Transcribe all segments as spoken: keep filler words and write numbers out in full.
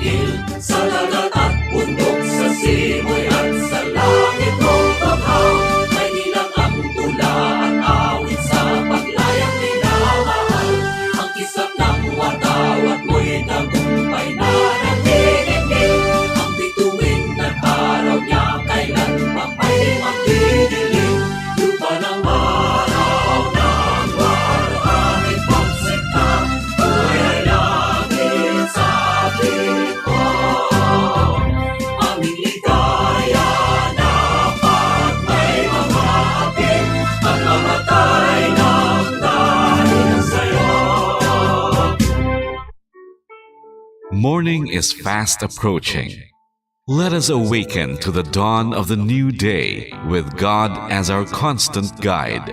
Sa dagat at bundok, sa simoy at sa langit, o tughaw, may ilang ang tula at awit sa paglayang minamahal. Ang kisap ng watawat mo'y tagumpay na naniningil. Ang bituin at araw niya kailan pa may magdidilim. Lupa ng araw ng araw, ang ipagsinta, kulay langit sa ating Aming ligaya na pag may mga api, magmamatay ng dahil sa'yo. Morning is fast approaching. Let us awaken to the dawn of the new day with God as our constant guide.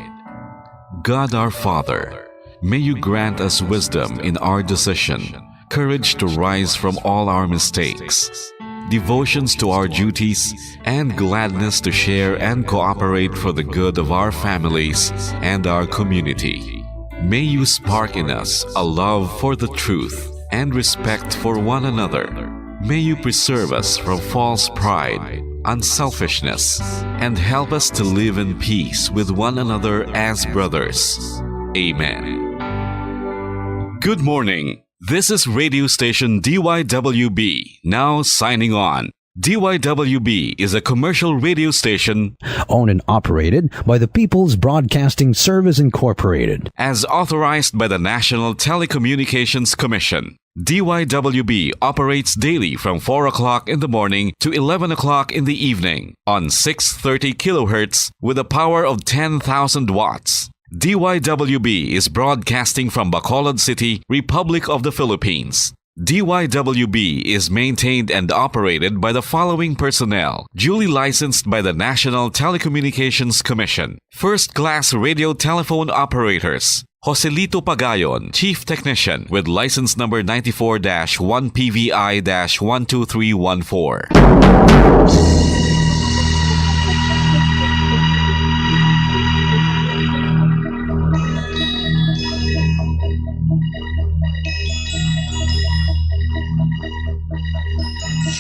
God our Father, may you grant us wisdom in our decision, courage to rise from all our mistakes, devotions to our duties, and gladness to share and cooperate for the good of our families and our community. May you spark in us a love for the truth and respect for one another. May you preserve us from false pride, unselfishness, and help us to live in peace with one another as brothers. Amen. Good morning. This is radio station D Y W B, now signing on. D Y W B is a commercial radio station owned and operated by the People's Broadcasting Service Incorporated. As authorized by the National Telecommunications Commission. D Y W B operates daily from four o'clock in the morning to eleven o'clock in the evening on six thirty kilohertz with a power of ten thousand watts. D Y W B is broadcasting from Bacolod City, Republic of the Philippines. D Y W B is maintained and operated by the following personnel, duly licensed by the National Telecommunications Commission. First class radio telephone operators, Joselito Pagayon, Chief Technician, with license number ninety-four dash one P V I dash one two three one four.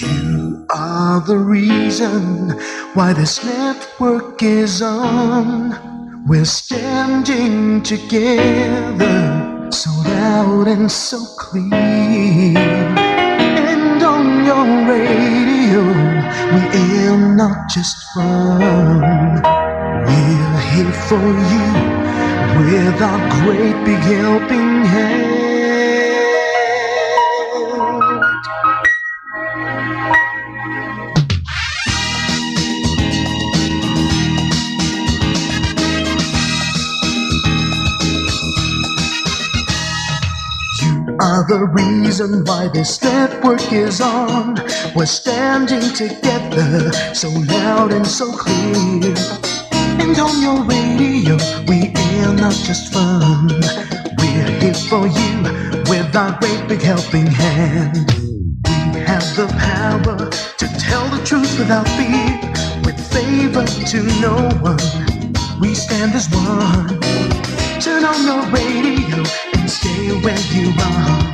You are the reason why this network is on. We're standing together, so loud and so clear. And on your radio, we aim not just fun. We're here for you with our great big helping hand. You are the reason why this network is on. We're standing together, so loud and so clear. And on your radio, we air not just fun. We're here for you with our great big helping hand. We have the power to tell the truth without fear, with favor to no one. We stand as one. Turn on your radio and stay where you are.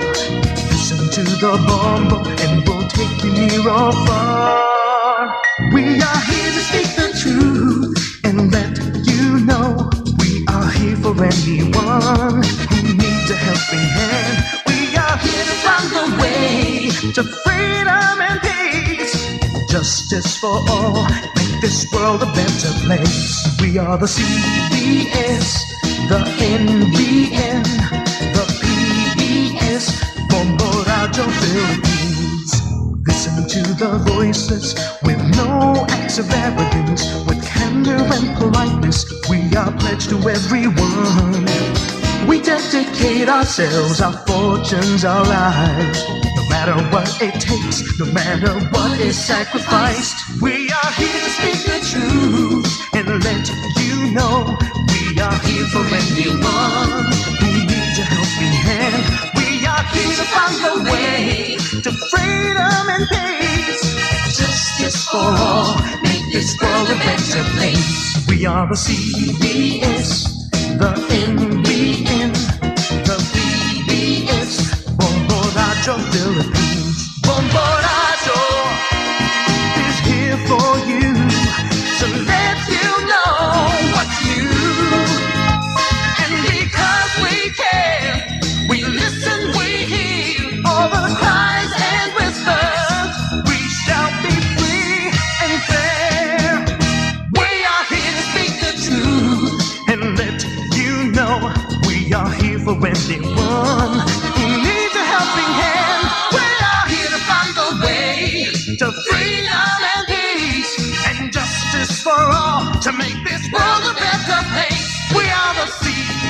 Listen to the Bombo and we'll take you near or far. We are here to speak the truth and let you know we are here for anyone who needs a helping hand. We are here to find a way to freedom and peace. Justice for all, make this world a better place. We are the C B S, the N B N, the P B S, Bombo Radio Philippines. Listen to the voices with no acts of arrogance, with candor and politeness. We are pledged to everyone. We dedicate ourselves, our fortunes, our lives. No matter what it takes, no matter what is sacrificed, we are here to speak the truth and let you know we are here for anyone who needs a helping hand. We are here to find a way to freedom and peace. Justice for all, make this world a better place. We are the C B S, the N B N, the P B S, Bombo Radio Philippines. Bombo Borazo is here for you to let you know what's new. And because we care, we listen, we hear all the cries and whispers. We shall be free and fair. We are here to speak the truth and let you know we are here for anyone who needs a helping hand. We are here to find a way to freedom and peace and justice for all to make this world a better place. We are the C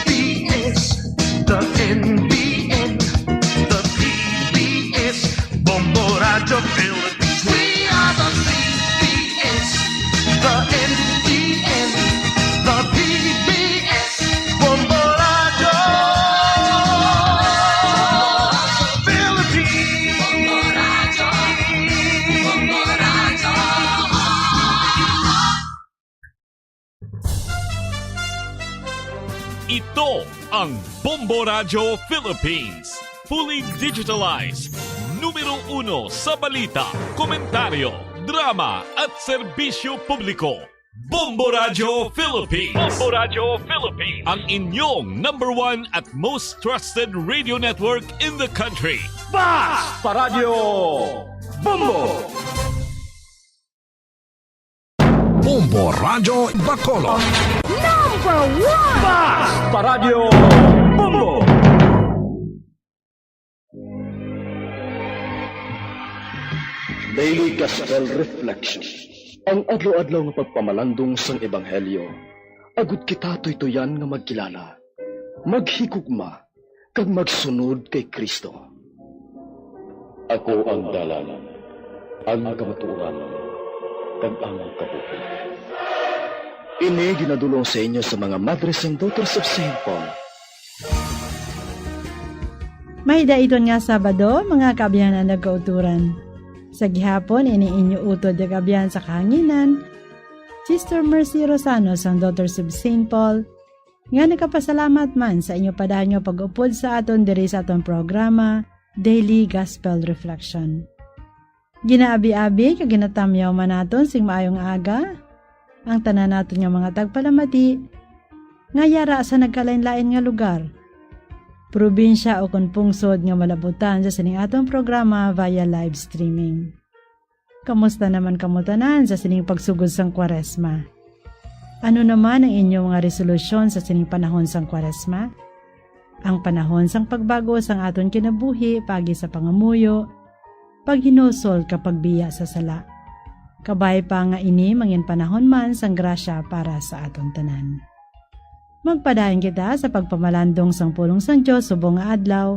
B S, the N B N, the P B S, Bombo Radio Philippines. We are the C B S, the N B N, the P B S, Bombo Radio Philippines. Ito ang Bombo Radyo Philippines. Fully digitalized. Numero uno sa balita, komentaryo, drama at serbisyo publiko. Bombo Radyo Philippines. Bombo Radyo Philippines. Ang inyong number one at most trusted radio network in the country. Basta Radyo Bombo! Bombo Radyo Bacolod. Number one! Basta Radyo Bombo! Daily Gospel Reflection. Ang adlaw-adlaw nga pagpamalandong sang Ebanghelyo, agud kita tuytuyan nga magkilala, maghigugma, kag magsunod kay Cristo. Ako ang dalan, ang kamatuoran, kag ang kabuhi. Ini ginadul-ong sa inyo sa mga Madres and Daughters of Saint Paul. May daiton nga Sabado, mga kaabyanan nga kauturan. Sa gihapon, ini inyo utod nga kaabyanan sa kahanginan, Sister Mercy Rosano sang Daughters of Saint Paul, nga nagapasalamat man sa inyo padaan nga pag-upod sa aton diri sa aton programa, Daily Gospel Reflection. Ginaabi-abi kag ginatamyaw man naton sing maayong aga ang tanan naton nga mga tagpalamati nga yara sa nagkalain-lain nga lugar, probinsya, o kon pungsod nga malabutan sa sining aton programa via live streaming. Kamusta naman kamo tanan sa sining pagsugod sang Kwaresma? Ano naman ang inyo mga resolusyon sa sining panahon sang Kwaresma? Ang panahon sang pagbago sang aton kinabuhi paagi sa pangamuyo, paghinulsol kag pagbiya sa sala. Kabay pa nga ini mangin panahon man sang grasya para sa aton tanan. Magpadayon kita sa pagpamalandong sang pulong sang Dios subong nga adlaw,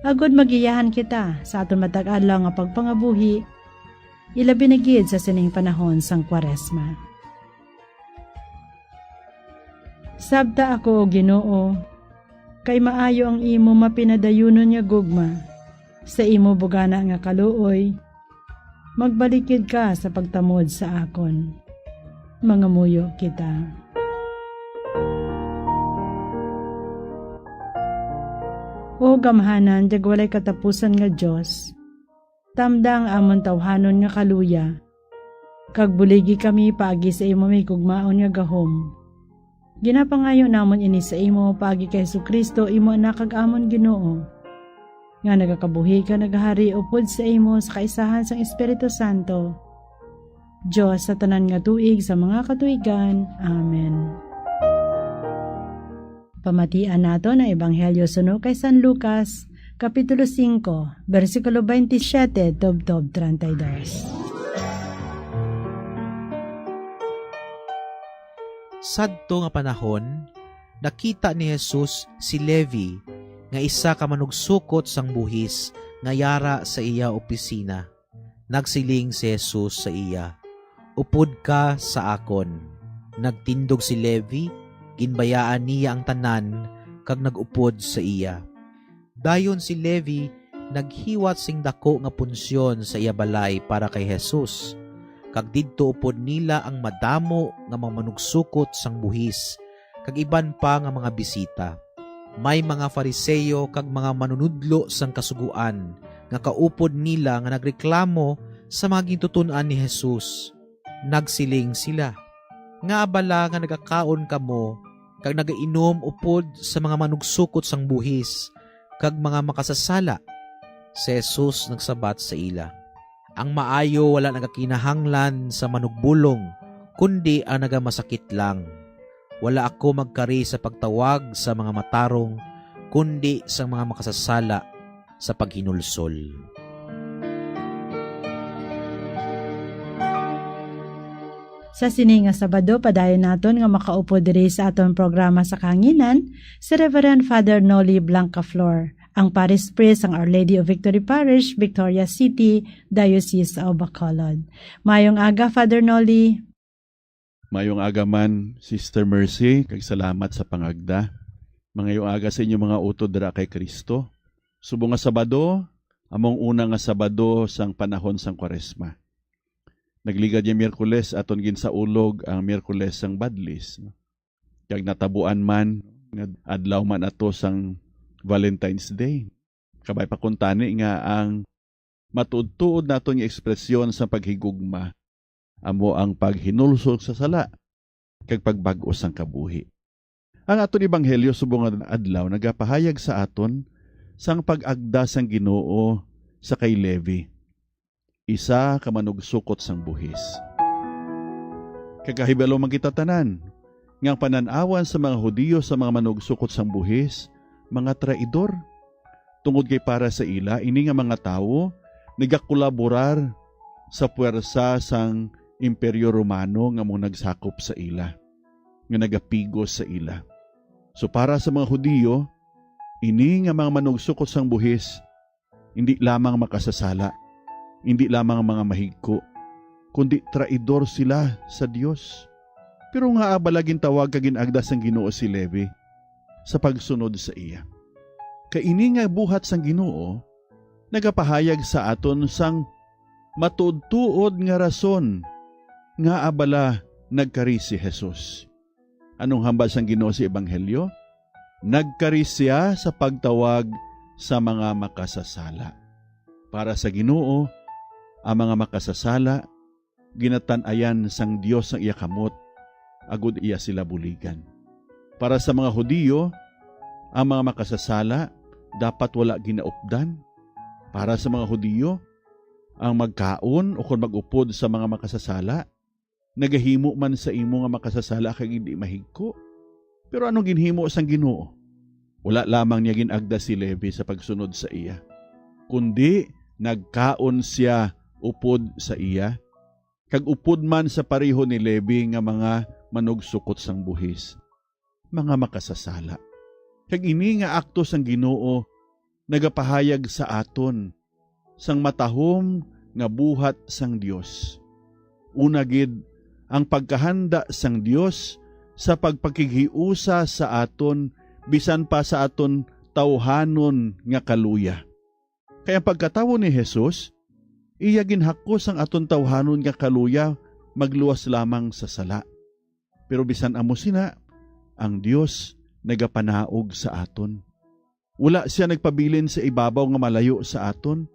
agud magiyahan kita sa aton matag adlaw nga pagpangabuhi, ilabi na gid sa sining panahon sang Kwaresma. Sabta ako, O Ginoo, kay maayo ang imo mapinadayunon nga gugma. Sa imo bugana nga kaluoy, magbalikid ka sa pagtamod sa akon. Mangamuyo kita. O gamhanan kag walay katapusan nga Dios, tamda ang amon tawhanon nga kaluya, kag buligi kami paagi sa imo mahigugmaon nga gahom. Ginapangayo namon ini sa imo paagi kay Jesu-Cristo, imo Anak kag amon Ginoo, nga nagakabuhi kag nagahari upod sa imo sa kaisahan sang Espiritu Santo, Dios sa tanan nga tuig sa mga katuigan. Amen. Pamatian naton ang Ebanghelyo suno kay San Lucas, Kapitulo singko, bersikulo twenty-seven tubtob treinta y dos. Sadto nga panahon, nakita ni Jesus si Levi, nga isa ka manugsukot sang buhis, nga yara sa iya opisina. Nagsiling si Jesus sa iya, "Upod ka sa akon." Nagtindog si Levi, ginbayaan niya ang tanan, kag nag-upod sa iya. Dayon si Levi naghiwat sing daku nga punsyon sa iya balay para kay Jesus, kag didto upod nila ang madamo nga mga manugsukot sang buhis, kag iban pa nga mga bisita. May mga Fariseo kag mga manunodlo sang Kasugoan nga kaupod nila nga nagreklamo sa mga gintuton-an ni Jesus. Nagsiling sila, "Ngaa bala nga nagakaon kamo kag nagainom upod sa mga manugsukot sang buhis kag mga makasasala?" Si Jesus nagsabat sa ila, "Ang maayo wala nagakinahanglan sa manugbulong, kundi ang nagamasakit lang. Wala ako magkari sa pagtawag sa mga matarong, kundi sa mga makasasala sa paghinulsol." Sa sini nga Sabado, padayon naton nga makaupod diri sa aton programa sa kahanginan si Reverend Father Noli Blancaflor, ang Parish Priest sang Our Lady of Victory Parish, Victoria City, Diocese of Bacolod. Mayong aga, Father Noli. Mayong aga man, Sister Mercy, kag salamat sa pangagda. Mayong aga sa inyo mga utod dira kay Kristo. Subong nga Sabado, among una nga Sabado sang panahon sang Kwaresma. Nagligad nga Miyerkules, aton ginsaulog ang Miyerkules sang Badlis, no? Kag natabuan man nga adlaw man ato sang Valentine's Day. Kabay pa kuntani nga ang matuod-tuod naton nga ekspresyon sa paghigugma amo ang paghinulsol sa sala kag pagbag-o sang kabuhi. Ang aton ebanghelyo subong nga adlaw nagapahayag sa aton sang pag-agda sang Ginoo sa kay Levi, isa ka manugsukot sang buhis. Kag kahibalo man kita tanan nga ang panan-awan sa mga Hudiyo sa mga manugsukot sang buhis, mga traidor. Tungod kay para sa ila, ini nga mga tawo nagakolaborar sa puwersa sang Imperyo Romano nga amo nagsakop sa ila, nga nagapigos sa ila. So, para sa mga Hudiyo, ini nga mga manugsukot sang buhis, indi lamang makasasala, indi lamang mga mahigko, kundi traidor sila sa Dios. Pero ngaa bala gintawag kag gin-agda sang Ginoo si Levi sa pagsunod sa iya? Kay ini nga buhat sang Ginoo nagapahayag sa aton sang matuod-tuod nga rason ngaa bala nagkari si Jesus. Anong hambal sang Ginoo sa Ebanghelyo? Nagkari siya sa pagtawag sa mga makasasala. Para sa Ginoo, ang mga makasasala ginatan-ayan sang Dios ang iya kamot, agod iya sila buligan. Para sa mga Hudiyo, ang mga makasasala dapat wala ginaupdan. Para sa mga Hudiyo, ang magkaon ukon mag-upod sa mga makasasala nagahimo man sa imo nga makasasala kag indi mahigko. Pero ano ginhimo sang Ginoo? Wala lamang niya gin-agda si Levi sa pagsunod sa iya, kundi nagkaon sia upod sa iya, kag upod man sa pareho ni Levi nga mga manugsukot sang buhis, mga makasasala. Kag ini nga akto sang Ginoo nagapahayag sa aton sang matahom nga buhat sang Dios. Una gid, ang pagkahanda sang Dios sa pagpakighiusa sa aton bisan pa sa aton tawhanon nga kaluya. Kay ang pagkatawo ni Jesus, iya ginhakos ang aton tawhanon nga kaluya magluwas lamang sa sala. Pero bisan amo sina, ang Dios nagapanaog sa aton. Wala sia nagpabilin sa ibabaw nga malayo sa aton,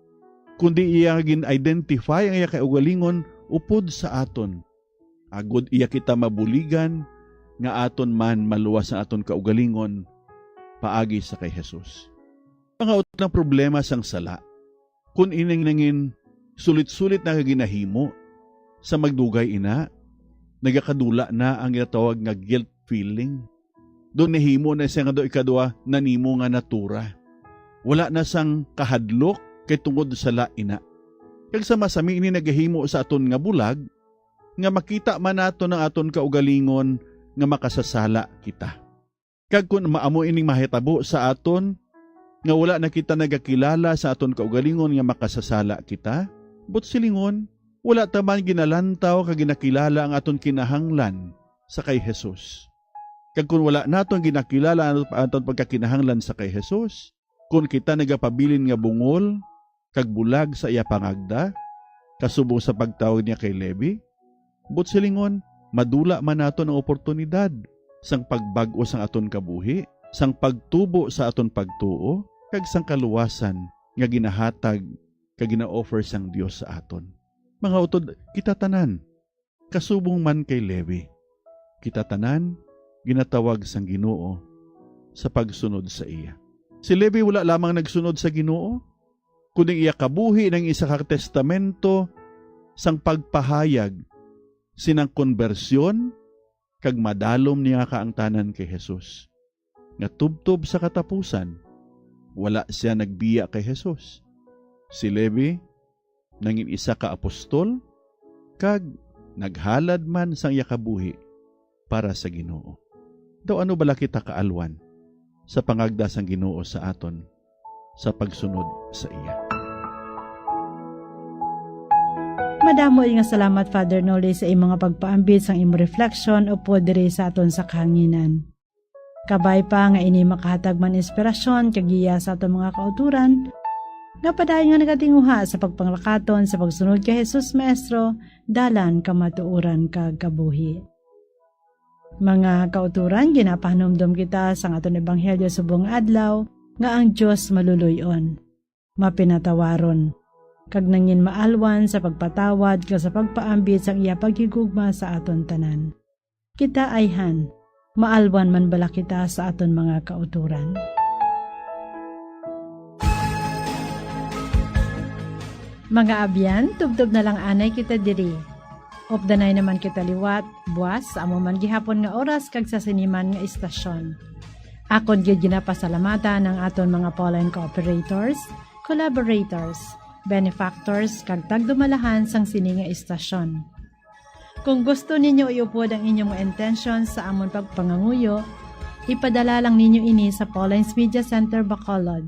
kundi iya gin-identify ang iya kaugalingon upod sa aton, agod iya kita mabuligan nga aton man maluwas ang aton kaugalingon paagi sa kay Jesus. Mga utod, ang problema sang sala, kun ining nangin sulit-sulit na nga ginahimo, sa magdugay ina, nagakadula na ang ginatawag nga guilt feeling. Daw nahimo na siya nga daw ikadua na nimo nga natura. Wala na sang kahadlok kay tungod sa sala ina. Kag sa masami ini nagahimo sa aton nga bulag, nga makita man naton ang aton kaugalingon nga makasasala kita. Kag kun maamo ining mahitabo sa aton, nga wala na kita nagakilala sa aton kaugalingon nga makasasala kita, buot silingon, wala ta man ginalantaw kag ginakilala ang aton kinahanglan sa kay Jesus. Kag kun wala naton ginakilala ang aton pagkakinahanglan sa kay Jesus, kun kita nagapabilin nga bungol kag bulag sa iya pangagda, kasubong sa pagtawag niya kay Levi, buot silingon, madula man naton ang oportunidad sang pagbag-o sang aton kabuhi, sang pagtubo sa aton pagtuo, kag sang kaluwasan nga ginahatag kag gina-offer sang Dios sa aton. Mga utod, kita tanan, kasubong man kay Levi, kita tanan ginatawag sang Ginoo sa pagsunod sa iya. Si Levi wala lamang nagsunod sa Ginoo, kundi iya kabuhi nang isa ka testamento sang pagpahayag sinang konbersyon kag madalom niya kaangtanan kay Jesus, nga tubtob sa katapusan, wala sia nagbiya kay Jesus. Si Levi nangin isa ka apostol kag naghalad man sang iya kabuhi para sa Ginoo. Daw ano bala kita kaalwan sa pangagda sang Ginoo sa aton sa pagsunod sa iya? Madamo nga salamat, Father Noli, sa imong nga pagpaambit sang imong reflection upod diri sa aton sa kahanginan. Kabay pa nga ini makahatag man inspirasyon kag giya sa aton mga kautoran, nga padayon nga nagatinguha sa pagpanglakaton sa pagsunod kay Jesus, Maestro, dalan, kamatuoran, kag kabuhi. Mga kautoran, ginapahanumdom kita sang aton ebanghelyo subong adlaw nga ang Dios maluluy-on, mapinatawaron, kag nangin maalwan sa pagpatawad kag sa pagpaambit sang iya paghigugma sa aton tanan. Kita ayhan, maalwan man bala kita sa aton mga kautoran? Mga abyan, tubtob na lang anay kita diri. Updanay naman kita liwat, buas, sa amo man gihapon nga oras kag sa sini man nga istasyon. Akon gid ginapasalamatan ang aton mga Pauline cooperators, collaborators, benefactors, kag tagdumalahan sang sini nga istasyon. Kung gusto ninyo iupod ang inyong mga intensyon sa amon pagpanganguyo, ipadala lang ninyo ini sa Pauline's Media Center, Bacolod,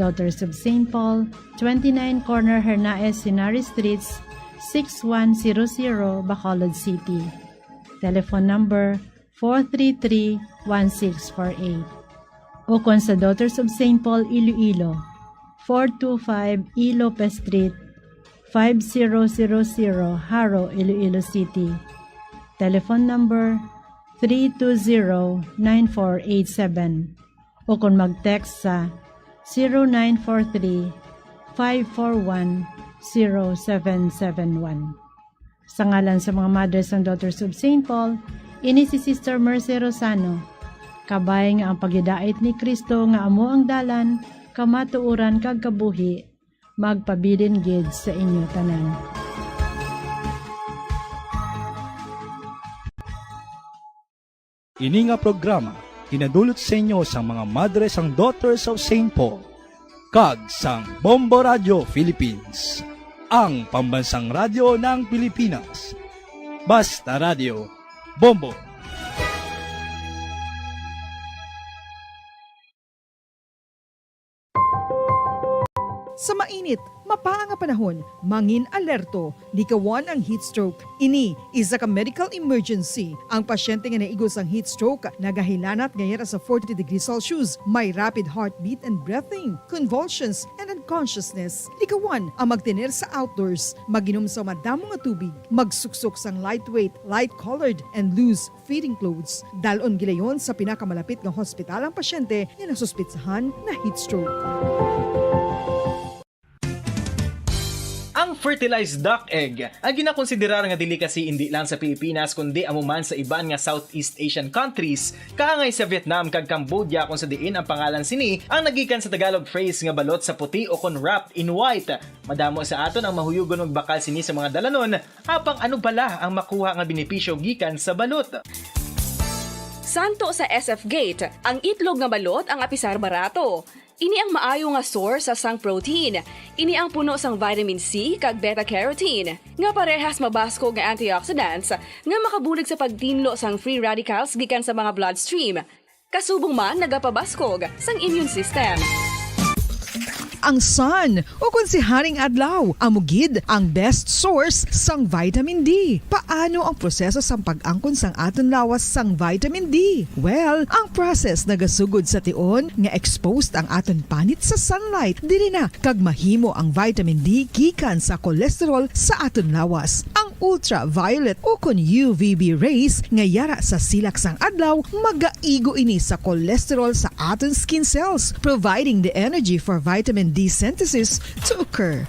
Daughters of Saint Paul, twenty-nine Corner Hernaez Henares Streets, six one zero zero, Bacolod City. Telephone number four three three, one six four eight. O kon sa Daughters of Saint Paul, Iloilo, four two five E Lopez Street, five zero zero zero, Jaro, Iloilo City. Telephone number three two zero, nine four eight seven. O kon mag-text sa zero nine four three, five four one, zero seven seven one. Sa ngalan sa mga Mothers and Daughters of Saint Paul, ini si Sister Mercy Rosano. Kabay nga ang paghidait ni Cristo nga amo ang dalan, kamatuoran, kag kabuhi, magpabilin gid sa inyo tanan. Ini nga programa ginadulot sa inyo sang mga Madres and Daughters of Saint Paul kag sang Bombo Radio Philippines, ang pambansang radyo ng Pilipinas. Basta Radio, Bombo! Sa mainit, mapaa nga panahon, mangin alerto, likawan ang heat stroke. Ini isa ka medical emergency. Ang pasyente nga naigo sang heat stroke nagahilanat nga yara sa forty degrees Celsius, may rapid heartbeat and breathing, convulsions, and unconsciousness. Likawan ang magtener sa outdoors, mag-inom sa madamo nga tubig, magsuksok sang lightweight, light-colored, and loose fitting clothes. Dal-on gilayon sa pinakamalapit nga hospital ang pasyente nga nasuspetsahan na heat stroke. Ang fertilized duck egg ang ginakonsiderar nga delicacy indi lang sa Pilipinas kundi amo man sa iban nga Southeast Asian countries, kaangay sa Vietnam kag Cambodia, kung sa diin ang pangalan sini ang nagikan sa Tagalog phrase nga balot sa puti o kon wrapped in white. Madamo sa aton ang mahuyugon magbakal sini sa mga dalanon. Apang ano bala ang makuha nga benepisyo gikan sa balot? Santo sa S F Gate, ang itlog nga balot ang apisar barato. Ini ang maayo nga source sa sang protein. Ini ang puno sang vitamin C kag beta carotene, nga parehas mabaskog nga antioxidants nga makabulig sa pagtinlo sang free radicals gikan sa mga bloodstream. Kasubong man nagapabaskog sang immune system. Ang sun, ukon si Haring Adlaw, amo gid ang best source sang vitamin D. Paano ang proseso sang pag-angkon sang aton lawas sang vitamin D? Well, ang process nagasugod sa tion nga exposed ang aton panit sa sunlight, diri na kag mahimo ang vitamin D gikan sa cholesterol sa aton lawas. Ang Ultraviolet ukon U V B rays nga yara sa silak sang adlaw magaigo ini sa cholesterol sa aton skin cells, providing the energy for vitamin D synthesis to occur.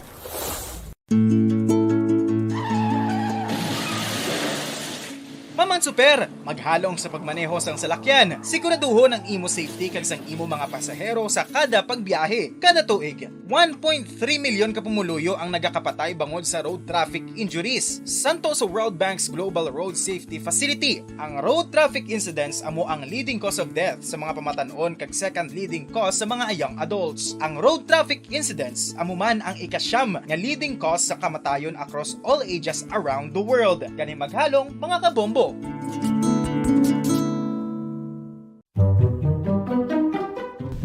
Maman Super, maghalong sa pagmaneho sang salakyan. Siguraduhon ang imo safety kag sang imo mga pasahero sa kada pagbiyahe. Kada tuig, one point three milyon ka pumuluyo ang nagakapatay bangod sa road traffic injuries. Santo sa World Bank's Global Road Safety Facility, ang road traffic incidents amo ang leading cause of death sa mga pamatan-on kag second leading cause sa mga young adults. Ang road traffic incidents amo man ang ikasyam nga leading cause sa kamatayon across all ages around the world. Gani maghalong, mga kabombo.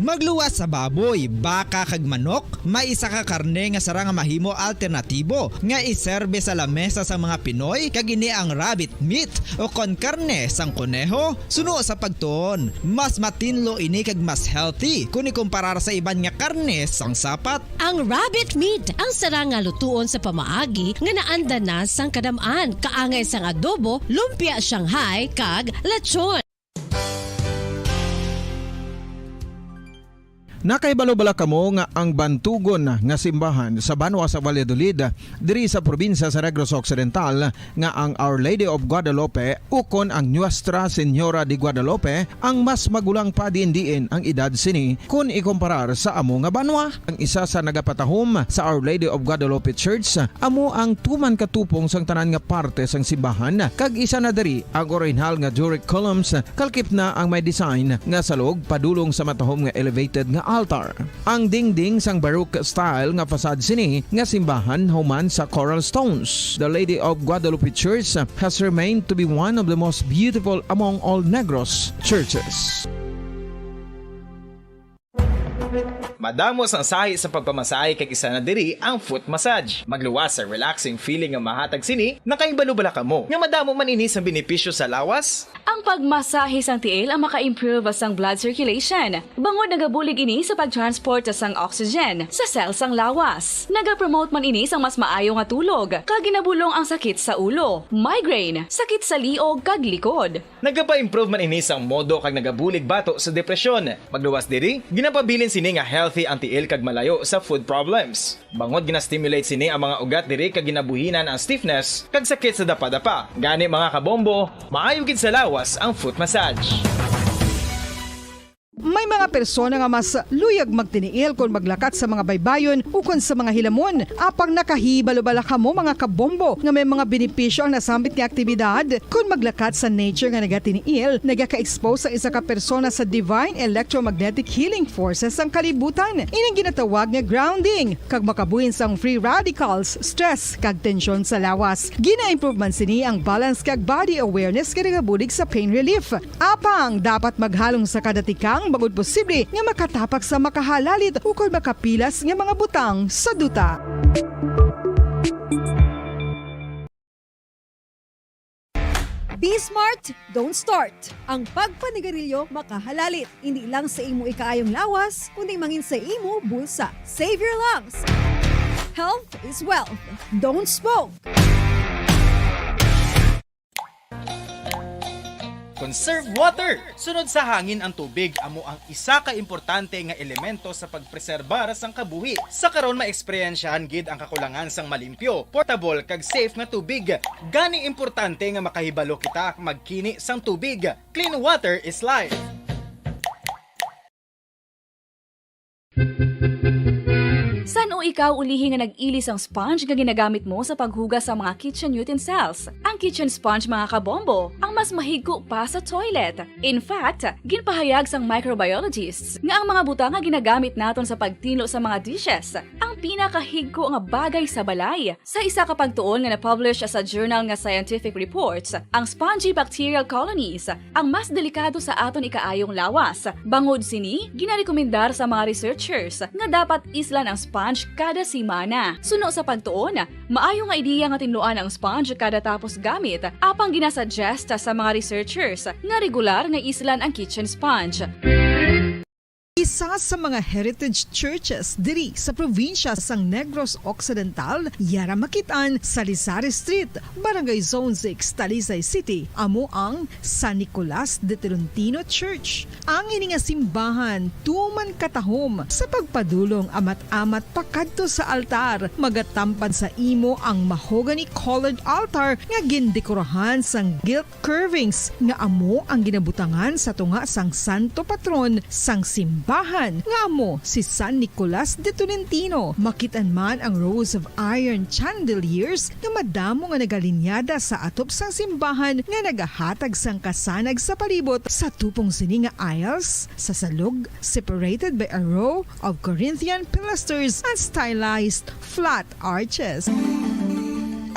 Magluwas sa baboy, baka kag manok, may isa ka karne nga sarang nga mahimo alternatibo nga iserbe sa lamesa sang mga Pinoy, kag ini ang rabbit meat o kon karne sang koneho. Suno sa pagtuon, mas matinlo ini kag mas healthy kon ikumparar sa iban nga karne sang sapat. Ang rabbit meat ang sarang nga lutuon sa pamaagi nga naanda na sang kadam-an, kaangay sang adobo, lumpia Shanghai, kag lechon. Nakahibalo bala kamo nga ang bantugon nga simbahan sa banwa sa Valladolid, diri sa probinsya sa Negros Occidental, nga ang Our Lady of Guadalupe ukon ang Nuestra Señora de Guadalupe ang mas magulang pa diin-diin ang edad sini kon ikumparar sa amo nga banwa? Ang isa sa nagapatahom sa Our Lady of Guadalupe Church amo ang tuman ka tupong sang tanan nga parte sang simbahan, kag isa na diri ang orihinal nga Doric columns, kalkip na ang may design nga salog padulong sa matahom nga elevated nga altar. Ang dingding sang Baroque style nga facade sini nga simbahan human sa coral stones. The Lady of Guadalupe Church has remained to be one of the most beautiful among all Negros churches. Madamo sang sahi sa pagpamasahe kag isa na diri ang foot massage. Magluwas sa relaxing feeling nga mahatag sini, nakahibalo bala kamo nga madamo man ini sang benepisyo sa lawas? Ang pagmasahe sang tiil ang maka-improve sang blood circulation, bangod nagabulig ini sa pag-transport sang oxygen sa cell sang lawas. Nagapromote man ini sang mas maayo nga tulog, kag ginabulong ang sakit sa ulo, migraine, sakit sa liog, kag likod. Nagapa-improve man ini sang modo kag nagabulig bato sa depresyon. Magluwas diri, ginapabilin sini nga healthy ang tiil kag malayo sa foot problems. Bangod gina-stimulate sini ang mga ugat diri kag ginabuhinan ang stiffness kag sakit sa dapadapa. Gani, mga kabombo, maayo gid sa lawas ang foot massage. May mga persona nga mas luyag magtiniil kon maglakat sa mga baybayon ukon sa mga hilamon. Apang nakahibalo bala kamo, mga kabombo, nga may mga benepisyo ang nasambit nga aktibidad? Kon maglakat sa nature nga nagatiniil, nagaka-expose ang isa ka persona sa divine electromagnetic healing forces sang kalibutan. Ining ginatawag nga grounding, kag makabuhin sang free radicals, stress, kag tensyon sa lawas. Gina-improve man sini ang balance kag body awareness nga nagabulig sa pain relief. Apang dapat maghalong sa kada tikang bangod posible nga makatapak sa makahalalit ukon makapilas nga mga butang sa duta. Be smart, don't start. Ang pagpanigarilyo makahalalit, hindi lang sa imo ikaayong lawas, kundi mangin sa imo bulsa. Save your lungs. Health is wealth. Don't smoke. Conserve water. Sunod sa hangin ang tubig, amo ang isa ka importante nga elemento sa pagpreserbar sang kabuhi. Sa karon, maeksperiensyahan gid ang kakulangan sang malimpyo, portable, kag safe nga tubig. Gani, importante nga makahibalo kita magkini sang tubig. Clean water is life. San-o ikaw ulihi nga nag-ili sang sponge nga ginagamit mo sa paghugas sa mga kitchen utensils? Ang kitchen sponge, mga kabombo, ang mas mahigko pa sa toilet. In fact, ginpahayag sang microbiologists nga ang mga butang nga ginagamit naton sa pagtinlo sa mga dishes ang pinakahigko nga bagay sa balay. Sa isa ka pagtuon nga na-publish sa journal nga Scientific Reports, ang spongy bacterial colonies ang mas delikado sa aton ikaayong lawas. Bangod sini, ginarekomendar sa mga researchers nga dapat islan ang sponge kada semana. Suno sa pagtuon, maayo nga ideya nga tinluan ang sponge kada tapos gamit, apang ginasuggest sa mga researchers nga regular nga islan ang kitchen sponge. Isa sa mga heritage churches diri sa probinsya sang Negros Occidental, yara makit-an sa Lizares Street, Barangay Zone six, Talisay City, amo ang San Nicolas de Tolentino Church. Ang ini nga simbahan tuman katahom sa pagpadulong amat-amat pakadto sa altar, magatampad sa imo ang mahogany colored altar nga gindekorahan sang gilt curvings nga amo ang ginabutangan sa tunga sang santo patron sang simbahan, nga amo si San Nicolas de Tolentino. Makit-an man ang rows of iron chandeliers nga madamo nga nagalinyada sa atop sang simbahan nga nagahatag sang kasanag sa palibot. Sa tupong sini nga aisles, sa salog, separated by a row of Corinthian pilasters and stylized flat arches.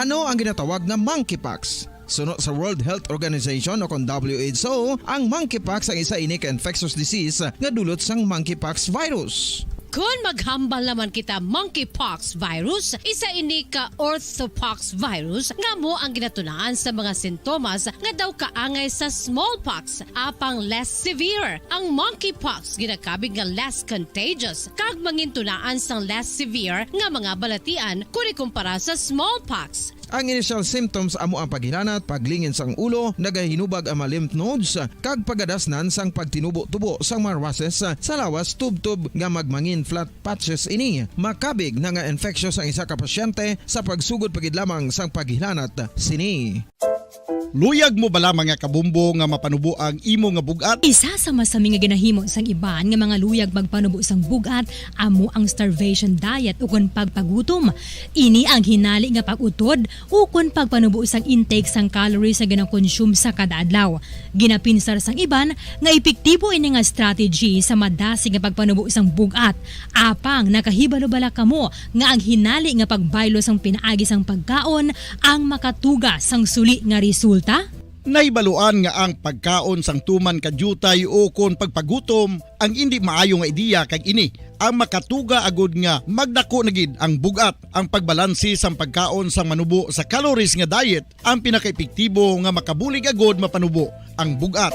Ano ang ginatawag nga monkeypox? Suno sa World Health Organization o kon W H O, ang monkeypox ang isa ini ka infectious disease nga dulot sang monkeypox virus. Kon maghambal naman kita monkeypox virus, isa ini ka orthopox virus nga amo ang ginatunaan sa mga sintomas nga daw kaangay sa smallpox, apang less severe. Ang monkeypox ginakabig nga less contagious kag mangintunaan sang less severe nga mga balatian kon ikumpara sa smallpox. Ang initial symptoms amo ang paghilanat, paglingin sang ulo, nagahinubag ang mga lymph nodes, kag pagadasnan sang pagtinubo-tubo sang mga rushes sa lawas, tubtob nga magmangin flat patches ini. Makabig na nga infectious ang isa ka pasyente sa pagsugod pa gid lamang sang paghilanat sini. Luyag mo bala, mga kabombo, nga mapanubo ang imo nga bug-at? Isa sa masami nga ginahimo sang iban nga mga luyag magpanubo sang bug-at amo ang starvation diet ukon pagpagutom. Ini ang hinali nga pag-utod ukon pagpanubo sang intake sang calories nga ginakonsume sa kada adlaw. Ginapinsar sang iban nga epektibo ini nga strategy sa madasig nga pagpanubo sang bug-at. Apang nakahibalo bala kamo nga ang hinali nga pagbaylo sang pinaagi sang pagkaon ang makatuga sang suli nga resulta? Nahibaluan nga ang pagkaon sang tuman ka diutay ukon pagpagutom ang indi maayo nga ideya, kag ini ang makatuga agud nga magdako na gid ang bug-at. Ang pagbalanse sang pagkaon sang manubo sa calories nga diet ang pinakaepektibo nga makabulig agud mapanubo ang bug-at.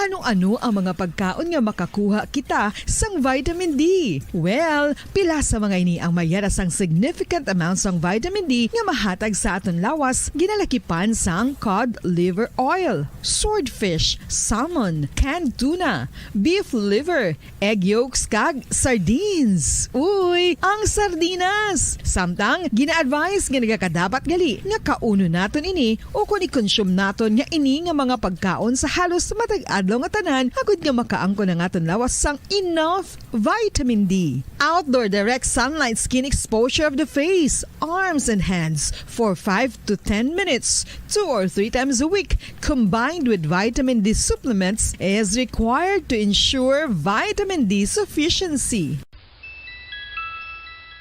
Ano-ano ang mga pagkaon nga makakuha kita sang vitamin D? Well, pila sa mga ini ang mayara sang significant amount sang vitamin D nga mahatag sa aton lawas, ginalakipan sang cod liver oil, swordfish, salmon, canned tuna, beef liver, egg yolks, kag sardines. Uy, ang sardinas! Samtang, gina-advise nga nagakadapat gali nga kaunon naton ini ukon i-consume naton nga ini nga mga pagkaon sa halos matag adlaw nga tanan, agud nga makaangkon ang aton lawas sang enough vitamin D. Outdoor direct sunlight skin exposure of the face, arms, and hands for five to ten minutes, two or three times a week, combined with vitamin D supplements, is required to ensure vitamin D sufficiency.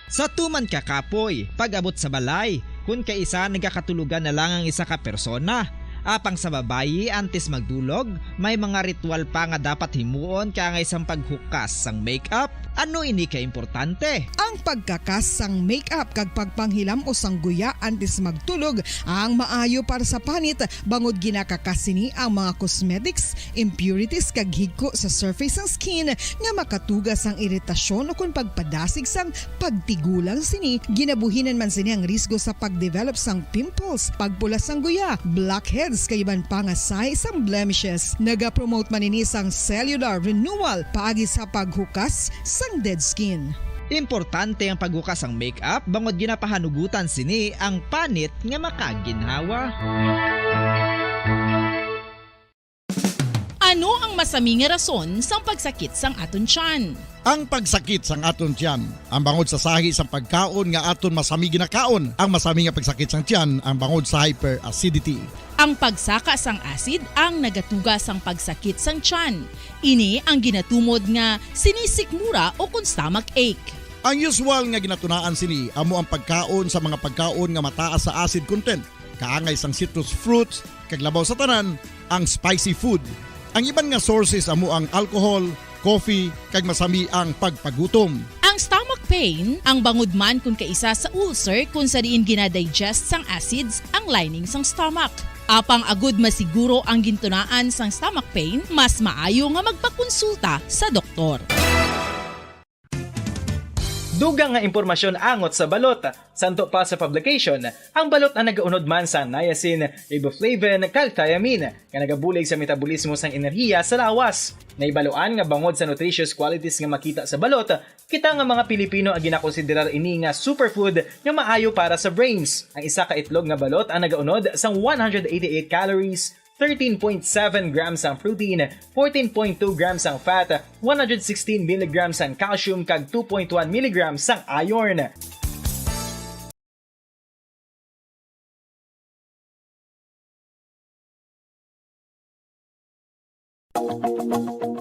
Sa tuman ka kapoy, pag-abot sa balay, kun kaisa nagakatulogan na lang ang isa ka persona. Apang sa babayi, antes magdulog, may mga ritual pa nga dapat himuon kaangay sang paghukas sang makeup. Ano ini ka importante? Ang pagkakas sang makeup kag pagpanghilam-os sang guya antes magtulog ang maayo para sa panit, bangod ginakakas sini ang mga cosmetics, impurities, kag higko sa surface sang skin nga makatuga sang iritasyon ukon pagpadasig sang pagtigulang sini. Ginabuhinan man sini ang risgo sa pagdevelop sang pimples, pagpula sang guya, blackheads, kag iban pa nga sahi sang blemishes. Nagapromote man ini sang cellular renewal paagi sa paghukas sang dead skin. Importante ang paghukas sang makeup bangod ginapahanugutan sini ang panit nga makaginhawa. Ano ang masami nga rason sang pagsakit sang aton tiyan? Ang pagsakit sang aton tiyan, ang bangod sa sahi sang pagkaon nga aton masami ginakaon. Ang masami nga pagsakit sang tiyan, ang bangod sa hyperacidity. Ang pagsaka sang acid ang nagatuga sang pagsakit sang tiyan. Ini ang ginatumod nga sinisikmura ukon stomach ache. Ang usual nga ginatunaan sini amo ang pagkaon sa mga pagkaon nga mataas sa acid content, kaangay sang citrus fruits, kag labaw sa tanan, ang spicy food. Ang iban nga sources amo ang alcohol, coffee, kag masami ang pagpagutom. Ang stomach pain ang bangod man kon kaisa sa ulcer, kon sa diin gina-digest sang acids ang lining sang stomach. Apang agud masiguro ang gintunaan sang stomach pain, mas maayo nga magpakonsulta sa doktor. Dugang nga impormasyon angot sa balot. Santo pa sa publication, ang balot ang nagaunod man sa niacin, riboflavin, kag thiamine, nga nagabulig sa metabolismo sang enerhiya sa lawas. Nahibaluan nga bangod sa nutritious qualities nga makita sa balot, kita nga mga Pilipino ang ginakonsiderar ini nga superfood nga maayo para sa brains. Ang isa ka itlog nga balot ang nagaunod sang one hundred eighty-eight calories, thirteen point seven grams ang protein, fourteen point two grams ang fat, one hundred sixteen milligrams ang calcium, kag two point one milligrams ang iron.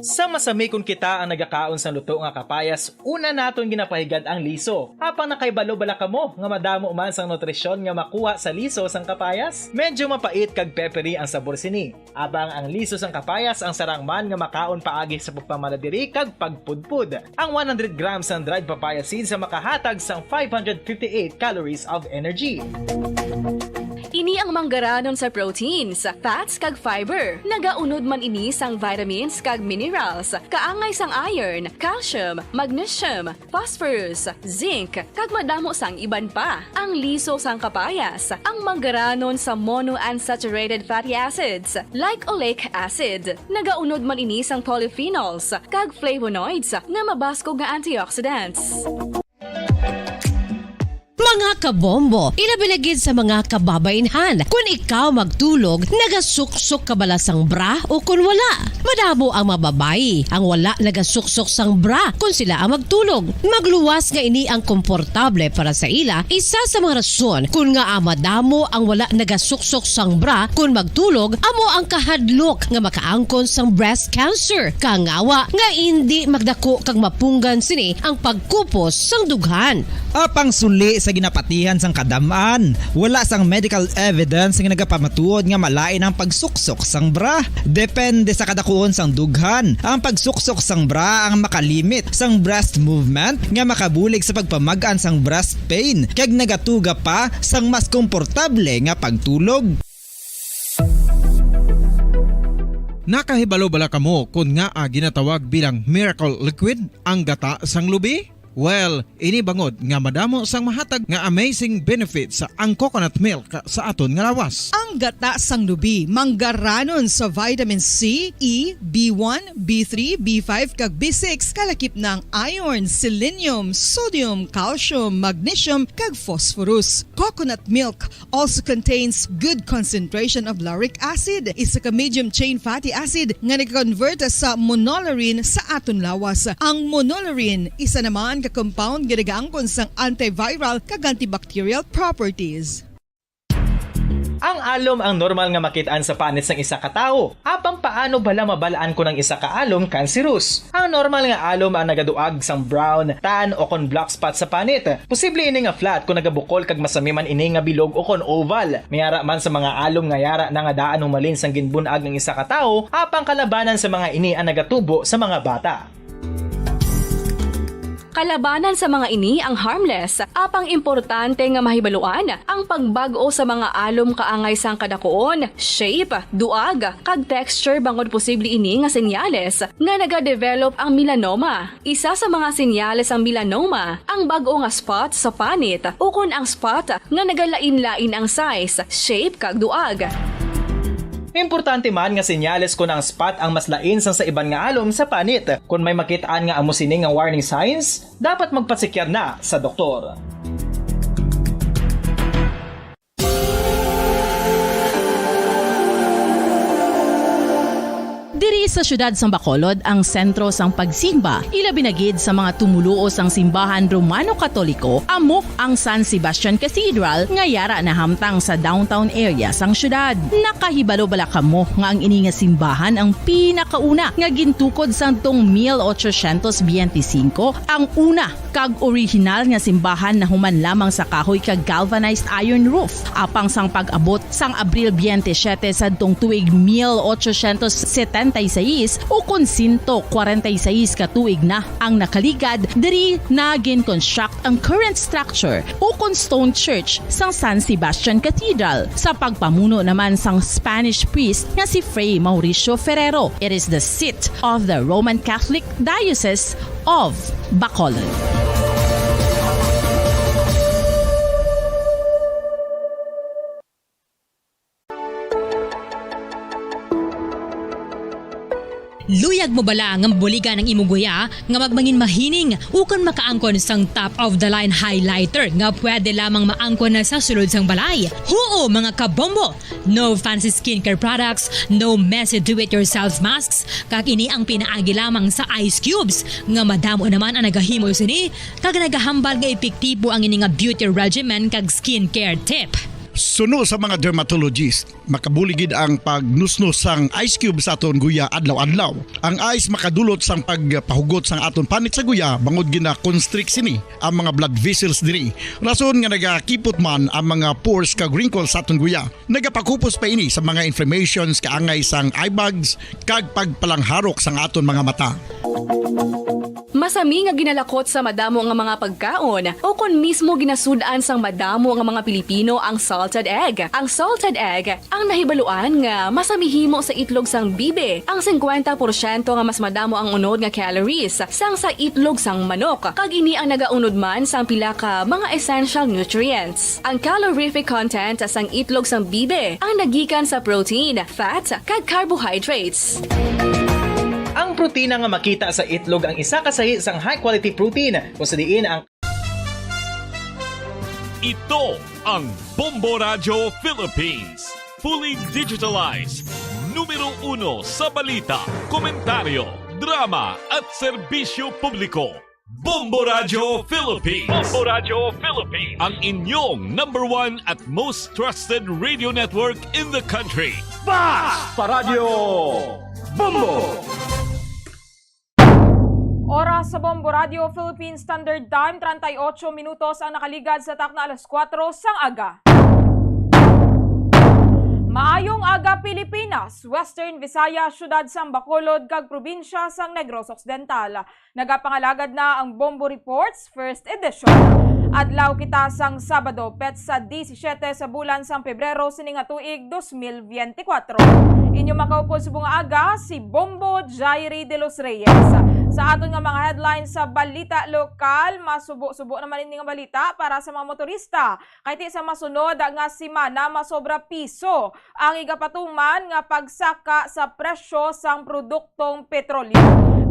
Sa masami kon kita ang nagakaon sang luto nga kapayas, una naton ginapahigad ang liso. Apang nakahibalo bala kamo nga madamo man sang nutrisyon nga makuha sa liso sang kapayas? Medyo mapait kag peppery ang sabor sini. Apang ang liso sang kapayas ang sarang man nga makaon paagi sa pagpamaladiri kag pagpudpod. Ang one hundred grams sang dried papaya seeds ang makahatag sang five hundred fifty-eight calories of energy. Ini ang manggaranon sa proteins, fats, kag fiber. Nagaunod man ini sang vitamins kag minerals, kaangay sang iron, calcium, magnesium, phosphorus, zinc, kag madamo sang iban pa. Ang liso sang kapayas, ang manggaranon sa monounsaturated fatty acids, like oleic acid. Nagaunod man ini sang polyphenols kag flavonoids nga mabaskog nga antioxidants. Mga kabombo, ilabi na gid sa mga kababainhan, kun ikaw magtulog, nagasuksok ka bala sang bra o kun wala? Madamo ang mga babayi ang wala nagasuksok sang bra kon sila ang magtulog. Magluwas nga ini ang komportable para sa ila, isa sa mga rason kon ngaa madamo ang wala nagasuksok sang bra kon magtulog amo ang kahadlok nga makaangkon sang breast cancer, kangawa nga indi magdako kag mapunggan sini ang pagkupos sang dughan. Apang suli sa ginapatihan sang kadam-an, wala sang medical evidence nga nagapamatuod nga malain ang pagsuksok sang bra. Depende sa kadakuon sang dughan, ang pagsuksok sang bra ang makalimit sang breast movement nga makabulig sa pagpamag-an sang breast pain kag nagatuga pa sang mas komportable nga pagtulog. Nakahibalo bala kamo kon ngaa ginatawag bilang miracle liquid ang gata sang lubi? Well, ini bangod nga madamo sang mahatag nga amazing benefits ang coconut milk sa aton nga lawas. Ang gata sang lubi manggaranon sa vitamin C, E, B one, B three, B five, kag B six, kalakip na ang iron, selenium, sodium, calcium, magnesium, kag phosphorus. Coconut milk also contains good concentration of lauric acid, isa ka medium chain fatty acid nga nag-convert sa monolaurin sa aton lawas. Ang monolaurin isa naman ka compound nga nagaangkon sang antiviral kag antibacterial properties. Ang alom ang normal nga makit-an sa panit sang isa ka tawo. Apang paano bala mabal-an kon ang isa ka alom cancerous? Ang normal nga alom ang nagaduag sang brown, tan, o kon black spot sa panit. Posible ini nga flat kon nagabukol kag masami man ini nga bilog o kon oval. May ara man sa mga alom nga yara na nga daan humalin sang ginbun-ag ang isa ka tawo, apang kalabanan sa mga ini ang nagatubo sa mga bata. Kalabanan sa mga ini ang harmless, apang importante nga mahibaluan ang pagbag-o sa mga alom kaangay sang kadakuon, shape, duag, kag texture bangod posible ini nga senyales nga nagadevelop ang melanoma. Isa sa mga senyales sang melanoma ang bag-o nga spot sa panit ukon ang spot nga nagalain-lain ang size, shape, kag duag. Importante man nga senyales kon ang spot ang mas lain sang sa iban nga alom sa panit. Kon may makit-an nga amo sini nga warning signs, dapat magpasikyar na sa doktor. Diri sa siyudad sang Bacolod ang sentro sang pagsimba, ilabi na gid sa mga tumoluo sang simbahan Romano-Katoliko, amo ang San Sebastian Cathedral nga yara nahamtang sa downtown area sang siyudad. Nakahibalo bala kamo nga ang ini nga simbahan ang pinakauna nga gintukod sadtong mil ochocientos biyente singko, ang una kag orihinal nga simbahan nahuman lamang sa kahoy kag galvanized iron roof. Apang sang pag-abot sang Abril biyente siyete sadtong tuig mil ochocientos setenta y seis, Is ukon sento kwarenta y seis ka tuig na ang nakaligad diri na gin-construct ang current structure ukon stone church sang San Sebastian Cathedral sa pagpamuno naman sang Spanish priest nga si Fray Mauricio Ferrero. It is the seat of the Roman Catholic Diocese of Bacolod. Luyag mo bala nga mabuligan ang imo guya nga magmangin mahining ukon makaangkon sang top-of-the-line highlighter nga pwede lamang maangkon na sa sulod sang balay? Huo, mga kabombo! No fancy skincare products, no messy do-it-yourself masks, kag ini ang pinaagi lamang sa ice cubes nga madamo naman ang nagahimo sini kag nagahambal nga epektibo ang ini nga beauty regimen kag skincare tip. Suno sa mga dermatologist, makabulig gid ang pagnusnos sang ice cube sa aton guya adlaw-adlaw. Ang ice makadulot sang pagpahugot sang aton panit sa guya bangod gina-constrict sini ang mga blood vessels diri. Rason nga nagakipot man ang mga pores kag wrinkles sa aton guya. Nagapakupos pa ini sa mga inflammations, kaangay sang eye bags, kag pagpalangharok sang aton mga mata. Masami nga ginalakot sa madamo nga mga pagkaon, ukon mismo ginasud-an sang madamo nga mga Pilipino ang salted egg. Ang salted egg, ang nahibaluan nga masami himo sa itlog sang bibe, ang singkwenta porsyento nga mas madamo ang unod nga calories sang sa itlog sang manok, kag ini ang nagaunod man sang pila ka mga essential nutrients. Ang calorific content sang itlog sang bibe ang nagikan sa protein, fat, kag carbohydrates. Ang protina nga makita sa itlog ang isa ka sahi sang high-quality protein, kung sa diin ang Ito ang Bombo Radyo Philippines. Fully digitalized. Numero uno sa balita, komentaryo, drama, at serbisyo publiko. Bombo Radyo Philippines. Bombo Radyo Philippines. Ang inyong number one at most trusted radio network in the country. Basta Radyo Bombo! Oras sa Bombo Radyo Philippine Standard Time, treinta y ocho minutos ang nakaligad sa takna alas kuwatro sang aga. Maayong aga, Pilipinas, Western Visayas, siyudad sang Bacolod, kag probinsya sang Negros Occidental. Nagapangalagad na ang Bombo Reports First Edition. Adlaw kita sang Sabado, petsa disisiete sa bulan sang Pebrero sini nga tuig, dos mil biyente kwatro. Inyo makaupod subong nga aga, si Bombo Jairi de los Reyes. Sa aton nga mga headlines sa balita lokal, masubo-subo naman ini nga balita para sa mga motorista. Kay ti sa masunod nga semana, masobra piso ang igapatuman nga pagsaka sa presyo sang produktong petrolyo.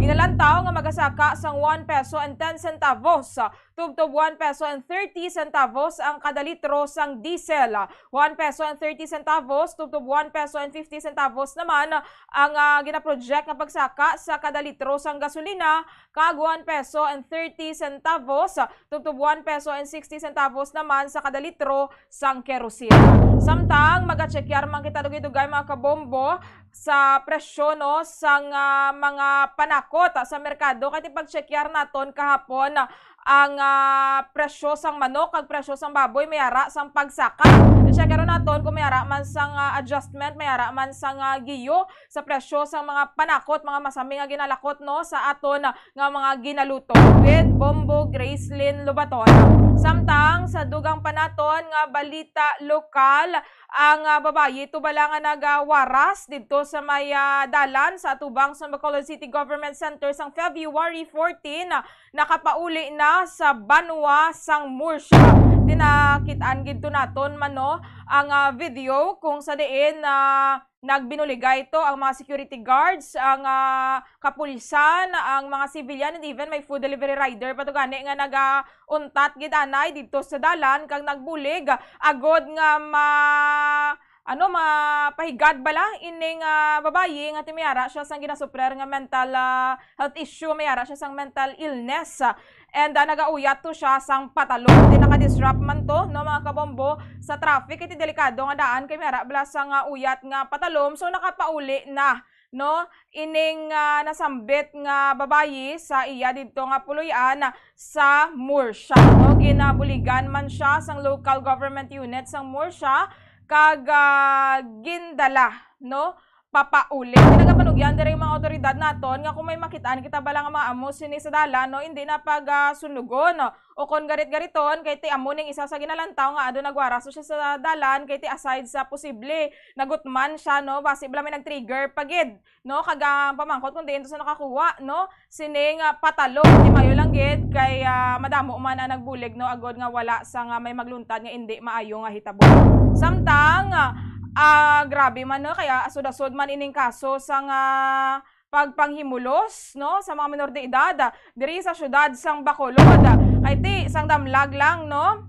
Ginalantaw nga magasaka sang one peso and ten centavos tubtob one peso and thirty centavos ang kada litro sang diesel, one peso and thirty centavos tubtob one peso and fifty centavos naman ang, ah, ginaproject nga pagsaka sa kada litro sang gasolina, kag one peso and thirty centavos tubtob one peso and sixty centavos naman sa kada litro sang kerosene. Samtang magatsekyar man kita dugay-dugay, mga kabombo, sa presyo, no, sang, ah, mga panakot, ah, sa merkado. Kay ti pagtsekyar naton kahapon, ah, ang, ah, presyo sang manok kag presyo sang baboy may ara sang pagsaka. Tsekyar naton kung may ara man sang, ah, adjustment, may ara man sang, ah, giyo sa presyo sang mga panakot, mga masami nga ginalakot, no, sa aton nga mga ginaluto with Bombo Gracelyn Lobaton. Samtang sa dugang pa naton nga balita lokal, ang, ah, babayi tubala nga nagawaras didto sa may, ah, dalan sa atubang sa Bacolod City Government Center sang February fourteen, ah, nakapauli na sa banwa sang Murcia. Ti nakit-an gid to naton man, no, ang, ah, video kung sa diin, ah, nagbinuligay to ang mga security guards, ang, ah, kapulisan, ang mga civilian, and even may food delivery rider pa to gani nga nagauntat gid anay didto sa dalan kag nagbulig agod nga ma-, ano, mapahigad bala ining, ah, babayi nga ti may ara siya sang ginasuffer nga mental, ah, health issue, may ara siya sang mental illness. And, ah, nagauyat to siya sang patalom. Ti naka-disrupt man to, no, mga kabombo, sa traffic. Iti delikado nga daan kay may ara bala sang, ah, uyat nga patalom. So, nakapauli na, no, ining, ah, nasambit nga babayi sa iya didto nga puloy-an sa Murcia, no? Ginabuligan man siya sang local government unit sang Murcia kag, ah, gindala, no, papauli. Nagapanugyan diri ang mga awtoridad naton nga kung may makitaan kita bala nga mga amo sini sa dalan, no, hindi na pag, ah, sunugon, no, o kon garit-gariton, kay ti amo ning isa sa ginalantaw nga ado nagwara so siya sa dalan, kay ti aside sa posible nagutman siya, no, basi bala may nag-trigger pa gid, no, kag ang pamangkot kung diin to sa nakakuha, no, sining, ah, patalo, di mayo lang gid kay, ah, madamo man ang nagbulig, no, agod nga wala sa nga may magluntad nga indi maayo nga hitabo. Samtang, ah, ah, grabe man, no, kaya asod-asod man ining kaso sa nga pagpanghimulos, no, sa mga menor de edad, ah, diri sa siyudad sang Bacolod. Kay ti, sang damlag lang, no,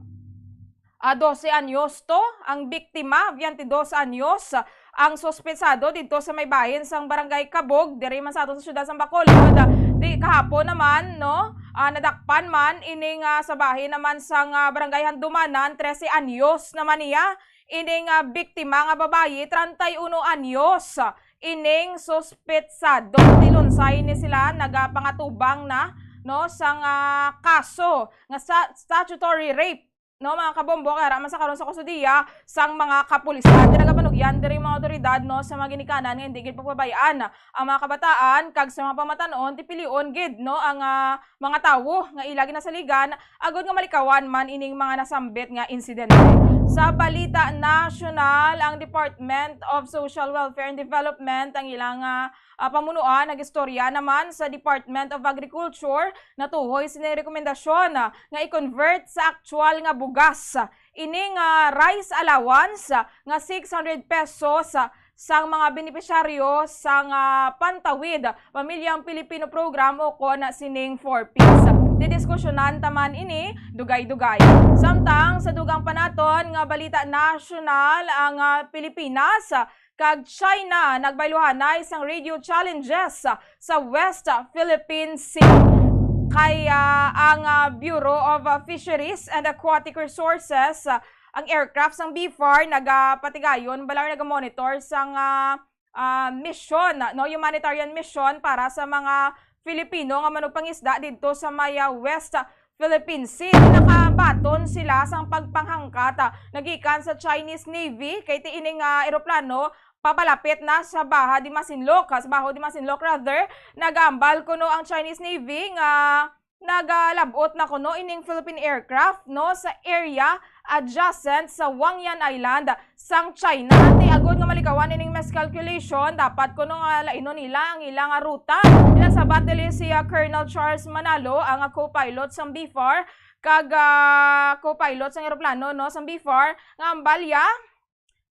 ah, dose anyos to ang biktima, twenty-dos anyos ang suspetsado didto sa may bahin sang Barangay Cabog, diri man sa aton sa siyudad sang Bacolod. Di kahapon naman, no, ah, nadakpan man ining, ah, sa bahin naman sang, ah, Barangay Handumanan, trese anyos naman niya. Ining, ah, biktima nga babayi, treinta y uno anyos. Ining suspetsado, tilunsay ni sila nagapangatubang na, no, sang, ah, kaso nga sa statutory rape, no, mga kabombo, kay ara man sa karon sa kustodiya sang mga kapulisan. Di nagapanugyan diri mga awtoridad, no, sa mga ginikanan nga hindi gid pagpabayaan ang mga kabataan kag sa mga pamatan-on, ti pilion gid, no, ang, ah, mga tawo nga ila ginasaligan agod nga malikawan man ining mga nasambit nga insidente. Sa balita nasyonal, ang Department of Social Welfare and Development ang ilang, ah, ah, pamunuan nagistorya naman sa Department of Agriculture natuhoy sini rekomendasyon, ah, nga i-convert sa aktual nga bugas ining, ah, rice allowance, ah, nga six hundred pesos, ah, sang mga benepisyaryo sang, ah, Pantawid Pamilyang Pilipino Program o kon sining four Ps. Didiskusyonan ta man ini dugay-dugay. Samtang sa dugang pa naton nga balita nasyonal, ang, ah, Pilipinas, ah, kag China nagbayluhanay sang radio challenges sa West Philippine Sea. Kay, ah, ang, ah, Bureau of, ah, Fisheries and Aquatic Resources, ah, ang aircraft sang BFAR nagapatigayon bala or nagamonitor sang, ah, ah, mission, no, humanitarian mission para sa mga Filipino nga manugpangisda didto sa may, ah, West Philippine Sea. Nakabaton sila sang pagpanghangkat, ah, nagikan sa Chinese Navy kay ti ining, ah, eroplano papalapit na sa Baha de Masinloc, ah, sa Baho de Masinloc rather. Nagambal kuno ang Chinese Navy nga nagalab-ot na kuno ining Philippine aircraft, no, sa area adjacent sa Wangyan Island sang China. Ti agod nga malikawan ining miscalculation, dapat kuno nga lainon nila ang ila nga ruta. Ginsabat diri si, ah, Colonel Charles Manalo, ang, ah, co-pilot sang BFAR, kag, ah, co-pilot sang eroplano, no, sang BFAR, nga ang balya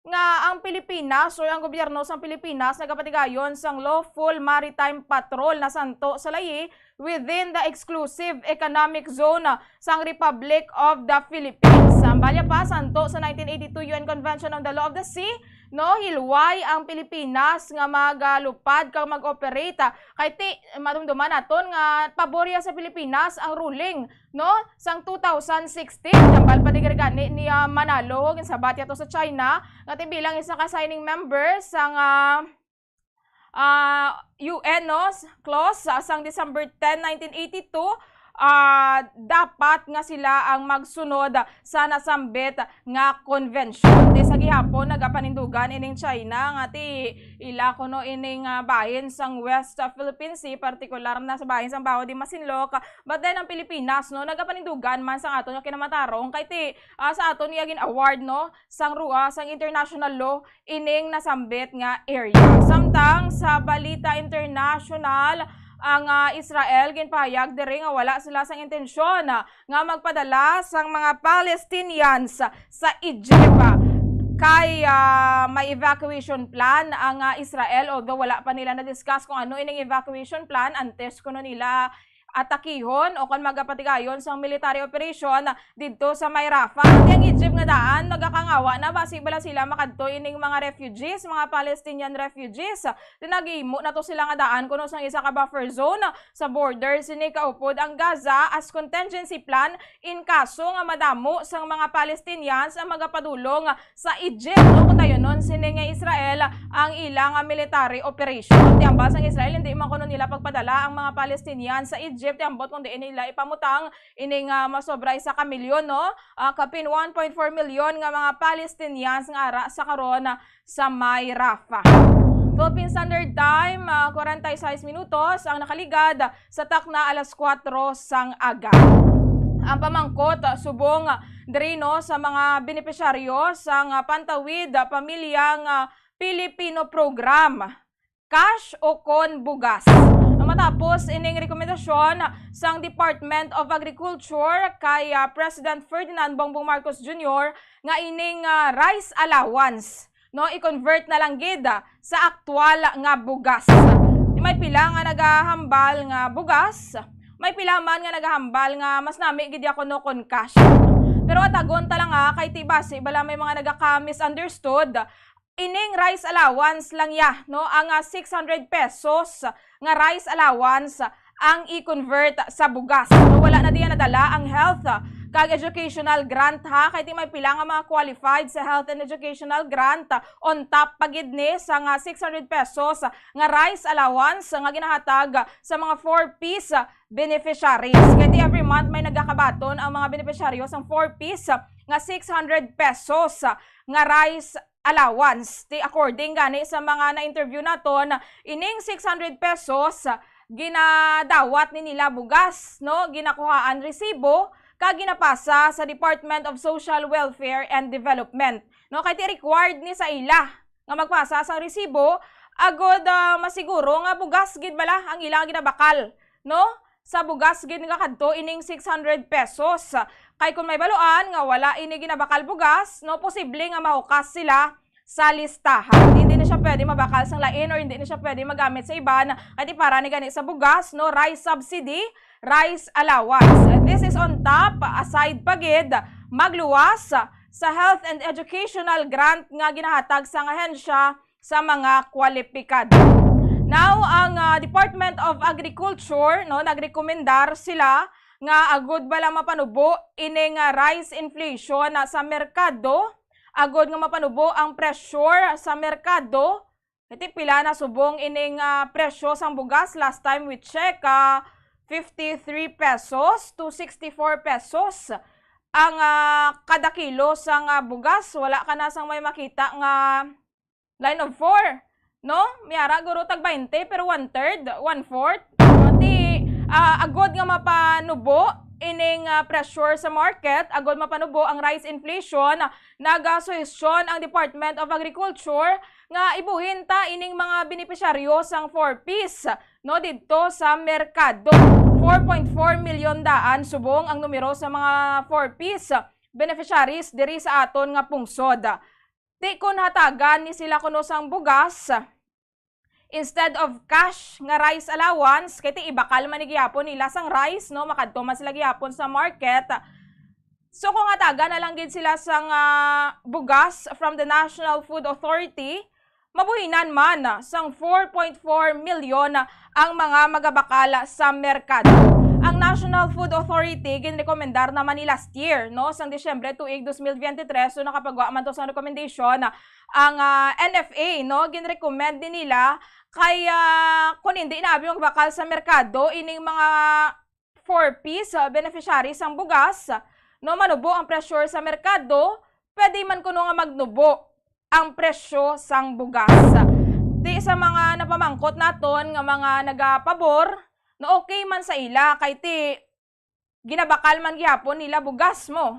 nga ang Pilipinas or ang gobyerno sang Pilipinas nagapatigayon sang lawful maritime patrol na santo sa layi within the exclusive economic zone sang Republic of the Philippines. Ang balya pa, santo sa nineteen eighty-two U N Convention on the Law of the Sea, no, hilway ang Pilipinas nga magalupad kag mag-operate. Kay ti, madumduman naton nga pabor ya sa Pilipinas ang ruling, no, sang two thousand sixteen. Tambal pa di gani ni, ah, Manalo, ginsabat yato sa China nga ti bilang isa ka signing member sang, ah, ah, U N, no, s-, clause sa sang December ten, nineteen eighty-two, ah, dapat nga sila ang magsunod sa nasambit nga konvensyon. Ti sa gihapon nagapanindugan ining China nga ti ila kuno ining, ah, bahin sang West, ah, Philippine Sea, partikular na sa bahin sang Baho de Masinloc. But then ang Pilipinas, no, nagapanindugan man sang aton nga kinamatarong kay ti, ah, sa aton iya gin-award, no, sang rua sang international law ining nasambit nga area. Samtang sa balita international, ang, ah, Israel ginpahayag diri nga wala sila sang intensyon, ah, nga magpadala sang mga Palestinians sa Egypt. Kay, ah, may evacuation plan ang, ah, Israel, although wala pa nila na-discuss kung ano ining evacuation plan antes kuno nila atakihon o kon magapatigayon sang military operation didto sa may Rafah. Ti ang Egypt nga daan nagakangawa na basi bala sila makadto ining mga refugees, mga Palestinian refugees. Ti naghimo na to sila nga daan kuno sang isa ka buffer zone sa border sini kaupod ang Gaza as contingency plan in kaso nga madamo sang mga Palestinians ang magapadulong sa Egypt, no, kung dayonon sini nga Israel ang ila nga military operation. Ti ambal sang Israel, hindi man kuno nila pagpadala ang mga Palestinian sa Egypt. Ti ambot kung diin nila ipamutang ini nga masobra isa ka milyon, no? Ah, kapin one point four milyon nga mga Palestinians nga ara sa karon, ah, sa may Rafah. Philippine Standard Time, ah, kwarenta y seis minutos ang nakaligad sa takna alas kuwatro sang aga. Ang pamangkot, ah, subong, ah, diri, no, sa mga benepisyaryo sang, ah, Pantawid, ah, Pamilyang, ah, Pilipino Program, cash o kon bugas. Matapos ining rekomendasyon sang Department of Agriculture kay, ah, President Ferdinand Bongbong Marcos Junior nga ining, ah, rice allowance, no, i-convert na lang gid, ah, sa aktual nga bugas. May pila nga nagahambal nga bugas, may pila man nga nagahambal nga mas nami gid ya kuno kon cash. Pero atagon ta lang, ha, kay ti basi bala may mga nagaka-misunderstood. Ining rice allowance lang ya, no? Ang, ah, six hundred pesos nga rice allowance ang i-convert sa bugas. No, wala na diyan nadala ang health, ah, kag educational grant, ha, kay ti may pila nga mga qualified sa health and educational grant, ah, on top pa gid ni sa nga six hundred pesos nga rice allowance nga ginahatag sa mga four Ps beneficiaries. Kay ti every month may nagakabaton ang mga beneficiaryo sang four Ps nga six hundred pesos nga rice allowance. Ti according gani sa mga na-interview naton, ining six hundred pesos, ginadawat ni nila bugas, no? Ginakuhaan resibo, kag ginapasa sa Department of Social Welfare and Development, no? Kay ti required ni sa ila nga magpasa sang resibo, agod, ah, masiguro nga bugas gid bala ang ila nga ginabakal, no? Sa bugas gid nga kadto ining six hundred pesos. Kay kung may baluan nga wala ini ginabakal bugas, no, posible nga mahukas sila sa listahan. Hindi na siya pwede mabakal sang lain or hindi na siya pwede magamit sa iban. Kay ti para ni gani sa bugas, no, rice subsidy, rice allowance. This is on top, aside pa gid, magluwas sa health and educational grant nga ginahatag sang ahensya sa mga kwalipikado. Now, ang, ah, Department of Agriculture, no, nagrekomendar sila nga agud bala mapanubo ining, ah, rice inflation na sa merkado, agud nga mapanubo ang pressure sa merkado. Kay ti pila na subong ining, ah, presyo sang bugas? Last time we check, ah, fifty-three pesos to sixty-four pesos ang, ah, kada kilo sang, ah, bugas. Wala ka na sang may makita nga line of four, no? May ara guro tag twenty, pero one-third, one-fourth. Ti, ah, agod nga mapanubo ining, ah, pressure sa market, agod mapanubo ang rice inflation, nagasuhestyon ang Department of Agriculture nga ibuhin ta ining mga benepisyaryo sang four Ps, no, didto sa merkado. Four point four milyon daan subong ang numero sa mga four Ps beneficiaries diri sa aton nga pungsod. Ti kon hatagan ni sila kuno sang bugas, instead of cash nga rice allowance, kay ti ibakal man ni gihapon nila sang rice, no? Makadto man sila gihapon sa market. So, kung hatagan na lang gid sila sang, ah, bugas from the National Food Authority, mabuhinan man sang four point four milyon ang mga magabakal sa merkado. Ang National Food Authority ginrekomendar naman ni last year, no, sang Disyembre tuig dos mil biyente tres, so nakapagwa man to sang recommendation ang, ah, N F A, no, ginrecommend din nila kay, ah, kung hindi na abi magbakal sa merkado ining mga four Ps, ah, beneficiaries sang bugas, no, manubo ang pressure sa merkado, pwede man kuno nga magnubo ang presyo sang bugas. Ti sa mga napamangkot naton nga mga nagapabor, no, okay man sa ila kay ti ginabakal man gihapon nila bugas mo.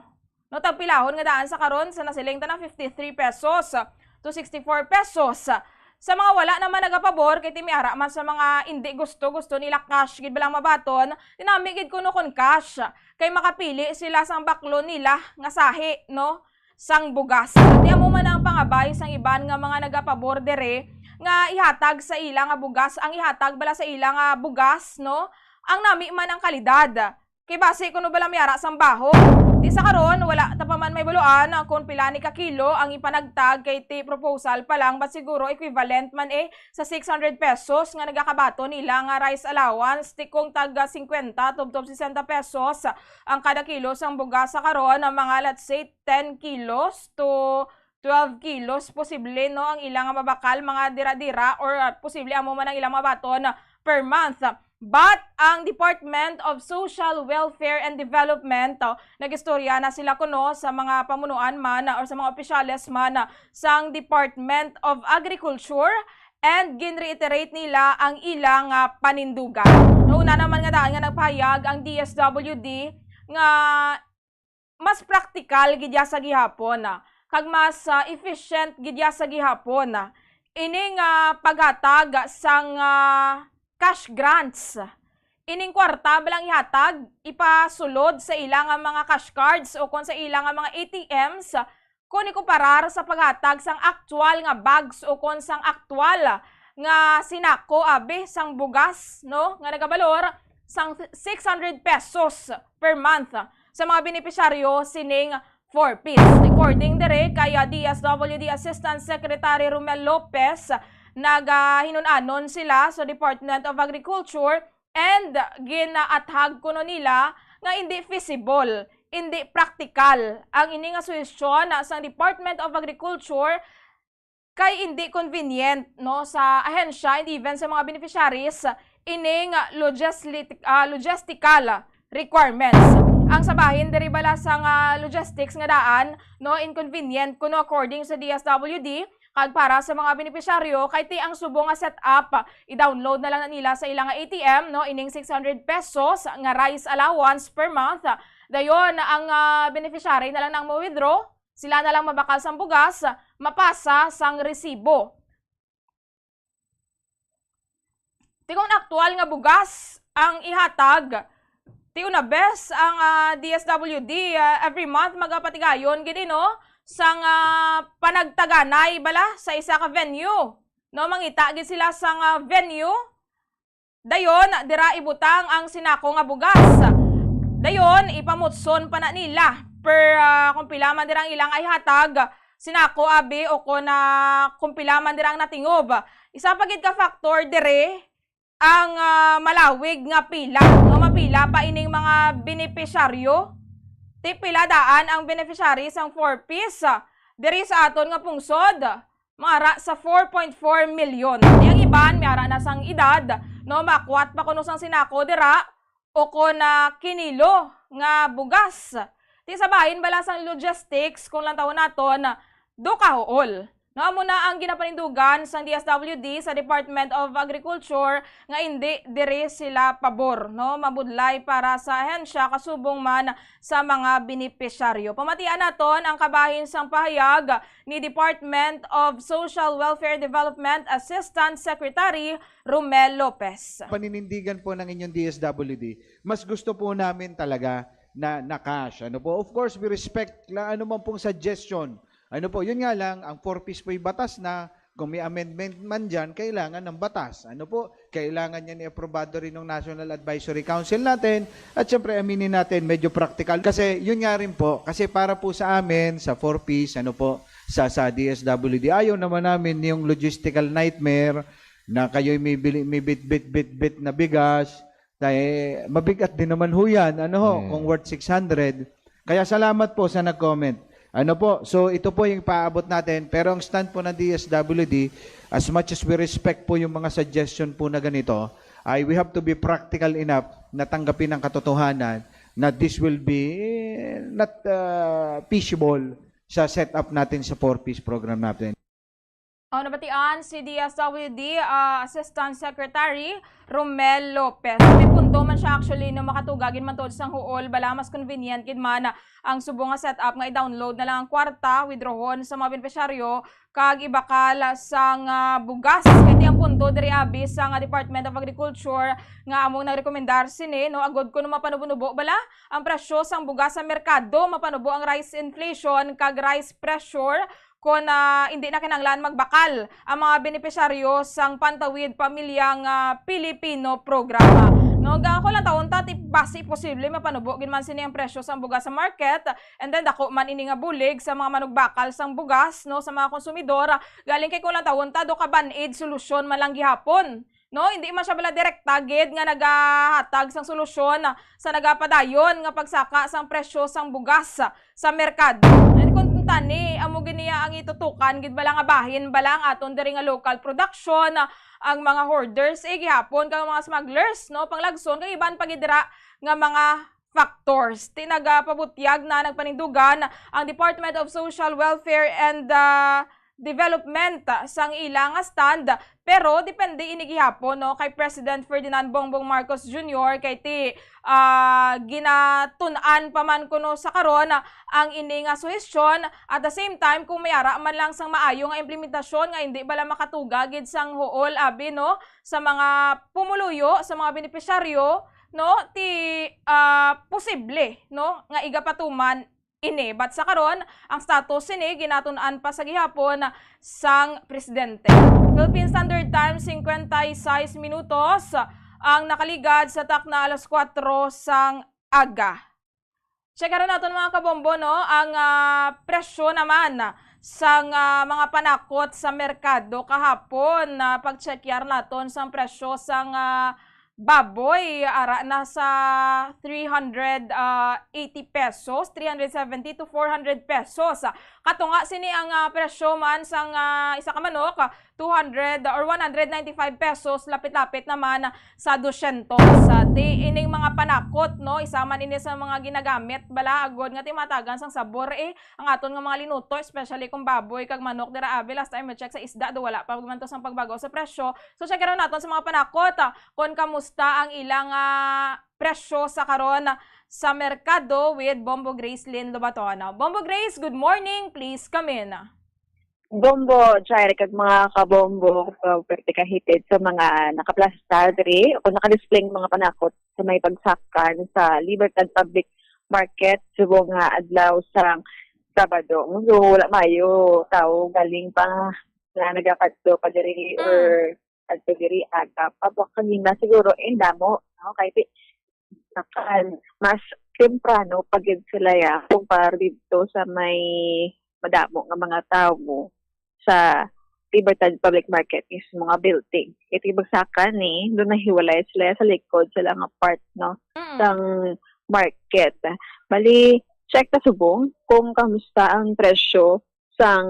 No, tagpilahon nga daan sa karon sa nasiling ta na fifty-three pesos to sixty-four pesos. Sa mga wala naman nagapabor, kay ti may ara man sa mga indi gusto, gusto nila cash gid balang mabaton, ti nami gid kuno kon cash. Kay makapili sila sang baklo nila nga sahi, no, sang bugas. Ti amo man ang pangabay sang iban nga mga nagapabor dere nga ihatag sa ila nga bugas, ang ihatag bala sa ila nga bugas, no, ang nami man ang kalidad. Kay basi kuno bala may ara sang baho. Ti sa karon, wala ta pa man may baluan kung pila ni ka kilo ang ipanagtag kay ti proposal pa lang, but siguro equivalent man, eh, sa six hundred pesos nga nagakabaton nila nga rice allowance, ti kung taga singkwenta tubtob sesenta pesos ang kada kilo sang bugas sa karon, ang mga, let's say, ten kilos to twelve kilos, posible, no, ang ilang mabakal, mga dira-dira, or, ah, posible amo man ang ilang mabaton per month. But ang Department of Social Welfare and Development, oh, nag-istorya na sila kuno sa mga pamunuan man, ah, or sa mga opisyales man, ah, sang Department of Agriculture, and ginreiterate nila ang ilang, ah, panindugan. No, una naman nga daan nga nagpahayag ang D S W D nga mas praktikal gid ya sa gihapon, ah, kag mas, ah, efficient gid ya sa gihapon, ah, ining, ah, paghatag sang, ah, cash grants. Ining kwarta balang ihatag, ipasulod sa ila nga mga cash cards o kon sa ila nga mga A T Ms, kon ikumparar sa paghatag sang aktual nga bags o kon sang aktual nga sinako abi sang bugas, no, nga nagabalor sang six hundred pesos per month sa mga benepisyaryo sining four Ps. According dire kay, ah, D S W D Assistant Secretary Romel Lopez, nagahinun-anon sila sa Department of Agriculture and ginaathag kuno nila nga indi feasible, indi praktikal ang ini nga suhestyon sang Department of Agriculture kay indi convenient, no, sa ahensya and even sa mga beneficiaries ining logistic-, ah, logistical requirements. Ang sa bahin diri bala sang logistics nga daan, no, inconvenient kuno according sa D S W D, kag para sa mga benepisyaryo kay ti ang subong nga setup, i-download na lang na nila sa ilang A T M, no, ining six hundred pesos nga rice allowance per month. Dayon ang, ah, beneficiary na lang ang mo-withdraw, sila na lang mabakal sang bugas, mapasa sang resibo. Ti kon aktual nga bugas ang ihatag, ti una bes ang, ah, D S W D, ah, every month magapatigayon gid, eh, no, sang, ah, panagtaganay bala sa isa ka venue. No, mangita gid sila sang, ah, venue. Dayon, dira ibutang ang sinako nga bugas. Dayon, ipamutson pa na nila per, ah, kung pila man dira ang ilang ihatag, sinako abi o kon, ah, kung pila man dira ang natingob. Isa pa gid ka factor diri ang, ah, malawig nga pila, no? Mapila pa ining mga benepisyaryo. Ti pila daan ang beneficiary sang four Ps, ah, diri sa aton nga pungsod? Mara sa four point four milyon. Ti ang iban, may ara na sang edad, no, makwat pa kuno sang sinako dira, o kon, ah, kinilo nga bugas. Ti sa bahin bala sang logistics, kung lantawon naton, do kahuol. No, amo na ang ginapanindugan sang D S W D sa Department of Agriculture nga indi diri sila pabor, no, mabudlay para sa ahensya kasubong man sa mga benepisyaryo. Pamatian naton ang kabahin sang pahayag ni Department of Social Welfare Development Assistant Secretary Romel Lopez. Paninindigan po ng inyong D S W D, mas gusto po namin talaga na, na cash. Ano po? Of course, we respect la, ano man pong suggestion. Ano po? Yun nga lang, ang four Ps po'y batas na. Kung may amendment man dyan, kailangan ng batas. Ano po? Kailangan yan i-aprobado rin ng National Advisory Council natin. At syempre, aminin natin, medyo practical. Kasi yun nga rin po, kasi para po sa amin, sa four Ps, ano po, sa, sa D S W D, ayaw naman namin yung logistical nightmare na kayo'y may, bili, may bit, bit, bit, bit na bigas. Dahil mabigat din naman ho yan, ano ho, Mm. kung worth six hundred. Kaya salamat po sa nag-comment. Ano po, so ito po yung paabot natin. Pero ang stand po ng D S W D, as much as we respect po yung mga suggestion po na ganito, ay we have to be practical enough na tanggapin ang katotohanan na this will be, eh, not, ah, feasible sa setup natin sa four Ps program natin. Oh, nabatian si D S W D, ah, Assistant Secretary Romel Lopez. May punto man siya actually, no, makatuga gid man tuod sang huol, bala mas convenient gid man ang subong nga setup nga i-download na lang ang kwarta, withdrawon sa mga benepisyaryo, kag ibakal sang, ah, bugas. Kay ti ang punto diri abi sang, ah, Department of Agriculture nga among nagrekomendar sini, no, agod kuno mapanubo-nubo bala ang presyo sang bugas sa merkado, mapanubo ang rice inflation kag rice pressure, kon, ah, hindi na kinahanglan magbakal ang mga benepisyaryo sang Pantawid Pamilya nga Pilipino Programa. No, ga-, kung lantawon ta, ti basi posible mapanubo gid man sini ang presyo sang bugas sa market, and then dako man ini nga bulig sa mga manugbakal sang bugas, no, sa mga konsumidor. Galing kay kung lantawon ta, do ka band-aid solusyon man lang gihapon. No, hindi man siya bala direkta gid nga nagahatag sang solusyon sa nagapadayon nga pagsaka sang presyo sang bugas sa merkado. And kung tani, amo gid niya ang itutukan gid bala nga bahin bala ang aton diri nga local production, ang mga hoarders, eh, gihapon kag mga smugglers, no, panglagson kag iban pa gid dira nga mga factors. Ti nagapabutyag na nagpanindugan ang Department of Social Welfare and, ah, development sang ila nga stand, pero depende ini gihapon, no, kay President Ferdinand Bongbong Marcos Junior, kay ti, ah, ginatun-an pa man kuno sa karon ang ini nga suhestyon. At the same time, kung may ara man lang sang maayo nga implementasyon nga hindi bala makatuga gid sang huol, abi, no, sa mga pumuluyo, sa mga benepisyaryo, no, ti, ah, posible, no, nga igapatuman ini. But sa karon, ang status sini ginatun-an pa sa gihapon sang presidente. Philippine Standard Time, singkwenta y seis minutos ang nakaligad sa takna alas kuwatro sang aga. Check naton, mga kabombo, no, ang, ah, presyo naman sang, ah, mga panakot sa merkado kahapon. Ah, pag-check naton sang presyo sang, ah, baboy, ara na sa three hundred, ah, eighty pesos, three hundred seventy to four hundred pesos. Katunga sini ang, ah, presyo man sang, ah, isa ka manok, ah, two hundred or one hundred ninety-five pesos, lapit-lapit naman sa dosyentos. Ah, ti ining mga panakot, no, isa man ini sa mga ginagamit bala agod nga ti matagan sang sabor, eh, ang aton nga mga linuto, especially kung baboy kag manok dira, abi, last time mi-check sa isda, do wala pa man to sang pagbag-o sa presyo. So, check naton sa mga panakot, ah, kung kamusta ang ilang, ah, presyo sa karon sa merkado with Bombo Grace Lynn Lobaton. Bombo Grace, good morning. Please come in. Bombo, Jaire, kag mga kabombo, uh, pwerte ka hitid sa mga nakaplasta diri o nakadisplay nga mga panakot sa may bagsakan sa Libertad Public Market subong nga adlaw sang Sabado. So, wala maayo tawo galing pa nga nagakadto pa diri Mm. or adto diri aga pa. Buwag kanina siguro, eh, damo, no? Kay ti-, nakan, mas temprano pa gid sila ya kumpara didto sa may madamo nga mga tawo sa Libertad Public Market mismo nga building. Iti bagsakan ni, doon nahiwalay sila sa likod sila nga part, no, Mm. sang market. Bali, check ta subong kung kamusta ang presyo sang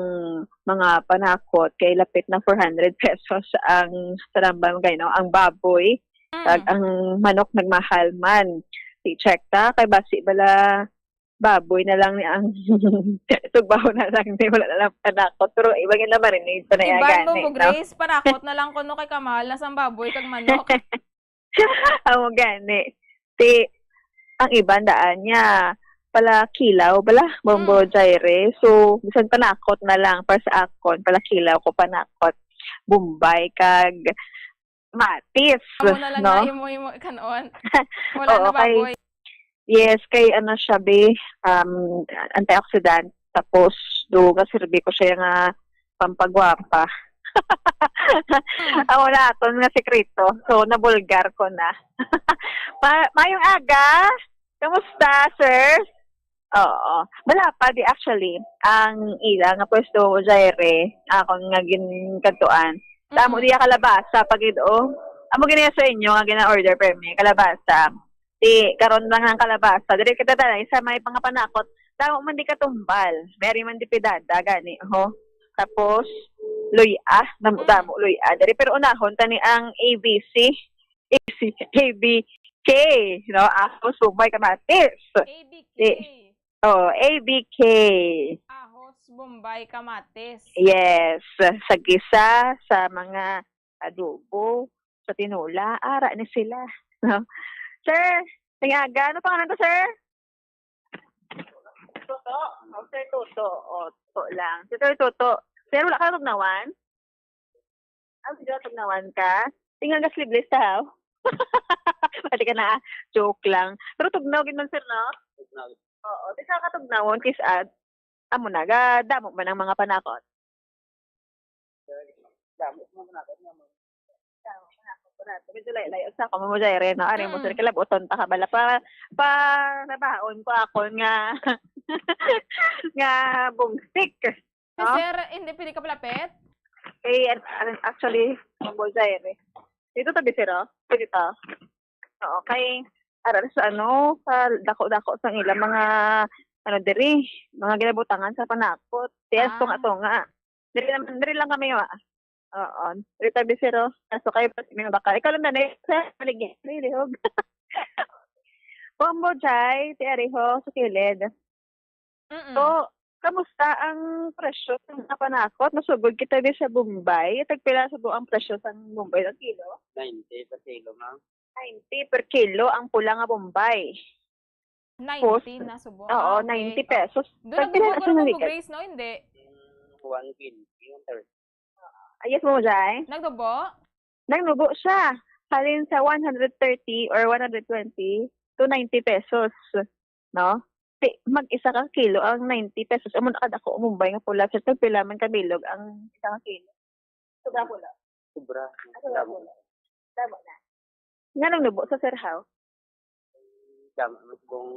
mga panakot kay lapit na four hundred pesos ang sarambang gay, no, ang baboy, kag Mm. ang manok nagmahal man. I-check ta kay basi bala baboy na lang ni ang tugbaw na lang ni, wala na lang panakot. Pero iba nga na marinate pa na Iban yan mo, gani, Bo no? Grace, panakot na lang kuno kay kamahal na sang baboy kag manok. Amo gani. Ti, ang iban daan niya, pala kilaw, bala, Bombo Mm. Jaire. So, bisan panakot na lang, para sa akon, pala kilaw ko panakot. Bombay kag matis, Amo na lang no? Na imo, imo kanon. Wala Oo, na kay, baboy. Yes, kay ano siya, be, um, antioxidant. Tapos, do, gaserbi ko siya nga pampagwapa. Mm. Amo na aton nga sekreto. So, nabulgar ko na. Ma-, mayong aga. Kamusta, sir? Oo. Wala pa, di actually. Ang ila nga pwesto, Jaire, akon nga ginkadtuan. Damo Mm. diya kalabasa, pag id-, oh. Amo gini sa inyo nga gina-order, permi, kalabasa. Di, karon lang ang kalabasa. Diri kita tanay sa may pangapanakot. Damo man di katumbal. Mary man di pidada, gani, ho. Tapos, luya. Damo, Mm. damo, luya. Diri, pero unahon, tani ang A B C. A B K, no? Ahos, bombay, kamatis. A B K. Eh, oh, A B K. Ahos, bombay, kamatis. Yes. Sa gisa, sa mga adobo, sa tinola, ara ni sila. No? Sir, tingaga, ano pangalan to, sir? Toto? O, Sir Toto. O, Toto lang. Si Sir Toto. Sir, wala ka natugnawan? Ah, medyo natugnawan ka? Tingnan ka sleeveless ta, ha? Pati ka na, ah. Joke lang. Pero tugnaw gid man, sir, no? Tugnaw. Oo, di sa katugnawon, kis ad. Amo na, ga, damo man ang mga panakot. Damo sa mga panakot nga mo. Damo, panakot ko na. Medyo layo-layo sa ako, Mamo Jaire, no? Ari mo, Mm. sir, kilabuton ta ka bala. Pa, pa, nabaon ko ako nga, nga bungsik. Si No? Sir, hindi pwede ka palapit? Eh, an-, an-, actually, ang bulsa yan eh. Dito tabi, sir, oh. Pwede to. Oo, kay, ara sa ano, sa dako-dako sa ilang mga, ano, diri, mga ginabutangan sa panakot. Tiyan, Ah. tunga-tunga. Diri naman, diri lang kami, wa. Oo. Diri tabi, sir, oh. Kaso kayo, pati may bakal. Ikaw lang na, sir, maligyan. Diri, hog. Bombo, Jai, ti ariho, sa kilid. Mm-mm. So, Kamusta ang presyo sa mga panakot? Nasugod kita di sa Bombay. Tagpila subo ang presyo sa Bombay ang kilo? Ninety per kilo, ma'am. Ninety per kilo ang pula nga Bombay. Ninety na subo. Oo, Ah, okay. ninety pesos. Doon Tagpila nagdubo na na sa Ma'am Ligan? Grace, no? Hindi. Mm, one twenty, one thirty. Ayos mo, Jai? Nagdubo? Nagnubo siya. Halin sa one hundred thirty or one hundred twenty to ninety pesos, no? Ti, mag-isa ka kilo ang ninety pesos. Amo na kadako ang Bombay nga pula. Sa tagpila man ka bilog ang isa ka kilo? Sobra pula. Sobra. Ah, sobra Damo. pula. Damo na. Nganong nubo sa Sir How? Damo, mas bong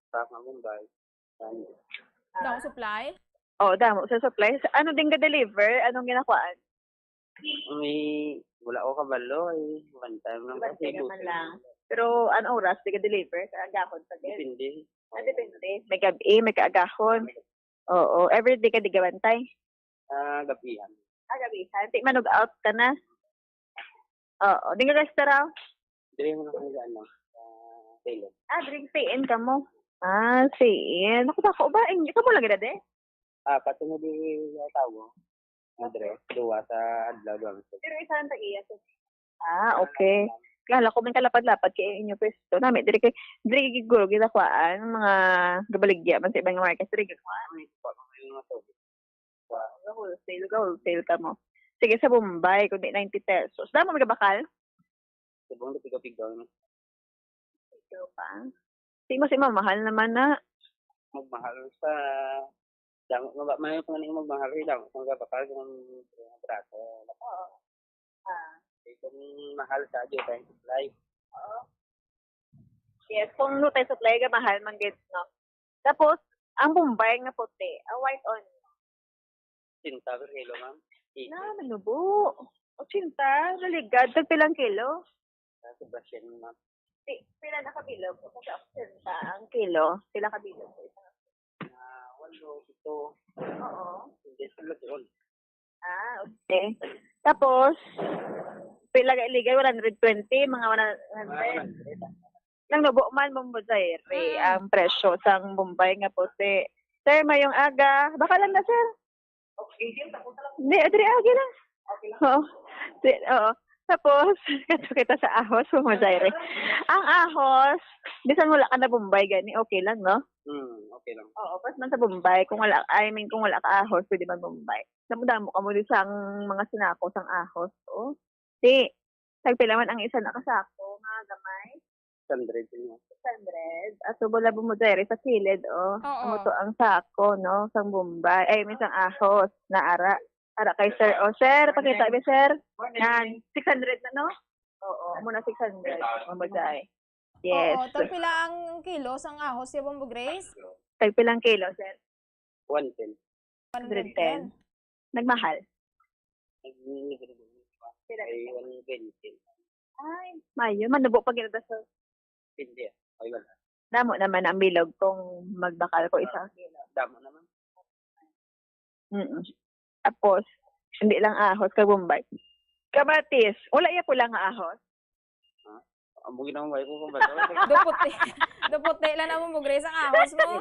staff nga Bombay. Damo supply? Oh, damo sa supply. Sa, ano din ga-deliver? Anong ginakuhaan? May, wala ko kabalo eh. One time lang One kasi time man busa lang. Pero ano oras di ka-deliver? Sa agahon pa din? Depende. Ah, depende. May gabi, may kaagahon. Oo, everyday ka di gabantay? Ah, gabihan. Ah, gabihan. Di manug out ka na? Oo, di nga restaurant? Dili mo na kung ano, sa Taylor. Ah, drink T N ka mo? Ah, T N. Ako ba, ako ba? Hindi ka mo lagi na de? Ah, pati mo di sa tawo. Madre, duwa sa adlaw, duwa sa Pero isa ang tag-iya, sir. Ah, okay. Kala ko may kalapad-lapad kay inyo pwesto. Nami, diri kay, diri kay guro, ginakuhaan, mga gabaligya man sa ibang market, diri ginakuhaan. Mga tubig. Ga-wholesale, ga-wholesale ka mo. Sige, sa Bombay, kundi ninety pesos. Damo may gabakal? Subong na pigaw-pigaw na. Pigaw pa. Di mo si mamahal naman na. Magmahal sa damo, maba-, may mga magmahal, eh, damo, kung gabakal, kung, kung barato. Oo. Ah. Eh, kung mahal sa adyo, tayong supply. Oo. Yes, kung no tayo supply ka, mahal man gid, no? Tapos, ang Bombay nga puti, ang white onion. Sinta per kilo, ma'am. Eighty. Na, manubo. Ochenta, naligad. Tag pilang kilo? Sa Sebastian, ma'am. Di, pila na kabilog? O, sa ochenta ang kilo, pila kabilog? Ah, walo, pito. Oo. Hindi, sa Luzon. Ah, okay. Tapos, pila ka iligan? One hundred twenty, mga one hundred. Nang nubo man, Bombo Jairi, Mm. ang presyo sang Bombay nga puti. Sir, mayong aga. Baka lang na, sir. Hindi, adri, agi lang. Oo. Si, oo. Tapos, kato kita sa ahos, Bombo Jairi. Ang ahos, bisan wala ka na Bombay, gani, okay lang, no? Hmm, okay lang. Oo, pas man sa Bombay, kung wala, I mean, kung wala ka ahos, pwede man Bombay. Damo-damo ka mo di sang mga sinako sang ahos, oh. Di, tagpila man ang isa na ka sako nga gamay? Six hundred yun. Six hundred. Ato, wala mo diri sa kilid, oh. Oo. Amo to ang sako, no? Sang Bombay. Ay, may sang ahos na ara. Ara kay sir. Oh, sir, pakita mi, sir. Morning. Yan. Six hundred na, no? Oo, amo na six hundred. Mabuday. Yes. Oo, tagpila ang kilo sang ahos, ya, Bombo Grace? Tagpila ang kilo, sir? One ten. Hundred ten. Nagmahal? Nag-, Pila ay, na? One twenty. Ay, mayo. Manubo pa gid sa Hindi. Ay, wala. Damo naman ang bilog kung magbakal ko isa. Damo naman. Mm. Tapos, hindi lang ahos, kag Bombay. Kamatis. Wala iya pula nga ahos? Ha? Amo ginawa ko kung bato. Daputi. Daputi lang naman mo, Grace, ang ahos mo.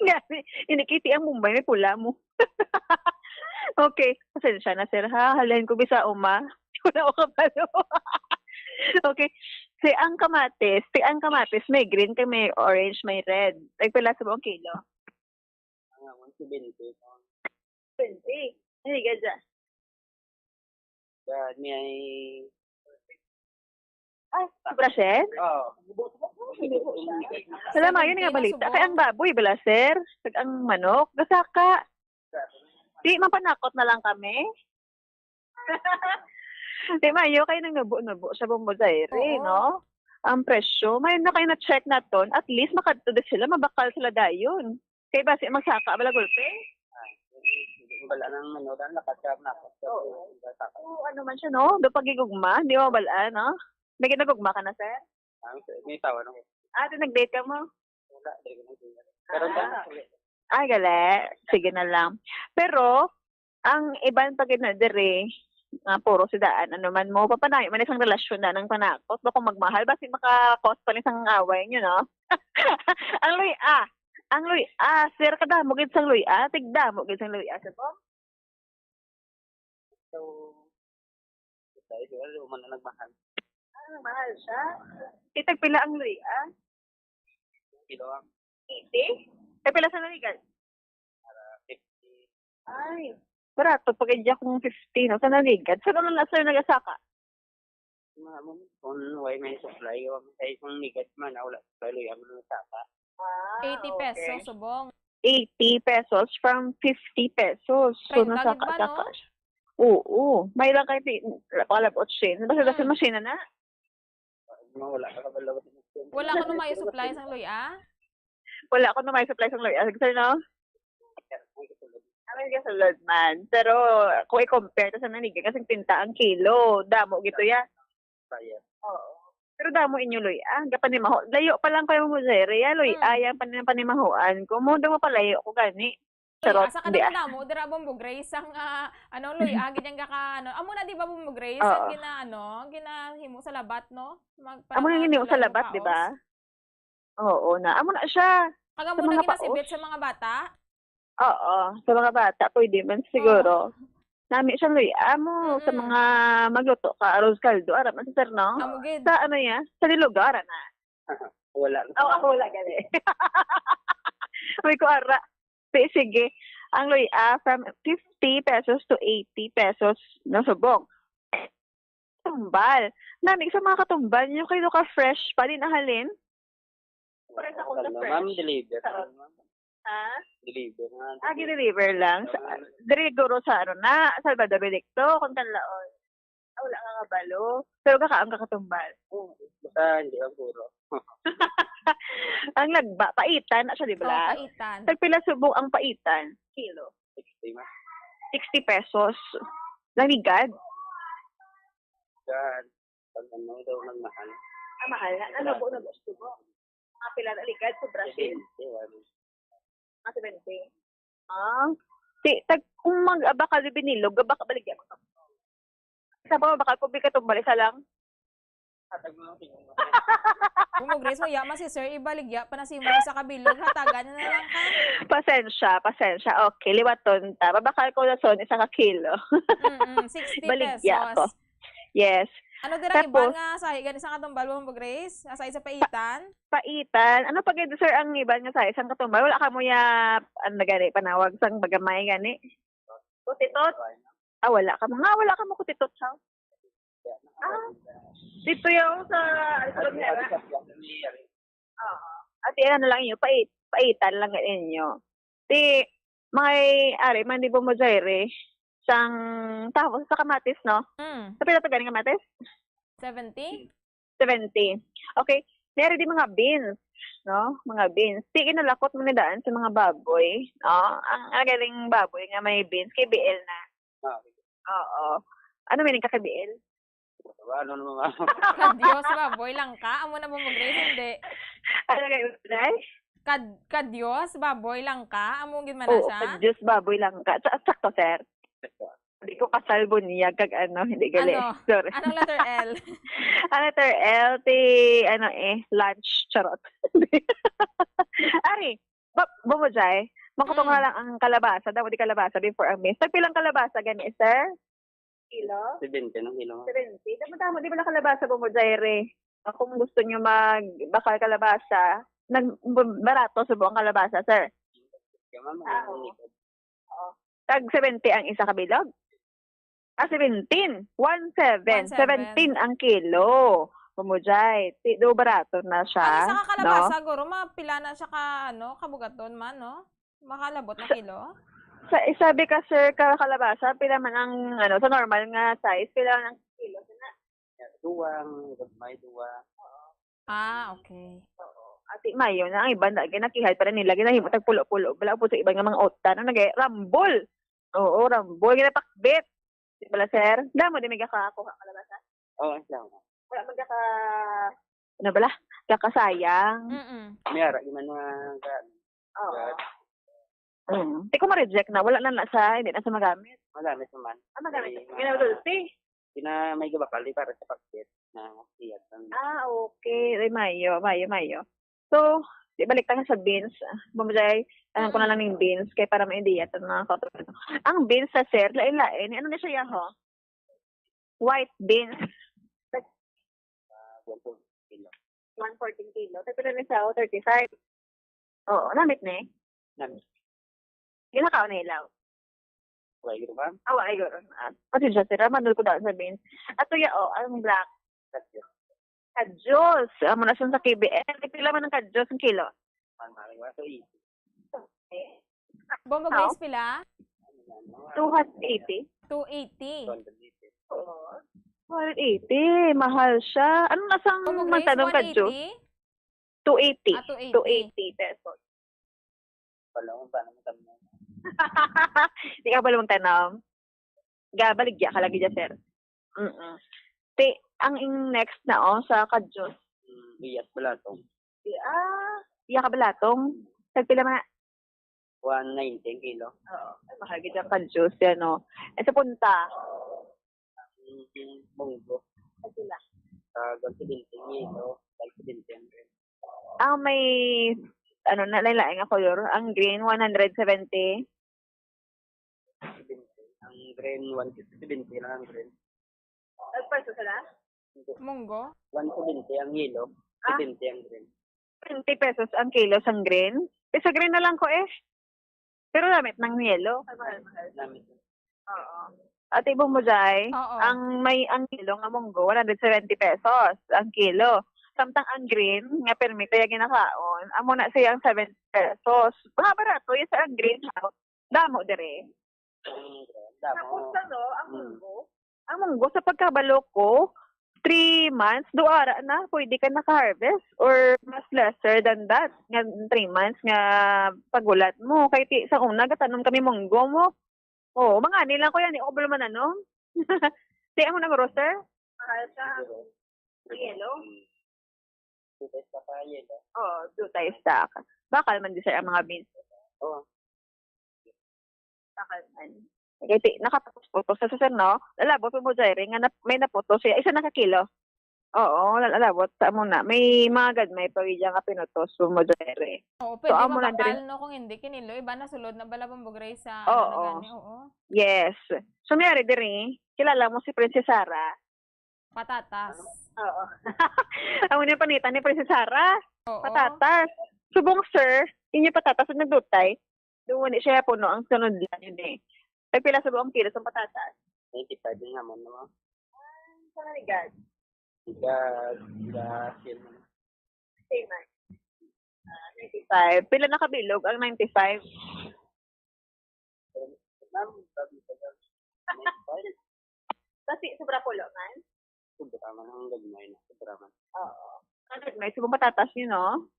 Gani, inikiti ang Bombay, may pula mo. Okay, pasensya na, sir, ha? Halin ko bisa uma. Wala ko kabalo. Okay. Si ang kamatis, si ang kamatis, may green, kay may orange, may red. Tagpila sa buong kilo? Ang one seventy. Twenty. Hindi ka dyan. Dahil may Ay, sobra, sir? Oo. Wala, mayo ni nga balita. Kay ang baboy bala, sir? Kag ang manok, gasaka. Di, mapanakot na lang kami. Di, mayo kay nang nubo-nubo sa Bombo Jairi, Oo. no? Ang presyo, may na kayo na-check naton. At least, makadto di sila, mabakal sila dayon. Kay basi magsaka bala gulpe? Wala nang ano, dan lakat ka na. Oo. Saka. Oo, ano man siya, no? Do pagigugma, di mo bala, no? May ginagugma ka na, sir? Ang, may tawa na. Ah, di nag-date ka mo? Wala, di ko nag-date. Pero Ah. Ay, gali. Sige na lang. Pero, ang iban pa gid na diri, nga puro sidaan, ano man mo, papanayo man isang relasyon na ng panakot, baka magmahal, basi maka-cause pa ni sang away nyo, no? Ang luy, ah, Ang luy-a, sir, kadamo gid sang luy-a, tigdamo gid sang luy-a, sir, po. So, dahil wala man na nagmahal. Ah, mahal siya. Itag pila ang luy-a? Kilo ang Eighty? Ay, pila sa naligan? Para fifty. Ay, barato pa gid kung fifty, no? Sa naligan. Sa naman na, sir, nagasaka? Mga mo, kung why may supply, kung may supply, kung nigat man, ah, wala supply, luya mo na sa ka. Ah, eighty pesos, okay. Subong. Eighty pesos from fifty pesos. So, treinta gid ba, no? Nasaka-saka siya. Oo. May lang kay pi-, palabot siya. Basta, basta, hmm, masina na. Wala ka kabalo. Wala ko na may supply sang luya? Wala ko na may supply sang luya. Sige, sir, no? Amin ka sulod man. Pero kung i-compare to sa nanigan, kasi pinta ang kilo. Damo gito ya. Sayang. Oo. Pero damo inyo luya. Gapanimaho. Layo pa lang kayo mo, sir. Ya, luya, hmm, yang panin-, panimahuan ko. Mo, daw mapalayo ko gani. Charot, asa ka di, ah, damo, dira, Bombo Grace, ang, ah, ano, luy-a, gid yang gaka-, ano, amo na, di ba, Bombo Grace? Oo. Ang gina-, ano, ginahimo sa labat, no? Mag-, amo na, para gini, sa labat, di ba? Oo, na. Amo na siya. Kag amo na ginasibit sa mga bata? Oo, sa mga bata, pwede man siguro. Oo. Nami siya, luy-a, amo, sa, mm-mm, mga magluto ka, arroz caldo, ara man sa, sir, no? Amo gid. Sa, ano, ya? Sa Diluga, ara na. Wala na. Oh, ako wala gali. Sabi ko, ara. Di, sige. Ang luy-a, from fifty pesos to eighty pesos, no, subong. Katumbal. Nami sa mga katumbal, yung kayo ka fresh pa, di nahalin? Fresh ako sa, ano, fresh. Ma'am, deliver. Sa, ma'am. Ha? Deliver nga. Ah, gi-deliver lang. Sa, ah, diri guro sa, ano na, Salvador Benedicto, kung kanlaon. Ah, wala nga kabalo. Pero kakaon ka katumbal. Oo. Basta hindi ang puro. Ang lagba, paitan na siya, di ba? Oo, paitan. Tagpila subong ang paitan? Kilo. Sixty, ma. Sixty pesos. Nagligad? Yan. Pag ano daw nagmahal. Ah, mahal na. Ano po na gusto mo? Mga pila na ligad sa Brazil? Seventy, ano. Ah, seventy. Ah, si, tag, kung mag-abakal di binilog, gabaka baligya ko. Sa pa, bakal ko bigay itong balisa lang. Kung mo, Grace, mo, ya, man si Sir, ibaligya pa na si mo sa kabilog, hatagan na lang ka. Pasensya, pasensya. Okay, liwaton ta. Babakal ko na son, isa ka kilo. Mm-mm, sixty pesos. Baligya ko. Yes. Ano dira iban nga sahi gani sa katumbal mo, Grace? Nga sahi sa paitan? Paitan. Ano pa gid, sir, ang iban nga sahi sa katumbal? Wala ka mo ya, ano gani, panawag sang bagamay gani? Kutitot? Ah, wala ka mo. Nga, wala ka mo kutitot, ha? Ah, dito yung sa, sa Primera. Oo. Ate, ano lang yun, pait-, paitan lang inyo. Ti, may ari man di ba mo, Jaire? Sang, tapos sa kamatis, no? Mm. Sa pila to gani kamatis? Seventy? Seventy. Okay. Meron di mga beans, no? Mga beans. Ti, ginalakot mo ni daan sa mga baboy, no? Ang, ang galing baboy nga may beans, kay B L na. Ah, okay. Oo. Ano meaning ka kay B L? Ano naman, ma'am? Ka-Dios, baboy lang ka? Amo na ba mo, Grace? Hindi. Ano kayo, Nay? Ka-, ka-Dios, baboy lang ka? Amo gid man na siya? Oo, ka-Dios, baboy lang ka. Sa-, sakto, sir. Hindi ko kasal, bunyag, kag ano, hindi gali. Ano? Sorry. Anong letter L? Ang letter L, ti, ano eh, lunch, charot. Ari, ba, bumujay, makutong, mm, na lang ang kalabasa, daw di kalabasa before ang beans. Tagpilang kalabasa gani, sir? Kilo? Seventy, no, kilo. Seventy. Dapat tama, di ba na kalabasa, bumujay, re? Kung gusto nyo magbakal kalabasa, nag-, barato subong ang kalabasa, sir. Kaya, ma'am, ah, oo. Oo. Tag seventy ang isa ka bilog? Ah, seventeen. One seven. One seven. Seventeen ang kilo. Bumujay. Ti, do barato na siya, no? Ang isa ka kalabasa, guro, mapila na siya ka, ano, kabugaton man, no? Makalabot na kilo? Sa, sa, sabi ka, sir, ka kalabasa, pila man ang, ano, sa normal nga size, pila man ang kilo? Duwa, ang gagmay, duwa. Ah, okay. Oo. Ati mayo na ang iban, lagi nakihal pa rin nila, ginahimo tag pulo-pulo. Wala po sa iban nga mga utan, ano, nag-, rambol. Oo, rambol, ginapakbit. Di pala, sir? Damo, di may gakakuha ka lang, sir? Oo, salamat. Wala man ka, ano bala? Kakasayang. Mm-mm. May ara, di man nga, ga-, oo. Ga-, mm. Di ko ma-reject na, wala na, na sa, hindi na sa magamit. Magamit naman. Ah, magamit. May mga ginadulti. Kina may gabakal, di para sa pakbit na iyag lang. Ah, okay. Ay, mayo, mayo, mayo. So, Di balik ta sa beans. Ah, Bumajay, alam ko na lang ning beans kay para may idea ta mga kauturan. Ang beans sa sir, lain-lain. Ano na siya ho? White beans. One fourteen kilo. One fourteen kilo. Tapos na siya, oh, thirty-five. Oo, namit na eh. Namit. Ginakaon na ilaw. Wala gid, ma'am. Awa, ay, guro. Ah, pasensya, sir. Manul ko daan sa beans. Ato ya, oh, ang black. That's it. Kadyos. Amo na siya sa K B L. Pila man ang kadyos ang kilo? Ang mahal nga, so easy. Bombo How? Grace, pila? Two hundred eighty. Two eighty. Two hundred eighty. Oo. Two hundred eighty. Mahal siya. Ano na sang Bombo Grace, magtanom kadyos? one eighty? Two eighty. Ah, two eighty. Two eighty pesos. Wala akong paano mo kami. Di ka pala magtanom. Gabaligya ka lagi dyan, sir. Mm-mm. Ti, ang ing next na, oh, sa kadyos. Mm, Iyas Balatong. Ah, iya ka balatong. Tagpila man na? One ninety ang kilo. Oo. Ay, mahal gid ang kadyos yan, no? Eh, sa punta. Mm, Munggo. Ay, sila. Sa one seventy ang kilo. One seventy ang kilo. Ang may, ano, na lain-lain nga color. Ang green, one hundred seventy. Ang green, one seventy lang ang green. Nagpwesto sila? Munggo? One seventy ang yellow, Ah. seventy ang green. Twenty pesos ang kilo sang green. Eh, sa green na lang ko eh. Pero namit ng yellow. Mahal, mahal. Namit. Oo. Ate Bumujay, Oo. ang may ang kilo nga munggo, one hundred seventy pesos ang kilo. Samtang ang green, nga permit ya ginakaon, amo na siya ang seventy pesos. Mga barato, yung sa ang green house, damo dire. Ang green, Tapos damo. ano, ang Mm. munggo, ang munggo sa pagkabalo ko, three months, duara na, pwede ka naka-harvest or mas lesser than that, nga three months nga pagulat mo. Kay ti, sa una, gatanom kami munggo mo. Oo, mga ani lang ko yan, eh, ako ba naman ano? Ti, amo na, roaster? Mahal siya. Yellow? Mm. Two days pa pa yellow. Oo, two times stock. Bakal man di sir ang mga beans. Oo. Bakal man. Okay, ti, nakaputos-putos sa sir, no? Lalabot mo, Jaire, nga nap- may naputos siya. Isa na ka kilo. Oo, lalabot sa amo na. May mga gagmay pa, widya nga pinutos mo, Jaire. Oo, pwede amo lang mabakal, diri. No, kung hindi, kinilo, iba na sulod na bala bombo Grace sa Oo. Ano na gani, oo. Yes. So, may ari diri, kilala mo si Princess Sarah? Patatas. Oo. Ang una panita ni Princess Sarah, Oo. patatas. Subong, sir, inyo patatas ang nagdutay. Doon ni siya puno ang sunod lang yun eh. Ay, pila subong ang kilo sa patatas? Ninety-five yung naman, no? Sa Naligad. Gas, gas, yun. Same man. Ah, ninety-five. Pila nakabilog ang ninety-five? Ma'am, sabi ko lang. Ninety-five? Kasi sobra pulo man. Sobra man ang gagmay na. Sobra man. Oo. Ang gagmay, subong patatas yun, no?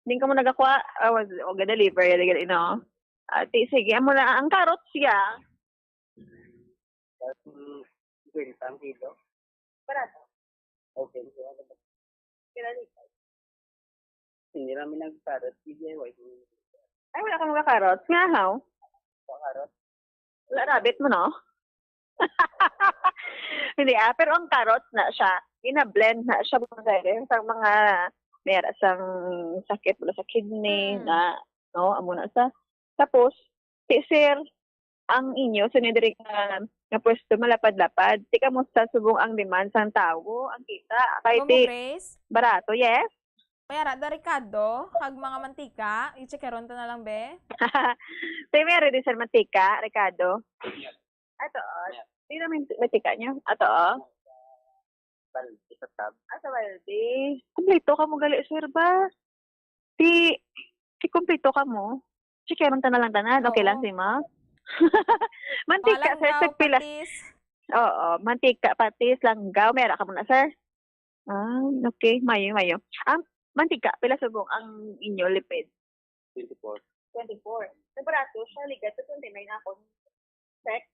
Hindi ka mo nagakuha, ah, was, o ga-deliver, yan, yan, no? Ati, sige, amo na, ang carrots siya. Tapos, kwenta ang kilo. Barato. Okay, so, ano ba? Kila ni Hindi namin nag-carrot, D J Y. Ay, wala kang mga carrots. Nga, how? Sa carrot, Wala, rabbit mo, no? Hindi, ah. Pero ang carrots na siya, gina-blend na siya, mga guys. Sa mga, may ara sang sakit, wala sa kidney, Mm. na, no? Amo na sa. Tapos, si sir, ang inyo, sa diri nga, nga pwesto, malapad-lapad. Di ka mo sa subong ang demand sang tawo, ang kita. Kay Bombo ti, Grace? Barato, yes? May ara da Ricardo, kag mga mantika, i-checkeron ta na lang, be. Ti, may ari di, sir, mantika, Ricardo. Ato, oh. Di namin mantika niyo. Ato, oh. Balde sa tab. Ah, sa balde. Kumpleto ka mo gali, sir, ba? Ti, ti kumpleto ka mo. Checkeron ta na lang tanan. Okay Oo. lang, si ma? Mantika, sir, Palanggaw, tagpila. Patis. Oo, mantika, patis, langgaw. May ara ka muna, sir? Ah, okay. Mayo, mayo. Ang mantika, pila subong ang inyo lipid? Twenty-four. Twenty-four. Sa barato siya, ligat sa twenty-nine ako. Check.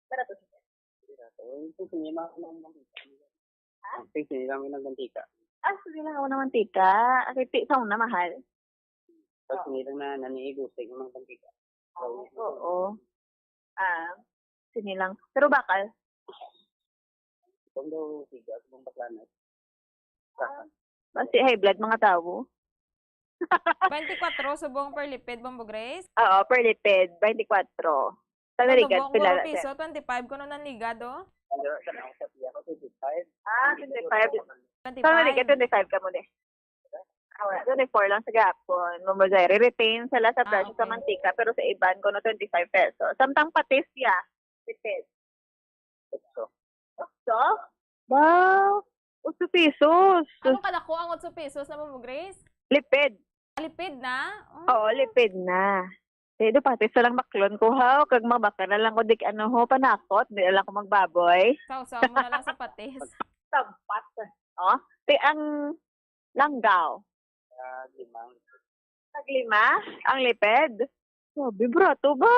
Barato siya. Ito, ito, ito, yung mga, mga, mga, Ha? Ang pink nila may nagmantika. Ah, sige lang ako ng mantika. Kasi ti, sa una, mahal. Tapos nilang na naniigusig ng mga mantika. Oo. Ah, sinilang. Pero bakal. Kung daw siga, kung baklanas. Basi high blood mga tawo. Twenty-four subong per lipid, Bombo Grace? Oo, per lipid, twenty-four. Sa Narigat, Subong, pila puro na, sir? Piso, twenty-five kuno nanligad, oh. Ano, sa nang sa piya ko, twenty-five. Ah, twenty-five. Sa Narigat, Twenty-five. Twenty-five ka mo, de. Ah, wala, twenty-four lang sa gapon. Mamo, Jerry, retain sila sa Ah, presyo sa okay. mantika, pero sa iban, kuno twenty-five pesos. Samtang patis, ya, lipid. Ocho. Ocho? Ba? Ocho pesos. Ano kadako ang otso pesos na, Mamo Grace? Lipid. Ah, lipid na? Oh. Oo, lipid na. Kaya do patis na lang baklon ko, ha? Kag mabakal na lang ko, di ano, ho, panakot. Di na lang ko magbaboy. Sausaw mo na lang sa patis. Tampat. Oh? Ti ang langgaw. Ah, limang. Taglima ang lipid? Sabi, barato ba?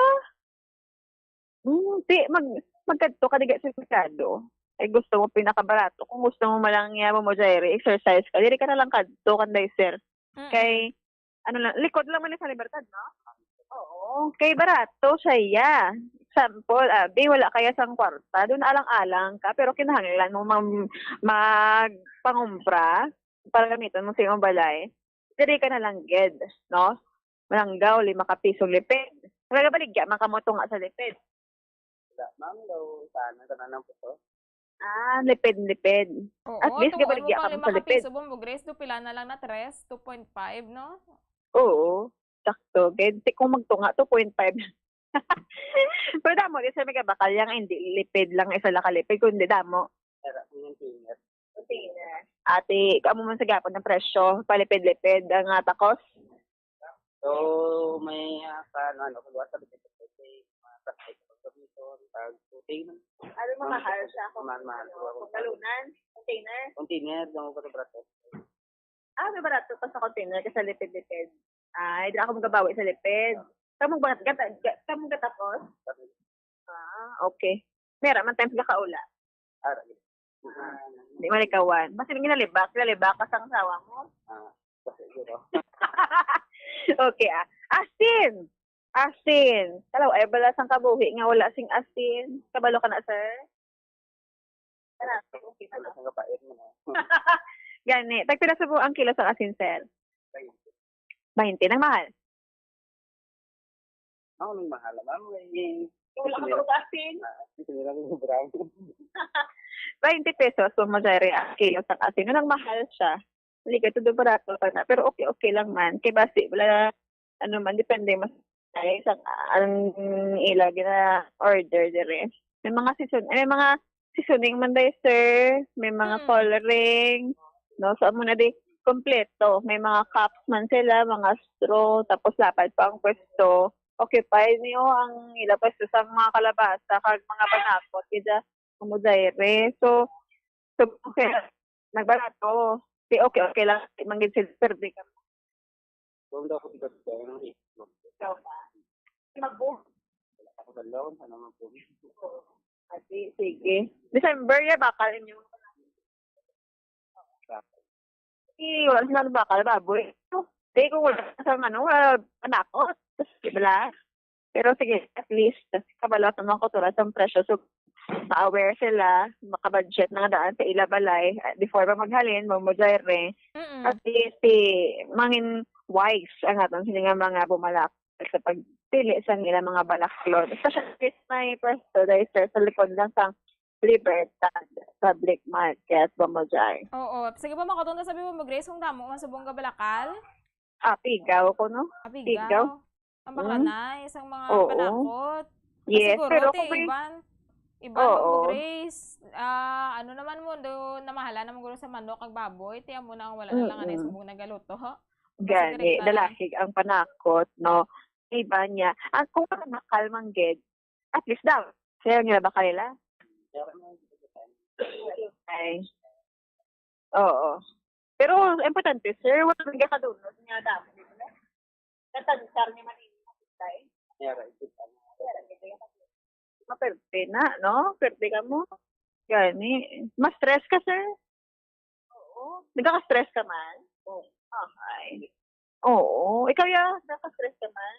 Hmm, ti, mag-, magkadto ka diga sa merkado. Ay, gusto mo pinakabarato. Kung gusto mo malang niya mo, Jairi, exercise ka, diri ka na lang kadto, kanday, sir. Mm-mm. Kay, ano lang, likod lang man ni sa Libertad, no? Oo. Kay barato siya, ya. Example, abi, wala kaya sang kwarta. Doon alang-alang ka, pero kinahanglan mo mag-, magpangumpra para gamiton mo sa imong balay. Diri ka na lang gid, no? Malanggaw, lima ka piso lipid. Nagabaligya man ka mo tunga sa lipid. Wala, ma'am, daw, sana, tanan ng puso. Ah, lipid, lipid. Oo, at least, tunga mo gabaligya pang ka mo lima sa ka lipid. Piso, Bombo Grace, do pila na lang na tres, two point five, no? Oo, sakto. Kaya di ko magtunga, two point five. Pero damo, di sa may kabakal yang, hindi lipid lang, isa lang kalipid, kundi damo. Pero, yung container. Container. Ate, ikaw mo man sa gapon ng presyo, palipid-lipid ang, ah, takos? So, may, ah, sa, ano, ano, kung sa lipid-lipid, may mga plastic, pagkamiton, tag, puting. Ano, mamahal siya kung, mahal, mahal, ano, siguro, kung talunan, container? Container, yung mga barato. Ah, may barato pa sa container kaysa lipid-lipid. Ay, di ako magabawi sa lipid. Kamo ba, gata-, ga-, kamo gatapos? Ah, okay. Mera man times gakaula. Ah, di malikawan. Basta yung ginalibak, ginalibak ka sa asawa mo. Ah, basta yun, oh. Okay, ah. Asin! Asin! Kalaw, ay bala sang kabuhi nga wala sing asin. Kabalo ka na, sir? Tara, okay na. Ang kapait mo, no? Gani. Tagpira sa buo ang kilo sa asin, sir? Twenty. Twenty. Nang mahal? Ako nang mahal, ma'am. Eh, wala ka pag-asin? Ah, hindi lang yung brown. Twenty pesos po, Ma'am Jerry, ang kilo sa asin. Nang mahal siya. Hindi ka todo barato ka na. Pero okay, okay lang man. Kay basi, wala, ano man, depende mas ay sa ang ila gina-order dire. May mga season, may mga seasoning man day, sir. May mga Mm. coloring. No? So, amo na di, kompleto. May mga cups man sila, mga straw, tapos lapad pa ang pwesto. Occupy niyo ang ila pwesto sa mga kalabasa, kag mga panakot, kaya mo dire. So, so, okay, nagbarato. Di okay, okay lang. Di man gid sila perde ka. Kung daw ko tigas ka, ano, eh. Ikaw pa. Mag-boom. Ako ba lang? Ano, mag-boom? Ati, sige. December, ya, bakal inyo. Di, wala sila bakal, baboy. Di, kung wala sa, ano, wala, panakot. Di ba? Pero sige, at least, kabalo sa mga kultura sa presyo. So, ma-aware sila, makabudget na nga daan sa ila balay, ah, before ba maghalin, mo mo dire. Mm-mm. At least, si, mangin wise ang aton sila nga mga bumalak sa pagpili sa nila mga balaklon. Especially may pwesto dahil, sir, sa likod lang sa Libertad Public Market, Bombo Jai. Oo. Sige po, makatunda sabi mo, Grace, kung damo man subong nga balakal? Ah, pigaw ko, no? Ah, pigaw. Pigaw. Ang bakla Mm. na, isang mga Oo. panakot. Ah, yes, siguro, pero te, kung may iban, iban, Oo. Bombo Grace, ah, ano naman mo, do, namahala naman guro sa manok, ag baboy, te, amo na ang wala na lang, anay, Mm-mm. subong nagaluto. Gani, Masigrit na lang. Dalahig ang panakot, no? Iba niya. Ang kung ang bakal man gid, at least daw, sila nila bakal nila. Ay. Oo. Pero importante, sir, wala nang gakadunot nga damo, di ba? Katansar niya man ini, tay. Yara, ito pa. Maperte na, no? Perte ka mo. Gani. Ma-stress ka, sir? Oo. Nagkaka-stress ka man? Oo. Okay. Oo. Ikaw, ya, nagkaka-stress ka man?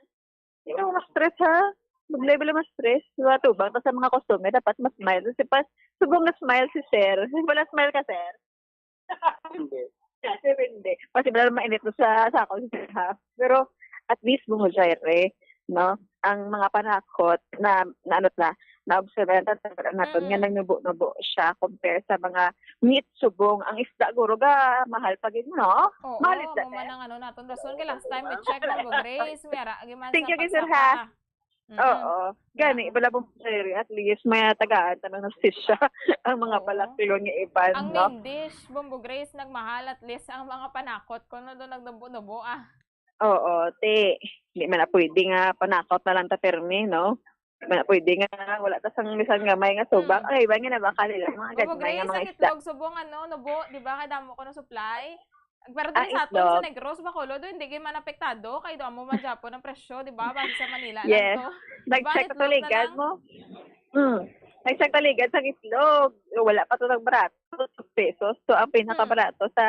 Ikaw, ma-stress, ha? Maglay bala ma-stress. Diba, tubang ta sa mga customer, dapat ma-smile. Kasi pa, subong na smile si sir. Wala smile ka, sir? Hindi. Depende. Kasi wala naman init sa, sa ako, ha? Pero at least, Bong Jaire, no? Ang mga panakot na, na ano na, naobserbahan naton nga Mm. nagnubo-nubo siya compare sa mga meat subong. Ang isda, guro, ga mahal pa gid, no? Oo, Mahal isda, mao man te. ang ano naton rason. Kay last time, i-check mo, Grace, may ara, giman Thank sa you, kay Sir, pagsaka. ha? Mm. Oo. Gani, Yeah. wala pong Jaire, at least may tagaan ta ng nasisya ang mga Oo. balakilon nga iban, Ang no? main dish, Bombo Grace, nagmahal, at least ang mga panakot, kuno do nagnubo-nubo, ah. Oo, te. Di man na pwede nga panakot na lang ta pirmi, no? Di man na pwede nga wala ta sang bisan gamay nga subak. Mm. Ay, iba nga na ba kanila, mga Bombo gagmay nga Grace, mga ang isda. itlog subong, ano, nubo, di ba? Kay damo kuno supply. Pero Ah, diri sa aton, sa itlog. Negros, Bacolod, do, hindi gyud man apektado. Kay do amo man gyapon ang presyo, di ba? Base sa Manila lang Yes. to. Di ba, Nag-check ang itlog na tuligad lang? mo? Hmm. Nag-check tuligad sang itlog. Wala pa to nagbarato. Two pesos. So, ang Hmm. pinakabarato sa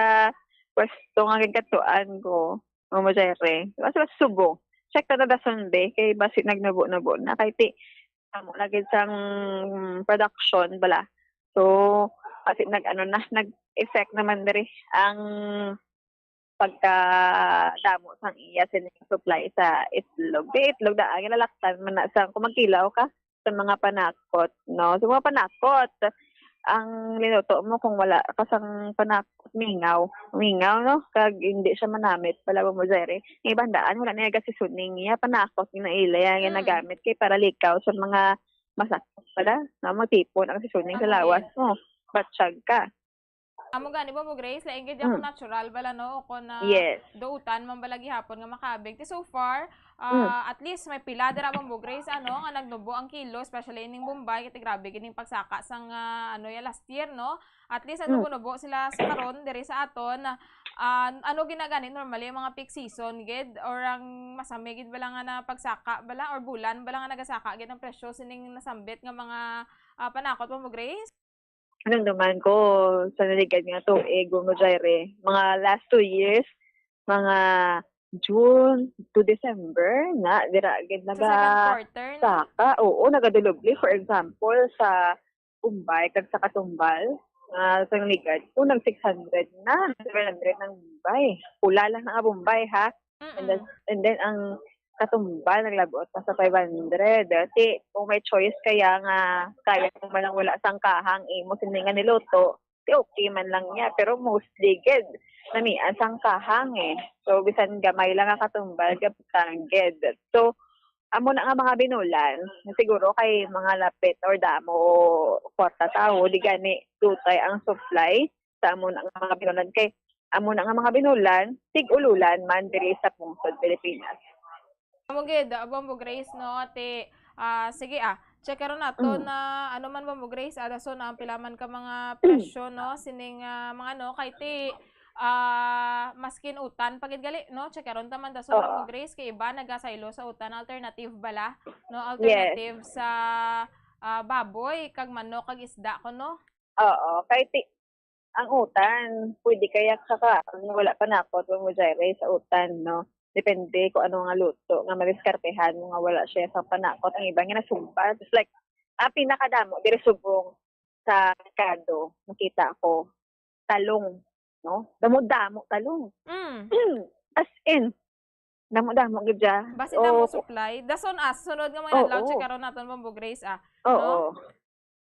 pwesto nga ginkadtuan ko, Mama Jere. Kasi mas subong. Check ta na dason, be. Kay basi nagnubo-nubo na. Kay ti, amo lagi sang production bala. So, kasi nag-ano na, nag-effect naman diri ang pagkadamo sang iya sini supply sa itlog. Di itlog na, ang lalaktan man na sa, kung magkilaw ka sa mga panakot, no? Sa mga panakot, ang linuto mo kung wala ka sang panakot, mingaw. Mingaw, no? Kag hindi siya manamit pala mo, Jerry. Ang ibang daan, wala na yung seasoning niya, panakot, ginaila yan, Mm. ginagamit kay para likaw sa mga masakit pala, no? Magtipon ang seasoning sa Amo lawas gid. mo. Batsyag ka. Amo gani, Bobo Grace, lain gid ako Mm. natural bala, no? O kung na Yes. duutan man bala gihapon nga makabig. Ti so far, Mm. ah, at least may pila dira, Bobo Grace, ano, nga nagnubo ang kilo, especially ining Bombay, kay grabe gid ning pagsaka sang, ah, ano, ya last year, no? At least, ano, Mm. nubo-nubo sila sa karon diri sa aton. Ah, ano ginagani normally ang mga peak season gid, or ang masami gid bala nga na pagsaka bala, or bulan bala nga nagasaka gid ang presyo sining nasambit nga mga, ah, panakot, Bobo Grace? Nung duman ko sa naligad nga tuig, Bobo Jaire, mga last two years, mga June to December, na, dira gid Sa second naga quarter, no? saka. Oo, nagaduloble. For example, sa Bombay kag sa Katumbal, ah, sa ligad, unang six hundred na, seven hundred ng Bombay. Pula lang na nga Bombay, ha? And then, Mm-mm. and then ang Katumbal, naglabot pa sa five hundred. Ti, kung may choice kaya nga, kaya mo man lang wala sang kahang imo sini nga niluto, ti okay man lang niya. Pero mostly, gid, namian sang kahang, eh. So, bisan gamay lang ang Katumbal, gabutang, gid. So, amo na nga mga binulan, siguro kay mga lapit or damo kwarta tawo, di gani dutay ang supply sa amo na nga mga binulan, kay amo na nga mga binulan, tig-ululan man diri sa pungsod Pilipinas. Amo gid, ah, Bombo Grace, no, ate. Ah, sige, ah, check karon nato Mm. na ano man, Bombo Grace, ah, dason na ang pila man ka mga presyo, no, sining, ah, mga, no, kay ti, ah, maskin utan pa gid gali, no? Check karon ta man dason, Oo. Bombo Grace, kay iba nagasaylo sa utan, alternative bala, no? Yes. Alternative sa, ah, baboy, kag manok, kag isda ko, no? Oo, kay ti, ang utan, pwede kaya kaka-, wala panakot, Bombo Jaire, sa utan, no? Depende kung ano nga luto nga madiskartehan mo nga wala siya sa panakot. Ang iba nga nasumpa. It's like, ang pinakadamo diri subong sa merkado, nakita ko, talong, no? Damo-damo talong. Mm. As in, damo-damo gid siya. Basi damo Oo. supply. Dason, ah, sunod nga mga Oo. adlaw, check karon naton, Bombo Grace, ah. Oo. No?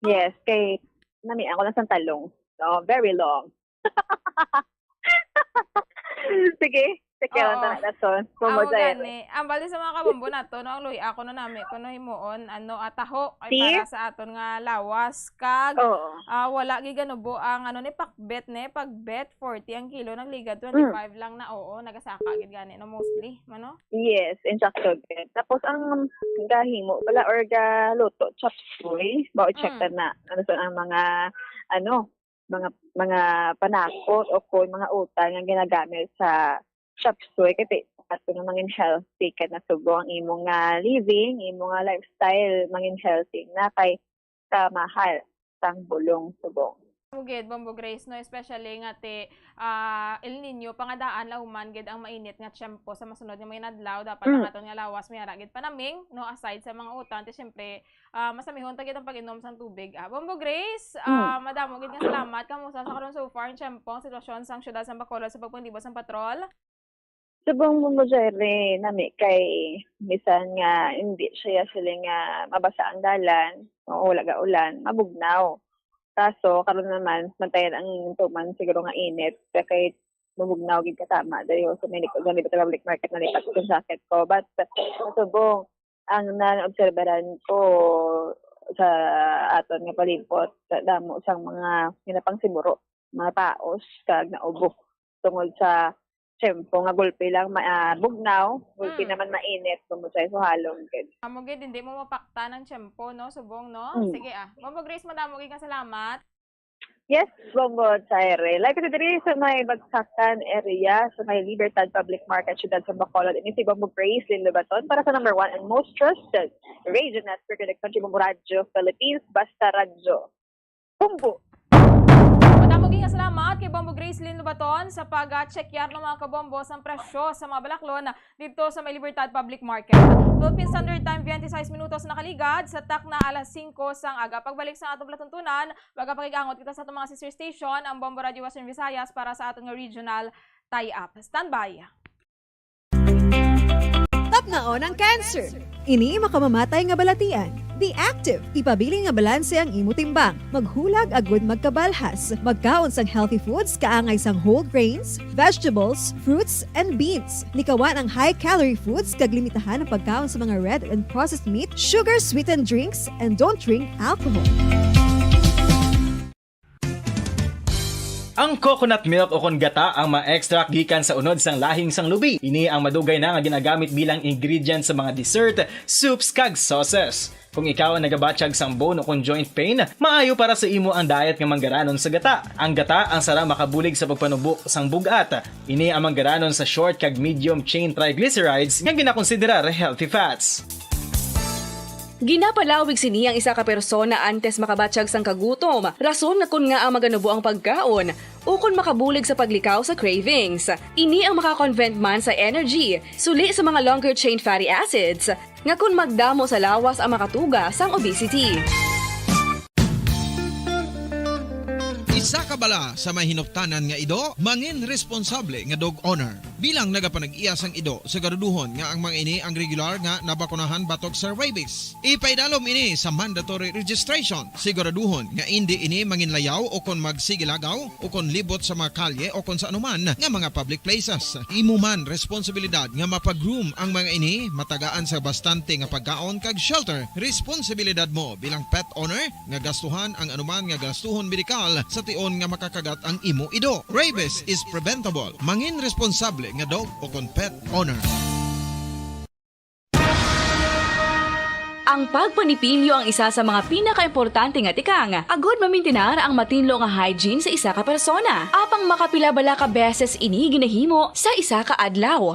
Yes, kay nami ako lang sa talong. No, very long. Sige, check karon Oo. ta na dason. Bombo Amo Jaire. gani. Ang bali sa mga kabombo nato, no, ang luya ko, no, nami ko, no, himuon, ano, ah, taho, ay See? para sa aton nga lawas, kag, Oo. ah, wala gid ganubo ang, ano, ni pakbet, ni pakbet, forty ang kilo, nagligad, Mm. twenty-five lang na, oo, nagasaka gid gani, no, mostly, mano? Yes, insakto gid. Tapos ang gahimo pala or galuto, chop suey, ba, o check Mm. ta na, ano sa ang mga, ano, mga, mga panakot o kung mga utan nga ginagamit sa chop suey, kasi ato nga mangin healthy ka na subong ang imong nga living, imong nga lifestyle, mangin healthy na kay sa mahal sang bulong subong. Mo gid, Bombo Grace, no, especially nga ti, ah, El Niño, pangadaan lahuman gid ang mainit nga tiyempo sa masunod nga mga inadlaw. Dapat ang Mm. aton nga lawas may ara gid panaming, no, aside sa mga utan, ti siyempre, ah, masamihon ta gid ang pag-inom sang tubig. Ah, Bombo Grace, Mm. ah, madamo gid nga salamat. Kamusta sa karon so far ang tiyempo, ang sitwasyon sang siyudad sang Bacolod sa pagpanglibot sang patrol? Subong mo, Jerry, nami kay bisan nga hindi siya sila nga mabasa ang dalan, o wala ga ulan, mabugnaw. Kaso karon naman, mantayan ang tuman siguro nga init, kaya kay mabugnaw gid katama dayo sa may likod sa Libertad Public Market, nalipat ko sa jacket ko. But subong ang naobserbaran ko sa aton nga palibot, sa damo sang mga ginapang siburo, mga paos kag naubo tungod sa tiyempo nga gulpi lang ma-, ah, bugnaw, gulpi Mm. naman mainit, tungod sa suhalong gid. Amo gid, hindi mo mapaktan ang tiyempo, no, subong, no? Mm. Sige, ah. Bombo Grace, madamo gid nga salamat. Yes, Bombo Chaire. Like sa diri sa may Bagsakan area, sa may Libertad Public Market, Siyudad sa Bacolod, ini si Bombo Grace Lin Lobaton para sa number one and most trusted radio network in the country, Bombo Radyo Philippines, Basta Radyo. Bombo! Madamo gid nga salamat kay Bombo Grace Lin Lobaton sa pag-check yar ng mga kabombo sang presyo sa mga balaklon dito sa may Libertad Public Market. Philippine Standard Time, twenty-six minutos nakaligad sa takna alas singko sang aga. Pagbalik sa atong palatuntunan, magapakig-angot kita sa atong mga sister station, ang Bombo Radio Western Visayas, para sa aton nga regional tie-up. Standby! Tapnaon ang cancer. Ini makamamatay nga balatian. Be active. Ipabilin nga balanse ang imo timbang. Maghulag agud magkabalhas. Magkaon sang healthy foods kaangay sang whole grains, vegetables, fruits, and beans. Likawan ang high-calorie foods kag limitahan ang pagkaon sa mga red and processed meat, sugar-sweetened drinks, and don't drink alcohol. Ang coconut milk o kon gata ang ma-extract gikan sa unod sang lahing sang lubi. Ini ang madugay na nga ginagamit bilang ingredient sa mga dessert, soups, kag sauces. Kung ikaw ang nagabatyag sang bone o kon joint pain, maayo para sa imo ang diet nga manggaranon sa gata. Ang gata ang sara makabulig sa pagpanubo sang bug-at. Ini ang manggaranon sa short kag medium chain triglycerides nga ginakonsiderar healthy fats. Ginapalawig sini ang isa ka persona antes makabatyag sang kagutom, rason nga kon ngaa maganubo ang pagkaon, ukon makabulig sa paglikaw sa cravings. Ini ang maka-convert man sa energy, suli sa mga longer chain fatty acids, nga kon magdamo sa lawas ang makatuga sang obesity. Isa ka bala sa may hinuptanan nga ido, mangin responsable nga dog owner. Bilang nagapanag-iya sang ido, siguraduhon nga ang mga ini ang regular nga nabakunahan batok sa rabies. Ipaidalom ini sa mandatory registration. Siguraduhon nga indi ini manginlayaw o kon magsigilagaw o kon libot sa mga kalye o kon sa anuman nga mga public places. Imo man responsibilidad nga mapa-groom ang mga ini, matagaan sa bastante nga pagkaon kag shelter. Responsibilidad mo bilang pet owner nga gastuhan ang anuman nga gastuhon medikal sa tion nga makakagat ang imo ido. Rabies is preventable. Mangin responsable nga dog o kon pet owner. Ang pagpanipilyo ang isa sa mga pinakaimportante nga tikang agud mamintinar ang matinlo nga hygiene sa isa ka persona. Apang makapila bala ka beses ini ginahimo sa isa ka adlaw?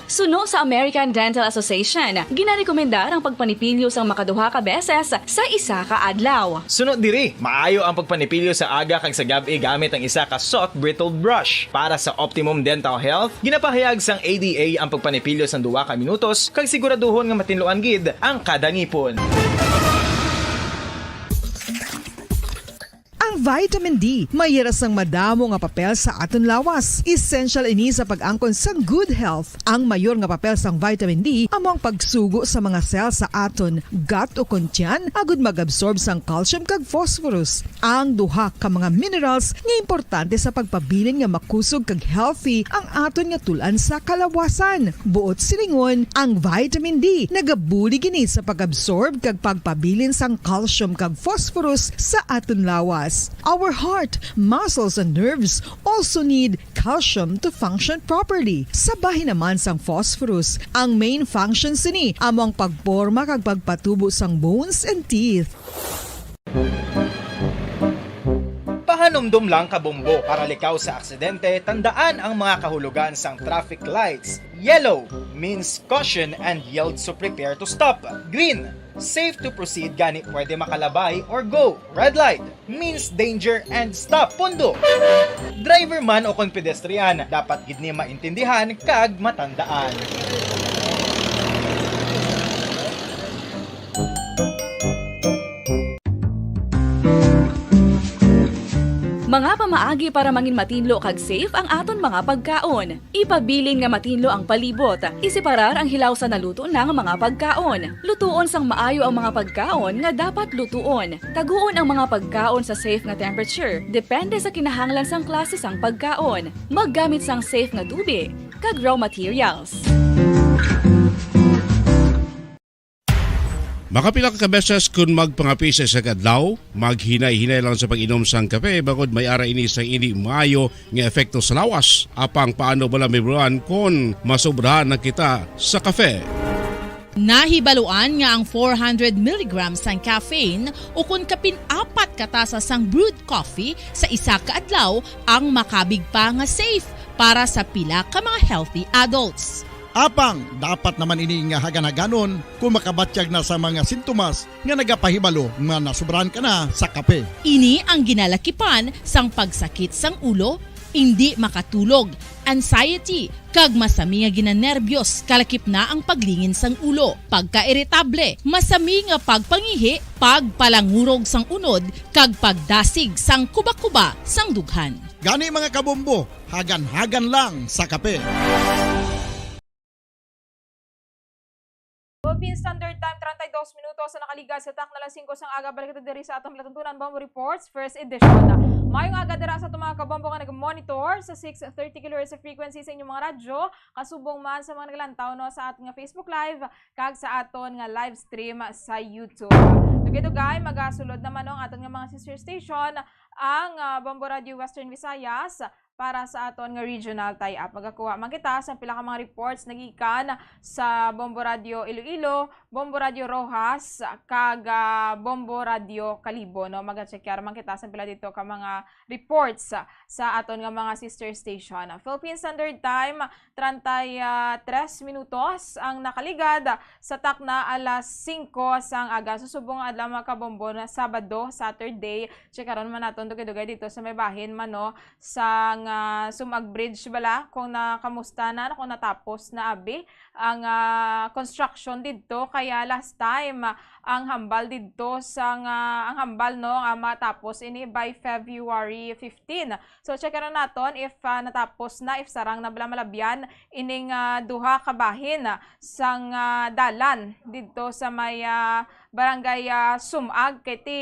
Suno sa American Dental Association, ginarekomendar ang pagpanipilyo sang makaduha ka beses sa isa ka adlaw. Suno diri, maayo ang pagpanipilyo sa aga kag sa gab-i gamit ang isa ka soft bristled brush. Para sa optimum dental health, ginapahayag sang A D A ang pagpanipilyo sang duha ka minutos kag siguraduhon nga matinluan gid ang kada ngipon. Ang vitamin D may hira sang madamo nga papel sa aton lawas. Essential ini sa pag-angkon sang good health. Ang mayor nga papel sang vitamin D amo ang pagsugo sa mga cell sa aton gut o kon tiyan agud mag-absorb sang calcium kag phosphorus, ang duha ka mga minerals nga importante sa pagpabilin nga makusog kag healthy ang aton nga tul-an sa kalawasan. Buot silingon, ang vitamin D nagabulig ini sa pag-absorb kag pagpabilin sang calcium kag phosphorus sa aton lawas. Our heart, muscles, and nerves also need calcium to function properly. Sa bahin naman sang phosphorus, ang main function sini amo ang pagporma kag pagpatubo sang bones and teeth. Dumdum lang, kabombo, para likaw sa aksidente, tandaan ang mga kahulugan sang traffic lights. Yellow means caution and yield, so prepare to stop. Green, safe to proceed, gani pwede makalabay or go. Red light means danger and stop. Pundo. Driver man o kon pedestrian, dapat gid ni maintindihan kag matandaan. Mga pamaagi para mangin matinlo kag safe ang aton mga pagkaon. Ipabilin nga matinlo ang palibot. Iseparar ang hilaw sa naluto na nga mga pagkaon. Lutuon sang maayo ang mga pagkaon nga dapat lutuon. Taguon ang mga pagkaon sa safe nga temperature, depende sa kinahanglan sang klase sang pagkaon. Maggamit sang safe nga tubi kag raw materials. Makapila ka beses kun magpangape sa isa ka adlaw, maghinay-hinay lang sa pag-inom sang kape, bangod may ara ini sang indi maayo nga epekto sa lawas. Apang paano bala, Ma'am Ron, kon masobrahan na kita sa kape? Nahibaluan nga ang four hundred milligrams sang caffeine, ukon kapin apat ka tasa sang brewed coffee sa isa ka adlaw, ang makabig pa nga safe para sa pila ka mga healthy adults. Apang dapat naman ini nga hagan-haganon kung makabatyag na sa mga sintomas nga nagapahibalo nga nasobrahan ka na sa kape. Ini ang ginalakipan sang pagsakit sang ulo, indi makatulog, anxiety, kag masami nga ginanerbiyos, kalakip na ang paglingin sang ulo, pagkairitable, masami nga pagpangihi, pagpalangurog sang unod, kag pagdasig sang kuba-kuba sang dughan. Gani, mga kabombo, hagan-hagan lang sa kape. Philippine Standard Time, treinta y dos minutos sa nakaligad sa takna alas singko sang aga. Balik kita diri sa atong palatuntunan, Bombo Reports, first edition. Mayong aga dira sa atong mga kabombo nga nag-monitor sa six thirty kilohertz frequency sa inyong mga radyo, kasubong man sa mga naglantaw, no, sa aton nga Facebook Live kag sa aton nga live stream sa YouTube. Dugay-dugay, magasulod naman, no, ang aton nga mga sister station, ang, ah, Bombo Radio Western Visayas, para sa aton nga regional tie-up. Magakuha man kita sa pila ka mga reports nagikan sa Bombo Radio Iloilo, Bombo Radio Roxas, kag, ah, Bombo Radio Kalibo, no? Magacheckar man kita sa pila dito ka mga reports sa aton nga mga sister station. Philippine Standard Time, treinta y tres minutos ang nakaligad sa takna alas singko sang aga. Subong nga adlaw, mga kabombo, na Sabado, Saturday. Check karon man naton dugay-dugay dito sa may bahin man, no, sang, ah, Sumag Bridge bala, kung nakamusta na, kung natapos na abi ang, ah, construction didto. Kaya last time, ah, ang hambal didto sang, ah, ang hambal, no, nga matapos ini by February fifteen. So, check na naton if, ah, natapos na, if sarang na bala malabyan ining, ah, duha ka bahin, ah, sang, ah, dalan didto sa may, ah, barangay, ah, Sumag. Kay ti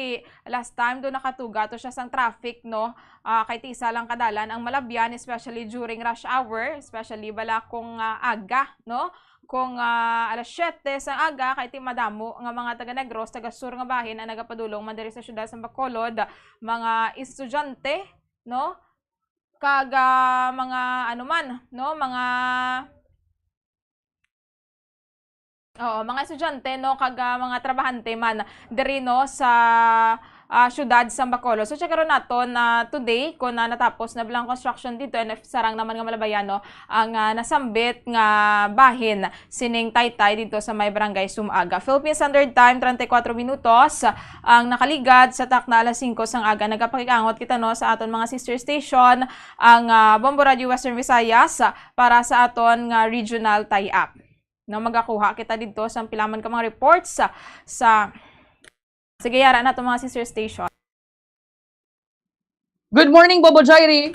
last time do nakatuga to siya sang traffic, no? Ah, kay ti isa lang ka dalan ang malabyan, especially during rush hour, especially bala kung, ah, aga, no? Kung, ah, alas siyete sang aga, kay ti madamo nga mga taga Negros, taga Sur nga bahin ang nagapadulong man diri sa siyudad sa Bacolod, mga estudyante, no? Kag, ah, mga ano man, no? Mga Oo, mga estudyante, no, kag, ah, mga trabahante man diri, no, sa, ah, siyudad sa Bacolod. So, check karon naton na today kung, ah, natapos na bala ang construction dito and if sarang naman nga malabyan, no, ang, ah, nasambit nga bahin sining taytay dito sa may Barangay Sumag. Philippine Standard Time, treinta y cuatro minutos ang nakaligad sa takna alas singko sang aga. Nagapakig-angot kita, no, sa aton mga sister station, ang, ah, Bombo Radio Western Visayas, para sa aton nga regional tie-up. No, magakuha kita didto sa pila man ka mga reports sa, sa, sige, yara na to, mga sister station. Good morning, Bombo Jairi.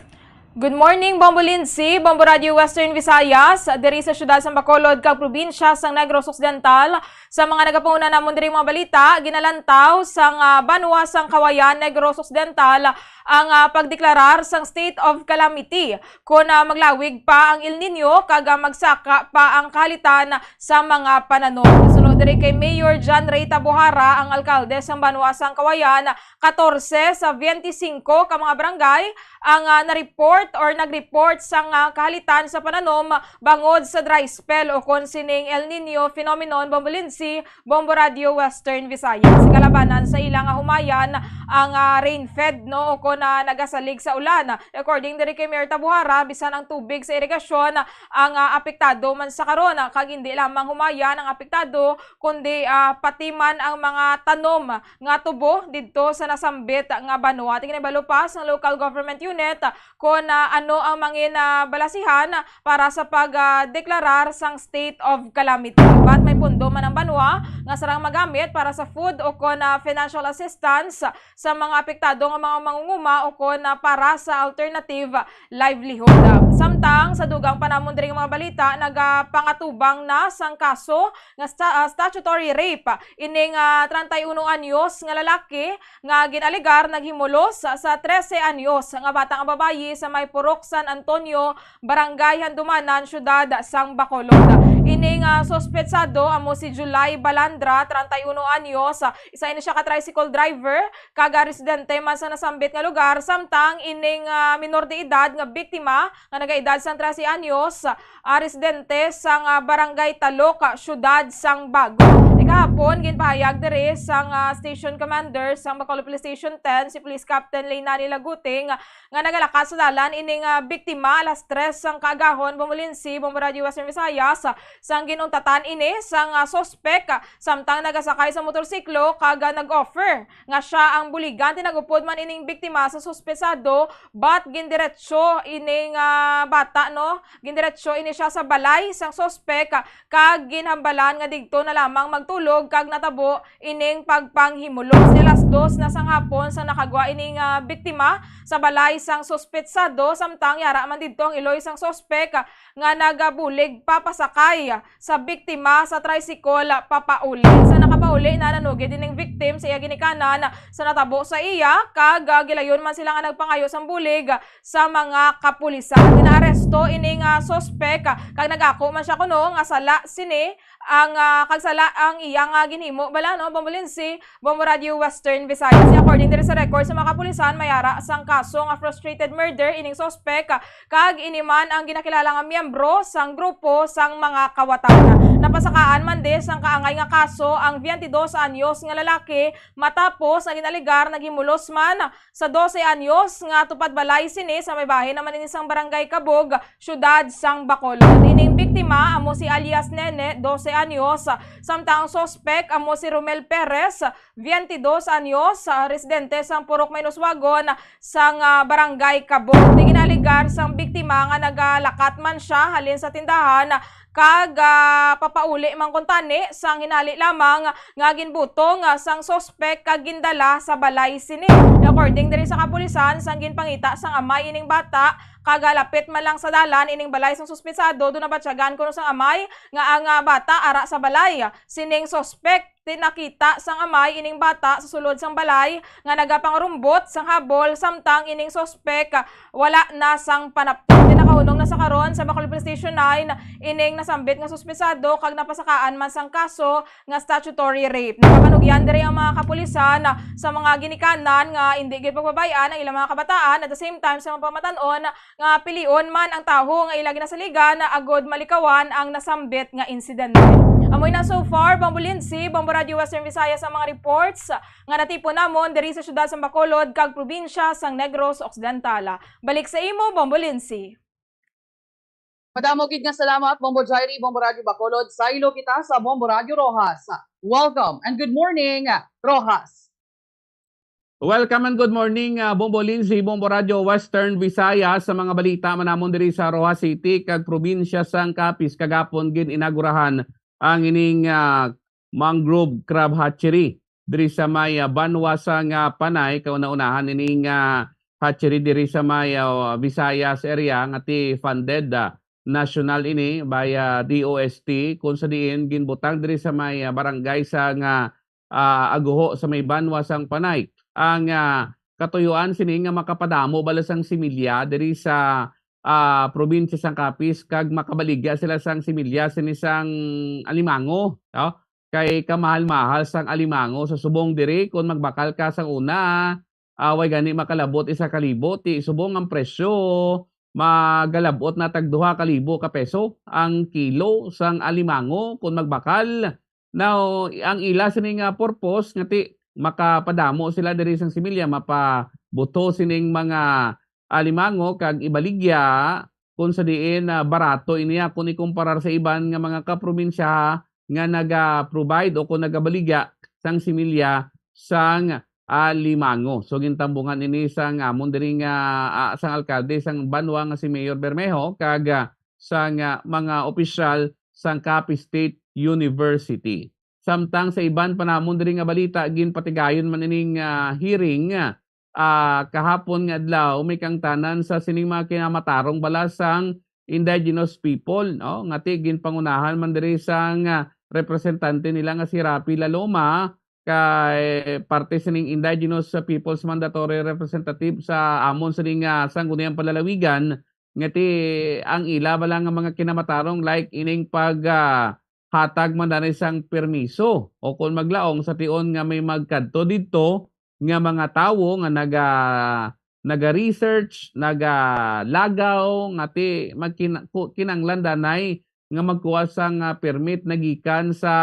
Good morning, Bombo Lindsay, Bombo Radio Western Visayas, diri sa siyudad sang Bacolod kag probinsya sang Negros Occidental. Sa mga nagapanguna namon diri mga balita, ginalantaw sang, ah, banwa sang Cauayan, Negros Occidental, ang, ah, pagdeklarar sang state of calamity kon, ah, maglawig pa ang El Niño kag, ah, magsaka pa ang kahalitan sa mga pananom. Suno diri kay Mayor John Ray Tabuhara, ang alkalde sang banwa sang Cauayan, katorse sa biyente singko ka mga barangay ang, ah, na-report or nag-report sang, ah, kahalitan sa pananom bangod sa dry spell o kon sining El Niño phenomenon, Bombo Lindsay, Bombo Radio Western Visayas. Kalabanan sa ila nga humayan ang, ah, rain-fed, no, o kon, ah, nagasalig sa ulan. According diri kay Mayor Tabuhara, bisan ang tubig sa irigasyon ang, ah, apektado man sa karon, ah, kag hindi lamang humayan ang apektado, kundi, ah, pati man ang mga tanom nga tubo didto sa nasambit nga banwa. Aton ginahibalo pa sang local government unit kon, ah, ano ang mangin, ah, balasihan para sa pag, ah, deklarar sang state of calamity. Bat may pondo man ang banwa nga sarang magamit para sa food o kon, ah, financial assistance sa mga apektado nga mga mangunguma o kon, ah, para sa alternative livelihood. Samtang sa dugang pa namon diri nga mga balita, nagapangatubang na sang kaso nga sta-, ah, statutory rape ining, ah, treinta y uno anyos nga lalaki nga gin-alegar naghimulos sa trese anyos nga bata nga babayi sa may Purok San Antonio, Barangay Handumanan, Siyudad sang Bacolod. Ining, ah, suspetsado amo si July Balandra, treinta y uno anyos, isa ini siya ka tricycle driver, kag, ah, residente man sa nasambit nga lugar, samtang ining, ah, minor de edad nga biktima nga nagaedad sang trese anyos, ah, residente sang, ah, Barangay Talok, ah, Siyudad sang Bago. Ikahapon, ginpahayag diri sang, ah, Station Commander sang Bacolod Police Station ten, si Police Captain Leynani Laguting, nga nagalakat sa dalan ining, ah, biktima alas tres sang kaagahon, Bombolinsi, Bombo Radyo Western Visayas, ah, sang ginuntatan ini sang, ah, suspek, ah, samtang nagasakay sa motorsiklo kag, ah, nag-offer nga siya ang buligan. Tinagupod man ining biktima sa suspetsado, but gindiretso ining, ah, bata, no? Gindiretso ini siya sa balay sang suspek, ah, kag ginhambalan nga didto na lamang magtulog kag natabo ining pagpanghimulos. Alas dos na sang hapon sang nakagwa ining, ah, biktima sa balay sang suspetsado, samtang yara man didto ang iloy sang suspek, ah, nga nagabulig papasakay sa biktima sa tricycle papauli. Sa nakapauli na, nanugid ining victim sa iya ginikanan sa natabo sa iya, kag, ah, gilayon man sila nga nagpangayo sang bulig sa mga kapulisan. Ginaaresto ining, ah, suspek, ah, kag nag-ako man siya kuno nga sala sini ang, ah, kag sala ang iya nga ginhimo bala, no, Bombolinsi, Bombo Radyo Western Visayas. According diri sa record sa mga kapulisan, may ara sang kaso nga frustrated murder ining suspek, ah, kag ini man ang ginakilala nga miyembro sang grupo sang mga kawatan. Napasakaan man di sang kaangay nga kaso ang twenty-dos anyos nga lalaki matapos nga ginalegar naghimulos man sa dose anyos nga tupad balay sini sa may bahin naman ini sang Barangay Kabog, Siyudad sang Bacolod. Ining biktima amo si alias Nene, dose anyos, samtang ang suspek amo si Romel Perez, twenty-dos anyos, ah, residente sang Purok Mainoswagon sang, ah, Barangay Kabog. Ginalegar sang biktima nga nagalakat man siya halin sa tindahan, kag, ah, papauli man kuntani sang hinali lamang nga ginbutong, ah, sang suspek kag gindala sa balay sini. According diri sa kapulisan, sang ginpangita sang amay ining bata, kag, ah, lapit man lang sa dalan ining balay sang suspetsado, daw nabatyagan kuno sang amay nga ang, ah, bata ara sa balay sining suspek. Ti nakita sang amay ining bata sa sulod sang balay nga nagapangarumbot sang habol, samtang ining suspek, ah, wala na sang panapton. Ti nakahunong na sa karon sa Bacolod Police Station nine ining nasambit nga suspetsado kag napasakaan man sang kaso nga statutory rape. Nagapanugyan diri ang mga kapulisan, ah, sa mga ginikanan nga indi gid pagpabay-an ang ilang mga kabataan, at the same time sa mga pamatan-on nga pilion man ang tawo nga ila ginasaligan agod malikawan ang nasambit nga insidente. Amoy na so far, Bombo Lindsay, Bombo Radio Western Visayas ang mga reports nga natipon namon diri sa siyudad sang Bacolod kag probinsya sang Negros Occidental. Balik sa imo, Bombo Lindsay. Madamo gid nga salamat, Bombo Jairi, Bombo Radio Bacolod. Saylo kita sa Bombo Radio Roxas. Welcome and good morning, Roxas. Welcome and good morning, ah, Bombo Lindsay, Bombo Radio Western Visayas, sa mga balita man namon diri sa Roxas City kag probinsya sang Capiz. Kagapon gin-inagurahan ang ining, ah, mangrove crab hatchery diri sa may, ah, banwa sang, ah, Panay. Kauna-unahan ining, ah, hatchery diri sa may, ah, Visayas area nga ti funded, ah, national ini by, ah, D O S T, kung sa diin ginbutang diri sa may, ah, barangay sang, ah, ah, Aguho sa may banwa sang Panay. Ang, ah, katuyuan sini nga makapadamo bala sang similya diri sa, ah, probinsya sang Capiz kag makabaligya sila sang similya sini sang alimango, no? Kay kamahal-mahal sang alimango sa subong diri, kung magbakal ka sang una, ah, way gani makalabot isa ka libo, ti subong ang presyo, magalabot na tag duha ka libo ka peso ang kilo sang alimango kung magbakal. Now, ang ila sini nga purpose nga ti makapadamo sila diri sang similya, mapabuto sining mga alimango kag ibaligya, kung sa diin, ah, barato ini, ah, kung ikumparar sa iban nga mga kaprobinsya nga naga-provide o kung nagabaligya sang similya sang alimango. So, gintambungan ini sang amon diri nga, ah, sang alkalde sang banwa nga si Mayor Bermejo kag, ah, sang, ah, mga opisyal sang Capiz State University. Samtang sa iban pa namon diri nga balita, ginpatigayon man ining, ah, hearing, ah, kahapon nga adlaw, may kaangtanan sa sining mga kinamatarong bala sang indigenous people, no? Nga ti ginpangunahan man diri sang, ah, representante nila nga si Raffy Laloma, kay parte sining indigenous, ah, people's mandatory representative sa amon sining, ah, sangguniang palalawigan, nga ti ang ila bala nga mga kinamatarong, like ining pag, ah, hatag man danay sang permiso o kon maglaong sa tion nga may magkadto didto nga mga tawo nga naga-, naga-research, nagalagaw, nga ti magkina-, ku-, kinanglan danay nga magkuha sang, ah, permit na gikan sa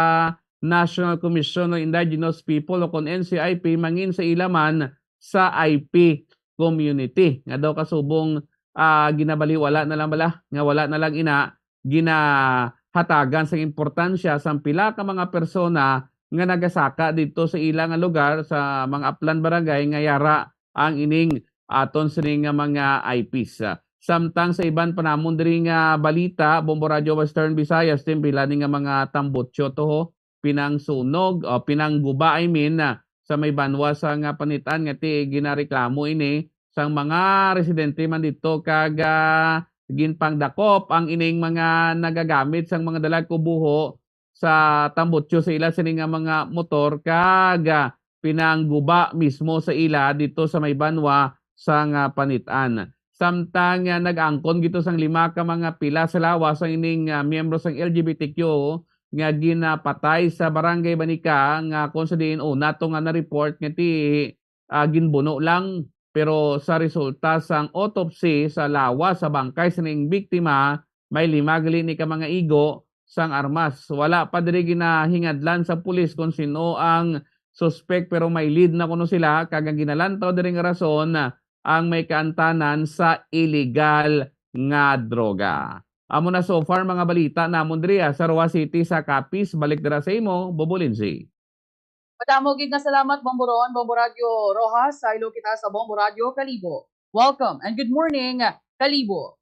National Commission on Indigenous People o kon N C I P, mangin sa ila man sa I P community, nga daw kasubong, ah, ginabaliwala na lang bala, nga wala na lang ina ginahatagan sang importansya sang pila ka mga persona nga nagasaka didto sa ila nga lugar, sa mga Aplan Barangay, nga yara ang ining aton sini nga mga I Ps. Samtang sa iban pa namon diri nga balita, Bombo Radyo Western Visayas, ti pila ni nga mga tambutso to ho, pinangsunog, o pinangguba, I mean, ah, sa may banwa sang Panitan, nga ti ginareklamo ini sang mga residente man didto, kag, ah, ginpangdakop ang ining mga nagagamit sang mga dalagku buho sa tambutso sa ila sini nga mga motor, kag, ah, pinangguba mismo sa ila didto sa may banwa sang Panitan. Samtang, ah, nag-angkon gid to sang lima ka mga pila sa lawas ang ining, ah, miyembro sang L G B T Q nga ginapatay sa Barangay Banica, nga kung sa diin una to nga na-report nga ti, ah, ginbuno lang, pero sa resulta sang autopsy sa lawas sa bangkay sining biktima, may lima gali ni ka mga igo sang armas. Wala pa diri ginahingadlan sa pulis kung sin-o ang suspek, pero may lead na kuno sila, kag ang ginalantaw diri nga rason ang may kaangtanan sa iligal nga droga. Amo na so far mga balita namon diri, ah, sa Roxas City, sa Capiz. Balik dira sa imo, Bobo Lindsay. Madamo gid nga salamat, Bombo Ron, Bombo Radyo Roxas. Saylo kita sa Bombo Radyo Kalibo. Welcome and good morning, Kalibo.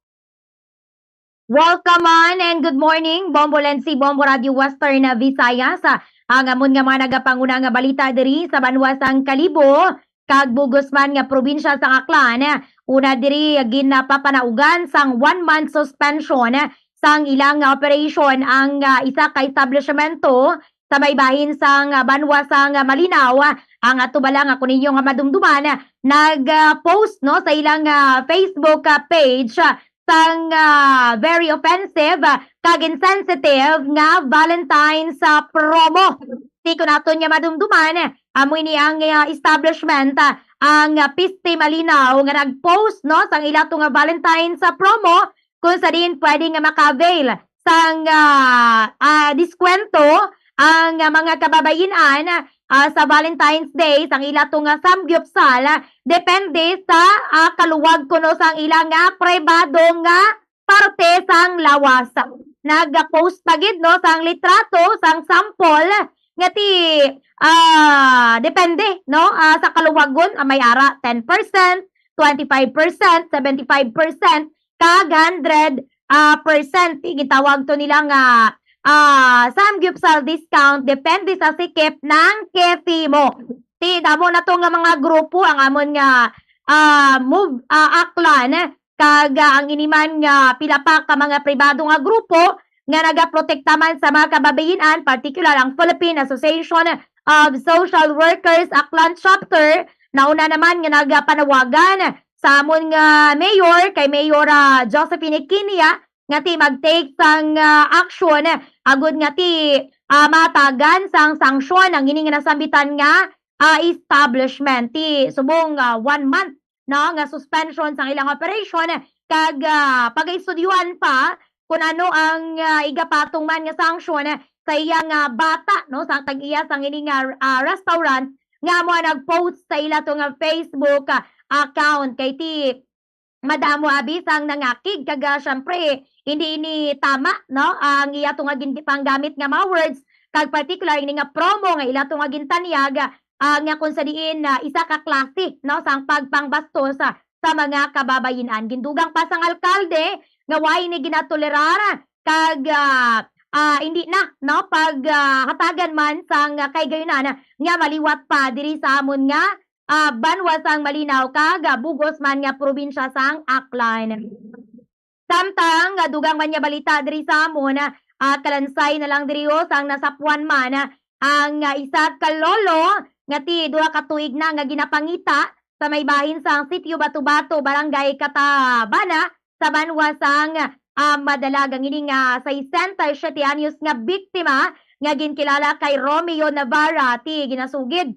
Welcome on and good morning, Bombo Lensi, Bombo Radyo Western Visayas. Ang amon nga mga nagapanguna nga balita diri sa banwa sang Kalibo kag bug-os man nga probinsya sang Aklan. Una diri, ginapapanaugan sang one month suspension sang ilang operation ang, ah, isa ka establishmento sa may bahin sang, ah, banwa sang, ah, Malinaw. Ang ato bala nga kuninyo nga madumduman, nag, ah, post, no, sa ilang, ah, Facebook, ah, page, ah, sang, ah, very offensive, ah, kag insensitive nga Valentine's, ah, promo. Ti kun aton nga madumduman, amo ini ang, ah, establishment, ah, ang, ah, Piste Malinaw nga nag-post, no, sang ila to nga Valentine's, ah, promo, kung sa diin pwede nga maka-avail sang, ah, ah, diskwento ang, ah, mga kababayin-an, ah, sa Valentine's Day sang ila to nga samgyupsal, ah, depende sa, ah, kaluwag kuno sang ila nga pribado nga parte sang lawas. Nag-post pa gid, no, sang litrato, sang sample nga ti, ah, depende, no, ah, sa kaluwagon, ah, may ara ten percent, twenty-five percent, seventy-five percent, kag hundred, ah, percent. Gitawag to nila nga, ah, samgyupsal discount depende sa sikip ng kefi mo. Ti, damo na to nga mga grupo ang amon nga, ah, move, ah, Aklan, kag, ah, ang ini man nga pila pa ka mga pribado nga grupo nga nagaprotekta man sa mga kababayin-an, partikular ang Philippine Association of Social Workers Aklan Chapter, nauna naman nga nagapanawagan sa amon nga mayor, kay Mayor, ah, Josephine Equinia, nga ti mag-take sang, ah, aksyon, agud nga ti, ah, matagan sang sanksyon ang ini nga nasambitan nga, ah, establishment. Ti subong, ah, one month, no, nga suspension sang ilang operation, kag, ah, pagaestudyuhan pa kun ano ang, ah, igapatong man nga sanksyon sa iya nga bata, no, sa tag-iya sang ini nga, ah, restaurant nga amo ang nag-post sa ila to nga Facebook, ah, account. Kay ti madamo abi sang nangakig kag, ah, syempre, hindi ini tama, no? Ang iya to nga gin-, panggamit nga mga words, kag particular ini nga promo nga ila to nga gintanyag, ah, nga kung sa diin, ah, isa ka klase, no, sang pagpangbastos, ah, sa mga kababayin-an. Gindugang pa sang alkalde nga wala ini ginatolerar kag, ah, ah, hindi na, no, pag, ah, hatagan man sang, ah, kahigayonan nga maliwat pa diri sa amon nga, ah, banwa sang Malinaw kag, ah, bug-os man nga probinsya sang Aklan. Samtang, ah, dugang man nga balita diri sa amon, ah, kalansay na lang diri, oh, sang nasapwan man, ah, ang, ah, isa ka lolo nga ti duha ka tuig na nga ginapangita sa may bahin sang Sitio Bato-Bato, Barangay Catabana, sa banwa sang, ah, Madalag. Ang ini nga sesenta y siete anyos nga biktima nga ginkilala kay Romeo Navarra ti ginasugid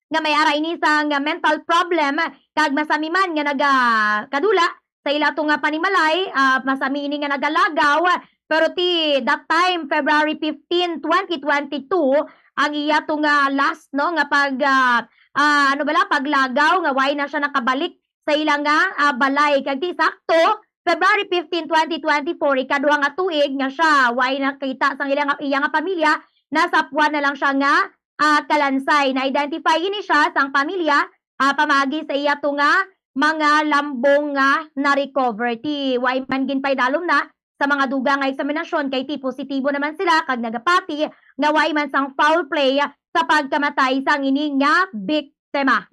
nga may ara ini sang mental problem kag masami man nga nagakadula sa ila to nga panimalay, ah, masami ini nga nagalagaw, pero ti that time, February fifteen, twenty twenty-two, ang iya to nga last, no, nga pag, ah, ah, ano bala, paglagaw nga why na siya nakabalik sa ila nga, ah, balay. Kag ti sakto, February fifteen, twenty twenty-four, ikaduha nga tuig nga siya why nakita sang ila nga, iya nga pamilya, nasapwan na lang siya nga, ah, kalansay. Na-identify ini siya sang pamilya, ah, pamagi sa iya to nga mga lambong nga na-recover. Ti why man ginpaidalom na sa mga dugang nga eksaminasyon kay ti positibo naman sila kag nagapati nga why man sang foul play sa pagkamatay sang ini nga biktima.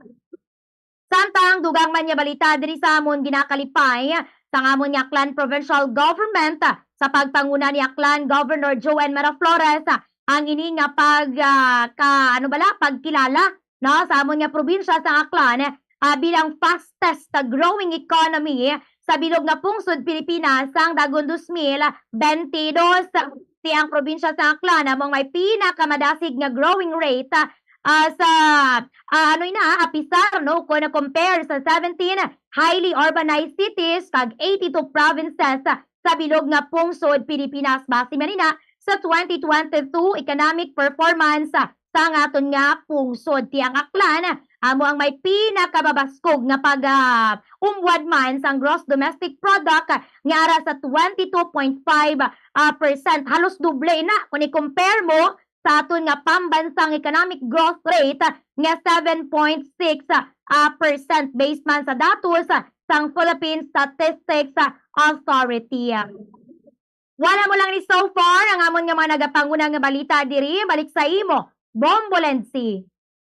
Samtang dugang man nga balita diri sa amon, ginakalipay sang amon nga Aklan Provincial Government sa pagpanguna ni Aklan Governor Joan Mara Flores ang ini nga pag, ah, ka, ano bala, pagkilala, no, sa amon nga probinsya sa Aklan, ah, bilang fastest growing economy sa bilog nga pungsod Pilipinas sang dagon dos mil benti dos. Ti ang probinsya sa Aklan amo ang may pinakamadasig nga growing rate, ah, sa, ah, ano ina, ah, apisar, no, kung compare sa seventeen highly urbanized cities kag eighty-two provinces sa bilog nga pungsod Pilipinas. Base man ina sa twenty twenty-two economic performance sa aton nga pungsod. Ti ang Aklan amo ang may pinakababaskog nga pag, ah, umwad man sang gross domestic product nga ara sa twenty-two point five, ah, percent. Halos doble na kung i-compare mo sa aton nga pambansang economic growth rate nga seven point six, ah, percent based man sa datos sang Philippine Statistics Authority. Wala mo lang ni so far ang amon nga mga nagapanguna nga balita diri. Balik sa imo, Bombo Lenzi.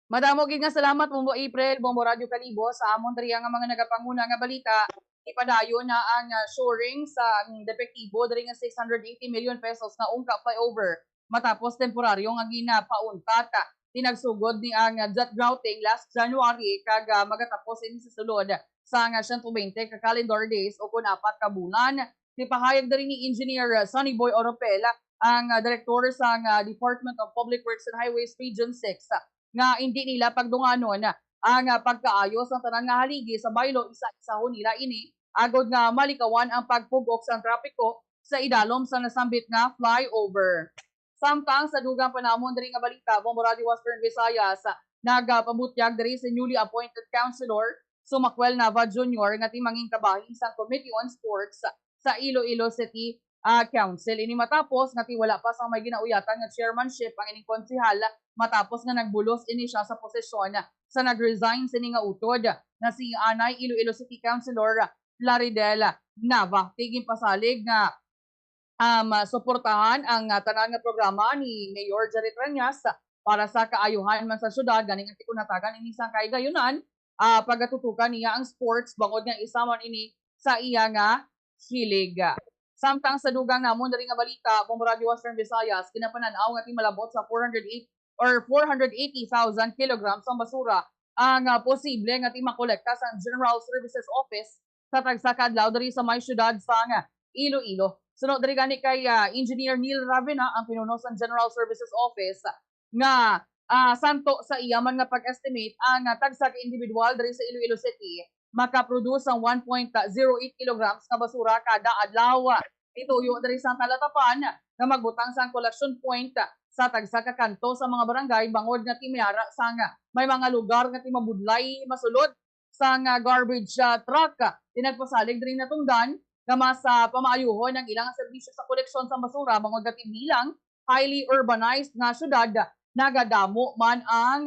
Madamo gid nga salamat, Bombo April, Bombo Radyo Kalibo, sa amon diri nga mga nagapanguna nga balita. Ipadayon na ang, ah, shoring sa ang depektibo diri nga six hundred eighty million pesos nga ungkab flyover matapos temporaryo nga ginapauntat. Tinagsugod ni ang, ah, jet grouting last January kag, ah, magatapos ini sa sulod sa nga siyento bente ka calendar days o kun apat ka bulan. Gipahayag diri ni Engineer Sonny Boy Oropel, ang, ah, direktor sa nga Department of Public Works and Highways Region six, nga indi nila pagdunganon ang, ah, pagkaayo sang tanan nga haligi sa baylo. Isa-isahon nila ini agod nga malikawan ang pagpug-ok sang trapiko sa idalom sa nasambit nga flyover. Samtang sa dugang pa namon diri nga balita, Bombo Radyo Western Visayas, nagapabutyag diri si newly appointed councilor Sumacuel Nava Junior nga ti mangin kabahin sang Committee on Sports sa Iloilo City, ah, Council. Ini matapos nga ti wala pa sang may ginauyatan nga chairmanship ang ining konsehal matapos nga nagbulos ini siya sa posisyon sa nag-resign sini nga utod na si anay Iloilo City Councilor Plaridel Nava. Ti ginpasalig nga um, suportahan ang, ah, tanan nga programa ni Mayor Jerry Treñas para sa kaayuhan man sa syudad, gani nga ti kun hatagan ini sang kahigayonan, ah, pagatutukan niya ang sports bangod nga isa man ini sa iya nga hilig. Samtang sa dugang namon diri nga balita, Bombo Radyo Western Visayas, ginapanan-aw nga ti malabot sa four hundred eight or four hundred eighty thousand kilograms ang basura ang, ah, posible nga ti makolekta sa General Services Office sa tagsa ka adlaw diri sa may siyudad sang Iloilo. Suno diri gani kay, ah, Engineer Neil Ravena, ang pinuno sang General Services Office, nga, ah, santo sa iya man nga pag-estimate, ang, ah, tagsa ka individual diri sa Iloilo City makaproduce sang one point zero eight kilograms nga basura kada adlaw. Ituyo diri sa talatapan nga magbutang sang collection point sa tagsa ka kanto sa mga barangay bangod nga ti may ara sang may mga lugar nga ti mabudlay masulod sang garbage, ah, truck. Ti nagpasalig diri natungdan nga mas, ah, pamaayuhon ang ilang serbisyo sa koleksyon sa basura bangod nga ti bilang highly urbanized nga syudad, nagadamo man ang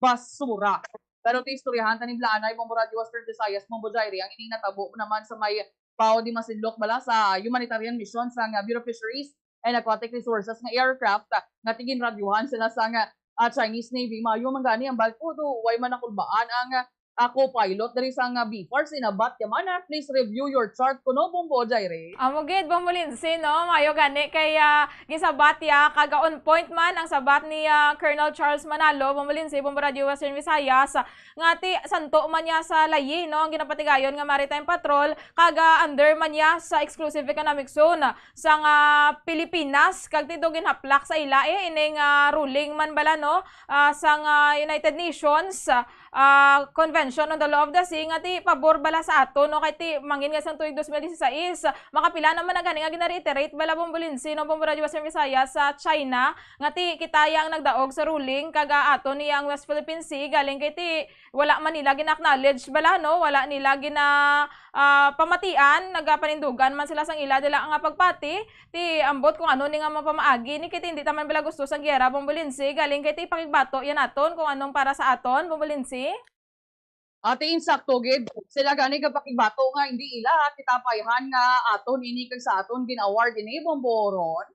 basura. Pero ti istoryahan ta ni Blanay, Bombo Radio Western Visayas, Bombo Jairi, ang ining natabo naman sa may Bao de Masinloc bala sa humanitarian mission sang Bureau of Fisheries and Aquatic Resources nga aircraft nga ti ginradyuhan sila sang, ah, Chinese Navy. Maayo man gani ang barko, do way man nakulbaan ang, ah, co-pilot diri sang, ah, B far. Sinabat ya man, ah, please review your chart kuno, Bombo Jairi. Amo gid, Bombo Lindsay, no? Maayo gani kay, ah, ginsabat ya, kag on point man ang sabat ni, ah, Colonel Charles Manalo, Bombo Lindsay, Bombo Radio Western Visayas, nga ti santo man niya sa layi, no, ang ginapatigayon nga maritime patrol, kag, ah, under man niya sa exclusive economic zone sang, ah, Pilipinas, kag ti do ginhaplak sa ila, eh, ining, ah, ruling man bala, no, ah, sang, ah, United Nations, ah, Convention on the Law of the Sea nga ti pabor bala sa aton, no, kay ti mangin nga sang tuig dos mil disisais, makapila naman na gani nga gina-reiterate bala, Bombo Lindsay, no, Bombo Radio Western Visayas, sa China, nga ti kita ya ang nagdaog sa ruling, kag, ah, aton niya ang West Philippine Sea, galing kay ti wala man nila gina-acknowledge bala, no? Wala nila gina, ah, pamatian, nagapanindugan man sila sang ila dala nga pagpati, ti ambot kung ano ni nga mapamaagi ni, kay ti hindi ta man bala gusto sang giyera, Bombo Lindsay, galing kay ti pakigbato ya naton kung anong para sa aton, Bombo Lindsay. Ate, insakto gid. Sila gani gapakigbato nga hindi ila, kita payhan nga aton ini kag sa aton gin-award ini, Bombo Ron.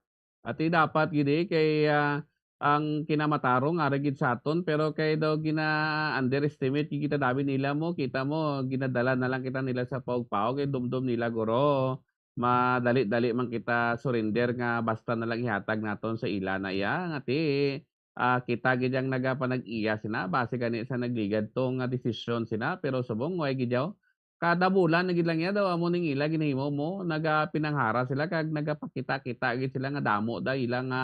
Ati dapat gid, eh, kay, ah, ang kinamatarong ara gid sa aton, pero kay daw gina-underestimate gid kita dabi nila mo, kita mo, ginadala na lang kita nila sa paog-paog, kay dumdom nila guro madali-dali man kita surrender nga basta na lang ihatag naton sa ila na iya, nga ti, ah, kita gid ang nagapanag-iya sina, base gani sa nagligad to nga desisyon sina, pero subong way gid yaw. Kada bulan na gid lang iya daw amo ning ila ginahimo mo, nagapinanghara sila kag nagapakita-kita gid sila nga damo da ila nga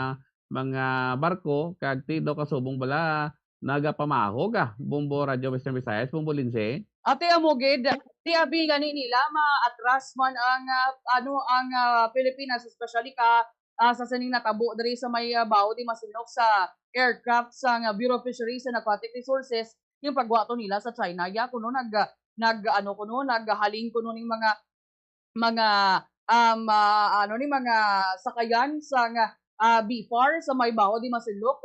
mga barko, kag ti daw kasubong bala nagapamahog, ah, Bombo Radyo Western Visayas, Bombo Lindsay. Ate, amo gid, ti abi gani nila maatras man ang, ah, ano, ang, ah, Pilipinas, especially ka, ah, sa sining natabo diri sa may, ah, Bao de Masinloc sa aircraft sang, ah, Bureau of Fisheries and Aquatic Resources, yung pagwato nila sa China. Ya kuno nag, nag, ano kuno, naghaling kuno ning mga, mga, um, ah, ano ni, mga sakayan sang, ah, B far sa may Bao de Masinloc.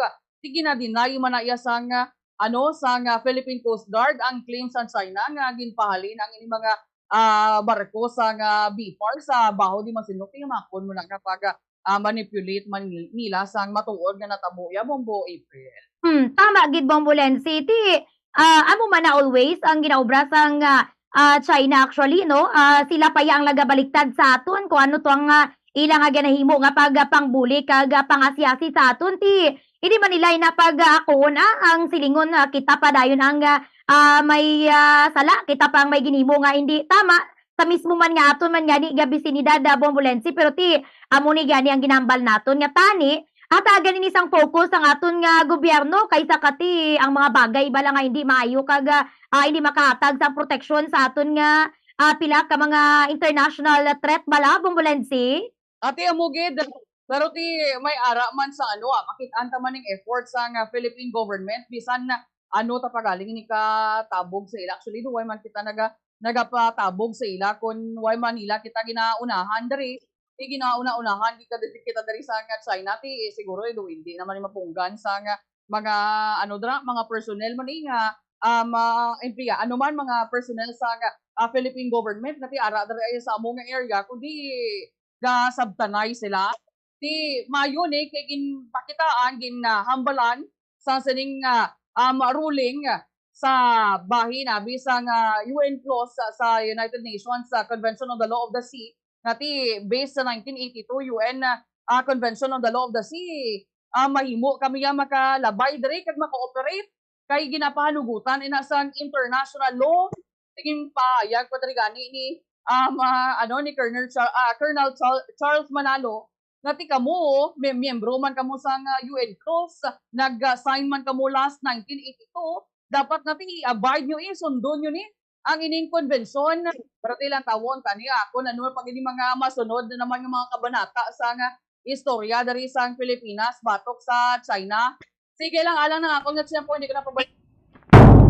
Ti gina-deny man na iya sang, ah, ano, sang, ah, Philippine Coast Guard ang claim sang China nga ginpahalin ang ini mga, ah, barko sang, ah, B far sa Bao de Masinloc. Ti makon mo lang nga pag, ah, manipulate man ni-, nila sang matuod nga natabo ya, Bombo April. Hmm, tama gid, Bombo Lensi. Ti, ah, amo man na always ang ginaobra sang, ah, ah, China actually, no? Ah, sila pa ya ang nagabaliktad sa aton kung ano to ang, ah, ila nga ginahimo nga pag, ah, pangbuli kag, ah, pangasi-asi sa aton. Ti, hindi man nila ina pag, ah, akuon, ah, ang silingon, ah, kita pa dayon ang, ah, ah, may, ah, sala, kita pa ang may ginhimo nga hindi tama. Sa mismo man nga aton man gani nga bisinidad, ah, Bombolense, pero ti amo ni gani ang ginambal naton nga tani, hatagan ini sang focus ang aton nga gobyerno kaysa kati ang mga bagay bala nga hindi maayo kag, ah, ah, hindi makahatag sang proteksyon sa aton nga, ah, pila ka mga international threat bala, Bombolense? Ate, amo gid. Pero ti may ara man sa ano, ah, makit-an ta man ning effort sang, ah, Philippine government, bisan na ano ta pagaling ni katabog sa ila. Actually, do way man kita naga-, nagapatabog sa ila kun way man nila kita ginaunahan diri. Ti ginauna-unahan kita diri, kita diri sa nga China, ti, eh, siguro, eh, do hindi naman ni mapunggan sa nga mga, ano dira, mga personnel man, eh, nga, ah, mga emplea-, ano man, mga personnel sa nga, ah, Philippine government nga ti ara diri sa amo nga area, kundi gasabtanay sila. Ti maayo ni kay ginpakitaan, ginahambalan sa sining, ah, um, ruling sa bahin abi sang, ah, U N clause sa, sa United Nations, ah, Convention on the Law of the Sea, nga ti based sa nineteen eighty-two U N, ah, Convention on the Law of the Sea, ah, mahimo kami nga makalabay diri kag maka-operate kay ginapahanugutan ina sang international law. Tigin pahayag pa diri gani ni, um, ah, ano, ni Colonel Char-, ah, Colonel Char-, Charles Manalo, nga ti kamo, me-, miyembro man kamo sang, ah, U N clause, nag-sign man kamo last nineteen eighty-two, dapat nga ti i-abide nyo, isundon nyo ni ang ining konbensyon. Pero ti lantawon ta ni, ah, kung ano pa gid ni mga masunod na naman nga mga kabanata sa nga istorya diri sa Pilipinas batok sa China. Sige lang, alang na akong natiyempo, hindi ko na pabalik.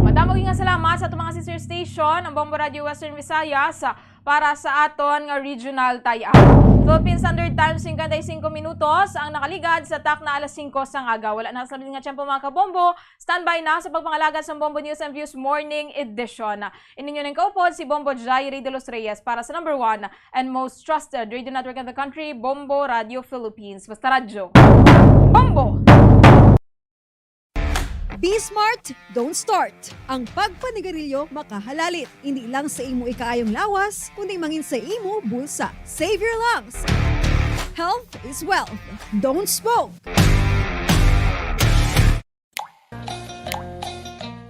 Madamo nga salamat sa aton mga sister station, ang Bombo Radio Western Visayas, para sa aton nga regional tie-up. Philippine Standard Time, singkwenta y singko minutos ang nakaligad sa takna alas singko sang aga. Wala na sa labing nga tiyempo, mga kabombo. Standby na sa pagpangalagad sa Bombo News and Views Morning Edition. Ininyo ning kaupod si Bombo Jairi de los Reyes para sa number one and most trusted radio network in the country, Bombo Radio Philippines. Basta radyo, Bombo! Be smart, don't start. Ang pagpanigarilyo makahalalit, hindi lang sa imo ikaayong lawas, kundi mangin sa imo bulsa. Save your lungs. Health is wealth. Don't smoke.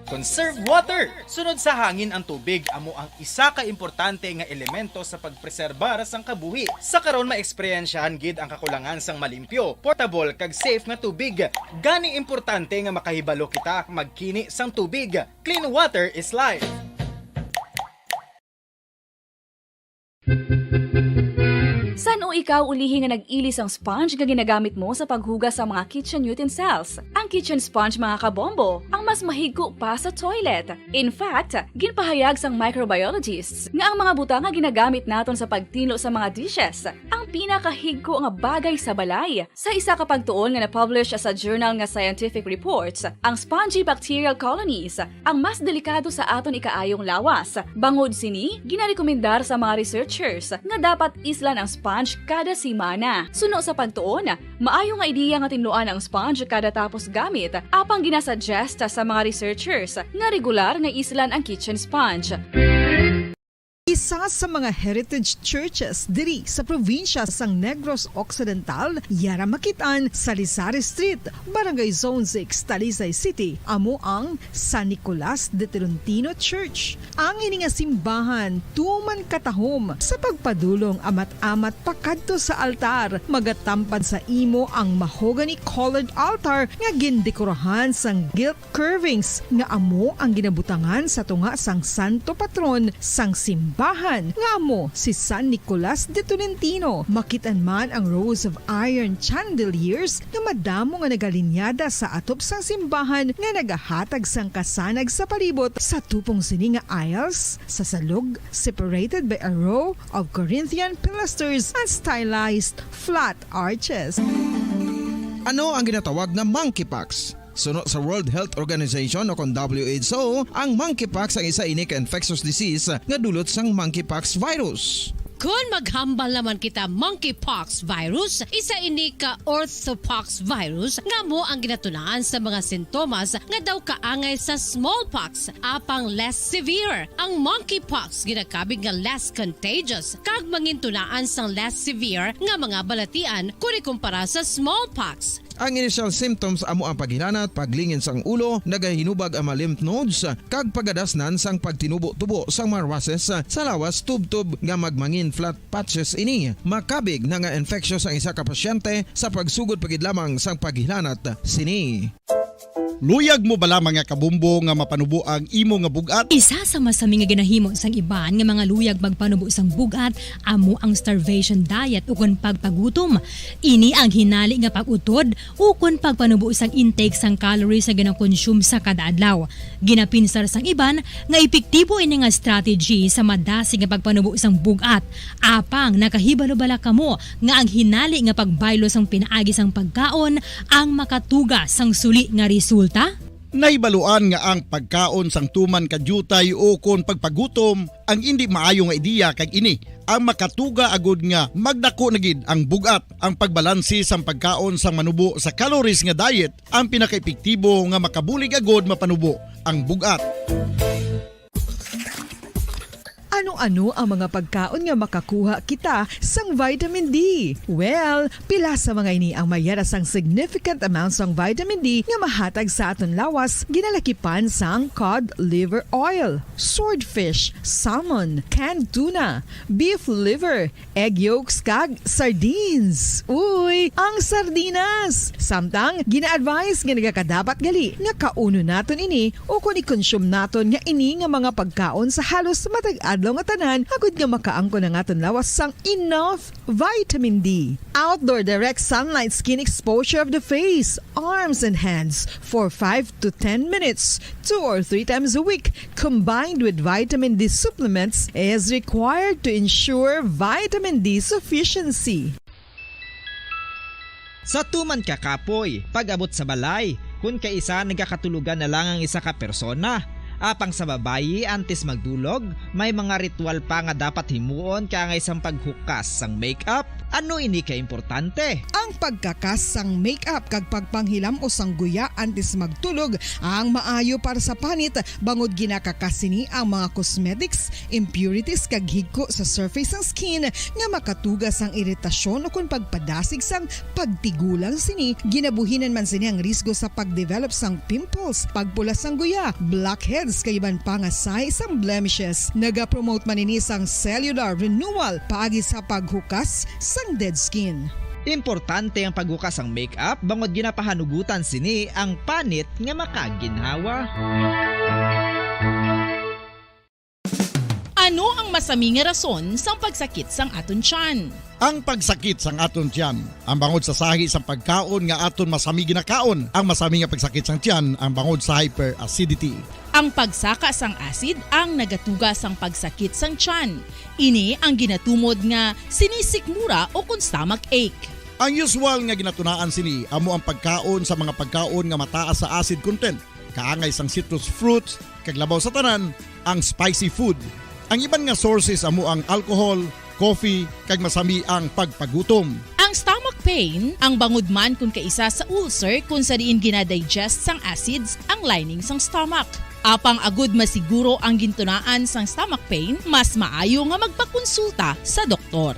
Conserve water. Sunod sa hangin ang tubig, amo ang isa ka importante nga elemento sa pagpreserbar sang kabuhi. Sa karon, maeksperyensyahan gid ang kakulangan sang malimpyo, portable, kag safe nga tubig. Gani, importante nga makahibalo kita magkini sang tubig. Clean water is life. San-o ikaw ulihi nga nag-ili sang sponge nga ginagamit mo sa paghugas sa mga kitchen utensils? Ang kitchen sponge, mga kabombo, ang mas mahigko pa sa toilet. In fact, ginpahayag sang microbiologists nga ang mga butang nga ginagamit naton sa pagtinlo sa mga dishes ang pinakahigko nga bagay sa balay. Sa isa ka pagtuon nga na-publish sa journal nga Scientific Reports, ang spongy bacterial colonies ang mas delikado sa aton ikaayong lawas. Bangod sini, ginarekomendar sa mga researchers nga dapat islan ang sponge kada semana. Suno sa pagtuon, maayo nga ideya nga tinluan ang sponge kada tapos gamit, apang ginasuggest sa mga researchers nga regular nga islan ang kitchen sponge. Isa sa mga heritage churches diri sa probinsya sang Negros Occidental, yara makit-an sa Lizares Street, Barangay Zone six, Talisay City, amo ang San Nicolas de Tolentino Church. Ang ini nga simbahan tuman katahom sa pagpadulong amat-amat pakadto sa altar, magatampad sa imo ang mahogany-colored altar nga gindekorahan sang gilt curvings nga amo ang ginabutangan sa tunga sang santo patron sang simbahan, nga amo si San Nicolas de Tolentino. Makit-an man ang rows of iron chandeliers nga madamo nga nagalinyada sa atop sang simbahan nga nagahatag sang kasanag sa palibot. Sa tupong sini nga aisles, sa salog, separated by a row of Corinthian pilasters and stylized flat arches. Ano ang ginatawag nga monkeypox? Suno sa World Health Organization o kon W H O, ang monkeypox ang isa ini ka infectious disease nga dulot sang monkeypox virus. Kon maghambal naman kita monkeypox virus, isa ini ka orthopox virus nga amo ang ginatunaan sa mga sintomas nga daw kaangay sa smallpox, apang less severe. Ang monkeypox ginakabig nga less contagious kag mangintunaan sang less severe nga mga balatian kon ikumpara sa smallpox. Ang initial symptoms amo ang paghilanat, paglingin sang ulo, nagahinubag ang mga lymph nodes, kag pagadasnan sang pagtinubo-tubo sang mga rushes sa lawas tubtob nga magmangin flat patches ini. Makabig na nga infectious ang isa ka pasyente sa pagsugod pa gid lamang sang paghilanat sini. Luyag mo bala, mga kabumbo, nga mapanubo ang imo nga bug-at? Isa sa masami nga ginahimo sang iban nga mga luyag magpanubo sang bug-at amo ang starvation diet ukon pagpagutom. Ini ang hinali nga pag-utod ukon pagpanubo sang intake sang calories nga ginakonsume sa kada adlaw. Ginapinsar sang iban nga epektibo ini nga strategy sa madasig nga pagpanubo sang bug-at. Apang nakahibalo bala kamo nga ang hinali nga pagbaylo sang pinaagi sang pagkaon ang makatuga sang suli nga resulta? Nahibaluan nga ang pagkaon sang tuman ka diutay ukon pagpagutom ang indi maayo nga ideya, kag ini ang makatuga agud nga magdako na gid ang bug-at. Ang pagbalanse sang pagkaon sang manubo sa calories nga diet ang pinakaepektibo nga makabulig agud mapanubo ang bug-at. Ano-ano ang mga pagkaon nga makakuha kita sang vitamin D? Well, pila sa mga ini ang may yara sang significant amount sang vitamin D nga mahatag sa aton lawas, ginalakipan sang cod liver oil, swordfish, salmon, canned tuna, beef liver, egg yolks, kag sardines. Uy, ang sardinas! Samtang, gina-advise nga nagakadapat gali nga kaunon naton ini ukon i-consume naton nga ini nga mga pagkaon sa halos matag adlaw nga tanan, agud nga makaangkon ang aton lawas sang enough vitamin D. Outdoor direct sunlight skin exposure of the face, arms, and hands for five to ten minutes, two or three times a week, combined with vitamin D supplements, is required to ensure vitamin D sufficiency. Sa tuman ka kapoy, pag-abot sa balay, kun kaisa nagakatulogan na lang ang isa ka persona. Apang sa babayi, antes magdulog, may mga ritual pa nga dapat himuon kaangay sang paghukas sang make-up. Ano ini ka importante? Ang pagkakas sang make-up kag pagpanghilam-os sang guya antes magtulog ang maayo para sa panit, bangod ginakakas sini ang mga cosmetics, impurities kag higko sa surface sang skin nga makatuga sang iritasyon ukon pagpadasig sang pagtigulang sini. Ginabuhinan man sini ang risgo sa pagdevelop sang pimples, pagpula sang guya, blackheads kag iban pa nga sahi sang blemishes. Nagapromote man ini sang cellular renewal paagi sa paghukas sang dead skin. Importante ang paghukas sang make-up bangod ginapahanugutan sini ang panit nga makaginhawa. Ano ang masami nga rason sang pagsakit sang aton tiyan? Ang pagsakit sang aton tiyan, ang bangod sa sahi sang pagkaon nga aton masami ginakaon. Ang masami nga pagsakit sang tiyan, ang bangod sa hyperacidity. Ang pagsaka sang acid ang nagatuga sang pagsakit sang tiyan. Ini ang ginatumod nga sinisikmura o kon stomach ache. Ang usual nga ginatunaan sini amo ang pagkaon sa mga pagkaon nga mataas sa acid content, kaangay sang citrus fruits, kag labaw sa tanan, ang spicy food. Ang iban nga sources amo ang alcohol, coffee, kag masami ang pagpagutom. Ang stomach pain, ang bangod man kon kaisa sa ulcer kon sa diin ginadigest sang acids ang lining sang stomach. Apang agud masiguro ang gintunaan sang stomach pain, mas maayo nga magpakonsulta sa doktor.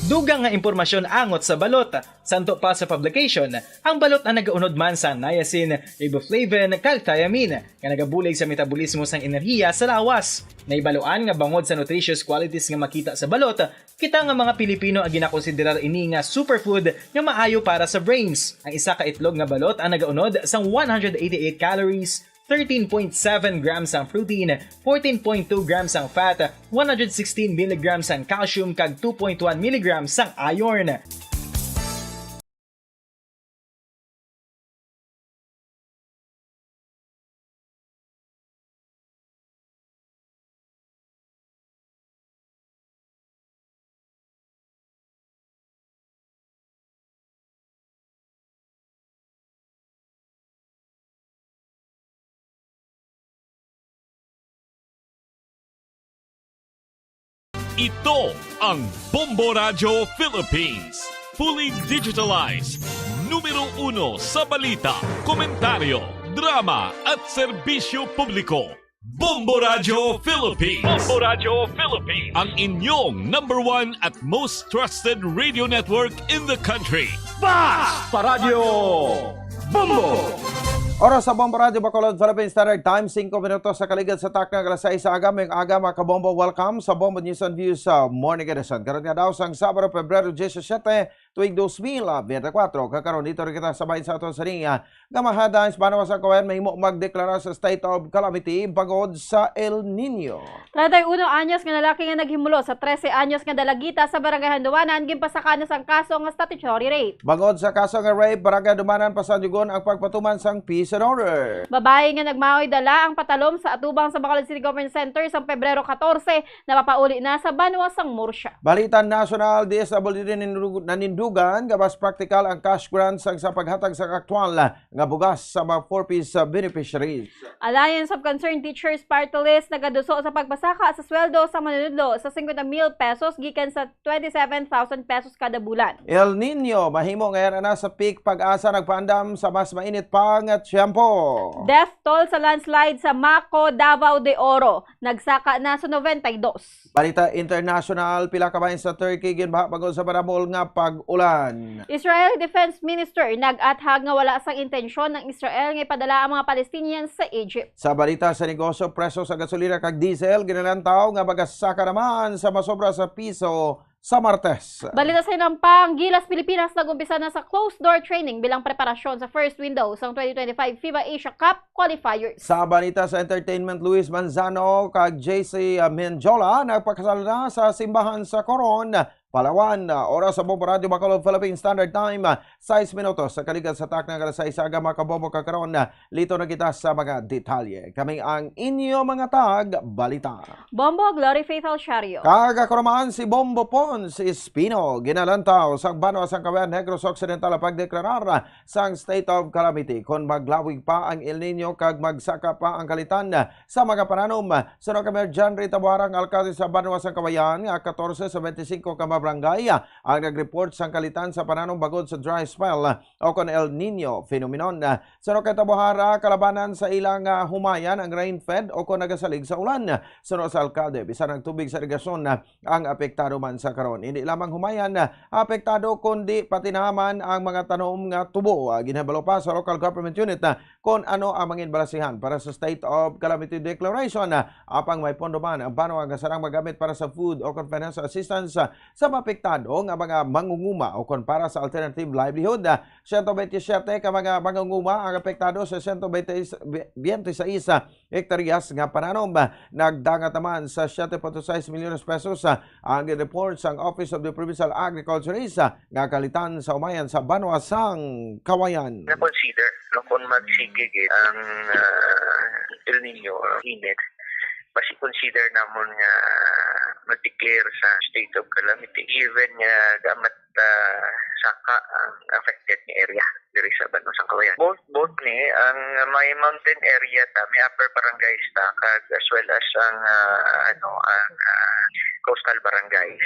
Dugang nga impormasyon angot sa balot. Santo pa sa publication, ang balot ang nagaunod man sa niacin, riboflavin, kag thiamine, nga nagabulig sa metabolismo sang enerhiya sa lawas. Nahibaluan nga bangod sa nutritious qualities nga makita sa balot, kita nga mga Pilipino ang ginakonsiderar ini nga superfood nga maayo para sa brains. Ang isa ka itlog nga balot ang nagaunod sang one hundred eighty-eight calories, thirteen point seven grams ang protein, fourteen point two grams ang fat, one hundred sixteen milligrams ang calcium, kag two point one milligrams ang iron. Ito ang Bombo Radyo Philippines. Fully digitalized. Numero uno sa balita, komentaryo, drama at serbisyo publiko. Bombo Radyo Philippines. Bombo Radyo Philippines. Ang inyong number one at most trusted radio network in the country. Basta Radyo Bombo! Oras sa Bombo Radyo Bacolod, Philippine Standard Time, singko minutos sa kaligad sa takna, alas sais sa aga. Mayong aga, mga kabombo. Welcome sa Bombo News and Views sa Morning Edition. Karon nga daw sang Sabado, Pebrero diyesisete, tuig dos mil biyente kwatro. Kag karon, dito rin kita sa bahin sa aton sa ring, ah, nga mahadang sa banwa sang Cauayan mahimo magdeklara sa state of calamity bangod sa El Nino. Treinta y uno anyos nga lalaki nga naghimulo sa trese anyos nga dalagita sa Barangay Handuanan ginpasaka na sang kaso nga statutory rape. Bangod sa kaso nga rape, Barangay Handuanan pasandyugon ang pagpatuman sang peace and order. Babayi nga nagmaoy dala ang patalom sa atubang sa Bacolod City Government Center sang Pebrero katorse, napapauli na sa banwa sang Murcia. Balita nasyonal, D S W D nanindug-, nanindugan nga mas praktikal ang cash grant sang sa paghatag sang aktual nga bugas sa mga four Ps beneficiaries. Alliance of Concerned Teachers Party List nagaduso sa pagpasaka sa sweldo sa manunudlo sa fifty mil pesos gikan sa twenty-seven thousand pesos kada bulan. El Nino mahimo nga yana na sa peak pag-asa nagpaandam sa mas mainit pa nga tiyempo. Death toll sa landslide sa Maco, Davao de Oro nagsaka na sa nobenta y dos. Balita international, pila ka bahin sa Turkey ginbaha bangod sa madamol nga pag-ulan. Israel Defense Minister nag-athag nga wala sang intensyon ang Israel nga ipadala ang mga Palestinians sa Egypt. Sa balita sa negosyo, presyo sa gasolina kag diesel ginalantaw nga magasaka naman sa masobra sa piso sa Martes. Balita sa hinampang, Gilas Pilipinas nag-umpisa na sa closed-door training bilang preparasyon sa first window sang twenty twenty-five FIBA Asia Cup qualifiers. Sa balita sa entertainment, Luis Manzano kag J C Mendiola nagpakasal na sa simbahan sa Coron, Palawan. Oras sa Bombo Radyo Bacolod Philippine Standard Time, sais minutos sa kaligat sa takna nga alas sais. Aga, mga kabombo, kag karon, lito na kita sa mga detalye. Kami ang inyo mga tag balita. Bombo, Glory Faith Alciario. Kag ako naman si Bombo Pons Espino. Ginalantaw sang banwa sang Cauayan, Negros Occidental ang pagdeklarar sang state of calamity kon maglawig pa ang El Niño kag magsaka pa ang kalitan sa mga pananom. Suno kay Mayor John Rita Buhara, ang alkalde sa banwa sang Cauayan, nga katorse sa twenty-five ka mga barangay ang nag-report sang kalitan sa pananom bangod sa dry spell o kon El Niño phenomenon. Suno kay Tabuhara, kalabanan sa ilang, ah, humayan ang rain-fed o kon nagasalig sa ulan. Suno sa alkalde, bisan ang tubig sa irigasyon, ah, ang apektado man sa karon. Hindi lamang humayan, ah, apektado, kundi pati naman ang mga tanom nga tubo. Ah, ginhibalo pa sa local government unit, ah, kon ano ang mangin balasihan para sa state of calamity declaration. Ah, apang may pondo man ang banwa nga sarang magamit para sa food o kon financial assistance, ah, sa maapektado nga mga mangunguma o kon para sa alternative livelihood. Ah, siyento bente siyete ka mga mangunguma ang apektado sa siyento bente, bente sais hektaryas nga pananom. Nagdangat naman sa siyete punto sais milyones pesos, ah, ang report sang Office of the Provincial Agriculturist, ah, nga kalitan sa umayan sa banwa sang Cauayan. Na-consider, no, kung magsige gid ang, ah, El Niño, ah, init, mas i-consider namon nga mag-declare sa state of calamity, given nga gamit, ah, saka ang affected nga area diri sa banwa sang Cauayan. Both, both ni ang may mountain area ta, may upper barangays ta, kag as well as ang, ah, ano, ang, ah, coastal barangays.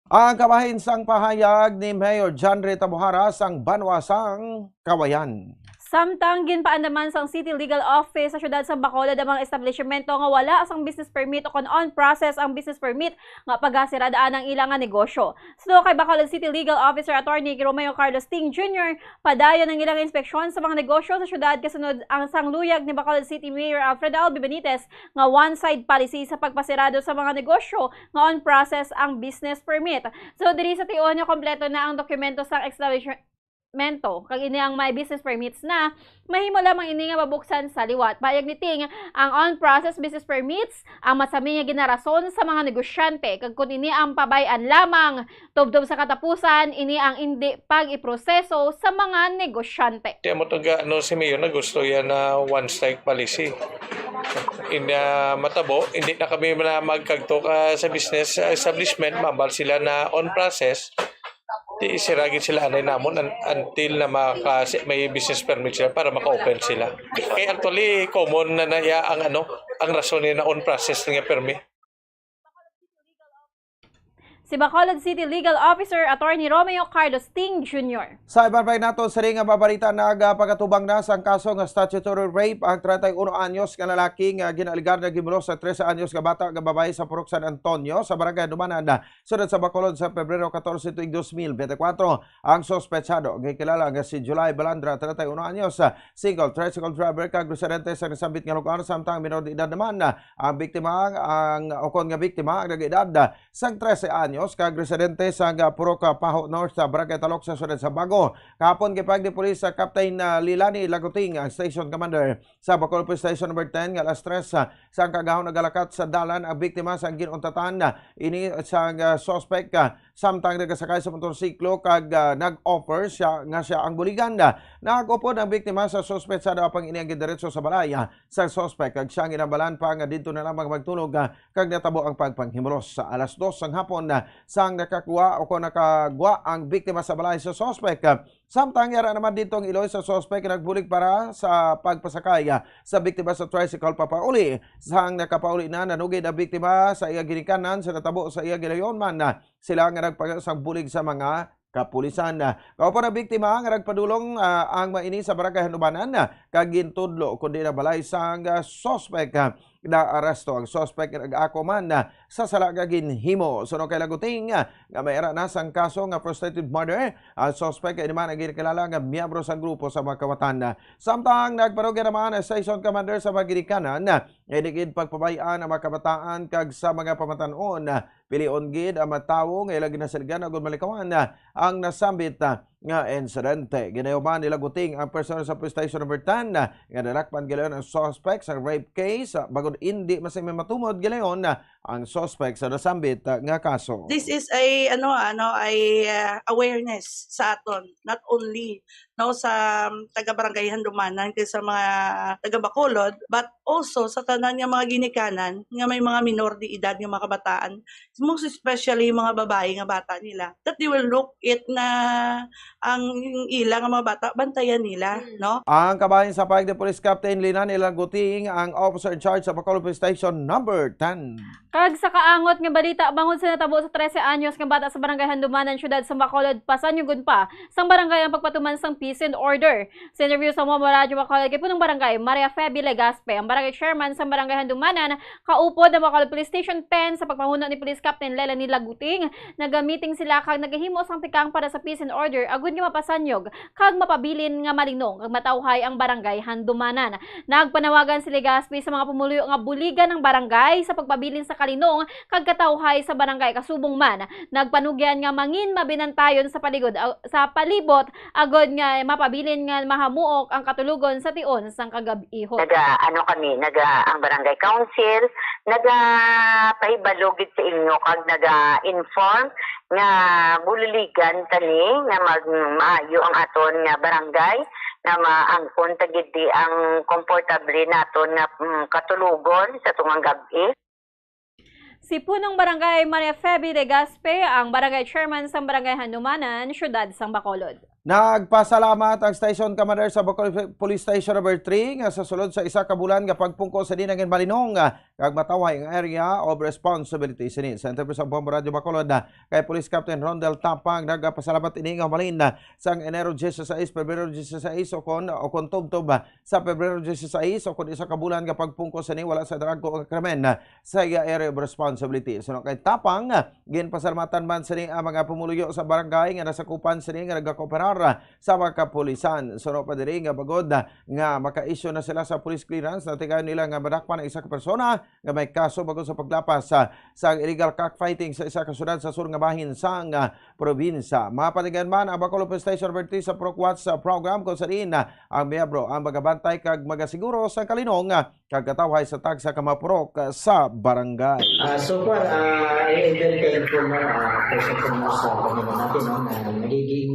Ang kabahin sang pahayag ni Mayor John Rita Buhara sang banwa sang Cauayan. Samtang ginpaandaman sang City Legal Office sa siyudad sang Bacolod ang mga establishmento nga wala sang business permit o kon on process ang business permit nga pagaseradaan ang ila nga negosyo. Suno kay Bacolod City Legal Officer Attorney Romeo Carlos Ting Junior, padayon ang ilang inspeksyon sa mga negosyo sa siyudad kasunod ang sang luyag ni Bacolod City Mayor Alfredo Albi Benitez nga one-side policy sa pagpasirado sa mga negosyo nga on process ang business permit. So, diri sa tion nga kompleto na ang dokumento sang establishment, kag ini ang may business permits na, mahimo lamang ini nga mabuksan sa liwat. Pahayag ni Ting, ang on-process business permits ang masami nga ginarason sa mga negosyante, kag kon ini ang pabay-an lamang, tubtob sa katapusan, ini ang indi pag-iproseso sa mga negosyante. Kaya mo tong ga-, ano, si Mayor na gusto yan na one-strike policy. In, ah, matabo, hindi na kami na magkagto ka sa business, ah, establishment, mambal sila na on process. Di sira gid sila anay namon un-, until na maka-, si-, may business permit sila para maka-open sila. Kay actually, common na na iya ang, ano, ang rason niya na on process nga permi. Si Bacolod City Legal Officer Attorney Romeo Carlos Ting Junior. Sa iban pa nato sa ring nga babarita, nagapakatubang na sang kaso nga statutory rape ang treinta y uno anyos nga lalaki nga ginaalegar nga gimbulos sa trese anyos nga bata nga babayi sa Purok San Antonio sa Barangay Handumanan, siyudad sa Bacolod, sa Pebrero katorse tuig dos mil bente kwatro. Ang suspetsado nga kilala nga si July Balandra, treinta y uno anyos, single tricycle driver kag residente sa nasambit nga lugar, samtang minor de edad naman ang biktima, ang ukon nga biktima ang nag-edad sang trese anyos kag residente sa Purok Paho North sa Barangay Talok sa siyudad sa Bago. Kahapon, gipahayag ni Police Captain, ah, Lilani Laguting, ang station commander sa Bacolod Police Station Number Ten, nga alas tres, ah, sang kaagahon nagalakat sa dalan ang biktima sang gin-untatan, ah, ini sang, ah, suspek, ah, samtang nagasakay sa motorsiklo kag, ah, nag-offer siya nga siya ang buligan. Ah, nag-upod ang biktima sa suspek sa daw, apang ini ang gindiretso sa balay, ah, sang suspek, kag siya ginhambalan pa nga didto na lamang magtulog, ah, kag natabo ang pagpanghimlos. Sa alas dos sang hapon, ah, sang nakakuha o kon nakagwa ang biktima sa balay sa suspek, ah, samtang yara naman didto ang iloy sa suspek, nagbulig para sa pagpasakay, ah, sa biktima sa tricycle papauli. Sang nakapauli na, nanugid ang biktima sa iya ginikanan sa natabo sa iya gilayon man, ah, sila nga nagpagayo sang bulig sa mga kapulisan. Kauban ang biktima nga nagpadulong, ah, ang maini sa Barangay Handumanan, ah, kag gintudlo kundi na balay sang, ah, suspek, ah, naaresto ang suspek nga nag-ako man, ah, sa sala nga ginhimo. Suno kay Laguting, ah, nga may ara na sang kaso nga frustrated murder, ang suspek kay man ang ginkilala nga miyembro sang grupo sa mga kawatan. Samtang nagparugya naman ang station commander sa mga ginikanan, ah, inig pagpabay-an ang mga kabataan kag sa mga pamatan-on, ah, pilion gid ang mga tawo nga ila ginasaligan agud malikawan, ah, ang nasambit, ah, nga insidente. Ginayoman ni Laguting ang personal sa Police Station Number ten, ah, nga nadakpan gilayon ang suspect sa rape case, ah, bangod indi man sini matumod gilayon, ah, ang suspect sa nasambit, ah, nga kaso. This is a, ano, ano, a, ah, awareness sa aton, not only, no, sa, um, taga Barangay Handumanan kay sa mga taga Bacolod, but also sa tanan nga mga ginikanan nga may mga minor de edad nga mga kabataan, most especially yung mga babae nga bata nila, that they will look it na ang ila nga mga bata, bantayan nila, Mm. no? Ang kabahin sa pahayag ni Police Captain Linan Ilaguting, ang officer in charge sa Bacolod Police Station Number ten. Kag sa kaangot nga balita, bangod sa natabo sa trese anyos nga bata sa Barangay Handumanan, Siyudad sa Bacolod, pasanyugon pa sang barangay ang pagpatuman sang peace and order. Sa interview sa Momo Radyo Bacolod kay Punong Barangay Maria Feby Legaspi, ang barangay chairman sang Barangay Handumanan, kaupod ang Bacolod Police Station ten sa pagpahuno ni Police Captain Leilani Laguting, nagamiting sila kag nagahimo sang tikang para sa peace and order agud nga mapasanyog kag mapabilin nga malinong kag matawhay ang barangay Handumanan. Nagpanawagan si Legaspi sa mga pumuluyo nga buligan ang barangay sa pagpabilin sa kalinong kag katawhay sa barangay, kasubong man nagpanugyan nga mangin mabinantayon sa paligod, ah, sa palibot agud nga mapabilin nga mahamuok ang katulogon sa tion sang kagab-ihon. Naga, ano kami, naga, ang barangay council, naga pahibalo gid sa inyo kag naga inform nga buliligan kani nga mag-, maayo ang aton nga barangay, nga maangkon ta gid di ang komportable naton nga, mm, katulogon sa tungang gab-i. Si Punong Barangay Maria Feby Legaspi, ang barangay chairman sang Barangay Handumanan, Siyudad sang Bacolod. Nagpasalamat ang station commander sa Bacolod Police Station Number three nga sa sulod sa isa ka bulan nga pagpungko sa dinangin malinong, ah, kag matawhay ang area of responsibility sini. Sa interview sa Bombo Radyo Bacolod, ah, kay Police Captain Rondel Tapang, nagpasalamat ini nga malin, ah, sang Enero dieciséis, Pebrero dieciséis, o kon, o kon tubtob, ah, sa Pebrero dieciséis, o kon isa ka bulan nga pagpungko sini, wala sa drug o krimen, ah, sa iya area of responsibility. Suno kay Tapang, ginpasalamatan man sini ang mga pumuluyo sa barangay nga nasakupan sini nga nagakooperar sa mga kapulisan. Suno pa diri nga bangod nga maka-issue na sila sa police clearance, natigayon nila nga madakpan ang isa ka persona nga may kaso bangod sa paglapas sa, sa illegal cockfighting sa isa ka syudad sa sur nga bahin sang, ah, probinsya. Mapatigayon man ang Bacolod Police Station Number three sa Purok Watch, ah, program kung sa diin, ah, ang miyembro ang magabantay kag magasiguro sa kalinong, ah, kag katawhay sa tagsa ka mga purok, ah, sa barangay. Ah, so far, ah, I am very thankful, no, ah, first and foremost, sa pamilya natin, no, na nagiging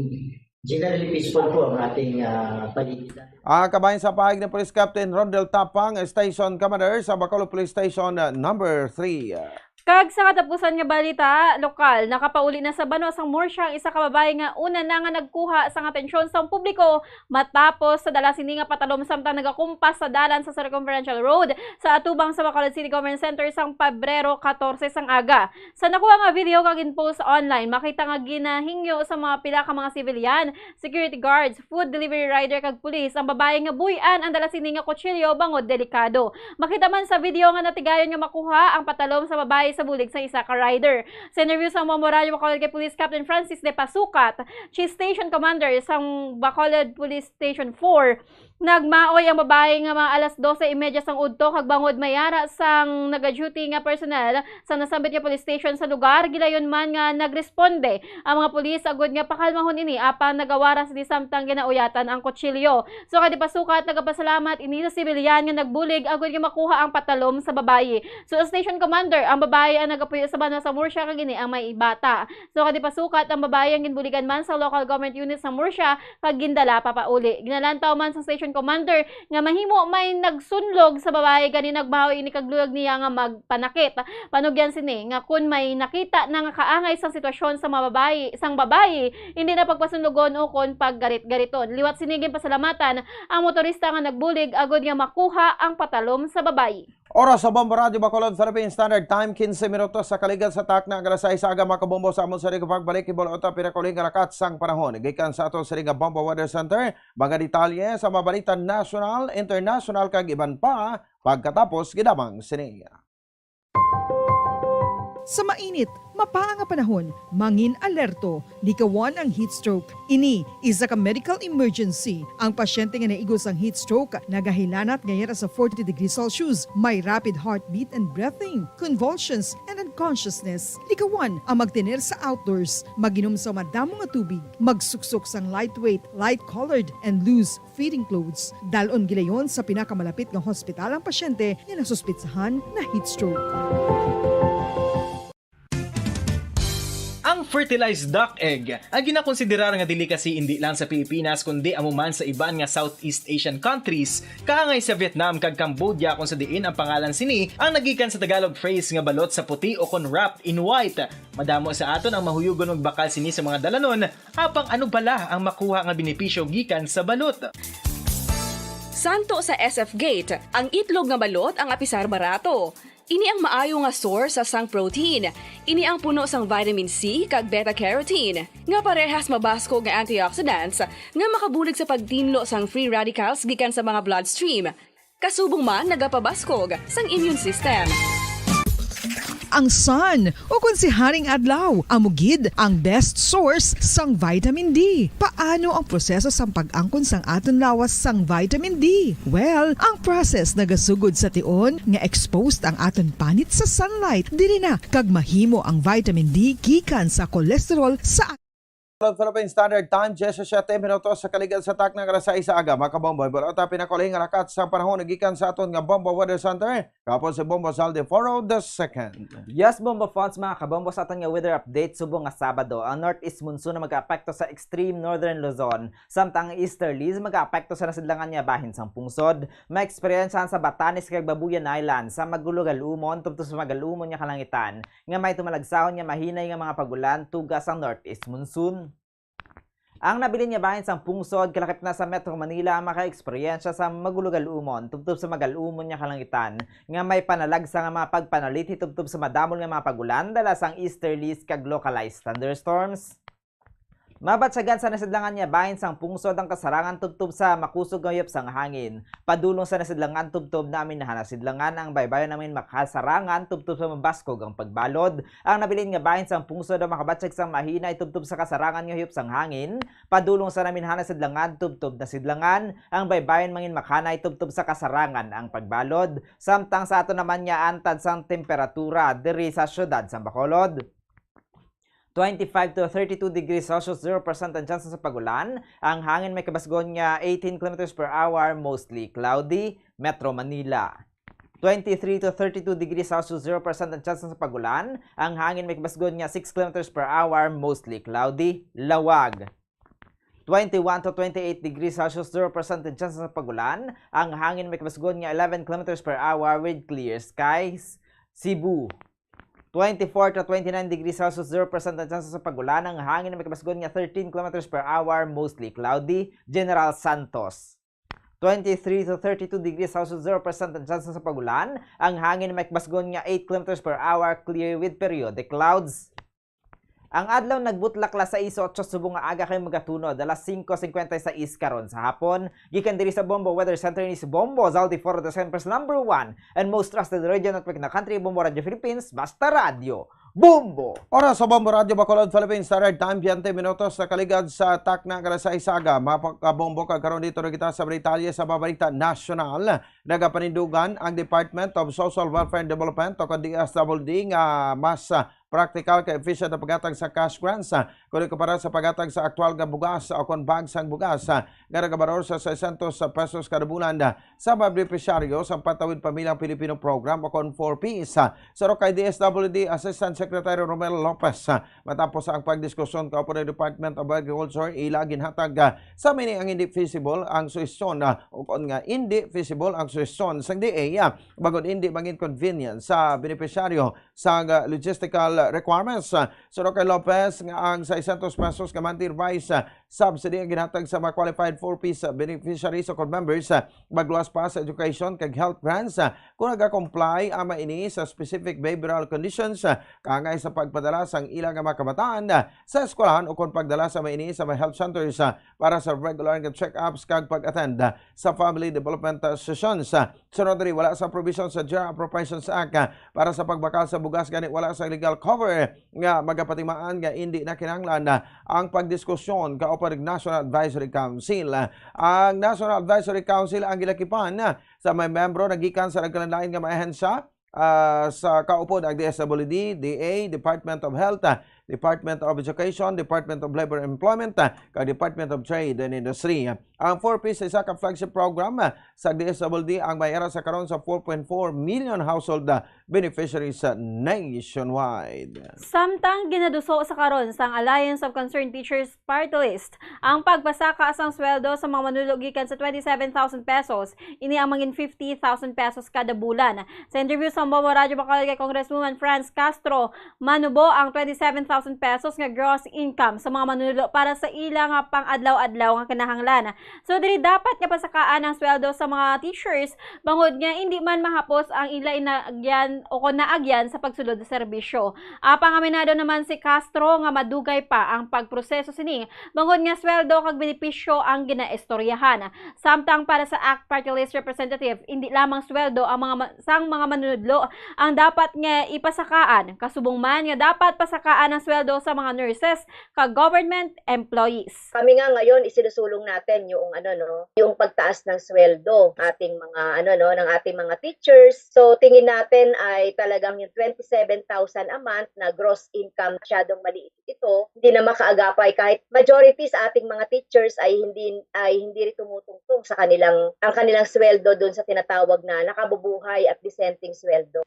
generally peaceful po ang ating, ah, paligid. Ang kabahin sa pahayag ni Police Captain Rondel Tapang, Station Commander sa Bacolod Police Station, ah, Number three. Kag sa katapusan nga balita lokal, nakapauli na sa banwa sang Murcia ang isa ka babayi nga una na nga nagkuha sang atensyon sang publiko matapos sa dala sini nga patalom samtang nagakumpas sa dalan sa Circumferential Road sa atubang sa Bacolod City Government Center sang Pebrero catorce sang aga. Sa nakuha nga video kag gin-post online, makita nga ginahingyo sa mga pila ka mga civilian, security guards, food delivery rider kag pulis ang babayi nga buy-an ang dala sini nga kutsilyo bangod delikado. Makita man sa video nga natigayon nga makuha ang patalom sa babayi sa bulig sa isa ka rider. Sa interview sa Momo Radyo Bacolod kay Police Captain Francis De Pasukat, Chief Station Commander sang Bacolod Police Station four, nagmaoy ang babayi nga mga alas dose y media sang udto kag bangod may ara sang naga-duty nga personnel sa nasambit nga police station sa lugar, gilayon man nga nagresponde ang mga pulis agud nga pakalmahon ini, apang nagawaras ini samtang ginauyatan ang kutsilyo. So, kay De Pasukat, nagapasalamat ini sa sibilyan nga nagbulig agud nga makuha ang patalom sa babayi. So, sa station commander, ang babayi ang nagapuyo sa banwa sa Murcia kag ini ang may bata. So, kay De Pasukat, ang babayi ang ginbuligan man sa local government unit sa Murcia kag gindala papauli. Ginalantaw man sa station commander nga mahimo may nagsunlog sa babayi, gani nagbaho ini kag luyag niya nga magpanakit. Panugyan sini nga kun may nakita na nga kaangay sang sitwasyon sa mga babayi, sang babayi, hindi na pagpasunlugon o kon paggarit-gariton. Liwat sini, ginpasalamatan ang motorista nga nagbulig agud nga makuha ang patalom sa babayi. Oras sa Bombo Radyo Bacolod, Philippine Standard Time, quince minutos sa kaligad sa takna nga alas sais sa aga, mga kabombo, sa amon sa ring pagbalik, hibaluan ta pinakauli nga lakat sang panahon gikan sa aton sa ring Bombo Weather Center. Mga detalye sa mga balita nasyonal, internasyonal, kag iban pa pagkatapos gid lamang sini. Sa mainit, mapaa nga panahon, mangin alerto, likawan ang heat stroke. Ini isa ka medical emergency. Ang pasyente nga naigo sang heat stroke nagahilanat nga yara sa forty degrees Celsius, may rapid heartbeat and breathing, convulsions, and unconsciousness. Likawan ang magtener sa outdoors, mag-inom sa madamo nga tubig, magsuksok sang lightweight, light-colored, and loose fitting clothes. Dalon gilayon sa pinakamalapit nga hospital ang pasyente nga nasuspetsahan na heat stroke. Ang fertilized duck egg ang ginakonsiderar nga delicacy indi lang sa Pilipinas kundi amo man sa iban nga Southeast Asian countries, kaangay sa Vietnam kag Cambodia, kung sa diin ang pangalan sini ang nagikan sa Tagalog phrase nga balot sa puti o kon wrapped in white. Madamo sa aton ang mahuyugon magbakal sini sa mga dalanon, apang ano bala ang makuha nga benepisyo gikan sa balot? Santo sa S F Gate, ang itlog nga balot ang apisar barato. Ini ang maayo nga source sa sang protein. Ini ang puno sang vitamin C kag beta-carotene, nga parehas mabaskog nga antioxidants nga makabulig sa pagtinlo sang free radicals gikan sa mga bloodstream. Kasubong man nagapabaskog sang immune system. Ang sun, o kon si Haring Adlaw, amo gid ang best source sang vitamin D. Paano ang proseso sang pag-angkon sang aton lawas sang vitamin D? Well, ang process nagasugod sa tion nga exposed ang aton panit sa sunlight, diri na kag mahimo ang vitamin D gikan sa cholesterol sa Philippine Standard Time, diyesisiyete minutos sa kaligad sa takna nga alas sais sa aga. Mga kabombo, hibaluan ta pinakauli nga lakat sa panahon gikan sa aton nga Bombo Weather Center. Kapos si Bombo Zaldi Foro the second. Yes, Bombo Fons, mga kabombo, sa aton nga weather update subong nga Sabado, ang northeast monsoon ang mag-aapekto sa extreme northern Luzon, samtang ang easterlies mag-aapekto sa nasidlangan nga bahin sang pungsod. Maeksperiensyahan sa Batanes kag Babuyan Island sa magulugalumon tubtob sa magalumon nga kalangitan, nga may tumalagsahon nga mahinay nga mga pag-ulan tuga sang northeast monsoon. Ang nabilin nga bahin sang pungsod kalakip na sa Metro Manila ang makaeksperyensya sa magulugalumon tubtob sa magalumon nga kalangitan, nga may panalagsa nga mga pagpanalithi tubtob sa madamol nga mga pag-ulan dala sang easterlies kag localized thunderstorms. Mabatyagan sa nasidlangan nga bahin sang pungsod ang kasarangan tubtob sa makusog nga huyop sang hangin. Padulong sa nasidlangan tubtob na aminhan nasidlangan ang baybayon namin makasarangan tubtob sa mabaskog ang pagbalod. Ang nabilin nga bahin sang pungsod ang makabatyag sang mahinay tubtob sa kasarangan nga huyop sang hangin. Padulong sa naminhan nasidlangan tubtob nasidlangan ang baybayon mangin makanay tubtob sa kasarangan ang pagbalod. Samtang sa ato naman nga antad sang temperatura diri sa siyudad sang Bacolod. Twenty-five to thirty-two degrees Celsius, zero percent ang tsansa sa pag-ulan. Ang hangin may kabasgon nga eighteen kilometers per hour, mostly cloudy. Metro Manila. Twenty-three to thirty-two degrees Celsius, zero percent ang tsansa sa pag-ulan. Ang hangin may kabasgon nga six kilometers per hour, mostly cloudy. Lawag. Twenty-one to twenty-eight degrees Celsius, zero percent ang tsansa sa pag-ulan. Ang hangin may kabasgon nga eleven kilometers per hour with clear skies. Cebu. Twenty-four to twenty-nine degrees Celsius, zero percent ang tsansa sa pag-ulan. Ang hangin may kabasgon nga thirteen kilometers per hour, mostly cloudy. General Santos. Twenty-three to thirty-two degrees Celsius, zero percent ang tsansa sa pag-ulan. Ang hangin may kabasgon nga eight kilometers per hour, clear with periodic clouds. Ang adlaw nagbutlak alas sais otso subong nga aga kay magatunod alas singko singkwenta y sais karon sa hapon. Gikan diri sa Bombo Weather Center, ni si Bombo Zaldi Foro, the Semper's number one and most trusted radio network in the country, Bombo Radio Philippines, basta radyo. Bombo! Oras sa Bombo Radyo Bacolod, Philippine Standard Time, biyente minutos sa kaligad sa takna nga alas sais sa aga. Mga kabombo, kag karon dito na kita sa detalye sa mga balita nasyonal. Nagapanindugan ang Department of Social Welfare and Development o D S W D nga mas ah, praktikal kag efficient ang paghatag sa cash grants, ah, kon ikumpara sa paghatag sa aktual nga bugas o kon bag sang bugas, ah, nga nagabalor sa seiscientos pesos kada bulan, ah, sa mga benepisyaryo sang Patawid Pamilyang Pilipino Program o kon four Ps. Ah, suno kay D S W D Assistant Secretary Romel Lopez, ah, matapos ang pagdiskusyon kauban ang Department of Agriculture, ila ginhatag, ah, sa mini ang hindi feasible ang suhestyon, ah, o kon nga hindi feasible ang suhestyon sang D A, ah, bangod hindi mangin convenient sa benepisyaryo sang, ah, logistical requirements. Ah, suno kay Lopez nga ang seiscientos pesos nga monthly rise, ah, subsidy ang ginhatag sa mga qualified four Ps beneficiaries o kon members, ah, magluwas pa sa education kag health grants, ah, kung nagakomply ama ini sa specific behavioral conditions, ah, kaangay sa pagpadala sang ila nga mga kabataan, ah, sa eskwelahan o kon pagdala sa ama ini sa mga health centers, ah, para sa regular nga check-ups kag pag-attend, ah, sa family development, ah, sessions. Ah, sunod diri, wala sa provision sa General Appropriations Act, ah, para sa pagbakal sa bugas, gani wala sa legal cover nga magapatimaan nga indi na kinahanglan, ah, ang pagdiskusyon kaupod ang National Advisory Council. Ah, ang National Advisory Council ang gilakipan, ah, sa mga membro nagikan sa nagkalain-lain nga mga ahensya, ah, sa kaupod ang D S W D, D A, Department of Health, ah, Department of Education, Department of Labor and Employment, ah, kag Department of Trade and Industry. Ang four Ps sa isa ka flagship program, ah, sa D S W D ang may ara sa karon sa four point four million household, ah, beneficiaries, ah, nationwide. Samtang ginaduso sa karon sang Alliance of Concerned Teachers Party List ang pagpasaka sang sweldo sa mga manunodlo gikan sa twenty-seven thousand pesos, ini ang mangin fifty thousand pesos kada bulan. Sa interview sa Bombo Radyo Bacolod kay Congresswoman Franz Castro, manubo ang twenty-seven thousand pesos nga gross income sa mga manunodlo para sa ila nga pang-adlaw-adlaw nga kinahanglan. So, diri dapat nga pasakaan ang sweldo sa mga teachers bangod nga indi man mahapos ang ila inagyan o kon naagyan sa pagsulod sa serbisyo. Apang aminado naman si Castro nga madugay pa ang pagproseso sini bangod nga sweldo kag benepisyo ang ginaistoryahan. Samtang para sa ACT Party List Representative, indi lamang sweldo ang mga ma-, sang mga manunodlo ang dapat nga ipasakaan, kasubong man nga dapat pasakaan ang sweldo sa mga nurses kag government employees. Kami nga ngayon, isinusulong natin yung, ano, no, yung pagtaas ng sweldo ating mga, ano, no, ng ating mga teachers. So, tingin natin ay talagang yung twenty-seven thousand a month na gross income, masyadong maliit ito, hindi na makaagapay kahit majority sa ating mga teachers ay hindi, ay hindi rin tumutungtong sa kanilang, ang kanilang sweldo doon sa tinatawag na nakabubuhay at disenteng sweldo.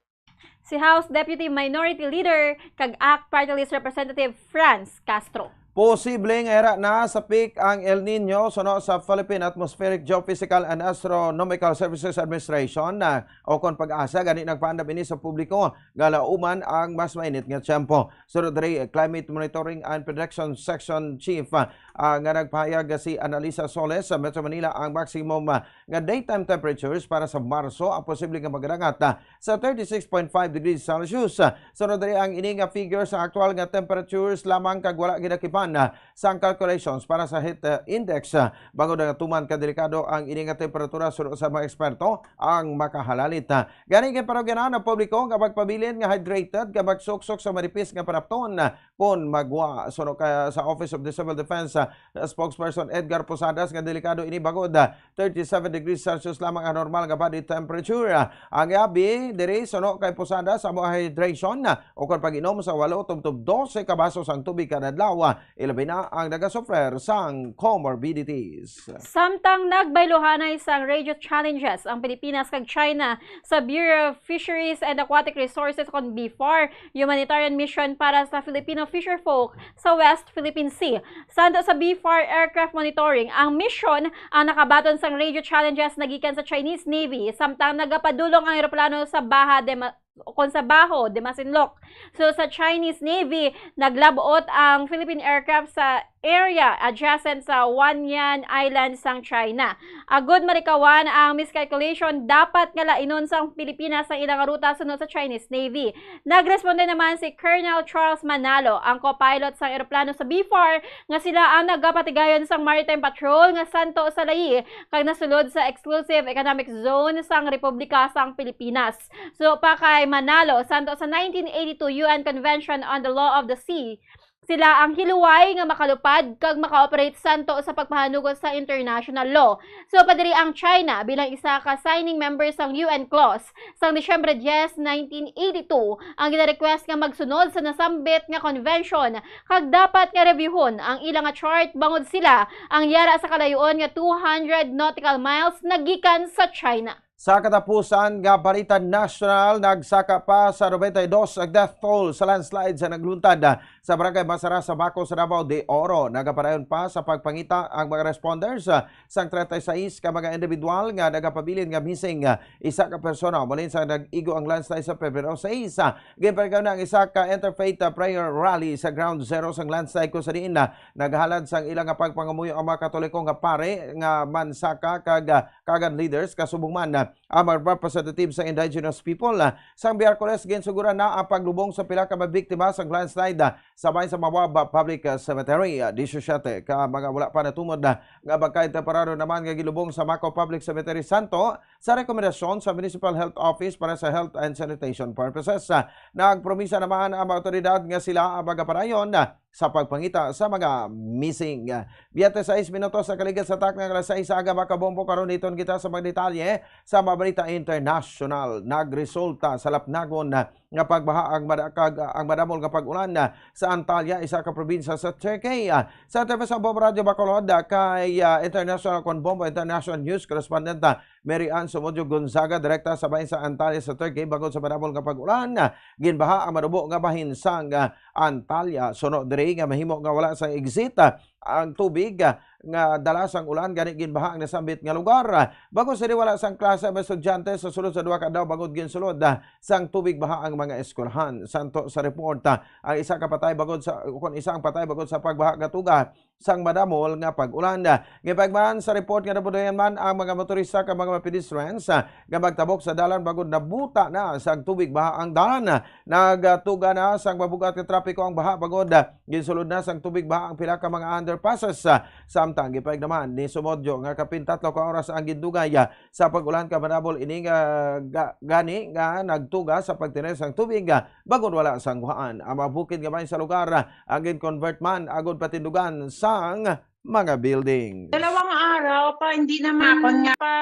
Si House Deputy Minority Leader kag ACT Party List Representative Franz Castro. Posible nga yara na sa peak ang El Niño suno sa Philippine Atmospheric, Geophysical and Astronomical Services Administration, ah, o kon PAGASA, gani nagpaandam ini sa publiko nga lauman ang mas mainit nga tiyempo. Sunod diri, Climate Monitoring and Prediction Section Chief, ah, ah, nga nagpahayag si Annalisa Soles, sa Metro Manila ang maximum, ah, nga daytime temperatures para sa Marso ang posible nga magadangat, ah, sa thirty-six point five degrees Celsius. Sunod diri ang ini nga figure sa aktual nga temperatures lamang kag wala ginakipan, ah, sang calculations para sa heat, ah, index, ah, bangod nga tuman ka delikado ang ini nga temperatura suno sa mga eksperto ang makahalalit, ah. Gani, ginparugyanan ang publiko nga magpabilin nga hydrated kag magsuksok sa manipis nga panapton, ah, kon magwa. Suno ka sa Office of the Civil Defense, ah, spokesperson Edgar Posadas nga delikado ini bangod, ah, thirty-seven degrees Celsius lamang ang normal nga body temperature. Ang abi diri suno kay Posadas, amo ang hydration, o kon pag-inom sa walo tubtob dose ka baso sang tubig kada adlaw, ilabi na ang nagasuffer sang comorbidities. Samtang nagbayluhanay sang radio challenges ang Pilipinas kag China sa Bureau of Fisheries and Aquatic Resources, kon BFAR, humanitarian mission para sa Filipino fisherfolk sa West Philippine Sea. Santo sa BFAR aircraft monitoring ang mission ang nakabaton sang radio challenges nagikan sa Chinese Navy, samtang nagapadulong ang eroplano sa Baha de Ma-, o kon sa Baho de Masinloc. So, sa Chinese Navy, naglabot ang Philippine aircraft sa area adjacent sa Wanyan Island sang China. Agud malikawan ang miscalculation, dapat nga lainon sang Pilipinas ang ilang ruta suno sa Chinese Navy. Nagresponde naman si Colonel Charles Manalo, ang co-pilot sang eroplano sa BFAR, nga sila ang nagapatigayon sang maritime patrol nga santo sa layi kag nasulod sa exclusive economic zone sang Republika sang Pilipinas. So, pa kay Manalo, santo sa nineteen eighty-two U N Convention on the Law of the Sea, sila ang hiluway nga makalupad kag maka-operate santo sa pagpahanugot sa international law. So, pa diri ang China bilang isa ka signing member sang U N clause. Sang Disyembre diyes, nineteen eighty-two, ang gina-request nga magsunod sa nasambit nga convention, kag dapat nga reviewhon ang ila nga chart bangod sila ang yara sa kalayoon nga two hundred nautical miles nagikan sa China. Sa katapusan nga balita nasyonal, nagsaka pa sa nobenta y dos ang death toll sa landslide sa nagluntad, ah, sa Barangay Masara sa Baco sa Davao de Oro. Nagapadayon pa sa pagpangita ang mga responders, ah, sang treinta y seis ka mga individual nga nagapabilin nga missing, ah, isa ka persona. Muli sa nag-igo ang landslide sa Pebrero sais, ah, ginpaligawna ang isa ka interfaith, ah, prayer rally sa Ground Zero sang landslide, kung sa diin na naghalad sang ila nga pagpangamuyo ang mga Katoliko nga pari nga mansaka kag, ah, kagan leaders, kasubong man, ah, ang mga representative sa indigenous people. Ah, sang Miyerkules, ginsuguran na ang paglubong sa pila ka mga biktima sang landslide, ah, sa bahin sa Mawab Public, ah, Cemetery. Ah, disisiete ka mga wala pa natumod, ah, nga bangkay temporaryo naman nga gilubong sa Macau Public Cemetery, Santo, sa rekomendasyon sa Municipal Health Office para sa health and sanitation purposes. Ah, nagpromisa naman ang mga awtoridad nga sila ang magapadayon, ah, sa pagpangita sa mga missing. Biyente sais minutos sa kaligad sa takna nga alas sais sa aga, mga kabombo. Karon, hiton kita sa mga detalye sa mga balita international. Nagresulta sa lapnagon nga pagbaha ang mada-, kag, ang madamol nga pag-ulan sa Antalya, isa ka probinsya sa Turkey. Sa T V sa Bombo Radyo Bacolod, kay, ah, International kon Bombo International News Correspondent, ah, Mary Ann Sumodyo Gonzaga, direkta sa bahin sa Antalya sa Turkey, bangod sa madamol nga pag-ulan, ginbaha ang manubo nga bahin sang, ah, Antalya. Suno diri nga mahimo nga wala sang exit, ah, ang tubig, ah, nga dala sang ulan, gani ginbaha ang nasambit nga lugar. Ah, bangod sa wala sang klase ang mga estudyante sa sulod sa duha ka adlaw, bangod ginsulod, ah, sang tubig baha ang mga eskwelahan. Santo sa report, ah, ang isa ka patay bangod sa, kon isa ang patay bangod sa pagbaha nga tuga sang madamol nga pag-ulan. Gipahayag man sa report nga nabudayan man ang mga motorista kag mga pedestrians, ah, nga magtabok sa dalan bangod nabuta na sang tubig baha ang dalan. Nagtuga na sang mabugat nga trapiko ang baha bangod, ah, ginsulod na sang tubig baha ang pila ka mga underpasses. Ah, samtang gipahayag naman ni Sumodyo nga kapin tatlo ka oras ang gindugay, ah, sa pag-ulan kag madamol ini nga ga-, gani nga nagtuga sa pagtener sang tubig, ah, bangod wala sang guhaan. Ang mga bukid nga bahin sa lugar, ah, ang gin-convert man agud patindugan sang mga buildings. Dalawang araw pa, hindi naman Hapon nga. pa,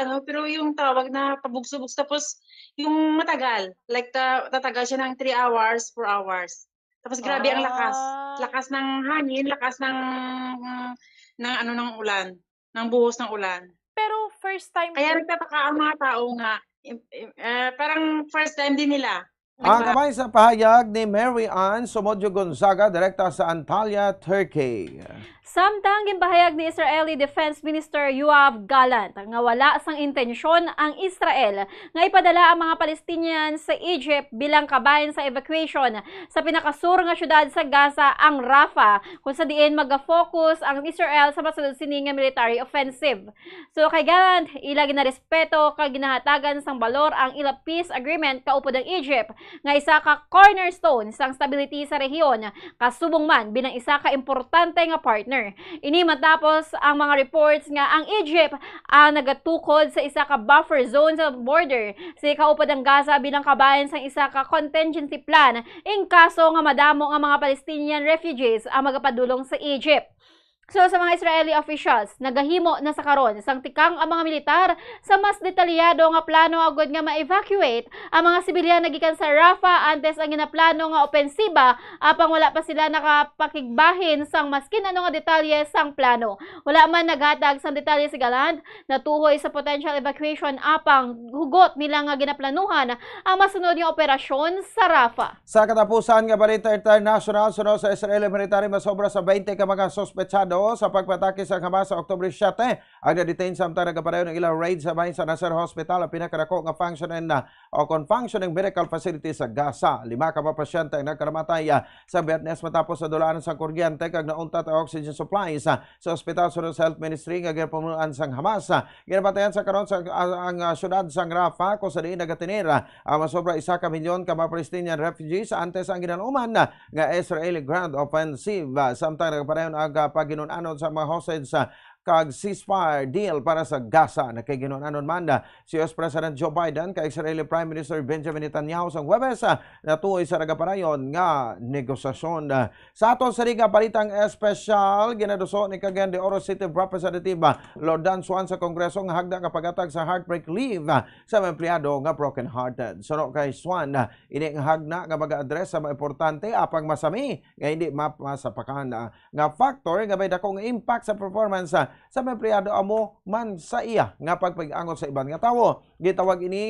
ano, pero yung tawag na pabugso-bugso, tapos yung matagal, like, ta-, tatagal siya ng three hours, four hours. Tapos grabe ang lakas. Ah. Lakas ng hangin, lakas ng, ng, ano, ng ulan, ng buhos ng ulan. Pero first time Kaya din. nagtataka ang mga tao nga, im-, im-, eh, parang first time din nila. Ang Nagba- kamay sa pahayag ni Mary Ann Sumodyo Gonzaga, direkta sa Antalya, Turkey. Samtang ginpahayag ni Israeli Defense Minister Yoav Gallant nga wala sang intensyon ang Israel nga ipadala ang mga Palestinian sa Egypt bilang kabahin sa evacuation sa pinakasur nga syudad sa Gaza, ang Rafah, kung sa diin magafocus ang Israel sa masunod sini nga military offensive. So, kay Gallant, ila ginarespeto kag ginahatagan sang balor ang ila peace agreement kaupod ang Egypt, nga isa ka cornerstone sang stability sa rehiyon, kasubong man bilang isa ka importante nga partner. Ini matapos ang mga reports nga ang Egypt ang nagatukod sa isa ka buffer zone sa border sa kaupod ang Gaza bilang kabahin sang isa ka contingency plan in kaso nga madamo nga mga Palestinian refugees ang magapadulong sa Egypt. So, sa mga Israeli officials, nagahimo na sa karon sang tikang ang mga militar sa mas detalyado nga plano agud nga ma-evacuate ang mga sibilyan na gikan sa Rafah antes ang ginaplano nga opensiba, apang wala pa sila nakapakigbahin sang maskin ano nga detalye sang plano. Wala man naghatag sang detalye si Gallant natuhoy sa potential evacuation, apang hugot nila nga ginaplanuhan ang masunod nga operasyon sa Rafah. Sa katapusan nga balita international, suno sa Israeli military, masobra sa twenty ka mga suspetsado sa pagpatake sa Hamas sa October siete ang na-detain, samtang nagapadayon ang ilang raid sa bahin sa Nasser Hospital, ang pinakadako nga functioning na o kon functioning medical facility sa Gaza. Lima ka mga pasyente ang nagkalamatay, ah, sa Biyernes matapos sa dulaan sa kuryente kag nauntat ang oxygen supplies, ah, sa ospital, suno sa Health Ministry nga ginapamunuan sang Hamas. Ah, ginapatayan sa karon sa, ah, ang, ah, syudad sang Rafah, kung sa diin nagatener, ah, ang masobra isa ka milyon ka mga Palestinian refugees antes ang ginaluman, ah, nga Israeli ground offensive. Ah, samtang nagapadayon ang, ah, paghinun-anon sa mga hostage, ah, kag ceasefire deal para sa Gaza. Nakighinun-anon man, ah, si U S President Joe Biden kay Israeli Prime Minister Benjamin Netanyahu sang Huwebes, ah, natuoy sa nagapadayon nga negosasyon. Ah, sa aton sini nga balitang espesyal, ginaduso ni Cagayan de Oro City Representative, ah, Lordan Suan sa Kongreso nga hagda nga paghatag sa heartbreak leave, ah, sa mga empleyado nga broken-hearted. Suno kay Suan, ah, ini nga hagna nga mag-address sa mga importante apang masami nga hindi mapasapakan, ah, nga factor nga may dako nga impact sa performance, ah, sa mga empleyado amo man sa iya nga pagpag-angot sa iban nga tawo. Gitawag ini,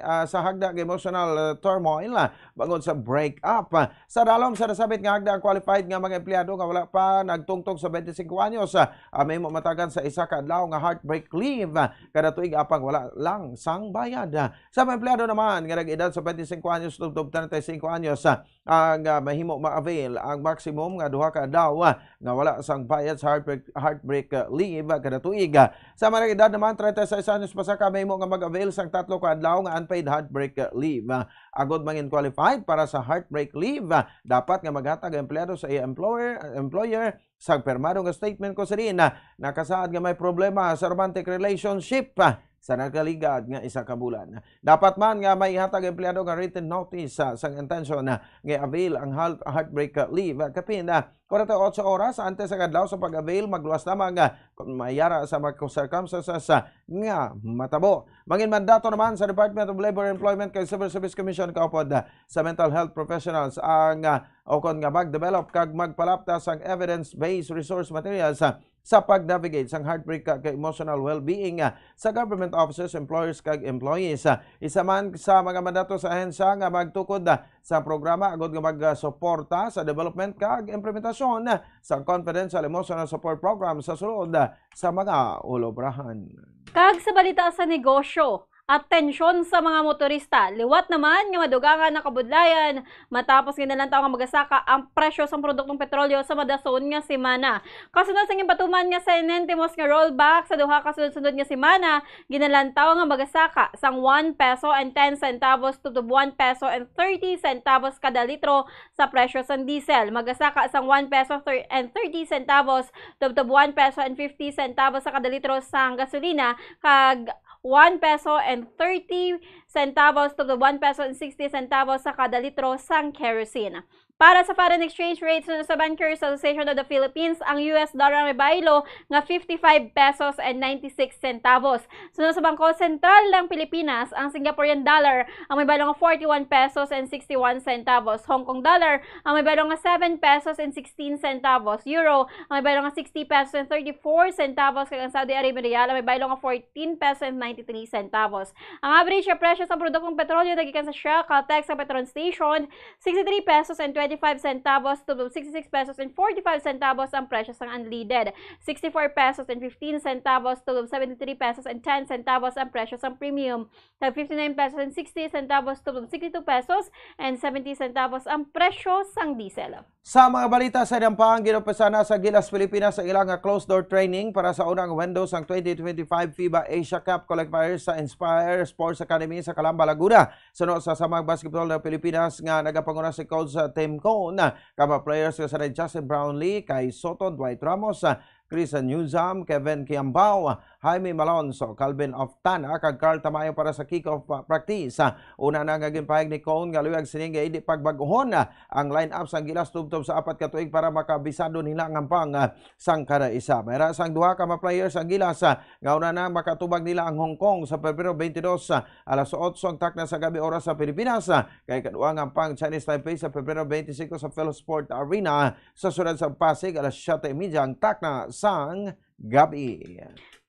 ah, sa hagda nga emotional, ah, turmoil, ah, bangod sa break-up. Sa dalom sa nasabit nga hagda, ang qualified nga mga empleyado nga wala pa nagtungtong sa twenty-five anyos, ah, ang mahimo matagan sa isa ka adlaw nga heartbreak leave, ah, kada tuig apang wala lang sang bayad. Sa mga empleyado naman nga nag-edad sa twenty-five anyos tubtob treinta y cinco anyos, ah, ang, ah, mahimo ma-avail ang maximum nga duha ka adlaw, ah, nga wala sang bayad sa heartbreak, heartbreak, ah, leave, ah, kada tuig. Ah, sa mga edad naman treinta y seis anyos pasaka, mahimo nga mag-avail sang tatlo ka adlaw nga unpaid heartbreak, ah, leave. Ah, agod mangin qualified para sa heartbreak leave, ah, dapat nga maghatag ang empleyado sa iya employer, employer sa pirmado nga statement kung sa diin na nakasaad nga may problema sa romantic relationship, ah, sa nagkaligad nga isa ka bulan. Dapat man nga may ihatag ang empleyado nga written notice, ah, sang intensyon, ah, nga avail ang heart-, heartbreak, ah, leave, ah, kapin, ah, forty-eight oras antes sa adlaw sa pag-avail, magluwas lamang, ah, kung may ara sa mga circumstances, ah, nga matabo. Mangin mandato naman sa Department of Labor, Employment kag Civil Service Commission kaupod, ah, sa mental health professionals ang, ah, o kon nga mag-develop kag magpalapta sang evidence-based resource materials, ah, sa pag-navigate sang heartbreak kag emotional well-being, ah, sa government offices, employers kag employees. Ah, isa man sa mga mandato sa ahensya nga magtukod, ah, sa programa agud nga magsuporta sa development kag implementasyon, ah, sa confidential emotional support program sa sulod, ah, sa mga ulobrahan. Kag sa balita sa negosyo, atensyon sa mga motorista, liwat naman nga madugangan ang kabudlayan matapos ginalantaw nga magasaka ang presyo sang produktong petrolyo sa madason nga semana. Kasunod sa ginpatuman nga senentimos nga rollback sa duha ka sunod-sunod nga semana, ginalantaw nga magasaka sang one peso and ten centavos tubtob one peso and thirty centavos kada litro sa presyo sang diesel. Magasaka sang one peso thir-, and thirty centavos tubtob one peso and fifty centavos sa kada litro sang gasolina, kag one peso and thirty centavos to the one peso and sixty centavos sa kada litro sang kerosene. Para sa foreign exchange rates, suno sa Bankers Association of the Philippines, ang U S dollar ang may baylo nga fifty-five pesos and ninety-six centavos. Suno sa Bangko Sentral ng Pilipinas, ang Singaporean dollar ang may baylo nga forty-one pesos and sixty-one centavos, Hong Kong dollar ang may baylo nga seven pesos and sixteen centavos, euro ang may baylo nga sixty pesos and thirty-four centavos, kag ang Saudi Arabian riyal ang may baylo nga fourteen pesos and ninety-three centavos. Ang average nga presyo sa produktong petrolyo nagikan sa Shell Caltex sa Petron Station, sixty-three pesos and twenty-five centavos to sixty-six pesos and forty-five centavos ang presyo sang unleaded, sixty-four pesos and fifteen centavos to seventy-three pesos and ten centavos ang presyo sang premium, kag fifty-nine pesos and sixty centavos to sixty-two pesos and seventy centavos ang presyo sang diesel. Sa mga balita sa Dampang, ginumpisahan na sa Gilas Pilipinas ang ila nga closed-door training para sa unang window sang twenty twenty-five FIBA Asia Cup qualifiers sa Inspire Sports Academy sa Calamba, Laguna. Suno sa Samang Basketball ng Pilipinas nga nagapanguna si Coach, ah, Tim Cone, ah, kag mga players nga sila Justin Brownlee, Kai Soto, Dwight Ramos, ah, Chris Newsom, Kevin Kiambao, Jaime Malonzo, Calvin Oftana, kag Carl Tamayo para sa kick-off, ah, practice. Ah, una na nga ginpahayag ni Cone nga luyag sini nga indi pagbag-ohon, ah, ang line-up sang Gilas tubtob sa apat ka tuig para makabisado nila ang hampang, ah, sang kada isa. May ra sang duha ka mga players ang Gilas, ah, nga una na makatubag nila ang Hong Kong sa Pebrero twenty-two, ah, alas otso ang takna sa gabi oras sa Pilipinas, ah, kay kadua nga hampang Chinese Taipei sa Pebrero twenty-five sa PhilSport Arena sa siyudad sa Pasig, alas siyete y media ang takna sang gabi.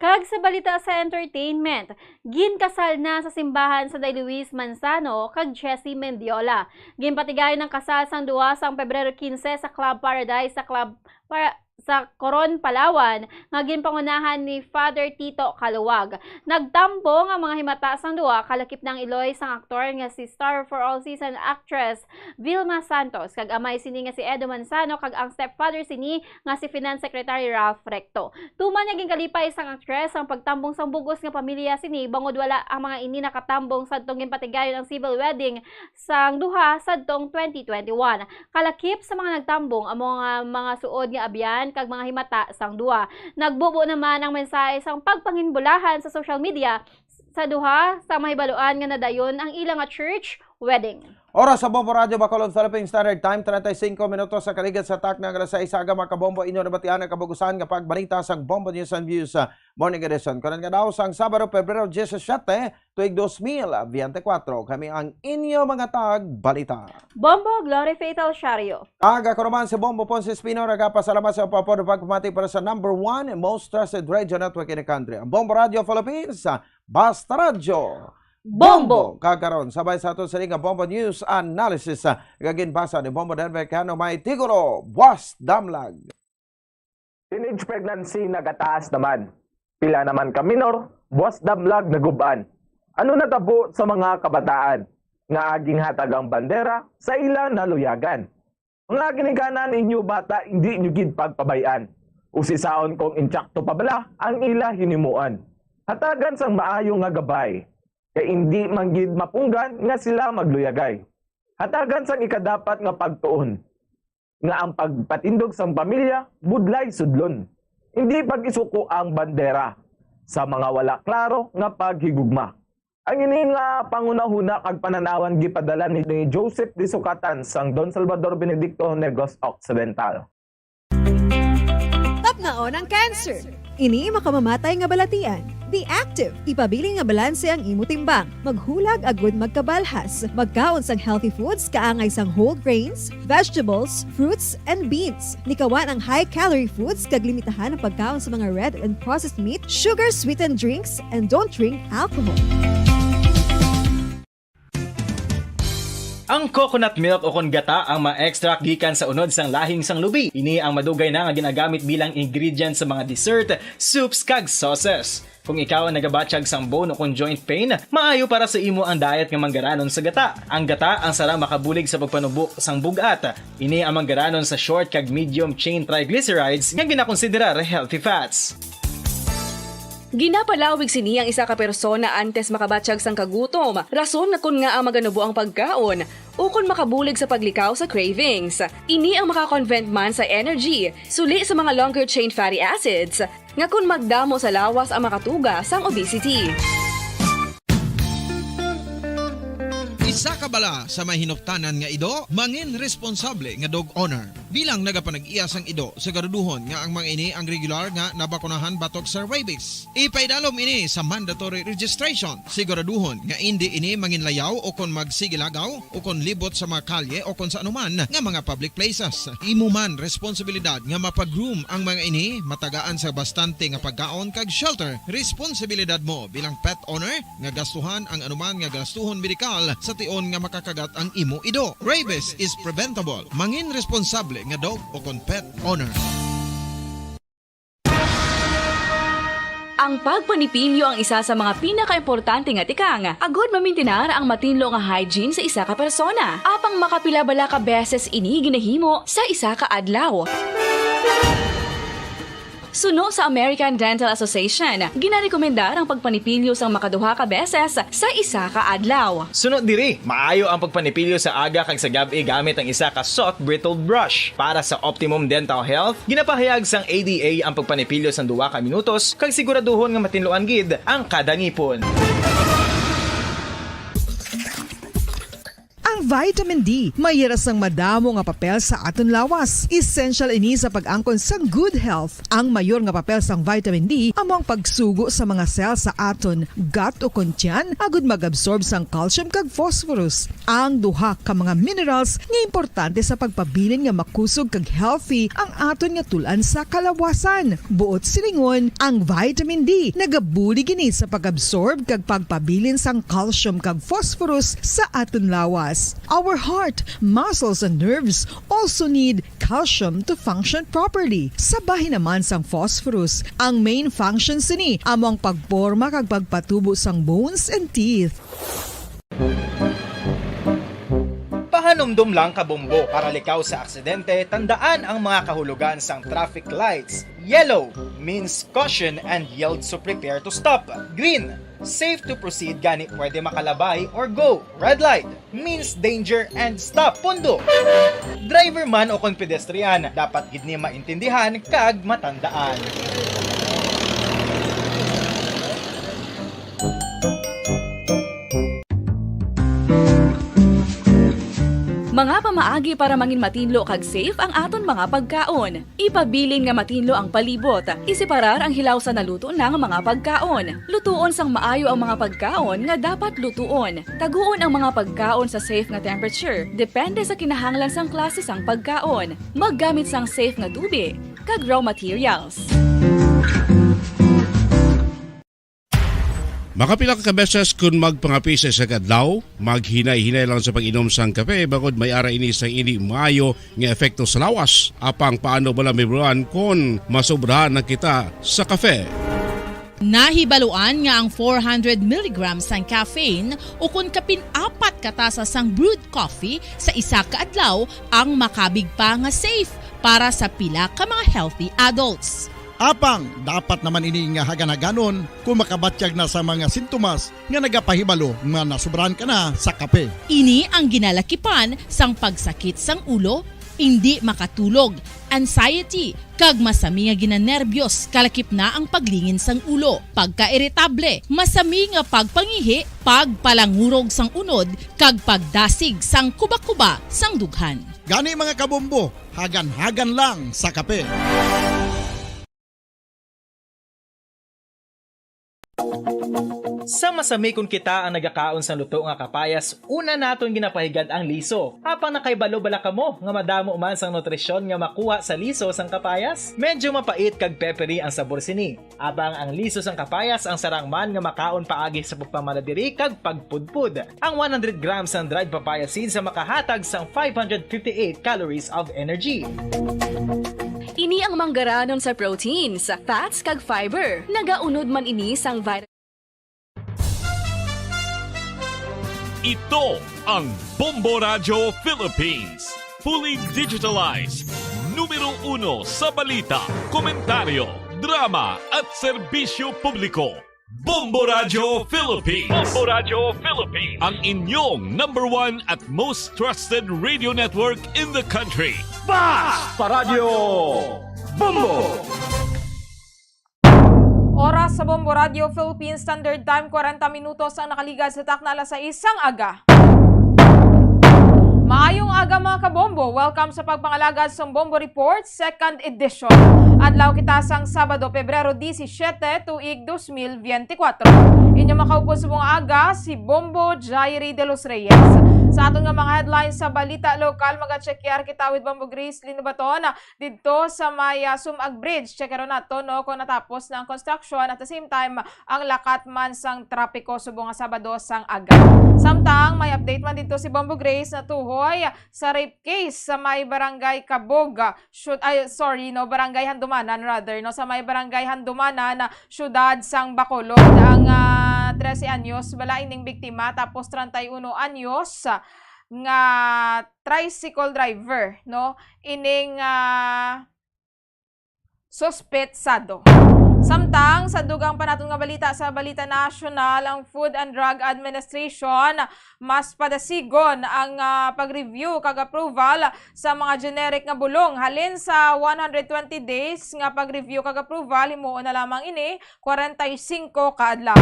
Kag sa balita sa entertainment, ginkasal na sa simbahan si Day Luis Manzano kag Jessie Mendiola. Ginpatigayon ang kasal sang duha sang Pebrero quince sa Club Paradise sa Club Para-, sa Coron, Palawan, nga ginpangunahan ni Father Tito Caluwag. Nagtambong ang mga himata sang duha, kalakip na ang iloy sang aktor nga si Star for All Season actress Vilma Santos, kag amay sini nga si Edo Manzano, kag ang stepfather sini nga si Finance Secretary Ralph Recto. Tuman nga ginkalipay sang aktres ang pagtambong sang bug-os nga pamilya sini, bangod wala ang mga ini nakatambong sadtong ginpatigayon ang civil wedding sang duha sadtong twenty twenty-one. Kalakip sa mga nagtambong amo nga mga suod nga abyan kag mga himata sang duha. Nagbubo naman ang mensahe sang pagpanginbulahan sa social media sa duha sa mahibaluan nga nadayon ang ila nga church wedding. Oras sa Bombo Radyo Bacolod, Philippine Standard Time, treinta y cinco minutos sa kaligid sa takna nga alas sais sa aga, mga kabombo. Inyo nabatian ang kabug-usan nga pagbalita sang Bombo News and Views, ah, Morning Edition. Karon nga daw sang Sabado, Pebrero diecisiete, tuig dos mil veinticuatro. Kami ang inyo mga tagbalita. Bombo Glory Faith Alciario. Kag ako naman si Bombo Ponce Espino, nagapasalamat sa pagpapod pagpamati para sa number one and most trusted radio network in the country, ang Bombo Radio Philippines, ah, Basta Radyo. Bombo! Kag karon, sabay sa aton sini nga Bombo News Analysis, ah, nga ginbasa ni Bombo Denver Cano, may titulo, Buas Damlag. Teenage pregnancy nagataas naman. Pila naman ka minor, buas damlag nagub-an. Ano natabo sa mga kabataan nga ginhatag ang bandera sa ila naluyagan? Mga ginikanan, inyo bata, indi nyo gid pagpabay-an. Usisaon kung insakto pa bala ang ila hinimuan. Hatagan sang maayo nga gabay, kay indi man gid mapunggan nga sila magluyagay. Hatagan sang ikadapat nga pagtuon, nga ang pagpatindog sang pamilya budlay sudlon, indi pag-isuko ang bandera sa mga wala klaro nga paghigugma. Ang ini nga panghunahuna kag panan-awan gipadala ni, ni Joseph Disukatan sang Don Salvador Benedicto, Negros Occidental. Tapnaon ang cancer. Ini makamamatay nga balatian. Be active. Ipabilin nga balanse ang imo timbang. Maghulag agud magkabalhas. Magkaon sang healthy foods, kaangay sang whole grains, vegetables, fruits, and beans. Likawan ang high-calorie foods kag limitahan ang pagkaon sa mga red and processed meat, sugar-sweetened drinks, and don't drink alcohol. Ang coconut milk o kon gata ang ma-extract gikan sa unod sang lahing sang lubi. Ini ang madugay na nga ginagamit bilang ingredient sa mga dessert, soups, kag sauces. Kung ikaw ang nagabatyag sang bone o kon joint pain, maayo para sa imo ang diet nga manggaranon sa gata. Ang gata ang sarang makabulig sa pagpanubo sang bug-at. Ini ang manggaranon sa short kag medium chain triglycerides nga ginakonsiderar healthy fats. Ginapalawig sini ang isa ka persona antes makabatyag sang kagutom, rason nga kon ngaa maganubo ang pagkaon, ukon makabulig sa paglikaw sa cravings. Ini ang makakonvert man sa energy, suli sa mga longer chain fatty acids, nga kon magdamo sa lawas ang makatuga sang obesity. Isa ka bala sa may hinuktanan nga ido, mangin responsable nga dog owner. Bilang nagapanag-iya sang ido, siguraduhon nga ang mga ini ang regular nga nabakunahan batok sa rabies. Ipaidalom ini sa mandatory registration. Siguraduhon nga indi ini manginlayaw o kon magsigilagaw o kon libot sa mga kalye o kon sa anuman nga mga public places. Imo man responsibilidad nga mapag-groom ang mga ini, matagaan sa bastante nga pagkaon kag shelter. Responsibilidad mo bilang pet owner nga gastuhan ang anuman nga gastuhon medikal sa tion nga makakagat ang imo ido. Rabies is preventable. Mangin responsable nga dog o kon pet owner. Ang pagpanipilyo ang isa sa mga pinakaimportante nga tikang agud mamintinar ang matinlo nga hygiene sa isa ka persona. Apang makapila bala ka beses ini ginahimo sa isa ka adlaw? Suno sa American Dental Association, ginarekomendar ang pagpanipilyo sang makaduha ka beses sa isa ka adlaw. Suno diri, maayo ang pagpanipilyo sa aga kag sa gab-i gamit ang isa ka soft bristled brush. Para sa optimum dental health, ginapahayag sang A D A ang pagpanipilyo sang duha ka minutos kag siguraduhon nga matinluan gid ang kada ngipon. Ang vitamin D may hira sang madamo nga papel sa aton lawas. Essential ini sa pag-angkon sang good health. Ang mayor nga papel sang vitamin D amo ang pagsugo sa mga cell sa aton gut o kon tiyan agud mag-absorb sang calcium kag phosphorus. Ang duha ka mga minerals nga importante sa pagpabilin nga makusog kag healthy ang aton nga tul-an sa kalawasan. Buot silingon, ang vitamin D nagabulig ini sa pag-absorb kag pagpabilin sang calcium kag phosphorus sa aton lawas. Our heart, muscles, and nerves also need calcium to function properly. Sa bahin naman sang phosphorus, ang main function sini amo ang pagporma kag pagpatubo sang bones and teeth. Pahanumdom lang, kabombo, para likaw sa aksidente, tandaan ang mga kahulogan sang traffic lights. Yellow means caution and yield, so prepare to stop. Green, safe to proceed, gani pwede makalabay or go. Red light means danger and stop. Pundo, driver man o kon pedestrian, dapat gid ni maintindihan kag matandaan. Mga pamaagi para mangin matinlo kag safe ang aton mga pagkaon. Ipabilin nga matinlo ang palibot. Iseparar ang hilaw sa naluto na nga mga pagkaon. Lutuon sang maayo ang mga pagkaon nga dapat lutuon. Taguon ang mga pagkaon sa safe nga temperature, depende sa kinahanglan sang klase sang pagkaon. Maggamit sang safe nga tubi kag raw materials. Makapila ka beses kon magpangape sa isa ka adlaw, maghinay-hinay lang sa pag-inom sang kape bangod may ara ini sang indi maayo nga epekto sa lawas. Apang paano bala mahibaluan kon masobrahan na kita sa kape? Nahibaluan nga ang four hundred milligrams sang caffeine ukon kapin apat ka tasa sang brewed coffee sa isa ka adlaw ang makabig pa nga safe para sa pila ka mga healthy adults. Apang dapat naman ini nga hagan-haganon kung makabatyag na sa mga sintomas nga nagapahibalo nga nasobrahan ka na sa kape. Ini ang ginalakipan sang pagsakit sang ulo, indi makatulog, anxiety, kag masami nga ginanerbyos, kalakip na ang paglingin sang ulo, pagkairitable, masami nga pagpangihi, pagpalangurog sang unod, kag pagdasig sang kubakuba sang dughan. Gani, mga kabombo, hagan-hagan lang sa kape. Sa masami kon kita ang nagakaon sang luto nga kapayas, una naton ginapahigad ang liso. Apang nakahibalo bala kamo nga madamo man sang nutrisyon nga makuha sa liso sang kapayas? Medyo mapait kag peppery ang sabor sini. Apang ang liso sang kapayas ang sarang man nga makaon paagi sa pagpamanadiri kag pagpudpod. Ang one hundred grams sang dried papaya seeds ang makahatag sang five hundred fifty-eight calories of energy. Ini ang manggaranon sa proteins, fats, kag fiber. Nagaunod man ini sang vit- Ito ang Bombo Radyo Philippines. Fully digitalized. Numero uno sa balita, komentaryo, drama, at serbisyo publiko. Bombo Radyo Philippines. Bombo Radyo Philippines. Ang inyong number one at most trusted radio network in the country. Basta Radyo Bombo! Oras sa Bombo Radyo Philippines Standard Time, kwarenta minutos ang nakaligad sa takna alas sais sang aga. Maayong aga, mga kabombo. Welcome sa pagpangalagad sang Bombo Report, second edition. Adlaw kita sang Sabado, Pebrero disisiete, tuig dos mil biyente kwatro. Inyo makaupod subong aga, si Bombo Jairi de los Reyes. Sa aton nga mga headlines sa balita lokal, maga-check kita with Bombo Grace Linubaton didto sa may, ah, Sumag Bridge. Check nato, no, kung natapos na ang construction. At the same time, ang lakat man sang trapiko subong nga Sabado sang aga. Samtang may update man didto si Bombo Grace natuhoy sa rape case sa may barangay Kabog, ah, syud-, ay, sorry, no, barangay Handumanan, rather, no, sa may barangay Handumanan, ah, siyudad sang Bacolod. Ang, ah, trese anyos bala ining biktima, tapos treinta y uno anyos, ah, nga tricycle driver, no, ining, ah, suspetsado. Samtang sa dugang pa naton nga balita, sa balita nasyonal, ang Food and Drug Administration mas padasigon ang, ah, pag-review kag approval sa mga generic nga bulong. Halin sa one hundred twenty days nga pag-review kag approval, himuon na lamang ini kwarenta y singko ka adlaw.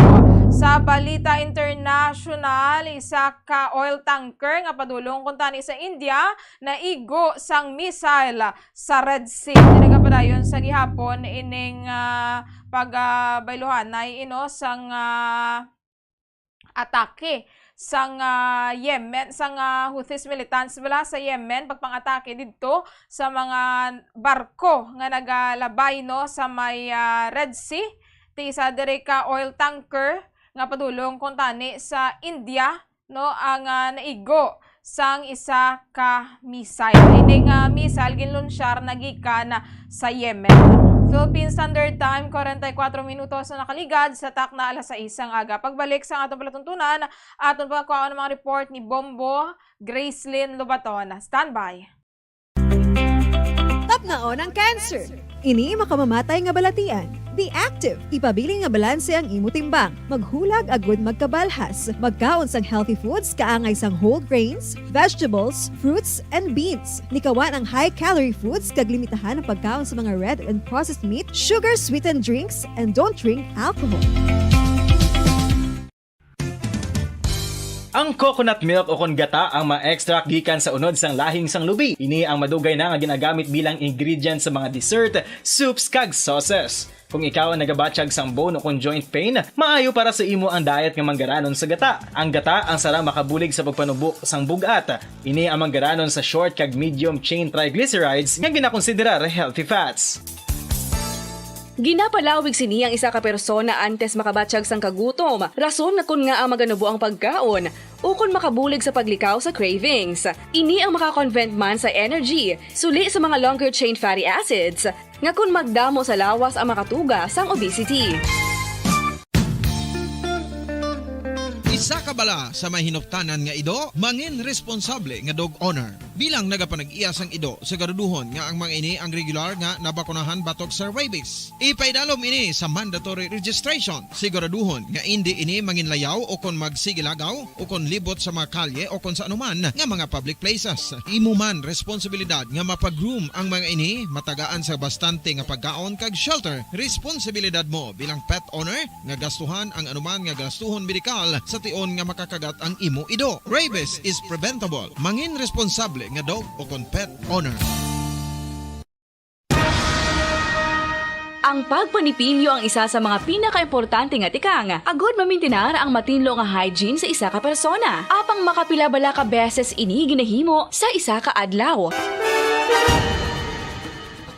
Sa balita internasyonal, isa ka oil tanker nga padulong kuntani sa India naigo sang missile sa Red Sea. Diri ka padayon sa gihapon ining, ah, pag, ah, bayluhanay, ino, sang, ah, atake sang, ah, Yemen, sang, ah, Houthis militants bala sa Yemen, pagpang-atake didto sa mga barko nga nagalabay, no, sa may, ah, Red Sea. Ti isa diri ka oil tanker nga padulong kuntani sa India, no, ang, ah, naigo sang isa ka missile. Ini nga missile ginlunsyar na gikan sa Yemen. Philippine Standard Time, kwarenta y kuwatro minutos na nakaligad sa takna alas sais sang aga. Pagbalik sa atong palatuntunan, aton pagkuhaon ang mga report ni Bombo Gracelyn Lobaton. Standby. Tapnaon ang cancer. Ini makamamatay nga balatian. Be active. Ipabilin nga balanse ang imo timbang. Maghulag agud magkabalhas. Magkaon sang healthy foods, kaangay sang whole grains, vegetables, fruits, and beans. Likawan ang high-calorie foods kag limitahan ang pagkaon sa mga red and processed meat, sugar-sweetened drinks, and don't drink alcohol. Ang coconut milk o kon gata ang ma-extract gikan sa unod sang lahing sang lubi. Ini ang madugay na nga ginagamit bilang ingredient sa mga dessert, soups, kag sauces. Kung ikaw ang nagabatyag sang bone o kon joint pain, maayo para sa imo ang diet nga manggaranon sa gata. Ang gata ang sarang makabulig sa pagpanubo sang bug-at. Ini ang manggaranon sa short kag medium chain triglycerides nga ginakonsiderar healthy fats. Ginapalawig sini ang isa ka persona antes makabatyag sang kagutom, rason nga kon ngaa maganubo ang pagkaon, ukon makabulig sa paglikaw sa cravings. Ini ang maka-convert man sa energy, suli sa mga longer chain fatty acids, nga kon magdamo sa lawas ang makatuga sang obesity. Isa ka bala sa may hinuptanan nga ido, mangin responsable nga dog owner. Bilang nagapanag-iya sang ido, siguraduhon nga ang mga ini ang regular nga nabakunahan batok sa rabies. Ipaidalom ini sa mandatory registration. Siguraduhon nga indi ini manginlayaw o kon magsigilagaw o kon libot sa mga kalye o kon sa anuman nga mga public places. Imo man responsibilidad nga mapag-groom ang mga ini, matagaan sa bastante nga pagkaon kag shelter. Responsibilidad mo bilang pet owner nga gastuhan ang anuman nga gastuhon medikal sa tion nga makakagat ang imo ido. Rabies is preventable. Mangin responsable nga dog o kon pet owner. Ang pagpanipilyo ang isa sa mga pinakaimportante nga tikang agud mamintinar ang matinlo nga hygiene sa isa ka persona. Apang makapila bala ka beses ini ginahimo sa isa ka adlaw?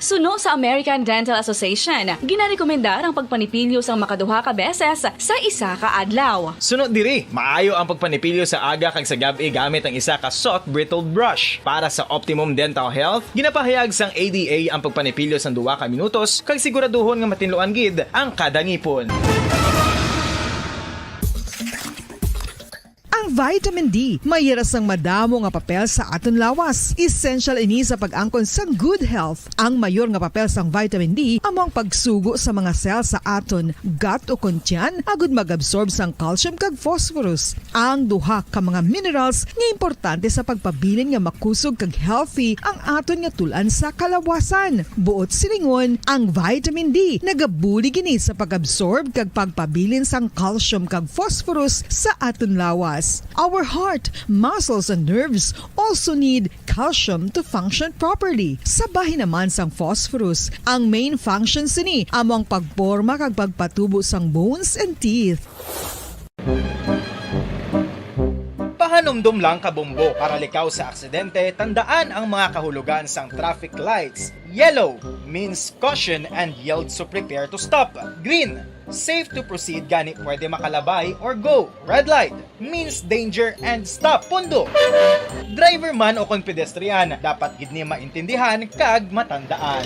Suno sa American Dental Association, ginarekomendar ang pagpanipilyo sang makaduha ka beses sa isa ka adlaw. Suno diri, maayo ang pagpanipilyo sa aga kag sa gab-i gamit ang isa ka soft bristled brush. Para sa optimum dental health, ginapahayag sang A D A ang pagpanipilyo sang duha ka minutos kag siguraduhon nga matinluan gid ang kada ngipon. Ang vitamin D may hira sang madamo nga papel sa aton lawas. Essential ini sa pag-angkon sang good health. Ang mayor nga papel sang vitamin D amo ang pagsugo sa mga cell sa aton gut o kon tiyan agud mag-absorb sang calcium kag phosphorus, ang duha ka mga minerals nga importante sa pagpabilin nga makusog kag healthy ang aton nga tul-an sa kalawasan. Buot silingon, ang vitamin D nagabulig ini sa pag-absorb kag pagpabilin sang calcium kag phosphorus sa aton lawas. Our heart, muscles, and nerves also need calcium to function properly. Sa bahin naman sang phosphorus, ang main function sini amo ang pagporma kag pagpatubo sang bones and teeth. Pahanumdom lang, kabombo, para likaw sa aksidente, tandaan ang mga kahulugan sang traffic lights. Yellow means caution and yield, so prepare to stop. Green, safe to proceed, gani pwede makalabay or go. Red light means danger and stop. Pundo. Driver man o kon pedestrian, dapat gid ni maintindihan kag matandaan.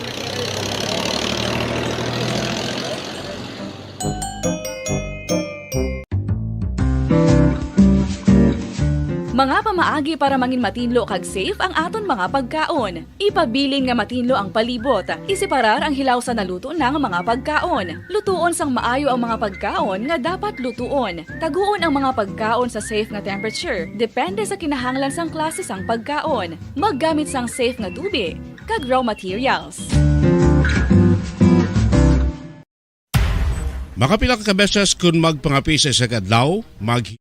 Mga pamaagi para mangin matinlo kag safe ang aton mga pagkaon. Ipabilin nga matinlo ang palibot. Iseparar ang hilaw sa naluto na nga mga pagkaon. Lutuon sang maayo ang mga pagkaon nga dapat lutuon. Taguon ang mga pagkaon sa safe nga temperature, depende sa kinahanglan sang klase sang pagkaon. Maggamit sang safe nga tubi kag raw materials. Makapila ka beses kun magpangapi sa isa ka adlaw, mag-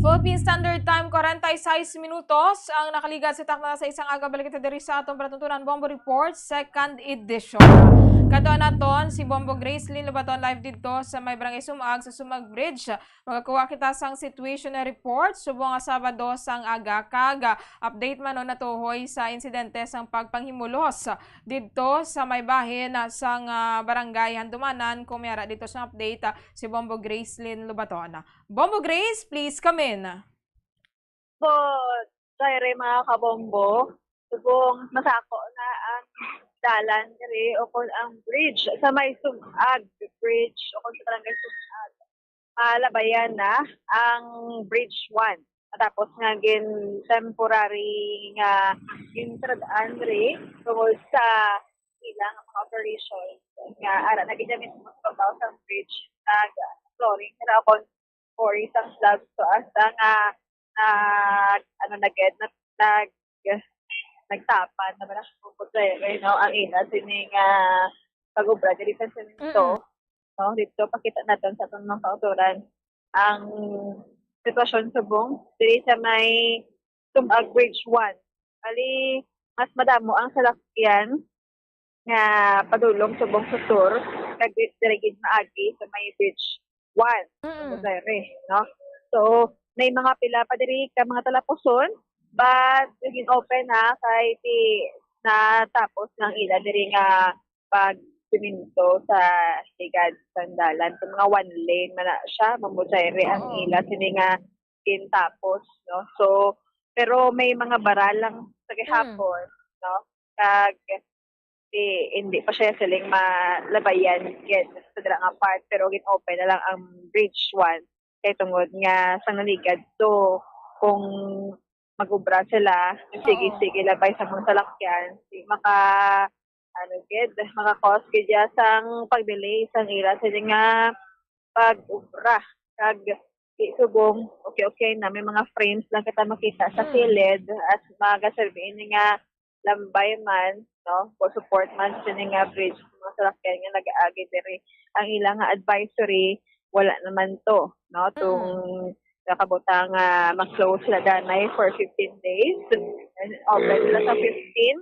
Philippine Standard Time, kwarenta y seis minutos ang nakaligad sa takna sa isang aga. Balik kita diri sa atong palatuntunan, Bombo Report, second edition. Kadto naton si Bombo Gracelyn Lobaton live didto sa may Barangay Sumag, sa Sumag Bridge. Magakuha kita sang situation report subong nga Sabado sang aga, kag, ah, update man o natuhoy sa insidente sang pagpanghimulos didto sa may bahin, ah, sang, ah, Barangay Handumanan. Kung may ara didto sa update, ah, si Bombo Gracelyn Lobaton. Bombo Grace, please come in. Po, Jaire, mga kabombo, subong masako na ang dalan diri o kon ang bridge sa may Sumag Bridge o kon sa Barangay Sumag. Ah, labayan na ang Bridge one. Tapos nga gin temporary nga gin-trad-an diri tungod sa ilang mga operations nga ara na gid mismo sa pagbaw sa bridge nag flooring ra kon or isang slab. So, hasta nga nag, ano na gid, nag, nag, nagtapan na ba na kung kaya, you know, ang ina sini nga pag-ubra diri sa semento, Mm-mm. no? Dito, pakita natin sa atong mga kautoran ang sitwasyon subong diri sa may Sumag Bridge one. Bali, mas madamo ang salakyan nga padulong subong sa sur, kag di-, diri gid maagi sa may Bridge one, Mm. Buenos Aires, no? So, may mga pila pa diri ka mga talapuson, but naging open na kay di natapos ng ila diri nga pagsiminto sa ligad sang dalan. Kung mga one lane man na siya, Mambo Zaire ang Oo. ila sini nga gintapos, no? So, pero may mga baral lang sa Mm. gihapon, no? Kag, eh, hindi pa siya siling malabayan yet sa dira nga part, pero gin-open na lang ang bridge one kay tungod nga sa naligad. So, kung mag-ubra sila, sige, Oo. sige, labay sa mga salakyan, di maka, ano, gid, maka-cause gid ya sang pag-delay sang ila sini nga pag-ubra. Kag di subong, okay, okay na, may mga frames lang kita makita sa Mm. kilid, as magaserbi ini nga lambay man, no, for support man sa sini nga bridge, mga salakyan nga nag-aagi diri. Ang ila nga advisory, wala naman to, no, Mm. tong nakabutang nga ma-close sila danay for fifteen days. And open sila sa fifteen,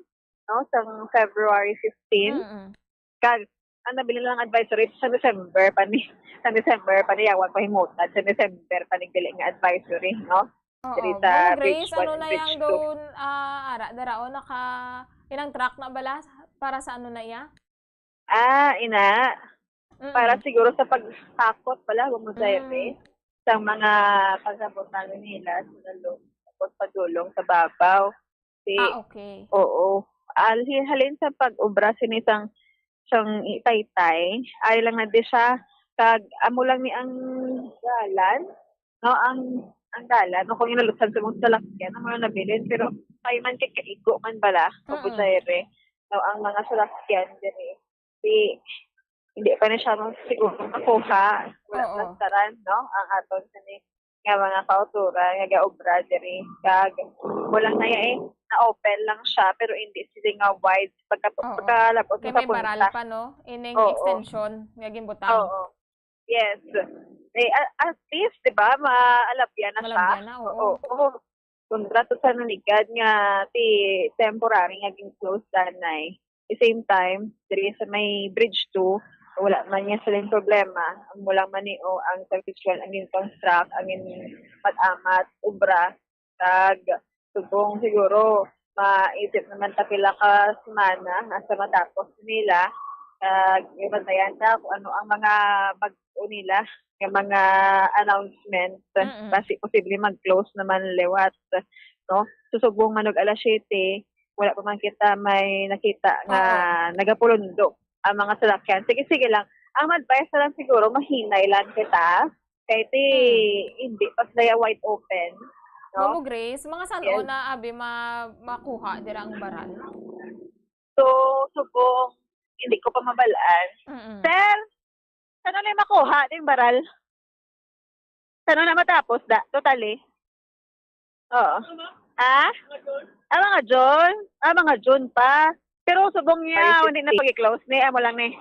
no, sang February fifteen. Mm. Kag, ang nabilin lang advisory sa December pa ni, sa December pa ni, yawan pa himutad, sa December pa ni dili nga advisory, no? Oo. Diri sa Ma'am Grace, Bridge one ano and na Bridge yang two. Doon, ah, ara, daraon naka, ilang truck na bala para sa ano na iya? Ah, ina, Mm. para siguro sa pagtakot pala, kung mo Mm. sa mga pagkabot namin nila sa lalo, tapos padulong sa babaw. Si Ah, okay. Oo. Al-, halin sa pag-ubra sini sang, sang i-, taytay, ay lang na di siya, kag amo lang ni ang dalan, no, ang, ang dalan, no, kung inalusan sa mga salakyan, amo lang nabilin, pero kay man kay kaigo man bala, Mm. Buenos Aires, no, ang mga salakyan diri, di, hindi pa ni siya man siguro makuha, wala Oo. pa taran, no, ang aton sini nga mga kauturan nga gaobra diri. Kag wala na ya eh, na-open lang siya, pero hindi sila nga wide. Pagka-, Oo. pagkalabot Kay mo sa may baral punta. pa, no? Ining Oo. extension nga ginbutang. Oo. Yes. Eh, a-, at least, di ba, maalabyan na siya. Malabyan na, oo. Oo, oo. Kontra to sa naligad nga ti temporary nga gin-close danay. The same time, diri sa may bridge two, wala man niya siling problema. Ang mulang maniho ang service ang gin-construct, ang gin-amat-amat, obra, kag subong siguro, maisip naman ta pila ka semana hasta matapos nila. Kag ibantayan ta kung ano ang mga bag-o nila nga mga announcement. Mm-mm. Basi posible mag-close naman liwat, no? So, subong man og alas siyete, wala pa man kita may nakita nga Oo. nagapulundok ang mga salakyan. Sige, sige lang. Ang advice na lang siguro, mahinay lang kita. Kay ti, Hmm. hindi pa sila wide open, no? Ma'am Grace, mga san-o Yes. na abi ma-, makuha dira ang baral? So, subong, hindi ko pa mabalaan. Mm-mm. Sir, san-o na makuha ding baral? San-o na matapos da, totally? Oo. Ha? Ah, mga June? Ah, mga June pa. Pero subong niya, Five fifty. Hindi na pag-close ni, amo lang ni.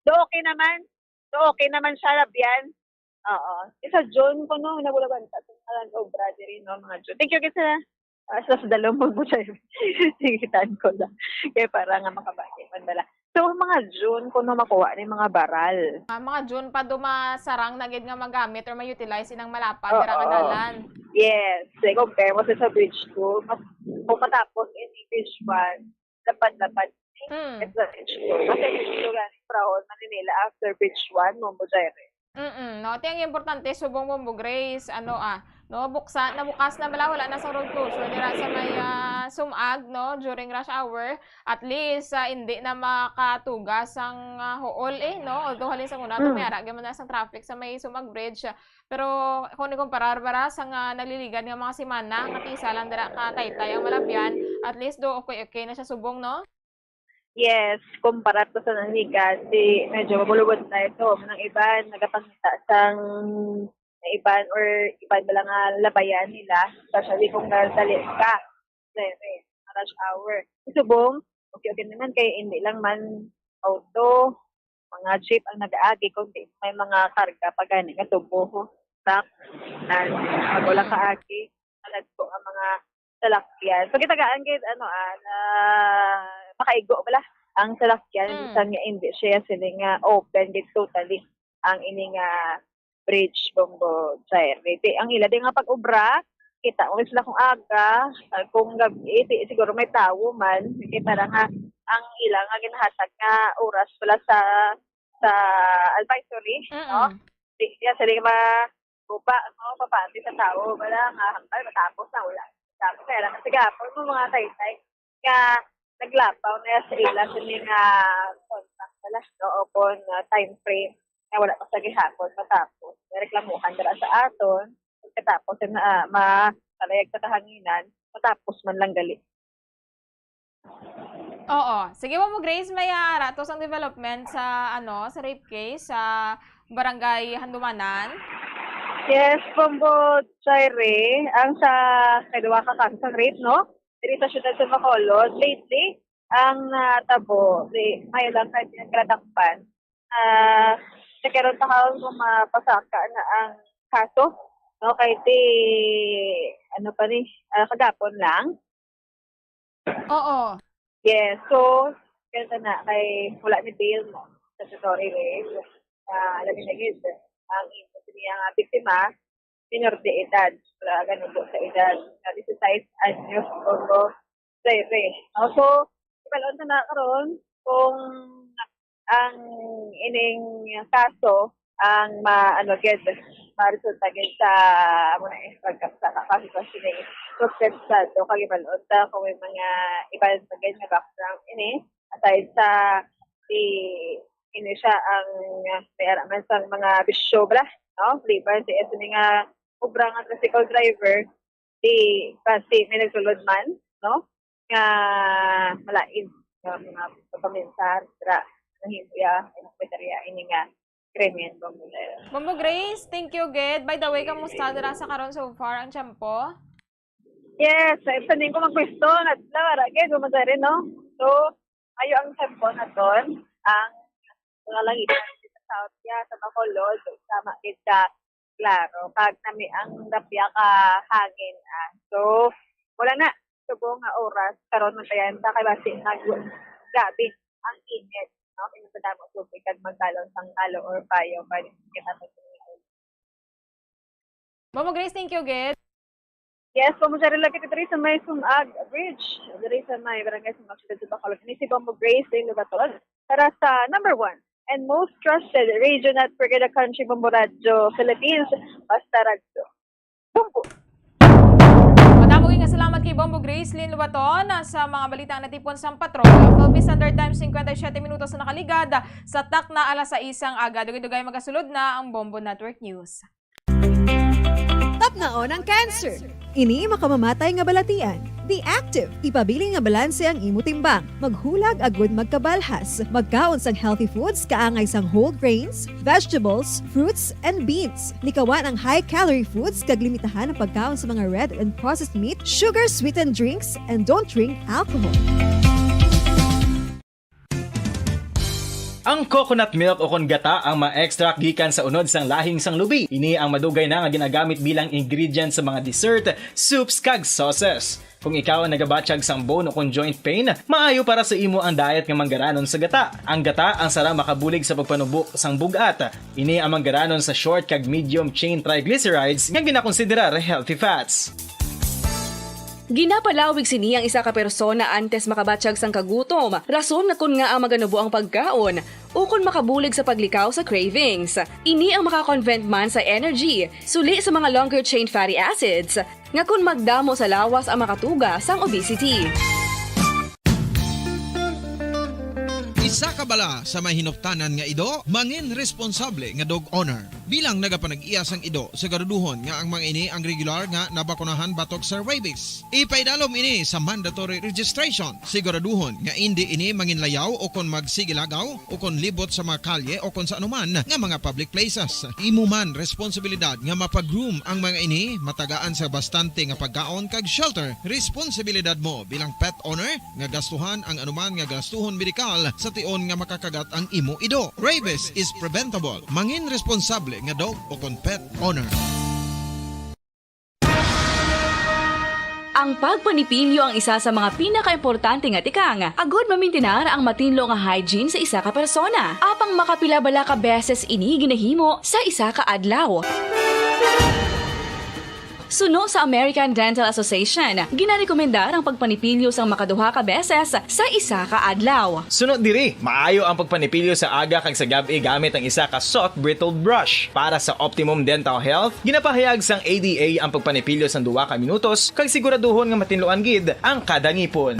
Do okay naman. Do okay naman siya, labyan. Oo. Isa June ko, no, nabulaban pa sa mga obra diri, no, mga June. Thank you, kisa, ah, sa, sa dalom mo po siya. Sigitan ko lang. Kaya para nga makabati man bala. So, mga June ko, no, makuha ni mga baral. Ah, mga June pa do masarang na gid nga magamit or ma-utilize inang malapad Oo. dira nga dalan. Yes. Say, compare mo sa, sa bridge two, mas, kung matapos in bridge one, lapad-lapad. Hmm. It's not issue. Kasi dito gani, Prahon, Manila, after bridge one, Mambo Zaire. Mm-mm, no? Ti ang importante, subong Mambo Grace, ano, ah, no? Buksa, nabukas na bala, wala na sa road closure dira sa may, ah, Sumag, no? During rush hour, at least, ah, hindi na makatugas ang, ah, huol, eh, no? Although, halin sa una, Mm. may ara, gyud man na sa traffic sa may Sumag Bridge, pero kung ikumparar para sa nga nagliligad nga mga semana, nga ti isa lang dira ka taytay ang malabyan, at least do okay-okay na siya subong, no? Yes, kumpara to sa nagliligad, si, medyo mabulubot na ito. Ang iban, nagapangita sang, ang iban or iban ba lang nga labayan nila, especially kung nadali ka. Then, eh, rush hour. Subong, okay, okay naman kay hindi lang man auto, mga jeep ang nag-aagi, kundi may mga karga pa gani nga tubo. truck, and pag wala kaagi, malagko ang mga salakyan. So, gitagaan gid, ano, ah, na makaigo bala ang salakyan, Mm. bisan nga hindi siya sini nga open gid totally ang ini nga bridge, Bombo Jair. Di, ang ila di nga pag-obra, kita mo sila kung aga, ah, kung gabi, di, siguro may tawo man, kita na nga ang ila nga ginahatag nga oras pala sa, sa advisory, Mm-mm. no? Di, yan, sila ma-, guba, no? Papati sa tawo, wala nga, hangtod matapos na, wala. Tapos, kaya lang, sige, hapon mo mga taytay, nga naglapaw na sa ila sa mga contact pala, no? O kung, ah, time frame, nga wala pa sa gihapon matapos. May reklamuhan dira sa aton, pagkatapos, na, ah, makalayag sa kahanginan, matapos man lang gali. Oo. Sige, Bombo Grace, may, ah, ratos ang development sa, ano, sa rape case sa Barangay Handumanan. Yes, Bombo Jaire, ang sa kaduha ka kaso sa rape, no? Diri sa siyudad sa Bacolod, lately, ang natabo, di, may lang kay pinagkadakpan. Ah, sa karon ta karon kung mapasaka na ang kaso, no? Kay ti, ano pa ni, ah, kagapon lang. Oo. Yes, so, kaya na kay wala ni bail mo sa Tory Race. Ah, labi na gid ang imo niya nga biktima, minor de edad, wala ganubo sa edad, na disisais anyos o Jaire. No? So, ibalon na karon kung ang ining kaso ang ma-, ano, gid, maresulta gid sa, amo na, eh, pagka-, sa, sa, sa, sa, sa, so, kag ibalon ta kung may mga iba pa gid nga background ini, aside sa si, ini siya ang may ara man sang mga bisyo bala, no? Liban si, si nga obra nga tricycle driver, di basi may nagsulod man, no? Nga malain nga mga pagpaminsar, dira, nahimo ya, ang sekretarya, ini nga krimen, Bombo Jaire. Bombo Grace, thank you gid. By the way, kamusta dira sa karon so far ang tiyempo? Yes, sa ning ko magpwesto, nadla, wala gid, Bombo Jaire, no? So, ayo ang tiyempo naton, ang mga langitan sa South ya, sa Bacolod, sama gid ka, klaro, kag nami ang rapya ka hangin, ah. So, wala na, subong nga oras, karon man tayan ta, kay basi nag-, grabe ang init, no? Inom sa damo tubig, kag magbalon sang alo or payo, kay kita. Bombo Grace, thank you gid. Yes, Bombo Jaire, lagi diri sa may Sumag Bridge, diri sa may Barangay Sumag, Siyudad sa Bacolod. Ini si Bombo Grace Lynn Lubaton para sa number one and most trusted radio network in the country, Bombo Radyo Philippines. Basta Radyo. Bombo! Madamo nga salamat kay Bombo Grace Lynn Lubaton sa mga balita nga natipon sang patrol. Philippine Standard Time, singkwenta y siyete minutos na nakaligad sa takna alas sais sang aga. Dugay-dugay magasulod na ang Bombo Network News. Tapnaon ang cancer. Ini makamamatay nga balatian. Be active. Ipabilin nga balanse ang imo timbang. Maghulag agud magkabalhas. Magkaon sang healthy foods, kaangay sang whole grains, vegetables, fruits, and beans. Likawan ang high-calorie foods kag limitahan ang pagkaon sa mga red and processed meat, sugar-sweetened drinks, and don't drink alcohol. Ang coconut milk o kon gata ang ma-extract gikan sa unod sang lahing sang lubi. Ini ang madugay na nga ginagamit bilang ingredient sa mga dessert, soups, kag sauces. Kung ikaw ang nagabatyag sang bone o kon joint pain, maayo para sa imo ang diet nga manggaranon sa gata. Ang gata ang sara makabulig sa pagpanubo sang bug-at. Ini ang manggaranon sa short kag medium chain triglycerides nga ginakonsiderar healthy fats. Ginapalawig sini ang isa ka persona antes makabatyag sang kagutom, rason nga kon ngaa maganubo ang pagkaon, ukon makabulig sa paglikaw sa cravings. Ini ang maka-convert man sa energy, suli sa mga longer chain fatty acids, nga kon magdamo sa lawas ang makatuga sang obesity. Isa ka bala sa may hinuptanan nga ido, mangin responsable nga dog owner. Bilang nagapanag-iya sang ido, siguraduhon nga ang mga ini ang regular nga nabakunahan batok sa rabies. Ipaidalom ini sa mandatory registration. Siguraduhon nga indi ini manginlayaw o kon magsigilagaw o kon libot sa mga kalye o kon sa anuman nga mga public places. Imo man responsibilidad nga mapa-groom ang mga ini, matagaan sa bastante nga pagkaon kag shelter. Responsibilidad mo bilang pet owner nga gastuhan ang anuman nga gastuhon medikal sa on nga makakagat ang imo ido. Rabies is preventable. Mangin responsable nga dog o kon pet owner. Ang pagpanipilyo ang isa sa mga pinakaimportante nga tikang agod mamintinar ang matinlo nga hygiene sa isa ka persona. Apang makapila bala ka beses ini ginahimo sa isa ka adlaw? Suno sa American Dental Association, ginarekomendar ang pagpanipilyo sang makaduha ka beses sa isa ka adlaw. Suno diri, maayo ang pagpanipilyo sa aga kag sa gab-i gamit ang isa ka soft bristled brush. Para sa optimum dental health, ginapahayag sang A D A ang pagpanipilyo sang duha ka minutos kag siguraduhon nga matinluan gid ang kada ngipon.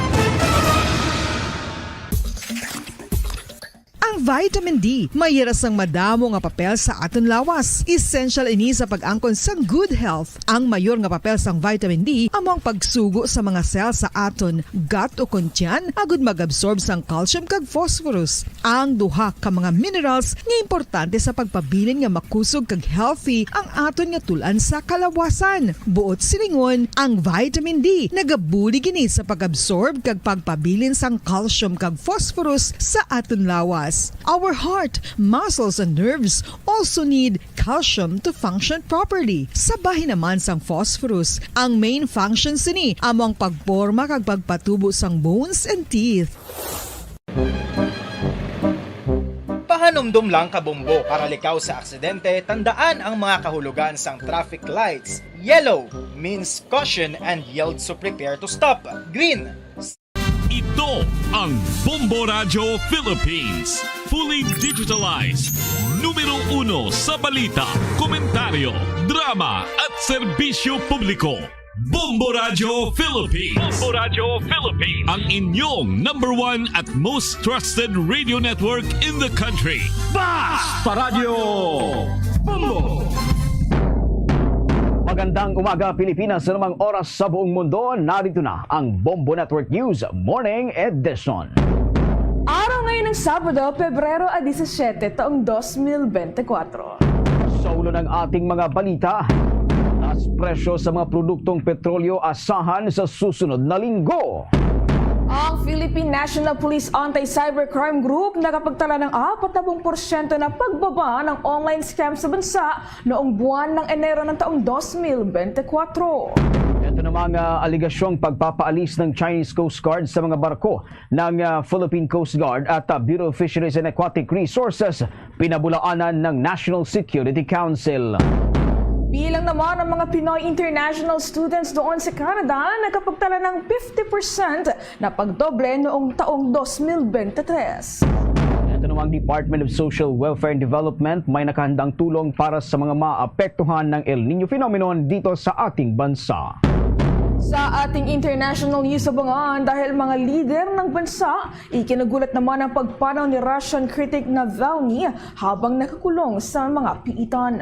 Ang vitamin D may ira sang madamo nga papel sa aton lawas. Essential ini sa pag-angkon sang good health. Ang mayor nga papel sang vitamin D amo ang pagsugo sa mga cell sa aton gut o kon tiyan agud mag-absorb sang calcium kag phosphorus, ang duha ka mga minerals nga importante sa pagpabilin nga makusog kag healthy ang aton nga tul-an sa kalawasan. Buot silingon, ang vitamin D nagabulig ini sa pag-absorb kag pagpabilin sang calcium kag phosphorus sa aton lawas. Our heart, muscles, and nerves also need calcium to function properly. Sa bahin naman sang phosphorus, ang main function sini amo ang pagporma kag pagpatubo sang bones and teeth. Pahanumdom lang, kabombo, para likaw sa aksidente, tandaan ang mga kahulugan sang traffic lights. Yellow means caution and yield, so prepare to stop. Green. Ito ang Bombo Radyo Philippines. Fully digitalized. Numero uno sa balita, komentaryo, drama at serbisyo publiko. Bombo Radyo Philippines. Bombo Radyo Philippines. Ang inyong number one at most trusted radio network in the country. Basta Radyo Bombo! Magandang umaga, Pilipinas. Sa namang oras sa buong mundo, narito na ang Bombo Network News Morning Edition. Araw ngayon ng Sabado, Pebrero a diecisiete, taong dos mil bente kwatro. Sa ulo ng ating mga balita, taas presyo sa mga produktong petrolyo asahan sa susunod na linggo. Ang Philippine National Police Anti-Cybercrime Group nakapagtala ng apat na porsyento na pagbaba ng online scam sa bansa noong buwan ng Enero ng taong dos mil bente kwatro. Ito namang ah, aligasyong pagpapaalis ng Chinese Coast Guard sa mga barko ng ah, Philippine Coast Guard at ah, Bureau of Fisheries and Aquatic Resources pinabulaanan ng National Security Council. Bilang naman ng mga Pinoy international students doon sa Canada, nakapagtala ng fifty percent na pagdoble noong taong dos mil bente tres. Ito namang Department of Social Welfare and Development may nakahandang tulong para sa mga maapektuhan ng El Nino phenomenon dito sa ating bansa. Sa ating international news, abangan dahil mga lider ng bansa, ikinagulat naman ang pagpanaw ni Russian critic Navalny habang nakakulong sa mga piitan.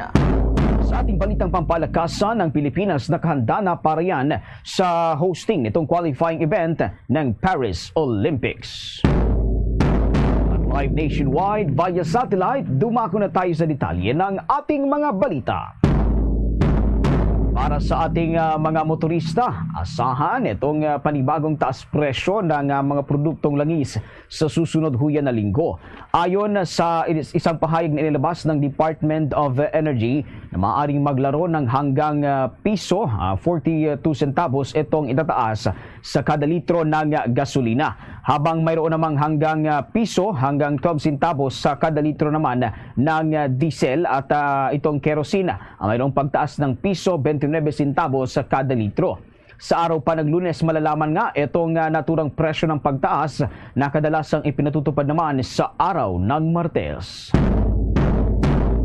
Sa ating balitang pampalakasan, ang Pilipinas nakahanda na para yan sa hosting nitong qualifying event ng Paris Olympics. At live nationwide via satellite, dumako na tayo sa detalye ng ating mga balita. Para sa ating ah, mga motorista, asahan itong ah, panibagong taas presyo ng ah, mga produktong langis sa susunod huya na linggo. Ayon sa is- isang pahayag na inilabas ng Department of Energy na maaaring maglaro ng hanggang ah, piso ah, forty-two centavos itong itataas sa kada litro ng gasolina, habang mayroon namang hanggang ah, piso hanggang twelve centavos sa kada litro naman ng ah, diesel at ah, itong kerosene, ah, mayroong pagtaas ng piso twenty-nine centavos sa kada litro. Sa araw pa ng Lunes, malalaman nga itong ah, naturang presyo ng pagtaas na kadalasang ipinatutupad naman sa araw ng Martes.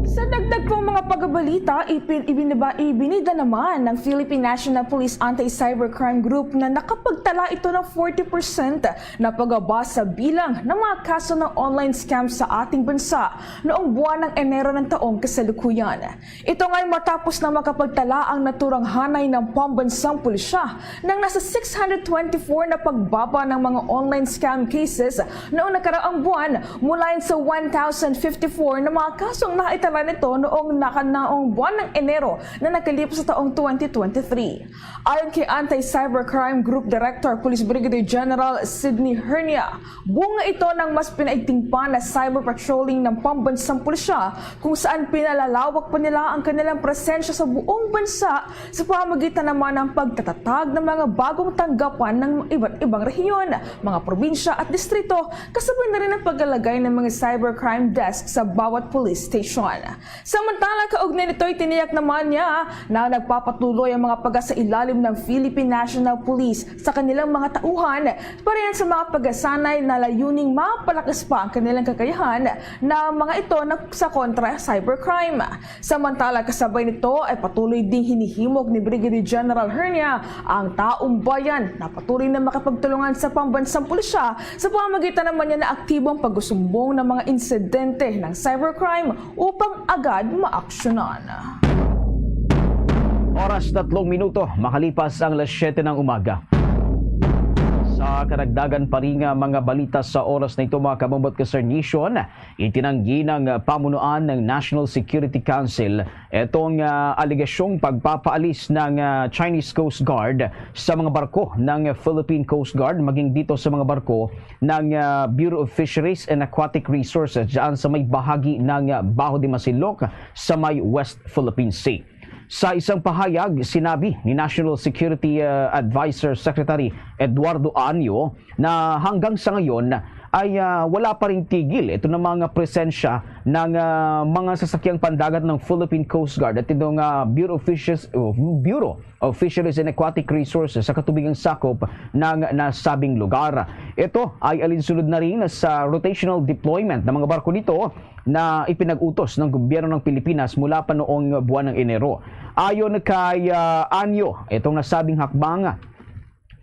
Sa dagdag pang mga pagbabalita, ipin- ibiniba- ibinida naman ng Philippine National Police Anti-Cybercrime Group na nakapagtala ito ng forty percent na pagbaba sa bilang ng mga kaso ng online scam sa ating bansa noong buwan ng Enero ng taong kasalukuyan. Ito nga'y matapos na makapagtala ang naturang hanay ng pambansang pulisya ng nasa six hundred twenty-four na pagbaba ng mga online scam cases noong nakaraang buwan mula sa one thousand fifty-four na mga kasong naitala nito noong kanaong buwan ng Enero na nakalipas sa taong twenty twenty-three. Ayon kay Anti-Cybercrime Group Director Police Brigadier General Sydney Hernia, bunga ito ng mas pinaigting pa na cyber patrolling ng pambansang pulisya, kung saan pinalalawak pa nila ang kanilang presensya sa buong bansa sa pamamagitan naman ng pagtatatag ng mga bagong tanggapan ng iba't ibang rehiyon, mga probinsya at distrito, kasabay na rin ang paglalagay ng mga cybercrime desk sa bawat police station. Samantala, kaugnay nito'y tiniyak naman niya na nagpapatuloy ang mga pagkasailalim ng Philippine National Police sa kanilang mga tauhan, parehan sa mga pagkasanay na layuning mapalakas pa ang kanilang kakayahan na mga ito na sa kontra cybercrime. Samantala, kasabay nito ay patuloy ding hinihimok ni Brigadier General Hernia ang taong bayan na patuloy na makipagtulungan sa pambansang pulisya sa pamamagitan naman niya na aktibong pag-usumbong ng mga insidente ng cybercrime upang agad maaksyonan. Oras tatlong minuto makalipas ang alas siyete ng umaga. Sa karagdagan pa rin nga mga balita sa oras na ito, mga kabombo at ka-Star Nation, itinanggi ng pamunuan ng National Security Council itong ah, alegasyong pagpapaalis ng ah, Chinese Coast Guard sa mga barko ng Philippine Coast Guard, maging dito sa mga barko ng ah, Bureau of Fisheries and Aquatic Resources dyan sa may bahagi ng ah, Baho de Masinloc sa may West Philippine Sea. Sa isang pahayag, sinabi ni National Security ah, Advisor Secretary Eduardo Anyo na hanggang sa ngayon ay ah, wala pa rin tigil ito ng mga presensya ng ah, mga sasakyang pandagat ng Philippine Coast Guard at itong ah, Bureau of Fishes, oh, Bureau of Fisheries and Aquatic Resources sa katubigang sakop ng nasabing lugar. Ito ay alinsunod na rin sa rotational deployment ng mga barko nito na ipinag-utos ng gobyerno ng Pilipinas mula pa noong buwan ng Enero. Ayon kay ah, Anyo, itong nasabing hakbang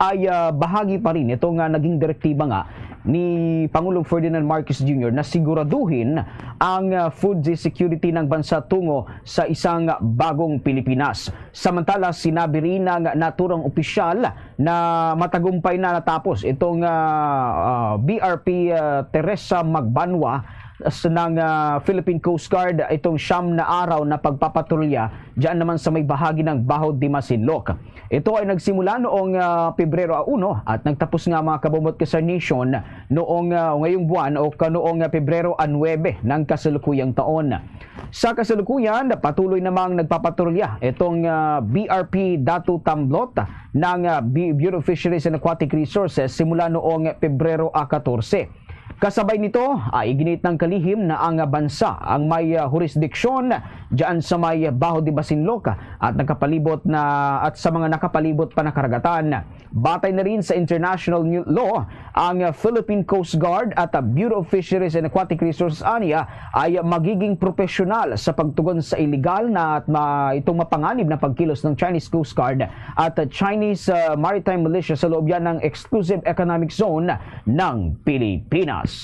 ay ah, bahagi pa rin ito nga naging direktiba nga ni Pangulong Ferdinand Marcos Junior na siguraduhin ang ah, food security ng bansa tungo sa isang bagong Pilipinas. Samantala, sinabi rin ng naturang opisyal na matagumpay na natapos itong ah, ah, B R P ah, Teresa Magbanwa s- ng ah, Philippine Coast Guard itong siyam na araw na pagpapatrolya diyan naman sa may bahagi ng Baho de Masinloc. Ito ay nagsimula noong ah, Pebrero uno at nagtapos nga, mga kabombo at ka-Star Nation, noong ah, ngayong buwan o kanoong ah, Pebrero nuebe ng kasalukuyang taon. Sa kasalukuyan, patuloy namang nagpapatrolya itong ah, B R P Datu Tamblot ng ah, B- Bureau of Fisheries and Aquatic Resources simula noong Pebrero katorse. Kasabay nito ay iginiit ng kalihim na ang bansa ang may ah, hurisdiksyon diyan sa may Baho de Masinloc at nakapalibot na at sa mga nakapalibot pa na karagatan. Batay na rin sa international new law, ang ah, Philippine Coast Guard at ah, Bureau of Fisheries and Aquatic Resources ania ay magiging profesional sa pagtugon sa iligal na at ma- itong mapanganib na pagkilos ng Chinese Coast Guard at ah, Chinese ah, maritime militia sa loob yan ng exclusive economic zone ng Pilipinas.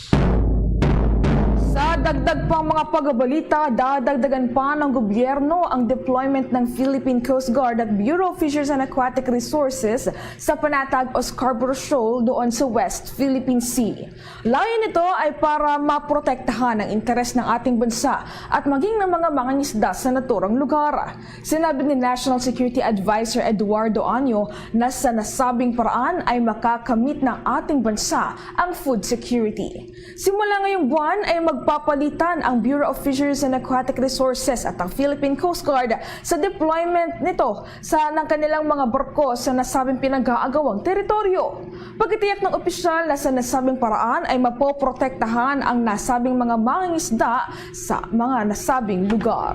Sa dagdag pang mga pagbabalita, dadagdagan pa ng gobyerno ang deployment ng Philippine Coast Guard at Bureau of Fisheries and Aquatic Resources sa Panatag o Scarborough Shoal doon sa West Philippine Sea. Layo nito ay para maprotektahan ang interes ng ating bansa at maging ng mga mangingisda sa naturang lugar. Sinabi ni National Security Advisor Eduardo Anyo na sa nasabing paraan ay makakamit ng ating bansa ang food security. Simula ngayong buwan ay magpapalitan ang Bureau of Fisheries and Aquatic Resources at ang Philippine Coast Guard sa deployment nito sa ng kanilang mga barko sa nasabing pinag-aagawang teritoryo. Pagkatiyak ng opisyal na sa nasabing paraan ay mapoprotektahan ang nasabing mga mangingisda sa mga nasabing lugar.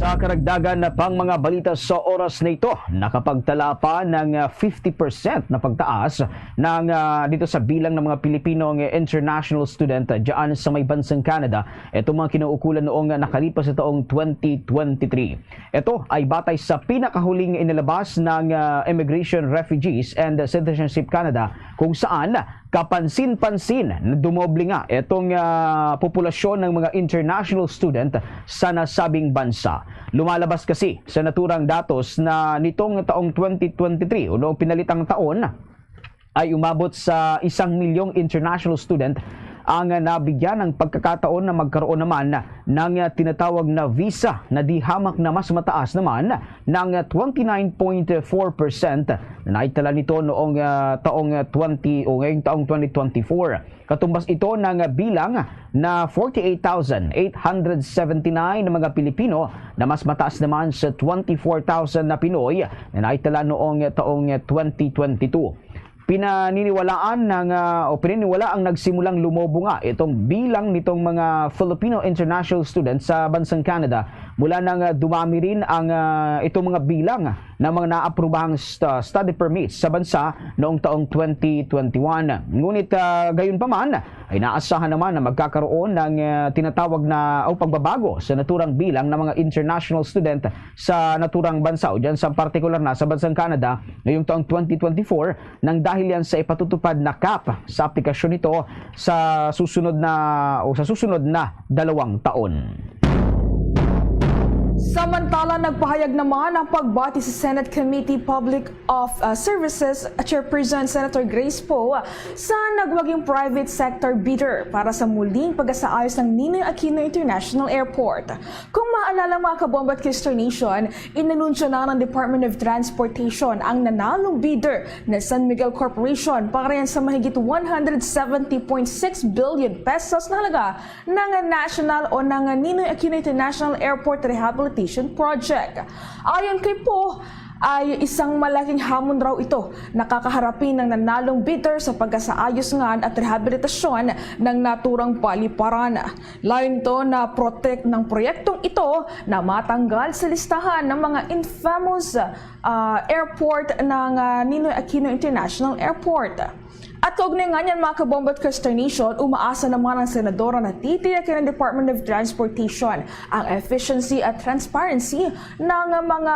Sa karagdagan na pang mga balita sa oras na ito, nakapagtala pa ng ah, fifty percent na pagtaas ng ah, dito sa bilang ng mga Pilipino nga international student diyan sa may bansang Canada. Itong mga kinauukulan noong ah, nakalipas na taong twenty twenty-three. Ito ay batay sa pinakahuling inilabas ng ah, Immigration, Refugees and Citizenship Canada, kung saan kapansin-pansin na dumoble nga itong ah, populasyon ng mga international student sa nasabing bansa. Lumalabas kasi sa naturang datos na nitong taong twenty twenty-three o noong pinalitang taon ay umabot sa isang milyong international student ang nabigyan ng pagkakataon na magkaroon naman ng tinatawag na visa na di hamak na mas mataas naman ng twenty-nine point four percent na naitala nito noong, ah, taong twenty o ngayong taong twenty twenty-four. Katumbas ito ng bilang na forty-eight thousand eight hundred seventy-nine na mga Pilipino na mas mataas naman sa twenty-four thousand na Pinoy na naitala noong taong twenty twenty-two. Pinaniniwalaan ng, ah, o pininiwala ang nagsimulang lumobo nga itong bilang nitong mga Filipino international students sa bansang Canada mula nang, ah, dumami rin ang, ah, itong mga bilang ng mga naaprobahang st-, study permits sa bansa noong taong twenty twenty-one. Ngunit, ah, gayon pa man, ay naasahan naman na magkakaroon ng, ah, tinatawag na o pagbabago sa naturang bilang ng mga international student sa naturang bansa o dyan sa partikular na sa bansang Canada ngayong taong twenty twenty-four nang dahil yan sa ipatutupad na cap sa aplikasyon nito sa susunod na o sa susunod na dalawang taon. Samantala, nagpahayag naman ang pagbati sa Senate Committee Public of uh, Services Chairperson Senator Grace Poe sa nagwaging private sector bidder para sa muling pagkasaayos ng Ninoy Aquino International Airport. Kung maalala, mga kabombo at Kisternation, inanunsyo na ng Department of Transportation ang nanalong bidder na San Miguel Corporation para yan sa mahigit one hundred seventy point six billion pesos na halaga ng national o ng Ninoy Aquino International Airport Rehabilitation Project. Ayon kay Poe, ay isang malaking hamon raw ito na kakaharapin ng nanalong bidder sa pagkasaayos ngan at rehabilitasyon ng naturang paliparan. Layon ito na protect ng proyektong ito na matanggal sa listahan ng mga infamous ah, airport ng ah, Ninoy Aquino International Airport. At kaugnay nga niyan, mga kabombo at Kisternation, umaasa naman ang senadora na titiyakin ng Department of Transportation ang efficiency at transparency ng mga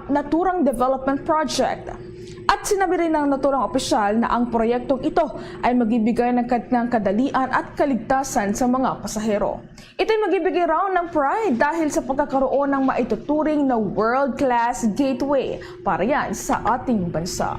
naturang development project. At sinabi rin ng naturang opisyal na ang proyektong ito ay magbibigay ng kad-, ng kadalian at kaligtasan sa mga pasahero. Ito'y magbibigay raw ng pride dahil sa pagkakaroon ng maituturing na world-class gateway para yan sa ating bansa.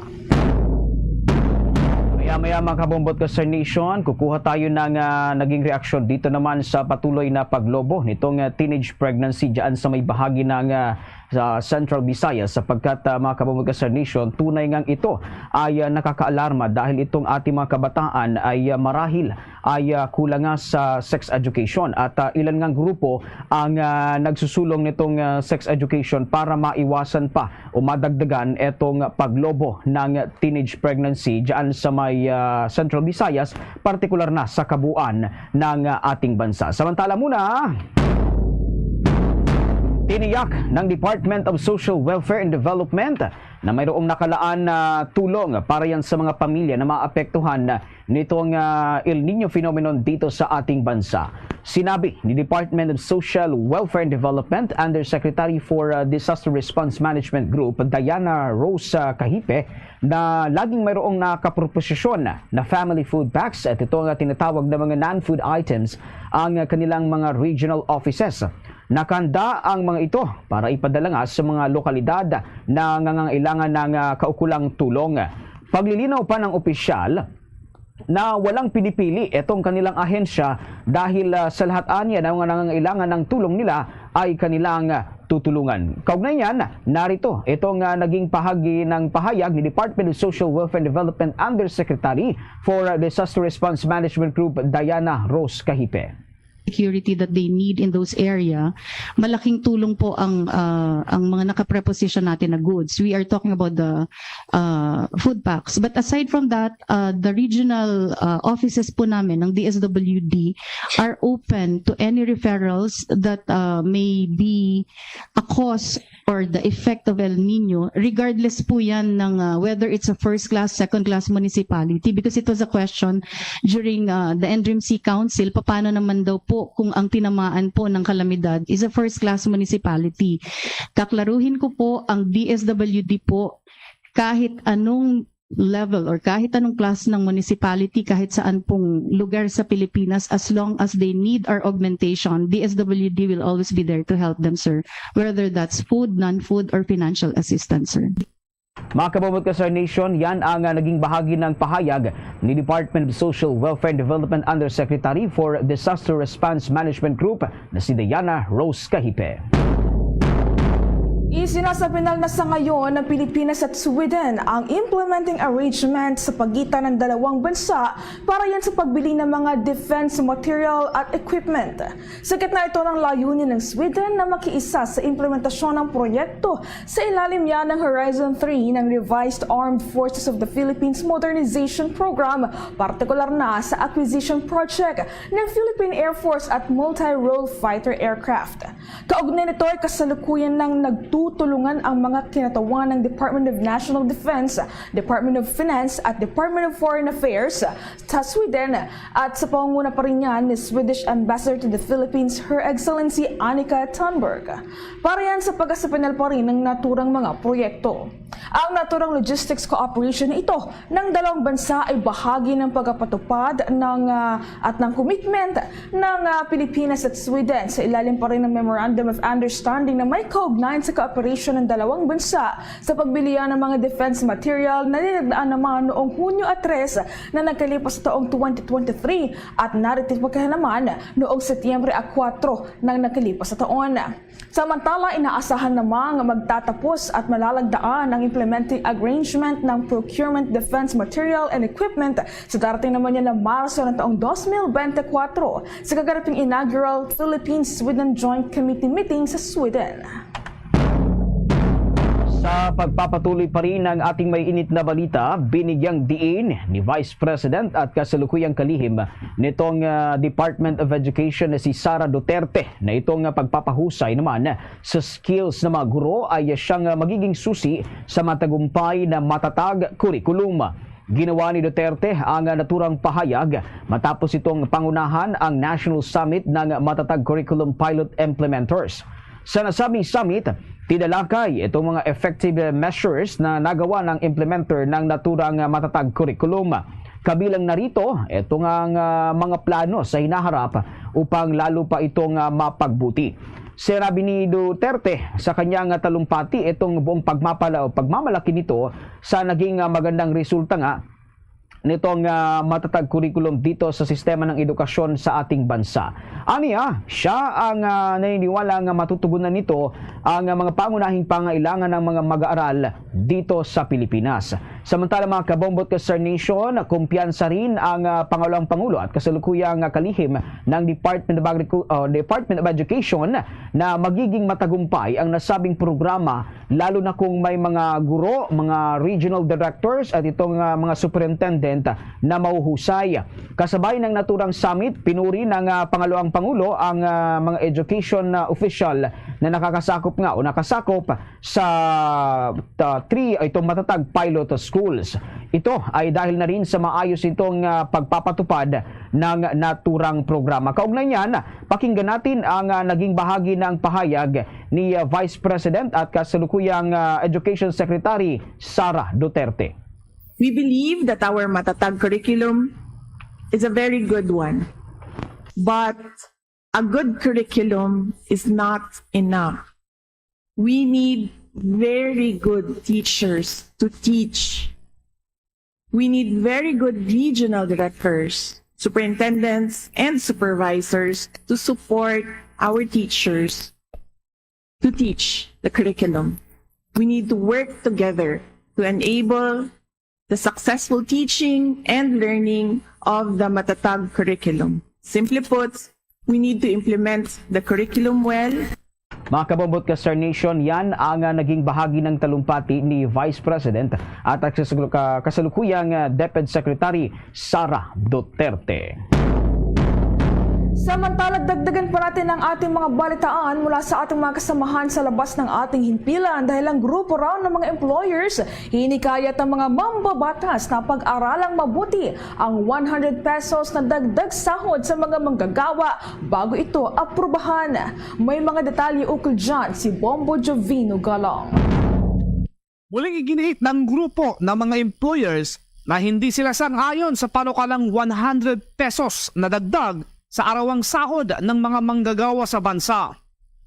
Maya-maya, mga kabombo at Kisternation, kukuha tayo ng ah, naging reaksyon dito naman sa patuloy na paglobo nitong ah, teenage pregnancy dyan sa may bahagi ng ah, sa Central Visayas, sapagkat ah, mga kabombo at Kisternation, tunay ngang ito ay ah, nakakaalarma dahil itong ating mga kabataan ay ah, marahil ay ah, kulang nga sa sex education at ah, ilan ngang grupo ang ah, nagsusulong nitong ah, sex education para maiwasan pa o madagdagan etong paglobo ng teenage pregnancy dyan sa may ah, Central Visayas, partikular na sa kabuuan ng ah, ating bansa. Samantala muna, tiniyak ng Department of Social Welfare and Development na mayroong nakalaan na tulong para yan sa mga pamilya na maapektuhan nitong ah, El Nino phenomenon dito sa ating bansa. Sinabi ni Department of Social Welfare and Development Undersecretary for ah, Disaster Response Management Group, Diana Rose ah, Cahipe, na laging mayroong nakaproposisyon na family food packs at ito nga tinatawag na mga non-food items ang kanilang mga regional offices. Nakahanda ang mga ito para ipadala nga sa mga lokalidad na nangangailangan ng ah, kaukulang tulong. Paglilinaw pa ng opisyal na walang pinipili itong kanilang ahensya dahil ah, sa lahat anya ng mga nangangailangan ng tulong nila ay kanilang ah, tutulungan. Kaugnay niyan, narito itong ah, naging pahagi ng pahayag ni Department of Social Welfare and Development Undersecretary for ah, Disaster Response Management Group, Diana Rose Cahipe. Security that they need in those area, malaking tulong po ang ah, ang mga nakapreposition natin na goods. We are talking about the ah, food packs. But aside from that, ah, the regional ah, offices po namin ng D S W D are open to any referrals that ah, may be a cause or the effect of El Nino, regardless po yan ng ah, whether it's a first class, second class municipality, because it was a question during ah, the N D R M C Council, paano naman daw po kung ang tinamaan po ng kalamidad is a first class municipality. Kaklaruhin ko po, ang D S W D po, kahit anong level or kahit anong class ng municipality, kahit saan pong lugar sa Pilipinas, as long as they need our augmentation, D S W D will always be there to help them, sir. Whether that's food, non-food, or financial assistance, sir. Mga kabubot ka, Star Nation, yan ang, ah, naging bahagi ng pahayag ni Department of Social Welfare and Development Undersecretary for Disaster Response Management Group na si Diana Rose Cahipe. Isinasapinal na sa ngayon ng Pilipinas at Sweden ang implementing arrangement sa pagitan ng dalawang bansa para yan sa pagbili ng mga defense material at equipment. Sa gitna ito ng layunin ng Sweden na makiisa sa implementasyon ng proyekto sa ilalim niya ng Horizon three ng Revised Armed Forces of the Philippines Modernization Program, partikular na sa acquisition project ng Philippine Air Force at multi-role fighter aircraft. Kaugnay nito ay kasalukuyan nang nagtutulungan ang mga kinatawan ng Department of National Defense, Department of Finance at Department of Foreign Affairs sa Sweden at sa pangunguna pa rin niyan ni Swedish Ambassador to the Philippines, Her Excellency Annika Thunberg. Para yan sa pagkasapinal pa rin ng naturang mga proyekto. Ang naturang logistics cooperation na ito ng dalawang bansa ay bahagi ng pagkapatupad ng, ah, at ng commitment ng, ah, Pilipinas at Sweden sa ilalim pa rin ng Memorandum of Understanding na may kaugnayan sa kooperasyon ng dalawang bansa sa pagbilian ng mga defense material na dinagdaan naman noong Hunyo a tres na nagkalipas sa taong twenty twenty-three at narito pa kaya naman noong Setyembre a kuwatro ng nagkalipas sa taon. Samantala, inaasahan namang magtatapos at malalagdaan ang implementing arrangement ng procurement, defense material and equipment sa darating naman niya na Marso ng taong dos mil bente kuwatro sa kaganaping inaugural Philippines-Sweden Joint Committee meeting sa Sweden. Sa pagpapatuloy pa rin ng ating may init na balita, binigyang diin ni Vice President at kasalukuyang kalihim nitong, ah, Department of Education na si Sara Duterte na itong, ah, pagpapahusay naman sa skills ng mga guro ay siyang, ah, magiging susi sa matagumpay na matatag kurikulum. Ginawa ni Duterte ang, ah, naturang pahayag matapos itong pangunahan ang National Summit ng Matatag Curriculum Pilot Implementers. Sa nasabing summit, tinalakay itong mga effective measures na nagawa ng implementer ng naturang, ah, matatag curriculum. Kabilang na rito itong, ah, mga plano sa hinaharap upang lalo pa itong, ah, mapagbuti. Sinabi ni Duterte sa kanyang talumpati itong buong pagmapala o pagmamalaki nito sa naging, ah, magandang resulta nga nitong, ah, matatag kurikulum dito sa sistema ng edukasyon sa ating bansa. Aniya, siya ang, ah, naniniwala nga matutugunan nito ang, ah, mga pangunahing pangailangan ng mga mag-aaral dito sa Pilipinas. Samantala, mga kabombot ka Star Nation, kumpiyansa rin ang, ah, Pangalawang Pangulo at kasalukuyang, ah, kalihim ng Department of Agricu-, ah, Department of Education na magiging matagumpay ang nasabing programa, lalo na kung may mga guro, mga regional directors at itong, ah, mga superintendent na mahuhusay. Kasabay ng naturang summit, pinuri ng, ah, Pangalawang Pangulo ang, ah, mga education, ah, official na nakakasakop nga o nakasakop sa, ah, three, itong matatag pilot schools. Ito ay dahil na rin sa maayos itong, ah, pagpapatupad ng naturang programa. Kaugnay niyan, pakinggan natin ang, ah, naging bahagi ng pahayag ni, ah, Vice President at kasalukuyang, ah, Education Secretary Sara Duterte. We believe that our Matatag curriculum is a very good one. But a good curriculum is not enough. We need very good teachers to teach. We need very good regional directors, superintendents, and supervisors to support our teachers to teach the curriculum. We need to work together to enable the successful teaching and learning of the Matatag curriculum. Simply put, we need to implement the curriculum well. Mga kabombot ka Star Nation, yan ang, ah, naging bahagi ng talumpati ni Vice President at ang kasalu-, ka-, kasalukuyang, ah, DepEd Secretary Sara Duterte. Samantala, dagdagan pa natin ang ating mga balitaan mula sa ating mga kasamahan sa labas ng ating himpilan dahil ang grupo raw ng mga employers hinikayat ang mga mambabatas na pag-aralang mabuti ang one hundred pesos na dagdag sahod sa mga manggagawa bago ito aprubahan. May mga detalye ukol dyan si Bombo Jovino Galong. Muling iginiit ng grupo ng mga employers na hindi sila sang-ayon sa panukalang one hundred pesos na dagdag sa arawang sahod ng mga manggagawa sa bansa.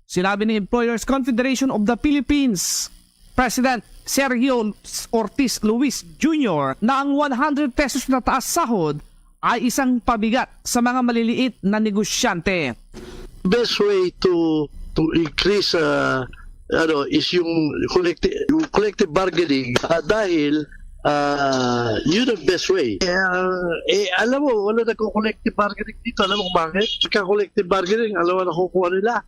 Sinabi ni Employers Confederation of the Philippines President Sergio Ortiz Luis Junior na ang one hundred pesos na taas sahod ay isang pabigat sa mga maliliit na negosyante. Best way to to increase, uh, ano, is yung collective, yung collective bargaining, uh, dahil, uh, yun ang best way. Uh, eh, alam mo, wala nagko-collective bargaining dito. Alam mo kung bakit? Pagka collective bargaining, alam mo nakukuha nila?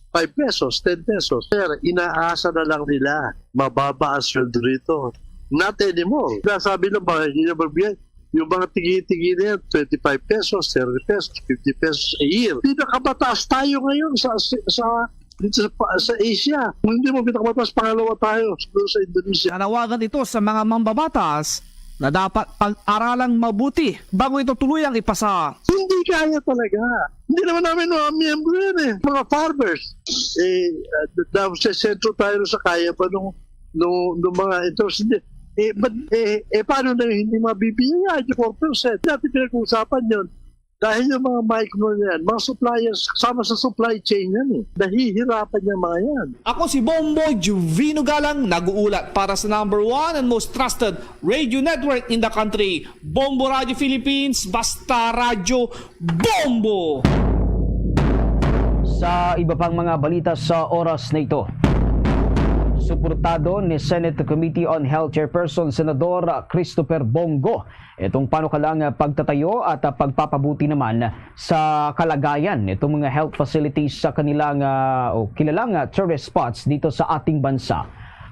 Five pesos, ten pesos. Sir, inaasa na lang nila mababa ang sweldo rito. Not anymore. Sabi lang ba, hindi na magbigay. Yung mga tigi-tigi na yan, twenty-five pesos, thirty pesos, fifty pesos a year. Pinakamataas tayo ngayon sa, sa, dito sa, sa Asia. Kung hindi mo pinakamataas, pangalawa tayo siguro sa Indonesia. Nanawagan ito sa mga mambabatas na dapat pag-aralang mabuti bago ito tuluyang ipasa. Hindi kaya talaga. Hindi naman namin mga miyembro yan eh. Mga farmers. Eh, uh, dapat sa sentro tayo sa kaya pa nung no, no mga ito, hindi. Eh, but, eh, eh, paano na hindi mabibigyan yung four percent? Dati pinag-uusapan yun. Dahil yung mga micro na yan, mga suppliers, sama sa supply chain yan eh. Nahihirapan yung mga yan. Ako si Bombo Juvino Galang, nag-uulat para sa number one and most trusted radio network in the country, Bombo Radio Philippines, basta radyo, Bombo! Sa iba pang mga balita sa oras na ito, suportado ni Senate Committee on Health Chairperson Senador Christopher Bong Go itong panukalang pagtatayo at pagpapabuti naman sa kalagayan nitong mga health facilities sa kanilang, ah, o kilalang, ah, tourist spots dito sa ating bansa.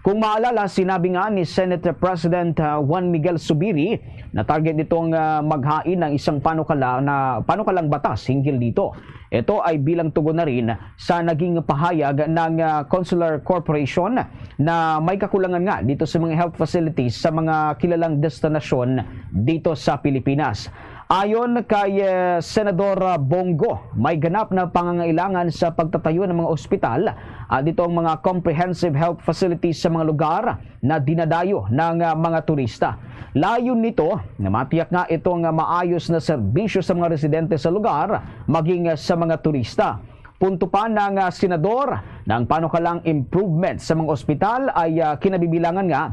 Kung maalala, sinabi nga ni Senate President, ah, Juan Miguel Zubiri na target nitong, ah, maghain ng isang panukala na, panukalang batas hinggil dito. Ito ay bilang tugon na rin sa naging pahayag ng, ah, Consular Corporation na may kakulangan nga dito sa mga health facilities sa mga kilalang destinasyon dito sa Pilipinas. Ayon kay, eh, Senador Bong Go, may ganap na pangangailangan sa pagtatayo ng mga ospital at dito ang mga comprehensive health facilities sa mga lugar na dinadayo ng, ah, mga turista. Layon nito na matiyak nga itong, ah, maayos na serbisyo sa mga residente sa lugar, maging, ah, sa mga turista. Punto pa ng, ah, senador na ang panukalang improvement sa mga ospital ay, ah, kinabibilangan nga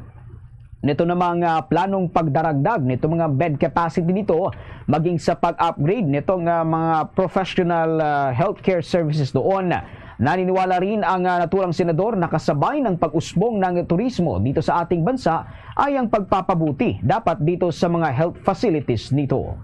nito namang, ah, planong pagdaragdag nito mga bed capacity nito, maging sa pag-upgrade nitong, ah, mga professional, ah, healthcare services doon. Naniniwala rin ang, ah, naturang senador na kasabay ng pag-usbong ng turismo dito sa ating bansa ay ang pagpapabuti dapat dito sa mga health facilities nito.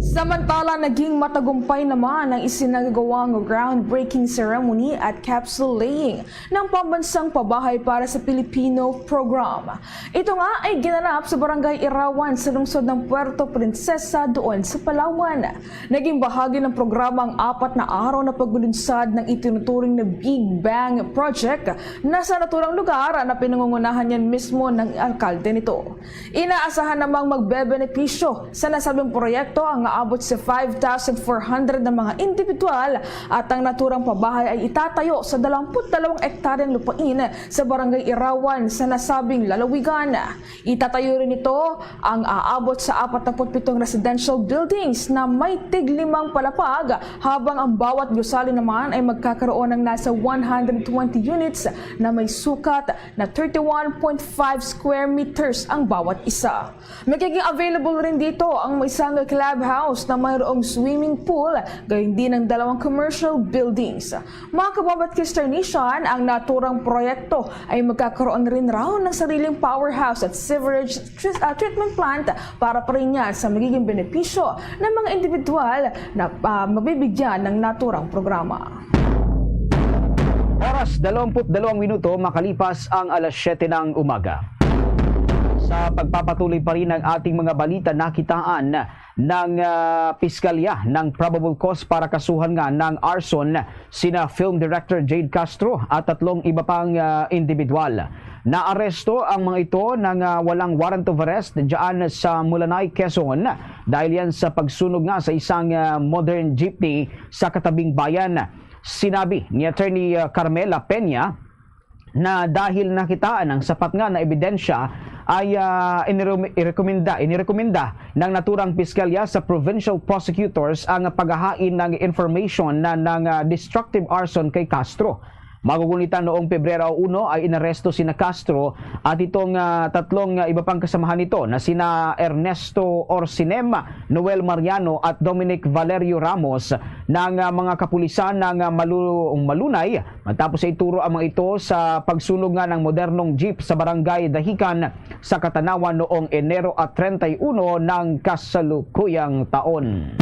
Samantala, naging matagumpay naman ang isinagagawang groundbreaking ceremony at capsule laying ng pambansang Pabahay para sa Pilipino program. Ito nga ay ginanap sa Barangay Irawan sa lungsod ng Puerto Princesa, doon sa Palawan. Naging bahagi ng programa ang apat na araw na paglulunsad ng itinuturing na Big Bang Project na sa naturang lugar na pinangungunahan niyan mismo ng alkalde nito. Inaasahan namang magbebenepisyo sa nasabing proyekto ang aabot sa five thousand four hundred na mga individual at ang naturang pabahay ay itatayo sa dalawampu't dalawang ektaryang lupain sa Barangay Irawan sa nasabing lalawigan. Itatayo rin nito ang aabot sa apat na put pitong residential buildings na may tiglimang palapag, habang ang bawat gusali naman ay magkakaroon ng nasa one hundred twenty units na may sukat na thirty-one point five square meters ang bawat isa. Magiging available rin dito ang isang clubhouse na mayroong swimming pool, gayon din ang dalawang commercial buildings. Mga kabombo at ka-Star Nation, ang naturang proyekto ay magkakaroon rin raw ng sariling powerhouse at sewerage tris-, ah, treatment plant para pa rin yan sa magiging benepisyo ng mga individual na, ah, mabibigyan ng naturang programa. Oras, dalawampu't dalawang minuto makalipas ang alas siyete ng umaga. Sa pagpapatuloy pa rin ng ating mga balita, nakitaan ng, ah, piskalya ng probable cause para kasuhan nga ng arson sina film director Jade Castro at tatlong iba pang, ah, individual. Naaresto ang mga ito nang, ah, walang warrant of arrest dyan sa Mulanay, Quezon, dahil yan sa pagsunog nga sa isang, ah, modern jeepney sa katabing bayan. Sinabi ni Attorney, ah, Carmela Peña na dahil nakitaan ang sapat nga na ebidensya, ay, ah, inirum-, irekomenda, inirekomenda ng naturang piskalya sa provincial prosecutors ang paghahain ng information na ng, ah, destructive arson kay Castro. Magugunitan noong Pebrero uno ay inaresto sina Castro at itong, ah, tatlong, ah, iba pang kasamahan nito na sina Ernesto Orsinem, Noel Mariano at Dominic Valerio Ramos ng, ah, mga kapulisan ng, ah, malu-, malunay matapos ay ituro ang mga ito sa pagsunog nga ng modernong jeep sa barangay Dahican sa Catanawan noong Enero at treinta y uno ng kasalukuyang taon.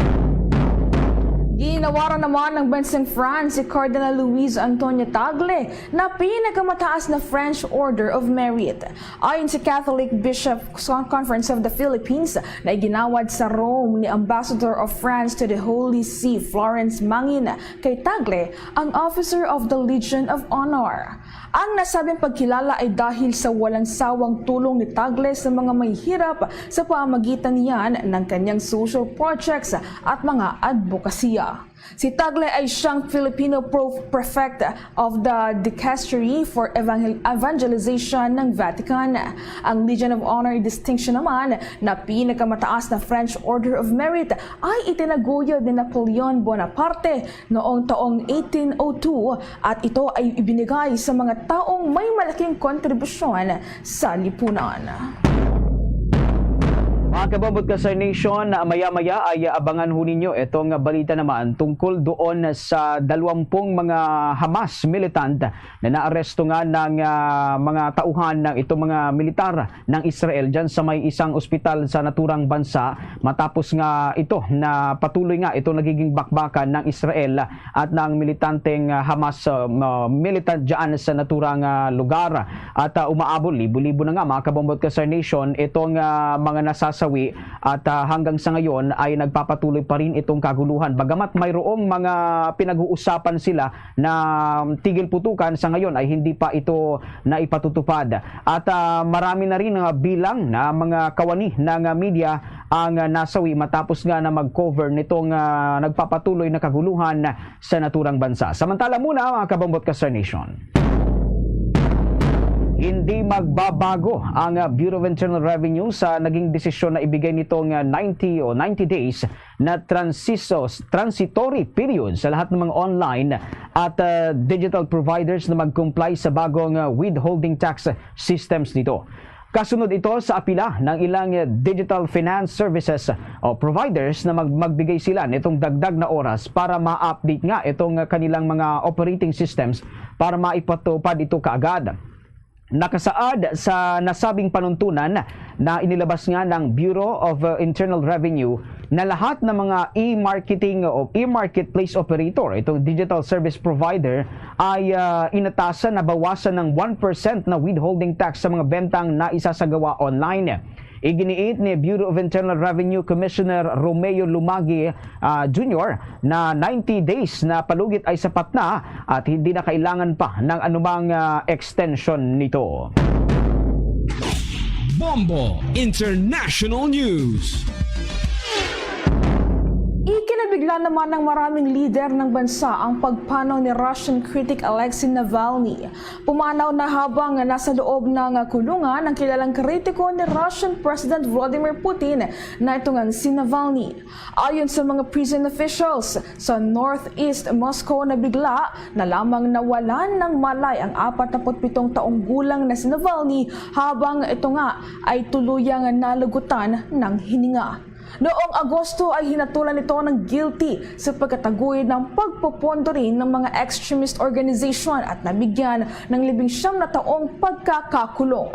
Ginawaran naman ng bansang France si Cardinal Luis Antonio Tagle na pinakamataas na French Order of Merit. Ayon sa Catholic Bishop Conference of the Philippines na iginawad sa Rome ni Ambassador of France to the Holy See Florence Mangin, kay Tagle ang Officer of the Legion of Honor. Ang nasabing pagkilala ay dahil sa walang sawang tulong ni Tagle sa mga mahihirap sa pamamagitan niyan ng kanyang social projects at mga adbokasya. Si Tagle ay siyang Filipino Pro-, Prefect of the Dicastery for Evangel-, Evangelization ng Vatican. Ang Legion of Honor distinction naman na pinakamataas na French Order of Merit ay itinaguyod ni Napoleon Bonaparte noong taong eighteen oh two, at ito ay ibinigay sa mga taong may malaking kontribusyon sa lipunan. Mga kabombo at ka-Star Nation, maya-maya ay abangan ho ninyo itong balita naman tungkol doon sa dalawampung mga Hamas militant na naaresto nga ng, ah, mga tauhan ng itong mga militar ng Israel dyan sa may isang ospital sa naturang bansa, matapos nga ito na patuloy nga itong nagiging bakbakan ng Israel at ng militanteng, ah, Hamas, ah, ma-, militant dyan sa naturang, ah, lugar. At, ah, umaabot libo-libo na nga, mga kabombo at ka-Star Nation, itong, ah, mga nasasawi at, ah, hanggang sa ngayon ay nagpapatuloy pa rin itong kaguluhan. Bagamat mayroong mga pinag-uusapan sila na tigil putukan, sa ngayon ay hindi pa ito naipatutupad. At, ah, marami na rin nga bilang na mga kawani ng, ah, media ang, ah, nasawi matapos nga na mag-cover nitong, ah, nagpapatuloy na kaguluhan sa naturang bansa. Samantala muna, mga kabombo at ka-Star Nation. Hindi magbabago ang, ah, Bureau of Internal Revenue sa naging desisyon na ibigay nitong, ah, ninety o ninety days na transiso-, transitory period sa lahat ng mga online at, ah, digital providers na mag-comply sa bagong, ah, withholding tax systems nito. Kasunod ito sa apila ng ilang, ah, digital finance services o providers na mag-, magbigay sila nitong dagdag na oras para ma-update nga itong, ah, kanilang mga operating systems para maipatupad ito kaagad. Nakasaad sa nasabing panuntunan na inilabas nga ng Bureau of, uh, Internal Revenue na lahat ng mga e-marketing o e-marketplace operator, itong digital service provider, ay, uh, inatasan na bawasan ng one percent na withholding tax sa mga bentang naisasagawa online. Iginiit ni Bureau of Internal Revenue Commissioner Romeo Lumagi, ah, Junior na ninety days na palugit ay sapat na at hindi na kailangan pa ng anumang, ah, extension nito. Bombo International News. Ikinabigla naman ng maraming lider ng bansa ang pagpanaw ni Russian critic Alexei Navalny. Pumanaw na habang nasa loob ng kulungan ang kilalang kritiko ni Russian President Vladimir Putin na ito ngang si Navalny. Ayon sa mga prison officials sa northeast Moscow, na bigla na lamang nawalan ng malay ang apat na put pitong taong gulang na si Navalny habang ito nga ay tuluyang nalugutan ng hininga. Noong Agosto ay hinatulan ito ng guilty sa pagkataguyod ng pagpopondo rin ng mga extremist organization at nabigyan ng labing siyam na taong pagkakakulong.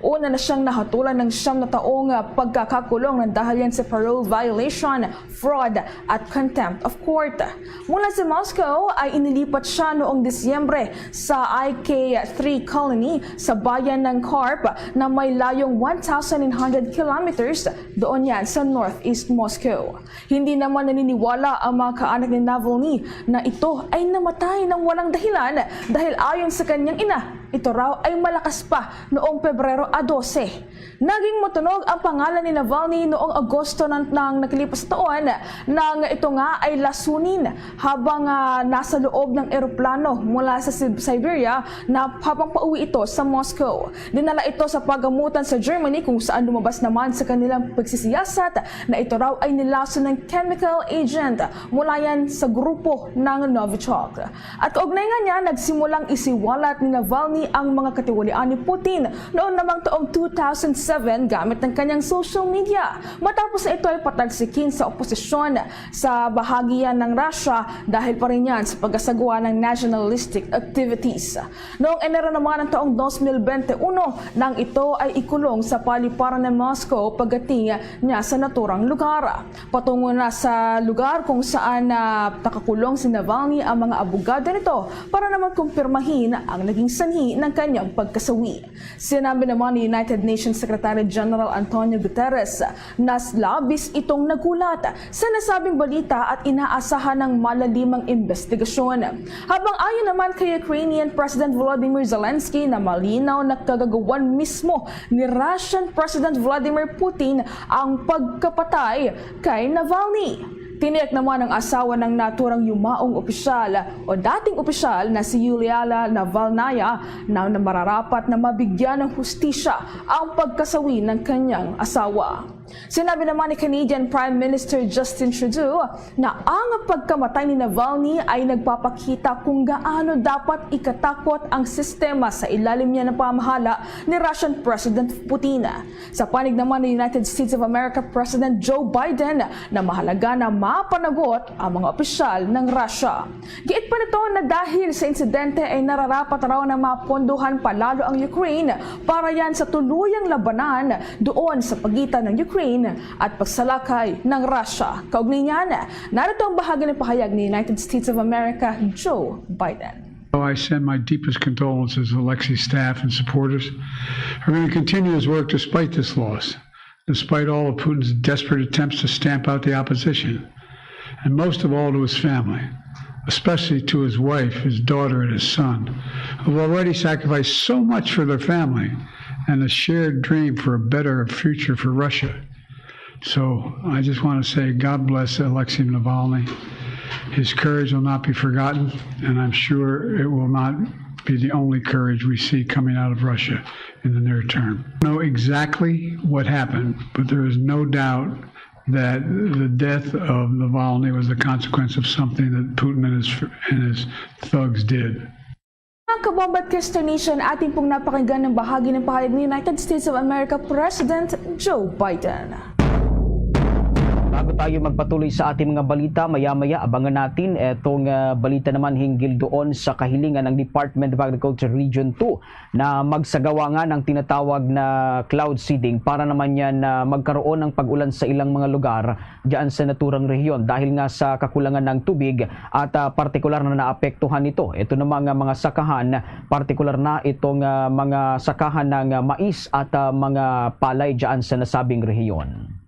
Una na siyang nahatulan ng siyam na taong, ah, pagkakakulong nang dahil yan sa parole violation, fraud, at contempt of court. Mula sa Moscow ay inilipat siya noong Disyembre sa I K three colony sa bayan ng Karp na may layong one thousand nine hundred kilometers doon yan sa northeast Moscow. Hindi naman naniniwala ang mga kaanak ni Navalny na ito ay namatay ng walang dahilan dahil ayon sa kanyang ina, Ito raw ay malakas pa noong Pebrero a dose. Naging matunog ang pangalan ni Navalny noong Agosto ng, ng nakalipas taon nang ito nga ay lasunin habang ah, nasa loob ng eroplano mula sa Sib- Siberia na habang pauwi ito sa Moscow. Dinala ito sa pagamutan sa Germany kung saan lumabas naman sa kanilang pagsisiyasat na ito raw ay nilason ng chemical agent mula yan sa grupo ng Novichok. At kaugnay nga niya, nagsimulang isiwalat ni Navalny ang mga katiwalian ni Putin noon namang taong two thousand seven gamit ang kanyang social media. Matapos na ito ay patalsikin sa oposisyon sa bahagi yan ng Russia dahil pa rin yan sa pagkasagawa ng nationalistic activities. Noong Enero naman ng taong dos mil bente uno, nang ito ay ikulong sa paliparan ng Moscow pagdating niya sa naturang lugar. Patungo na sa lugar kung saan na nakakulong si Navalny ang mga abogado nito para naman kumpirmahin ang naging sanhi ng kanyang pagkasawi. Sinabi naman ni United Nations Secretary General Antonio Guterres na labis itong nagulat sa nasabing balita at inaasahan ng malalimang investigasyon. Habang ayon naman kay Ukrainian President Volodymyr Zelensky na malinaw na kagagawan mismo ni Russian President Vladimir Putin ang pagkapatay kay Navalny. Tiniyak naman ng asawa ng naturang yumaong opisyal o dating opisyal na si Yuliana Navalnaya na, na mararapat na mabigyan ng hustisya ang pagkasawi ng kanyang asawa. Sinabi naman ni Canadian Prime Minister Justin Trudeau na ang pagkamatay ni Navalny ay nagpapakita kung gaano dapat ikatakot ang sistema sa ilalim niya ng pamahala ni Russian President Putin. Sa panig naman ni United States of America President Joe Biden na mahalaga na mapanagot ang mga opisyal ng Russia. Giit pa nito na dahil sa insidente ay nararapat raw na mapondohan pa lalo ang Ukraine para yan sa tuluyang labanan doon sa pagitan ng Ukraine at pagsalakay ng Russia. Kaugnay niyan, narito ang bahagi ng pahayag ni United States of America, Joe Biden. I send my deepest condolences to Alexei's staff and supporters. We're going to continue his work despite this loss, despite all of Putin's desperate attempts to stamp out the opposition, and most of all to his family, especially to his wife, his daughter, and his son, who have already sacrificed so much for their family and a shared dream for a better future for Russia. So I just want to say God bless Alexei Navalny. His courage will not be forgotten, and I'm sure it will not be the only courage we see coming out of Russia in the near term. I know exactly what happened, but there is no doubt that the death of Navalny was the consequence of something that Putin and his, and his thugs did. Mga kabomba at Kester Nation, atin pong napakinggan ng bahagi ng pahayag ni United States of America President Joe Biden. Bago tayo magpatuloy sa ating mga balita, maya-maya abangan natin itong ah, balita naman hinggil doon sa kahilingan ng Department of Agriculture Region two na magsagawa nga ng tinatawag na cloud seeding para naman yan na magkaroon ng pag-ulan sa ilang mga lugar dyan sa naturang rehiyon dahil nga sa kakulangan ng tubig at ah, partikular na naapektuhan nito. Ito namang ah, mga sakahan, partikular na itong ah, mga sakahan ng ah, mais at ah, mga palay dyan sa nasabing rehiyon.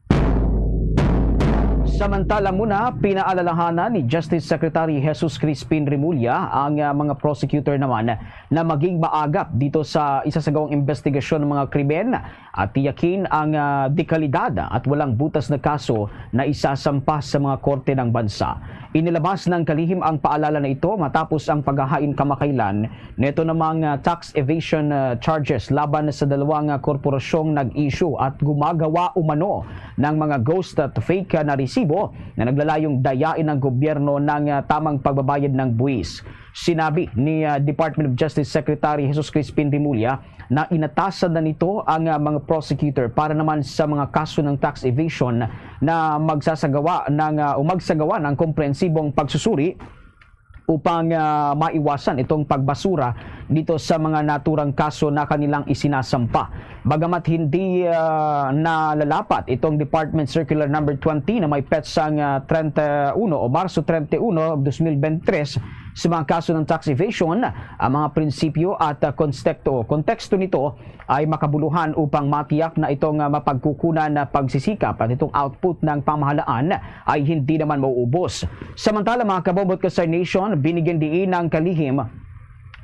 Samantala muna, pinaalalahanan ni Justice Secretary Jesus Crispin Remulla ang ah, mga prosecutor naman na maging maagap dito sa isasagawang investigasyon ng mga krimen at tiyakin ang ah, dekalidad at walang butas na kaso na isasampa sa mga korte ng bansa. Inilabas ng kalihim ang paalala na ito matapos ang paghahain kamakailan neto namang ah, tax evasion ah, charges laban sa dalawang ah, korporasyong nag-issue at gumagawa umano ng mga ghost at fake ah, na resibo na naglalayong dayain ang gobyerno ng ah, tamang pagbabayad ng buwis. Sinabi ni ah, Department of Justice Secretary Jesus Crispin Remulla na inatasan na nito ang ah, mga prosecutor para naman sa mga kaso ng tax evasion na magsasagawa ng ah, o magsagawa ng komprehensibong pagsusuri upang ah, maiwasan itong pagbasura dito sa mga naturang kaso na kanilang isinasampa. Bagamat hindi ah, nalalapat itong Department Circular Number twenty na may petsang ah, treinta y uno o Marso treinta y uno, dos mil veintitrés, sa mga kaso ng tax evasion, ang mga prinsipyo at ah, konstekto, konteksto nito ay makabuluhan upang matiyak na itong ah, mapagkukunan na pagsisikap at itong output ng pamahalaan ay hindi naman mauubos. Samantala, mga kabombo at ka-Star Nation, binigyan diin ng kalihim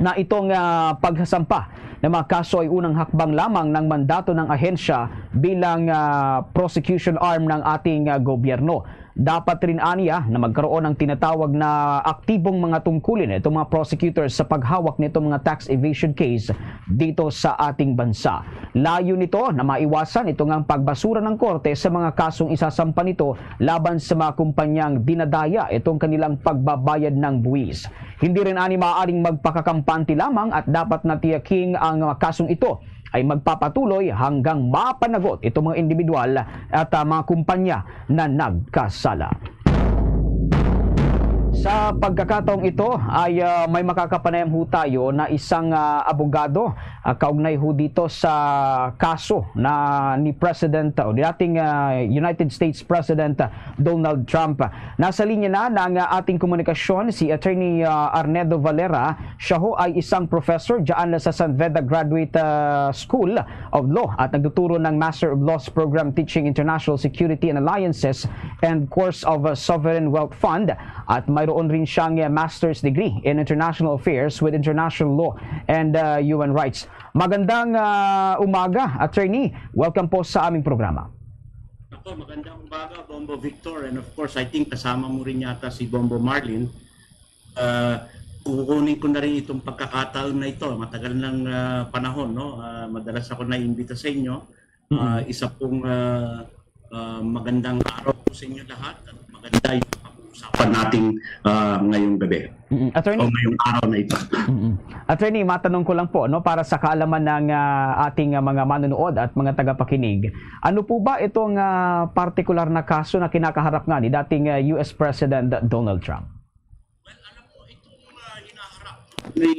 na itong, ah, pagsasampa ng mga kaso ay unang hakbang lamang ng mandato ng ahensya bilang, ah, prosecution arm ng ating, ah, gobyerno. Dapat rin aniya na magkaroon ng tinatawag na aktibong mga tungkulin itong mga prosecutors sa paghawak nitong mga tax evasion case dito sa ating bansa. Layo nito na maiwasan ito ngang pagbasura ng korte sa mga kasong isasampa nito laban sa mga kumpanyang dinadaya itong kanilang pagbabayad ng buwis. Hindi rin ani maaaring magpakakampante lamang at dapat na tiyaking ang mga kasong ito ay magpapatuloy hanggang mapanagot itong mga individual at, ah, mga kumpanya na nagkasala. Sa pagkakataong ito ay, ah, may makakapanayam ho tayo na isang, ah, abogado, ah, kaugnay ho dito sa kaso na ni President o dating, ah, United States President, ah, Donald Trump. Nasa linya na ng, ah, ating komunikasyon si Attorney, ah, Arnedo Valera. Siya ho ay isang professor dyan sa San Veda Graduate, ah, School of Law at nagtuturo ng Master of Laws Program teaching International Security and Alliances and Course of, uh, Sovereign Wealth Fund at mayroon rin siyang, uh, master's degree in international affairs with international law and, uh, human rights. Magandang, uh, umaga, attorney. Welcome po sa aming programa. Ako, magandang umaga, Bombo Victor. And of course, I think kasama mo rin yata si Bombo Marlin. Uh, kukunin ko na rin itong pagkakataon na ito. Matagal ng, uh, panahon, no? Uh, madalas ako naimbita sa inyo. Uh, isa pong, uh, uh, magandang araw po sa inyo lahat at maganda yung pag-uusapan natin, uh, ngayong gabi. Mm-mm. Attorney, o ngayong araw na ito. Mm-mm. Attorney, matanong ko lang po, no, para sa kaalaman ng, ah, ating, ah, mga manonood at mga tagapakinig, ano po ba itong, ah, partikular na kaso na kinakaharap nga ni dating, ah, U S President Donald Trump? Well, alam mo, itong, ah, hinaharap ni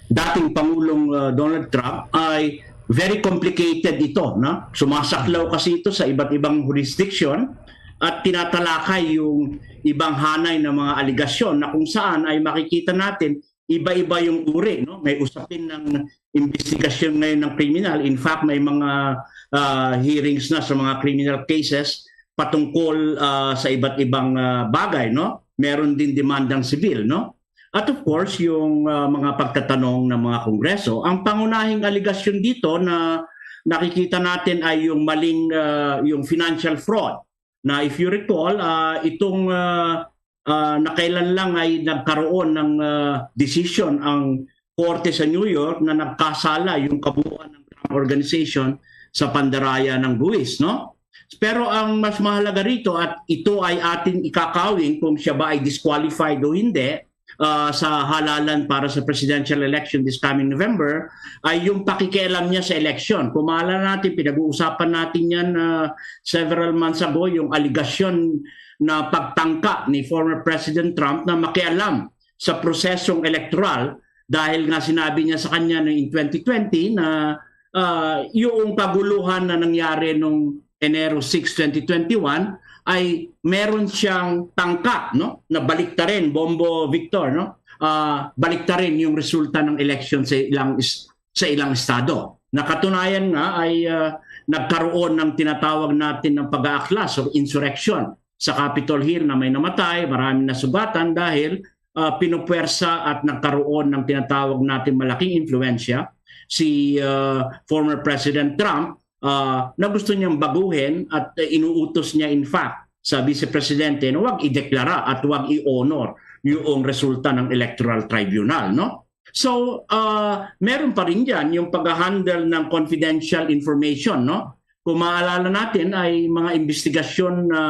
dating Pangulong, ah, Donald Trump ay very complicated ito, no? Sumasaklaw kasi ito sa iba't ibang jurisdiction at tinatalakay yung ibang hanay ng mga aligasyon na kung saan ay makikita natin iba-iba yung uri, no? May usapin ng investigasyon ngayon ng kriminal. In fact, may mga, ah, hearings na sa mga criminal cases patungkol, ah, sa iba't ibang, ah, bagay, no? Meron din demandang sibil, no? At of course, yung, ah, mga pagtatanong ng mga kongreso. Ang pangunahing aligasyon dito na nakikita natin ay yung maling, ah, yung financial fraud. Na if you recall, ah, itong, ah, ah, nakailan lang ay nagkaroon ng, ah, desisyon ang korte sa New York na nagkasala yung kabuuan ng Trump Organization sa pandaraya ng buwis, no? Pero ang mas mahalaga rito, at ito ay ating ikakawin kung siya ba ay disqualified o hindi, ah, sa halalan para sa presidential election this coming November, ay yung pakikialam niya sa election. Kung maalala natin, pinag-uusapan natin yan, ah, several months ago, yung aligasyon na pagtangka ni former President Trump na makialam sa prosesong elektoral dahil nga sinabi niya sa kanya no in twenty twenty na, ah, yung kaguluhan na nangyari nung Enero six, twenty twenty-one ay meron siyang tangka, no, na baliktarin, Bombo Victor, no? Ah, baliktarin yung resulta ng election sa ilang is-, sa ilang estado. Nakatunayan nga ay, ah, nagkaroon ng tinatawag natin ng pag-aaklas o insurrection sa Capitol Hill na may namatay, maraming nasugatan dahil, ah, pinupuwersa at nagkaroon ng tinatawag natin malaking impluwensya si, ah, former President Trump, ah, na gusto niyang baguhin at, eh, inuutos niya in fact sa Vice Presidente na wag ideklara at wag i-honor yung resulta ng Electoral Tribunal, no? So, ah, meron pa rin diyan yung pag-handle ng confidential information, no? Kung maalala natin ay mga investigasyon na,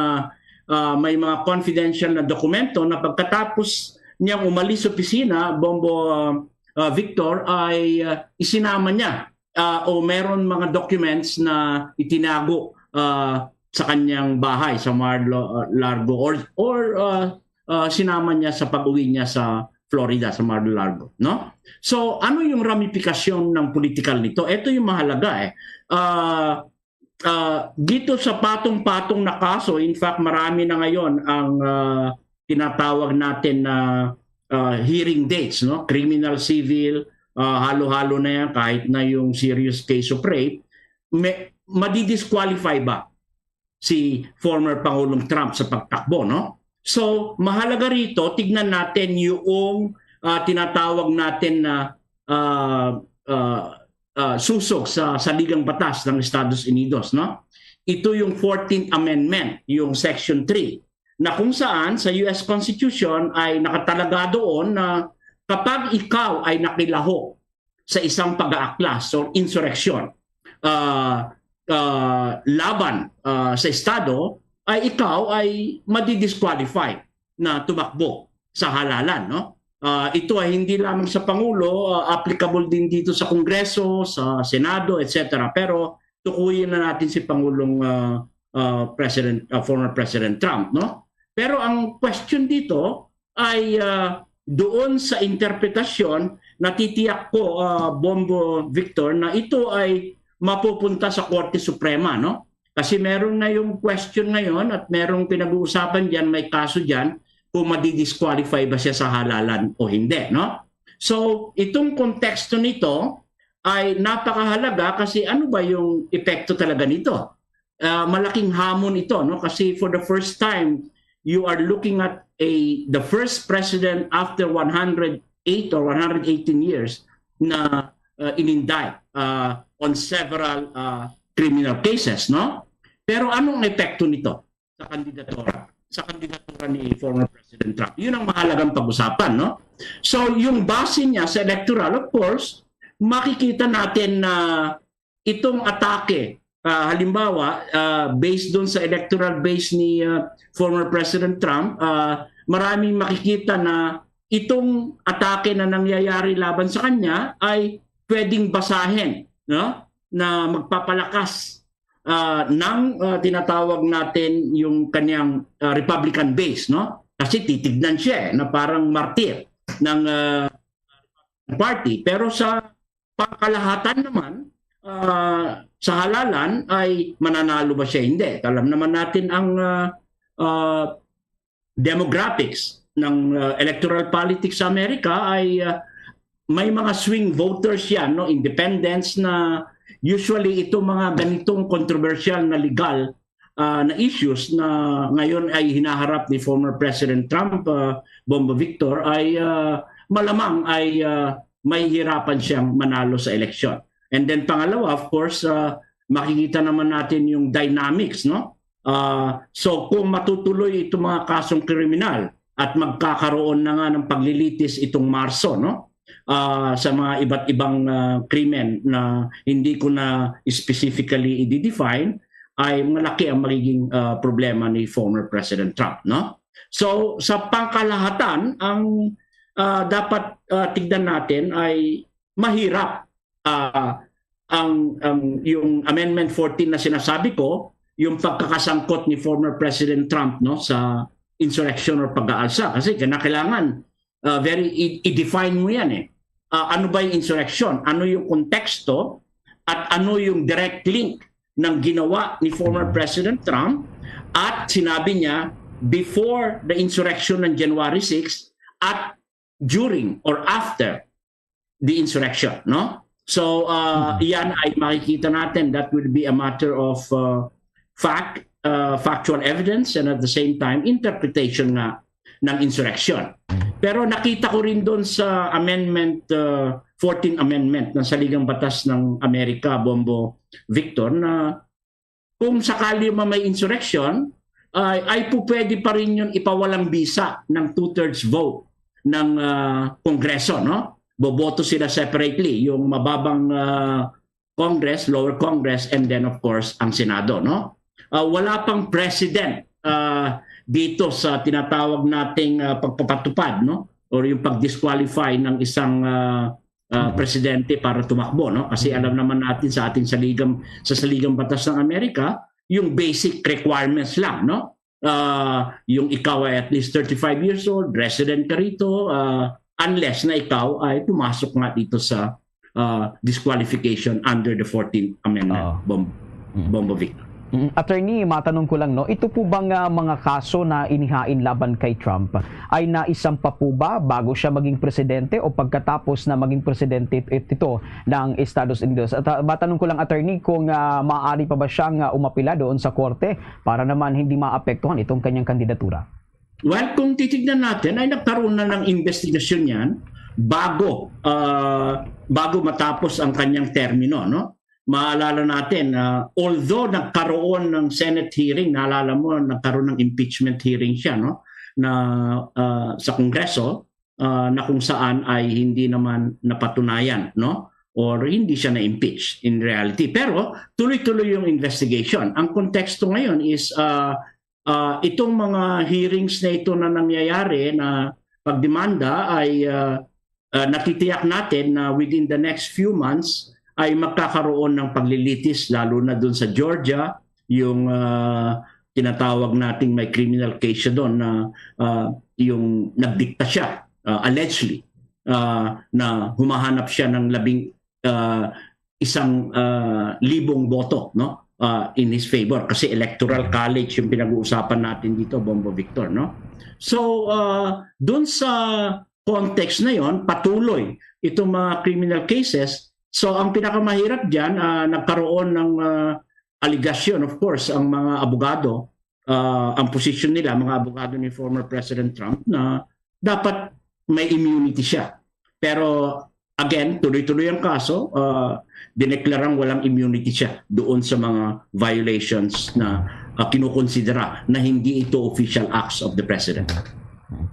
ah, may mga confidential na dokumento na pagkatapos niyang umalis sa opisina, Bombo, ah, ah, Victor, ay, ah, isinama niya, ah, o meron mga documents na itinago, ah, sa kanyang bahay sa Mar-a-Largo or, or, ah, ah, sinama niya sa pag-uwi niya sa Florida, sa Mar-a-Largo, no? So, ano yung ramifikasyon ng politikal nito? Ito yung mahalaga eh. Ah, ah, dito sa patong-patong na kaso, in fact, marami na ngayon ang, ah, tinatawag natin na, ah, hearing dates, no? Criminal, civil, ah, halo-halo na yan, kahit na yung serious case of rape, may, madidisqualify ba si former Pangulong Trump sa pagtakbo, no? So, mahalaga rito, tignan natin yung, ah, tinatawag natin na ah, ah, ah, susog sa Saligang Batas ng Estados Unidos, no? Ito yung fourteenth Amendment, yung Section three, na kung saan sa U S Constitution ay nakatalaga doon na kapag ikaw ay nakilahok sa isang pag-aaklas o insureksyon, ah, ah, laban, ah, sa Estado, ay ikaw ay madidisqualify na tumakbo sa halalan, no? Ah, ito ay hindi lamang sa Pangulo, ah, applicable din dito sa Kongreso, sa Senado, et cetera. Pero tukuyin na natin si Pangulong, ah, ah, President, ah, former President Trump, no? Pero ang question dito ay, ah, doon sa interpretasyon, natitiyak ko, ah, Bombo Victor, na ito ay mapupunta sa Korte Suprema, no? Kasi meron na yung question ngayon at merong pinag-uusapan diyan, may kaso diyan kung madidisqualify ba siya sa halalan o hindi, no? So, itong konteksto nito ay napakahalaga kasi ano ba yung epekto talaga nito? Ah, malaking hamon ito, no? Kasi for the first time, you are looking at a the first president after one hundred eight or one hundred eighteen years na, uh, in-indict, uh, on several, uh, criminal cases, no? Pero anong epekto nito sa kandidatura, sa kandidatura ni former President Trump? Yun ang mahalagang pag-usapan, no? So, yung base niya sa electoral, of course, makikita natin na itong atake, ah, halimbawa, ah, based dun sa electoral base ni, ah, former President Trump, ah, maraming makikita na itong atake na nangyayari laban sa kanya ay pwedeng basahin, no, na magpapalakas, ah, ng, ah, tinatawag natin yung kanyang, ah, Republican base, no? Kasi titignan siya, eh, na parang martir ng, ah, party. Pero sa pangkalahatan naman, ah, sa halalan ay mananalo ba siya? Hindi. Alam naman natin ang, ah, ah, demographics ng, ah, electoral politics sa Amerika ay, ah, may mga swing voters yan, no? Independents na usually ito mga ganitong controversial na legal, ah, na issues na ngayon ay hinaharap ni former President Trump, ah, Bombo Victor, ay, ah, malamang ay, ah, mahihirapan siyang manalo sa eleksyon. And then pangalawa, of course, ah, makikita naman natin yung dynamics, no? Ah, so kung matutuloy itong mga kasong kriminal at magkakaroon na nga ng paglilitis itong Marso, no? Ah, sa mga iba't ibang, ah, krimen na hindi ko na specifically i-define, ay malaki ang magiging, ah, problema ni former President Trump, no? So, sa pangkalahatan, ang, ah, dapat, ah, tignan natin ay mahirap, ah, ang, ang, yung Amendment fourteen na sinasabi ko, yung pagkakasangkot ni former President Trump, no, sa insurrection or pag-aalsa. Kasi kinakailangan, ah, very, i- i-define mo yan, eh. Ah, ano ba yung insurrection? Ano yung konteksto? At ano yung direct link ng ginawa ni former President Trump at sinabi niya before the insurrection ng January six at during or after the insurrection, no? So, uh, iyan ay makikita natin, that will be a matter of, uh, fact, uh, factual evidence, and at the same time, interpretation nga ng insurrection. Pero nakita ko rin doon sa amendment, uh, fourteenth Amendment ng Saligang Batas ng Amerika, Bombo Victor, na kung sakali man may insurrection, ay, ay po pwede pa rin yun ipawalang bisa ng two-thirds vote ng, ah, Kongreso, no? Boboto sila separately, yung mababang, ah, Congress, lower Congress, and then of course ang Senado, no? Ah, wala pang precedent, ah, dito sa tinatawag nating, ah, pagpapatupad, no? Or yung pag-disqualify ng isang, ah, ah, presidente para tumakbo, no? Kasi alam naman natin sa ating saligang, sa saligang batas ng Amerika, yung basic requirements lang, no? Ah, yung ikaw ay at least thirty-five years old, resident ka rito, ah, unless na ikaw ay pumasok nga dito sa, ah, disqualification under the fourteenth Amendment. Oo. Bom-, Mm. Bombo Victor. Mm, Attorney, matanong ko lang, no, ito po bang, ah, mga kaso na inihain laban kay Trump ay naisampa po ba bago siya maging presidente o pagkatapos na maging presidente it-, ito ng Estados Unidos? At, ah, matanong ko lang, Attorney, kung, ah, maaari pa ba siyang, ah, umapila doon sa korte para naman hindi maapektuhan itong kanyang kandidatura? Well, kung titignan natin, ay nagkaroon na ng investigasyon yan. bago, ah, bago matapos ang kanyang termino, no? Maalala natin, ah, although nagkaroon ng Senate hearing, naalala mo, nagkaroon ng impeachment hearing siya, no? Na, ah, sa Kongreso, ah, na kung saan ay hindi naman napatunayan, no? Or hindi siya na-impeach in reality. Pero tuloy-tuloy yung investigation. Ang konteksto ngayon is, ah, ah, itong mga hearings na ito na nangyayari na pagdemanda ay, ah, ah, natitiyak natin na within the next few months ay magkakaroon ng paglilitis, lalo na dun sa Georgia, yung, ah, tinatawag nating may criminal case siya doon na, ah, yung nagdikta siya, ah, allegedly, ah, na humahanap siya ng labing, ah, isang, ah, libong boto, no? Ah, in his favor, kasi electoral college yung pinag-uusapan natin dito, Bombo Victor, no? So, ah, dun sa context na yon, patuloy itong mga criminal cases. So, ang pinakamahirap diyan, ah, nagkaroon ng, ah, aligasyon, of course, ang mga abogado, ah, ang posisyon nila, mga abogado ni former President Trump, na dapat may immunity siya. Pero again, tuloy-tuloy ang kaso, ah, dineklarang walang immunity siya doon sa mga violations na, ah, kinukonsidera na hindi ito official acts of the president.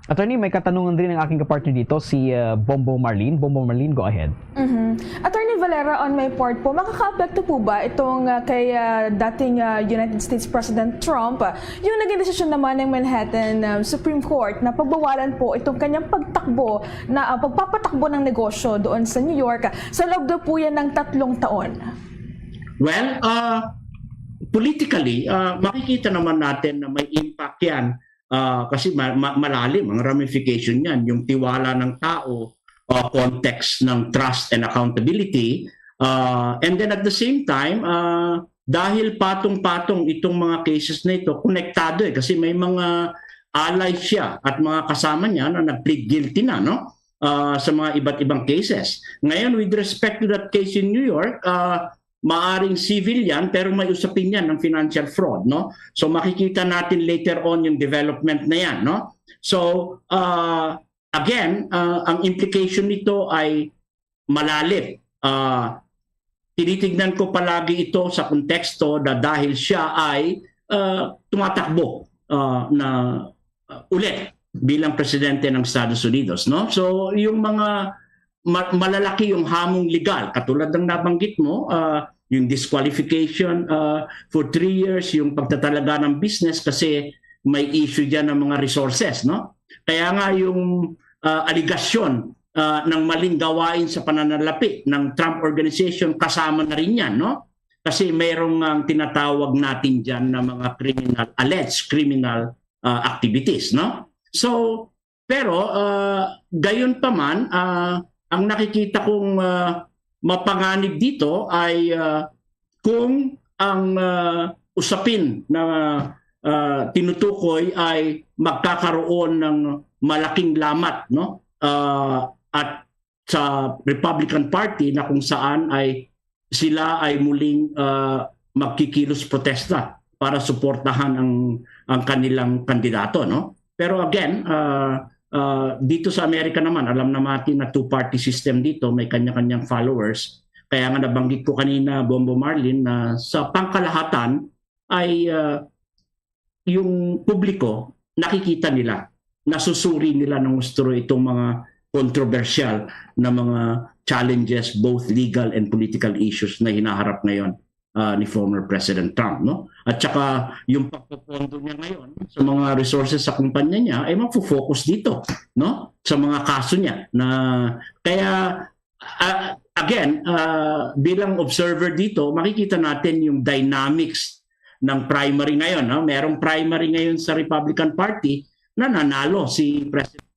Attorney, may katanungan rin ang aking kapartner dito, si uh, Bombo Marlene. Bombo Marlene, go ahead. Mm-hmm. Attorney Valera, on my part po, makaka-apekto po ba itong uh, kay uh, dating uh, United States President Trump, uh, yung naging desisyon naman ng Manhattan uh, Supreme Court na pagbawalan po itong kanyang pagtakbo, na uh, pagpapatakbo ng negosyo doon sa New York uh, sa loob daw po yan ng tatlong taon? Well, uh, politically, uh, makikita naman natin na may impact yan uh, kasi ma- ma- malalim ang ramification niyan, yung tiwala ng tao, uh, context ng trust and accountability. Uh, and then at the same time, uh, dahil patong-patong itong mga cases na ito, konektado eh, kasi may mga allies siya at mga kasama niya na nag-plead guilty na, no? Uh, sa mga iba't ibang cases. Ngayon, with respect to that case in New York, uh, maaring civil yan, pero may usapin yan ng financial fraud, no? So makikita natin later on yung development na yan, no? So uh, again, uh, ang implication nito ay malalim. Uh, tinitignan ko palagi ito sa konteksto na dahil siya ay uh, tumatakbo uh, na uh, ulit bilang presidente ng Estados Unidos, no? So yung mga ma- malalaki yung hamong legal, katulad ng nabanggit mo, uh, yung disqualification uh, for three years, yung pagtatalaga ng business kasi may issue diyan ng mga resources, no? Kaya nga yung uh, aligasyon uh, ng maling gawain sa pananalapi ng Trump Organization kasama na rin yan, no? Kasi mayroong ang tinatawag natin diyan na mga criminal, alleged criminal uh, activities, no? So, pero uh, gayon pa man, uh, ang nakikita kong uh, mapanganib dito ay uh, kung ang uh, usapin na uh, tinutukoy ay magkakaroon ng malaking lamat, no? Uh, at sa Republican Party na kung saan ay sila ay muling uh, magkikilos protesta para suportahan ang ang kanilang kandidato, no? Pero again, uh, uh, dito sa Amerika naman, alam na natin na two-party system dito, may kanya-kanyang followers. Kaya nga nabanggit ko kanina, Bombo Marlin, na sa pangkalahatan ay uh, yung publiko nakikita nila, nasusuri nila ng gusto itong mga controversial na mga challenges, both legal and political issues na hinaharap ngayon uh, ni former President Trump, no? At saka yung pagpopondo niya ngayon sa mga resources sa kumpanya niya ay magfo-focus dito, no? Sa mga kaso niya na kaya uh, again, uh, bilang observer dito, makikita natin yung dynamics ng primary ngayon, no? Merong primary ngayon sa Republican Party na nanalo si President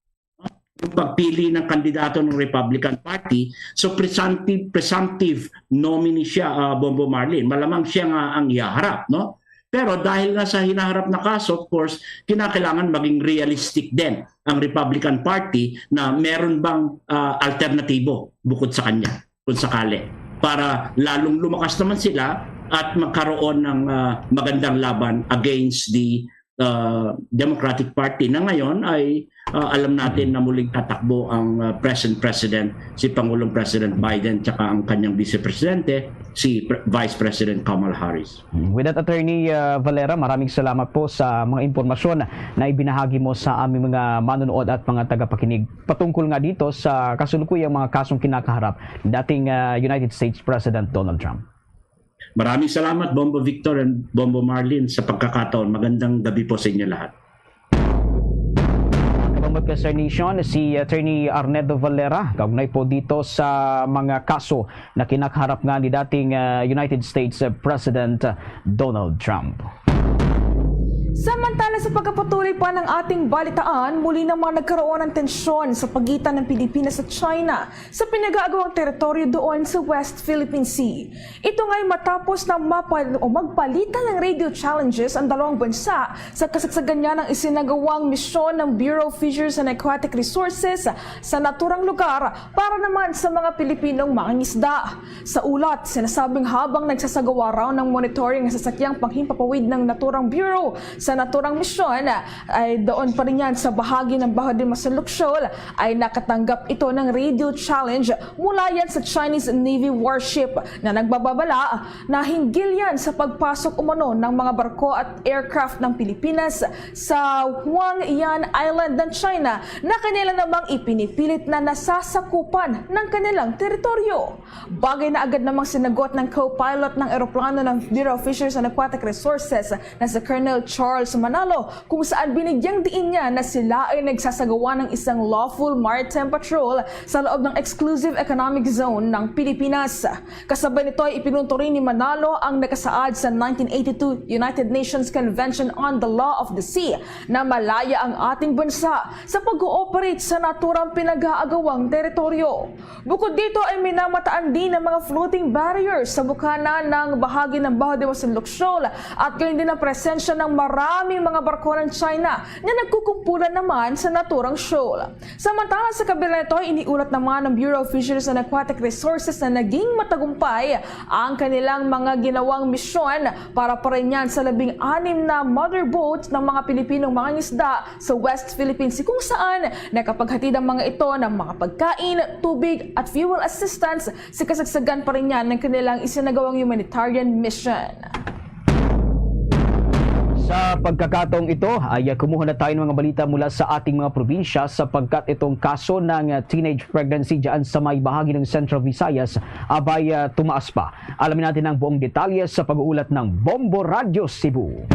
yung pagpili ng kandidato ng Republican Party. So presumptive, presumptive nominee siya, uh, Bombo Marlin. Malamang siya nga ang ihaharap, no? Pero dahil nga sa hinaharap na kaso, of course, kinakailangan maging realistic din ang Republican Party na meron bang uh, alternatibo bukod sa kanya, kung sakali, para lalong lumakas naman sila at magkaroon ng uh, magandang laban against the uh, Democratic Party na ngayon ay uh, alam natin na muling tatakbo ang uh, present president, si Pangulong President Biden, tsaka ang kanyang vice presidente, si Pre- Vice President Kamala Harris. With that, Attorney uh, Valera, maraming salamat po sa mga impormasyon na ibinahagi mo sa aming mga manonood at mga tagapakinig patungkol nga dito sa kasulukuyang mga kasong kinakaharap dating uh, United States President Donald Trump. Maraming salamat, Bombo Victor and Bombo Marlin, sa pagkakataon. Magandang gabi po sa inyo lahat. Kabambot ka, Sir Nation, si Attorney Arnedo Valera, kaugnay po dito sa mga kaso na kinakaharap nga ni dating uh, United States uh, President uh, Donald Trump. Samantala, sa pagkapatuloy pa ng ating balitaan, muli namang nagkaroon ng tensyon sa pagitan ng Pilipinas at China sa pinag-aagawang teritoryo doon sa West Philippine Sea. Ito nga'y matapos na mapa- o magpalitan ng radio challenges ang dalawang bansa sa kasagsagan niya ng isinagawang misyon ng Bureau of Fisheries and Aquatic Resources sa naturang lugar para naman sa mga Pilipinong mangingisda. Sa ulat, sinasabing habang nagsasagawa raw ng monitoring ang sasakyang panghimpapawid ng naturang bureau sa naturang misyon, ay doon pa rin yan sa bahagi ng Baho de Masinloc Shoal ay nakatanggap ito ng radio challenge mula yan sa Chinese Navy warship na nagbababala na hinggil yan sa pagpasok umano ng mga barko at aircraft ng Pilipinas sa Hwang Yan Island ng China na kanila namang ipinipilit na nasasakupan ng kanilang teritoryo. Bagay na agad namang sinagot ng co-pilot ng eroplano ng Bureau of Fisheries and Aquatic Resources na si Colonel Charles Manalo, kung saan binigyang diin niya na sila ay nagsasagawa ng isang lawful maritime patrol sa loob ng exclusive economic zone ng Pilipinas. Kasabay nito ay ipinunto rin ni Manalo ang nakasaad sa nineteen eighty-two United Nations Convention on the Law of the Sea na malaya ang ating bansa sa pag-ooperate sa naturang pinag-aagawang teritoryo. Bukod dito ay minamataan din ang mga floating barriers sa bukana ng bahagi ng Baho de Masinloc Shoal at gayon din ang presensya ng maraming mga barko ng China na nagkukumpulan naman sa naturang shoal. Samantala, sa kabila nito, iniulat naman ng Bureau of Fisheries and Aquatic Resources na naging matagumpay ang kanilang mga ginawang misyon para parinyan sa labing anim na mother boats ng mga Pilipinong mangingisda sa West Philippine Sea, kung saan nakapaghatid ang mga ito ng mga pagkain, tubig at fuel assistance sa kasagsagan pa rin yan ng kanilang isinagawang humanitarian mission. Sa pagkakataong ito ay kumuha na tayo ng mga balita mula sa ating mga probinsya, sapagkat itong kaso ng teenage pregnancy dyan sa may bahagi ng Central Visayas abay uh, tumaas pa. Alamin natin ang buong detalye sa pag-uulat ng Bombo Radyo Cebu.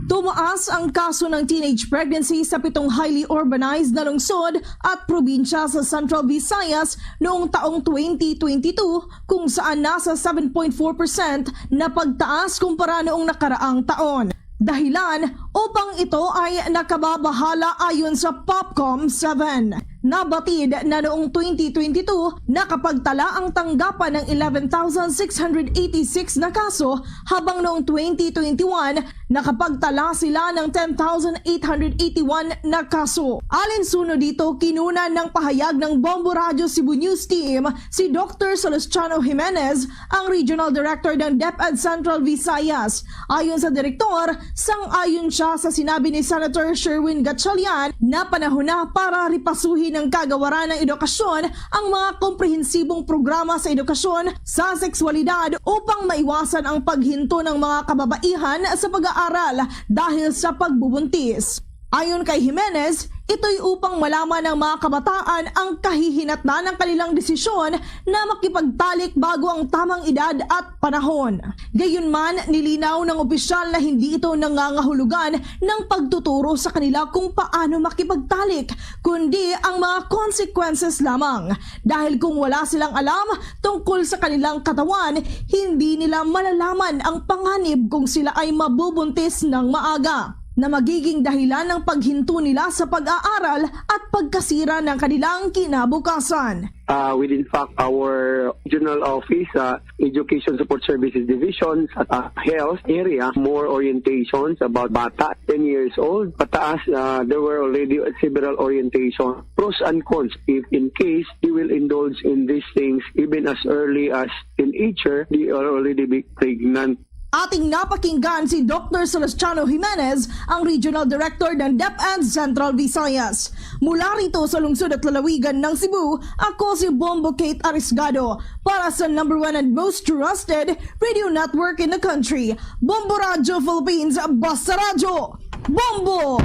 Tumaas ang kaso ng teenage pregnancy sa pitong highly urbanized na lungsod at probinsya sa Central Visayas noong taong twenty twenty-two, kung saan nasa seven point four percent na pagtaas kumpara noong nakaraang taon. Dahilan upang ito ay nakababahala ayon sa POPCOM seven. Nabatid na noong twenty twenty-two, nakapagtala ang tanggapan ng eleven thousand six hundred eighty-six na kaso, habang noong twenty twenty-one, nakapagtala sila ng ten thousand eight hundred eighty-one na kaso. Alinsunod dito, kinunan ng pahayag ng Bombo Radyo Cebu News Team si Doctor Salustiano Jimenez, ang Regional Director ng DepEd Central Visayas. Ayon sa direktor, sang-ayon siya sa sinabi ni Senator Sherwin Gatchalian na panahon na para ripasuhin ng kagawaran ng edukasyon ang mga komprehensibong programa sa edukasyon sa sexualidad upang maiwasan ang paghinto ng mga kababaihan sa pag-aaral dahil sa pagbubuntis. Ayon kay Jimenez, ito'y upang malaman ng mga kabataan ang kahihinatnan ng kanilang desisyon na makipagtalik bago ang tamang edad at panahon. Gayunman, nilinaw ng opisyal na hindi ito nangangahulugan ng pagtuturo sa kanila kung paano makipagtalik, kundi ang mga consequences lamang. Dahil kung wala silang alam tungkol sa kanilang katawan, hindi nila malalaman ang panganib kung sila ay mabubuntis ng maaga, na magiging dahilan ng paghinto nila sa pag-aaral at pagkasira ng kanilang kinabukasan. Uh, with in fact our regional office, uh, Education Support Services Division at uh, Health area, more orientations about bata ten years old pataas. Uh, there were already several orientation, pros and cons. If in case they will indulge in these things even as early as teenager, they are already be pregnant. Ating napakinggan si Doktor Celestiano Jimenez, ang Regional Director ng DepEd Central Visayas. Mula rito sa lungsod at lalawigan ng Cebu, ako si Bombo Kate Arisgado para sa number one and most trusted radio network in the country, Bombo Radyo Philippines, Basta Radyo. Bombo!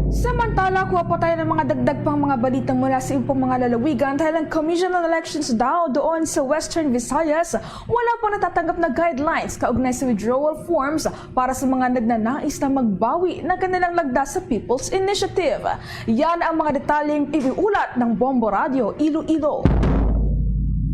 Samantala, kuha pa tayo ng mga dagdag pang mga balita mula sa iba pang mga lalawigan dahil ang Commission on Elections daw doon sa Western Visayas wala pa natatanggap na guidelines kaugnay sa withdrawal forms para sa mga nagnanais na magbawi ng kanilang lagda sa People's Initiative. Yan ang mga detalyeng iuulat ng Bombo Radio Iloilo.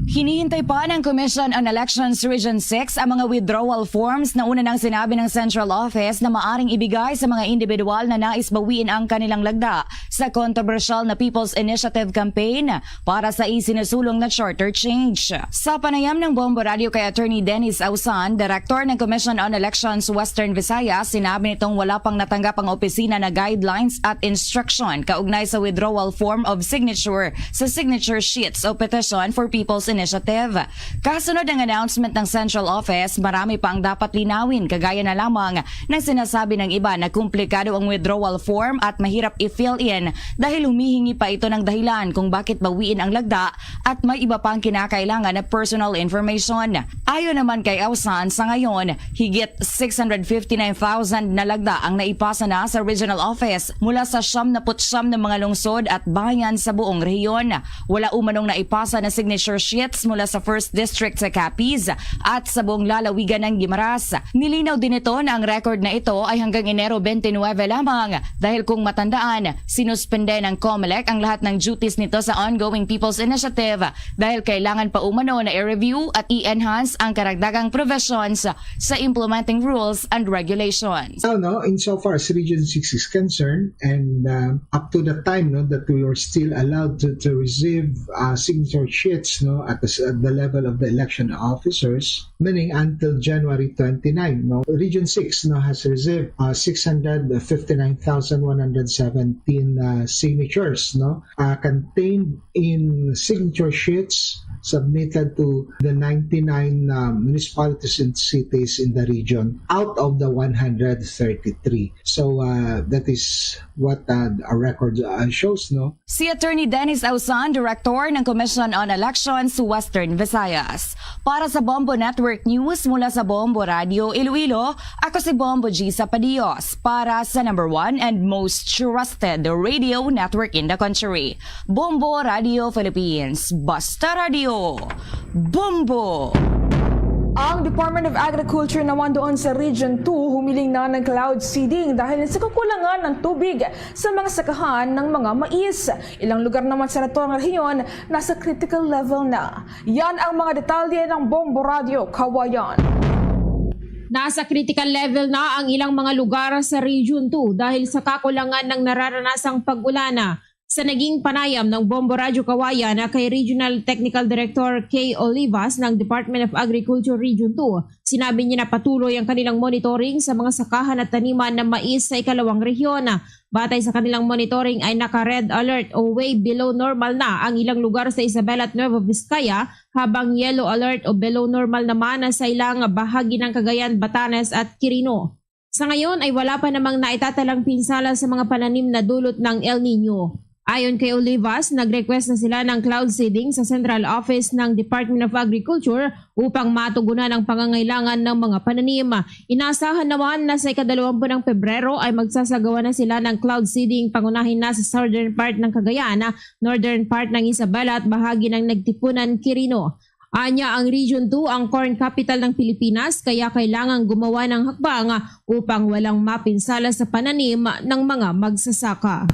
Hinihintay pa ng Commission on Elections Region six ang mga withdrawal forms na una nang sinabi ng Central Office na maaring ibigay sa mga individual na nais bawiin ang kanilang lagda sa kontrobersyal na People's Initiative campaign para sa isinusulong na charter change. Sa panayam ng Bombo Radio kay Attorney Dennis Ausan, Director ng Commission on Elections Western Visayas, sinabi nitong wala pang natanggap ang opisina na guidelines at instruction kaugnay sa withdrawal form of signature sa signature sheets o petition for People's Initiative. Kasunod ang announcement ng Central Office, marami pa ang dapat linawin, kagaya na lamang ng sinasabi ng iba na komplikado ang withdrawal form at mahirap i-fill in dahil humihingi pa ito ng dahilan kung bakit bawiin ang lagda at may iba pang kinakailangan na personal information. Ayon naman kay Ausan, sa ngayon, higit six hundred fifty-nine thousand na lagda ang naipasa na sa regional office mula sa siyam na putsyam na mga lungsod at bayan sa buong rehiyon. Wala umanong naipasa na signature sheets mula sa First District sa Capiz at sa buong lalawigan ng Guimaras. Nilinaw din nito na ang record na ito ay hanggang Enero twenty-nine lamang, dahil kung matandaan, sinuspende ng COMELEC ang lahat ng duties nito sa ongoing People's Initiative dahil kailangan pa umano na i-review at i-enhance ang karagdagang provisions sa implementing rules and regulations. Now, no, insofar as Region six is concerned, and uh, up to the time, no, that we were still allowed to, to receive uh, signature sheets, no, at the, at the level of the election officers, meaning until January twenty-nine, no, Region six, no, has received uh, six hundred fifty-nine thousand one hundred seventeen uh, signatures, no, uh, contained in signature sheets submitted to the ninety-nine uh, municipalities and cities in the region out of the one hundred thirty-three. So uh, that is what uh, our record uh, shows, no? Si Attorney Dennis Ausan, Director ng Commission on Elections Western Visayas. Para sa Bombo Network News mula sa Bombo Radio Iloilo, ako si Bombo G Sapadios para sa number one and most trusted radio network in the country, Bombo Radio Philippines. Basta Radio, Bombo! Ang Department of Agriculture naman doon sa Region two humiling na ng cloud seeding dahil sa kakulangan ng tubig sa mga sakahan ng mga mais. Ilang lugar naman sa naturang rehiyon nasa critical level na. Yan ang mga detalye ng Bombo Radio Kawayan. Nasa critical level na ang ilang mga lugar sa Region two dahil sa kakulangan ng nararanasang pag-ulan. Sa naging panayam ng Bombo Radyo Kawayan na kay Regional Technical Director Kay Olivas ng Department of Agriculture Region two, sinabi niya na patuloy ang kanilang monitoring sa mga sakahan at taniman ng mais sa ikalawang rehiyon. Batay sa kanilang monitoring ay naka-red alert o way below normal na ang ilang lugar sa Isabela at Nueva Vizcaya, habang yellow alert o below normal naman sa ilang bahagi ng Cagayan, Batanes at Quirino. Sa ngayon ay wala pa namang naitatalang pinsala sa mga pananim na dulot ng El Niño. Ayon kay Olivas, nag-request na sila ng cloud seeding sa Central Office ng Department of Agriculture upang matugunan ang pangangailangan ng mga pananim. Inasahan naman na sa ikadalawampu ng Pebrero ay magsasagawa na sila ng cloud seeding, pangunahin na sa southern part ng Cagayan, northern part ng Isabela at bahagi ng Nagtipunan, Quirino. Anya, ang Region two ang corn capital ng Pilipinas, kaya kailangang gumawa ng hakbang upang walang mapinsala sa pananim ng mga magsasaka.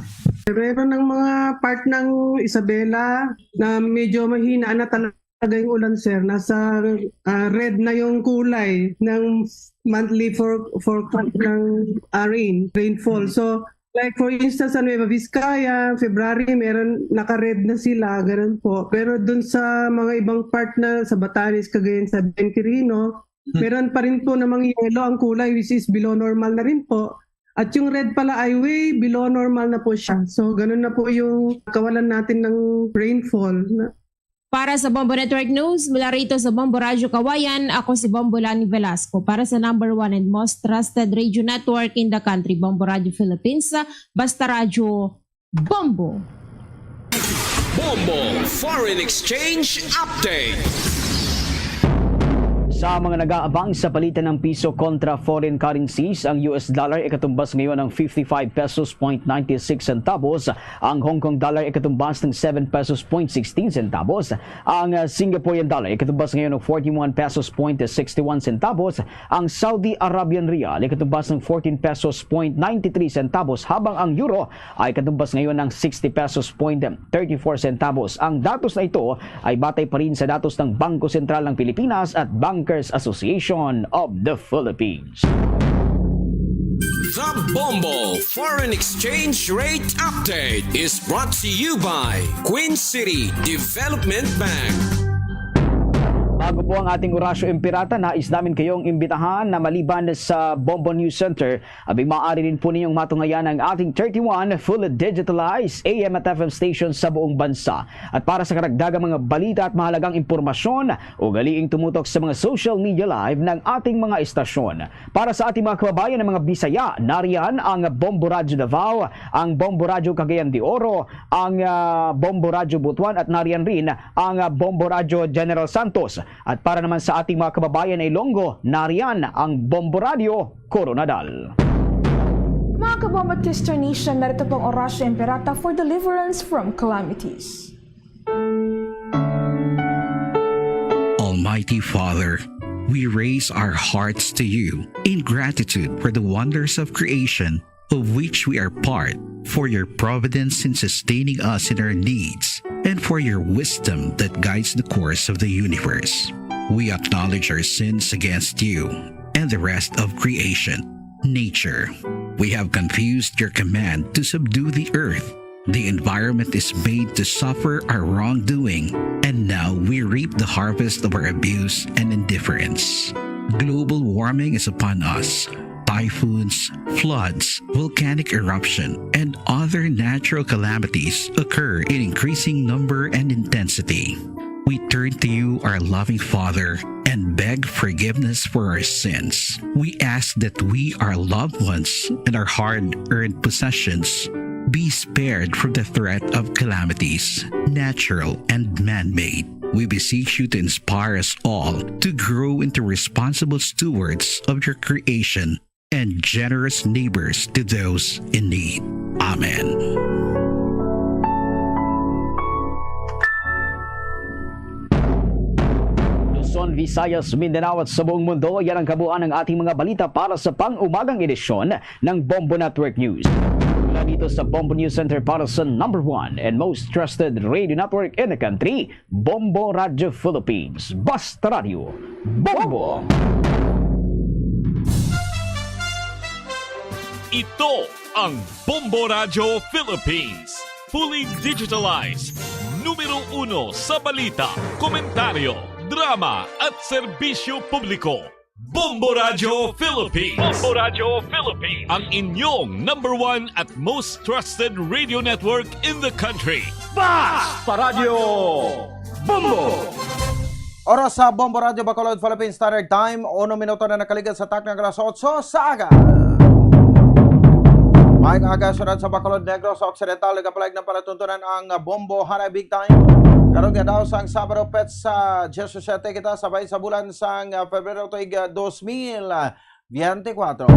Pero ng mga part ng Isabela na medyo mahina na talaga yung ulan, sir. Nasa ah, red na yung kulay ng monthly for forecast ng ah, rain, rainfall. So, like for instance, sa Nueva Vizcaya, February, meron naka-red na sila, ganun po. Pero dun sa mga ibang part na sa Batanes, Cagayan, Sabyan, Quirino, meron pa rin po namang yellow ang kulay, which is below normal na rin po. At yung red pala ay way below normal na po siya. So, ganun na po yung kawalan natin ng rainfall. Para sa Bombo Network News, mula rito sa Bombo Radyo Kawayan, ako si Bombo Lani Velasco. Para sa number one and most trusted radio network in the country, Bombo Radyo Philippines, Basta Radyo Bombo. Bombo Foreign Exchange Update. Sa mga nag-aabang sa palitan ng piso kontra foreign currencies, ang U S dollar ikatumbas ngayon ng fifty-five pesos point ninety-six centavos, ang Hong Kong dollar ikatumbas ng seven pesos point sixteen centavos, ang uh, Singaporean dollar ikatumbas ngayon ng forty-one pesos point sixty-one centavos, ang Saudi Arabian rial ikatumbas ng fourteen pesos point ninety-three centavos, habang ang euro ay katumbas ngayon ng sixty pesos point thirty-four centavos. Ang datos na ito ay batay pa rin sa datos ng Bangko Sentral ng Pilipinas at Bankers Association of the Philippines. The Bombo Foreign Exchange Rate Update is brought to you by Queen City Development Bank. Bago po ang ating Orasyo Imperata, nais namin kayong imbitahan na maliban sa Bombo News Center, abing maaari rin po ninyong matungayan ang ating thirty-one fully digitalized A M at F M stations sa buong bansa. At para sa karagdagang mga balita at mahalagang impormasyon, ugaliing tumutok sa mga social media live ng ating mga estasyon. Para sa ating mga kababayan ng mga Bisaya, nariyan ang Bombo Radyo Davao, ang Bombo Radyo Cagayan de Oro, ang ah, Bombo Radyo Butuan, at nariyan rin ang ah, Bombo Radyo General Santos. At para naman sa ating mga kababayan Ilonggo, nariyan ang Bombo Radyo Koronadal. Mga kabombo at Kister Nation, narito po ang Orasyo Imperata for deliverance from calamities. Almighty Father, we raise our hearts to you in gratitude for the wonders of creation of which we are part, for your providence in sustaining us in our needs, and for your wisdom that guides the course of the universe. We acknowledge our sins against you and the rest of creation, nature. We have confused your command to subdue the earth. The environment is made to suffer our wrongdoing, and now we reap the harvest of our abuse and indifference. Global warming is upon us. Typhoons, floods, volcanic eruption, and other natural calamities occur in increasing number and intensity. We turn to you, our loving Father, and beg forgiveness for our sins. We ask that we, our loved ones, and our hard earned possessions be spared from the threat of calamities, natural and man made. We beseech you to inspire us all to grow into responsible stewards of your creation and generous neighbors to those in need. Amen. Luzon, Visayas, Mindanao at sa buong mundo, yan ang kabuuan ng ating mga balita para sa pang-umagang edisyon ng Bombo Network News. Mula dito sa Bombo News Center para sa number one and most trusted radio network in the country, Bombo Radio Philippines. Basta Radio, Bombo! Ito ang Bombo Radio Philippines. Fully digitalized. Numero uno sa balita, komentaryo, drama at serbisyo publiko. Bombo Radio Philippines. Bombo Radio Philippines. Ang inyong number one at most trusted radio network in the country. Basta Radio Bombo! Oras sa Bombo Radio Bacolod Philippine Standard Time, uno minuto na nakaligad sa takna nga alas otso sa aga. Maayong aga, syudad sa Bacolod, Negros Occidental, nagapalayag ng palatuntunan ang Bombo Hanay Big Time. Karong adlaw sang Sabado, petsa diyesisete kita, sabay sa bulan sang, ah, Febrero tuig, ah, dos mil. Biyente kuwatro.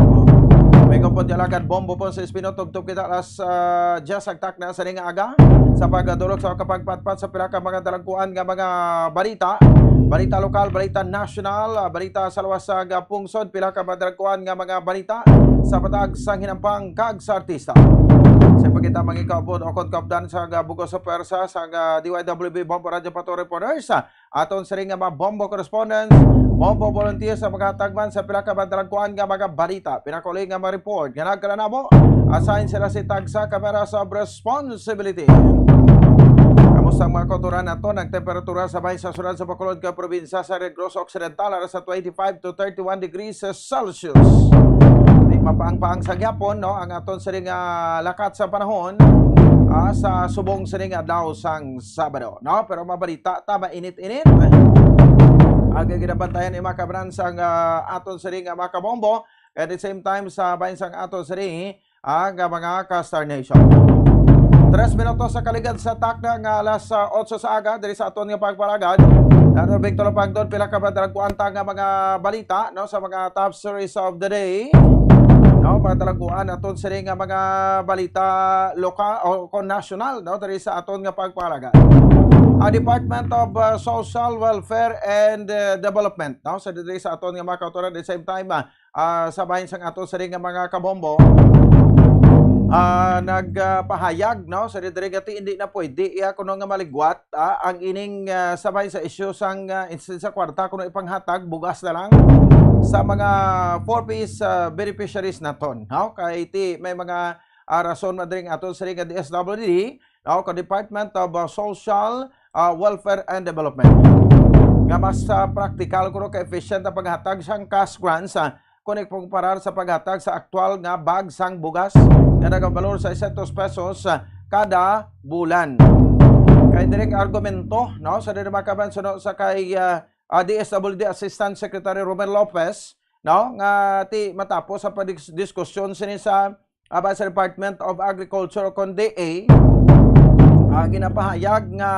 May kumpon di alagad Bombo Ponce Espino, tubtob kita alas, ah, diyes ang takna sa ning aga. Sa pagdulog sa kapagpatpat sa pila ka mga dalagkuan nga mga balita, balita lokal, balita nasyonal, ah, balita sa lawas sa pungsod, pila ka madalagkuan nga mga balita sa patag sang hinampang kag sa artista. Sa pagkita mangikaupod o kon kaupdan sa bugos sa pwersa sa D Y W B Bombo Radio Pato Reporters, aton siring nga mga Bombo correspondents, Bombo volunteers sa mga tagman sa pila ka madalagkuan nga mga balita. Pinakuli nga mga report nga nagkala namo, assign sila si tagsa ka measure of responsibility. Kamusta ang mga kautoran nato? Ang temperatura sa bahin sa syudad sa Bacolod kag probinsya sa Negros Occidental ara sa twenty-five to thirty-one degrees Celsius. Di mapaang-paang sa gyapon, no, ang aton siring nga lakat sa panahon. ah, sa subong sining adlaw sang Sabado, no? Pero mabalita ta, mainit-init. Ang ginabantayan ni mga kabran sang, ah, aton sining, ah, mga kabombo. At the same time, sa bahin sang aton sining, ah, nga mga ka-Star Nation. Tres minutos sa kaligad sa takna nga alas, ah, otso sa aga, diri sa aton nga pagpalagad. Nano Victor Pagdon, pila ka madalagkuan ta nga mga balita, no, sa mga top stories of the day. No, madalagkuan aton sini nga mga balita lokal o kon national, no, diri sa aton nga pagpalagad. Ang Department of, ah, Social Welfare and, ah, Development, no, sa diri sa aton nga mga kautoran, at the same time, ah, ah, sa bahin sang ato sini nga mga kabombo, ah, nagpahayag, no, sa diri nga ti hindi na pwede iya kuno nga maligwat, ah, ang ining, ah, sa bahin sa isyu sang, ah, instead sa kwarta kuno ipanghatag bugas na lang sa mga four Ps, ah, beneficiaries naton, no? Kay ti may mga, ah, rason man diri nga ato sini nga D S W D, no, ka Department of, uh, Social, uh, Welfare and Development, nga mas, uh, praktikal kuno ka efficient ang paghatag sang cash grants, uh, kung ikumparar sa paghatag sa aktual nga bag sang bugas nga nagabalor sa sesenta pesos, uh, kada bulan. Kay direct argumento, no, sa diri mga kabansuno sa kay, uh, uh, D S W D Assistant Secretary Romel Lopez, no, nga ti matapos ang pagdis-, diskusyon sini sa, ah, ba sa Department of Agriculture o kon D A, ah, ginapahayag nga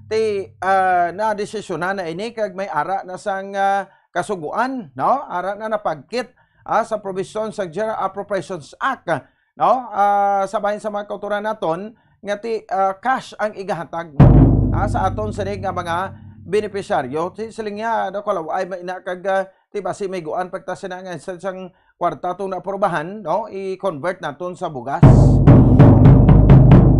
ti, ah, nadesisyonan na ini kag may ara na sang, ah, kasugoan, no? Ara na napagkit, ah, sa probisyon sa General Appropriations Act, no? Ah, sa bahin sa mga kautoran naton nga ti, ah, cash ang igahatag, ah, sa aton sini nga mga benepisyaryo. Ti siling niya, no, kalaw-ay may ina kag, ah, ti basi may guan pagta sina nga sa sang kwarta tong naaprobahan, no, i-convert naton sa bugas.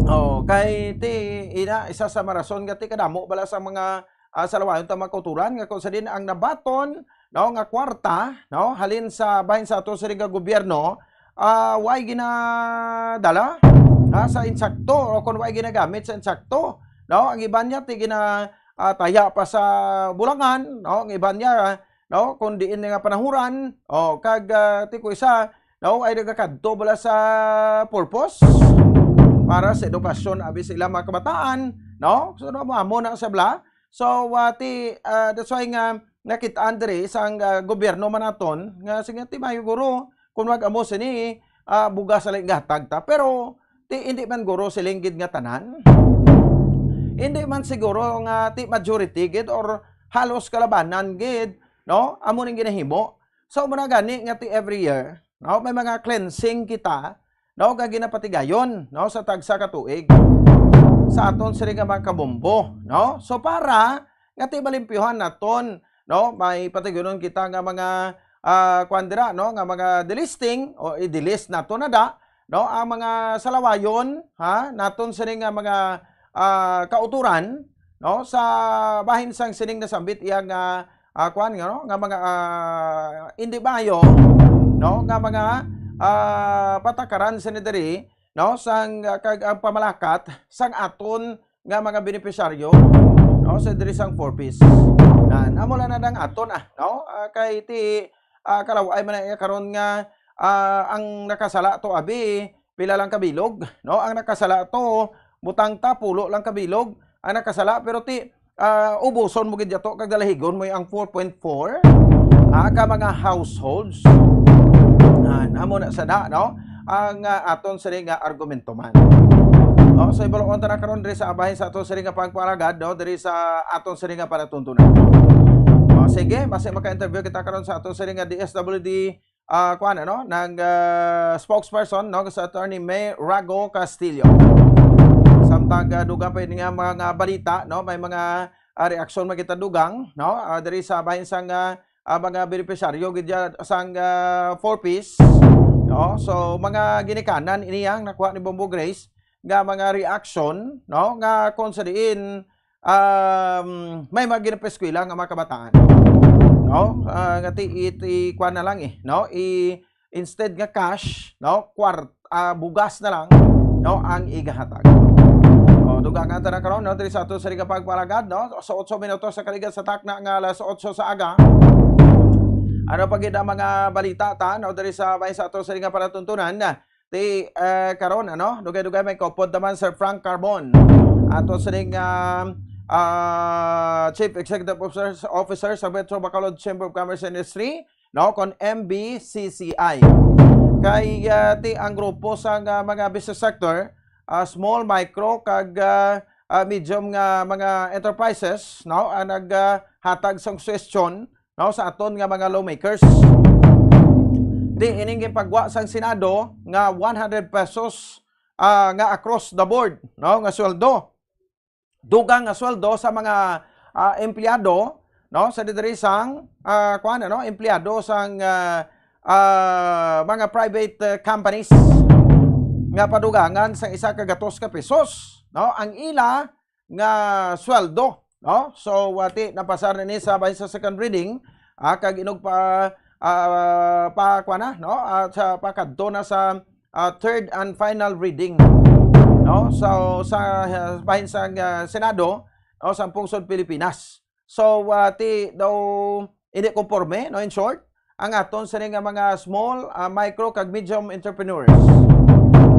Oh, kay ti ina isa sa marason nga ti kadamo bala sa mga, ah, salawayon ta mga kautoran nga kung sa din ang nabaton, no, nga kwarta, no, halin sa bahin sa ato sini nga gobyerno, ah, way ginadala, ah, sa insakto o kung way ginagamit sa insakto, no? Ang iban niya ti gina, ah, taya pa sa bulangan, no? Ang iban niya, no, kung diin nga panahuran, o kag, ah, ti ko isa, no, ay nagakadto bala sa purpose para sa edukasyon abi sa ilang mga kabataan, no? So, no, amo na sa bla. So, ah, ti, ah, that's why nga nakit-an diri sang, ah, gobyerno man naton nga sige ti maayo guro kung mag-amo sini, ah, bugas sa lang ihatag ta. Pero ti hindi man guro siling gid nga tanan. Hindi man siguro nga ti majority gid or halos kalabanan gid, no? Amo ning ginahimo. So, muna gani nga ti every year, no, may mga cleansing kita, no, nga ginapatigayon, no, sa tagsa ka tuig sa aton sini nga mga kabombo, no? So, para nga ti malimpyuhan naton, no, may patigayonon kita nga mga, ah, kuwan dira, no, nga mga delisting o i-delist naton na da, no, ang mga salawayon, ha, naton sini nga mga, ah, kauturan, no, sa bahin sang sining nasambit iya nga, ah, kuwan nga, no, nga mga, ah, hindi maayo, no, nga mga, ah, patakaran sini diri, no, sang, ah, kag ang pamalakat sang aton nga mga benepisyaryo, no, sa diri sang four Ps. Nan, amo lang na ang aton, ah, no? Ah, kay ti, ah, kalaw-ay man na iya karon nga, ah, ang nakasala to abi pila lang ka bilog, no? Ang nakasala to butang ta pulo lang ka bilog ang nakasala, pero ti, ah, ubuson mo gid yato kag dalahigon mo ang four point four, ah, ka mga households. Ah, amo na sada, no? Ang, ah, aton sini nga argumento man. No, so ibalon ta na karon diri sa abahin sa aton sini nga pagparagad, no, diri sa aton sini nga panatuntunan. O, sige, basi maka-interview kita karon sa aton sini nga D S W D, ah, kuan, ano, nang, ah, spokesperson, no, sa Attorney May Rago Castillo. Samtang, ah, dugang pa ini nga mga balita, no, may mga, ah, reaksyon man kita dugang, no, ah, diri sa bahin sang, ah, ah, mga benepisyaryo gid dyan sang, ah, four Ps, no? So, mga ginikanan ini ang nakuha ni Bombo Grace nga mga reaction, no? Nga kung sa diin, um, may mga ginapaeskwela nga mga kabataan, no? Ah, nga ti, i, i, kuwan na lang eh, no? I, instead nga cash, no? Kwart-, ah, bugas na lang, no, ang igahatag. O, dugangan ta na karon, no, diri sa ato sa Liga Pagpalagad, no? Sa otso minutos sa kaligad sa takna nga alas otso sa aga. Ano pa gid ang mga balita ta, no, diri sa may sa ato sa Liga Palatuntunan? Ti, eh, karon, ano, dugay-dugay may kaupod naman, Sir Frank Carbon. Ato sining, ah, ah, Chief Executive Officer, Officer sa Metro Bacolod Chamber of Commerce and Industry, no, kon M B C C I. Kay, ah, ti ang grupo sa nga mga business sector, ah, small, micro, kag, ah, ah, medium nga mga enterprises, no, ang naghatag sang suhestyon, no, sa aton nga mga lawmakers. Ti ining gipagwa sang Senado nga one hundred pesos, ah, nga across the board, no, nga sweldo. Dugang nga sweldo sa mga, ah, empleyado, no, sa diri sang, ah, kuwan, ano, empleyado sang, ah, ah, mga private, ah, companies nga padugangan sa isa ka gatos ka pesos, no, ang ila nga sweldo, no? So, wati napasar na ni sa bahin sa second reading, ah, kag inog pa, ah, pa, kuwan na, no? Ah, sa pakadto na sa, ah, third and final reading, no? So, sa, ah, bahin sa, ah, Senado, no, sa pungsod Pilipinas. So, wati daw hindi konforme, no? In short, ang aton sini nga mga small, ah, micro kag medium entrepreneurs.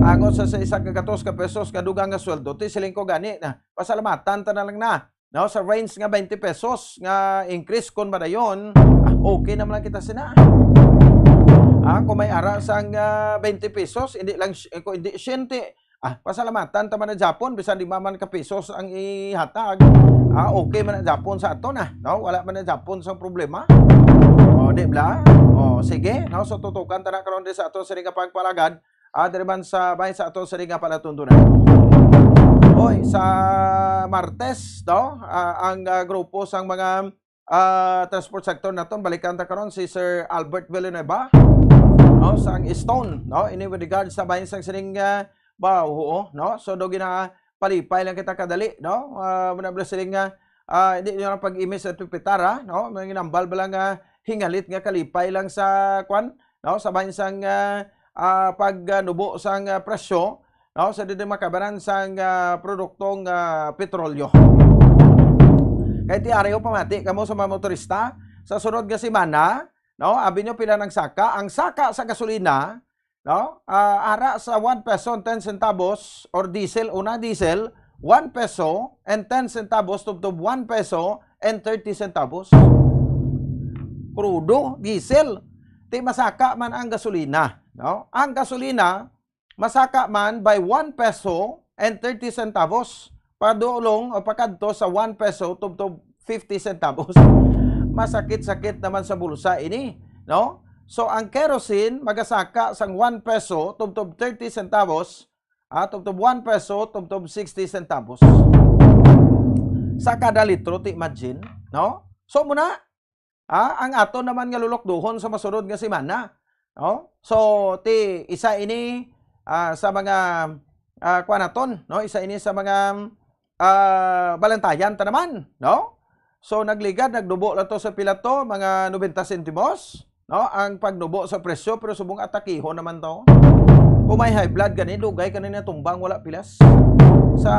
Angot sa, sa isa ka gatos ka pesos nga dugang nga sweldo, ti siling ko gani na pasalamatan ta na lang na, no, sa range nga twenty pesos nga increase kon madayon, ah, okay naman lang kita sina. Ah, kung may ara sang, ah, twenty pesos, hindi lang si-, kung hindi siyente, ah, pasalamatan ta man na Japon, bisan di man ka pesos ang ihatag. Ah, okay man na Japon sa ato na, no? Wala man na Japon sang problema. O, di bla? O, sige, no? So, tutukan ta na karon di sa ato sini nga pagpalagad, ah, diri man sa bahin sa ato sini nga palatuntunan. Oy, sa Martes, no? Ah, ang, ah, grupo sang mga, ah, transport sector naton, balikan ta karon si Sir Albert Villanueva, no, sang Stone, no? Ini with regard sa bahin sang sining, ah, ba, oo, no? So, do ginapalipay lang kita kadali, no? Ah, muna ba siling nga, ah, hindi nyo lang pag-imis at pipitara, no? May ginambal ba lang nga hingalit nga kalipay lang sa, kwan, no? Sa bahin sang, ah, ah, pagnubo sang, ah, presyo, no? Sa didi makabaran sang, ah, produktong, ah, petrolyo. Kay ti ari, pamati kamo sa mga motorista, sa sunod nga semana, no? Abi nyo pila nang saka? Ang saka sa gasolina, no? Ah, ara sa one peso and ten centavos or diesel, una diesel, one peso and ten centavos tubtob one peso and thirty centavos. Krudo, diesel. Ti masaka man ang gasolina, no? Ang gasolina, masaka man by one peso and thirty centavos, padulong o pakadto sa one peso tubtob fifty centavos. Masakit-sakit naman sa bulsa ini, no? So, ang kerosene magasaka sang one peso tubtob thirty centavos, ah, tubtob one peso tubtob sixty centavos sa kada litro, ti imagine, no? So, muna, ah, ang aton naman nga lulukduhon sa masunod nga semana, no? So, ti isa ini, ah, sa mga, ah, kuan naton, no? Isa ini sa mga, ah, balantayan ta naman, no? So, nagligad, nagnubo lang to sa pila to, mga nobenta sentimos, no? Ang pagnubo sa presyo, pero subong atakihon naman to. Kung may high blood gani, dugay ka na natumbang, wala pilas. Sa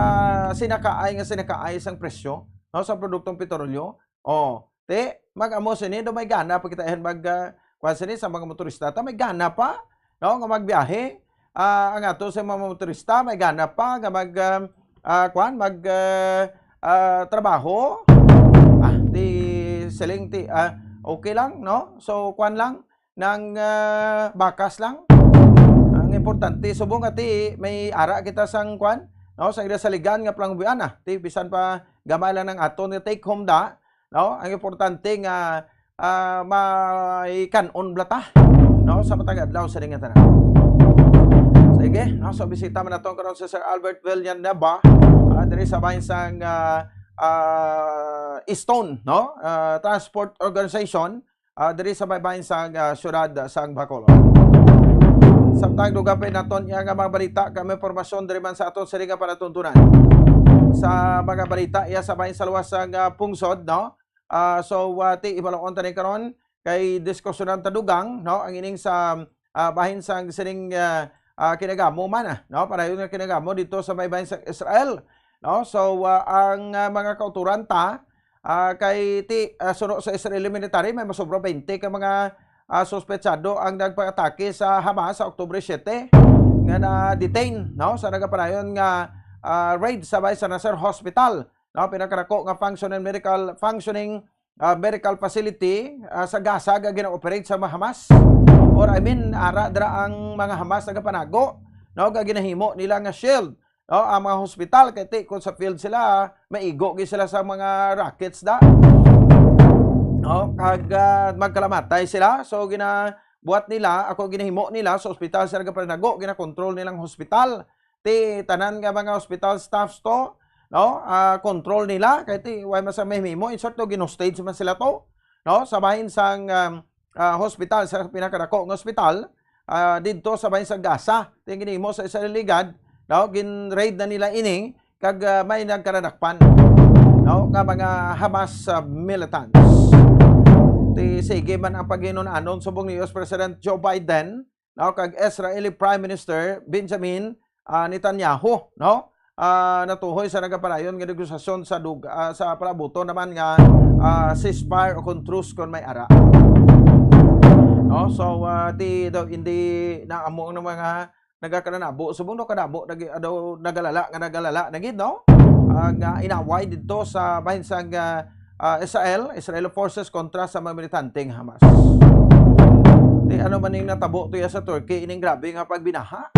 sinakaay nga sinakaay sang presyo, no? Sa produktong petrolyo, oh, ti, mag-amo sini, do may gana pa kita, eh, mag, ah, kuwan sini sa mga motorista ta, may gana pa, no, nga magbiyahe. Ah, ang ato sa mga motorista, may gana pa nga mag, ah, ah, kuwan, mag, ah, ah, trabaho. Ah, ti, siling ti, ah, okay lang, no? So, kuwan lang, nang, ah, bakas lang. Ang importante, subong nga ti, may ara kita sang kuwan, no? Sa ila saligan nga palangbuyan, ah. Ti, bisan pa gamay lang ang aton nga take home da, no? Ang importante nga, ah, may kan-on bala ta, no? Sa matag adlaw sa ning tanan. Sige, no? So, bisita man naton karon si Sir Albert Villanueva, ah, diri sa bahin sang, ah, ah, Stone, no? Ah, Transport Organization, ah, diri sa may bahin sang, ah, siyudad sang Bacolod. Samtang dugapin naton iya nga mga balita kag mga impormasyon diri man sa aton sini nga palatuntunan. Sa mga balita iya sa bahin sa luwas sang, ah, pungsod, no? Ah, so, ah, ti, ibalon ta ni karon kay diskusyonan ta dugang, no? Ang ining sa, ah, bahin sang sining, ah, ah, kinagamo man, ah, no? Padayon nga kinagamo dito sa may bahin sa Israel, no? So, ah, ang, ah, mga kauturan ta, ah, kay ti, ah, suno sa Israeli military, may masobra twenty ka mga, ah, suspetsado ang nagpatake sa Hamas sa Oktubre siete, na na-detain, no, sa nagapadayon nga, ah, raid sa Beit Nasser Hospital, no, pinakarako nga functioning medical, functioning, ah, medical facility, ah, sa Gaza nga gina-operate sa mga Hamas. Or, I mean, ara dira ang mga Hamas nagapanago, no, nga ginahimo nila nga shield, no, ang mga hospital, kay ti, kung sa field sila, maigo gyud sila sa mga rockets da. No, kag, ah, magkalamatay sila. So, ginabuhat nila, ako, ginahimo nila sa ospital sa nagapanago, ginakontrol nilang hospital. Ti, tanan nga mga hospital staffs to, no, ah, control nila, kay ti, way man sa may himo. In short, to, gin-hostage man sila to, no, sa bahin sang, um, ah, hospital, sa pinakadako nga hospital, ah, didto sa bahin sa Gaza. Ti, ginhimo sa Israel ligad, no, gin-raid na nila ini, kag, ah, may nagkaradakpan, no, nga mga Hamas, ah, militants. Ti, sige man ang paghinun-anon subong ni U S President Joe Biden, no, kag Israeli Prime Minister Benjamin, ah, Netanyahu, no, ah, natuhoy sa nagapadayon nga negosasyon sa dug-, ah, sa palabuton naman nga, ah, ceasefire o kon truce kon may ara. No, so, ah, ti daw hindi na amo ang mga nagakalanabo. Subong daw kadamo nag-, ah, daw nagalala nga nagalala na gid, no? Ang, ah, inaway didto sa bahin sang, ah, ah, Israel, Israel forces kontra sa mga militanteng Hamas. Ti ano man ning natabo tuya sa Turkey ining grabe nga pagbinaha?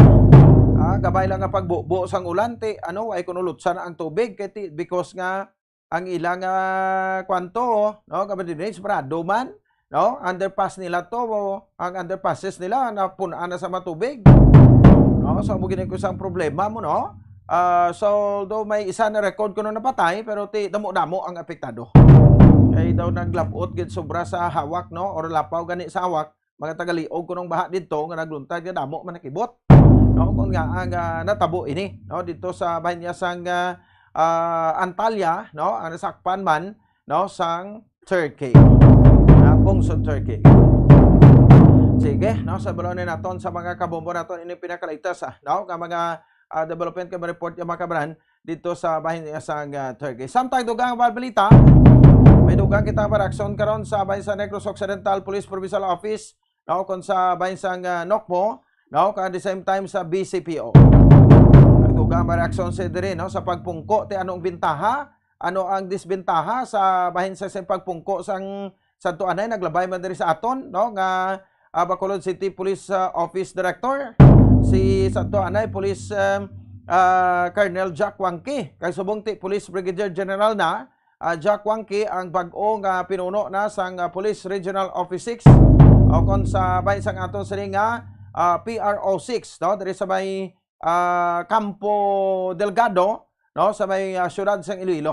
Ah, kabay lang nga pagbubo sang ulan, ti ano, way kuno lutsan ang tubig kay ti, because nga ang ilang, ah, kwanto, no, kabay din, sarado man, no, underpass nila to, ang underpasses nila napun-an na sa mga tubig. No, so mo gini ko isang problema mo, no? Ah, so, although may isa na record kuno napatay, pero ti damo-damo ang apektado. Kay daw naglabot gid sobra sa hawak, no, or lapaw gani sa hawak, mga tagaliog kunong baha didto nga nagluntad nga damo man nakibot. No, kung nga ang, ah, natabo ini, no, didto sa bahin niya sang, ah, ah, Antalya, no, ang nasakpan man, no, sang Turkey. Ah, pungsod Turkey. Sige, no, sa balon na naton sa mga kabombo naton ini pinakalitas, ah, no, nga mga, ah, development nga ma-report nga mga kabran dito sa bahin sang, ah, Turkey. Samtang dugang mga balita, may dugang kita nga reaksyon karon sa bahin sa Negros Occidental Police Provincial Office, no, kon sa bahin sang, ah, Nokmo, no, kag at the same time sa B C P O. Ang dugang mga reaksyon sa diri, no, sa pagpungko, ti anong bintaha, ano ang disbentaha sa bahin sa, sa pagpungko sang Santo Anay, naglabay man diri sa aton, no, nga, ah, Bacolod City Police, ah, Office Director, si Santo Anay Police, um, ah, Colonel Jack Wangki, kag subong ti Police Brigadier General na, ah, Jack Wangki ang bag-o nga pinuno na sang, ah, Police Regional Office six, o kon sa bahin sang aton sini nga, ah, P R O six, no, diri sa may, ah, Campo Delgado, no, sa may, ah, siyudad sang Iloilo.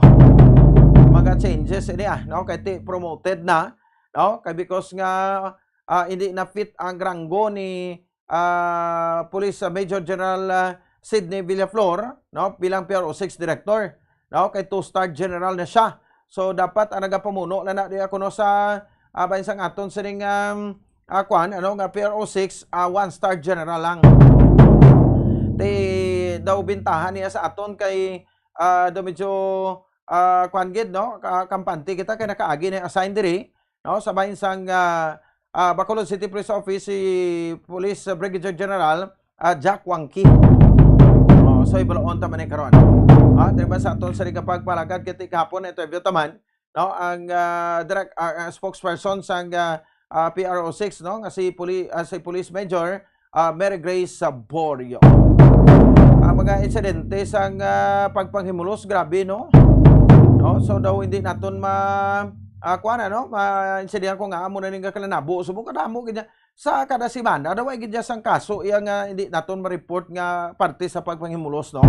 Mga changes ini, ah, no, kay ti promoted na, no, kay because nga, ah, hindi na fit ang ranggo ni, ah, Police, ah, Major General, ah, Sidney Villaflor, no, bilang P R O six director, no, kay two-star general na siya. So dapat ang nagapamuno na na di ako, no, sa, ah, bahin sang aton sining, um, ah, kwan, ano, nga P R O six, ah, one-star general lang. Ti daw bintahan niya sa aton kay, ah, daw medyo, ah, kwan gid, no, ka-, kampante kita kay nakaagi na assign diri, no, sa bahin sang, ah, ah, Bacolod City Police Office, si Police Brigadier General, ah, Jack Wangki. Oh, so, ibalaon ta man ni karon. Ah, diri ba sa aton sa pagpalagad kay ti kahapon, interview ta man, no, ang, ah, direct, ah, ah, spokesperson sang, ah, ah, P R O six, no, nga si Poli-, ah, si Police Major, ah, Mary Grace Saborio. Ang mga insidente sang, ah, pagpanghimulos, grabe, no? No, so daw hindi naton ma-, ah, kuwan, ano, ma-, insidente ko nga, amo na ning kalanabo. So, kadamo gid niya. Sa kada semana, daw ay gid niya sang kaso, iya nga hindi naton ma-report nga parte sa pagpanghimulos, no?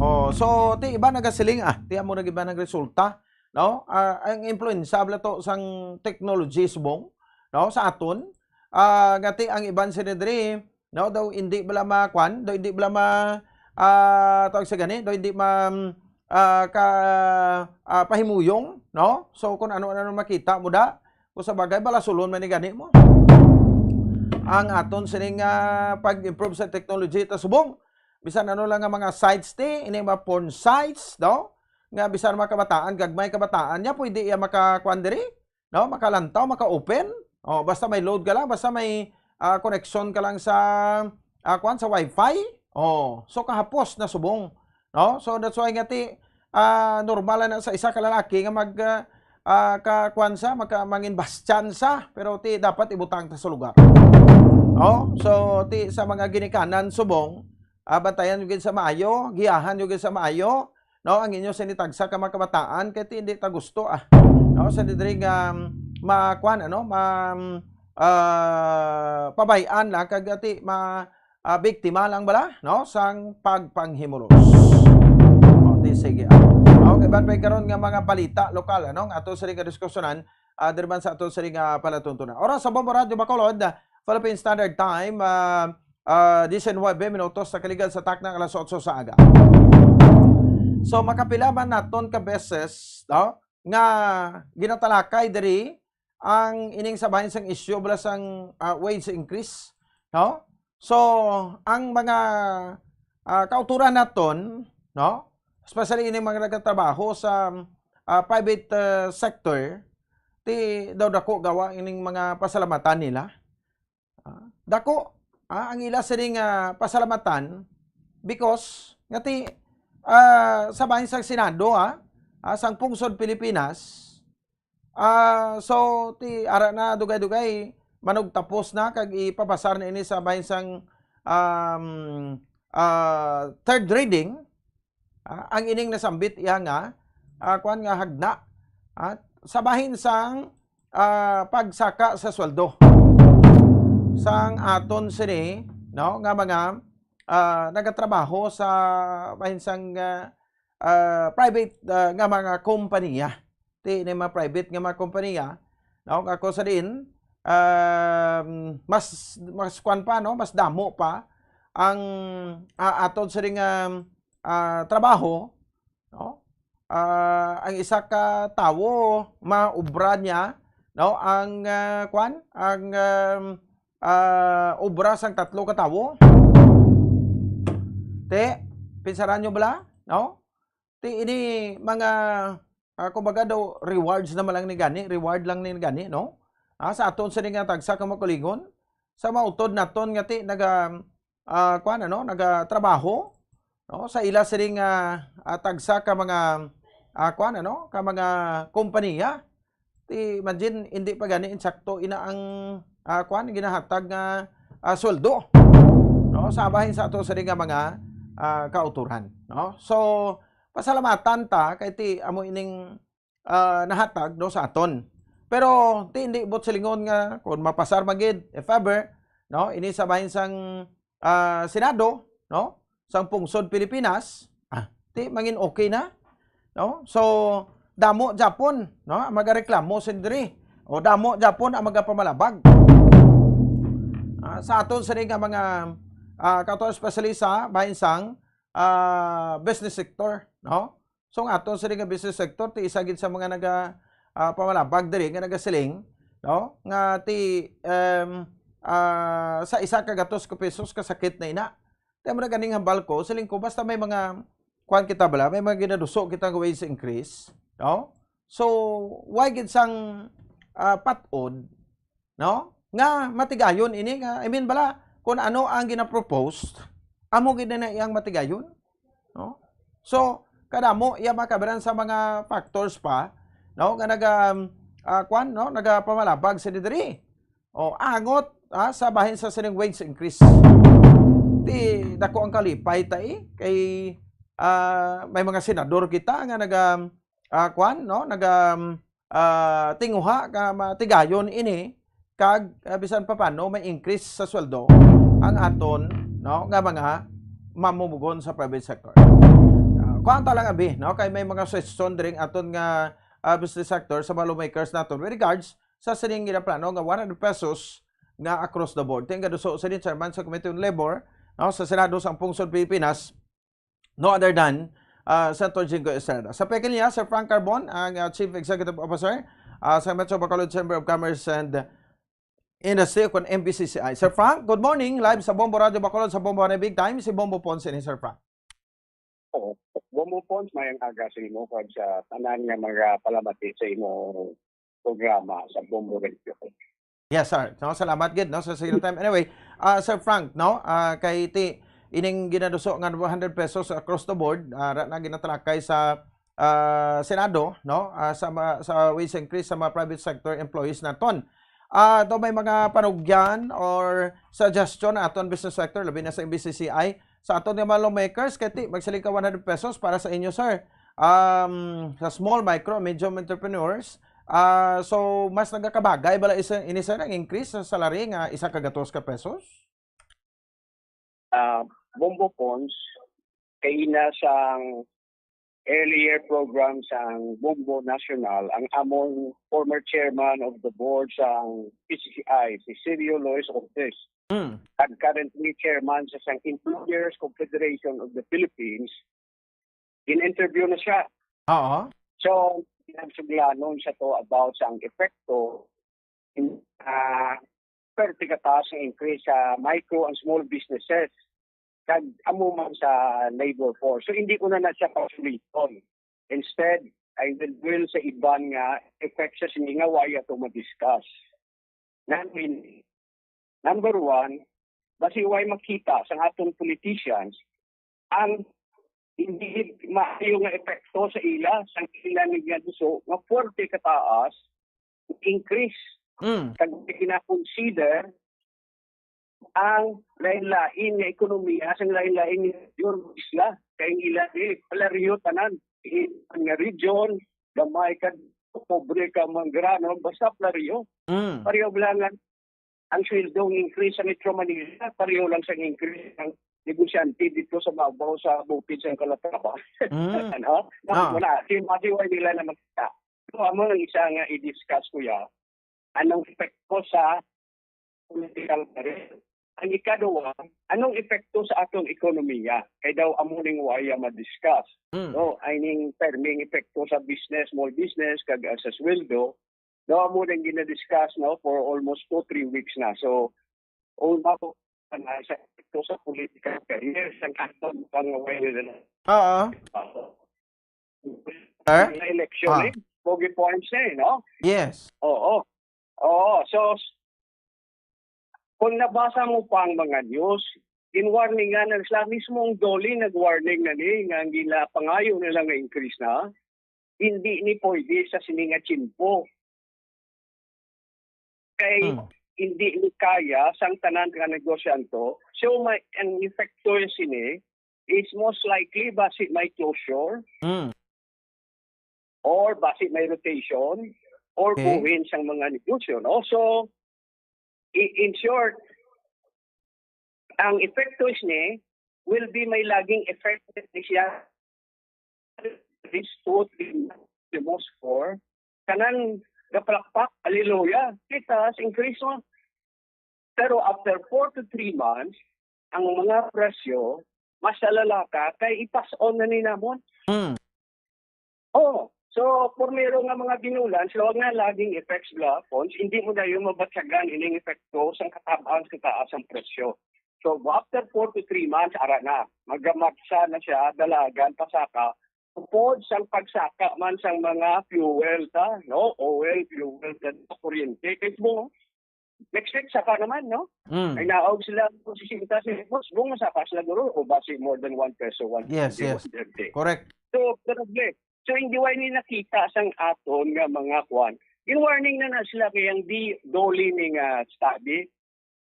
Oh, so, ti iba nagasiling, ah, ti amo nag iba nagresulta, no? Ah, ang impluwensya bala to sang technology subong, no, sa aton. Ah, nga ti ang iban sila diri, no, daw hindi bala ma-, kwan, daw hindi bala ma-, ah, tawag sa gani, daw hindi ma-, ah, ka, ah, pahimuyong, no? So, kung ano-ano makita mo da, kung sa bagay, balasulon man ni gani mo. Ang aton sining, ah, pag-improve sa technology, ta subong, bisan ano lang nga mga sites ti, ini mga porn sites, no? Nga bisan mga kabataan, gagmay kabataan niya, pwede iya makakuan diri, no? Makalantaw, maka-open. Oh, basta may load ka lang, basta may, ah, connection ka lang sa, ah, kuan sa wifi. Oh, so kahapos na subong, no? So that's why nga ti, ah, normal na sa isa ka lalaki nga mag, ah, ah, ka, kuan sa, magka-, mangin bastyan sa, pero ti dapat ibutang ta sa lugar. No? So ti sa mga ginikanan subong, ah, bantayan nyo gid sa maayo, giyahan nyo gid sa maayo, no? Ang inyo sini tagsa ka mga kabataan, kay ti hindi ta gusto, ah. No? Sa diri nga, um, ma-, kuan, ano, ma-, um, ah, pabay-an lang, kag ti ma-, ah, biktima lang bala, no? Sang pagpanghimulos. O, di sige, ah. Okay, ban pa karon nga mga balita lokal, ano? Nga ato sa nga diskusyonan, ah, diri man sa ato sa nga palatuntunan. Oras sa Bombo Radyo Bacolod, Philippine Standard Time, ah, ah, diecinuebe minutos na kaligad sa takna nga alas otso sa aga. So, makapila man naton ka beses, no, nga ginatalakay diri ang ining sa bahin sang issue bala sang, ah, wage increase, no? So, ang mga, ah, kauturan naton, no, especially ining mga nagatrabaho sa, ah, private, ah, sector, ti daw dako gawa ining mga pasalamatan nila. Ah, dako, ah, ang ila sining, ah, pasalamatan because nga ti, ah, sa bahin sang Senado, ah, ah, sang pungsod Pilipinas, ah, so ti ara na dugay-dugay manugtapos na kag ipapasar na ini sa bahin sang, um, ah, third reading. Ah, ang ining nasambit iya nga, ah, kuan nga hagna, ah, sa bahin sang, ah, pagsaka sa sweldo sang aton sini, no, nga mga, ah, nagatrabaho sa bahin sang, ah, ah, private, ah, nga mga kompanya. Ti ni mga private nga mga kompanya, no, nga kung sa diin, um, mas, mas kuan pa, no, mas damo pa ang, ah, aton sini nga, ah, trabaho, no? Ah, ang isa ka tawo maobra niya, no, ang, ah, kuan, ang, um, ah, obra sang tatlo ka tawo. Ti, pinsaran nyo bala, no? Ti ini mga, ah, kumbaga daw, rewards naman lang ni gani, reward lang ni gani, no? Ah, sa aton sini nga tagsa ka mga kaugalingon, sa mautod naton nga ti naga, ah, kuan, ano, nagatrabaho, no? Sa ila sini nga, ah, tagsa ka mga, ah, kuan, ano, ka mga kompanya. Ti imagine, hindi pa gani insakto ina ang, ah, kuan, ginahatag nga, ah, sweldo, no? Sa bahin sa ato sini nga mga, ah, kauturan, no? So, pasalamatan ta kay ti amo ining, ah, nahatag, no, sa aton. Pero ti hindi buot silingon nga kung mapasar man gid, if ever, no, ini sa bahin sang, ah, Senado, no, sang pungsod Pilipinas, ah, ti mangin okay na, no? So, damo gyapon, no, ang magareklamo sini diri. O damo gyapon ang magapamalabag. Ah, sa aton sini nga mga, ah, kato, especially sa bahin sang, ah, business sector, no? So, ang aton sini nga business sector, ti isa gid sa mga naga, ah, pamalabag diri nga nagasiling, no, nga ti, em, ah, sa isa ka gatos ka pesos kasakit na ina. Ti amo na ganing hambal ko, siling ko, basta may mga, kuan kita bala, may mga ginaduso kita nga wage increase, no? So, why gid sang, ah, pat-od, no, nga matigayon ini nga, I mean bala, kung ano ang gina-propose, amo gid na iyang matigayon, no? So, kadamo iya makabiran sa mga factors pa, no, nga naga, ah, kuan, no, nagapamalabag sa diri. O, angot, ah, sa bahin sa sining wage increase. Ti dako ang kalipay ta, eh, kay, ah, may mga senador kita nga naga, ah, kuan, no, naga, ah, tinguha nga matigayon ini kag, ah, bisan pa paano may increase sa sweldo ang aton, no, nga mga mamumugon sa private sector. Ah, kuan ta lang abi, no, kay may mga suggestion diri ang aton nga, ah, business sector sa mga lawmakers naton with regards sa sining ginaplano nga one hundred pesos nga across the board. Ti ang gaduso sini, chairman sa Committee on Labor, no, sa Senado sang Pungsod Pilipinas, no other than, ah, Senator Jinggoy Estrada. Sa peke niya, Sir Frank Carbon, ang, ah, Chief Executive Officer, ah, sa Metro Bacolod Chamber of Commerce and Industry, kun M B C C I. Sir Frank, good morning. Live sa Bombo Radyo Bacolod, sa Bombo Big Time. Si Bombo Ponce ni Sir Frank. Oo. Bombo Ponce, mayang aga sa imo kag sa tanan nga mga palamati sa imo programa sa Bombo Radio. Yes, sir. No, salamat gid, no, sa, sa time. Anyway, ah, Sir Frank, no, ah, kay ti ining ginaduso nga one hundred pesos across the board, ah, ra na ginatalakay sa, ah, Senado, no, ah, sa ma-, sa wage increase sa mga private sector employees naton. Ah, to may mga panugyan or suggestion aton business sector, labi na sa M B C C I, sa aton nga mga lawmakers, kay ti magsiling ka one hundred pesos para sa inyo, sir. Um, sa small, micro, medium entrepreneurs, ah, so mas nagakabagay bala isa, ini, sir, ang increase sa salary nga isa ka gatos ka pesos? Ah, Bombo Pons, kaina sang earlier program sang Bombo National, ang among former chairman of the board sang P C C I, si Sergio Lois Ortiz, Mm. and currently chairman sa sang Employers Confederation of the Philippines, in-interview na siya. Oo. So, nagsuglanon siya to about sa ang epekto uh, perti kataas ang increase sa micro and small businesses kag amo man sa labor force. So, hindi ko na na siya pasuliton. Instead, I will dwell sa iban nga effects sa sini nga wala ato ma-discuss. Namin, number one, basi way makita sang aton politicians ang hindi maayo nga epekto sa ila, sang ila ni nga gusto nga forte kataas increase. Mm. Kag gina-consider ang lain-lain nga ekonomiya sang lain-lain nga region, isla. Kay ang ila di palaryo tanan. Ang nga region, gamay ka, pobre ka, mangrano, basta palaryo. Mm. Pareho lang ang, ang sweldo, ang increase sa Metro Manila, pareho lang sa increase ng negosyante dito sa babaw sa bukid sa Calatrava. Mm. Ano? Ah. Wala. Di, di, wala nila na makita. So, amo ang isa nga i-discuss ko ya. Anong epekto sa political career? Ang ikaduha, anong epekto sa atong ekonomiya? Kay daw amo ning waya ma-discuss. Mm. No, ay ning terming epekto sa business, small business, kag, ah, sa sweldo. No, amo ning gina-discuss, no, for almost two, three weeks na. So, all about na sa epekto sa political career sa atong pangaway na Oo. Sir? Sa election Ah. Eh. Pogi points na eh, no? Yes. Oo. Oo. So, s- kung nabasa mo pa ang mga news, in-warningan na sila, mismo ang DOLE nag-warning na ni nga ang ginapangayo nila nga increase na, hindi ni pwede sa sini nga tiyempo. Kay Hmm. hindi ni kaya sang tanan nga negosyanto. So, may, ang epekto sini is most likely basi may closure Mm. or basi may rotation or Okay. buhin sang mga negosyo, no? So, i- in short, ang epekto ni will be may lagging effect ni siya. This two, three, the most four. Kanan gapalakpak, hallelujah. Kita, increase mo. Pero after four to three months, ang mga presyo, mas lalaka kay i-pass on na ni namon. Mm. Oh, so, primero nga mga binulan, so nga lagging effects, bla, Pons, hindi mo na yung mabatyagan ining epekto sang katabang sa taas ang presyo. So, after four to three months, ara na, magamatsa na siya, dalagan, pasaka, upod sang pagsaka man sang mga fuel ta, no? Oil, fuel, ta, kuryente. Kay mo, next week, saka naman, no? Mm. Ay naog sila kung sisenta centavos, kung masaka sila guro, o basi more than one peso, one Yes, yes. one thirty. Correct. So, grabe. So, hindi way ni nakita sang aton nga mga kwan. In-warning na na sila kay ang di DOLE ni nga study.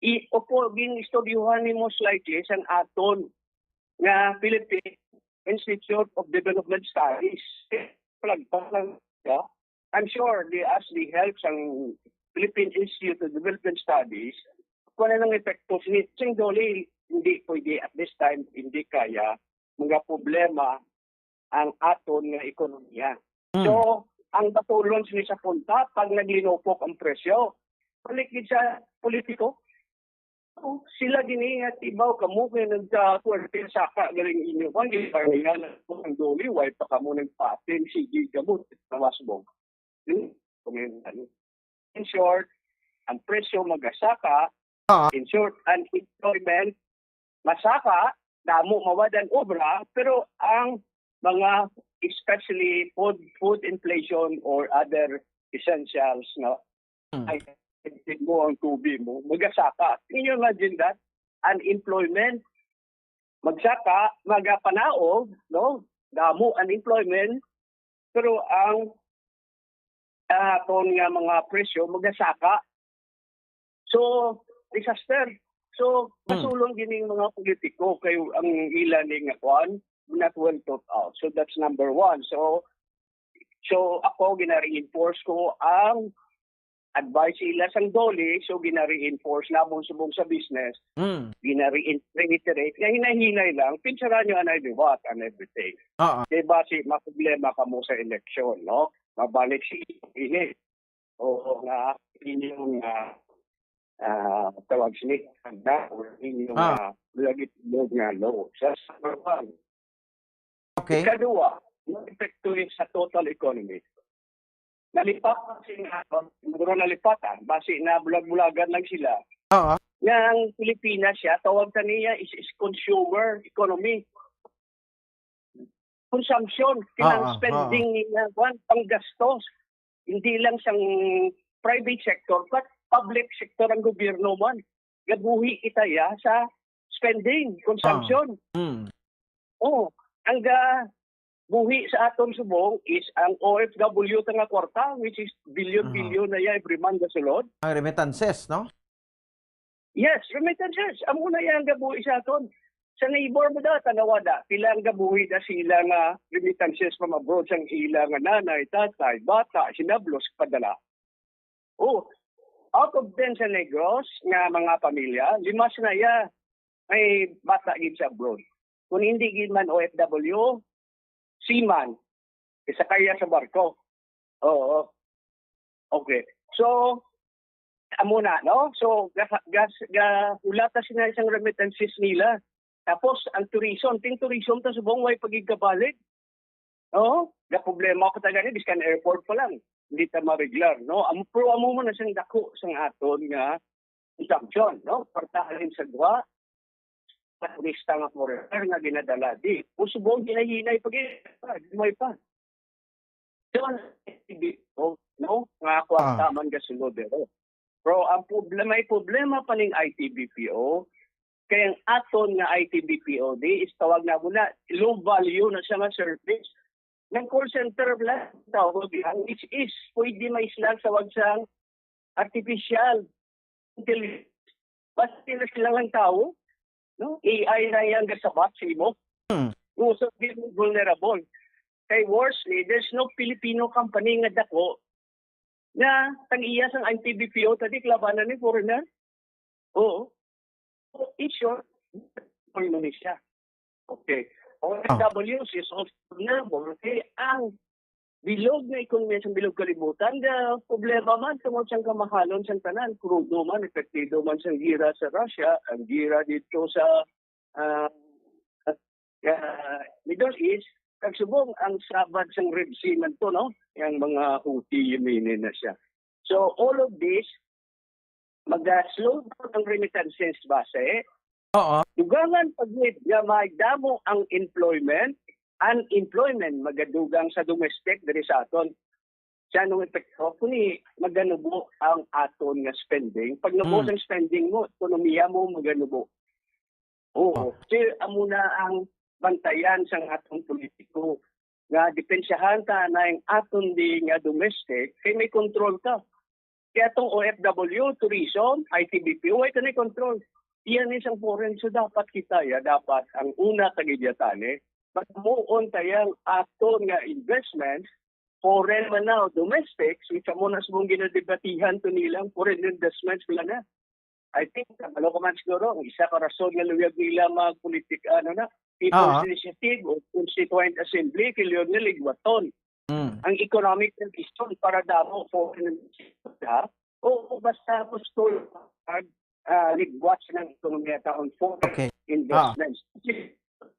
I, opo, gin-istudyuhan ni most likely sang aton nga Philippine Institute of Development Studies. Palagpas lang siya. I'm sure they ask the help sang Philippine Institute of Development Studies kung ano ang epekto sini. Sing DOLE, hindi pwede at this time, hindi kaya mga problema ang aton nga ekonomiya. Mm. So, ang batulon sini sa punta, pag naglinupok ang presyo, balik gid sa politiko. Oh, sila gini nga tibaw kamo kay nagka-, kuwerte saka galing inyo. Kung di pa nila ang DOLE, why pa kamo nagpatin? Sige kamo, tawas mo. Hmm? Kung yun, ano. In short, ang presyo magasaka. Ah. In short, unemployment masaka, damo mawad ang obra, pero ang mga, especially food, food inflation or other essentials, no, Mm. ay mo ang tubi mo, magasaka. Can you imagine that? Unemployment, magsaka, magapanaog, no? Damo unemployment, pero ang, ah, aton nga mga presyo magasaka. So, disaster. So, Hmm. masulong gining mga politiko kay ang ila ni nga kwan, not well thought out. So, that's number one. So, so ako, gina-reinforce ko ang advice ila sang DOLE, so gina-reinforce namon subong sa business, Mm. gina-reiterate nga hinay-hinay lang, pinsaran nyo anay liwat and everything. Oo. Kay basi maproblema kamo sa eleksyon, no? Mabalik si ini. Oo nga, inyong ah, ah, tawag sini, handa or inyong Ah. ah, lagi nga law. Sa number one. Okay. Ikaduha, yung epekto yun sa total economy. Nalipatan sila, siguro nalipatan, basi na bulag-bulagan lang sila. Oo. Nga ang Pilipinas siya, tawag ta niya is, is consumer economy. Consumption, kinang Oo, spending niya, kwan, panggastos. Hindi lang sang private sector, but public sector ang gobyerno man. Gabuhi kita ya sa spending, consumption. Mm. Oh, ang ga buhi sa aton subong is ang O F W ta nga kwarta, which is billion-billion na ya every month gasulod. Ang remittances, no? Yes, remittances. Amo na ya ang gabuhi sa aton. Sa neighbor mo da, tanawa da, pila ang gabuhi da sila nga remittances from abroad sang ila nga nanay, tatay, bata, sinablos, padala. Oh, out of ten sa Negros nga mga pamilya, lima sa naya may bata gid sa abroad. Kung hindi gid man O F W, seaman, isakay sa barko. Oo. Okay. So, amo na, no? So, gas, gas, ga, wala ta sila isang remittances nila. Tapos, ang tourism, ting tourism ta subong way pagigkabalik. No? Ga problema ko ta gani, biskan airport pa lang. Hindi ta mareglar, no? Amo, pero amo man na siyang dako sang aton nga consumption, no? Kwarta halin sa gwa, sa turista nga foreigner nga ginadala di. Kung subong hinay-hinay pag may pa. Doon, no? Nga kwarta Ah. man gasulod, eh. Pero ang problema, may problema pa ning I T B P O. Kay ang aton nga I T B P O di is tawag na muna low value na siya nga service. Nang call center lang tawag lang, which is pwede may sila tawag sa artificial intelligence. Basta na sila lang tao, no? A I na yang gasabat sa imo. Hmm. Uso din vulnerable. Kay worse ni, there's no Filipino company nga dako nga tag-iya sang I T B P O ta di kalabanan ni foreigner. Oo. So, in short, Indonesia. Okay. O F W is also vulnerable kay ang bilog nga ekonomiya sa bilog kalibutan, nga problema man tungod sa kamahalon sa tanan, krudo man, epektido man sa gira sa Russia, ang gira dito sa ah, ah, Middle East, kag subong ang sabad sang Red Sea man to, no? Yang mga Houthi, Yemeni na siya. So, all of this, mag-slow down ang remittances base. Oo. Dugangan pa gid nga may damo ang employment, unemployment, magadugang sa domestic diri sa aton. Sa anong epekto? Kuni maganubo ang aton nga spending. Pag nabuo Mm. ang spending mo, ekonomiya mo maganubo. Oo. Oh. So, amo na ang bantayan sang atong politiko nga dipensyahan ta na ang aton di nga domestic kay may control ka. Kaya atong O F W, tourism, I T B P O, ay kanay control. Iyan ni sang foreign. So, dapat kita, ya, dapat ang una tagidyatani, pagmuon tayang aton nga investments, foreign man na o domestic, so, isa mo na sa mong ginadebatihan to nilang foreign investments nila na. I think, kabalo ko man siguro, ang isa ka rason nga luyag nila magpolitik-, ano na, People's Ah. Initiative o Constituent Assembly, kay Leonel Iguaton. Mm. Ang economic condition para damo foreign investment, ha? O basta gusto pag ah, ligwat ng ekonomiya taon foreign Okay. investments.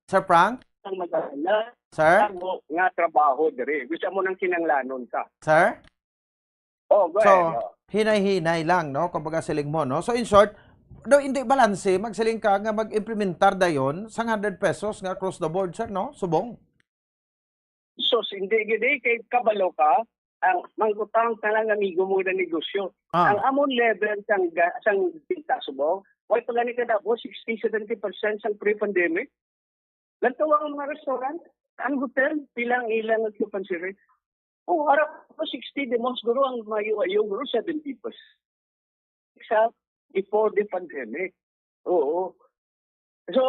Sir Frank? Ang magana Sir? Ang nga trabaho diri. Gusto mo nang kinanglanon ka. Sir? Oh, go So, ahead. Oh. hinay-hinay lang, no? Kumbaga siling mo, no? So, in short, daw hindi balanse, magsiling ka nga mag-implementar dayon sang hundred pesos nga across the board, sir, no? Subong. So, hindi gid eh, kay kabalo ka, Ang mangutang ka lang, amigo mo, na negosyo. Ah. Ang amon level sang ga-, sang binta subong, wala pa gani kadabo, sixty, seventy percent sang pre-pandemic. Lantaw ang mga restaurant, ang hotel, pila ang ilang occupancy rate? Oh, harap ko sixty, di mo siguro ang mayo-ayo, siguro seventy percent. Sa before the pandemic. Oo. So,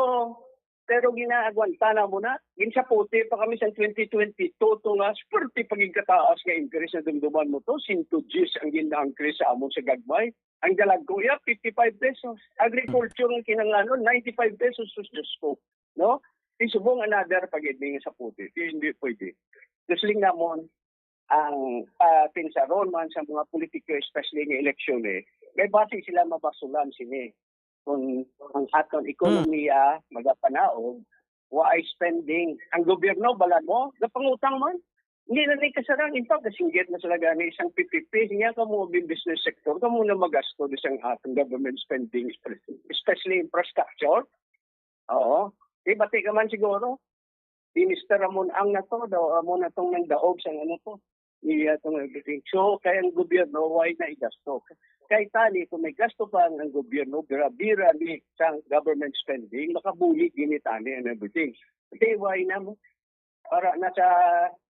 pero ginaagwanta na mo na. Ginsaputi pa kami sa twenty twenty-two to nga swerte pa gid kataas nga increase na dumduman mo to. Sinto diyes ang gina-increase sa amon sa gagmay. Ang dalagko, iya, fifty-five pesos. Agriculture ang kinahanglanon, ninety-five pesos. Sus, Diyos ko. No? Di subong another pa gid nga saputi. Di, hindi pwede. Gusto lang namon ang, ah, pinsaron man sa mga politiko, especially nga eleksyon, eh, may base sila mabasulan sini. Kung ang aton ekonomiya magapanaog, wa ay spending. Ang gobyerno, balan mo, gapangutang man. Hindi na ni kasarang. In fact, kasinggit na sila gani isang P P P. Niya kamo ang business sector, kamo na magasto di sang atong government spending, especially infrastructure. Oo. Di bati ka man siguro. Minister Ramon ang na to, daw amo na tong nangdaog sang ano to. Iya tong everything. So, kay ang gobyerno, why na igasto? Kay tani, kung may gasto pa ang, ang gobyerno, bira-bira ni sang government spending, makabulig gini tani and everything. Kay why na mo? Para na sa,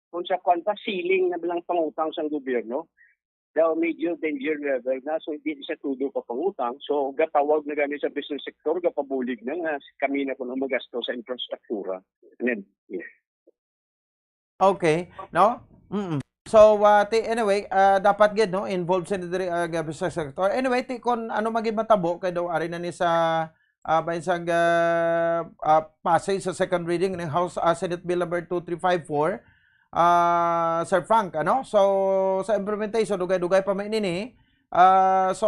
kung sa kwan pa, ceiling na lang pangutang sang gobyerno. Daw medyo danger level na, so hindi siya tudo ka pangutang. So, gatawag na gani sa business sector, gapabulig na nga kami na kuno magasto sa infrastruktura. And then, yeah. Okay, no? Mm. So, uh, ti, anyway, uh, dapat gid, no, involved sila diri, uh, gabi sa sector. Anyway, ti, kung ano man gid matabo, kay daw ari na ni sa, uh, bahin sa, uh, uh, passage sa second reading ng House, uh, Senate Bill number two three five four, uh, Sir Frank, ano? So, sa implementation, dugay-dugay pa may nini. Uh, so,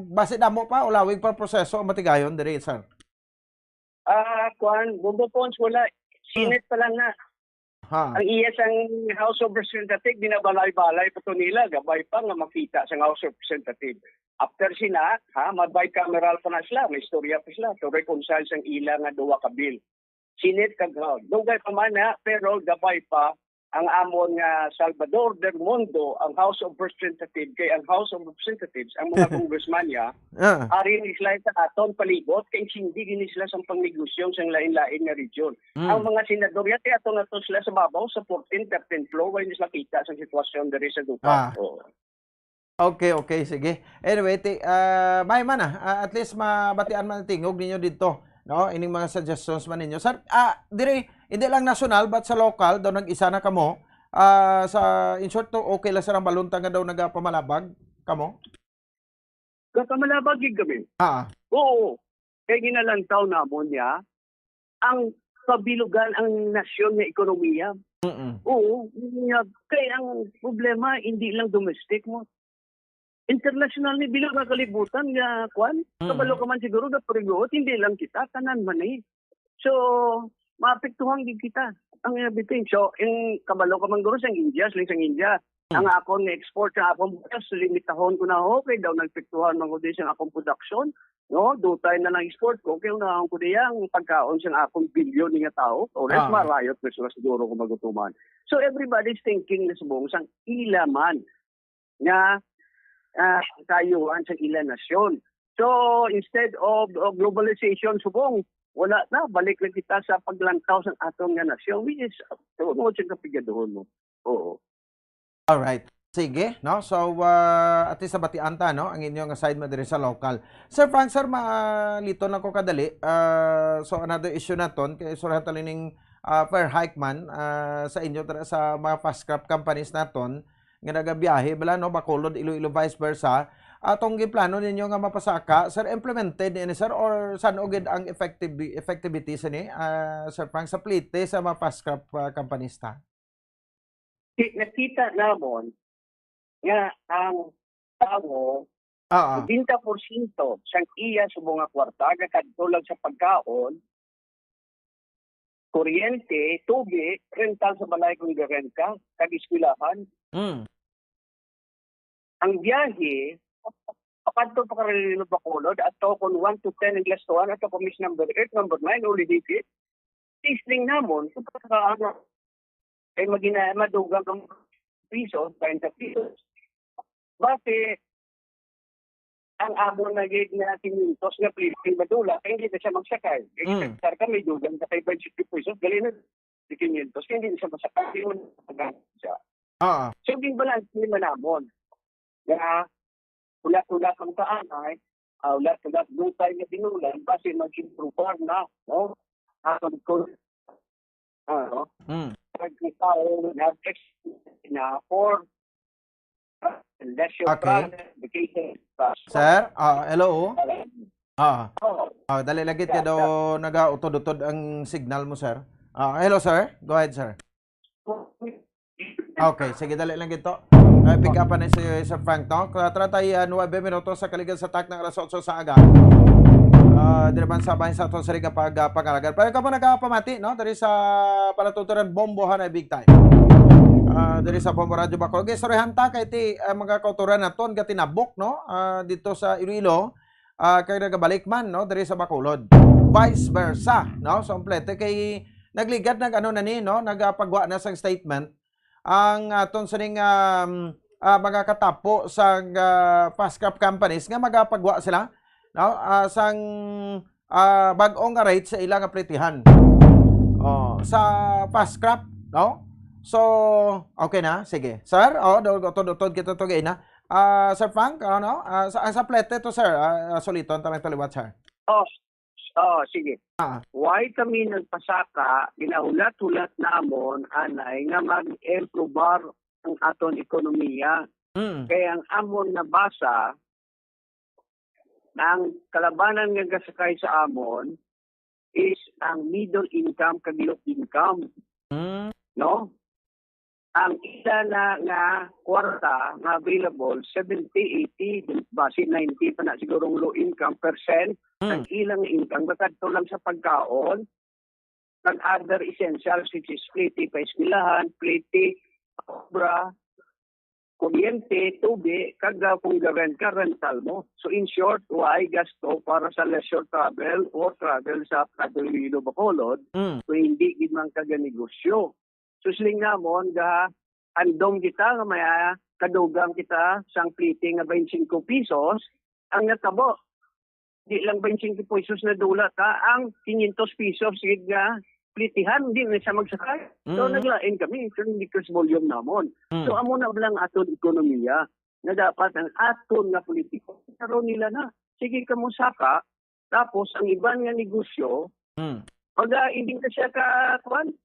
basi damo pa, ulawig pa proseso ang matigayon diri, sir. Ah, kwan, Bombo Pons, wala. Hmm. Senate pa lang na. Ha. Ang iya sang House of Representatives, binabalay-balay pa to nila, gabay pa nga makita sang House of Representatives. After sina, ha, mag-bicameral pa na sila, may istorya pa sila to reconcile sang ila nga duha ka bill. Senate kag House. Dugay pa man na, pero gabay pa ang amon nga Salvador del Mundo, ang House of Representatives, kay ang House of Representatives, ang mga congressman niya, ah, ari ni sila sa aton palibot, kay sindi gini sila sa pangnegosyo sa lain-lain nga region. Mm. Ang mga senador, yati ato na to sila sa babaw, sa fourteen, thirteen floor, wala nila kita sa sitwasyon diri sa duta. Ah. Oo. Okay, okay, sige. Anyway, ti, ah, may man, ah, ah, at least mabatian man ang tingog ninyo dito, no? Ining mga suggestions man ninyo. Sir, ah, diri, hindi lang national, but sa local, daw nag-isa na kamo. Ah, sa, in short, to, okay lang, sir, ang balunta nga daw nagapamalabag kamo? Gakamalabag gid kami. Ah. Oo. Kay ginalantaw namon niya ang kabilugan ang nasyon nga ekonomiya. Mm-mm. Oo, nga, kay ang problema hindi lang domestic mo. International ni bilog nga kalibutan nga kwan. Mm. Kabalo ka man siguro nga parigot, hindi lang kita, tanan man eh. So, maapektuhan gid kita ang everything. So, in kabalo ka man guro sang India, siling sang India, ang akon nga export sa akong butas, limitahon ko na, okay daw, nagpiktuhan man ko din sa akong production, no? Dutay na lang export ko, kaya unahan ko diya ang pagkaon sa akong bilyon nga tao, or else marayot na sila siguro kung magutuman. So, everybody's thinking na subong sang ila man nga, ah, kayuhan sa ila nasyon. So, instead of, of globalization, subong, wala na, balik na kita sa paglantaw sa aton nga nasyon, which is, tungod sa kapigaduhon mo. Oo. Alright. Sige, no? So, ah, at least nabatian ta, no? Ang inyo nga side mo diri sa local. Sir Frank, sir, maliton lang ko kadali. Ah, so, another issue naton, kay surahan ta ning, ah, fare hike man, ah, sa inyo, tra-, sa mga fast crop companies naton, nga nagabiyahe, bala, no? Bacolod, Iloilo, vice versa. Atong ginplano ninyo nga mapasaka, sir, implemented ini, sir, or san-o gid ang effective-, effectivity sini, ah, Sir Frank, sa plite sa mga fast crop, ah, companies ta? Ki-, nakita namon nga ang tawo, ah, ah, setenta porsyento sang iya subong nga kwarta gakadto lang sa pagkaon, kuryente, tubi, rental sa balay kung garenta, kag eskwelahan. Mm. Ang biyahe, pakadto pa ka Iloilo, Bacolod, ato kon one to ten ang gastuhan, ato kami sa number eight, number nine, uli dikit. Testing namon, sa pagka-, ano, kay magina-, madugang ang pesos, treinta pesos. Base ang amo na gid nga quinientos nga plete madula, kay hindi na siya magsakay. Mm. Expectar ka may dugang na kay twenty pesos, gali na di quinientos, kay hindi na siya masakay, hindi mo na magamit siya. Ah. So, ginbalanse man namon nga ulat-ulat ang kaanay, ah, ulat-ulat dutay nga binulan, basi mag-improbar na, no? Aton ko, ano? Mm. Pag ikaw nag-ex-, na for leisure Okay. travel, vacation, bus. Sir? Ah, hello? Ah. Oo. Ah, dali lagi kay daw nagautod-utod ang signal mo, sir. Ah, hello, sir. Go ahead, sir. Okay, sige, dali lang gito. Ay, pick up na si Sir Frank, no? Kaya tara tayo, ah, nuwebe minutos sa kaligad sa tak ng alas otso sa aga. Ah, diri man sa bahin sa aton sa Riga pag, ah, pangalagan. Pero ka po nagapamati, no? Diri sa palatuturan, Bombo, ha, na big time. Ah, diri sa Bombo Radio Bacolod. Okay, sorry, hanta kay ti, ah, mga kauturan naton, gatinabok, no? Ah, dito sa Iloilo, ah, kay nagabalik man, no? Diri sa Bacolod. Vice versa, no? So, plete kay nagligad, nag-ano na ni, no? Nagapagwa na sang statement ang aton sining, um, ah, mga katapo sa, ah, fast scrap companies nga magapagwa sila, no? Ah, sang, ah, bag-o nga rate sa ila nga plitihan. Oh, sa fast scrap, no? So, okay na, sige. Sir, oh, do-, utod-utod kita to gay na. Ah, Sir Frank, ano? Ah, sa, sa plete to, sir. Ah, ah, suliton ta lang taliwat, sir. Oh, oh, sige. Ah. Why kami nagpasaka, ginahulat-hulat namon, anay, nga mag-improbar ang aton ekonomiya. Mm. Kay ang amon nabasa, ang kalabanan nga gasakay sa amon is ang middle income kag low income. Mm. No? Ang ila na nga kwarta nga available, seventy, eighty, basi ninety pa na siguro ang low income percent, Mm. ang ilang income nakadto lang sa pagkaon, kag other essentials, which is plete pa eskwelahan, plete, obra, kuryente, tubi, kag, ah, kung ga-rent ka, rental mo. So, in short, why gasto para sa leisure travel or travel sa Iloilo, Bacolod, Mm. kung hindi gid man ka ganegosyo? So, siling namon, ga, andom kita nga may, ah, kadugang kita sang plete nga twenty-five pesos, ang natabo, di lang twenty-five pesos na dula ta, ang quinientos pesos gid nga plitihan, di na siya magsakay. So, Mm. naglain kami, so, hindi cross volume namon. Mm. So, amo na lang aton ekonomiya na dapat ang aton nga politiko, karon nila na. Sige ka mo saka, tapos ang iban nga negosyo, Mm. pag, ah, hindi na siya ka, kuwan,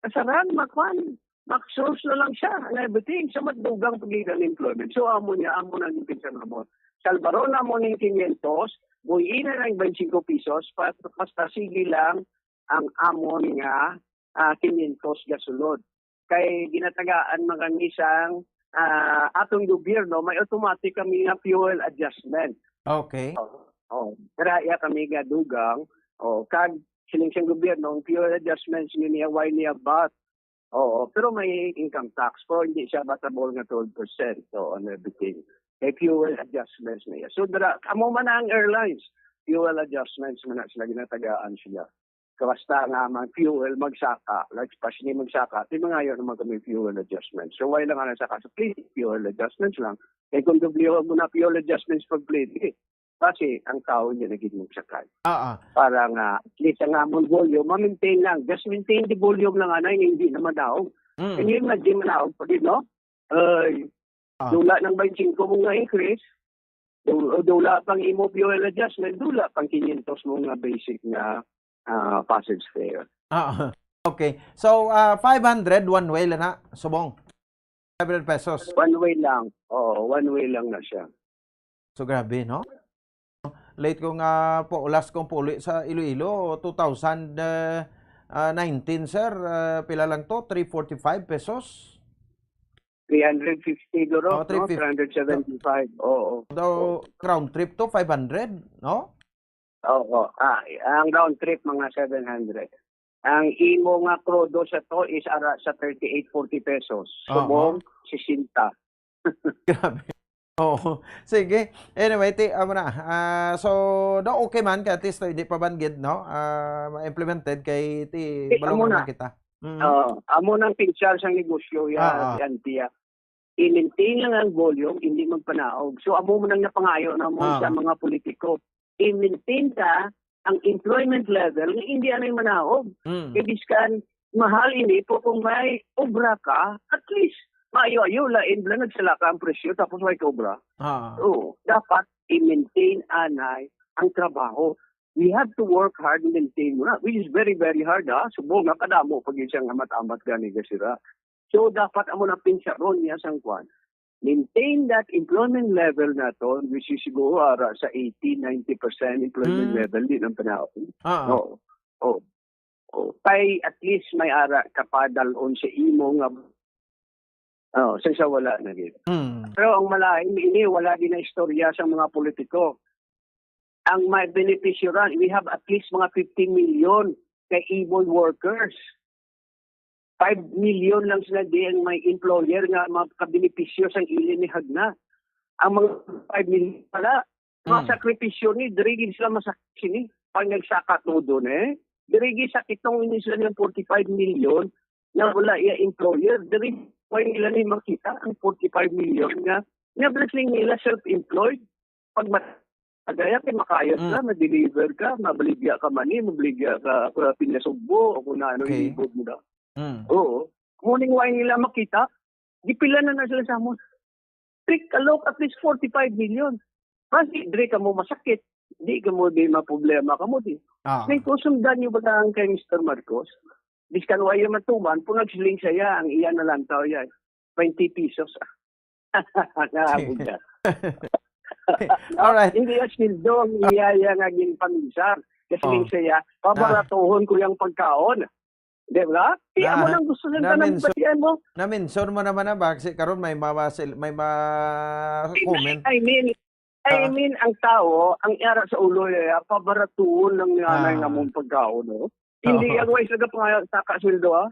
kasaran, makwan, ma-close na lang siya, and everything. So, madugang pag unemployment. So, amo niya, amo na yung pinsan mo. Salbaron na mo ning quinientos, buhiin na lang twenty-five pesos, pa-, basta sige lang ang amon nga, ah, quinientos gasulod. Kay ginatagaan man kami sang, ah, atong gobyerno, may automatic kami nga fuel adjustment. Okay. Oh, oh. Pero iya kami nga dugang, oh, kag siling sang gobyerno, ang fuel adjustments niya, why niya bat? Oo, pero may income tax, pero hindi siya batable nga twelve percent, so, on everything. May fuel adjustments na iya. So, dira, amo man ang airlines, fuel adjustments man na sila, ginatagaan sila. Kay basta nga man fuel, magsaka, like, pas ni magsaka, di mangayo naman kami fuel adjustments. So, why lang nga nagsaka sa plete? Fuel adjustments lang. Eh, kung W mo na fuel adjustments pag plete, kasi ang tao niya naging magsakay. Ah, ah. Para nga, at least ang amon volume, ma-maintain lang. Just maintain the volume lang, anay, hindi na madaog. Mm. Can you imagine, madaog pa din, no? Ay, Ah. dula ng twenty-five mo nga increase, du-, dula pang imo fuel adjustment, dula pang quinientos mo nga basic nga, ah, passage fare. Ah, okay. So, ah, five hundred one way lang na, subong. Five hundred pesos. One way lang. Oo, one way lang na siya. So, grabe, no? Late ko nga po, last kong puli sa Iloilo, two thousand, uh, uh, nineteen, sir. Uh, pila lang to? Three forty-five pesos? Three hundred fifty, duro, Oh, no? three fifty. Three hundred seventy-five. Oo. Daw, round trip to, five hundred, no? Oo. Ah, ang round trip, mga seven hundred. Ang imo nga krudo sa to is ara sa thirty-eight forty pesos. Oo. Subong, sixty. Grabe. Oo. Sige. Anyway, ti, amo na. Ah, so, do, okay man, kay at least, hindi pa banggit, no? Ah, ma-implemented kay ti, Eh, balong amo na. naman kita. Mm. Oo. Amo nang pinsar sang negosyo, ya, Ah, ah. yan, tiya. I-maintain lang ang volume, hindi magpanaog. So, amo man ang napangayo namon Ah. sa mga politiko. I-maintain ta ang employment level nga hindi anay manaog. Mm. Kay biskan mahal ini, pero kung may obra ka, at least maayo-ayo, lain lang nagsalaka ang presyo tapos may obra. Ah. Oo, dapat i-maintain anay ang trabaho. We have to work hard and maintain muna, which is very, very hard, ha. Subong nga kadamo pa gyud siyang amat-amat gani nga sira. So, dapat amo na pinsaron niya sang kwan. Maintain that employment level naton, which is siguro ara sa eighty, ninety percent employment Hmm. level, di lang panahon. Ah. Oo. Oo. Oo. Kay at least may ara kapadalon sa imo nga, oh, sa, sa wala na gid. Hmm. Pero ang malain, ini wala din na istorya sa mga politiko. Ang may benepisyo ra, we have at least mga fifty million ka able workers. Five million lang sila di ang may employer nga makabenepisyo sang ili ni Hagna. Ang mga five million pala, Hmm. masakripisyo ni, diri gid sila masakit sini. Pag nagsaka todo ni, diri gid sa kitong ini sila ng forty-five million na wala iya employer, diri pa nila ni makita ang forty-five million nga, nga blessing nila self-employed. Pag mat-, agaya kay makayas Hmm. ka, ma-deliver ka, mabaligya ka mani, mabaligya ka, ka pinasugbo, o kung ano Okay. ilibot mo na. Hmm. Oo. Morning wine nila makita, gipila na na sila sa amon. Take a look, at least forty-five million. Basi, dre ka mo masakit. Di ka mo, di maproblema ka mo, di. Ah. Then, kung sundan nyo ba ang kay Mister Marcos, biskan wa iya matuman, kung nagsiling siya, ang iya na lang tao yan, twenty pesos. Naabot na. Alright. Hindi ang sweldo ang iya, iya nga ginpaminsar. Kasi Oh. siya, pabaratuhon ko yung pagkaon. Di ba? Di Na-, amo nang gusto ng na-, tanan na-mention, batian mo. Na-mention mo naman na ba? Kasi karon may mabasil-, may ma-comment. I mean, I Ah. mean, ang tao, ang yara sa ulo niya, pabaratuhon lang niya Ah. na yung among pagkaon, no? Hindi Oo. ang way sa gapangayag sa kasweldo, ah.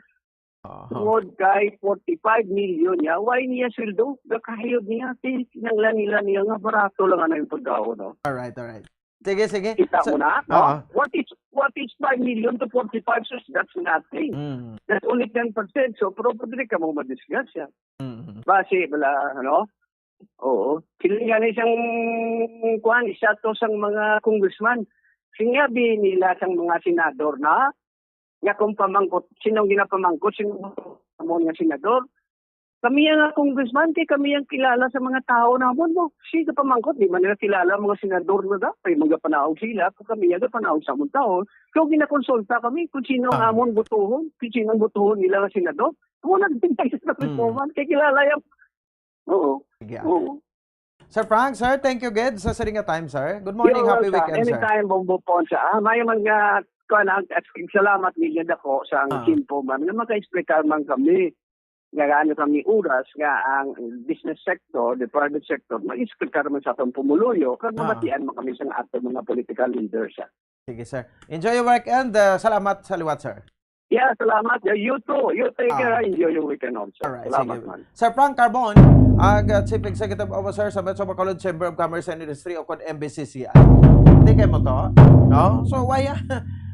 Oo. Tungod kay forty-five million niya, why niya sweldo? Gakahayod niya, kinanglan nila niya nga barato lang ano yung pagkaon, no? Alright, alright. Sige, sige. Kita So, mo na, no? Oo. What is, what is five million to forty-five? So that's nothing. Mm. That's only ten percent. So, pero pwede ka mo madisgrasya. Mm. Base, wala, ano? Oo. Sila nga na isang, kuwan, isa to sang mga congressman. Sinabi nila sang mga senador na, nga kung pamangkot, sinong ginapamangkot, sino mo nga senador? Kami nga congressman, kay kami ang kilala sa mga tao namon, no? Sige, pamangkot, di man nila kilala ang mga senador na da, kay mga panahon sila, kung kami nga panahon sa among tao. So, ginakonsulta kami kung sino ang Ah. amon botohon, kung sino ang botohon nila nga senador. Kung nagpintay sa Mm. reforman, kay kilala yung, oo, Sige. oo. Sir Frank, sir, thank you gid sa siring nga time, sir. Good morning, You're happy welcome. Weekend, sir. Anytime, Bombo Ponsa. Ah, may man nga, kuwan, ang, at salamat ninyo dako sa ang Ah. Kimpo man, nga maka-explicar man kami nga gaano kami oras nga ang business sector, the private sector, mag-explicar man sa atong pumuluyo, kag Ah. mabatian man kami sa atong mga political leaders, ah. Sige, sir. Enjoy your weekend. Uh, salamat sa liwat, sir. Yeah, salamat. Yeah, you too. You take Ah. care. Enjoy your weekend also. Alright, Salamat, sige. man. Sir Frank Carbon, ang, uh, Chief Executive Officer sa Metro Bacolod Chamber of Commerce and Industry o kon M B C C I. Hindi kayo mo to? No? So, why,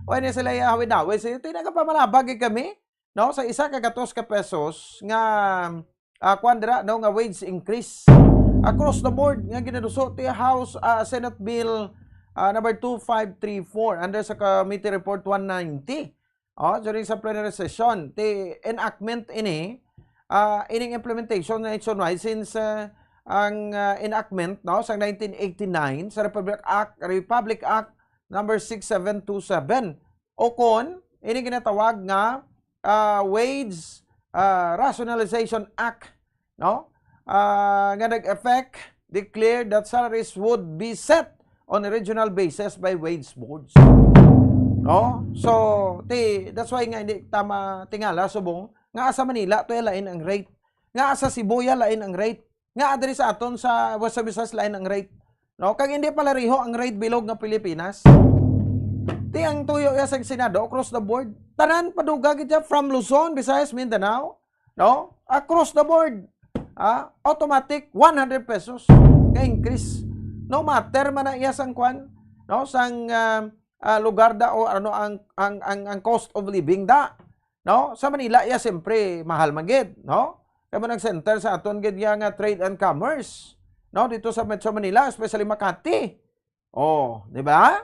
why na sila ihawid-hawid? Sila tinagapamalabag kami, no? Sa isa ka gatos ka pesos nga, ah, kwan dira, no? Nga wage increase across the board nga ginaduso ti House, ah, Senate Bill, ah, number two five three four under sa Committee Report one ninety. Oh, during sa plenary session, ti enactment ini, ah, ining implementation nationwide since, ah, ang, ah, enactment, no, sa nineteen eighty-nine sa Republic Act, Republic Act number six seven two seven. O kon, ini ginatawag nga, ah, Wage, ah, Rationalization Act, no? Ah, nga nag-effect, declared that salaries would be set on a regional basis by wage boards. No? So, ti-, that's why nga hindi tama tingala subong nga sa Manila to lain ang rate. Nga sa Cebu ya lain ang rate. Nga diri sa aton sa West Visayas lain ang rate. No? Kag hindi pala riho ang rate bilog nga Pilipinas. Ti ang tuyo ya sa Senado across the board. Tanan paduga gid ya from Luzon, Visayas, Mindanao. No? Across the board. Ah, automatic one hundred pesos ka increase. No matter man na iya sang kwan, no, sang, ah, ah, lugar da o ano ang, ang, ang, ang cost of living da, no? Sa Manila iya siyempre mahal man gid, no? Kay mo nag-center sa aton gid nga, nga trade and commerce, no? Dito sa Metro Manila, especially Makati. Oh, di ba?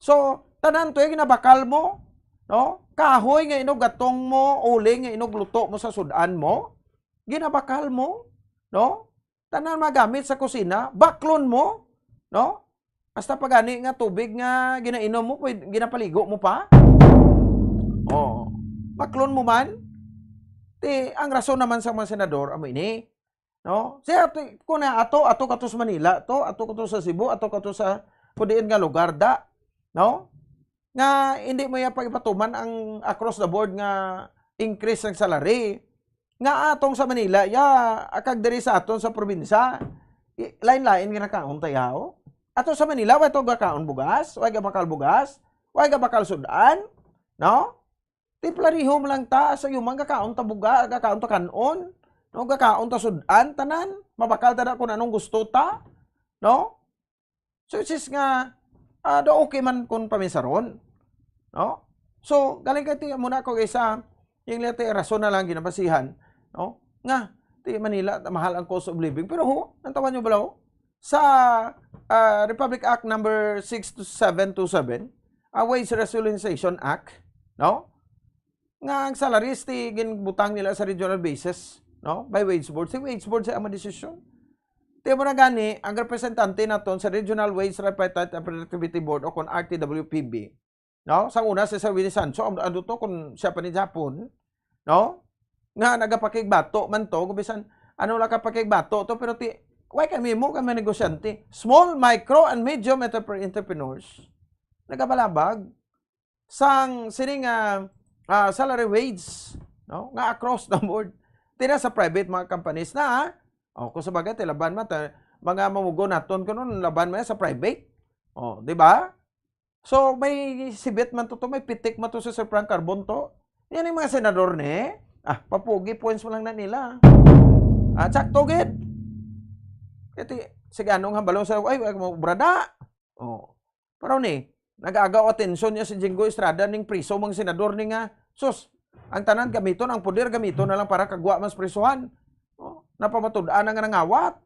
So, tanan to yung ginabakal mo, no? Kahoy nga inog gatong mo, uling nga inog luto mo sa sudan mo, ginabakal mo, no? Tanan magamit sa kusina, baklon mo, no? Hasta pa gani nga tubig nga ginainom mo, pwed-, ginapaligo mo pa? Oh, baklon mo man? Ti, ang rason naman sa mga senador, amo ini, no? Siya, ti, kung na ato, ato ka to sa Manila, to, ato ka to sa Cebu, ato ka to sa kudiin nga lugar, da, no? Nga hindi mo ya pag ipatuman ang across the board nga increase ng salary. Nga atong sa Manila, ya, akag diri sa aton sa probinsya, i-, lain-lain nga nakaon ta yaw. Ato sa Manila, wa to gakaon bugas, wa gabakal bugas, wa gabakal sudan, no? Ti pareho man lang ta, sa yuman gakaon ta buga, gakaon ta kanon, no? Gakaon ta sudan, tanan, mabakal ta na kung anong gusto ta, no? So, it is nga, ah, do okay man kung paminsaron, no? So, galing kay ti, muna ko isa, yung lete rason na lang ginabasihan, no? Nga, ti Manila, mahal ang cost of living. Pero ho, ang tawan nyo bala, ho? Sa, ah, Republic Act number six seven two seven, ah, Wage Rationalization Act, no? Nga ang salaries ti ginbutang nila sa regional basis, no? By wage board. Si wage board sa ang desisyon. Ti mo na gani, ang representante naton sa Regional Wage Tripartite and Productivity Board o kon R T W P B, no? Sa una si Sir Winnie Sancho, ang ano to, kung siya pa ni Japon, no? Nga nagapakigbato man to, kung bisan ano lang ka pakigbato to, pero ti, why kami mo kami negosyante? Small, micro, and medium entrepre-, entrepreneurs. Nagabalabag sang sini nga, ah, salary wage, no? Nga across the board. Ti na sa private mga companies na, ha? O, kung sa bagay, ti laban man, ta-, mga mamugo naton kuno, laban man sa private. O, di ba? So, may sibit man to, to, may pitik man to sa Sir Frank Carbon to. Yan yung mga senador ni, ah, papugi points mo lang na nila. Ah, sakto gid. Kaya ti, sige, anong hambalon sa, ay, ay, mo, brada. O. Pero ni, nag-agaw atensyon niya si Jinggoy Estrada ning priso, mga senador ni nga, sus, ang tanan gamiton, ang poder gamiton na lang para kagwa mas prisuhan. O, napamatud-an na nga nangawat.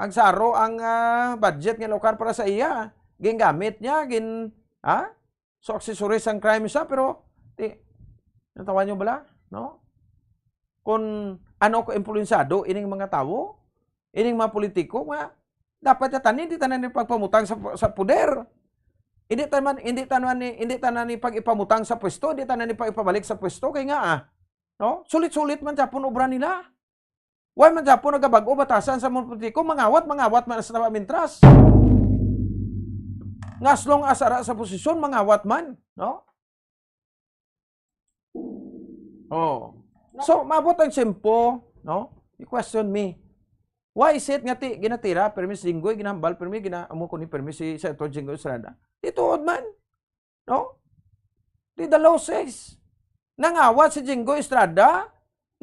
Ang saro, ang, ah, budget nga lokal para sa iya, gingamit niya, gin, ha? So, accessories ang crime siya, pero, ti, natawan niyo bala, no? Kung ano ko impluwensado ining mga tawo, ining mga politiko, nga dapat na tanan, hindi tanan ni pagpamutang sa, sa poder. Hindi tanan, hindi tanan ni, hindi tanan ni pag-ipamutang sa pwesto, hindi tanan ni pag-ipabalik sa pwesto, kay nga, ah, no? Sulit-sulit man sa pun obra nila. Why man gyapon nagabag-o batasan sa mga politiko? Mangawat, mangawat man sa mintras. Nga as long as ara sa posisyon, mangawat man, no? Oh. So, maabot ang tiyempo, no? You question me. Why is it nga ti, ginatira, permi si Jinggoy, ginahambal, permi, gina-, amo ko ni permi si Senator Jinggoy Estrada? Di tuod man. No? Di the law says. Nangawat si Jinggoy Estrada,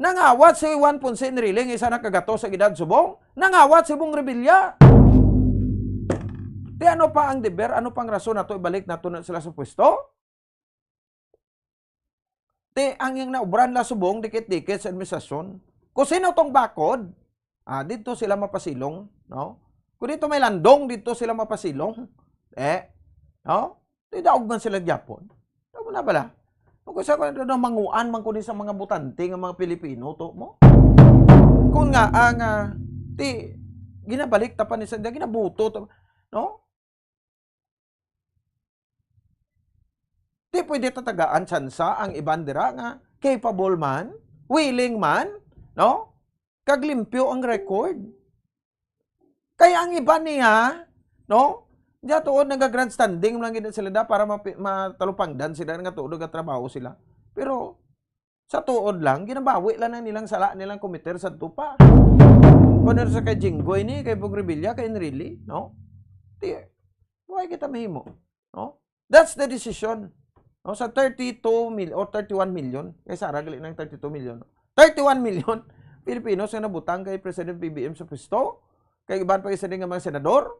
nangawat si Juan Ponce Enrile nga isa na ka gato sa edad subong, nangawat si Bong Revilla. Di ano pa ang deber, ano pang rason nato ibalik nato na sila sa pwesto? Ti ang iyang naubran la subong dikit-dikit sa administrasyon. Kung sino tong bakod, ah, dito sila mapasilong, no? Kung dito may landong, dito sila mapasilong. Eh, no? Ti daog man sila gyapon. Tama na bala? Kung sa ko na manguan man kundi sa mga butante nga mga Pilipino to mo. Kung nga ang, ah, ti ginabalik ta pa ni sa ginabuto to, no? Di pwede tatagaan tsansa ang iban dira nga capable man, willing man, no? Kag limpyo ang record. Kay ang iban niya, no? Diya tuod naga-grandstanding lang gid sila da para mapi-, matalupangdan sila nga tuod nagatrabaho sila. Pero sa tuod lang, ginabawi lang na nilang sala nilang komiter sa tupa. Kung ano sa kay Jinggoy ni, kay Bong Revilla, kay Enrile, no? Ti, why kita mahimo? No? That's the decision. No, sa thirty-two mil or thirty-one million, kay Sara gali ng thirty-two million. Thirty-one million Filipinos nga nabutang kay President B B M sa pwesto, kay iban pa isa din nga mga senador.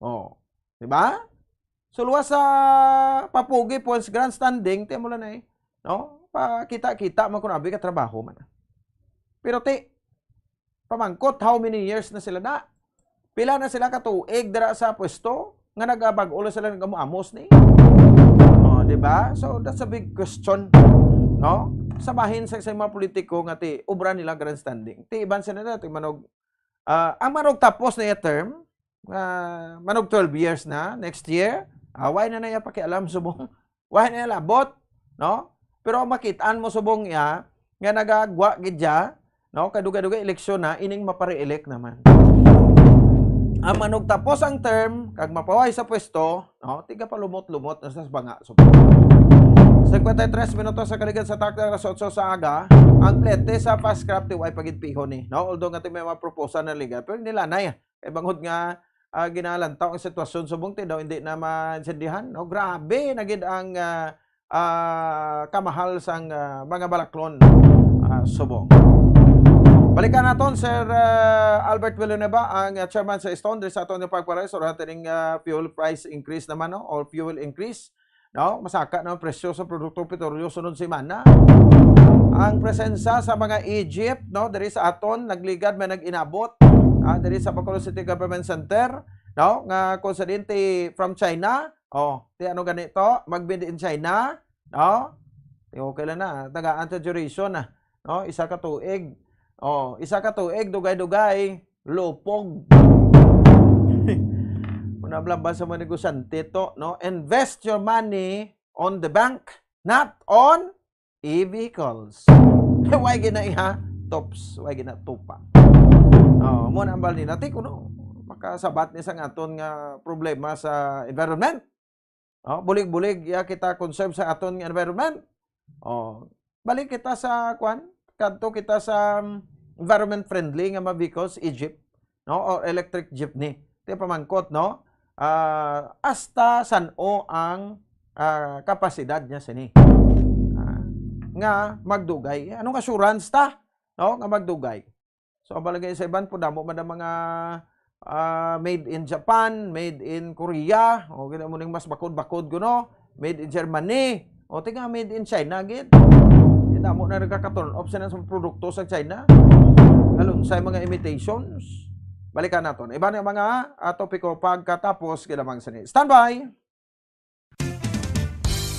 Oh, di ba? So, luwas sa papugi, points grandstanding, tiyan mo lang na eh. No? Pakita-kita man kung abi ka trabaho man. Pero ti, pamangkot, how many years na sila na? Pila na sila ka tuig dira sa pwesto nga nagabag-o lang sila nag-amos ni? Oh, di ba? So that's a big question, no? Sa bahin sa, sa mga politiko nga ti obra nila grandstanding. Ti iban sila na ti manog, ah, ang manog tapos na iya term, ah, manog twelve years na next year. Ah, why na na iya pakialam subong? Why na iya labot, no? Pero ang makitaan mo subong iya nga nagagwa gid siya, no? Kadugay-dugay eleksyon na, ining mapare-elect naman. Ang manugtapos ang term, kag mapaway sa pwesto, no? Tiga palumot-lumot na sa banga. So, cincuenta y tres minutos sa kaligad sa takda, alas otso sa aga, ang plete sa Fast Craft, ti way pagidpihon ni, no? Although nga ti may mga proposal na legal, pero nilanay, kay bangod nga, ah, ginalantaw ang sitwasyon subong ti daw hindi na maintindihan, no? Grabe na gid ang, ah, ah, kamahal sang, ah, mga balaklon, ah, subong. Balikan naton, Sir, ah, Albert Villanueva, ang, ah, chairman sa Stone, diri sa aton nga pagpares, or ating, ah, fuel price increase naman, no? Or fuel increase, no? Masaka na ang presyo sa produkto petrolyo sunod semana. Ang presensya sa mga Egypt, no, diri sa aton nagligad, may nag-inabot, ah, diri sa Bacolod City Government Center, no, nga kung sa dinti from China, oh, ti ano ganito, mag-made in China, no? Ti okay lang na, tagaan sa duration na, no? Isa ka tuig. Oh, isa ka tuig, dugay-dugay, lupog. Muna blamba sa mga negosyante to, no? Invest your money on the bank, not on e-vehicles. Why gina iha? Tops, why gina tupa? Oh, mo na ang balin natin kuno makasabat ni sang aton nga problema sa environment. Oh, bulig-bulig ya kita conserve sa aton nga environment. Oh, balik kita sa kwan, kadto kita sa, um, environment friendly nga mga vehicles, e-jeep, no, or electric jeepney. Ti pamangkot, no? Ah, hasta san-o ang, ah, kapasidad niya sini? Ah, nga magdugay. Anong assurance ta, no, nga magdugay? So, ang balagay sa iban po, damo man ang mga, ah, made in Japan, made in Korea, o gina mo ning mas bakod-bakod kuno, made in Germany, o ti nga made in China gid. Di damo na nagkaka-turn off sila sa produkto sa China. Alunsay mga imitations. Balikan naton. Iba na mga, ah, topiko pagkatapos, kinamang sini. Standby!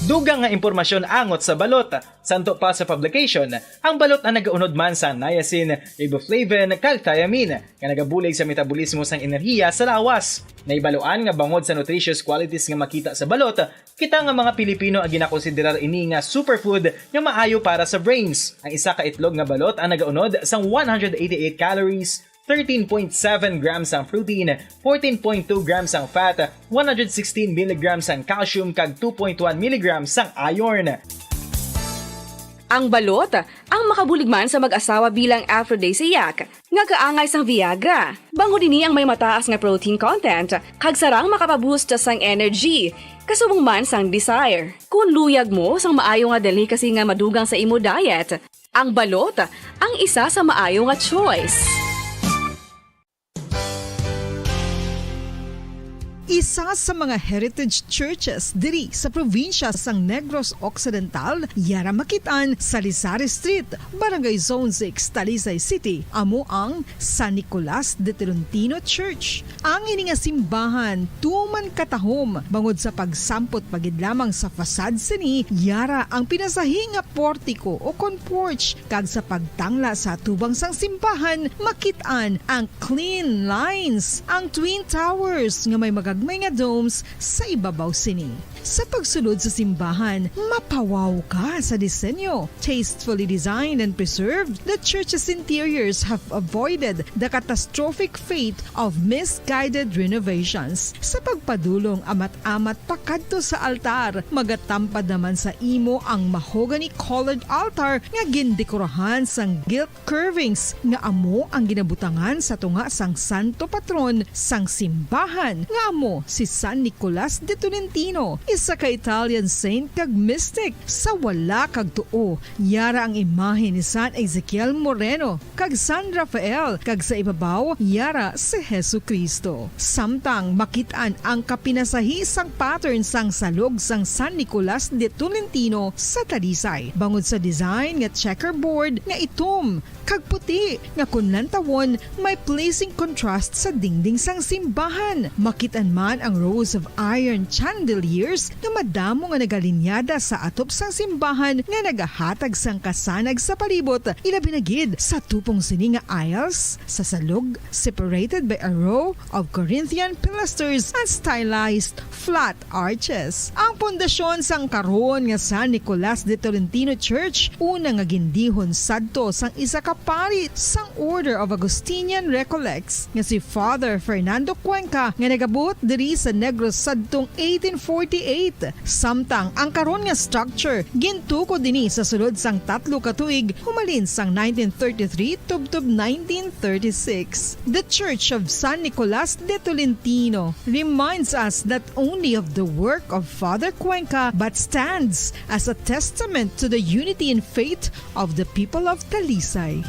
Dugang nga impormasyon angot sa balot. Santo pa sa publication, ang balot ang nagaunod man sa niacin, riboflavin, kag thiamine, nga nagabulig sa metabolismo sang enerhiya sa lawas. Nahibaluan nga bangod sa nutritious qualities nga makita sa balot, kita nga mga Pilipino ang ginakonsiderar ini nga superfood nga maayo para sa brains. Ang isa ka itlog nga balot ang nagaunod sang one hundred eighty-eight calories, thirteen point seven grams ang protein, fourteen point two grams ang fat, one hundred sixteen milligrams ang calcium, kag two point one milligrams ang iron. Ang balot, ang makabulig man sa mag-asawa bilang aphrodisiac, nga kaangay sang Viagra. Bangod ini ang may mataas nga protein content, kag sarang makapaboost sang energy, kasubong man sang desire. Kung luyag mo sang maayo nga delicacy nga madugang sa imo diet, ang balot ang isa sa maayo nga choice. Isa sa mga heritage churches diri sa probinsya sang Negros Occidental, yara makit-an sa Lizares Street, Barangay Zone six, Talisay City, amo ang San Nicolas de Tolentino Church. Ang ini nga simbahan tuman katahom bangod sa pagsampot pa gid lamang sa facade sini, yara ang pinasahi nga portiko o kon porch, kag sa pagtangla sa atubang sang simbahan makit-an ang clean lines, ang twin towers nga may magagmay nga domes sa ibabaw sini. Sa pagsulod sa simbahan, mapawaw ka sa disenyo. Tastefully designed and preserved, the church's interiors have avoided the catastrophic fate of misguided renovations. Sa pagpadulong amat-amat pakadto sa altar, magatampad naman sa imo ang mahogany-colored altar nga gindekorahan sang gilt curvings nga amo ang ginabutangan sa tunga sang santo patron sang simbahan, nga amo Si San Nicolas de Tolentino, isa ka Italian saint kag mystic. Sa wala kag tuo, yara ang imahe ni San Ezekiel Moreno kag San Rafael, kag sa ibabaw, yara si Jesu-Cristo. Samtang makit-an ang kapinasahi sang pattern sang salog sang San Nicolas de Tolentino sa Talisay, bangod sa design nga checkerboard nga itom kag puti, nga kon lantawon, may pleasing contrast sa dingding sang simbahan. Makit-an man ang rows of iron chandeliers nga madamo nga nagalinyada sa atop sang simbahan nga nagahatag sang kasanag sa palibot, ilabi na gid sa tupong sini nga aisles sa salog, separated by a row of Corinthian pilasters and stylized flat arches. Ang pundasyon sang karon nga San Nicolas de Tolentino Church, una nga gindihon sadto sang isa ka pari sang Order of Augustinian Recollects nga si Father Fernando Cuenca, nga nagabot diri sa Negros sadtong eighteen forty-eight. Samtang ang karon nga structure gintukod ini sa sulod sang tatlo ka tuig, humalin sang nineteen thirty-three tubtob nineteen thirty-six. The Church of San Nicolas de Tolentino reminds us not only of the work of Father Cuenca, but stands as a testament to the unity in faith of the people of Talisay.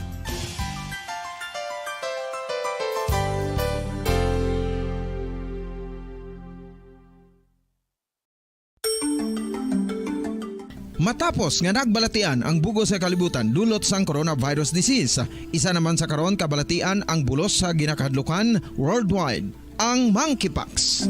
Matapos nga nagbalatian ang bug-os nga kalibutan dulot sang coronavirus disease, isa naman sa karon kabalatian ang bulos sa ginakahadlukan worldwide, ang monkeypox.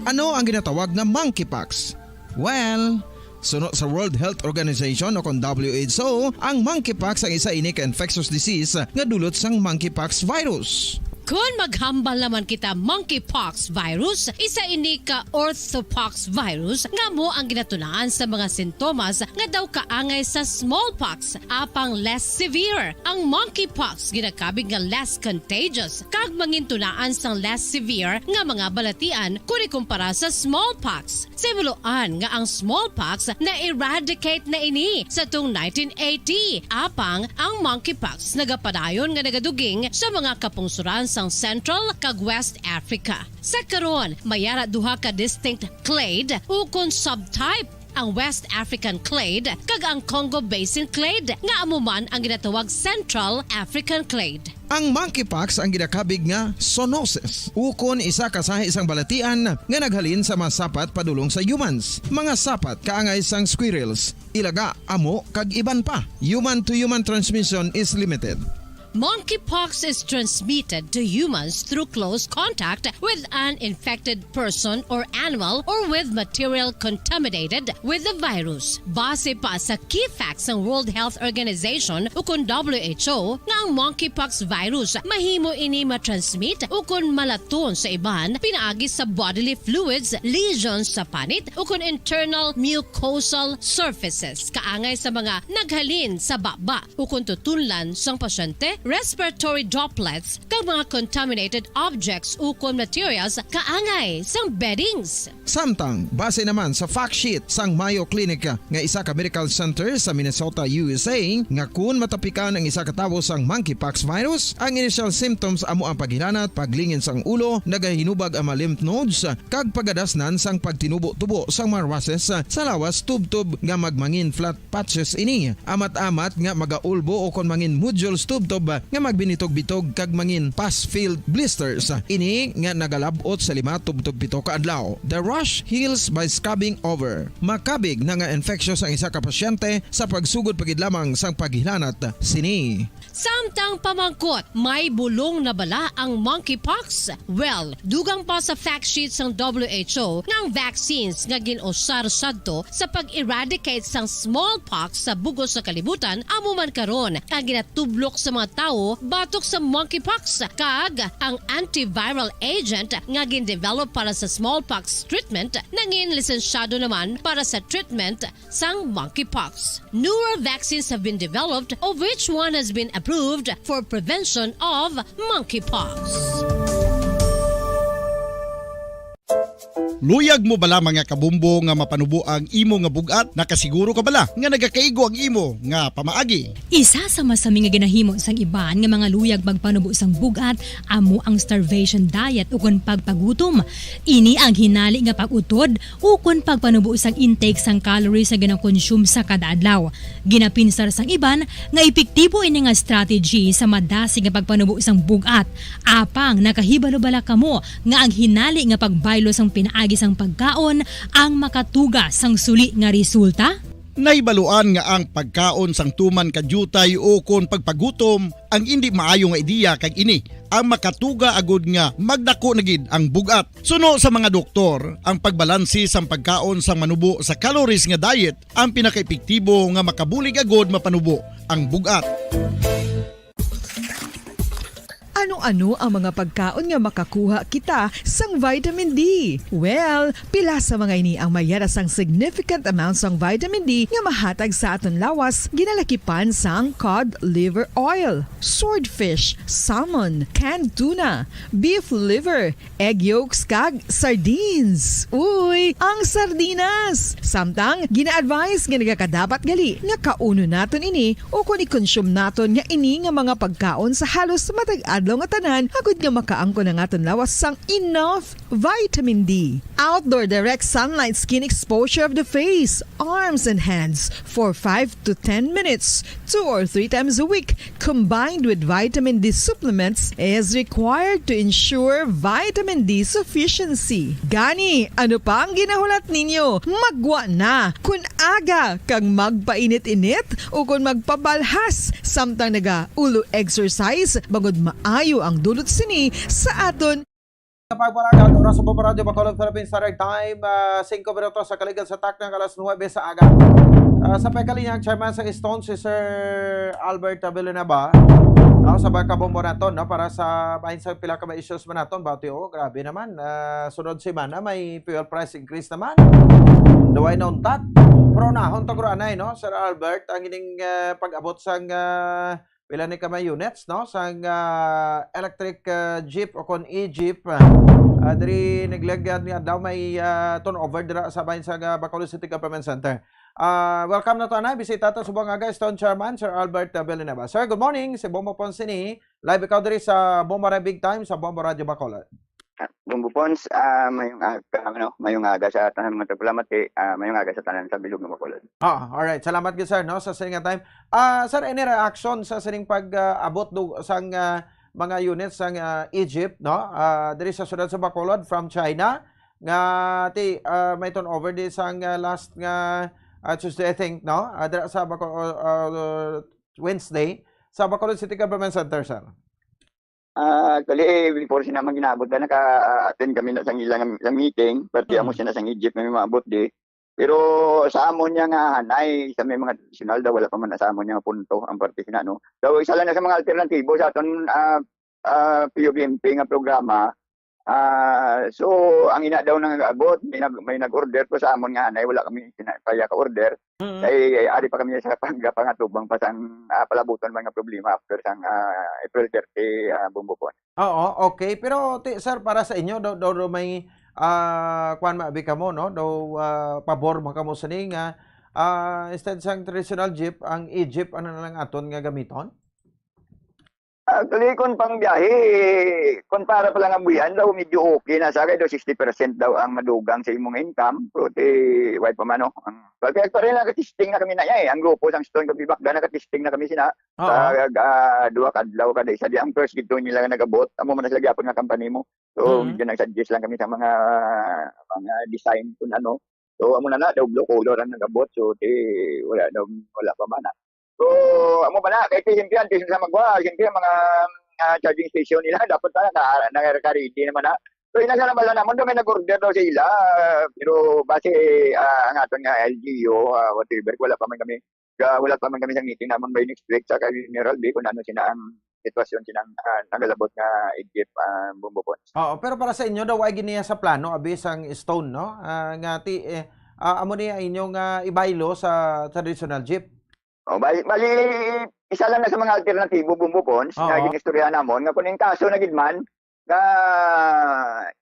Ano ang ginatawag nga monkeypox? Well, suno sa World Health Organization o kon W H O, ang monkeypox ang isa ini ka infectious disease nga dulot sang monkeypox virus. Kon maghambal naman kita monkeypox virus, isa ini ka orthopox virus nga amo ang ginatunaan sa mga sintomas nga daw kaangay sa smallpox, apang less severe. Ang monkeypox ginakabig nga less contagious kag mangintunaan sang less severe nga mga balatian kon ikumpara sa smallpox. Sa himuloan nga ang smallpox na-eradicate na ini sa tung nineteen eighty, apang ang monkeypox nagapadayon nga nagaduging sa mga kapungsoran sang Central kag West Africa. Sa karon, may ara duha ka distinct clade ukon subtype, ang West African clade kag ang Congo Basin clade, nga amo man ang ginatawag Central African clade. Ang monkeypox ang ginakabig nga zoonosis, ukon isa ka sahi sang balatian nga naghalin sa mga sapat padulong sa humans. Mga sapat kaangay sang squirrels, ilaga, amo, kag iban pa. Human to human transmission is limited. Monkeypox is transmitted to humans through close contact with an infected person or animal or with material contaminated with the virus. Base pa sa key facts sang World Health Organization ukon W H O nga ang monkeypox virus mahimo ini matransmit ukon malaton sa iban pinaagi sa bodily fluids, lesions sa panit ukon internal mucosal surfaces kaangay sa mga naghalin sa baba ukon tutunlan sang pasyente, respiratory droplets, kag mga contaminated objects ukon materials kaangay sang beddings. Samtang, base naman sa fact sheet sang Mayo Clinic nga isa ka medical center sa Minnesota, U S A, nga kun matapikan ang isa ka tawo sang monkeypox virus, ang initial symptoms amo ang paghilanat, paglingin sang ulo, nagahinubag ang mga lymph nodes, kag pagadasnan sang pagtinubo-tubo sang mga rushes sa lawas tubtob nga magmangin flat patches ini, amat-amat nga magaulbo ukon mangin nodules tubtob nga magbinitog-bitog kag mangin pus-filled blisters. Ini nga nagalab-ot sa lima tubtob pito ka adlaw. The rash heals by scabbing over. Makabig na nga infectious ang isa ka pasyente sa pagsugod pa gid lamang sang paghilanat sini. Samtang pamangkot, may bulong na bala ang monkeypox? Well, dugang pa sa fact sheet sang W H O nga ang vaccines nga gin-usar sadto sa pag-eradicate sang smallpox sa bug-os nga kalibutan amo man karon ang ginatublok sa mga tawo batok sa monkeypox, kag ang antiviral agent nga gin-develop para sa smallpox treatment nangin lisensyado naman para sa treatment sang monkeypox. Newer vaccines have been developed, of which one has been approved for prevention of monkeypox. Luyag mo bala, mga kabombo, nga mapanubo ang imo nga bug-at? Nakasiguro ka bala nga nagakaigo ang imo nga pamaagi? Isa sa masami nga ginahimo sang iban nga mga luyag magpanubo sang bug-at amo ang starvation diet ukon pagpagutom. Ini ang hinali nga pag-utod ukon pagpanubo sang intake sang calories nga ginakonsume sa kada adlaw. Ginapinsar sang iban nga epektibo ini nga strategy sa madasig nga pagpanubo sang bug-at. Apang nakahibalo bala kamo nga ang hinali nga pagbaylo sang pinaagi sang pagkaon ang makatuga sang suli nga resulta? Nahibaluan nga ang pagkaon sang tuman ka diutay ukon pagpagutom ang indi maayo nga ideya, kag ini ang makatuga agud nga magdako na gid ang bug-at. Suno sa mga doktor, ang pagbalanse sang pagkaon sang manubo sa calories nga diet ang pinakaepektibo nga makabulig agud mapanubo ang bug-at. Ano-ano ang mga pagkaon nga makakuha kita sang vitamin D? Well, pila sa mga ini ang may yara sang significant amount sang vitamin D nga mahatag sa aton lawas, ginalakipan sang cod liver oil, swordfish, salmon, canned tuna, beef liver, egg yolks, kag sardines. Uy, ang sardinas! Samtang, gina-advise nga nagakadapat gali nga kaunon naton ini ukon i-consume naton nga ini nga mga pagkaon sa halos matag adlaw nga tanan, agud nga makaangkon ang aton lawas sang enough vitamin D. Outdoor direct sunlight skin exposure of the face, arms, and hands for five to ten minutes, two or three times a week, combined with vitamin D supplements, is required to ensure vitamin D sufficiency. Gani, ano pa ang ginahulat ninyo? Maggwa na! Kun aga kag magpainit-init ukon magpabalhas samtang naga-ulo exercise, bangod maayo ang dulot sini sa aton Sa pagpalagat, oras sa Bombo Radyo Bacolod, Philippine Standard Time, ah, singko minutos sa kaligad sa takna nga alas nuwebe sa aga. Ah, sa pagkalinya, ang chairman sa Stone, si Sir Albert Villanueva. No, sa pagkabombo naton, no, para sa bahin sa pila ka mga issues man naton, bati, oh, grabe naman. Ah, sunod semana, may fuel price increase naman. Duway na untat. Pero nahon to, guro, anay, no, Sir Albert, ang ining, ah, pag-abot sang, ah, pila ni ka mga units, no, sang, ah, electric, ah, jeep o kon e-jeep. Ah, diri nagligad nga adlaw may, ah, turnover dira sa bahin sa, ah, Bacolod City Government Center. Ah, welcome nato anay, bisita ta subong nga aga, Stone Chairman, Sir Albert, ah, Villanueva. Sir, good morning. Si Bombo Pons ini. Live ikaw diri sa Bombo Radyo Big Time, sa Bombo Radyo Bacolod. Ah, Bombo Pons, ah, mayong aga, ano, mayong aga sa tanan mga tagpalamati, ah, mayong aga sa tanan sa bilog nga Bacolod. Ah, alright. Salamat gid, sir, no, sa sining nga time. Ah, sir, any reaction sa sining pag, ah, abot do, sang, ah, mga units sang, ah, e-jeep, no? Ah, diri sa siyudad sa Bacolod from China nga ti, ah, may turnover di sang, ah, last nga, ah, Tuesday, I think, no? Ah, dira sa Baco-, ah, ah, Wednesday sa Bacolod City Government Center, sir. Ah, actually, eh, before sina man ginabot, ah, naka-attend kami na sang ila nga, nga meeting, parte amo Mm. sina sang e-jeep nga may maabot di. Pero sa amon niya nga hanay, sa may mga traditional daw, wala pa man na sa amon niya nga punto ang parte sina, no? Daw, isa lang na sa mga alternatibo sa aton, ah, ah, P U B M P nga programa. Ah, so, ang ina daw nang abot, may nag-, may nag-order, pero sa amon nga hanay, wala kami sina-, kaya ka-order. Mm. Kay ari pa kami sa pag-, pangatubang pa sang, ah, palabuton man nga problema after sang, ah, April thirty, ah, Bombo Pons. Oo, okay. Pero, ti-, sir, para sa inyo, daw, daw, daw may, ah, kwan, maabi kamo, no? Daw, ah, pabor man kamo sini nga, ah, instead sang traditional jeep, ang e-jeep, ano na lang aton nga gamiton? Actually, kung pang biyahe, kung para pa lang ang buhian daw, medyo okay na sa kay daw sixty percent daw ang madugang sa imong income. Pero ti, why pa man, no? Ang, well, kaya pa rin naka-testing na kami na, eh. Ang grupo sang Stone kag Bibakda, naka-testing na kami sina. Oo. Sa, ah, duha ka adlaw kada isa. Di ang first gid to nila nga nag-abot. Amo man na sila gyapon nga company mo. So, Mm. medyo nag-suggest lang kami sa mga, mga design kung ano. So, amo na na, daw blue color ang nag-abot. So, di, wala daw, wala pa man na. So, amo ba na? Kay siyempre, ang siyempre sa magwa, siyempre, ang mga, ah, charging station nila, dapat na, na, na, naka-ready naman na. So, ina sa nabala naman, daw may nag-order daw sa ila. Pero base, ah, ang aton nga L G U, ah, whatever, wala pa man kami, ah, wala pa man kami sa meeting naman by next week sa kay General B kung ano sina ang sitwasyon sina ang, ah, nagalabot nga e-jeep, ah, Bombo Pons. Oo, pero para sa inyo daw, ay giniya sa plano, abi sang Stone, no? Ah, nga ti, eh, ah, amo ni ang inyong, ah, ibaylo sa traditional jeep? Oh, bali, bali, isa lang na sa mga alternatibo, Bombo Pons, nga Oo. ginistoryahan namon, nga kung in kaso na gid man, nga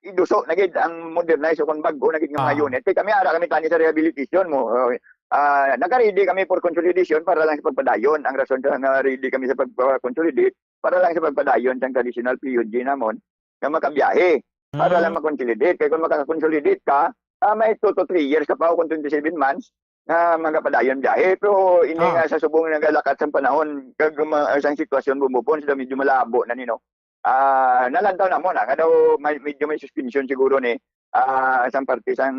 iduso na gid ang modernize o kung bag-o na gid nga mga Ah. unit. Kay kami ara kami tani sa rehabilitation mo. Uh, ah, naka-ready kami for consolidation para lang sa pagpadayon. Ang rason sa nga ready kami sa pag-consolidate para lang sa pagpadayon sang traditional P U G namon nga makabiyahe. Para lang Mm. ma-consolidate. Kay kung maka-consolidate ka, ah, may two to three years ka pa o kung twenty-seven months nga magapadayon biyahe. Pero ini Ah. nga sa subong nagalakat sang panahon, kag ma-, sang sitwasyon bumubon, sila medyo malabo na ni, no? Ah, nalantaw na mo na, nga daw may, medyo may suspension siguro ni, ah, sang parte sang,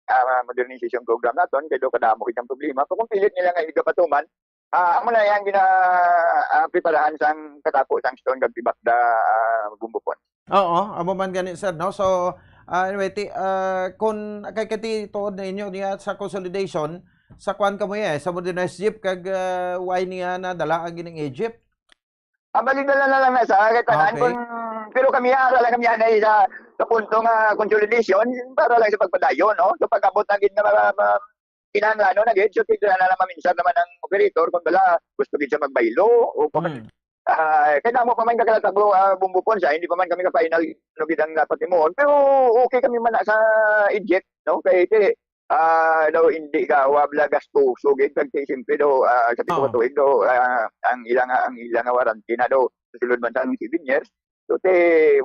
ah, modernization program naton, kay daw kadamo itang problema. Pero kung pilit nila nga igapatuman, ah, amo na yang gina, ah, preparahan sang katapo sang stone kag tibak da, ah, Bumbo Ponds. Oo, amo man gani, sir, no? So, ah, anyway, ti, ah, kun kay, kay ti tuod na inyo niya sa consolidation, sa kuan kamo, eh, sa modernized jeep kag, ah, why niya nadala ang gining Egypt? Ah, bali dala na lang na sa kay tanan Okay. kun, pero kami ara lang kami anay sa, sa punto nga consolidation para lang sa pagpadayon, no? So pag-abot na gid na ma-, ma-, kinahanglan, no, na gid, so tignan na lang maminsar naman ang operator kung bala gusto gid siya magbaylo o kung Mm. ah, kay damo pa man kakalatag, ah, Bumbo Ponds, ah, hindi pa man kami ka-final, ano gid ang dapat himuon. Pero okay kami man na sa Egypt, no? Kay ti, ah, daw hindi ka, wa bala gastuso gid, kag ti, siyempre daw, ah, sa pito ka Oo. tuig daw, ah, ang ila nga, ang ila nga warranty na daw, sa sulod man sa among seven years. So, ti,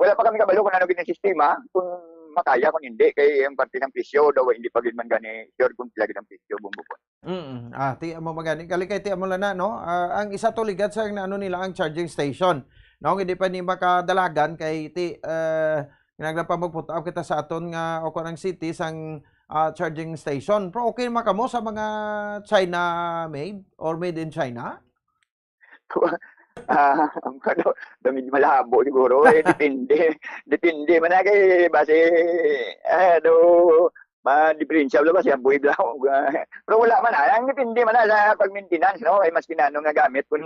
wala pa kami kabalo kung ano gid ang sistema, kung makaya, kung hindi, kay ang parte ng presyo daw, hindi pa gid man gani sure kung pila gid ang presyo, Bumbo Ponds. Mm. Ah, ti amo magani. Kali kay ti amo lang na, no? Ah, ang isa to ligad sa naano nila ang charging station. No, hindi pa ni makadalagan kay ti, eh, kinahanglan pa magput-, up kita sa aton nga o kuan ang city sang, ah, charging station. Pero okay naman kamo sa mga China made or made in China? Ah, ang ano, medyo malabo siguro. Eh, depende. Depende man na kay base, eh, do, ma-, diferensya wala ba siya buhay bla-, pero wala man, ah, ang depende man na sa pag-maintenance, no? Kay mas kinano nga gamit kung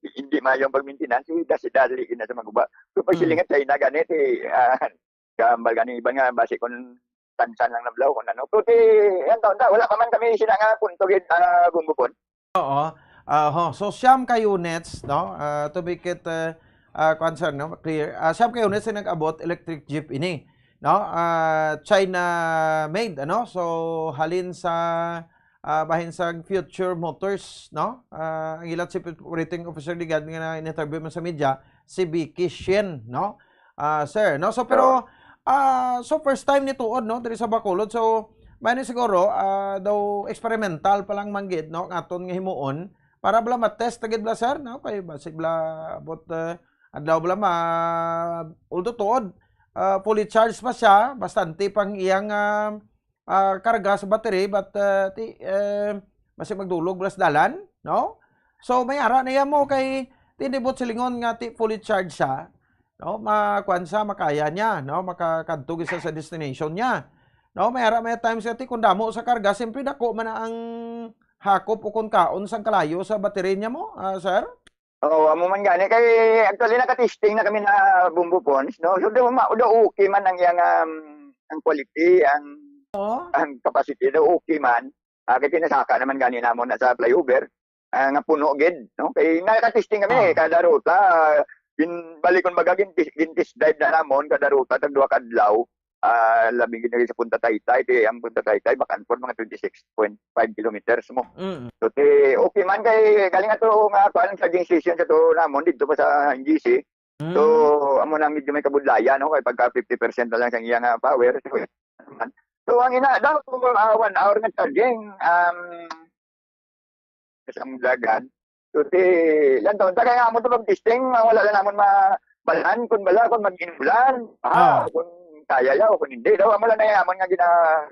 hindi maayo ang pag-maintenance, eh, dasi-dali na sa maguba. So, pag Mm. silingan China ganit, eh, ah, kambal gani iban nga base kung tansan lang na blaw kung ano. Pero ti, yan taon ta, wala pa man kami sila nga punto gid, ah, Bumbo Ponds. Oo. Ah, ho. So, siyam ka units, no? Ah, to make it, uh, ah, kuwan, sir, no? Clear. Ah, siyam ka units ang nag-abot electric jeep ini, no? Ah, China made, ano? So, halin sa, ah, bahin sa Future Motors, no? Ah, ang ilang chief operating officer ligad nga na-interview man sa media, si Vicky Shin, no? Ah, sir, no? So, pero, ah, so first time ni tuod, no? Diri sa Bacolod. So, may ni siguro, ah, daw experimental pa lang man gid, no? Ang aton nga himuon. Para bala ma-test na gid bala, sir, no? Kay basig bala, but, ah, adlaw bala ma-, although tuod, ah, fully charged pa siya, bastante pang iyang, ah, ah, karga sa battery, but, ah, ti, eh, basi magdulog bala sa dalan, no? So, may ara na iya mo kay tindibot silingon nga ti fully charged siya, no? Ma-, kuwan siya, makaya niya, no? Makakadto gid siya sa destination niya. No? May ara may times nga ti kung damo sa karga, siyempre dako man na ang hakop o kung kaon sang kalayo sa battery niya mo, ah, sir? Oo, amo man gani. Kay actually, naka-testing na kami na Bumbo Ponds, no? So, daw ma-, daw okay man ang iyang, um, ang quality, ang, Oo. ang capacity, daw okay man. Ah, kay pinasaka naman gani namon na sa flyover, ah, nga puno gid, no? Kay naka-testing kami, Ah. eh, kada ruta, gin-, bali, kumbaga, gin-, gin-test drive na namon, kada ruta, tag duha ka adlaw. Ah, labi gid sa Punta Taytay, kay ang Punta Taytay, back and forth, mga twenty-six point five kilometers mo. Mm. So, ti, okay man kay galing ato nga kuan ang charging station sa to namon dito pa sa N G C. So, Mm. amo na ang medyo may kabudlayan, no? Kay pagka fifty percent na lang sa iya nga power. So, so, ang ina daw, ah, one hour nga charging, um, sa among dagan. So, ti, lang taon, tagay nga amo to pag-testing, wala lang namon mabalaan kung bala, kung mag-inulan, ah, Ah. kung kaya yaw, kung hindi. Daw, amo lang na amon nga gina-,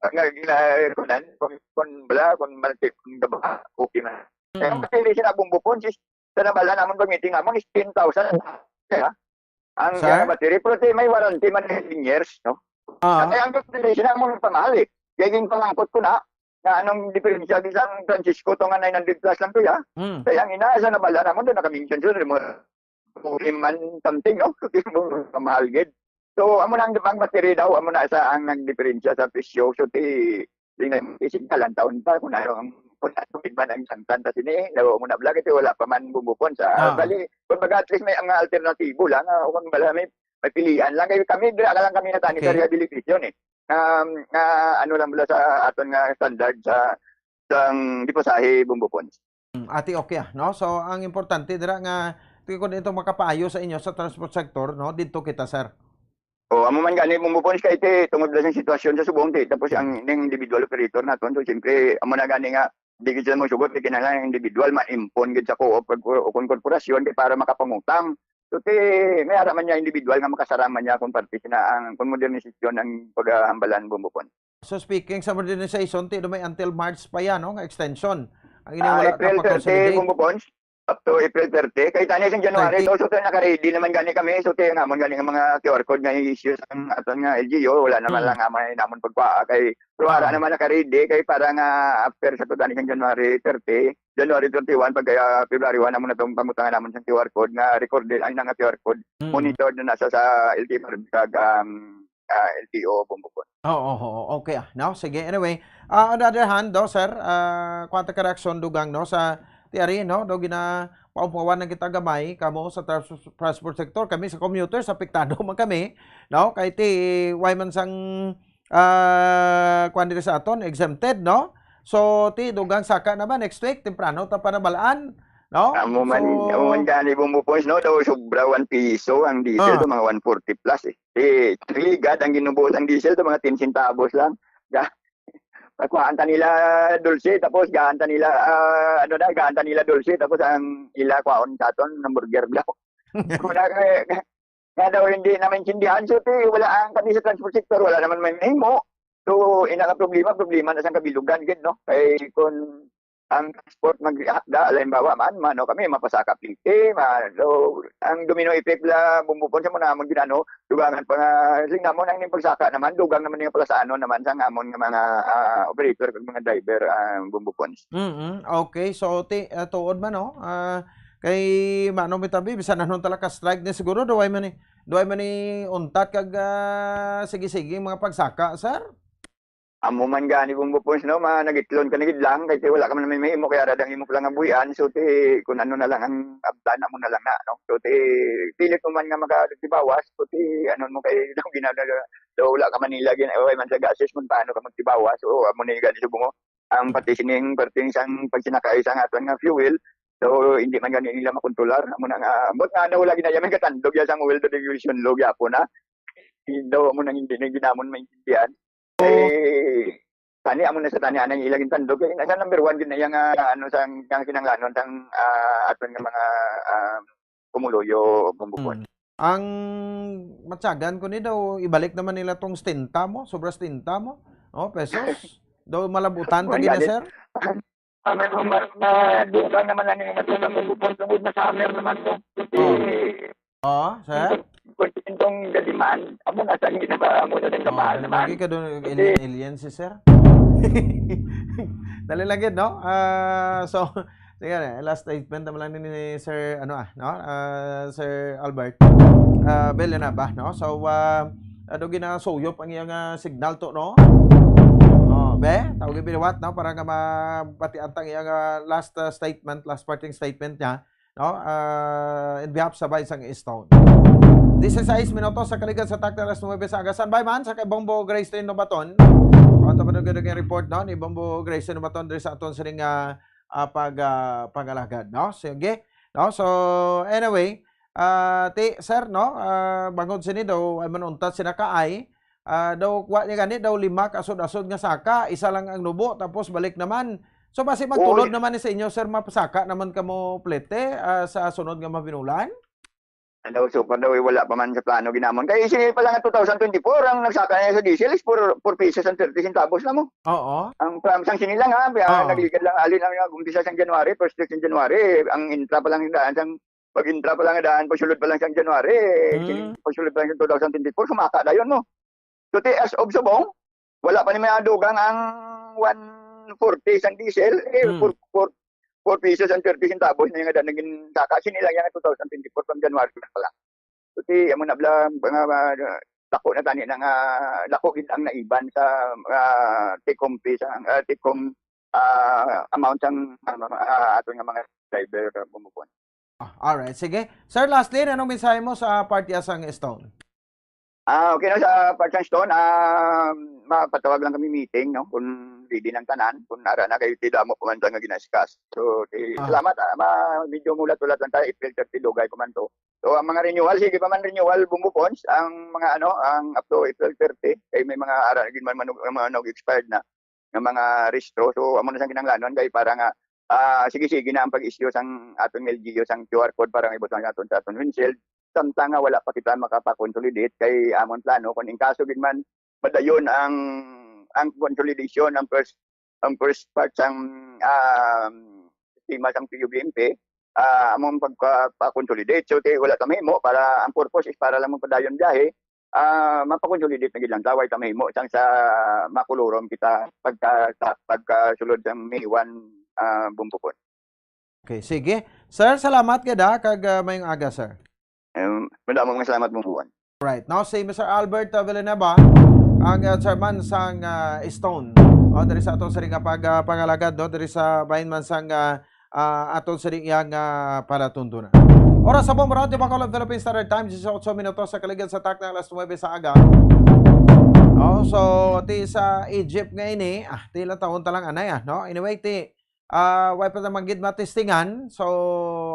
nga gina-, kunan, kung, kung bala, kung malti-, kung gaba, okay na. Kaya Mm. ang battery sa Bumbo Ponds, sa nabala namon pag meeting namon is ten thousand. Kaya, ang Sir? Kaya battery, pero ti, may warranty man ten years, no? Ah. Kaya ang battery, sila mo pamahal eh. Kaya yung pangangkot ko na, na anong diferensya di San Francisco to nga nine hundred plus lang to, ya? Mm. Kaya ang ina, sa nabala namon, doon nakamention sila, mo, mo man something, no? Pamahal gid. So, amo na ang, ang battery daw, amo na sa ang nagdiferensya sa presyo. So, ti, tingnan, isip ka lang taon pa kung ano ang, kung ano gid man ang sangtan ta sini, lawa mo na vlog, ito wala pa man bumupon sa, Ah. bali, kumbaga, at least may ang alternatibo lang, ah, kung bala may, nagpilian lang. Kay kami, dira ka lang kami natani sa Okay. rehabilitation, eh. Um, nga ano lang bala sa aton nga standard sa, sang di pasahe, Bombo Pons. Mm, ati, okay, ah, no? So, ang importante dira nga, ti-, kung ito makapaayo sa inyo sa transport sector, no? Didto kita, sir. O, amo man gani, Bombo Pons, kay ti, tungod lang sa sitwasyon sa subong, ti, tapos Mm. ang, ning individual operator naton, so, siyempre, amo na gani nga, di gid sila magsugot, kay kinahanglan ang individual, ma-impon gid sa co-op, kag, o kung korporasyon, kay para makapangutang. So, ti, may ara man niya individual nga makasarang man niya kung parte sina ang, kung modernisasyon ang paghahambalan, Bombo Pons. So, speaking sa modernization, ti, may until March pa yan, no, nga extension. Ang ini Ah, wala ka April pa thirty, consolidate. Bombo Pons. Up to April thirty. Kay tani sa January, Thirty. So, so, naka-ready naman gani kami. So, ti, nga, amon gani nga mga Q R code nga i-issue sa aton nga L G U, wala naman Mm. lang nga may namon pagkuha. Kay, pero wala Ah. naman naka-ready. Kay para nga after sa to, tani sa January thirty, January thirty-one, pag, ah, February one, amo na tong pangutangan namon sa Q R code nga recorded, ay, na nga Q R code, Mm. monitored na nasa sa L T F R B kag, um, ah, L T O, Bombo Pons. Oo, oo, okay, ah, no? Sige, anyway, ah, on the other hand, do, sir, ah, kuwan ta ka reaksyon, dugang, no, sa ti ari, no, do gina-, paupawan na kita gamay, kamo sa trans-, transport sector, kami sa commuters, apektado man kami, no? Kay ti, way man sang, ah, kuwan diri sa aton, exempted, no? So, ti, dugang saka naman, next week, temprano ta pa nabalaan, no? Amo man, So, amo man gani, Bombo Pons, no? Daw sobra one piso ang diesel, Ah. daw mga one forty plus, eh. Eh, three gad ang ginubo sang diesel, to mga ten centavos lang. Ga-, pakuhaan ta nila dulce, tapos gaan ta nila, ah, ano na, gaan ta nila dulce, tapos ang ila kwaon sa aton, hamburger daw. Wala kay, nga daw hindi na maintindihan, so, ti, wala ang kami sa transport sector, wala naman may mahimo. So, ina nga problema, problema na sang kabilugan, gid, no? Kay kung ang transport maghakda, halimbawa man, mano kami, mapasaka Leyte, ma-, so, ang domino effect la, Bombo Pons, sa muna amon ginano, dugangan pa nga, sing namon ang ning pagsaka naman, dugang naman yung palasano naman sa amon nga mga, ah, operator kag mga driver, ah, Bombo Pons. Mm, okay. So, ti-, ah, tuod man, no? Ah, kay mano mi tabi, bisan anong talaga strike ni siguro, duway man ni, duway man ni untat kag, ah, sige-sige mga pagsaka, sir? Amo man gani, Bombo Pons, no, ma-, nagitlon ka na gid lang, kay ti wala ka man may mahimo, kaya radang imo lang nga buhian, so ti, kung ano na lang ang abtan, amo na lang na, no? So ti, pilit mo man nga magtibawas, so ti, ano mo kay, daw ginagawa, daw wala ka Manila, gin-, okay man sa gases, kung paano ka magtibawas, so amo na yung gani sa bungo. Ang pati sining, pati sang pagsinakay sa aton nga fuel, so hindi man gani nila makontrolar, amo na nga, but nga daw wala ginayaman katandog ya sang oil distribution law gyapon, ha? Hindi daw, amo nang hindi na ginamon maintindihan. Oo. Eh, tani, amo na sa tani, anang ilang intandog. Kaya nasa number one, gid na yang, ah, ano, sang, ang kinanglanon, sang, ah, aton nga mga, ah, kumuluyo, Bombo Pons. Mm. Ang matyagan ko ni daw, ibalik naman nila tong setenta mo, sobra setenta mo, oh, pesos. Daw malabutan ta Wala gid na, din. Sir? Ang ma-, ma-, madugang naman ang mga tao, Bombo Pons, tungod na summer naman to. Kasi Oo. Oo, sir? Kung itong gadiman, amo na sa hindi na ba, amo na din Oo, kamahal naman. Lagi ka doon, Kasi alien, alien si sir. Dali lang gid, no? Ah, so, sige na, last statement naman lang ni, ni Sir, ano, ah, no? Ah, Sir Albert. Ah, Bel na ba, no? So, ah, ano, ginasuyop ang iyang, ah, signal to, no? Oh, be, tawag yung biliwat, no? Para nga mapatian tang iyang, ah, last, ah, statement, last parting statement niya, no? Ah, in behalf sa Bayan sang Easton. Disisais minutos sa kaligan sa takna alas nuwebe sa aga. Standby man sa kay Bombo Grace Tino Baton. Kung ito pa nagdagang report, no, ni Bombo Grace Tino Baton diri sa aton sining, ah, ah, pag, ah, pag-alagad, no? Sige. No? So, anyway, ah, ti, sir, no? Ah, bangod sini daw, ay manuntat sina kaay, ah, daw, wa niya gani, daw lima ka asod-asod nga saka, isa lang ang nubo, tapos balik naman. So, basi magtulod Oo. naman ni sa inyo, sir, mapasaka naman kamo plete, ah, sa sunod nga mabinulan? Ano, so far daw, eh, wala pa man sa plano ginamon. Kay sini pa lang ang two thousand twenty-four, ang nagsaka niya sa diesel is four, four pesos and thirty centavos na mo. Oo. Ang from sang sini lang, ha, kaya Oo. nagligad lang, alin ang nag-umpisa sang January, first week sang January, ang intra pa lang daan sang, pag-intra pa lang daan, pagsulod pa lang sang January, Mm. sini, pagsulod pa lang sang two thousand twenty-four, sumaka dayon mo. So, ti, as of subong, wala pa ni madugang ang one forty sang diesel, eh, Hmm. four, four, four pesos and thirty centavos na yung ada naging saka. Sini lang yung two thousand twenty-four from January pa lang. So, ti, amo na bala, mga, mga, dako na tani na nga, dako gid ang naiban sa, ah, take home pay sa, ah, take home, ah, amount sang, ah, mga, ah, aton nga mga driver, ah, Bombo Pons. Ah, alright, sige. Sir, lastly, anong mensahe mo sa Party Asang Stone? Ah, okay na sa Pag Stone, ah, mapatawag lang kami meeting, no? Kung ready lang tanan, kung ara na kayo, ti damo pa man nga ginaskas. So, ti, Ah. salamat, ah, ma-, medyo mulat-ulat lang tayo, April thirty, dugay pa man to. So, ang mga renewal, sige pa man renewal, Bumbo Pons, ang mga ano, ang up to April thirty, kay may mga ara, gin man, man, man, expired na, nga mga rehistro. So, amo na siyang kinahanglanon kay para nga, ah, sige-sige na ang pag-issue sang aton L G U, sang Q R code para nga ibutang naton sa aton windshield. Samtang nga wala pa kita makapakonsolidate, kay amon plano, kung in kaso gid man, madayon ang, ang consolidation, ang first, ang first part sang, ah, sistema sang P U B M P, ah, among pagpa-, pa-consolidate. So, ti, wala ta mahimo para, ang purpose is para lang magpadayon biyahe, ah, mapakonsolidate na gid lang ta, way ta mahimo, sang sa makulurom kita pagka, sa, pagkasulod sang May one, ah, Bumbo Pons. Okay, sige. Sir, salamat gid, ha, kag, ah, mayong aga, sir. Em, madamo nga salamat, Bumbo Pons. Right. Now, si Mister Albert, uh, Villanueva, ang, uh, chairman sang, uh, Stone. O, diri sa aton sini nga pag, uh, pangalagad, no? Diri sa bahin man sang, uh, uh, aton sini nga, uh, palatuntunan. Oras sa Bombo Radyo Bacolod, Philippine Standard Time, disiotso minutos sa kaligid sa takna, alas nuwebe sa aga. No? So, ti sa Egypt nga ini, ah, ti ilang taon ta lang anay, ah, no? Anyway, ti, ah, way pa naman gid matestingan. So,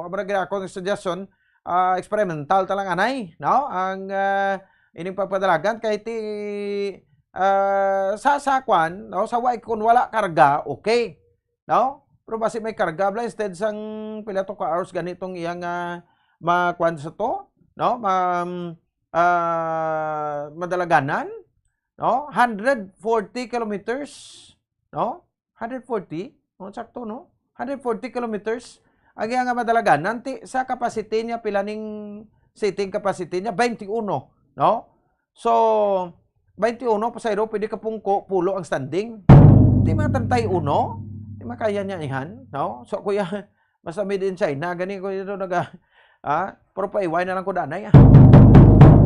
amo na gid akong suggestion, ah, experimental ta lang anay, no? Ang, ah, ining pagpadalagan kay ti, ah, sa, sa kwan, no? Sa way, kung wala karga, okay, no? Pero basi may karga, bala, instead sang pila to ka hours, ganitong iyang, ah, makwan sa to, no? Ma-, ah, madalaganan, no? Hundred forty kilometers, no? Hundred forty? Oh, sakto, no? Hundred forty kilometers. Ang iya nga madalaganan, ti, sa capacity niya, pila ning seating capacity niya? Twenty-uno, no? So, twenty-uno, pasahero, pwede ka pungko, pulo ang standing. Ti, mga treinta y uno, ti, makaya niya ihan, no? So, kuya, basta made in China, gani ko yun, naga, ah, pero paiway na lang ko danay, ah.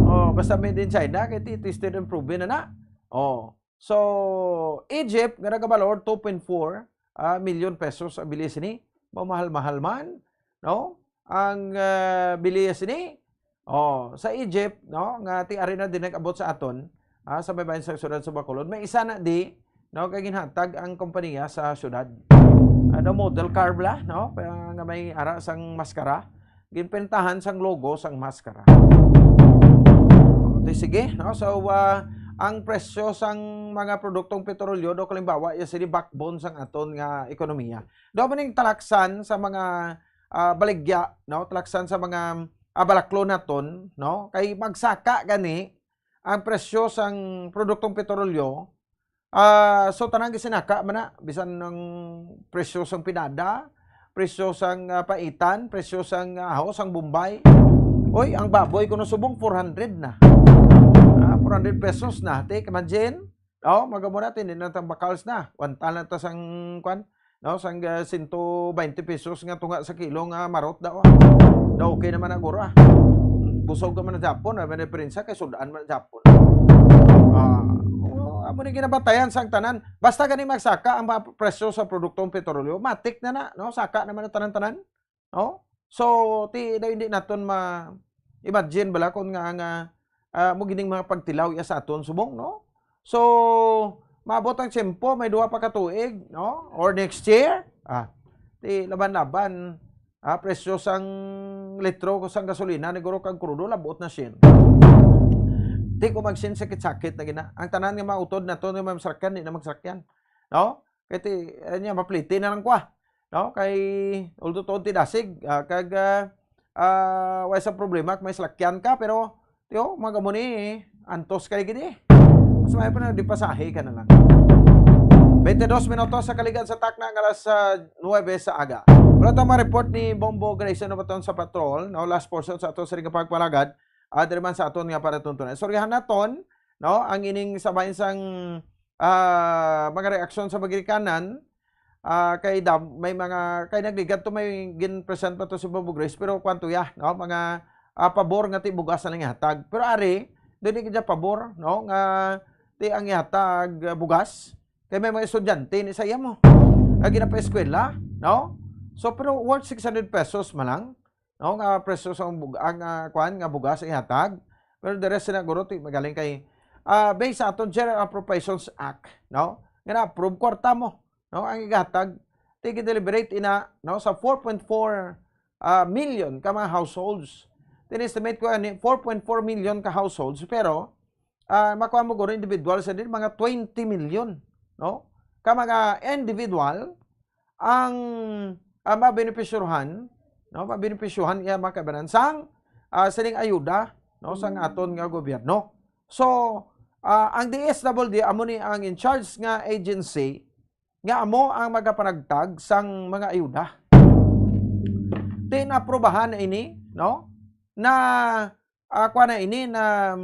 Oh, basta made in China, kay ti, tested and proven na na. Oh. So, Egypt, nga nagabalor two point four, ah, million pesos ang bili sini. Mamahal-mahal man, no? Ang, ah, bili sini. Oh, sa Egypt, no, nga ti ari na din nag-abot sa aton, ah, sa may bahin sa siyudad sa Bacolod. May isa na di, no, kay ginhatag ang kompanya sa siyudad. Ano, model car bala, no? Pa-, nga may ara sang maskara. Ginpintahan sang logo sang maskara. O, ti sige, no? So, ah, ang presyo sang mga produktong petrolyo, do, kalimbawa, iya sini backbone sang aton nga ekonomiya. Do, maning talaksan sa mga, ah, baligya, no? Talaksan sa mga, ah, balaklon naton, no? Kay magsaka gani ang presyo sang produktong petrolyo, ah, so, tanan gisinaka man na, bisan ang presyo sang pinada, presyo sang, ah, paitan, presyo sang, ah, ahos, sang bombay. Oy, ang baboy kuno subong four hundred na. Ah, four hundred pesos na. Take, imagine. Oh, magamo natin, di na tang bakals na. One ton na ta sang, kwan, no, sang, ah, sento baynte pesos nga tunga sa kilo nga marot daw, ah. Daw okay naman na guro, ah. Busog ka man na Japon, ah, may diferensya kay sud-an man na Japon. Ah, oh, amo ni ginabatayan sang tanan. Basta gani magsaka ang mga presyo sa produktong petrolyo, matik na na, no? Saka naman ang tanan-tanan, no? So, ti, daw hindi naton ma-imagine bala kung nga, nga, ah, mo gining mga pagtilaw iya sa aton subong, no? So, maabot ang tiyempo, may duha pa ka tuig, no? Or next year, ah, ti laban-laban, ah, presyo sang litro sang gasolina, niguro kag krudo, labot na siyam. Ti ko mag-siyam, sakit-sakit na gina. Ang tanan nga mautod naton nga may masakyan, di na magsakyan. No? Kay ti, eh, niya, mapliti na lang kwa. No? Kay, although tuod ti dasig, ah, kag, ah, ah, way sa problema kung may salakyan ka, pero, tiyo, magamo ni, antos kay gid eh. Mas may pa na, di pasahe ka na lang. Twenty-dos minutos sa kaligad sa takna nga alas, ah, nuwebe sa aga. Wala tang mga report ni Bombo Grayson Nabaton sa patrol, no? Last portion sa ato sa ring pagpalagad, ah, diri man sa aton nga palatuntunan. Istoryahan naton, no? Ang ining sa bahin sang, ah, mga reaksyon sa mga ginikanan, ah, kay dam-, may mga, kay nagligad to, may gin-present pa to si Bombo Grace, pero kwan to ya, no? Mga, ah, pabor nga ti bugas na lang ihatag. Pero ari, dili gid siya pabor, no? Nga ti ang ihatag, ah, bugas. Kay may mga estudyante ni sa iya mo. Nga ginapaeskwela, no? So, pero worth six hundred pesos man lang, no? Nga presyo sa bug-, ang, ah, kwan, nga bugas ang ihatag. Pero the rest na guro, ti magaling kay, ah, based sa aton General Appropriations Act, no? Nga na-approve, kwarta mo, no? Ang igatag, ti gin-deliberate ina, no, sa four point four, ah, million ka mga households. Tin-estimate ko ani, four point four million ka households, pero, ah, makuha mo guro individual sa din, mga twenty million, no? Ka mga individual, ang, ah, mabenepisyohan, no, mabenepisyohan iya mga kaibanan sang, ah, sining ayuda, no, sang aton nga gobyerno. So, ah, ang D S W D amo ni ang in charge nga agency nga amo ang magapanagtag sang mga ayuda. Tin-aprobahan na ini, no, na, ah, kuha na ini na,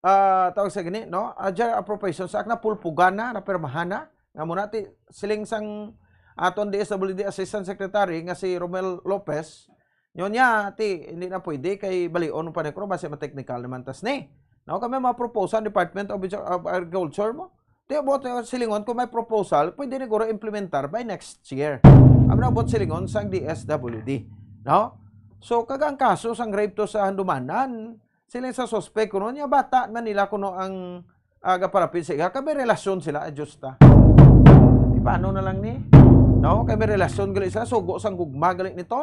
ah, tawag sa gini, no? Ah, General Appropriations Act, napulpugan na, napirmahan na. Nga muna, ti, siling sang aton D S W D Assistant Secretary nga si Romel Lopez, nyo niya, ti, hindi na pwede kay balion pa ni Cro, basi ma-technical naman tas ni. No, kami mga proposal, Department of, of Agriculture mo. Ti, buot, eh, silingon, kung may proposal, pwede ni guro implementar by next year. Ang nabot silingon sang D S W D. No? So, kag ang kaso sang rape to sa Handumanan, sila sa suspect kuno niya, bata man nila kuno ang, ah, gaparapid sa iya. Kami relasyon sila, adjust ta. Di paano na lang ni? No? Kami relasyon gali sila, sugo sang gugma gali nito.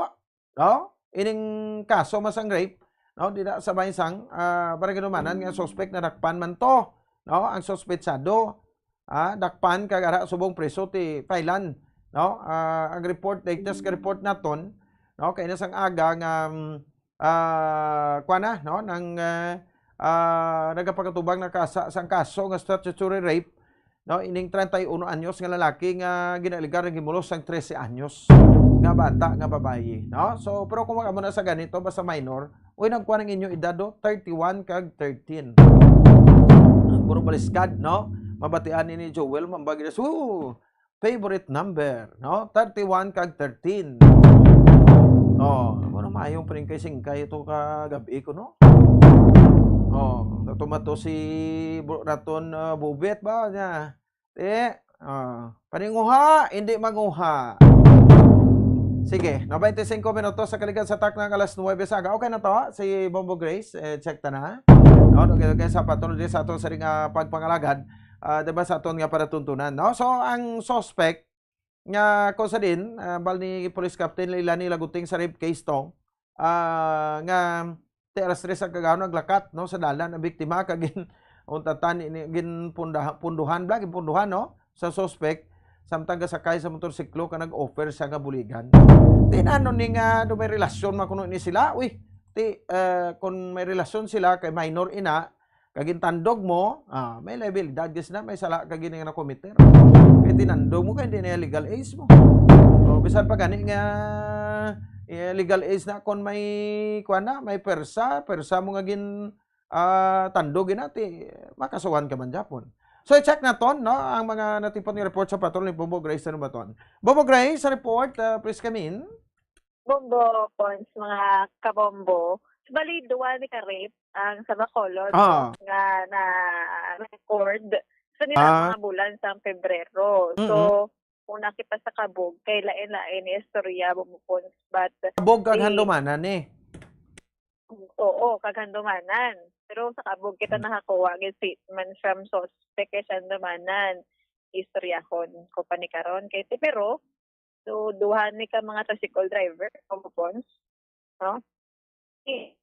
No? Ining kaso masang rape, no? Di na sa may sang, ah, Barangay Handumanan nga suspect na dakpan man to. No? Ang suspetsado, ah, dakpan kag ara subong preso ti Thailand. No? Ah, ang report, latest nga report naton, no? Kay na sang aga nga, mm, ah, kuwan na, no, nang, ah, ah, nagapakatubang na kasa, sang kaso nga statutory rape, no, ining treinta y uno anyos nga lalaki nga ginaaligar nga gimulos sang trese anyos nga bata nga babayi, no? So, pero kung amo na sa ganito, basta minor, uy, nagkuha ang inyo edad, do, thirty-one kag thirteen. Ang puro baliskad, no? Mabatian ni Joel, mambag na, "Su, favorite number, no? Thirty-one kag thirteen." Oh, ano mayong pring kay singkay ito ka gabi ko, no? Oh, natumato si Bro Raton, ah, Bubet ba niya? Eh, ah, paninguha, hindi manguha. Sige, no, twenty-five minutos sa kaligad sa takna nga alas nuwebe sa aga. Okay na to, si Bombo Grace, eh, check ta na. No, okay, okay, sa patuloy sa ato sa ring, ah, pagpangalagad, ah, diba, sa aton nga palatuntunan, no? So, ang suspect nga, kung sa din, ah, bal ni Police Captain Leilani Laguting sa rape case to, ah, nga ti alas tres ang kagahon naglakat, no, sa dalan ang biktima, kag gin-, untatan ni, ni, ginpundaha-, punduhan bala, ginpunduhan, no, sa suspect, samtang gasakay sa motorsiklo ka nag-offer siya nga buligan. Ti nano ni nga do may relasyon man kuno ni sila? Uy, ti, eh, kung may relasyon sila kay minor ina, kag gintandog mo, ah, may liabilidad gid sila, may sala ka gid nga nakomiter. Kay tinandog mo kay hindi na legal age mo. O, bisan pa gani nga, eh, legal age na, kon may, kuwan na, may persa, persa mo nga gin-, ah, tandog gid na, ti, makasuhan ka man gyapon. So, i-check naton, no, ang mga natipon nga report sa patrol ni Bobo Grace sa Lubaton. Bobo Grace, sa report, ah, please come in. Bombo, Pons, mga kabombo. Bali, duwa ni ka-rape ang sa Bacolod, Ah. no, nga na-record sa nila Ah. mga bulan sa Pebrero. So, Mm-mm. una kita sa Kabog, kay lain-lain ni istorya, Bombo, Pons. But Kabog kag si Handumanan, eh. Oo, kag Handumanan. Pero sa Kabog kita Mm. nakakuha gid statement from suspect kay sa Handumanan. Istoryahon ko pa ni karon kay ti, pero, so, duha ni ka mga tricycle driver, Bombo, Pons, no? Eh,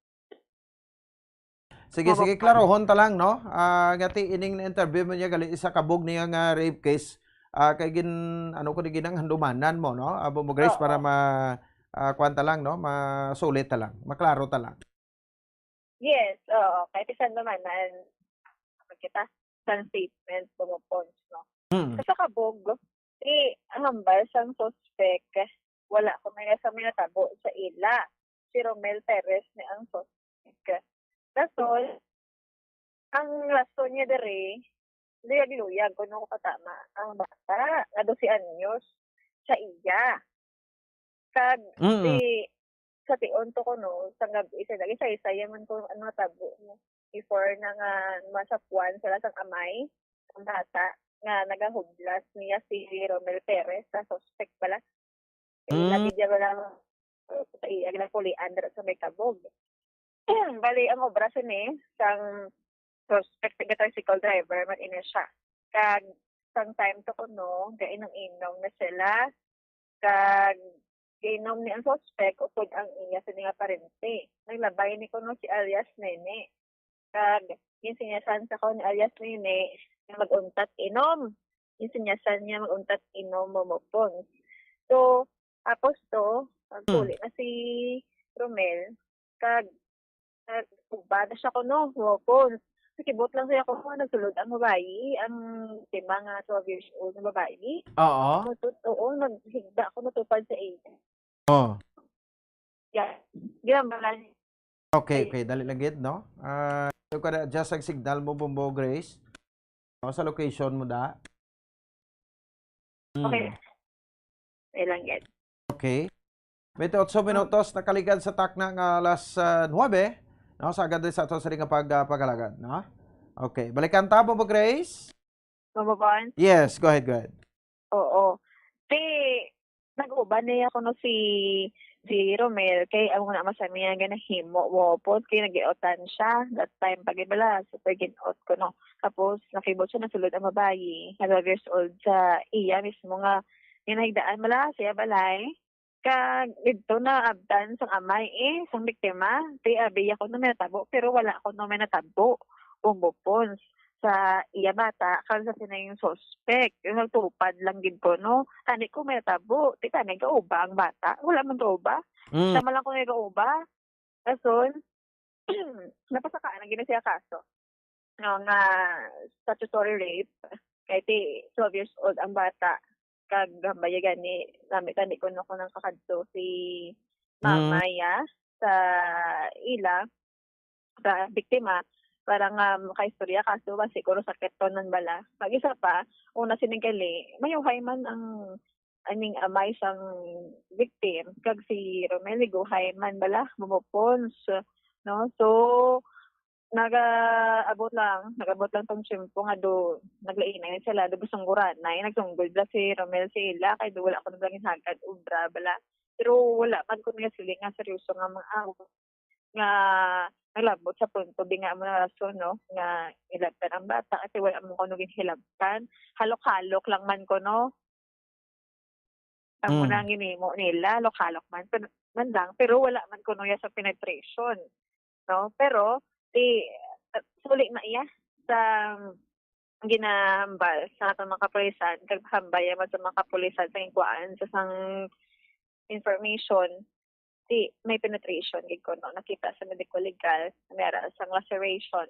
Sige, Mama sige, pa. klarohon ta lang, no? Ah, nga ti ining na-interview mo niya gali sa Kabog niya nga rape case. Ah, kay gin-, ano ko ni, ginang Handumanan mo, no? Ah, Bombo Grace, Oo. para ma-, ah, kuwan ta lang, no? Masulit ta lang, maklaro ta lang. Yes, oo. Kay ti sa Handumanan, kita sa statement, Bombo, Pons, no? Mm. Sa Kabog, ti hambal sang suspek, wala ko may sa may natabo sa ila. Si Romel Perez ni ang suspek. Rason, ang rason niya diri, luyag-luyag, kuno ko katama, ang bata nga dose anyos sa iya. Kag Mm. di, sa tion to kuno, sa gab-i, sa lagi, sa isa, yaman ko, ano, tabo mo. Before na nga masapuan sila sang amay, ang bata, nga nagahublas niya si Romel Perez, sa suspect pala. Eh, Mm. lagi niya wala, sa iya, ginapulian dira sa may Kabog. Bali, ang obra sini, sang suspect nga tricycle driver man ini siya. Kag sang time to kuno, gainom-inom na sila. Kag giinom ni ang suspect upod ang iya sini nga parente. Naglabay ni kuno si alias Nene. Kag ginsinyasan sa kuno ni alias Nene nga mag-untat inom. Ginsinyasan niya mag-untat inom, Momopons. So, tapos to, nagpuli na si Romel, kag nag-uban na siya kuno, Momopons. Nakibot lang siya kuno, nagsulod ang babayi, ang biktima nga twelve years old nga babayi. Oo. Matut-, oo, naghigda ko, natupad sa iya. Oh. Yeah. Ginambalan. Okay, okay. Dali lang gid, no? Ah, so kada adjust ang signal mo, Bombo Grace. No, sa location mo da. Mm. Okay. Okay lang gid. Okay. Twenty-eight minutos nakaligad sa takna nga alas, ah, nuebe, no? Sa agad sa ato sa nga pag, ah, paghalagad, no? Okay. Balikan ta, Bombo Grace? Bombo Bon? Yes, go ahead, go ahead. Oo. Ti, nag-uban niya kuno si, si Romel, kay amo na man sa niya nga nahimo, Momopons, kay nag-iutan siya. That time, pag ibala, super gin-out kuno. Tapos, nakibot siya, nasulod ang babayi, nga twelve years old, sa iya mismo nga ginahigdaan bala, siya balay. Kag didto naabtan sang amay, eh, sang biktima. Ti abi ako na may natabo, pero wala ako na may natabo. Bombo Pons, sa iya bata, kag sa sining suspect. Yung nagtupad lang gid ko, no? Tani ko may natabo. Ti tani, gauba ang bata. Wala man gauba. Mm. Sama lang ko may gauba. Rason, napasakaan na gid na siya kaso, no, nga statutory rape. Kay ti twelve years old ang bata. Kag hambaya gani, nami tani kuno ko nang kakadto si Mm. mama ya sa ila, sa biktima, para nga makaistorya, kaso ba siguro sakit to nun bala. Pag isa pa, una sining gali, mayuhay man ang, aning amay sang victim, kag si Romel, niguhay man bala, Bombo Pons, no? So, nagaabot lang, nag-abot lang tong tiyempo nga do, naglainay sila, do, basungguranay, nagsunggol bala si Romel sa ila, kay do, wala ko na ginhagad, obra bala. Pero wala man ko nga siling nga seryoso nga mga away nga naglabot sa punto, di nga amo na rason, no, nga nilabtan ang bata kasi wala man kuno ginhilabtan. Halok-halok lang man kuno. Amo Mm. na ang ginhimo nila, halok-halok man, pero, man lang, pero wala man kuno ya sa penetration, no? Pero, di, suli na iya sa ginahambal sa atong mga kapulisan, kag hambal man sa mga kapulisan sa ginkuhaan sa sang information, di, may penetration gid kuno nakita sa medical legal, may ara sang laceration.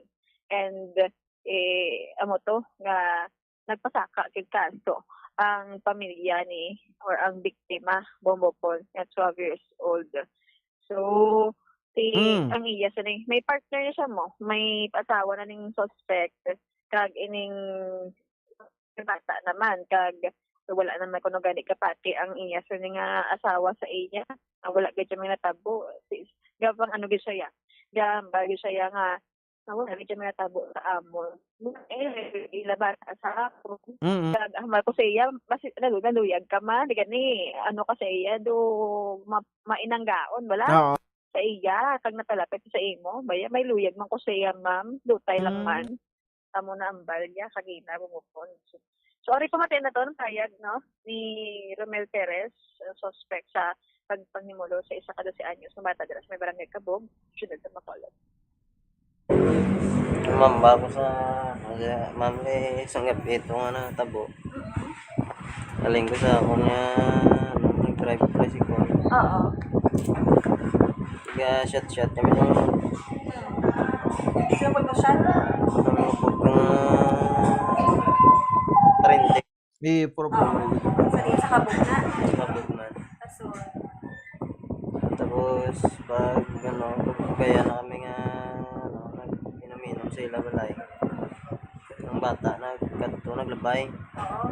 And, eh, amo to nga nagpasaka gid kaso ang pamilya ni, or ang biktima, Bombo Pons, nga twelve years old. So, si, Mm. ang iya sa ning, may partner na siya mo, may asawa na ning suspect, kag ining bata naman, kag wala naman kuno gani kapati ang iya sa ning, ah, asawa sa iya. Ang wala gid siya may natabo. Si, gapang ano gid siya, ya. Gamba gid siya, ya, nga, ah, wala gid siya may natabo sa amon. Eh, ila bata sa ako. Mm. Kag, ah, hambal ko sa iya, basi, nalu-, naluyag ka man, di gani, ano ka sa iya, do, ma-, mainanggaon, wala? Oo. Sa iya, kag napalapit sa imo, baya, may luyag man ko sa iya, ma'am, dutay lang Mm. man. Amo na ang balya sa gina, Bombo Pons. So, ari pamati na to ang payag, no, ni Romel Perez, uh, suspect sa pagpangimulo sa isa ka dose anyos nga bata dira sa may barangay Kabog, siyudad sa Bacolod. Ma'am, ba ako sa, sa, ma'am, eh, isang gabi ito nga natabo. Aling ko sa ako nga, ano, nag-drive tricycle. Oo. Tiga shot-shot kami ng Sino po yung shot? Ang lupog nga trente. Di, puro Oo. Sa, sa kabog na. Sa kabog na. Kaso, Tapos, pag, ano, pag kaya na kami nga, ano, nag-inom-inom sa ila balay. Ang bata, nagkadto, naglabay. Oo.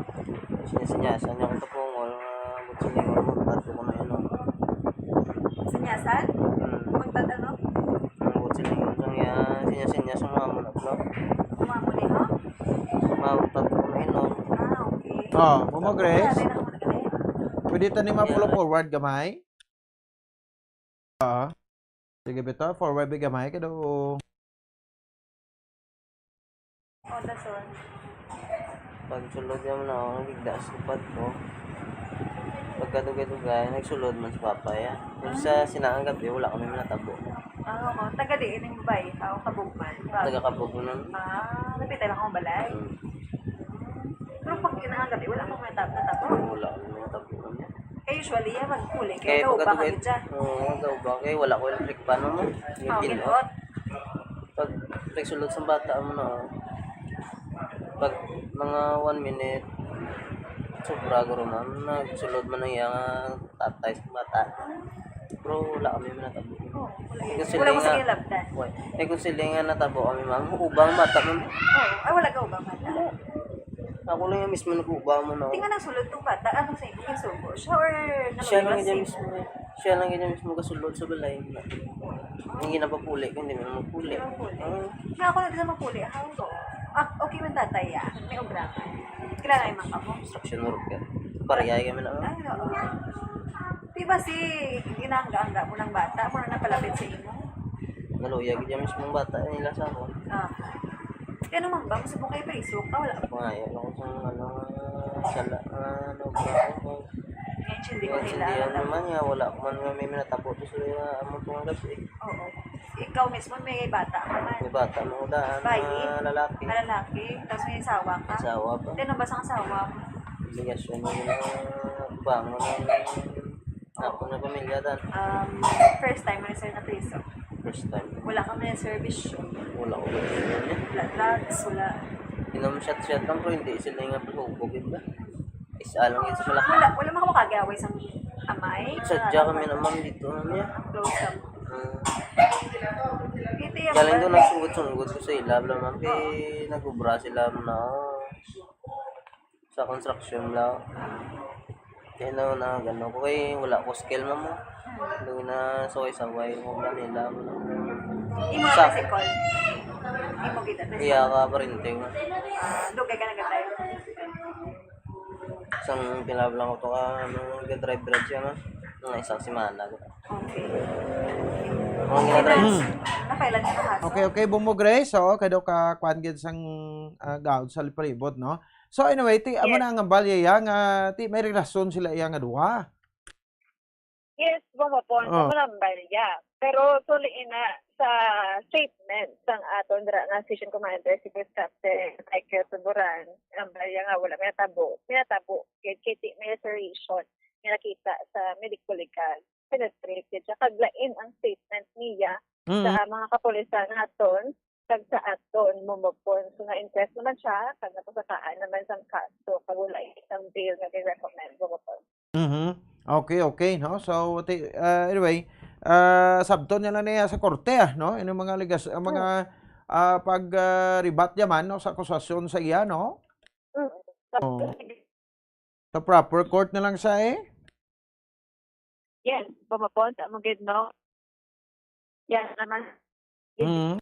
Sinya-sinyasan niya akong tapungol, nga, butsilingol, magkadto ko na yun, no? Sinyasan? Hmm. Magtat-, ano? Ang butsilingol, sang iya, sinya-sinyas ang mga muna, bro. Mga muli, no? Mautat ko na yun, no? Ah, okay. Oh, Mama Grace? Pwede na ako magkali. Pwede ta ni ma-follow Yeah. forward, gamay? Ah. Sige, bitaw, forward bigay gamay kay daw. Oh, that's all. Pag sulod niya mo na, oh, nagigda sa upat ko. Pagkadugay-dugay, nagsulod man sa papa, ya. Pero sa sinang gabi, wala kami natabo. Ah, oo. Taga diin ang babae? Ako, Kabugman. Taga Kabugman. Ah, napitay lang akong balay. Hmm. Pero pag inang gabi, wala akong natabo, natabo. Wala kami natabo. Eh, usually, yan, magpuli. Kaya Kaya kauba ka pagkatugay, gid siya. Oo, kauba. Kaya wala ko electric fan mo. Yung Oh, pinot. Pinot. Pag nagsulod sa bata mo na, oh. Pag mga one minute, sobra guro, ma'am. Nagsulod man ang iyang tatay sa bata. Pero wala kami natabo. Oh, wala. Eh, kung Wala sila mo nga, sa ilabdan. Wala. Eh, kung sila nga natabo kami, ma'am, ubang bata, ma'am. Oh, ay, wala ka ubang bata. Wala. Ako lang yung mismo nag-uba mo, no? Tingnan ang sulod tong bata. Ano sa inyo? Yung sugo siya or Siya lang naluluwas niya siya? Mismo. Siya lang niya mismo kasulod sa balay. Ang ginapapuli ko, hindi mo magpuli. Hindi magpuli. Ah. Nga ako na din magpuli. How to? Ah, okay man tatay, ah. May obra ka. Kilala yung mga mo? Construction worker. Pareha kami na, oh. Ay, oo. Di ba si ginangga-angga mo ng bata? Mo na napalapit sa imo? Naluya, gid yung mismong bata, nila sa ako. Ah. Kaya naman ba? Gusto mo kayo pa isok? Ah, wala. Ako nga, yun ako sa, ano, sala, ano, ba ako. Naintindihan Kaya nila. Hindi naman nga, wala ko man nga may minatabo to sa, ah, amo to nga gabi. Oo. Ikaw mismo, may bata ka man. May bata mo daan, Bayi? Ah, lalaki. Ah, lalaki. Tapos may asawa ka? May asawa pa. Sino ba sa asawa mo? Obligasyon mo na bangon ang ako na pamilya dan. Um, first time mo na, sir, na priso? First time. Wala ka na servisyo? Wala ko na servisyo. Wala drugs, wala. Inom shot-shot lang, pero hindi sila nga paghubo, di ba? Isa lang yun sa malaki. Wala, wala man ka makag-away sa amay? Sadya kami naman dito, ano niya? Close lang. Hmm. Ito yung Galing doon, nagsunggod-sunggod ko sa ilab lang, ma'am. Kay Oo. Nag-ubra sila na sa construction lang. Kaya na, na gano ko, eh, wala ko skill, ma'am, oh. Doon na saway-saway ko Manila. Imo Sa na si Col? Imo gid na Iya ka, parente, ma'am. Ah, dugay ka nagkatayo? Isang pinablang ko to ka, ano, nag-drive-drive siya, ma'am. Mga isang semana. Okay. Mga gina-drive. Hmm. Nakailan ka na, ha? Okay, okay, Bumbo Grace, oo, kay daw ka, kwan gid sang, ah, gaon sa palibot, no? So, anyway, ti, amo Yes. na ang balya ya nga, ti, may relasyon sila iya nga duha. Yes, Bumbo Pons, Oh. amo na ang balya. Pero, suli na sa statement sang aton dira nga station commander, si First Captain Michael Tuburan, ang balya nga wala may natabo, pinatabo, kay, kay ti, may laceration nga nakita sa medical legal, penetrate, kay siya, kag lain ang statement niya Mm. sa mga kapulisan naton, kag sa aton, Bumbo Pons. So, na-impress naman siya, kag napasakaan naman sang kaso, kag wala isang bail nga gin-recommend, Bumbo Pons. Mhm. Okay, okay, no? So, ti-, ah, anyway, ah, sabton niya lang niya sa korte, ah, no? Yung mga ligas-, ang mga, Hmm. ah, pag, ah, rebut niya man, no, sa akusasyon sa iya, no? Mm. Oh. Sa proper court na lang siya, eh? Yes, Bumbo Pons, amo gid, no? Yan naman. Mm.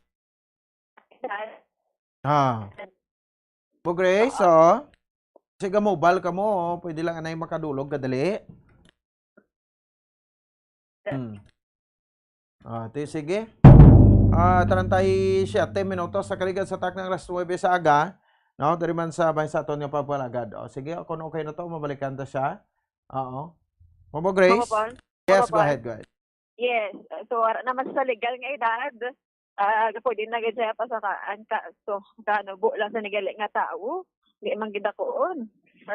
Ah. Bumbo Grace, oh. Sige, mobile ka mo, oh. Pwede lang anay makadulog kadali. Hmm. Ah, ti, sige. Ah, treinta y siete minutos sa kaligad sa taknang alas nuebe sa aga. No, diri man sa bahin sa aton nga pagpalagad. O, sige, kung okay na to, mabalikan ta siya. Oo. Bumbo Grace? Bumbo Pons? Yes, Bumbo go Pons? Ahead, go ahead. Yes. So, ara naman sa legal nga edad, ah, pwede na gid siya pasakaan ka. So, kanubo lang sa nigali nga tawo, di man gid dakuon.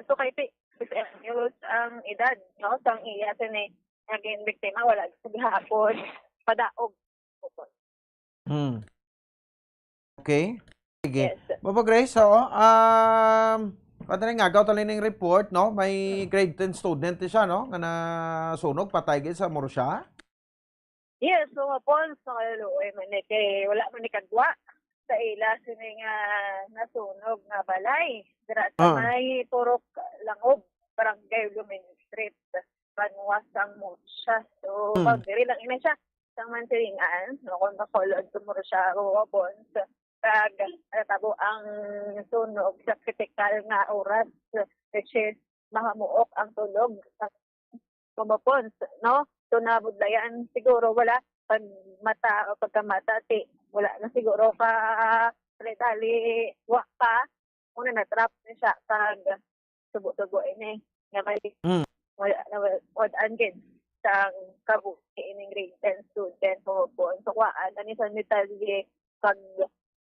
So, kay ti-, six years ang edad, no? Sang iya sini naging biktima, wala gid gihapon padaog. Hmm. Okay. Sige. Yes. Bumbo Grace, so, um, pati nga, gaw tali ning report, no? May Hmm. grade ten student siya, no? Nga nasunog, patay gid sa Murcia. Yes, so, Pons, so, kaluoy man ni kay wala man ni kagwa sa ila sini nga nasunog nga balay. Dira sa Ah. may Purok Langob, Barangay Lumen Street, Banwa sang Murcia. So, Hmm. pag diri lang ina siya, sang Mansilingan, no, kung Bacolod, Murcia, Bumbo Pons, kag natabo ang sunog sa kritikal nga oras, which is mahamuok ang tulog sa Bumbo Pons, no? So, nabudlayan siguro, wala pagmata o pagkamata, ti wala na siguro ka dali-dali, wa pa. Una na-trap na siya kag subo-subo ini nga may Mm. wala na, wala, wala ang gid sang kabuhi ining grade ten student, hopon. So, kuhaan, ani sa detalye kag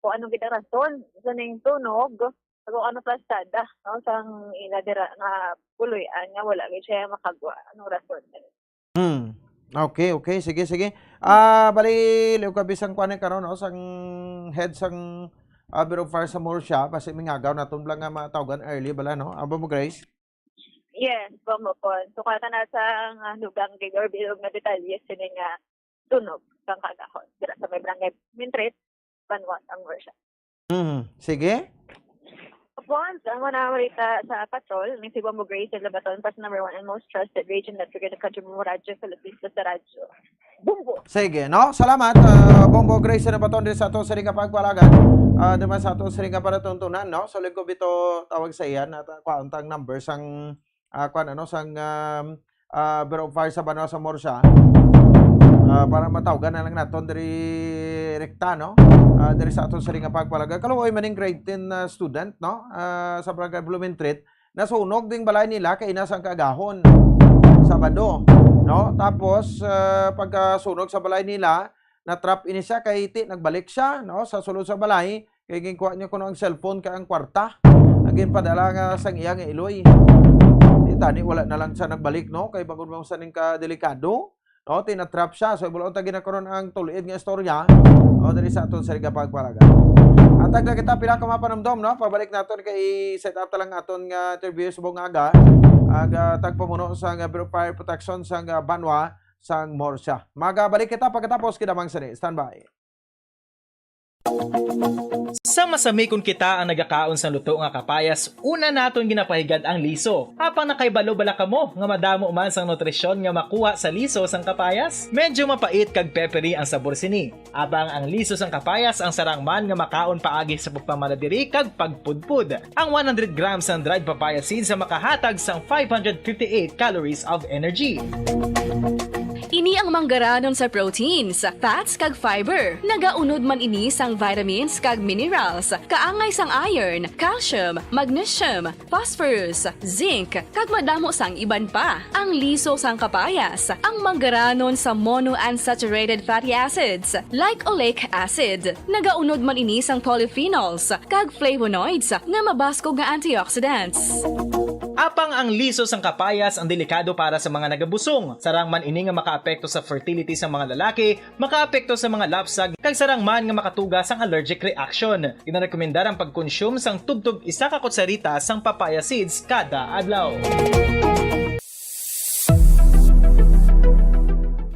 kung ano gid ang rason sa ning tunog, kung ano plastada, no, sang ila dira nga puloy-an nga wala gid siya makagwa. Anong rason? Hmm. Okay, okay. Sige, sige. Ah, bali, liw ka bisang kuan ni karon, no, sang head sang, ah, Bureau of Fire sa Murcia, basi mingagaw naton bala nga matawgan early bala, no? Aba mo, Grace? Yes, Bombo Pon. So, kana na sa, ah, dugang gid or bilog nga detalye sini nga tunog sang kaagahon dira sa may barangay Mintrit, Banwa sang Murcia. Hmm. Sige. Pon, ang mga balita sa patrol, ni si Bombo Grace Labaton, pa sa number one and most trusted radio network in the country, Bombo Radyo Philippines, sa Radyo Bombo. Sige, no? Salamat, ah, Bombo Grace Labaton, din sa ato sa ring pagpalagan. Ah, naman sa ato sa ring panatuntunan, no? So, lingkod bito tawag sa iyan at, ah, kuha untang number sang, ah, kuan, ano, sang, um, ah, Bureau of Fire sa Banwa sa Murcia. Ah, para matawgan na lang naton diri rekta, no? Ah, diri sa aton sa ring pagpalagan. Kaluoy man ning grade ten, ah, student, no? Ah, sa Barangay Blumentritt, nasunog ding balay nila kay ina sang kaagahon, Sabado, no? Tapos, ah, pagkasunog sa balay nila, na-trap ini siya kay ti nagbalik siya, no, sa sulod sa balay, kay ginkuha niya kuno ang cellphone kag ang kwarta nga ginpadala nga sang iya nga iloy. Di tani wala na lang siya nagbalik, no, kay bangod mo sa ning kadelikado, no, ti na-trap siya. So, ibulon ta gina karon ang tulid nga istorya, no, diri sa aton sa ring pagpalagan. Hatag na kita pila ka mga panumdom, no? Pabalik naton kay set up ta lang aton nga interview subong nga aga. Aga tagpamuno sa nga Bureau of Fire Protection sa nga Banwa sang Murcia. Magabalik kita pagkatapos, kinamang sini. Standby. Sa masami kon kita ang nagakaon sang luto nga kapayas, una naton ginapahigad ang liso. Apang nakahibalo bala kamo nga madamo man sang nutrisyon nga makuha sa liso sang kapayas? Medyo mapait kag peppery ang sabor sini. Apang ang liso sang kapayas ang sarang man nga makaon paagi sa pagpamanadiri kag pagpudpod. Ang one hundred grams sang dried papaya seeds ang makahatag sang five hundred fifty-eight calories of energy. Ini ang manggaranon sa proteins, fats, kag fiber. Nagaunod man ini sang vitamins kag minerals, kaangay sang iron, calcium, magnesium, phosphorus, zinc, kag madamo sang iban pa. Ang liso sang kapayas, ang manggaranon sa monounsaturated fatty acids, like oleic acid. Nagaunod man ini sang polyphenols kag flavonoids nga mabaskog nga antioxidants. Apang ang liso sang kapayas ang delikado para sa mga nagabusong. Sarang man ini nga makaapekto sa fertility sa mga lalaki, makaapekto sa mga lapsag, kag sarang man nga makatuga sang allergic reaction. Ginarekomendar ang pagkonsume sang tubtob isa ka kutsarita sang papaya seeds kada adlaw.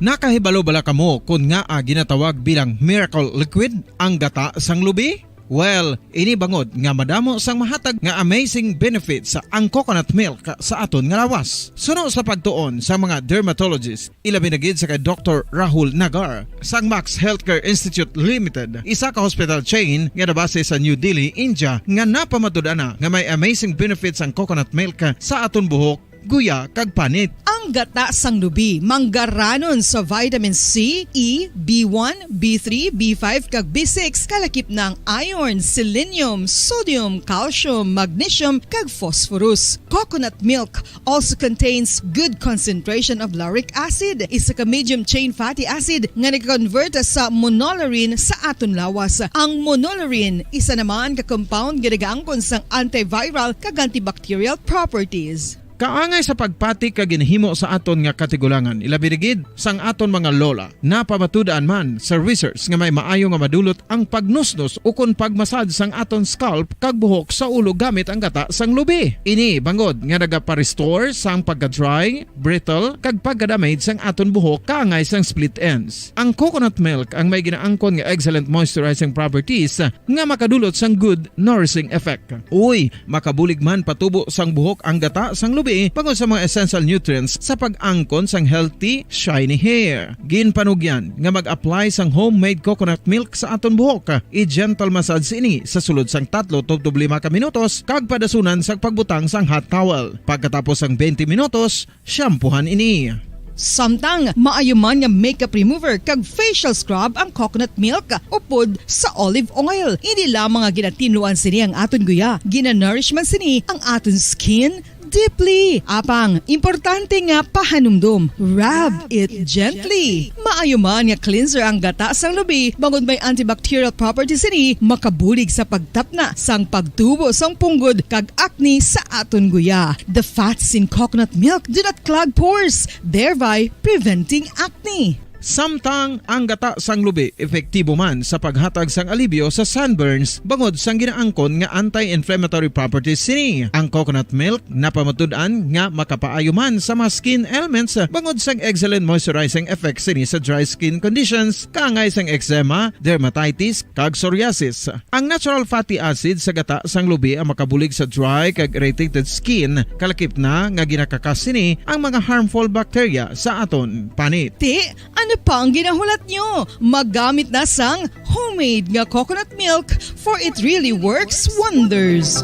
Nakahibalo bala kamo kon ngaa ginatawag bilang miracle liquid ang gata sang lubi? Well, ini bangod nga madamo sang mahatag nga amazing benefits ang coconut milk sa aton nga lawas. Suno sa pagtuon sa mga dermatologist, ilabi na gid sa kay Doktor Rahul Nagar sang Max Healthcare Institute Limited, isa ka hospital chain nga nabase sa New Delhi, India, nga napamatud-an na nga may amazing benefits ang coconut milk sa aton buhok, guya, kag panit. Ang gata sang lubi manggaranon sa vitamin C, E, B one, B three, B five, kag B six, kalakip na ang iron, selenium, sodium, calcium, magnesium, kag phosphorus. Coconut milk also contains good concentration of lauric acid, isa ka medium chain fatty acid nga nagakonvert sa monolaurin sa aton lawas. Ang monolaurin, isa naman ka compound nga nagaangkon sang antiviral kag antibacterial properties. Kaangay sa pagpati kag ginhimo sa aton nga katigulangan, ilabi na gid sang aton mga lola. Napamatud-an man sa research nga may maayo nga madulot ang pagnusnos ukon pagmasad sang aton scalp kag buhok sa ulo gamit ang gata sang lubi. Ini bangod nga nagapa-restore sang pagka-dry, brittle, kag pagka-damage sang aton buhok kaangay sang split ends. Ang coconut milk ang may ginaangkon nga excellent moisturizing properties nga makadulot sang good nourishing effect. Uy, makabulig man patubo sang buhok ang gata sang lubi bangod sa mga essential nutrients sa pag-angkon sang healthy, shiny hair. Ginpanugyan nga mag-apply sang homemade coconut milk sa aton buhok. I-gentle massage ini sa sulod sang tatlo tubtob lima ka minutos kag padasunan sa pagbutang sang hot towel. Pagkatapos sang twenty minutos, shampoohan ini. Samtang maayo man nga makeup remover kag facial scrub ang coconut milk upod sa olive oil. Hindi lamang nga ginatinluan sini ang aton guya, ginanourish man sini ang aton skin deeply. Apang, importante nga pahanumdom, rub it gently. Maayo man nga cleanser ang gata sang lubi bangod may antibacterial properties sini, makabulig sa pagtapna sang pagtubo sang punggod kag acne sa aton guya. The fats in coconut milk do not clog pores, thereby preventing acne. Samtang ang gata sang lubi epektibo man sa paghatag sang alibyo sa sunburns bangod sang ginaangkon nga anti-inflammatory properties sini. Ang coconut milk napamatud-an nga makapaayo man sa mga skin ailments bangod sang excellent moisturizing effects sini sa dry skin conditions, kaangay sang eczema, dermatitis, kag psoriasis. Ang natural fatty acid sa gata sang lubi ang makabulig sa dry kag irritated skin, kalakip na nga ginakakas sini ang mga harmful bacteria sa aton panit. Ti, ano pa ang ginahulat nyo? Magamit na sang homemade nga coconut milk, for it really works wonders.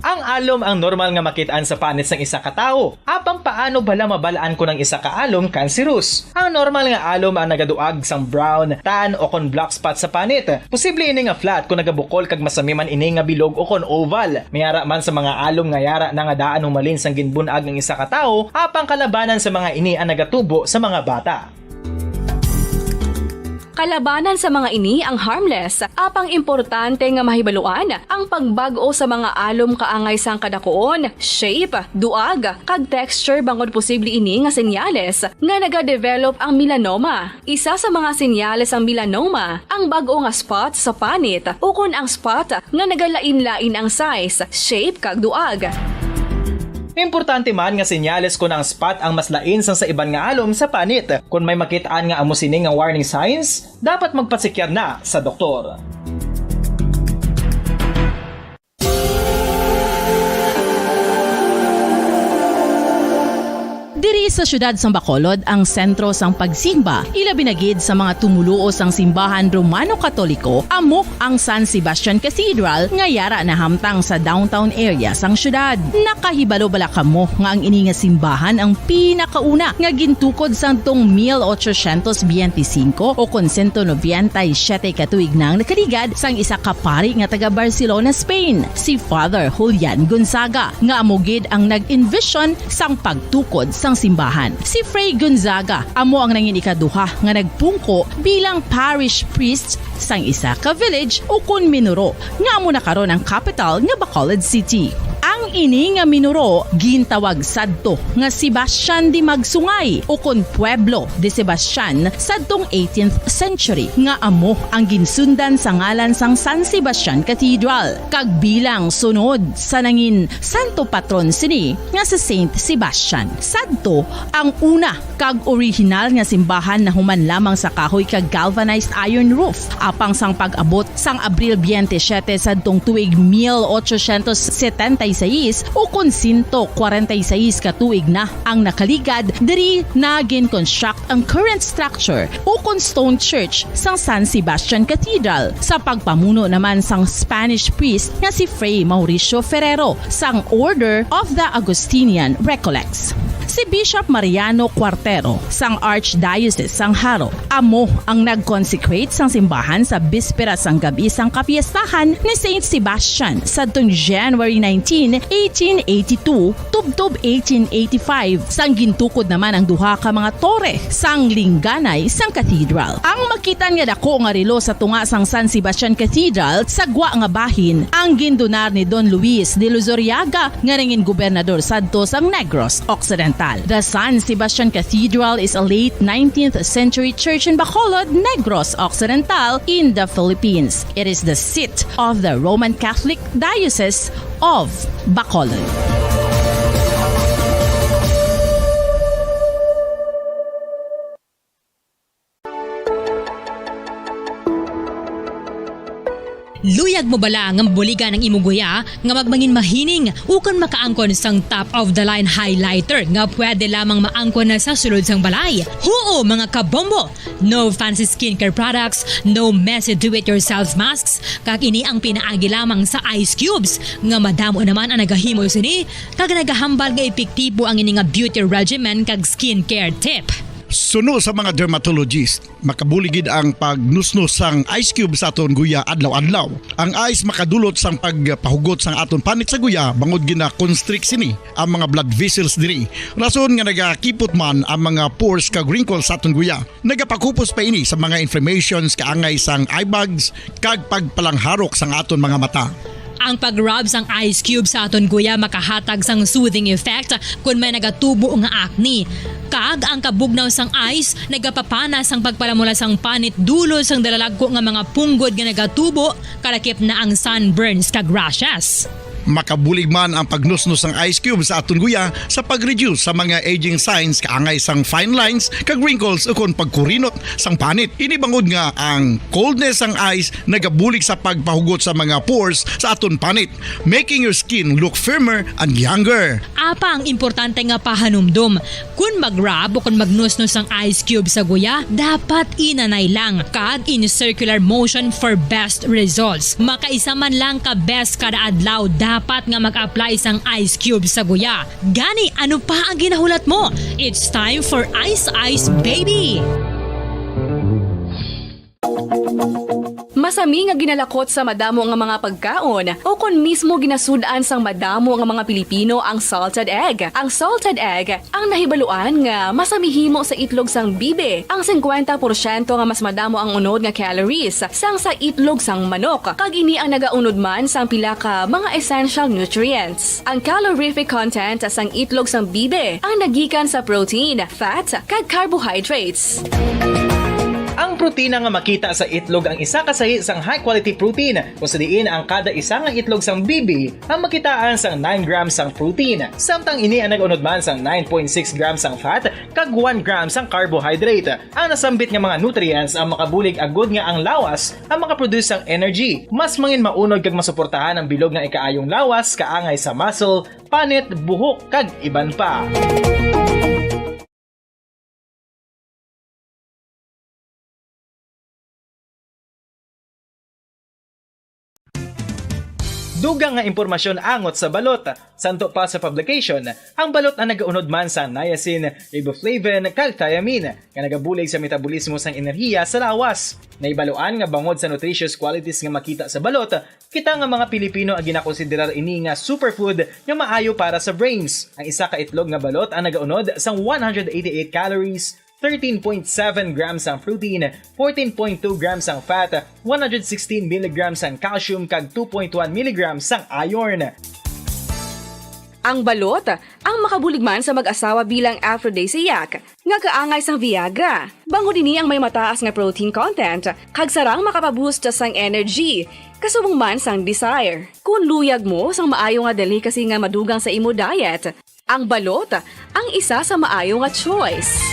Ang alom ang normal nga makit-an sa panit sang isa ka tawo. Apang paano bala mabal-an kon ang isa ka alom cancerous? Ang normal nga alom ang nagaduag sang brown, tan, o kon black spot sa panit. Posible ini nga flat kon nagabukol kag masami man ini nga bilog o kon oval. May ara man sa mga alom nga yara na nga daan humalin sang ginbun-ag ang isa ka tawo, apang kalabanan sa mga ini ang nagatubo sa mga bata. Kalabanan sa mga ini ang harmless, apang importante nga mahibaluan ang pagbag-o sa mga alom kaangay sang kadakuon, shape, duag, kag texture bangod posible ini nga senyales nga nagadevelop ang melanoma. Isa sa mga senyales sang melanoma ang bag-o nga spot sa panit ukon ang spot nga nagalain-lain ang size, shape, kag duag. Importante man nga senyales kon ang spot ang mas lain sang sa iban nga alom sa panit. Kon may makit-an nga amo sini nga warning signs, dapat magpatsikyar na sa doktor. Diri sa siyudad sang Bacolod ang sentro sang pagsimba, ilabi na gid sa mga tumoluo sang simbahan Romano Katoliko, amo ang San Sebastian Cathedral nga yara nahamtang sa downtown area sang siyudad. Nakahibalo bala kamo nga ang ini nga simbahan ang pinakauna nga gintukod sadtong mil ochocientos biyente singko o kon sento nobenta y siyete ka tuig na ang nakaligad sang isa ka pari nga taga Barcelona, Spain, si Father Julian Gonzaga, nga amo gid ang nag-envision sang pagtukod sang simbahan. Si Fray Gonzaga amo ang nangin ikaduha nga nagpungko bilang parish priest sang isa ka village ukon minuro nga amo na karon ang kapital nga Bacolod City. Ang ini nga minuro gintawag sadto nga Sebastian de Magsungay ukon Pueblo de Sebastian sadtong eighteenth century, nga amo ang ginsundan sa ngalan sang San Sebastian Cathedral, kag bilang sunod sa nangin santo patron sini nga si Saint Sebastian. Sadto ang una kag orihinal nga simbahan nahuman lamang sa kahoy kag galvanized iron roof. Apang sang pag-abot sang Abril biyente siyete sadtong tuig mil ochocientos setenta y seis, ukon sento kwarenta y seis ka tuig na ang nakaligad, diri na gin-construct ang current structure ukon stone church sang San Sebastian Cathedral, sa pagpamuno naman sang Spanish priest nga si Fray Mauricio Ferrero sang Order of the Augustinian Recollects. Si Bishop Mariano Cuartero sang Archdiocese sang Jaro amo ang nag-consecrate sang simbahan sa bispera sang gab-i sang kapiestahan ni Saint Sebastian sadtong January nineteen, eighteen eighty-two, tubtob eighteen eighty-five, sang gintukod naman ang duha ka mga tore sang lingganay sang cathedral. Ang makit-an nga dako nga relo sa tunga sang San Sebastian Cathedral sa gwa nga bahin ang gindunar ni Don Luis de Luzuriaga nga nangin gobernador sadto sang Negros Occidental. The San Sebastian Cathedral is a late nineteenth century church in Bacolod, Negros Occidental, in the Philippines. It is the seat of the Roman Catholic Diocese of Bacolod. Luyag mo bala nga mabuligan ang imo guya nga magmangin mahining ukon makaangkon sang top of the line highlighter nga pwede lamang maangkon na sa sulod sang balay? Huo, mga kabombo! No fancy skincare products, no messy do-it-yourself masks, kag ini ang pinaagi lamang sa ice cubes nga madamo naman ang nagahimo sini kag nagahambal nga epektibo ang ini nga beauty regimen kag skincare tip. Suno sa mga dermatologist, makabulig gid ang pagnusnos sang ice cube sa aton guya adlaw-adlaw. Ang ice makadulot sang pagpahugot sang aton panit sa guya bangod gina-constrict sini ang mga blood vessels diri, rason nga nagakipot man ang mga pores kag wrinkles sa aton guya. Nagapakupos pa ini sa mga inflammations kaangay sang eye bags kag pagpalangharok sang aton mga mata. Ang pag-rub sang ice cube sa aton guya makahatag sang soothing effect kon may nagatubo nga acne. Kag ang kabugnaw sang ice nagapapana sang pagpalamula sang panit dulot sang dalalagko nga mga punggod nga nagatubo, kalakip na ang sunburns kag rashes. Makabulig man ang pagnusnos sang ice cube sa aton guya sa pag-reduce sa mga aging signs kaangay sang fine lines kag wrinkles ukon pagkurinot sang panit. Ini bangod nga ang coldness sang ice nagabulig sa pagpahugot sa mga pores sa aton panit, making your skin look firmer and younger. Apa ang importante nga pahanumdom, kon mag-rub o kon magnusnos ang ice cube sa guya, dapat inanay lang kag in circular motion for best results. Makaisa man lang ka beses kada adlaw dapat nga mag-apply sang ice cube sa guya. Gani, ano pa ang ginahulat mo? It's time for Ice Ice Baby! Masami nga ginalakot sa madamo nga mga pagkaon, o kon mismo ginasud-an sang madamo nga mga Pilipino ang salted egg. Ang salted egg ang nahibaluan nga masami himo sa itlog sang bibi, ang singkwenta porsyento nga mas madamo ang unod nga calories sang sa itlog sang manok, kag ini ang nagaunod man sang pila ka mga essential nutrients. Ang calorific content sang itlog sang bibi ang nagikan sa protein, fat, kag carbohydrates. Ang protina nga makita sa itlog ang isa ka sahi sang high-quality protein, kung sa diin ang kada isa nga itlog sang bibi ang makitaan sang nine grams sang protein, samtang ini ang nag-unod man sang nine point six grams sang fat kag one gram sang carbohydrate. Ang nasambit nga mga nutrients ang makabulig agud nga ang lawas ang makaproduce sang energy, mas mangin maunod kag masuportahan ang bilog nga ikaayong lawas kaangay sa muscle, panit, buhok, kag iban pa. Dugang nga impormasyon angot sa balot. Santo pa sa publication, ang balot ang nagaunod man sa niacin, riboflavin, kag thiamine, nga nagabulig sa metabolismo sang enerhiya sa lawas. Nahibaluan nga bangod sa nutritious qualities nga makita sa balot, kita nga mga Pilipino ang ginakonsiderar ini nga superfood nga maayo para sa brains. Ang isa ka itlog nga balot ang nagaunod sang one hundred eighty-eight calories, thirteen point seven grams ang protein, fourteen point two grams ang fat, one hundred sixteen milligrams ang calcium, kag two point one milligrams ang iron. Ang balot ang makabulig man sa mag-asawa bilang aphrodisiac nga kaangay sang Viagra. Bangod ini ang may mataas nga protein content, kag sarang makapaboost sang energy, kasubong man sang desire. Kung luyag mo sang maayo nga delicacy nga madugang sa imo diet, ang balot ang isa sa maayo nga choice.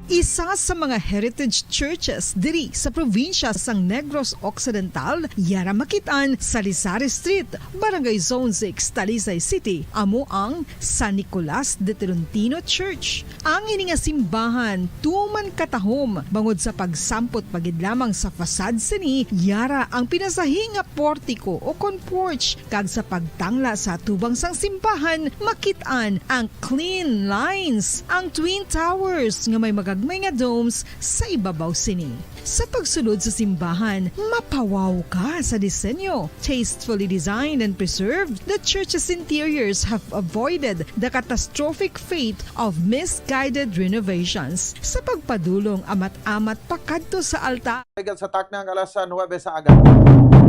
Isa sa mga heritage churches diri sa probinsya sang Negros Occidental, yara makit-an sa Lizari Street, Barangay Zone six, Talisay City, amo ang San Nicolas de Tolentino Church. Ang ini nga simbahan tuman katahom bangod sa pagsampot pa gid lamang sa facade sini, yara ang pinasahi nga portiko o kon porch, kag sa pagtangla sa atubang sang simbahan, makit-an ang clean lines, ang twin towers nga may magagmay nga domes sa ibabaw sini. Sa pagsulod sa simbahan, mapawaw ka sa disenyo. Tastefully designed and preserved, the church's interiors have avoided the catastrophic fate of misguided renovations. Sa pagpadulong amat-amat pakadto sa altar, Legal sa takna ang alas nuwebe sa aga.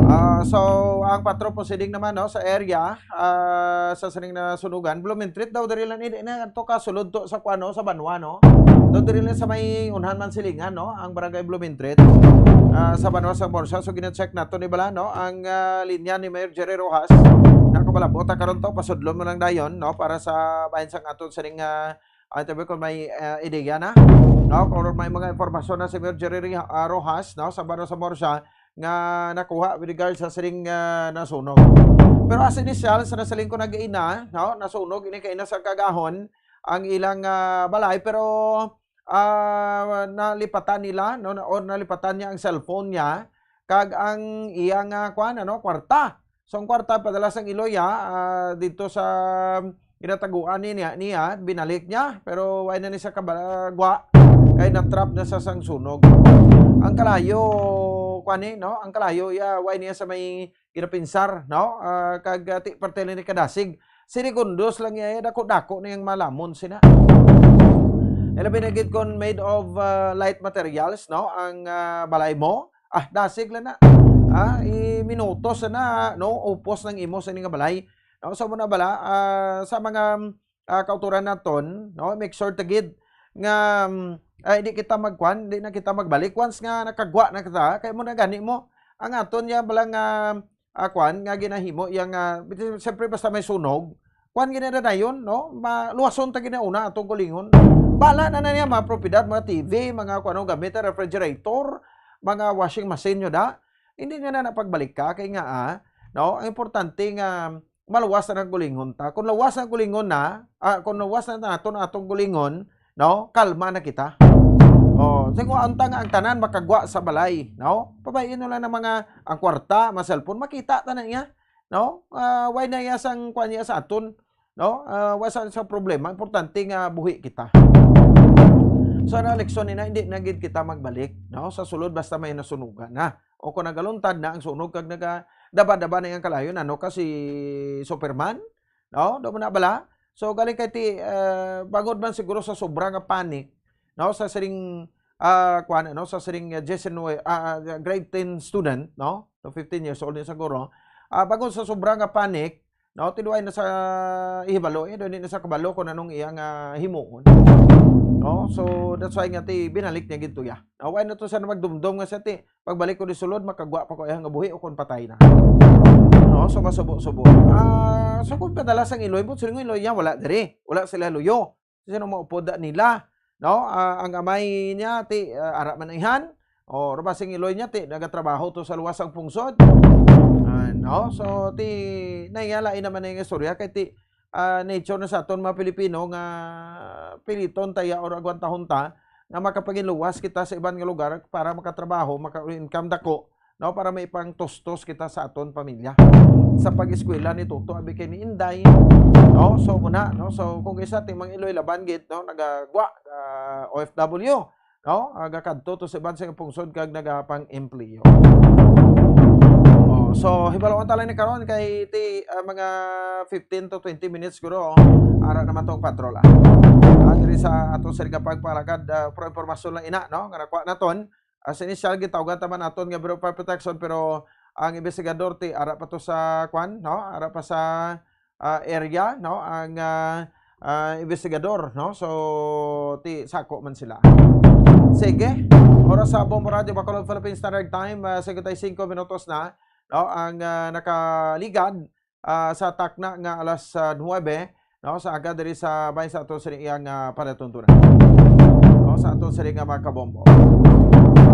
Ah, so, ang Patro proceeding naman, no, sa area, ah, sa sining nasunugan, Blumentritt daw diri lang, hindi na to kasulod to sa kuano, sa Banwa, no? Daw diri lang sa may unhan man silingan, no, ang barangay Blumentritt. Ah, sa Banwa sa Borsa, so gina-check nato ni bala, no, ang, ah, linya ni Mayor Jerry Rojas. Nakabalabota karon to, pasudlon mo lang dayon, no, para sa bahin sang aton sining, ah, Ay, tabi ko may, ah, ideya na, no? Kung may mga impormasyon na si Mayor Jerry Ri-, ah, Rojas, no? Sa Baro sa Morsa, nga nakuha with regard sa siring, ah, nasunog. Pero as initial, sa nasiling ko nag-ina, no? Nasunog, ini kaina sa kagahon, ang ilang, ah, balay, pero, ah, nalipatan nila, no? Na, or nalipatan niya ang cellphone niya, kag ang iyang, ah, kwan, ano, kwarta. So, ang kwarta, padala sang iloy, ah, ah, dito sa ginataguan ni niya, niya, binalik niya, pero wala na ni sa kabagwa, kay na-trap na sa sang sunog. Ang kalayo, kwan eh, no? Ang kalayo, ya, wala niya sa may ginapinsar, no? Ah, kag, ah, ti, parte lang ni kadasig. Sinigundos lang niya, eh, dako-dako na yung malamon sina. Ilabi na gid kon made of, ah, light materials, no? Ang, ah, balay mo, ah, dasig lang na. Ah, i minutos na, no? Upos nang imo sa ining balay. No? So, muna bala, ah, sa mga, ah, kauturan naton, no? Make sure ta gid nga, mm, ah, di kita magkwan, di na kita magbalik. Once nga nakagwa na kita, kay mo na gani mo, ang aton niya bala nga, ah, kwan, nga ginahimo, yang, ah, siyempre basta may sunog, kwan gina na dayon, no? Ma-, luwason ta gina una atong kulingon. Bala na na niya, mga propiedad, mga T V, mga kwan, ano, gamit, refrigerator, mga washing machine nyo da. Hindi nga na napagbalik ka, kay nga, ah, no? Ang importante nga maluwas na ang kulingon ta. Kung lawas na ang kulingon na, ah, kung lawas na naton atong kulingon, no? Kalma na kita. Oh, sa kung unta nga ang tanan makagwa sa balay, no? Pabayin mo lang ng mga, ang kwarta, mga cellphone, makita ta na niya, no? Ah, why na iya sang kwan niya sa aton, no? Ah, wa sa, sa problema, importante nga buhi kita. So, ang leksyon nina, hindi na gid kita magbalik, no? Sa sulod, basta may nasunugan na. O kung nagaluntad na ang sunog kag naga-, daba-daba na yung kalayo, ano ka si Superman? No? Do mo na bala? So, galing kay ti, ah, bangod man siguro sa sobra nga panic, no? Sa siring, ah, kuwan, no? Sa siring, ah, nineteen, ah, ah, grade ten student, no? So, fifteen years old din siguro. Ah, bangod sa sobra nga panic, no? Tinuay na sa ihibalo, eh, doon na sa kabalo kung anong iyang, ah, himuon. No? So, that's why nga ti, binalik niya gid to ya. No? Why na to siya na magdumdom nga siya ti, pagbalik ko di sulod, makagwa pa ko iyang buhi o kung patay na. No? So, masubo-subo. Ah, so, kung padala sang iloy mo, sino nga iloy niya? Wala diri. Wala sila luyo. Sino maupod da nila? No? Ah, ang amay niya, ti, ah, ara man ang ihan. O, rubasing iloy niya, ti, nagatrabaho to sa luwas ang pungsod. Ah, no? So, ti, naiya lain naman na yung istorya, kay ti, ah, nature na sa aton mga Pilipino nga piliton taya or agwantahon ta nga makapanginluwas kita sa iban nga lugar para makatrabaho, maka-income dako, no, para may pangtustos kita sa aton pamilya. Sa pag-eskwela ni Toto, abi kay ni Inday, no? So, muna, no? So, kung isa ti mga iloy laban gid, no, nagagwa, ah, O F W, no? Aga kadto to sa iban sa pungsod kag nagapang-empleyo. Oh, so, hibaloan ta lang ni karon kay ti, ah, mga fifteen to twenty minutes guro, oh. Ara naman tong patrol, ah. Ah, diri sa ato sa Ligapag Palagad, ah, pro impormasyon lang ina, no? Nga nakuha naton. As initial, gitawgan ta man naton nga Bureau of Fire Protection, pero ang investigador ti ara pa to sa kwan, no? Ara pa sa, ah, area, no? Ang, ah, ah, investigador, no? So, ti sako man sila. Sige. Oras sa Bombo Radio Bacolod, Philippine Standard Time, ah, cincuenta y cinco minutos na, no? Ang, ah, nakaligad, ah, sa takna nga alas, ah, nuwebe, no, sa aga diri sa bahin sa aton sini iyang, ah, palatuntunan. No, sa aton sini nga mga kabombo.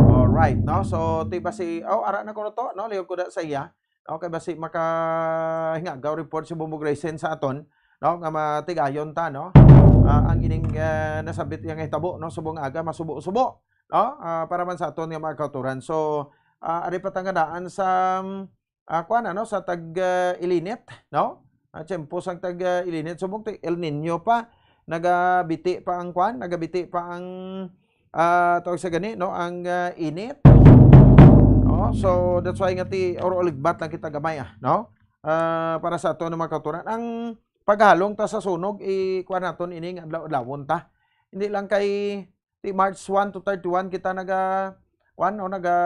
Alright, no? So, ti ba si, oh, ara na ko to, no? Lihog ko na sa iya. No, kay basi makahingaw report si Bombo Grayson sa aton, no? Nga matigayon ta, no? Ah, ang ining, eh, nasabit yang hitabo, no? Subong aga, masubo-subo, no? Ah, para man sa aton nga mga kauturan. So, ah, ari pa ta nga daan sa, ah, kuwan, ano, sa tag, ah, ilinit, no? Ah, tiyempo sang tag, ah, ilinit. Subong ti El Niño pa, nagabiti pa ang kuwan, nagabiti pa ang, ah, tawag sa gani, no? Ang, ah, init. No? So, that's why nga ti, or uligbat lang kita gamay, ah, no? Ah, para sa ato ng mga kauturan. Ang paghalong ta sa sunog, i-, kuwan naton ini nga adlaw-adlawon ta. Hindi lang kay ti March one to thirty-one kita naga, kuwan, no, naga,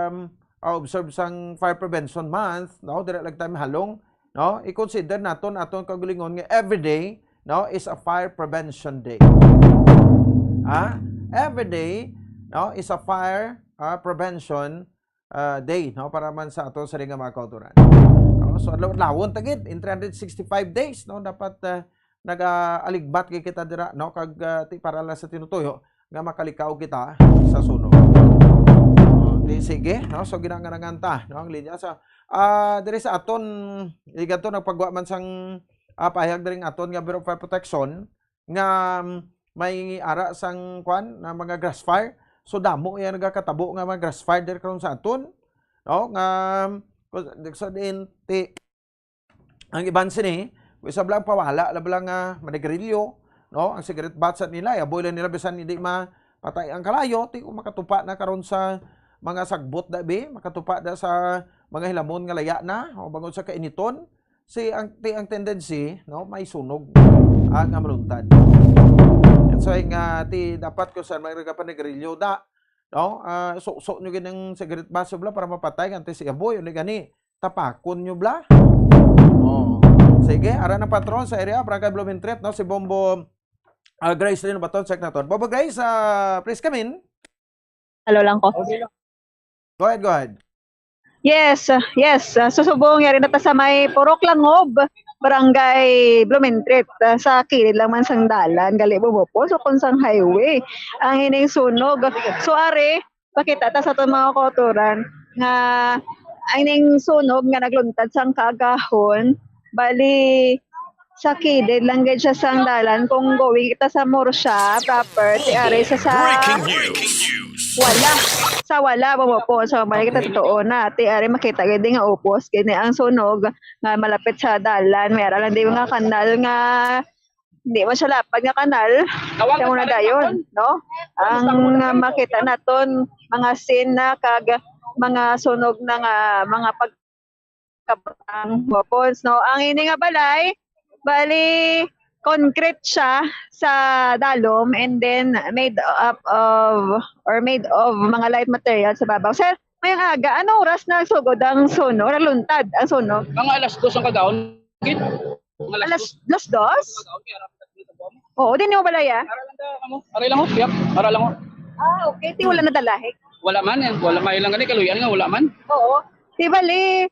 um, ah, observe sang Fire Prevention Month, no? Dira lang time halong, no? I-consider naton aton kaugalingon nga every day, no, is a fire prevention day. Ha? Every day, no, is a fire, ah, prevention, ah, day, no, para man sa ato sa mga kauturan. No? So, adlaw-adlawon ta gid in three hundred sixty-five days, no, dapat, ah, nagaaligbat gid kita dira, no? Kag, ah, ti para lang sa tinutuyo nga makalikaw kita sa sunog. Oh, di sige, no? So, ginangarangan ta, no? Ang linya sa, ah, diri sa aton, igadto nagpagwa man sang, ah, pahayag diri nga aton nga Bureau of Fire Protection nga, mm, may ara sang, kwan, na mga grass fire. So, damo iya nagakatabo nga mga grass fire diri karon sa aton, no? Nga, so, din, ti, ang iban sini, kung isa lang pawala, la ba lang nga manigarilyo, no? Ang cigarette butt sa nila, aboy lang nila bisan hindi mapatay ang kalayo, ti kung makatupa na karon sa mga sagbot da bi, makatupa da sa mga hilamon nga laya na, o bangod sa kainiton, si ang, ti ang tendency, no, may sunog, ah, nga maluntad. That's why nga, ti dapat ko sa mga nagapanigarilyo da, no? Ah, so, so nyo gid ang cigarette butt bala para mapatay, nga ti si aboy, unya gani, tapakon nyo bala. Oh. Sige, ara na patron sa area, Barangay Blumentritt, no? Si Bombo, ah, Grace Lino Baton, check naton. Bombo Grace, ah, please come in. Hello lang ko. Go ahead, go ahead. Yes, uh, yes. Uh, so subong yari na ta sa may Purok Langob, Barangay Blumentritt, uh, sa kilid lang man sang dalan, gali mo po, so kung sang highway, ang ining sunog. So are, pakita ta sa aton mga kauturan nga ang ining sunog nga nagluntad sang kaagahon, bali sa kilid lang gid siya sang dalan kung going kita sa Murcia proper, ti are sa, sa Breaking news. Wala. Sa wala, mo po. So, balik kita totoo na. Ti are makita gid nga upos gid ni ang sunog nga malapit sa dalan. May ara lang di mga kanal nga di man siya lapad nga kanal. Kaya mo na dayon, no? Ang, ah, makita naton, mga scene na kag mga sunog na nga, mga pag kabutang weapons, no? Ang ini nga balay, bali, concrete siya sa dalom and then made up of, or made of mga light material sa babaw. Sir, mayong aga, anong oras nagsugod ang sunog, naluntad ang sunog? Mga alas dos ang kagahon. Gid. Mga Alas, alas dos? Oo, din mo balay, ah? Ara lang da, amo. Ara lang ho, yap. Ara lang ho. Ah, okay. Ti wala na dalahik. Wala man, eh. Wala may lang gani, kaluyan nga, wala man. Oo. Di bali,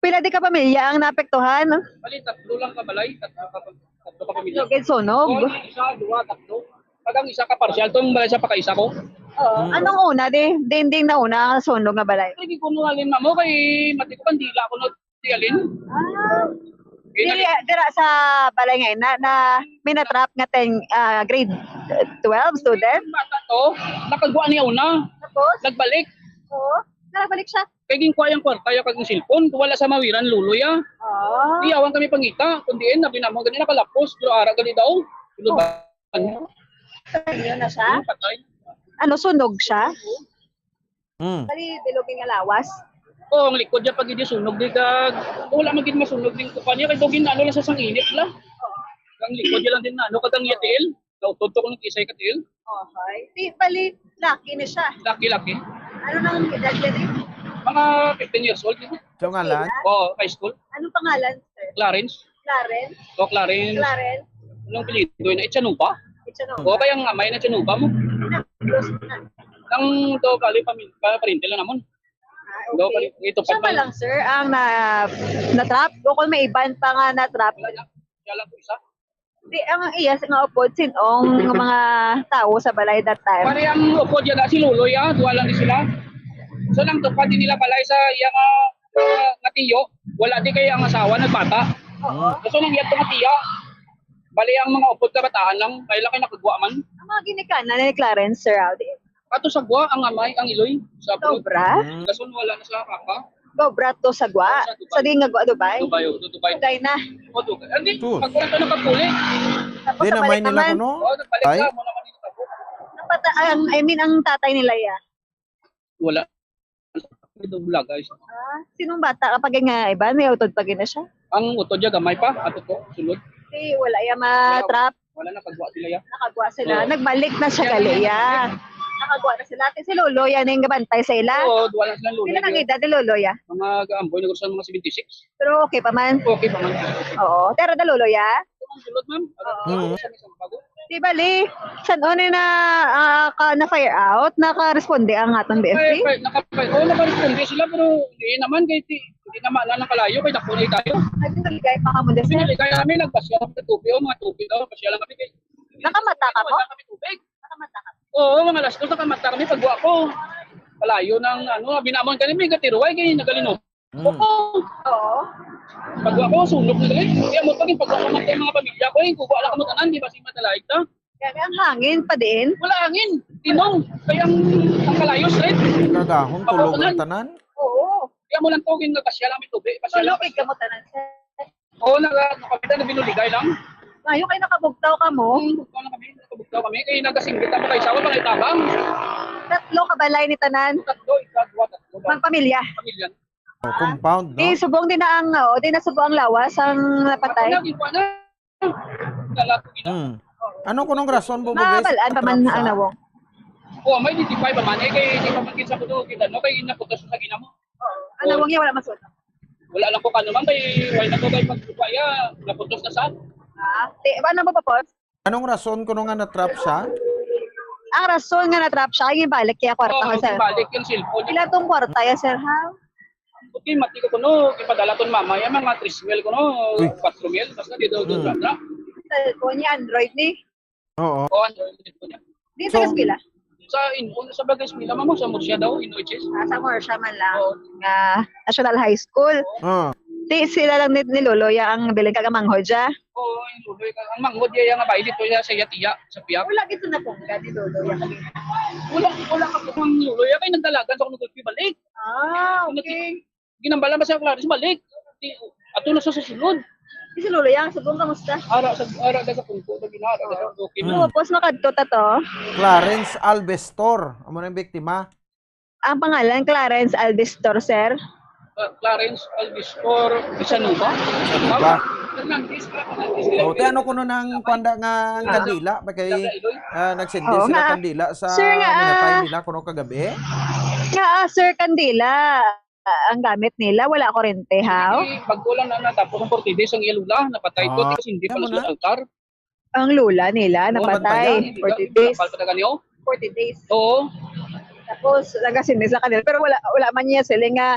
pila di ka pamilya ang naapektuhan? Bali, tatlo lang ka balay, tatlo ka, tatlo ka pamilya. Lugid sunog. Oo, isa, duwa, tatlo. Pag ang isa ka partial, tong balay sa pakaisa ko. Oo. Anong una di? Dinding na una ang sunog nga balay. Sige ko mo alin mo kay mati ko bandila ko no di alin. Ah. Di, dira sa balay ngayon na, na may na-trap nga ten, ah, grade twelve student. Bata to, nakagwa niya una. Tapos, Nagbalik. Oo. Nakabalik siya. Kay ginkuha yung kwarta ya kag yung cellphone, wala sa mawiran luloy ah. Oh. Iyawan kami pangita, kung diin, nabi namo ganina kalapos, pero ara gali daw. Sulod ba? Sa inyo na siya? Patay. Ano, sunog siya? Hmm. Bali, bilog nga lawas. Oo, ang likod niya pag hindi sunog di kag wala man gid masunog din kupa niya kay dugin ano lang sa sang init la. Ang likod niya lang din na ano kag ang iya tiil. Nautod to kung isay ka tiil. Okay. Di, bali, laki na siya. Laki-laki. Ano nang edad niya din? Mga fifteen years old. So ngalan? Oo, high school. Anong pangalan, sir? Clarence. Clarence? O Clarence. Clarence? Anong apelyido na? Itchanuba? Ito na. O kaya ang amay na Itchanuba mo. Close na. Ang to kali pamilya, parente lang namon. Ah, Do okay. Ito Siya pa pa lang, sir, ang na, na-trap? O kung may iban pa nga na-trap? Siya lang po isa. Di, ang iya nga upod, sinong mga tao sa balay that time? Pare ang upod niya na si Luloy ah, duwa lang di sila. So nang tupad din nila balay sa iya nga, nga, nga tiyo, wala di kay ang asawa nagbata. Oo. So nang iya to nga tiya, bali ang mga upod kabataan lang, kaya lang kay nakagwa man. Ang mga ginikanan ni Clarence, sir, ah, di, Ato sa gwa ang amay, ang iloy sa upod. Sobra? Hmm. Kason wala na sa papa. Sobra to sa gwa? Sa di nga gwa, Dubai? Dubai, oh, Dubai. Dubai na. O, Dubai. Hindi, Sus. pagkulang to nagpapuli. Tapos Di sa na may nila naman, kuno? O, nagbalik Ay? na, mo naman yung tabo. napata, ang, I mean, ang tatay nila ya. Wala. Ito bulaga isa. Ah, sinong bata kapag nga iba, may utod pa gina siya? Ang utod niya, gamay pa. Ato ko, sulod. Si wala ya ma-trap, Wala na, kagwa sila ya. nakagwa sila. Oo. Nagbalik na siya gali ya. Nakagwa na sila. Ate si Lolo yan yung gabantay sa ila. Oo, wala silang luloy. Sila nang edad ni Lolo ya? Mga gaamboy na sa mga seventy-six. Pero okay pa man. Okay pa man. Oo. Tera da Lolo ya? Ang sulod, ma'am. Oo. Mm. Sa isang bago. Di bali, san-o ni na, ah, ka, na-fire out, nakaresponde ang aton B F P? Ay, ay, naka-, oo, nakaresponde sila, pero hindi naman, kay ti-, hindi naman, alam, kalayo, kay dako na tayo. Ay, pinaligay pa kamo, sir? Pinaligay namin, nagpasya kami sa tubig, oh, mga tubig, oh, pasya lang kami, kay Nakamata ka mo? Wala kami tubig. Nakamata ka? Oo, mga alas dos, nakamata kami, pagwa ko. Kalayo ng, ano, binamon kami, may gatiruay, kay nagalinong. Mm. Oo. Oo. Pagwa ko, sunog na rin. Kaya mo pag pagwa ko, mga pamilya ko, eh, kuha lang kamo tanan, di ba, si Madalaig ta? Kaya ang hangin pa din. Wala hangin. Tinong. Kaya ang, ang kalayo, straight. Kagahon, Pakukunan. Tulog ang tanan? Oo. Kaya mo lang to, yung nagpasya lang may tubig, pasya lang, Tulog, pasya. Ikaw mo tanan, sir. Oo, nag-, ano kami, na binuligay lang. Maayo kay nakabugtaw ka mo. Hmm, bugtaw lang kami, nakabugtaw kami. Kay nagasinggit ang pagkaisawa, pangay tabang. Tatlo ka balay ni tanan? Tatlo, isa, dua, tatlo. Magpamilya? Pamilya. Oh, compound, no? Di subong din na ang, oh, di na subong ang lawas ang napatay. Ano, di pa na. Dala ko gina- Hmm. Ano kunong rason mo, Mabalaan pa man ang nawong? Oh, may D T five pa man. Eh, kay di pa man kinsa ko to, kita, no? Kay naputos sa ginamo. Ang nawong niya wala masunod. Wala lang ko kano, ma'am. Kay wala na ko kay pagkuha ya, naputos na sa. Ah, di, ano mo pa, Paul? Anong rason kuno nga na-trap siya? Ang rason nga na-trap siya, ay gibalik kaya kwarta Oo, ko, sir. Gibalik yung cellphone niya. Pila tong kwarta ya, sir, ha? Okay, mati ko kuno, ipadala ton mama, yung mga tres mil kuno, Uy. Kwatro mil, basta di daw doon Hmm. na. Cellphone niya, Android ni? Oo. Oo, Android cellphone niya. Di So, sa eskwela? Sa in-, sa bagay eskwela, ma'am, sa Murcia daw, in Oiches. Ah, sa Murcia man lang. Oo. Nga, National High School. Ah. Di sila lang ni, ni Lolo ya ang bilin kag ang manghod ya? Oo, yung Lolo, yung, ang manghod ya, yung bahay dito ya, sa iya tiya, sa piyak. Wala dito na pong ni Lolo ya. Wala, wala ka po ang Lolo ya, kay nagdalagan sa kung balik. Ah, okay. Ginambala ba siya, Clarence? Balik. Di, ato na sa susunod. Di si Lolo ya, subong kamusta? Ara sa, ara na sa pungko, sa ginara, sa Oo. Okay na. Hmm. Tapos makadto ta to. Clarence Alvestor, amo na yung biktima. Ang pangalan, Clarence Alvestor, sir? Uh, Clarence Alvestor Casanova. Casanova. Hernandez, Hernandez. O, te, ano kuno nang kwanda nga ang Ah. kandila? Ba kay, Daga Iloy? ah, nagsindi Oo sila nga. Kandila sa Sir nga, minatay ah. nila kuno kagabi? Nga, ah, sir, kandila. Ah, ang gamit nila, wala kurente, ha? Hindi, bago lang na natapos ang forty days ang iya lola, napatay to, Ah, tapos hindi tama pala sa na. Altar. Ang lola nila, Oo, napatay. Bantayan. Forty days. Kapal pa taga niyo? Forty days. Oo. Tapos, nagasindi sa kanila. Pero wala, wala man niya sila nga,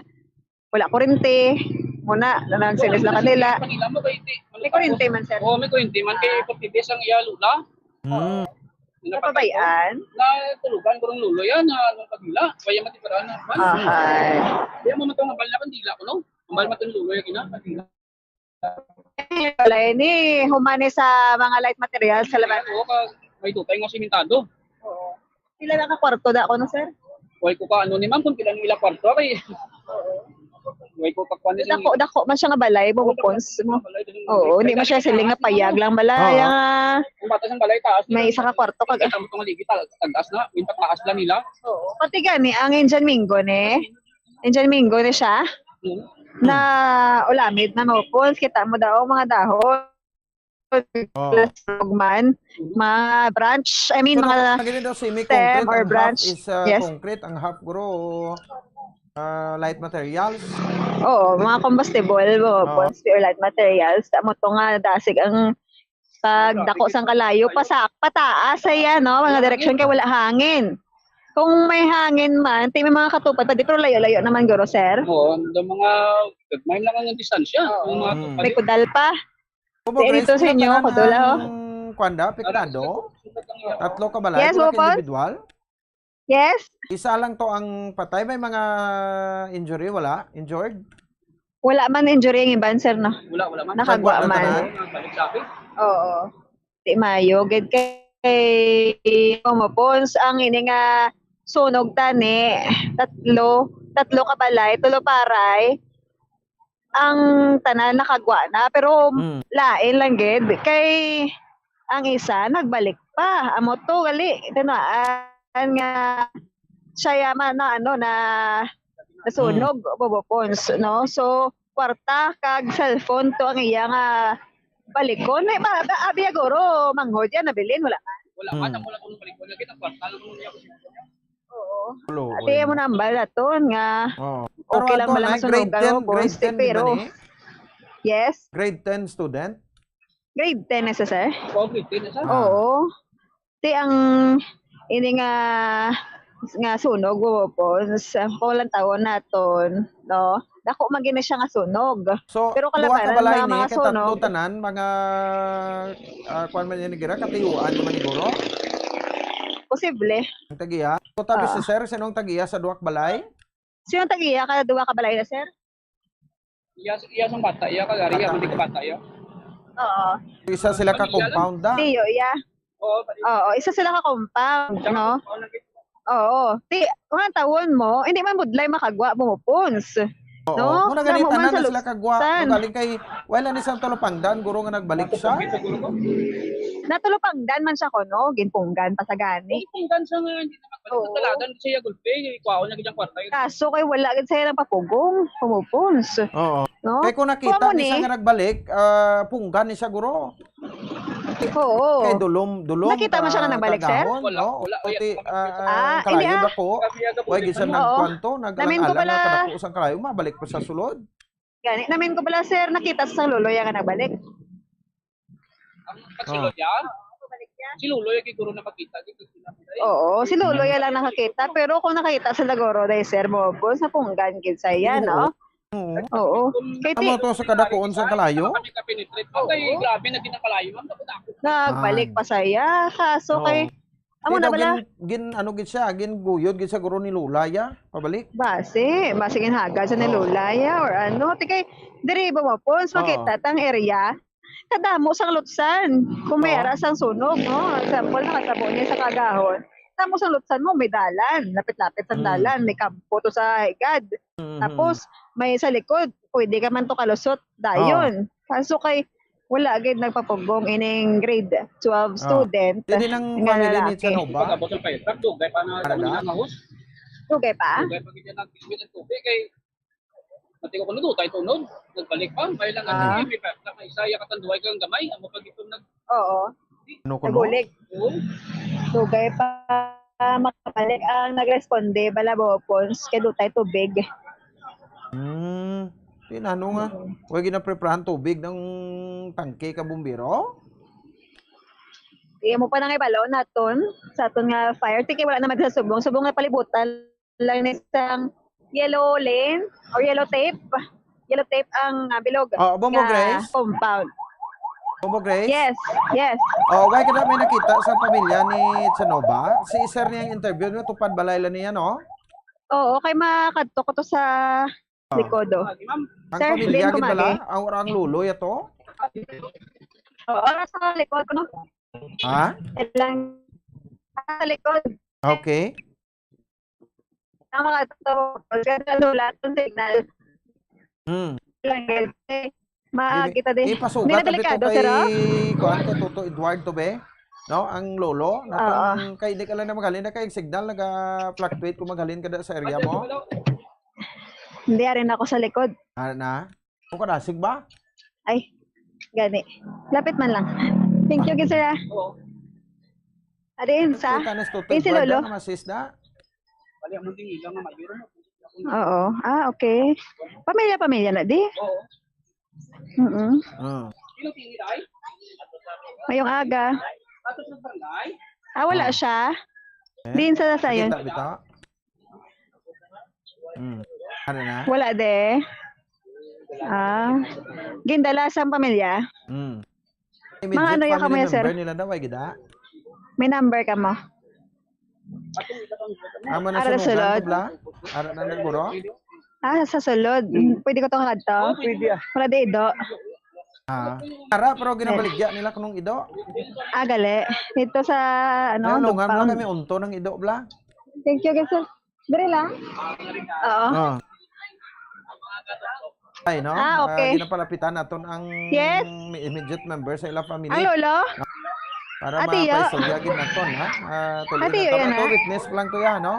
wala kurente. Muna, na nagsindi sa kanila. Kanila mo, kay ti-, May kurente man, sir. Oo, may kurente man. Kay Ah. forty days ang iya lola. Hmm. Napatay ko. Napabayaan? Natulugan ko ng lolo yan, na anong pagila. Kaya matiparan na. Ahay. Kaya mo matong abal na kandila ko, no? Abal matong lolo yan, ina. Pagila. Wala ini, humani sa mga light materials sa labas. Oo, ka-, may tutay nga simentado. Oo. Pila na ka kwarto da ko, no, sir? Way ko ka, ano ni ma'am, kung pila nila kwarto, kay Oo. Way ko ka kuwan ni Dako, dako man siya nga balay, Oo, bubukons dako mo. Balay, dako Oo, balay, hindi man siya balay, siling nga taas, payag ano? lang balay, Oo. ah. Ang batas ng balay, taas May nila. isa ka kwarto kag Ang tamo tong ligi, ta-, tagas na, yung taas lang nila. Oo. Pati gani, ang Indian mango ni. Indian mango ni siya. Hmm. Na ulamid na mo, Pons. Kita mo daw, mga dahon. Oh. Plastic man, mga branch, I mean, Pero mga ang gini daw, semi-concrete, stem or ang half branch. is, uh, Yes. concrete, ang half guro, uh, light materials. Oo, mga combustible, mga Oh. bonds or light materials. Amo to nga, dasig ang pagdako sang kalayo, pasa-, pataas, ayan, no? Mga direksyon kay wala hangin. Kung may hangin man, ti may mga katupad pa, di, pero layo-layo naman, guro, sir. Oo, ang mga, may lang ang distansya. Oo. Ang mga Hmm. May kudal pa. Opo, Di, Grace, dito sa inyo, tanan kudula, oh. ang kwanda, apektado? Tatlo ka balay, Yes, pila ka opo. individual? Yes. Isa lang to ang patay. May mga injury, wala? Injured? Wala man injury ang iban, sir, no? Wala, wala man. Nakagwa Nagwa na man. tanan? Balik sa akin. Oo. Di mayo, gid kay, kay Momo Pons, ang ini nga sunog tani, tatlo, tatlo ka balay, tulo paray, ang tanan nakagwa na, pero Mm. lain lang gid kay ang isa nagbalik pa. Amo to gali, tinuan nga siya yaman na ano na nasunog, Mm. Bobo Pons, no? So, kwarta kag cellphone to ang iya nga balikon. May ba, ba, abi, guro, manghod yan, nabilin, wala man. Wala man, Mm. ang wala kong balikon. Lagi na kwarta lang niya. Oo. Hello, Ate, oy. mo na ang balaton nga Oh. okay Pero lang ato bala na, masunog grade ka, ten, Bobo grade Pons, ten, di pero ba ni? Yes? Grade ten student? Grade ten na siya, sir? Oo, grade ten na siya. Ah. Oo. Ti ang ini nga, nga sunog, Bobopons, kung lantawon naton, no? Dako man gini siya nga sunog. So, Pero duha ka kalabay nga ni, mga kay tatlo sunog. Tanan, mga, ah, kuwan man yan, gira, katiyuan man ni guro? Posible. Ang tagiya? Kung tabi Ah. si sir, sino ang tagiya sa duha ka balay? Sino ang tagiya ka duha ka balay na, sir? Iya, iya sang bata, iya ka gari, iya Bata. man di ka bata, iya. Oo. Isa sila ka Pamilya lang. compound, da? Tiyo, iya. Oo, pati Oo, isa sila ka compound, Siya no? ka compound lang. Oo. Ti, mga tawon mo, hindi man budlay makagwa mo, Pons. Oo. No? Muna Damo ganit, man tanan sa na sila kagwa. Luksan. No, galing kay, wala ni sa Tulupangdan, guro nga nagbalik siya. Natulupangdan man siya ko, no? Ginpunggan pa sa gani. Ginpunggan siya nga, hindi na magpalitan. Oo. Talagan siya gulpi, ikuhaon niya gid ang kwarta, yun. Kaso kay wala gid siya nagpapugong, pumupons. Oo. No? Kay kung nakita Kuha mo ni siya ni. Nga nagbalik, ah, punggan ni siya, guro. Oo. Kay dulom, dulom Nakita mo siya nga ka nagbalik, sir? Kagahon, Wala, no? Wala, Pati, wala. Ah, Ah, hindi, kalayo ah. Dako. Kami ang Way gid siya Oo. nagkuwanto, Namin ko nag-alang-alang pala. Nga kadako sang kalayo, mabalik pa sa sulod. Gani, namin ko pala, sir, nakita sa Lolo ya nga nagbalik. Ang pagsulod Oh. yan? Si Lolo ya giguro nakakita. Di ko sila. Oo, si Lolo ya lang nakakita. Pero kung nakakita sa Lagoro, dahil sir mo po, sa punggan gid sa iya, Oo. no? Oo. Oo. Kay Amo ti- to sa kadakuon sa kalayo? Kami ka-penetrate. Ang kay Oo. grabe na ginakalayo, ma'am. Nagbalik Ah. pa sa iya. Kaso Oo. kay, amo Di na daw bala. Gin, gin, ano gid siya, gin guyod gid sa guro ni Lola ya, pabalik. Basi, basi ginhagad sa ni Oo. Lola ya, or ano. Ti kay, diri ba mo po, Oo. makita tang area, kadamo sang lutsan. Kung may Oo. ara sang sunog, no? Example, nakatabo niya sa kagahon. Tamo sang lutsan mo, may dalan. Lapit-lapit sa Mm. dalan, may kampo to sa higad. Mhm. Tapos, may sa likod, pwede ka man to kalusot, dayon. Oo. Kaso kay, wala gid nagpapugong ining grade twelve Oo. student Dili nang nga family ni lalaki. Chanova? Pag-abot ng fire truck, dugay pa na Ano kami na? Nangahos. Dugay pa? Dugay pa gid yan ang tubig kay Mati ko kuno, dutay tunod. Nagbalik pa. May lang Ah. May pa, may isa, ya katanduay kang gamay. Amo pag ito nag- Oo. Ano ko, no? Nabulig. Oo. Dugay pa makabalik ang nagresponde, bala bopons, kay dutay tubig. Hmm. Di na, ano nga? Mm. Huwag ginapreparahan tubig ng tangke ka bumbiro? Iya mo pa nang ibalo naton sa aton nga fire. Tiki, wala naman sa subong. Subong nga palibutan lang ni sang yellow lane or yellow tape. Yellow tape ang, ah, bilog Oh, Bombo nga Grace? Compound. Bombo Grace? Yes, yes. Oh, why ka na may nakita sa pamilya ni Chanova? Si sir niyang interview, no? Tupad balay lang niya, no? Oo, kay makadto ko to sa Oh. Likod, oh. Ang Sir, pamilya, din gid bala? Kumagi. Ang, ang lolo, yato? Oo, sa likod, no? Ha? Ilang, sa likod. Okay. Ang mga to, kasi ang lula, itong signal. Hmm. Lang, eh, makita din. Ipasugat Hindi na delikado, sir, oh? Kuan, kay Toto Eduardo, be? No? Ang lolo, na Oo. Kay di ka lang na maghalin na kay signal, naga-fluctuate kung maghalin ka da sa area mo. Hindi, arin ako sa likod. Ah, na? Ako ka nasig ba? Ay, gani. Lapit man lang. Thank you, sir, ah. Oo. Adin sa? Kita na sa Toto Eh, si Eduardo Lolo? Na masis na. Bali, ang munting ilaw nga mayor mo. Oo. Ah, okay. Pamilya-pamilya na di? Oo. Mm-mm. Ah. Ilang tingin ay? Mayong aga. Ato sa barangay? Ah, wala Ah. siya. Eh? Din sa sayon. Kita, bitaw? Hmm. Ano na? Wala de. Ah. Gindala sang pamilya? Hmm. Mga Immediate ano yung family kamay, sir? Member nila daw, ay gida? May number ka mo? Amo na Ara sa sunugan sulod. To, bla? Ara na naguro? Ah, sa sulod. Mm, pwede ko tong kadto? Pwede, ah. Wala de ido. Ah. Ara, pero ginabaligya nila kunong ido. Ah, gali. Ito sa, ano, Nalungan mo Dugpang. Kami unto ng ido, bla? Thank you, sir. Diri lang? Oo. Ah. Ay, no? Ah, okay. Ah, ginapalapitan naton ang Yes. Immediate member sa ilang family. Ang lolo? Para Ah, tiyo. Mapaistorya gid naton, ha? Ah, tuloy Ah, tiyo, na yan, tayo. Ah. Witness pa lang to yan, no?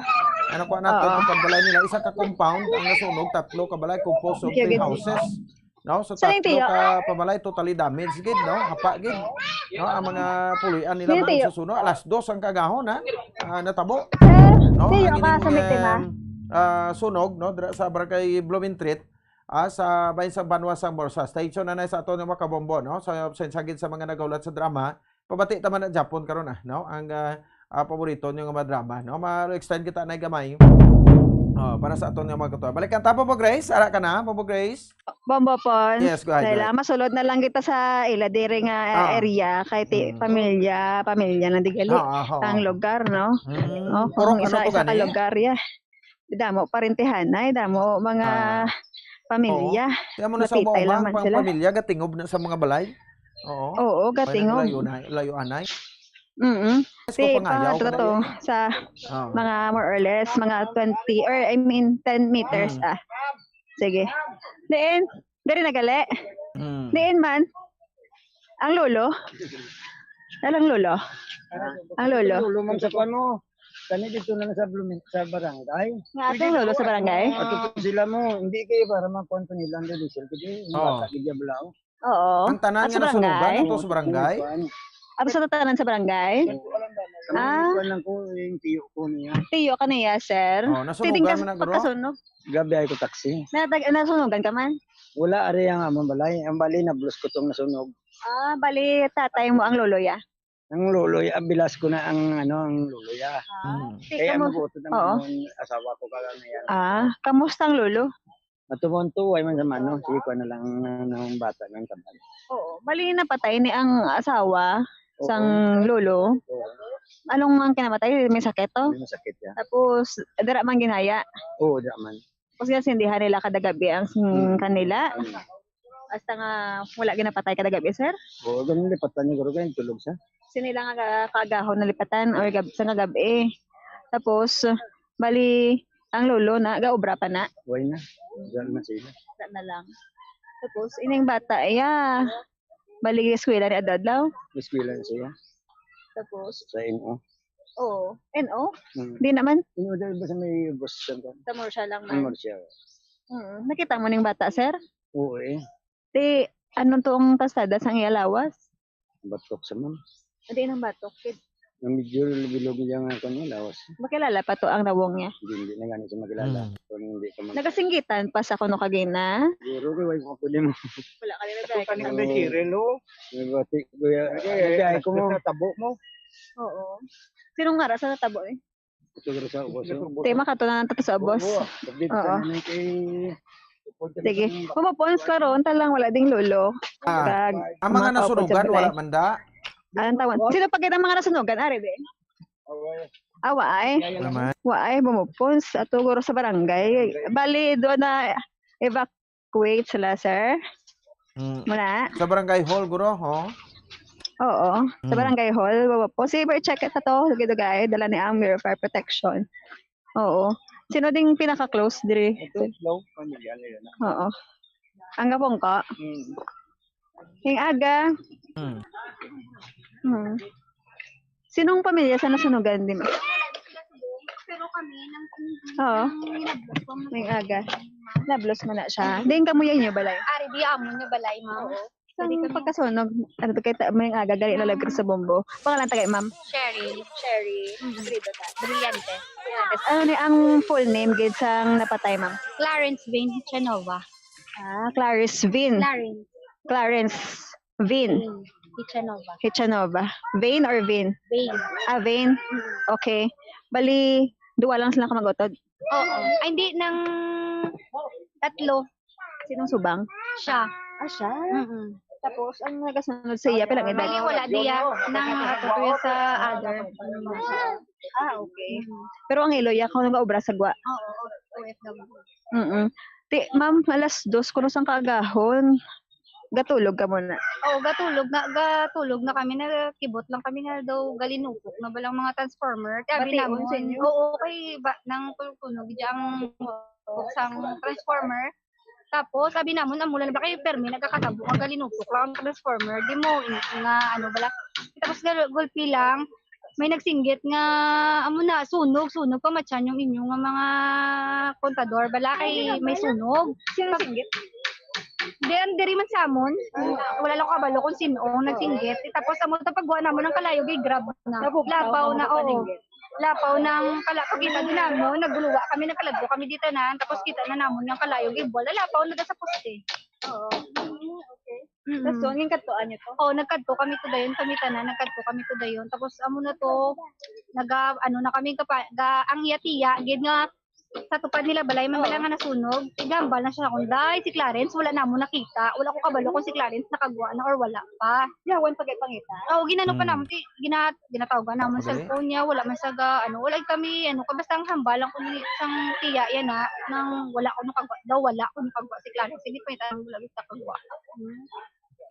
Ano ko nato, Oo. Pagbalay nila, isa ka compound ang nasunog, tatlo ka balay, composed of Sige, three sige. Houses. No? So, Sa tatlo inyo, ka pabalay totally damaged gid, no? Hapa gid. No, ang mga puloy-an nila Hindi, mga tiyo. Susuno, alas dos ang kagahon, ha? Ah, natabo. Sir, No, tiyo ang ka ining, sa meeting, ha? Um, ah, sunog, no, dra-, sa Barangay Blumentritt, ah, sa bayan sa Banwa Samor, sa station na na sa ato ng mga kabombo, no? Sa, sa, sa gid sa mga nagaulat sa drama, Pabati ta man na Japon karon, ah, no? Ang, ah, ah, paborito niyo nga mga drama, no? Ma-extend kita na gamay. Oh, para sa aton nga mga katuwa. Balikan ta, Popo Grace. Ara ka na, Popo Grace? Bombo Pons. Yes, go ahead, go ahead. Kailangan masulod na lang kita sa ila diri nga, ah, Ah. area, kay ti-, Mm. pamilya, pamilya na di gali Ah, ah, oo. ang lugar, no? Mm. Oh, Purok kung ano isa, to isa ka gani? lugar, ya. Damo parentehanay, damo mga Ah. pamilya. Oo. Kaya mo na sa Lapitay umaw-umaw, lang man pang sila. pamilya, gatingob na sa mga balay. Oo. Oo, May gatingob. naglayo na, layo anay. Mm-mm. Mas Si, kapangayaw pa, ka na totoo, yun. sa Ah. mga more or less, mga twenty, or I mean, ten meters, Mm. ah. Sige. Diin, diri na gali. Mm. Diin man. Ang lolo. Alang lolo. Ang lolo. Lolo, ma'am, sa kuwan mo. Kani dito na lang sa Blumen-, sa barangay. Nga atong lolo sa barangay? Ato po sila mo, hindi kayo para makuwan pa nila ang diesel. Kasi yung Oo. bata, hindi balaw. Oo. Ang tanan At nga sa nasunugan, barangay? ato sa barangay? Kuwan. Ato sa tanan sa barangay? Ang Ah. kuwan lang ko, yung tiyo ko niya. Tiyo ka niya, sir? Oh, nasunugan Pwedeng kas-, man na, guro? pagkasunog. Gabi ay ko taxi. Natag-, nasunugan ka man? Wala, ari ang among balay. Ang bali, nablos ko tong nasunog. Ah, bali, tatay mo ang lolo, ya? Ang lolo, ya, bilas ko na ang, ano, ang lolo, ya. Ah, Mm. si Kaya kamo-, mabuto ang oo. among asawa ko kala na yan. Ah, kamusta ang lolo? Matumonto, way man sa mano. Sige ko na lang, ano, ang bata ng taban. Oo, bali, napatay ni ang asawa Oo. sang lolo. Oo. Anong ang kinamatay? May sakit to? May sakit, ya. Tapos, dira man ginhaya? Oo, dira man. Tapos, ginsindihan nila kada gabi ang sing-, Hmm. kanila. Hmm. Hasta nga wala ginapatay kada gabi, sir? Oo, ganun lipatan niya, guro, ganun tulog siya. Sini lang nga kaagahon nalipatan or gab-, sa kagabi. Tapos, bali, ang lolo na, gaobra pa na. Way na. Diyan na sila. Wala na lang. Tapos, ining bata, iya, bali, eskwela ni adlaw. Eskwela na siya. Tapos? Sa N O. Oo. N O? Hmm. Di naman. N O dahil ba sa may bus center? Sa Murcia lang Ang man. Murcia. Mm. Nakita mo ning bata, sir? Oo, eh. Di, anong tuong kalsada sang iya lawas? Batok sa, ma'am. Hindi nang batok, kid. Ang medyo bilog niya nga kanya lawas. Makilala pa to ang nawong niya? Hindi, hindi na gani siya makilala. Hmm. Kung hindi ka mag- Nagasinggitan pa sa kuno kagina? Siguro, kay wala ko pwede mo. Wala ka nila Ito dahil ka nila Oo. May Kiril, oh. May bati, kuya. Okay, Ano, eh, biyahe ko mo. Natabo mo. Oo. Sinong ngara sa natabo, eh? Ito, pero sa ubos, oh. Tema ka to na nato sa ubos. Oo, kapit Oo. sa nanay kay Sige. Pumapons karon, talang wala ding lolo. Ah, Kag ang mga mga nasunugan, kapatid sa wala balay. man da? Anong tawag? Sino pa gid ang mga nasunugan? Ari, be? Awa, ay. Naman. Wa, ay, bumupons. Ato, guro, sa barangay. Bali, doon na evacuate sila, sir. Mm. Muna. Sa barangay hall, guro, ho? Oo. Sa Mm. barangay hall, bumupons. Sige, check it ato. Dugay-dugay. Dala ni ang mirror fire protection. Oo. Sino ding pinaka-close diri? Ito, slow, pamilya na yun. Oo. Ang gabong ko? Mm. Ning aga. Hmm. Hmm. Sinong pamilya sa nasunugan din? Pero kami, nang Oo. nang nablos ko, Ning aga. Nablos mo na siya. Din kamo yan yung balay. Ari, di amo niya balay, ma'am. Oo. Sa Pwede kami. pagkasunog, ano to, kay ta-, may aga, gali na lang sa bombo. Pangalan tagay, ma'am? Sherry. Sherry. Mm. Apelyido ta. Brillante. Ano ni ang full name gid sang napatay, ma'am? Clarence Vane Chenova. Ah, Clarice Vin. Clarence. Clarence Vin. Vane. Chenova. Hichanova. Vane or Vin? Vane. Ah, Vane. Mm. Okay. Bali, duwa lang sila ka mag-utod? Oo. Ay, hindi, nang tatlo. Sinong subang? Siya. Ah, siya? Mm-mm. Tapos, ang nagasunod sa iya, pilang edad? Bali, wala diya nang ato kuya sa other. Ah, okay. Mm. Pero ang ilo, iya, kung nag-obra sa gwa? Oo, O F W. Mm-mm. Ti, ma'am, alas dos, kuno sang kaagahon, gatulog ka muna? Oo, gatulog na, gatulog na kami, nakibot lang kami nga daw galinupok na balang mga transformer. Ti abi Bation namon, sa inyo? Oo, kay ba, nang kuno, kuno, gid ang sang transformer. Tapos, abi namon, amo lang na ba kay permi, nagkakatabo, ang galinupok lang ang transformer. Di mo, in-, nga, ano, bala. Tapos, gal-, gulpi lang, may nagsinggit nga, amo na, sunog, sunog, pamatyan yung inyo nga mga kontador, bala, kay may sunog. Sino nagsinggit? Di, ang diri man sa amon, wala lang kabalo kung sino ang nagsinggit. Tapos, amo, tapagwa namon ang kalayo, gay grab na. Lapaw na, oo. Lapaw ng kala-, pagkita din namon, naguluwa kami, nagkalagbo kami di tanan, tapos kita na namon yung kalayo, gay buwal, lapaw na da sa poste. Oo. Okay. Mm-mm. Tapos doon, yung kadtuan niyo to? Oo, nagkadto kami to dayon, kami tanan, nagkadto kami to dayon. Tapos, amo na to, naga, ano na kami, kapa, ga, ang iya tiya, gid nga, sa tupad nila balay man bala nga nasunog, igambal na siya akon, "Day, si Clarence, wala namon nakita. Wala ko kabalo kung si Clarence nakagwa na or wala pa." Yawan pa kay pangita. Oo, ginano pa Mm. namon, ti-, gina-, ginatawagan namon sa Pagkali? cellphone niya, wala man siya ga, ano, wala kami, ano, ka, basta ang hambal lang kuno sang tiya yan na, nang wala ko nung kagwa, daw wala ko nung kagwa si Clarence. Sige, pangita, wala kita kagwa. Hmm.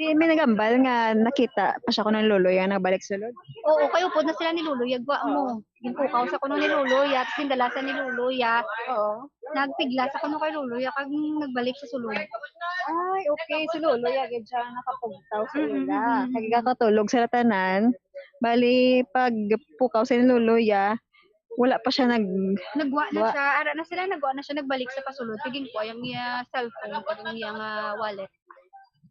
Di may nagambal nga nakita pa siya kuno ni Lolo ya nagbalik sulod? Oo, kay upod na sila ni Lolo ya, gwa mo. Oo. Ginpukaw sa kuno ni Lolo ya, tapos gindala sa ni Lolo ya. Oo. Nagpigla sa kuno kay Lolo ya, kag nagbalik sa sulod. Ay, okay. Si Lolo ya, gid siya nakapugtaw sa Mm, ila. mm, mm, Kag mm. Gakatulog sila tanan. Bali, pag pukaw sa ni Lolo ya, wala pa siya nag-, Nagwa na Wa- siya. Ara na sila, nagwa na siya, nagbalik sa pasulod. Kag ginkuha yang iya cellphone, kag ang iya nga wallet.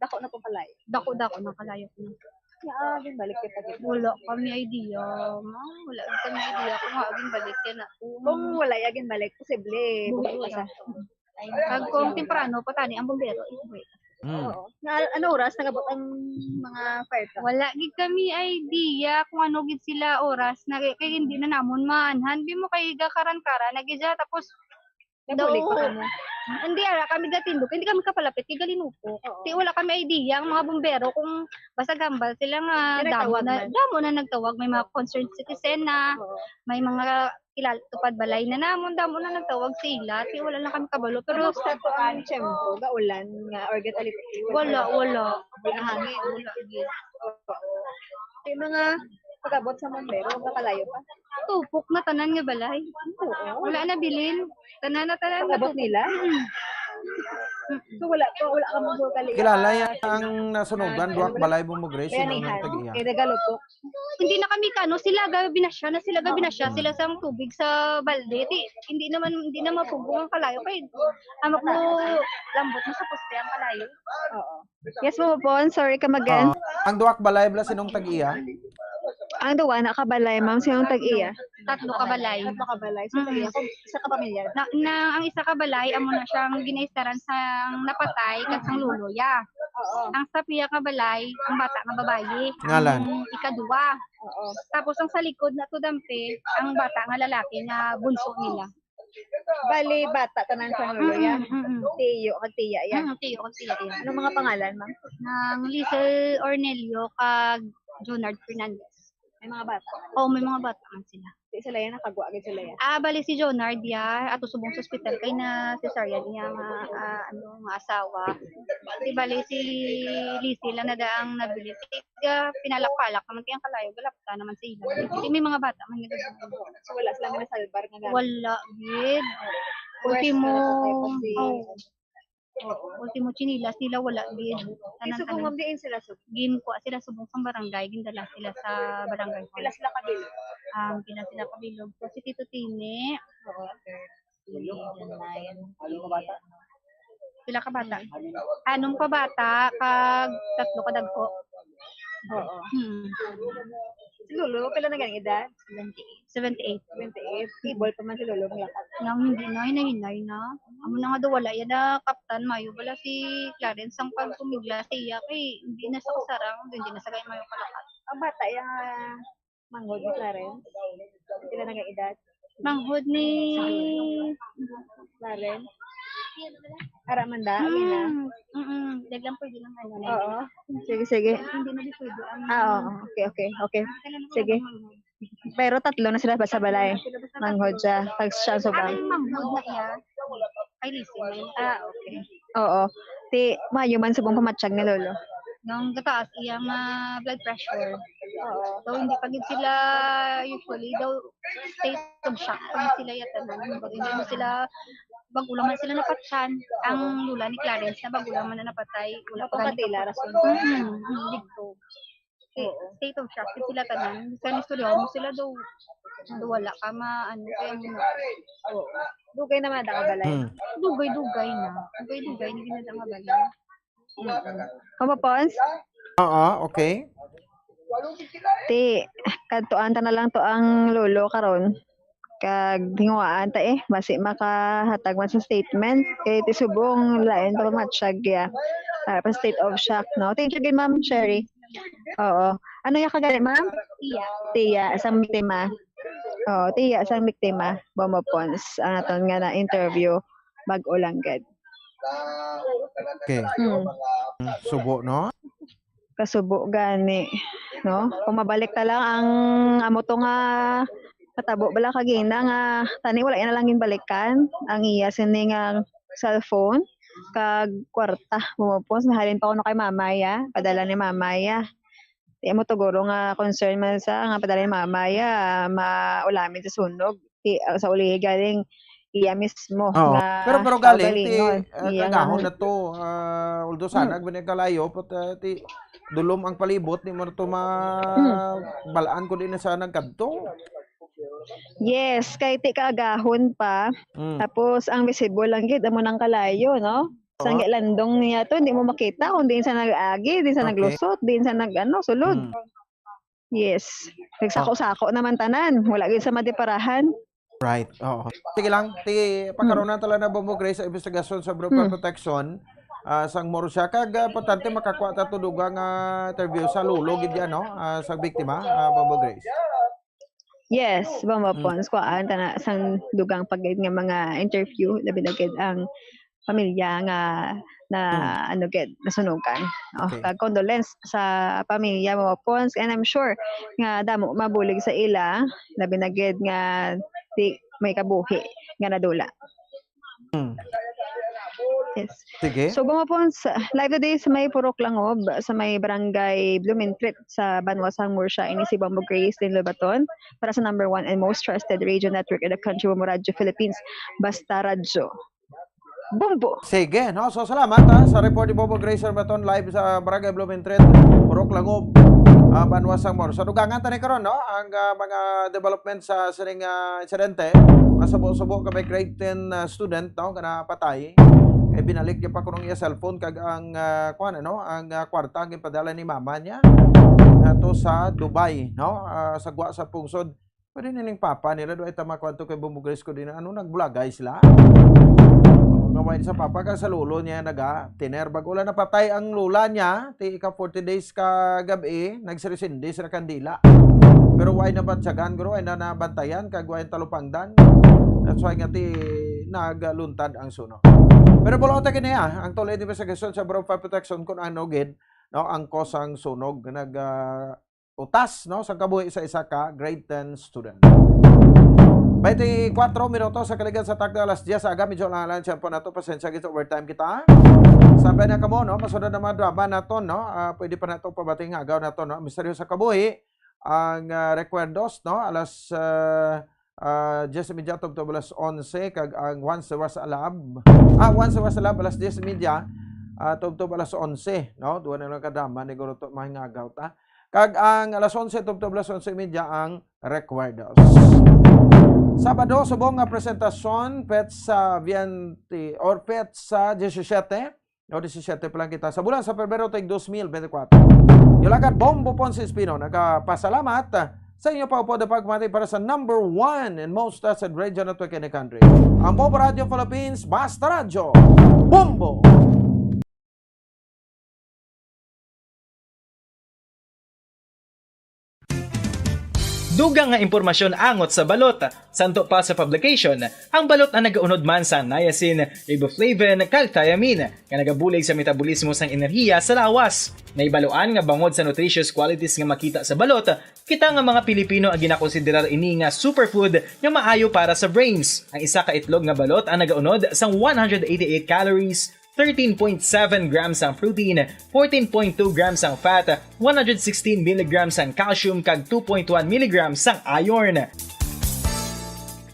Dako na pong kalayo. Dako-dako na kalayo ko na. Nga, ah, ginbalik kita dito. Wala kami idea, ma'am. Wala kami idea kung nga ginbalik yan na. Kung wala ya ginbalik, posible, buhi pa siya. Kag kung temprano pa tani ang bumbero, ibuhi. Mm. Oo. Na, ano oras nagabot ang mga fire truck? Wala gid kami idea kung ano gid sila oras na, kay hindi na namon maanhan. Di mo kay gakaran-karan na gid siya, tapos Nabuli daw, pa kamo? Hindi, ara, kami gatindog. Hindi kami kapalapit kay galinupok. Oo. Di, wala kami idea ang mga bumbero kung basta gambal sila nga May damo nagtawag na, man. damo na nagtawag. May mga concerned citizen na, Oo. may mga kilal-, tupad balay na namon, damo na nagtawag sa ila. Di, wala lang kami kabalo. Pero Pero sa to ang tiyempo, gaulan nga or gatalipik? Wala, wala. Wala hangin. Wala, gid. May mga pag-abot sa bumbero, makalayo pa? Tupok na tanan nga balay. Oo. Wala na bilin. Tanan na, tanan na Pag-abot tupok. nila? Mm. Mm. So, wala pa, wala ka mong kaliya. Kilala yan ang nasunugan, Ah, duwak balay mo, Grace, Bayanihan. Yung tag-iya. Eh, Regalupok. Hindi na kami kano, sila ga binasya na, sila ga Oo. binasya, sila sang tubig sa balde. Di, hindi naman, hindi na mapugong ang kalayo. Kay, amo ko, lambot na sa poste ang kalayo. Oo. Yes, Mama Pon, sorry, come again. Ah, ang duwak balay bala sinong tag-iya? Ang duwa na kabalay, ma'am, sinong tag-iya? Tatlo ka balay. Tatlo ka balay. So, Mm. tag-iya, kung isa ka pamilya. Na, na, ang isa ka balay, amo na siyang ginaistaran sang napatay kag sang lolo, ya. Oo. Ang sa piya ka balay, ang bata nga babayi. Ngalan? Ang ikaduwa. Oo. Tapos ang sa likod na to, dampe, ang bata nga lalaki nga bunso nila. Bali, bata tanan sa lolo ya. Mm, mm, mm. Tiyo kag tiya ya. Mm, tiyo kag tiya ya. Anong mga pangalan, ma'am? Nang Liesel Ornelio kag Jonard Fernandez. May mga bata? Oo, may mga bata man sila. Di sila yan, nakagwa agad sila yan. Ah, bali si Jonard ya, ato subong sa ospital kay na cesarean iya nga, ah, ano, nga asawa. Di bali si Liesel lang na daang nabilin. Tiga pinalak-palak naman kay ang kalayo, galapta naman sa ila. Di may mga bata man nga. So, wala sila nga nasalbar nga gamit? Wala, gid. Worst Ultimo, na patay pa si oo. Oo. Ultimo, chinilas nila, wala gid. Tanan, Subong, tanan. Ma'am, diin sila subong? Ginkuha sila subong sa barangay, gindala sila sa barangay hall. Pila sila kabilog? Um, pila sila kabilog? So, si Tito Tini, Oo. si Janay, si, ano, pila ka bata? Anom ka bata, kag tatlo ka dagko. Oo. Hmm. Si Lolo, pila na gani edad? Seventy-eight. Seventy-eight. Seventy-eight. Able pa man si Lolo manglakad. Nang hindi na, hinahinay na. Amo na nga daw, wala yan na kaptan, mayo bala si Clarence ang pagpumigla sa iya, kay hindi na sa kasarang, hindi na sa kay mayo kalakad. Ang bata, yung, ah, manghod ni Clarence? Pila na nga edad? Manghod ni Clarence? Ara man da, Lina? Mm, mm, daglang pwede lang ano. Oo. Sige, sige. Hindi na di pwede ang Ah, oo. Okay, okay, okay. Sige. Pero tatlo na sila ba sa balay? Manghod siya. Pag siya ang subang. Ang manghod na iya. Ay, listen. Ah, okay. Oo. Ti, mayo man subong pamatsyag ni Lolo. Nang gataas iya nga blood pressure. Oo. So, hindi pa gid sila usually daw state of shock pa gid sila yata na. Hindi mo sila, bag-o lang man sila napatyan. Ang lula ni Clarence na bag-o lang man na napatay. Wala pa gani Kapatila, rason. Mm, mm, dito. Sti-, Oo. state of shock gid sila tanan. Bisan istoryahan mo sila daw, daw wala ka ma-, ano, kaya mo na. Oo. Dugay naman ang balay. Hmm. Dugay-dugay na. Dugay-dugay na gid na ang balay. Mm. Mama Pons? Oo, okay. Ti, kadtuan ta na lang to ang lolo karon. Kag hinguaan ta, eh, basi makahatag man sa statement. Kay ti subong lain pa matsyag ya. Ah, pa state of shock, no? Thank you gid, Ma'am Sherry. Oo. Ano ya ka gani, Ma'am? Tiya. Tiya, sang biktima. Oo, tiya, sang biktima. Bombo Pons. Ang aton nga na-interview, bag-o lang gid. Okay. Hmm. Mm, subo, no? Kasubo gani, no? Kung mabalik ta lang ang amo to nga natabo bala kagina nga tani wala na lang ginbalikan ang iya sini nga cellphone kag kwarta, Bombo Pons, nahalin pa kuno kay mama ya, padala ni mama ya. Di mo to guro nga concern man sa nga padala ni mama ya, maulamin sa sunog. Ti, ah, sa ulihi galing iya mismo Oo. nga Pero pero tao galing ti galingon. ah, Iya nga kagahon hon- na to, ah, although Hmm. sana gani kalayo, but ah, ti dulom ang palibot, di mo na to ma Hmm. Balaan ko din na sa nagkadto. Yes, kay ti kaagahon pa. Mm. Tapos ang visible lang gid amo nang kalayo, no? Sang Oo. landong niya to, hindi mo makita kung diin sa nag-agi, diin sa Okay. naglusot, diin sa nag ano, sulod. Mm. Yes. Nagsako-sako naman tanan. Wala gid sa madiparahan. Right. Oo. Sige lang, ti pagkaroon na talaga ng Bombo Grace sa investigasyon sa Bureau of Hmm. Protection ah, sang Murcia. Kag ah, importante makakuha ta to dugang ah, interview sa lolo gid yan, no? Ah, sa biktima, ah, Bombo Grace. Yes, Bombo Mm. Pons, kuhaan ta na sang dugang pa gid nga mga interview, labi na gid ang pamilya nga na Mm. ano gid nasunugan. Oh, Okay. kag condolence sa pamilya, Bombo Pons, and I'm sure nga damo mabulig sa ila, labi na gid nga di may kabuhi nga nadula. Mm. Yes. Sige. So, Bombo Pons, live today sa may Purok Langob, sa may barangay Blumentritt, sa Banwa sang Murcia, ini si Bombo Grace Lin Lobaton para sa number one and most trusted radio network in the country, Bombo Radio Philippines, Basta Radyo. Bombo! Sige, no? So, salamat ha, sa report ni Bombo Grace Lobaton live sa Barangay Blumentritt, Purok Langob, ah, Banwa sang Murcia. Sa dugangan tani karon, no? Ang ah, mga development sa sining ah, insidente, masubo-subo ka may grade ten ah, student, no? Nga napatay. Kay binalik niya pa kunong iya cellphone kag ang ah, kuan, ano, ang ah, kwarta ang ginpadala ni mama niya ato sa Dubai, no? Ah, sa gwa sa pungsod. Pwede na ning papa nila, do ay tama kwanto kay Bombo Grace ko din. Ano, nagbulagay sila? Oh, gawain sa papa kag sa lolo niya naga tiner. Bag-o lang napatay ang lola niya, ti ika forty days ka gabi, nagsirisindi sila kandila. Pero why nabatyagan, guro? Ay na nabantayan, kag why talupangdan? That's why nga ti nagluntad ang sunog. Pero bulote kini, ah, ang tuloy investigation sa Bureau of Fire Protection kung ano gid, no, ang cause ang sunog. Nag ah, utas, no, sa kabuhi sa isa ka grade ten student. Twenty-four minutos sa kaligan sa takda, alas diyes sa aga, medyo lang lang siya po nato, pasensya kita, overtime kita. Sabi na kamo, no, masunod na mga drama nato, no, ah, pwede pa nato pabating agaw nato, no, misteryo sa kabuhi, ang ah, recuerdos, no, alas ah, ah, diyes y media tubtob alas onse, kag ang Once There Was a Love, ah, Once There Was a Love, alas diyes y media ah, tubtob alas onse, no, duwa na lang ka drama ni guro to mahingagaw ta. Kag ang alas onse tubtob alas onse y media ang Recuerdos. Sabado, subong nga presentasyon, petsa veinte or petsa diyesisete, no, diyesisete pa lang kita, sa bulan sa Pebrero, tuig dos mil bente kwatro. Yulagan Bombo Ponce Espino, nagapasalamat sa inyo pa upod ang pagmati para sa number one and most trusted radio network in the country, ang Bombo Radio Philippines, Basta Radyo, Bombo! Dugang nga impormasyon angot sa balot. Santo pa sa publication, ang balot ang nagaunod man sa niacin, riboflavin, kag thiamine, nga nagabulig sa metabolismo sang enerhiya sa lawas. Nahibaluan nga bangod sa nutritious qualities nga makita sa balot, kita nga mga Pilipino ang ginakonsiderar ini nga superfood nga maayo para sa brains. Ang isa ka itlog nga balot ang nagaunod sang one hundred eighty-eight calories, thirteen point seven grams ang protein, fourteen point two grams ang fat, one hundred sixteen milligrams ang calcium, kag two point one milligrams ang iron.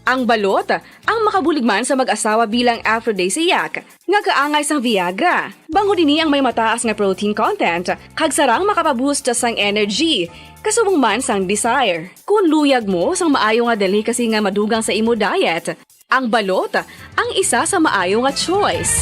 Ang balot, ang makabulig man sa mag-asawa bilang aphrodisiac, nga kaangay sang Viagra. Bangod ini ang may mataas nga protein content, kag sarang makapaboost sang energy, kasubong man sang desire. Kung luyag mo sang maayo nga delicacy nga madugang sa imo diet, ang balot ang isa sa maayo nga choice.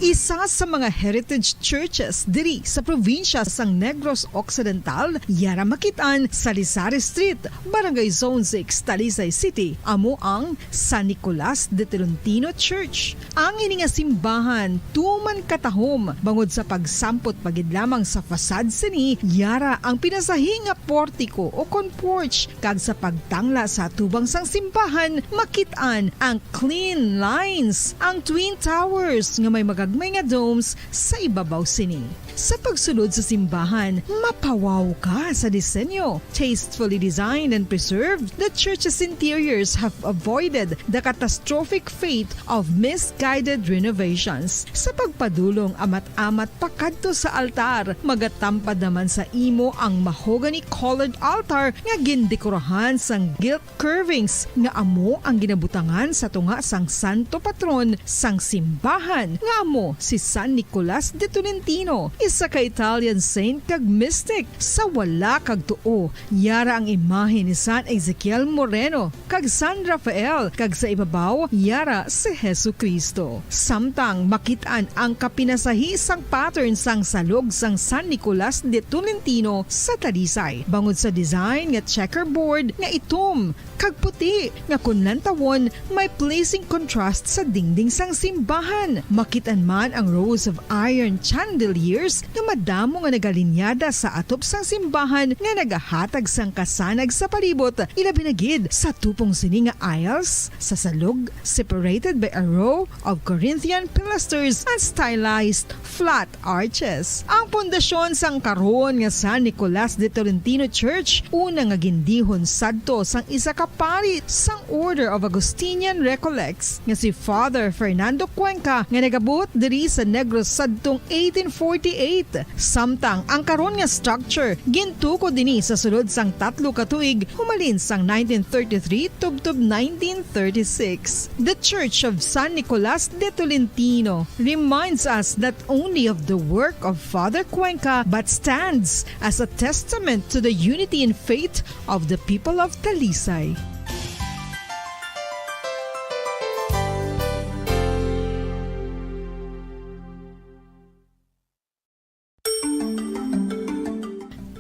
Isa sa mga heritage churches diri sa probinsya sang Negros Occidental, yara makit-an sa Lisari Street, Barangay Zone six, Talisay City, amo ang San Nicolas de Tolentino Church. Ang ini nga simbahan tuman katahom bangod sa pagsampot pa gid lamang sa facade sini, yara ang pinasahi nga portiko o kon porch, kag sa pagtangla sa atubang sang simbahan, makit-an ang clean lines, ang twin towers nga may magagmay nga domes sa ibabaw sini. Sa pagsulod sa simbahan, mapawaw ka sa disenyo. Tastefully designed and preserved, the church's interiors have avoided the catastrophic fate of misguided renovations. Sa pagpadulong amat-amat pakadto sa altar, magatampad naman sa imo ang mahogany-colored altar nga gindekorahan sang gilt curvings nga amo ang ginabutangan sa tunga sang santo patron sang simbahan, nga amo si San Nicolas de Tolentino, isa ka Italian saint kag mystic. Sa wala kag tuo, yara ang imahe ni San Ezekiel Moreno kag San Rafael, kag sa ibabaw, yara si Jesu-Cristo. Samtang makit-an ang kapinasahi sang pattern sang salog sang San Nicolas de Tolentino sa Talisay, bangod sa design nga checkerboard nga itom kag puti, nga kon lantawon, may pleasing contrast sa dingding sang simbahan. Makit-an man ang rows of iron chandeliers nga madamo nga nagalinyada sa atop sang simbahan nga nagahatag sang kasanag sa palibot, ilabi na gid sa tupong sini nga aisles sa salog, separated by a row of Corinthian pilasters and stylized flat arches. Ang pundasyon sang karon nga San Nicolas de Tolentino Church, una nga gindihon sadto sang isa ka pari sang Order of Augustinian Recollects nga si Father Fernando Cuenca, nga nagabuot diri sa Negros sadtong eighteen forty-eight. Samtang ang karon nga structure gintukod ini sa sulod sang tatlo ka tuig, humalin sang nineteen thirty-three tubtob nineteen thirty-six. The Church of San Nicolas de Tolentino reminds us not only of the work of Father Cuenca, but stands as a testament to the unity in faith of the people of Talisay.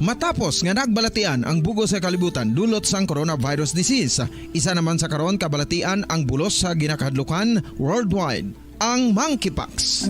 Matapos nga nagbalatian ang bug-os nga kalibutan dulot sang coronavirus disease, isa naman sa karon kabalatian ang bulos sa ginakahadlukan worldwide, ang monkeypox.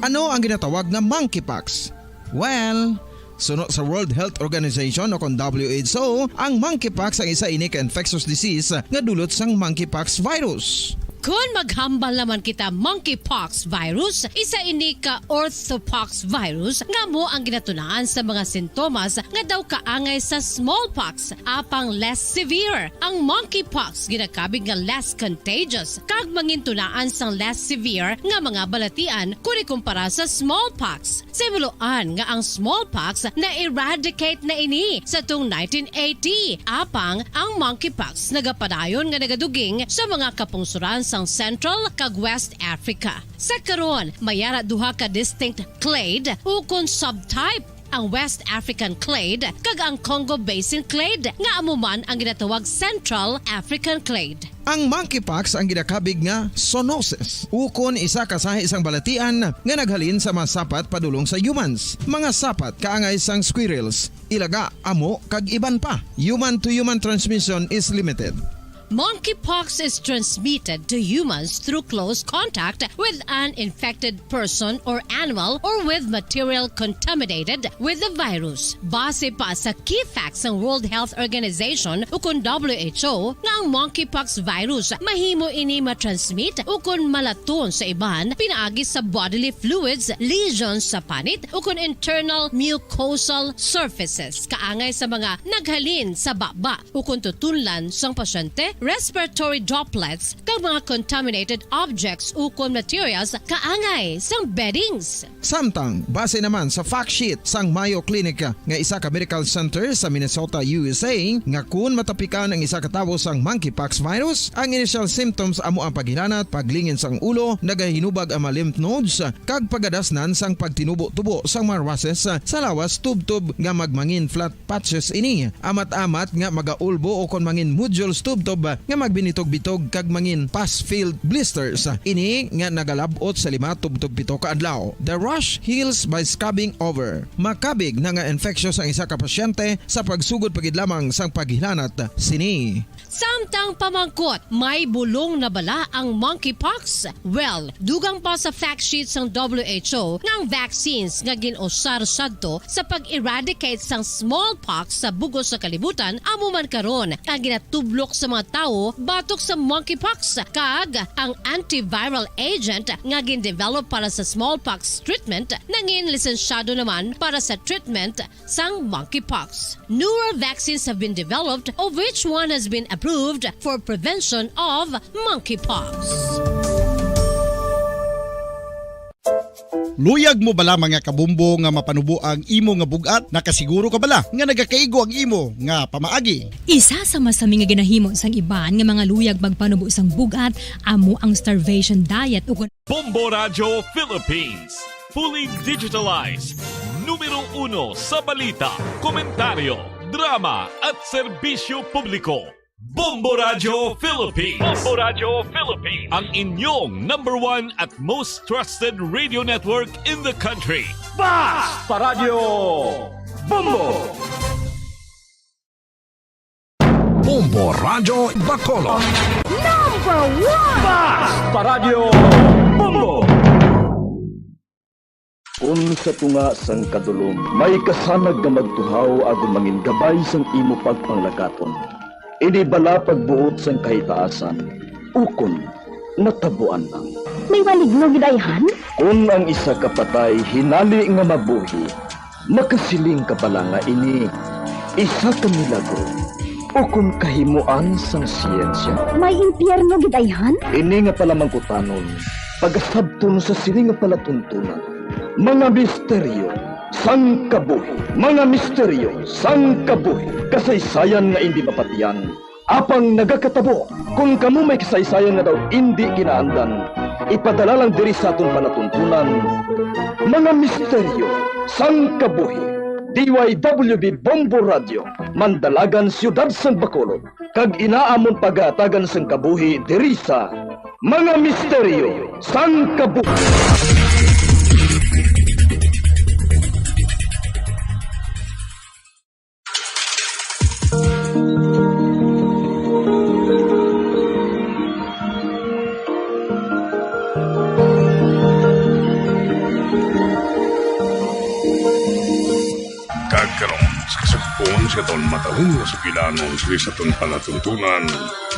Ano ang ginatawag nga monkeypox? Well, suno sa World Health Organization o kon W H O, ang monkeypox ang isa ini ka infectious disease nga dulot sang monkeypox virus. Kon maghambal naman kita monkeypox virus, isa ini ka orthopox virus nga amo ang ginatunaan sa mga sintomas nga daw kaangay sa smallpox, apang less severe. Ang monkeypox ginakabig nga less contagious kag mangintunaan sang less severe nga mga balatian kon ikumpara sa smallpox. Sa himuloan nga ang smallpox na-eradicate na ini sa tong nineteen eighty, apang ang monkeypox nagapadayon nga nagaduging sa mga kapungsoran sang Central kag West Africa. Sa karon, may ara duha ka distinct clade ukon subtype, ang West African clade kag ang Congo Basin clade, nga amo man ang ginatawag Central African clade. Ang monkeypox ang ginakabig nga zoonosis, ukon isa ka sahi sang balatian nga naghalin sa mga sapat padulong sa humans. Mga sapat kaangay sang squirrels, ilaga, amo, kag iban pa. Human to human transmission is limited. Monkeypox is transmitted to humans through close contact with an infected person or animal or with material contaminated with the virus. Base pa sa key facts sang World Health Organization ukon W H O nga ang monkeypox virus mahimo ini matransmit ukon malaton sa iban pinaagi sa bodily fluids, lesions sa panit ukon internal mucosal surfaces kaangay sa mga naghalin sa baba ukon tutunlan sang pasyente, respiratory droplets, kag mga contaminated objects ukon materials kaangay sang beddings. Samtang, base naman sa fact sheet sang Mayo Clinic nga isa ka medical center sa Minnesota, U S A, nga kun matapikan ang isa ka tawo sang monkeypox virus, ang initial symptoms amo ang paghilanat, paglingin sang ulo, nagahinubag ang mga lymph nodes, kag pagadasnan sang pagtinubo-tubo sang mga rushes sa lawas tubtob nga magmangin flat patches ini, amat-amat nga magaulbo o kon mangin nodules tubtob nga magbinitog-bitog kag mangin pus-filled blisters. Ini nga nagalab-ot sa lima tubtob pito ka adlaw. The rash heals by scrubbing over. Makabig na nga infectious ang isa ka pasyente sa pagsugod pa gid lamang sang paghilanat sini. Samtang pamangkot, may bulong na bala ang monkeypox? Well, dugang pa sa fact sheet sang W H O nga ang vaccines nga gin-usar sadto sa pag-eradicate sang smallpox sa bug-os nga kalibutan amo man karon ang ginatublok sa mga tawo batok sa monkeypox, kag ang antiviral agent nga gin-develop para sa smallpox treatment nangin lisensyado naman para sa treatment sang monkeypox. Newer vaccines have been developed, of which one has been approved for prevention of monkeypox. Luyag mo bala, mga kabombo, nga mapanubo ang imo nga bug-at? Nakasiguro ka bala nga nagakaigo ang imo nga pamaagi? Isa sa masami nga ginahimo sang iban nga mga luyag magpanubo sang bug-at amo ang starvation diet, ukon Bombo Radyo Philippines, fully digitalized, numero uno sa balita, komentaryo, drama, at serbisyo publiko. Bombo Radyo Philippines. Bombo Radyo Philippines. Ang inyong number one at most trusted radio network in the country. Basta Radyo Bombo! Bombo Radyo Bacolod. Number one! Basta Radyo Bombo! Kun sa tunga sang kadulom may kasanag nga magtuhaw agud mangin gabay sang imo pagpanglakaton, ini bala pagbuot sang kahitaasan, ukon natabuan lang? May maligno gid ayhan? Kun ang isa ka patay hinali nga mabuhi, makasiling ka bala nga ini isa ka milagro ukon kahimoan sang siyensya? May impyerno gid ayhan? Ini nga palamangkutanon pagasabton sa sini nga palatuntunan, mga misteryo sang kabuhi, mga misteryo sang kabuhi, kasaysayan nga indi mapatiyan, apang nagakatabo. Kon kamo may kasaysayan nga daw indi kinaandan, ipadala lang diri sa aton palatuntunan, mga misteryo sang kabuhi. D Y W B Bombo Radio, Mandalagan, Siyudad sang Bacolod, kag inaamon pagahatagan sang kabuhi diri sa mga misteryo sang kabuhi. Kag karon, sa kasugpon sa aton matahom nga sugilanon sa aton palatuntunan,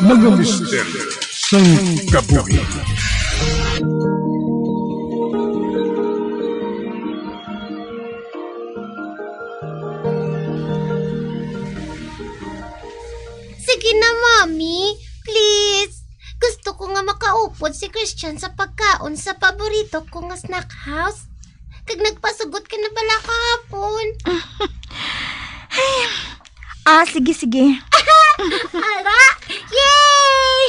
mga misteryo sang kabuhi. Sige na, Mommy. Please. Gusto ko nga makaupod si Christian sa pagkaon sa paborito ko nga snack house. Kag nagpasugot ka na bala kahapon. Ay. Ah, sige, sige. Ara! Yay!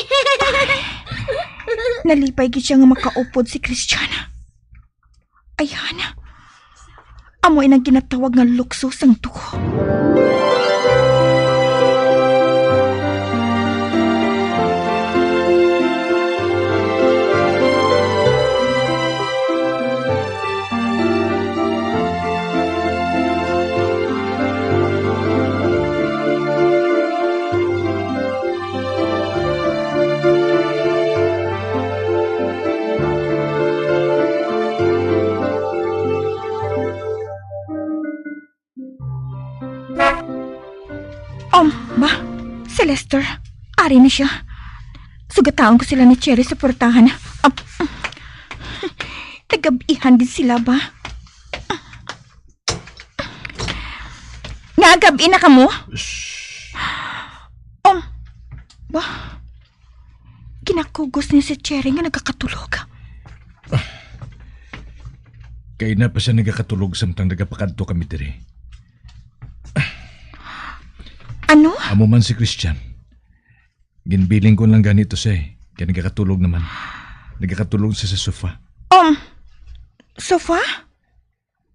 Nalipay gid siya nga makaupod si Christian. Ayhan. Amo inang ginatawag nga lukso sang dugo. Um, ba? Si Lester, ari na siya. Sugataon ko sila ni Cherry sa portahan. Ap-, nagab-ihan gid sila ba? Nga gab-i na kamo? Shh. Um, ba? Ginakugos ni si Cherry nga nagakatulog. Kay na pa siya nagakatulog samtang nagapakadto kami diri. Ano? Amo man si Christian. Ginbiling ko lang gani to siya eh. Kaya nagakatulog naman. Nagakatulog siya sa sofa. Um, sofa?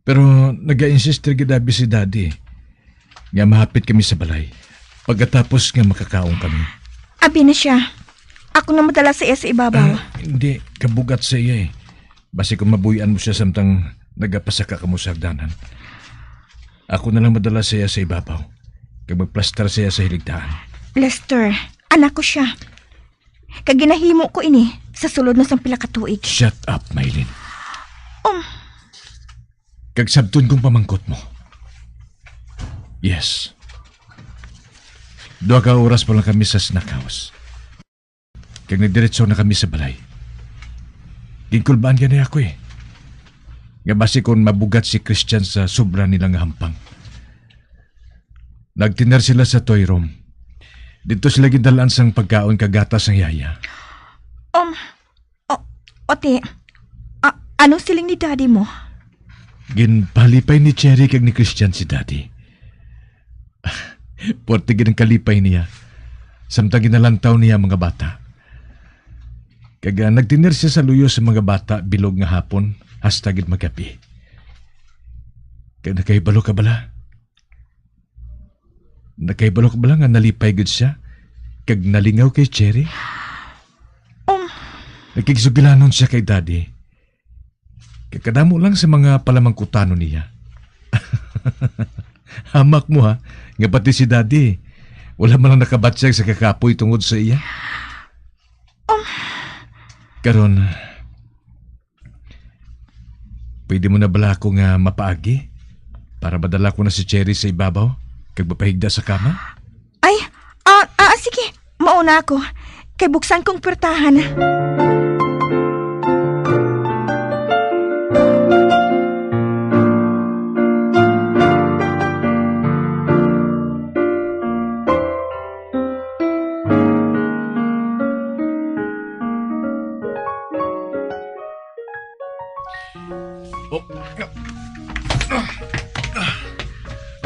Pero naga-insist gid abi si Daddy nga mahapit kami sa balay pagkatapos nga makakaon kami. Abi na siya. Ako na madala sa iya sa ibabaw. Ah, hindi, kabugat sa iya eh. Basi kung mabuy-an mo siya samtang nagapasaka kamo sa hagdanan. Ako na lang madala sa iya sa ibabaw, kag magplastar sa iya sa hiligdaan. Lester, anak ko siya. Kag ginahimo ko ini sa sulod na sang pila ka tuig. Shut up, Maylin. Um. Kag sabton kong pamangkot mo. Yes. Duha ka oras pa lang kami sa snack house. Kag nagdiretso na kami sa balay. Ginkulbaan gani ako eh. Nga basi kon mabugat si Christian sa sobra nila nga hampang. Nagtener sila sa toy room. Didto sila gindalaan sang pagkaon kag gatas sang yaya. Um, o, Ote, a-, anong siling ni Daddy mo? Ginpalipay ni Cherry kag ni Christian si Daddy. Puwerte gid ang kalipay niya, samtang ginalantaw niya ang mga bata. Kag, ah, nagtener siya sa luyo sa mga bata bilog nga hapon hasta gid magabi. Kag nakahibalo ka bala? Nakahibalo ka bala nga nalipay gid siya kag nalingaw kay Cherry? Um. Nakigsugilanon siya kay Daddy. Kay kadamo lang sa mga palamangkutanon niya. Hamak mo, ha, nga pati si Daddy, wala man lang nakabatyag sa kakapoy tungod sa iya. Um. Karon, pwede mo na bala ako nga mapaagi para madala ko na si Cherry sa ibabaw kag mapahigda sa kama? Ay, ah, ah, sige. Mauna ako. Kay buksan kong pwertahan. Oh.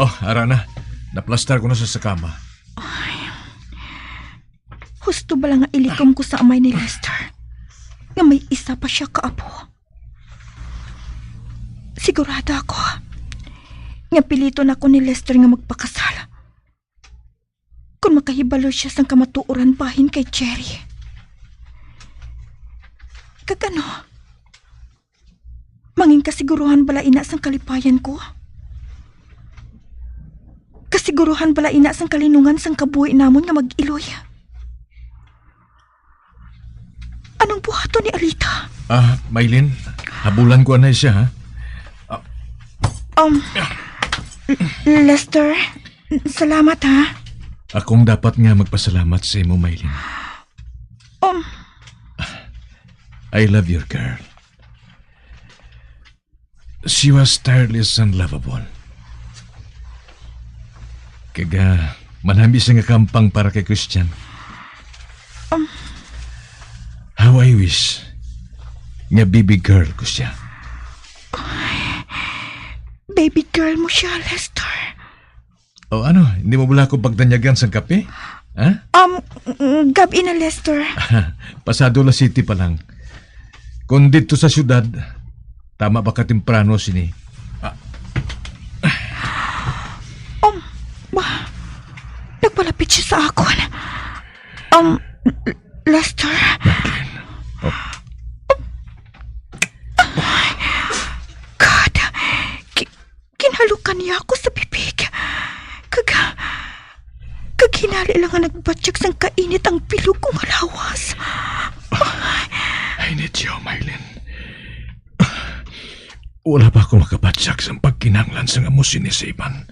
Oh, ara na. Naplastar ko na sa sakama. Ay. Husto bala nga ilikom ko sa amay ni Lester nga may isa pa siya ka apo. Sigurado ako nga piliton ako ni Lester nga magpakasal. Kon makahibalo siya sang kamatuoran bahin kay Cherry. Kag ano? Mangin kasiguruhan bala ina sang kalipayan ko? Kasiguruhan bala ina sang kalinungan sang kabuhi namon nga mag-iloy? Anong buhaton ni Alita? Ah, Maylin, habulan ko anay siya, ha? Ah. Um, Lester, salamat, ha? Akong dapat nga magpasalamat sa imo, Maylin. Um, I love your girl. She was tireless and lovable. Kag, ah, manami siya nga kampang para kay Christian. Um. How I wish nga baby girl ko siya. Baby girl mo siya, Lester. O ano, hindi mo bala ako pagtanyagan sang kape? Ha? Um, mm, gabi na, Lester. Pasado las siyete pa lang. Kung dito sa syudad, tama ba ka temprano sini? Ah. Um, ba, nagpalapit siya sa akon. Um, Lester. Madeline. Oh. God, ki-, Ginhalukan niya ako sa bibig. Kag, kag hinali lang nga nagbatyag sang kainit ang bilog ko nga lawas. I need you, Maylin. Wala pa ako makabatyag sang pagkinahanglan sang amo sini sa iban.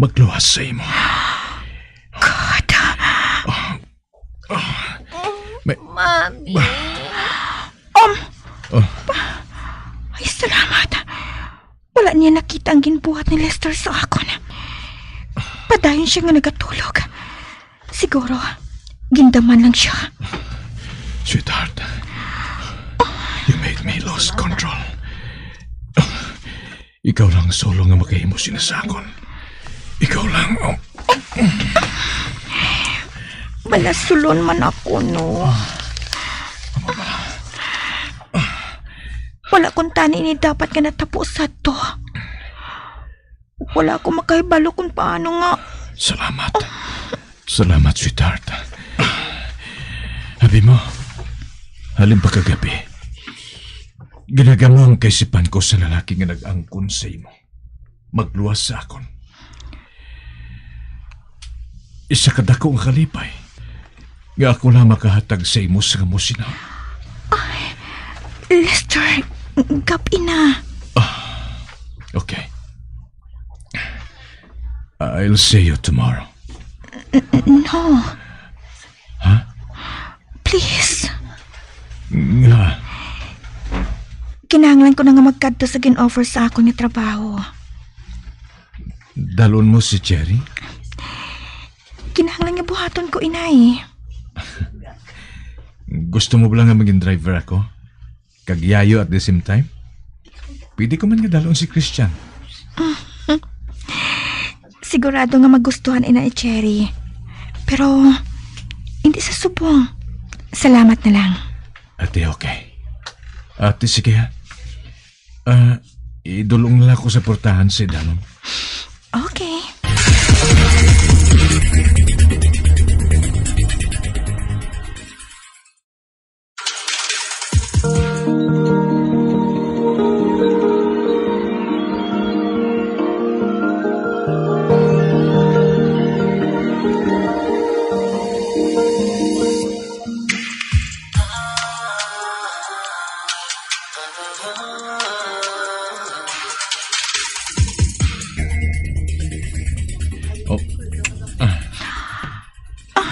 Magluwas sa imo. God. Ah, May Mami. Um, Oh. Ay, salamat. Wala niya nakita ang ginbuhat ni Lester sa akon. Padayon siya nga nagatulog. Siguro, gindaman lang siya. Sweetheart, you made me lose control. Ikaw lang solo nga makahimo sina sa akon. Ikaw lang, oh. Malasulon man ako, no? Wala kuntani ni dapat nga natapo sa to. Wala ako makahibalo kung paano nga. Salamat. Salamat, sweetheart. Abi mo, halin pa kagabi, ginagama ang kaisipan ko sa lalaki nga nag-angkon sa imo. Magluwas sa akon. Isa ka dako nga kalipay nga ako lang makahatag sa imo sa amo sina. Lester, gab-i na. Okay. I'll see you tomorrow. No. Ha? Please. Nga, Kinahanglan ko na nga magkadto sa gin-offer sa akon nga trabaho. Dalon mo si Cherry? Kinahanglan nga buhaton ko, inay. Gusto mo ba lang nga maging driver ako? Kag yayo at the same time? Pwede ko man nga dalon si Christian. Sigurado nga magustuhan ina ni Cherry. Pero, hindi sa subong. Salamat na lang. Ate, okay. Ate, sige ha. Ah, idulong na lang ako sa portahan si Danon. Okay. Oh. Ah.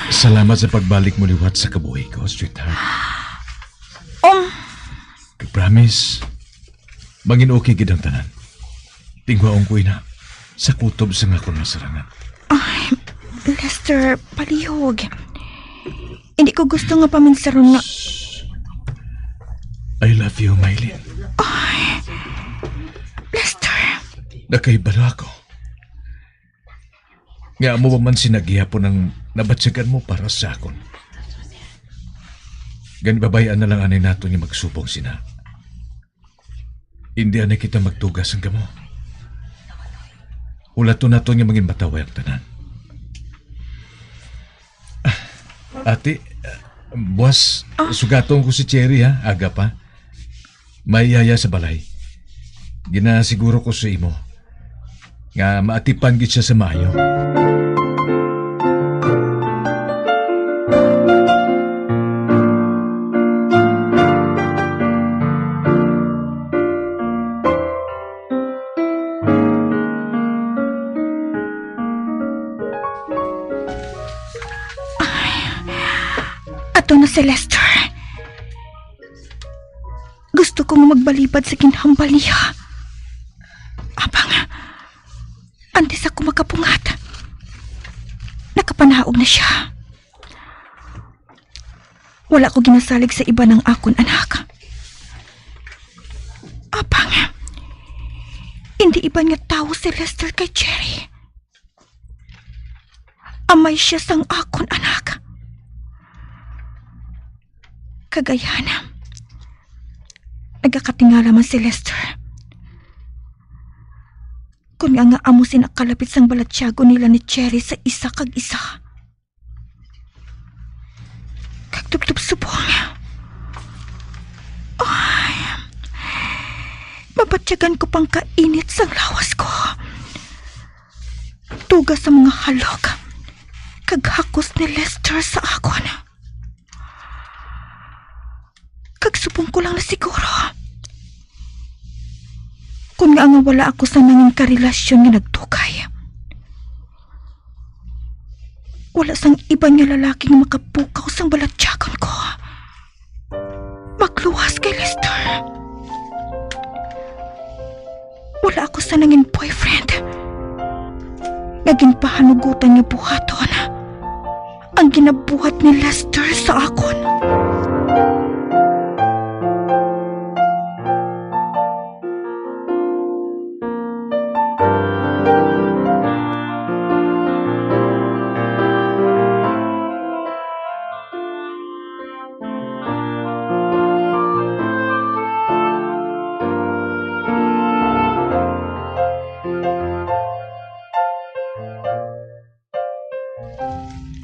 Salamat sa pagbalik mo liwat sa kabuhi ko, sweetheart. Um, Kag promise, mangin okay gid ang tanan. Tingwaon ko ina sa kutob sa nga akon masarangan. Lester, palihog. Hindi ko gusto nga paminsaron nga... I love you, Mylene. Lester, Nakahibalo ako nga amo pa man sina gihapon ang nabatyagan mo para sa akon. Ganibabayaan na lang anay naton nga magsubong sina. Hindi anay kita magtuga sang gamo. Hulaton naton nga mangin mataway ang tanan. Ah, ate, ah, buwas, sugaton ko si Cherry, ha, aga pa. May yaya sa balay. Ginasiguro ko sa imo nga maatipan gid siya sa maayo. Ato na si Lester. Gusto ko nga magbalibad sa ginhambal niya. Apang, antes ako makapungat, nakapanaog na siya. Wala ko ginasalig sa iban ang akon anak. Apang, hindi iban nga tawo si Lester kay Cherry. Amay siya sang akon anak. Kag ayan, nagakatingala man si Lester. Kon nga nga amo sina kalapit sang balatyagon nila ni Cherry sa isa kag isa. Kag tubtob subong. Ay, mabatyagan ko pang kainit sang lawas ko. Tuga sa mga halok kag hakos ni Lester sa akon. Kag subong ko lang na siguro. Kon nga nga wala ako sa nangin karelasyon nga nagtukay, wala sang iban nga lalaki nga makapukaw sang balatyagon ko. Magluwas kay Lester. Wala ako sa nangin boyfriend nga ginpahanugutan nga buhaton ang ginabuhat ni Lester sa akon.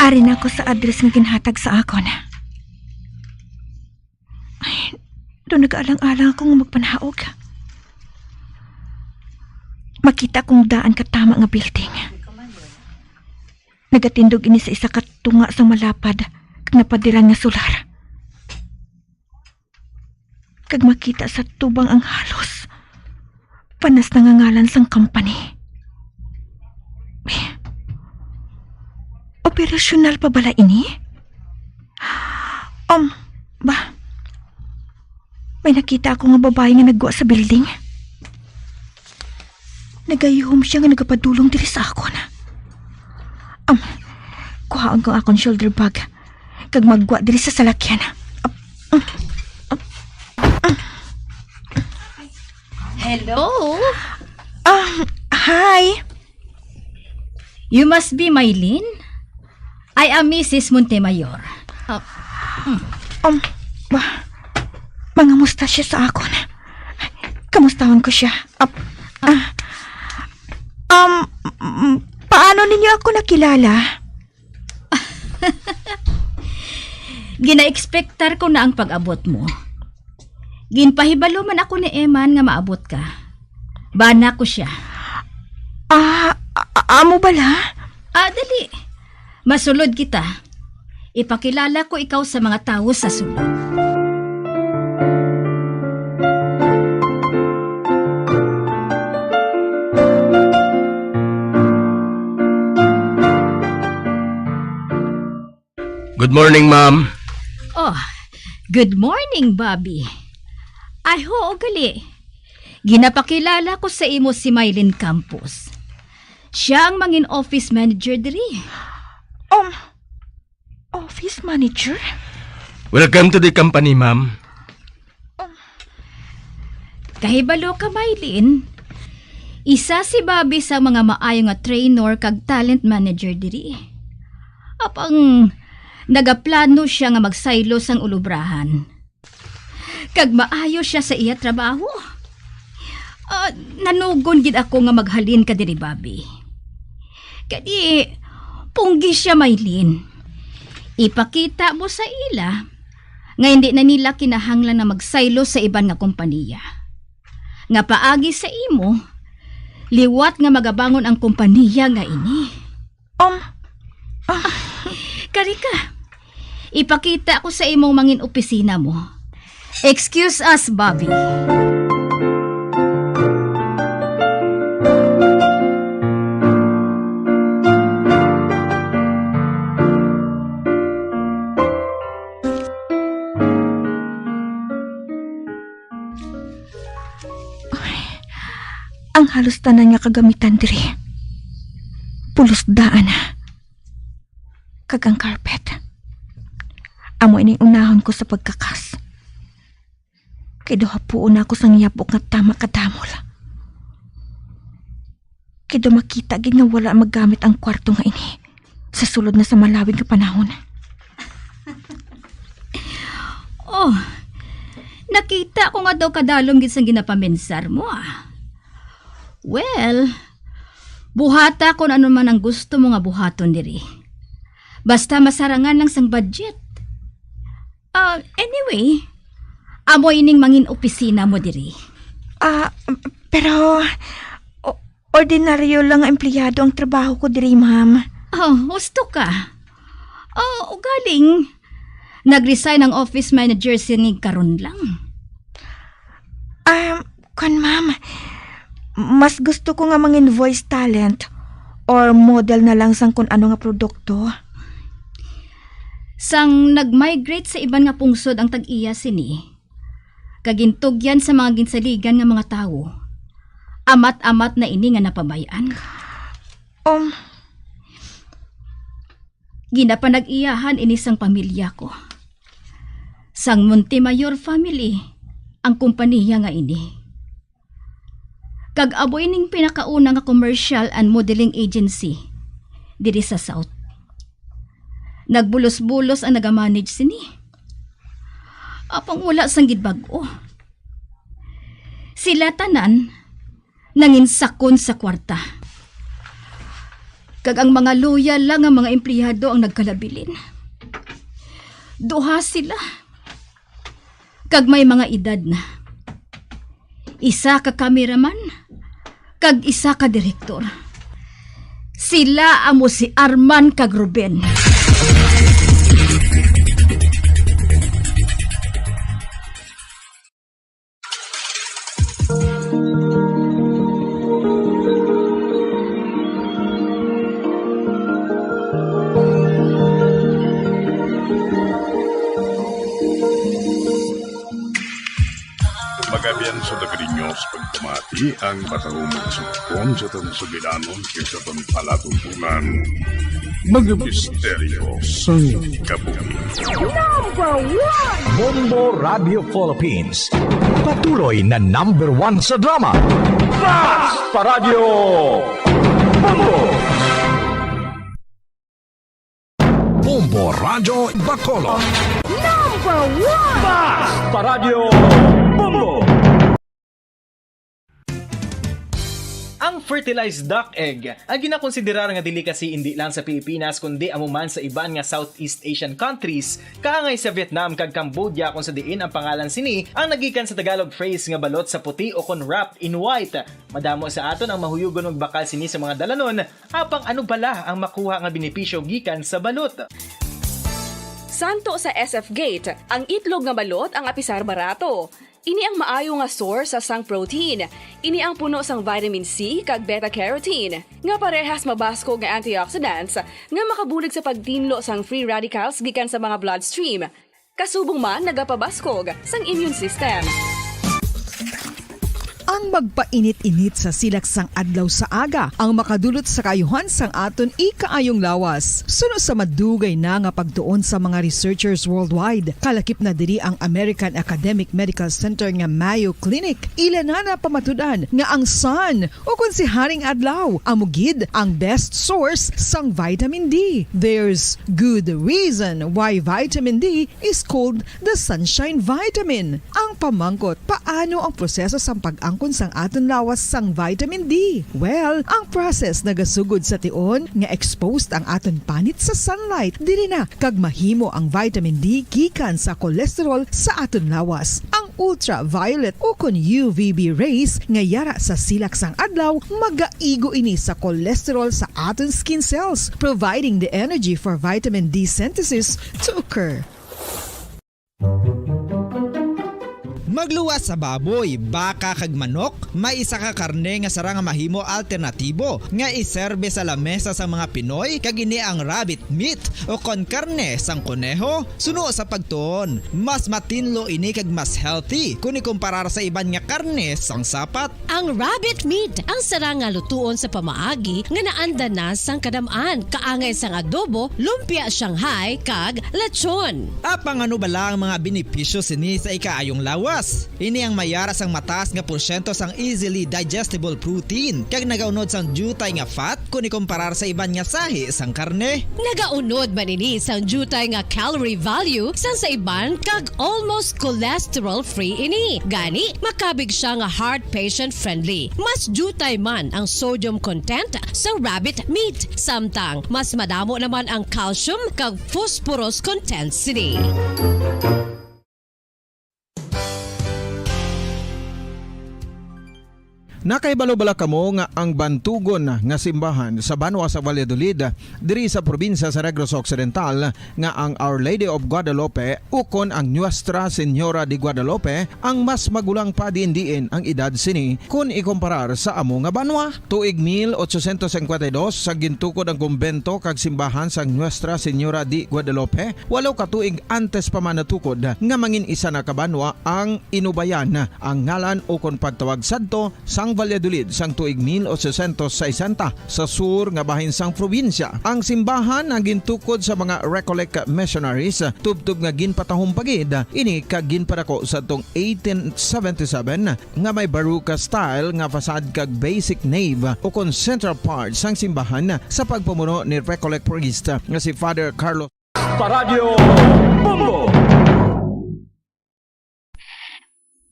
Ari na ako sa address nga ginhatag sa akon. Pero nagaalang-alang ako nga magpanaog. Makita kong daan ka tama nga building. Nagatindog ini sa isa ka tunga sang malapad kag napadiran nga solar. Kag makita sa tubang ang halos panas na nga ngalan sang company. Operasyonal pa bala ini? Um, ba? May nakita ako nga babayi nga naggwa sa building. Nagayuhom siya nga nagapadulong diri sa akon. Um, kuhaon ko ang akon shoulder bag kag maggwa diri sa salakyan. Ap-, um, um, um. Hello? Um, hi. You must be Mylene? I am Missus Montemayor. Ah, mm. Um, ba, mangamusta siya sa akon. Kamustahon ko siya. Ap-, ah, um, mm, paano ninyo ako nakilala? Gina-expectar ko na ang pag-abot mo. Ginpahibalo man ako ni Eman nga maabot ka. Bana ko siya. Ah, a-, a-, amo bala? Ah, dali. Masulod kita. Ipakilala ko ikaw sa mga tawo sa sulod. Good morning, ma'am. Oh, good morning, Bobby. Ay, oo, gali. Ginapakilala ko sa imo si Mylene Campos. Siya ang mangin office manager diri. Um, office manager? Welcome to the company, ma'am. Kahibalo ka, Mylene? Isa si Bobby sa mga maayo nga trainer kag talent manager diri. Apang nagaplano siya nga magsaylo sang ulubrahan. Kag maayo siya sa iya trabaho. Ah, nanugon gid ako nga maghalin ka diri, Bobby. Kadi, punggi siya, Mylene. Ipakita mo sa ila nga hindi na nila kinahanglan na magsaylo sa iban nga kompaniya. Nga paagi sa imo, liwat nga magabangon ang kompaniya nga ini. Um, ah. Kari ka. Ipakita ko sa imong mangin opisina mo. Excuse us, Bobby. Ay, ang halos tanan nga kagamitan diri, pulos daan na. Kag ang carpet, amo ining unahon ko sa pagkakas. Kay daw hapuon na ako sang yapok nga tama kadamol. Kay daw makita gid nga wala magamit ang kwarto nga ini sa sulod na sa malawig nga panahon. Oh, nakita ko nga daw kadalom gid sang ginapaminsar mo, ah. Well, buhata kon ano man ang gusto mo nga buhaton diri. Basta masarangan lang sang budget. Ah, anyway, amo ining mangin opisina mo diri. Ah, pero o-, ordinaryo lang nga empleyado ang trabaho ko diri, ma'am. Oh, husto ka. Oh, ugaling, nag-resign ang office manager sini karon lang. Um, kwan, ma'am, mas gusto ko nga mangin voice talent or model na lang sang kun ano nga produkto. Sang nag-migrate sa iban nga pungsod ang tag-iya sini, kag gintugyan sa mga ginsaligan nga mga tawo, amat-amat na ini nga napabay-an. Um, Ginapanag-iyahan ini sang pamilya ko. Sang Montemayor family ang kompaniya nga ini. Kag amo ining pinakauna nga commercial and modeling agency diri sa South. Nagbulos-bulos ang nagamanage sini. Apang wala sang gid bag-o. Sila tanan nanginsakon sa kwarta. Kag ang mga loyal lang nga mga empleyado ang nagkalabilin. Duha sila. kag may mga edad na. Isa ka kameraman, kag isa ka direktor. Sila amo si Arman kag Ruben. Magabian sa Dagriños, pagpamati ang matahumong sugpon sa aton sugilanon kag sa aton palatumbonan. Mga misteryo sang kabuhi. Number one! Bombo Radio Philippines. Patuloy na number one sa drama. Fast Paradyo! Bombo! Bombo Radyo Bacolod. Number one! Fast Paradyo! Bombo! Ang fertilized duck egg, ang ginakonsiderar nga delicacy indi lang sa Pilipinas, kundi amo man sa iban nga Southeast Asian countries, kaangay sa Vietnam kag Cambodia, kung sa diin ang pangalan sini ang nagikan sa Tagalog phrase nga balot sa puti o kon wrapped in white. Madamo sa aton ang mahuyugon magbakal sini sa mga dalanon, apang ano bala ang makuha nga benepisyo gikan sa balot? Santo sa S F Gate, ang itlog nga balot ang apisar barato. Ini ang maayo nga source sang protein. Ini ang puno sang vitamin C kag beta carotene, nga parehas mabaskog nga antioxidants nga makabulig sa pagtinlo sang free radicals gikan sa mga bloodstream. Kasubong man nagapabaskog sang immune system. Ang magpainit-init sa silak sang adlaw sa aga ang makadulot sa kaayuhan sang aton ikaayong lawas. Suno sa madugay na nga pagtuon sa mga researchers worldwide, kalakip na diri ang American Academic Medical Center nga Mayo Clinic. Ila na napamatud-an nga ang sun, o kon si Haring Adlaw, amo gid ang best source sang vitamin D. There's good reason why vitamin D is called the sunshine vitamin. Ang pamangkot, paano ang proseso sang pag-angkon sang aton lawas sang vitamin D? Well, ang process nagasugod sa tion nga exposed ang aton panit sa sunlight. Diri na kag mahimo ang vitamin D gikan sa cholesterol sa aton lawas. Ang ultraviolet o kon U V B rays nga yara sa silak sang adlaw magaigo ini sa cholesterol sa aton skin cells, providing the energy for vitamin D synthesis to occur. Magluwas sa baboy, baka, kag manok, may isa ka karne nga sarang nga mahimo alternatibo nga iserbe sa lamesa sang mga Pinoy, kag ini ang rabbit meat o kon karne sang koneho. Suno sa pagtuon, mas matinlo ini kag mas healthy kon ikumparar sa iban nga karne sang sapat. Ang rabbit meat ang sarang nga lutuon sa pamaagi nga naanda na sang kadam-an, kaangay sang adobo, lumpia Shanghai, kag lechon. Apang ano bala ang mga benepisyo sini sa ikaayong lawas? Ini ang mayara sang mataas nga porsyento sang easily digestible protein, kag nagaunod sang diutay nga fat kon ikumparar sa iban nga sahi sang karne. Nagaunod man ini sang diutay nga calorie value sang sa iban kag almost cholesterol-free ini. Gani, makabig sia nga heart patient-friendly. Mas diutay man ang sodium content sa rabbit meat, samtang mas madamo naman ang calcium kag phosphorus content sini. Nakahibalo bala kamo nga ang bantugon nga simbahan sa banwa sa Valladolid, diri sa probinsya sa Negros Occidental, nga ang Our Lady of Guadalupe ukon ang Nuestra Señora de Guadalupe ang mas magulang pa diin-diin ang edad sini kon ikumparar sa amo nga banwa? Tuig mil ochocientos cincuenta y dos, sa gintukod ang kumbento kag simbahan sang Nuestra Señora de Guadalupe, walo ka tuig antes pa man natukod nga mangin isa na ka banwa ang Inubayan, ang ngalan ukon pagtawag sadto sang Valladolid sang tuig mil ochocientos sesenta sa sur nga bahin sang probinsya. Ang simbahan ang gintukod sa mga Recollect missionaries, tubtob nga ginpatahom pa gid ini kag ginpadako sadtong eighteen seventy-seven, nga may Baroque style nga facade kag basic nave ukon central part sang simbahan sa pagpamuno ni Recollect priest nga si Father Carlos Paradyo Bombo.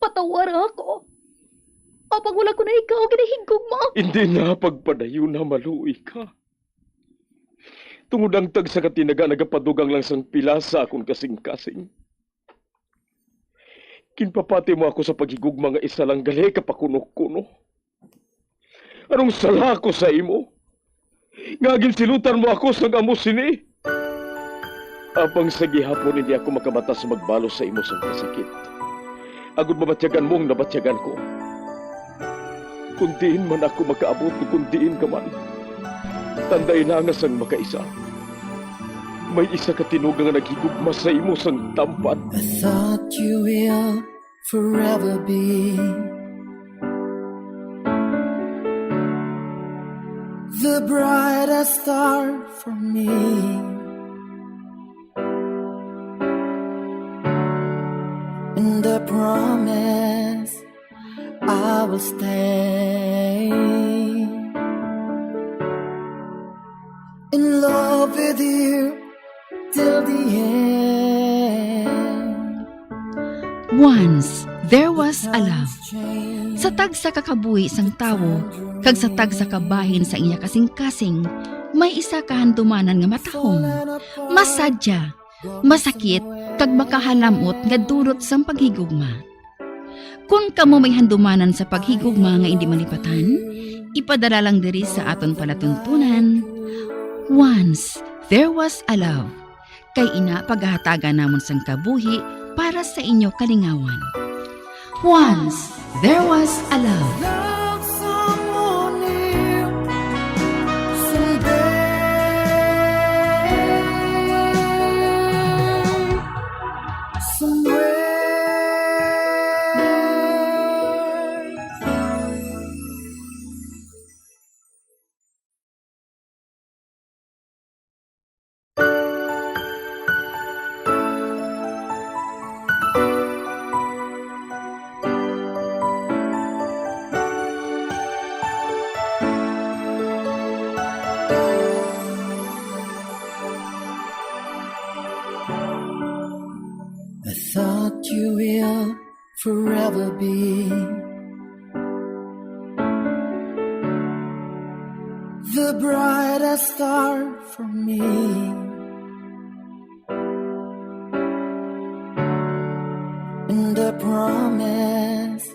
Patawara ako. Apang wala ko na ikaw ginahigugma. Hindi na pagpadayon na maluoy ka. Tungod ang tagsa ka tinaga nagapadugang lang sang pila sa akon kasing-kasing. Ginpapati mo ako sa paghigugma nga isa lang gali ka pakunokuno. Anong sala ko sa imo, nga ginsilutan mo ako sang amo sini? Apang sa gihapon hindi ako makabatas magbalos sa imo sang kasakit, agod mabatyagan mo ang nabatyagan ko. Kon diin man ako makaabot, o kon diin ka man, tandai na nga sang makaisa, may isa ka tinuga nga naghigugma sa imo sang tampad. I thought you will forever be the brightest star for me. And I promise I will stay in love with you till the end. Once, there was a love. Sa tagsa ka kabuhi sang tawo, kag sa tagsa ka bahin sang iya kasingkasing, may isa ka handumanan nga matahom, masadya, masakit, kag makahalam-ot nga dulot sang paghigugma. Kon kamo may handumanan sa paghigugma nga indi malipatan, ipadala lang diri sa aton palatuntunan, Once There Was a Love. Kay ina, paghahatagan namon sang kabuhi para sa inyo kalingawan. Once There Was a Love. Love someone new someday. Somewhere. I thought you will forever be the brightest star for me. And I promise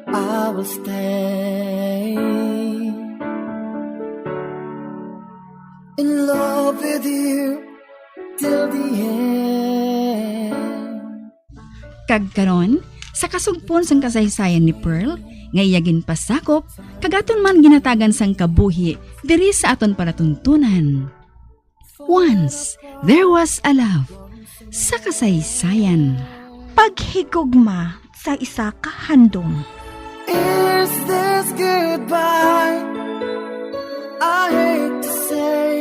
I will stay in love with you till the end. Kag karon, sa kasugpon sang kasaysayan ni Pearl, nga iya ginpasakop, kag aton man ginatagan sang kabuhi diri sa aton palatuntunan. Once There Was a Love, sa kasaysayan. Paghigugma sa isa ka handom. Is this goodbye? I hate to say.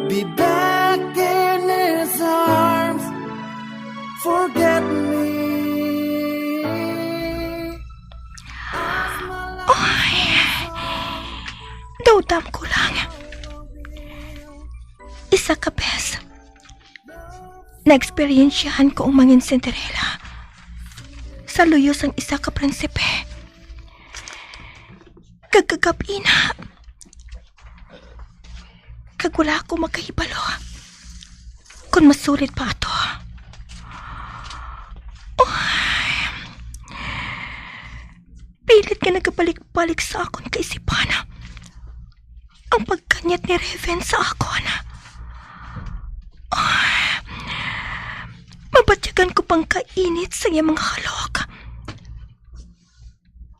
Be back in his arms. Forget me. Oy, duda ko lang. Isa ka bes, naeksperyensyahan ko ang mangin Cinderella sa luyo sang isa ka prinsipe. Kag kagab-i na. Kag wala ako makahibalo kon masulod pa ato. Uy. Pilit nga nagabalik-balik sa akon kaisipan ang pagkanyat ni Raven sa akon. Uy. Mabatyagan ko pang kainit sa iya mga halok.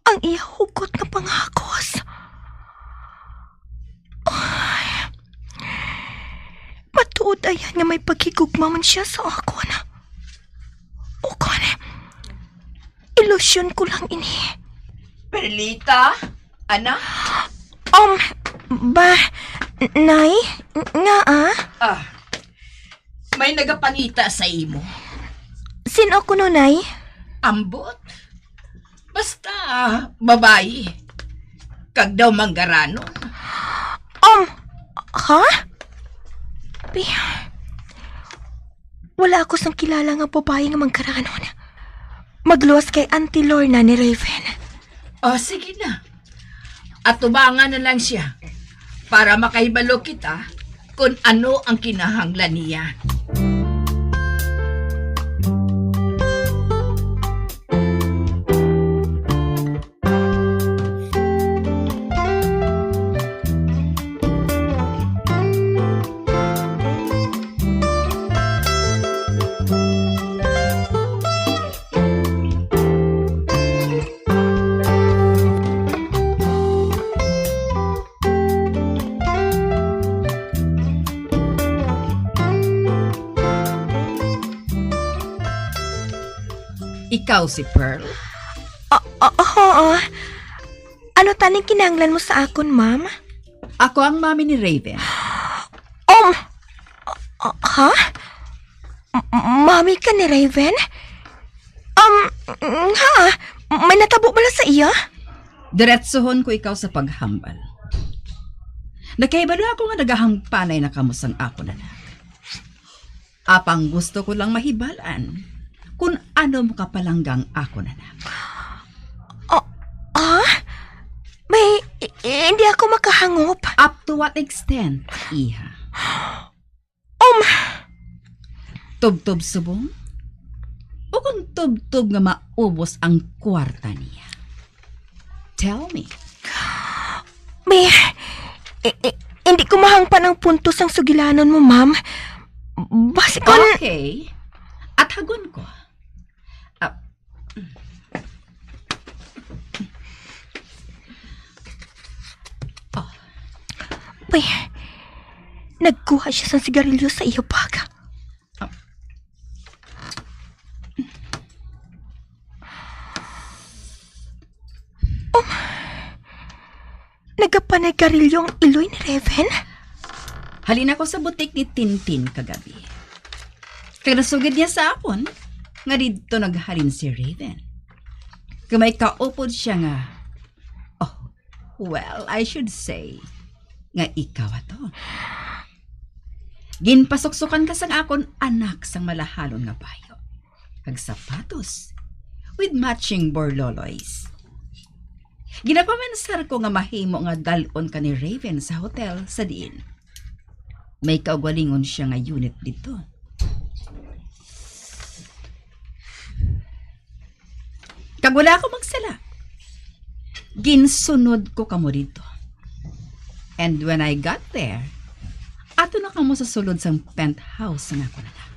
Ang iya hugot nga panghakos. Ay, matuod ayan nga may paghigugma man siya sa akon. O kon, ilusyon ko lang ini. Perlita, anak? Um, ba, Nay, nga ah? Ah, may nagapangita sa imo. Sino kuno, Nay? Ambot. Basta, babayi. Kag daw manggaranon. Um, ha? Pi-, wala ako sang kilala nga babayi nga manggaranon. Magluwas kay Auntie Lorna ni Raven. O, sige na. Atubangan na lang siya para makahibalo kita kon ano ang kinahanglan niya. Ikaw si Pearl? Ah, ah, oo. Ano taning kinahanglan mo sa akon, ma'am? Ako ang mami ni Raven. Um, ah, ha? M- mami ka ni Raven? Um, ha? May natabo bala sa iya? Diretsohon ko ikaw sa paghambal. Nakahibalo ako nga nagahampanay na kamo sang akon anak. Apang gusto ko lang mahibal-an kung ano mo kapalanggang akon anak. Ah, ah? May, i- hindi ako makahangop. Up to what extent, iha? Um, Tubtob subong? O kung tubtob nga maubos ang kwarta niya? Tell me. May, i- i- hindi ko mahangpan ang punto sang sugilanon mo, ma'am. Basi kon Okay. At hagon ko. Ah. Oh. Uy, nagkuha siya sang sigarilyo sa iya bag. Ah. Um, nagapanigarilyo ang iloy ni Raven? Halin ako sa butik ni Tintin kagabi. Kag nasugid niya sa akon nga didto naghalin si Raven. Kag may kaupod siya nga, oh, well, I should say, nga ikaw ato. Ginpasuksukan ka sang akon anak sang malahalon nga bayo, kag sapatos with matching borloloys. Ginapamensar ko nga mahimo nga dal-on ka ni Raven sa hotel sa diin may kaugalingon siya nga unit didto. Kag wala ako magsala. Ginsunod ko kamo didto. And when I got there, ato na kamo sa sulod sang penthouse sang akon anak.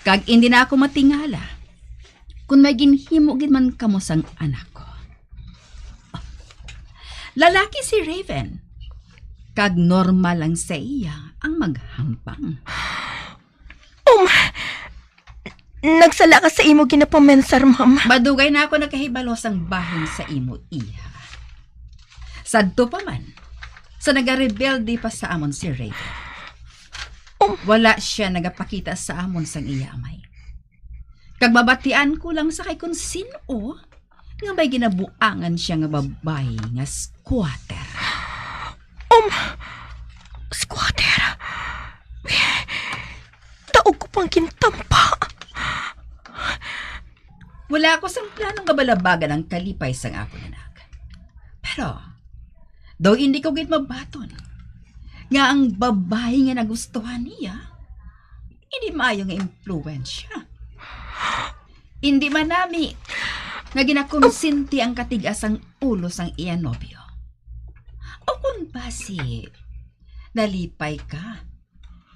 Kag indi na ako matingala kung may ginhimo gid man kamo sang anak ko. Lalaki si Raven, kag normal lang sa iya ang maghampang. Um, nagsala ka sa imo ginapamensar, ma'am. Madugay na ako nakahibalo sang bahin sa imo, iha. Sadto pa man, sa nagarebelde pa sa amon si Raven. Um, Wala siya nagapakita sa amon sang iya amay. Kag mabatian ko lang sa kay kon sin-o nga may ginabuangan siya nga babayi nga squatter. Um, squatter? Daog ko pang gintampa. Wala ako sang plano nga balabagan ang kalipay sang akon anak. Pero, daw hindi ko gid mabaton nga ang babayi nga nagustuhan niya, hindi maayo nga impluwensya. Hindi man nami nga ginakonsinti ang katigas sang ulo sang iya nobyo. O kung basi, nalipay ka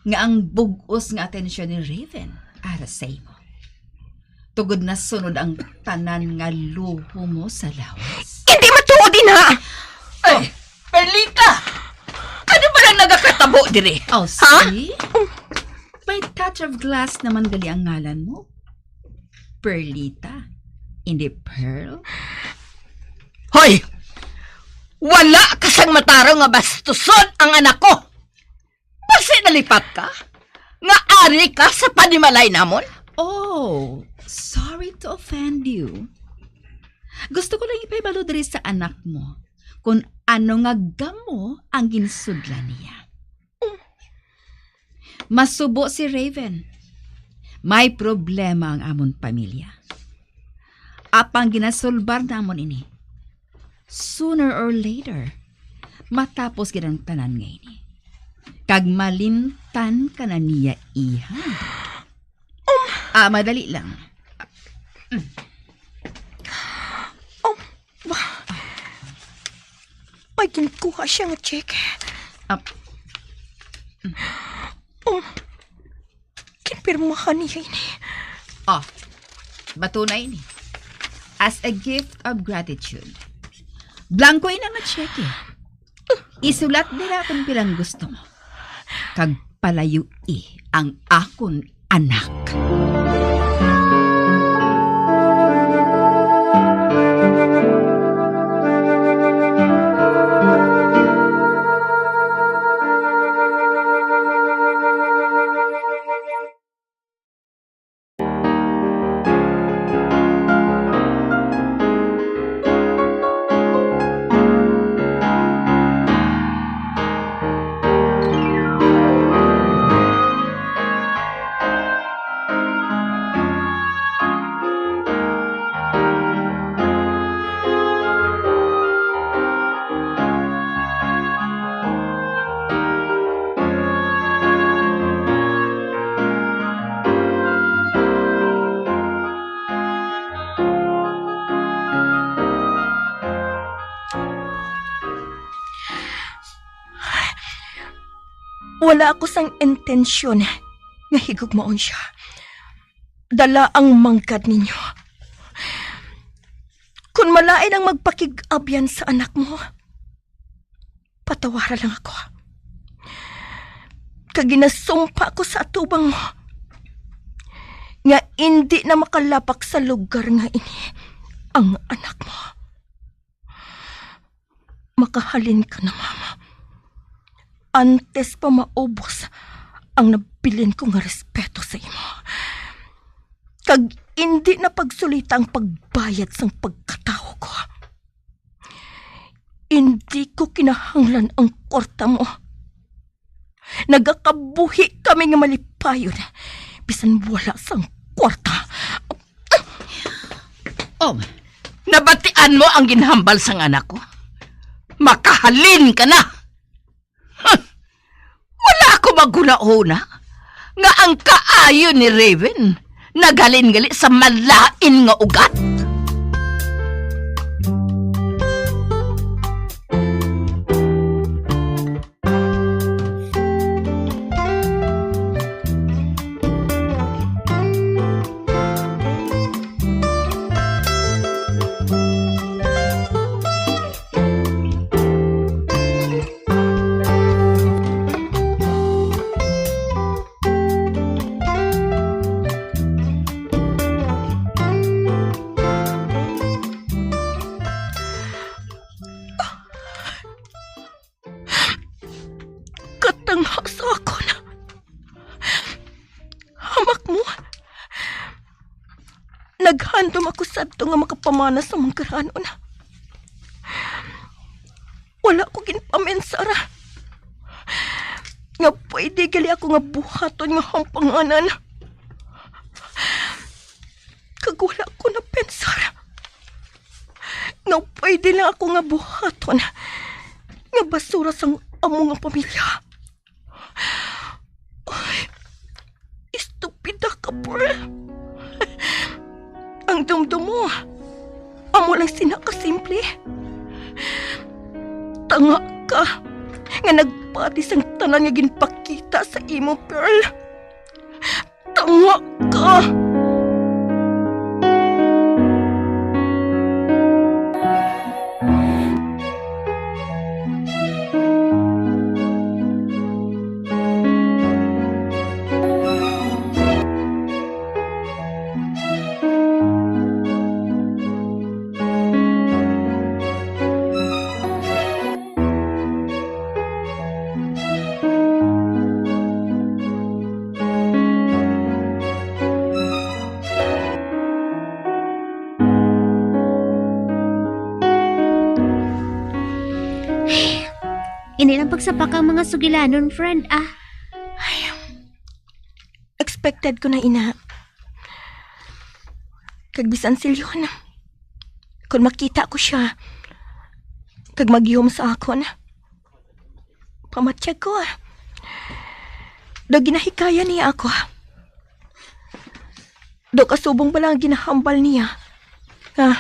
nga ang bug-os nga atensyon ni Raven ara sa imo. Tugod nasunod ang tanan nga luho mo sa lawas. Hindi matuod, ina! Ay, Perlita! Ano ba lang nagakatabo diri? Oh, Ha? See? May touch of glass naman gali ang ngalan mo. Perlita, hindi Pearl. Hoy! Wala ka sang matarong nga bastuson ang anak ko! Basi nalipat ka? Nga ari ka sa panimalay namon? Oh, sorry to offend you. Gusto ko lang ipahibalo diri sa anak mo kung ano nga gamo ang ginsudlan niya. Masubo si Raven. May problema ang amon pamilya. Apang ginasulbar namon ini. Sooner or later, matapos gid ang tanan nga ini. Kag malimtan ka na niya, iha. Ah, madali lang. Um, may ginkuha siya nga check. Ah, Um, ginpirmahan niya ini. Oh, bato na ini. As a gift of gratitude. Blanco ini nga cheque. Isulat dira kung pilang gusto mo. Kag palayui ang akon anak. Wala ako sang intensyon nga higugmaon siya. Dala ang manggad ninyo. Kung malain ang magpakig-abyan sa anak mo, patawara lang ako. Kag ginasumpa ko sa atubang mo nga indi na makalapak sa lugar nga ini ang anak mo. Makahalin ka na, Mama, antes pa maubos ang nabilin ko nga respeto sa imo. Kag indi na pagsulita ang pagbayad sang pagkatawo ko. Indi ko kinahanglan ang kwarta mo. Nagakabuhi kami nga malipayon, bisan wala sang kwarta. Oh, nabatian mo ang ginhambal sang anak ko? Makahalin ka na! Huh! Wala ako maghunahuna nga ang kaayo ni Raven naghalin gali sa malain nga ugat. Katanga sa akon. Amak mo, naghandom ako sadto nga makapamana sa manggaranon. Wala ko ginpaminsara nga pwede gali ako nga buhaton nga hampanganan. Kag wala ko napensar nga pwede lang ako nga buhaton nga basura sang amo nga pamilya. Ay, estupida ka, Pearl. Ang dumdum mo, amo lang sina ka simple. Tanga ka nga nagpati sang tanan nga ginpakita sa imo, Pearl. Tanga ka! Ini lang pagsapak ang mga sugilanon, friend, ah. Ay, expected ko na ina. Kag bisan si Leon, kung makita ko siya, kag magyom sa akon, pamatyag ko, ah. Daw ginahikaya niya ako. Daw kasubong bala ang ginahambal niya. Ah.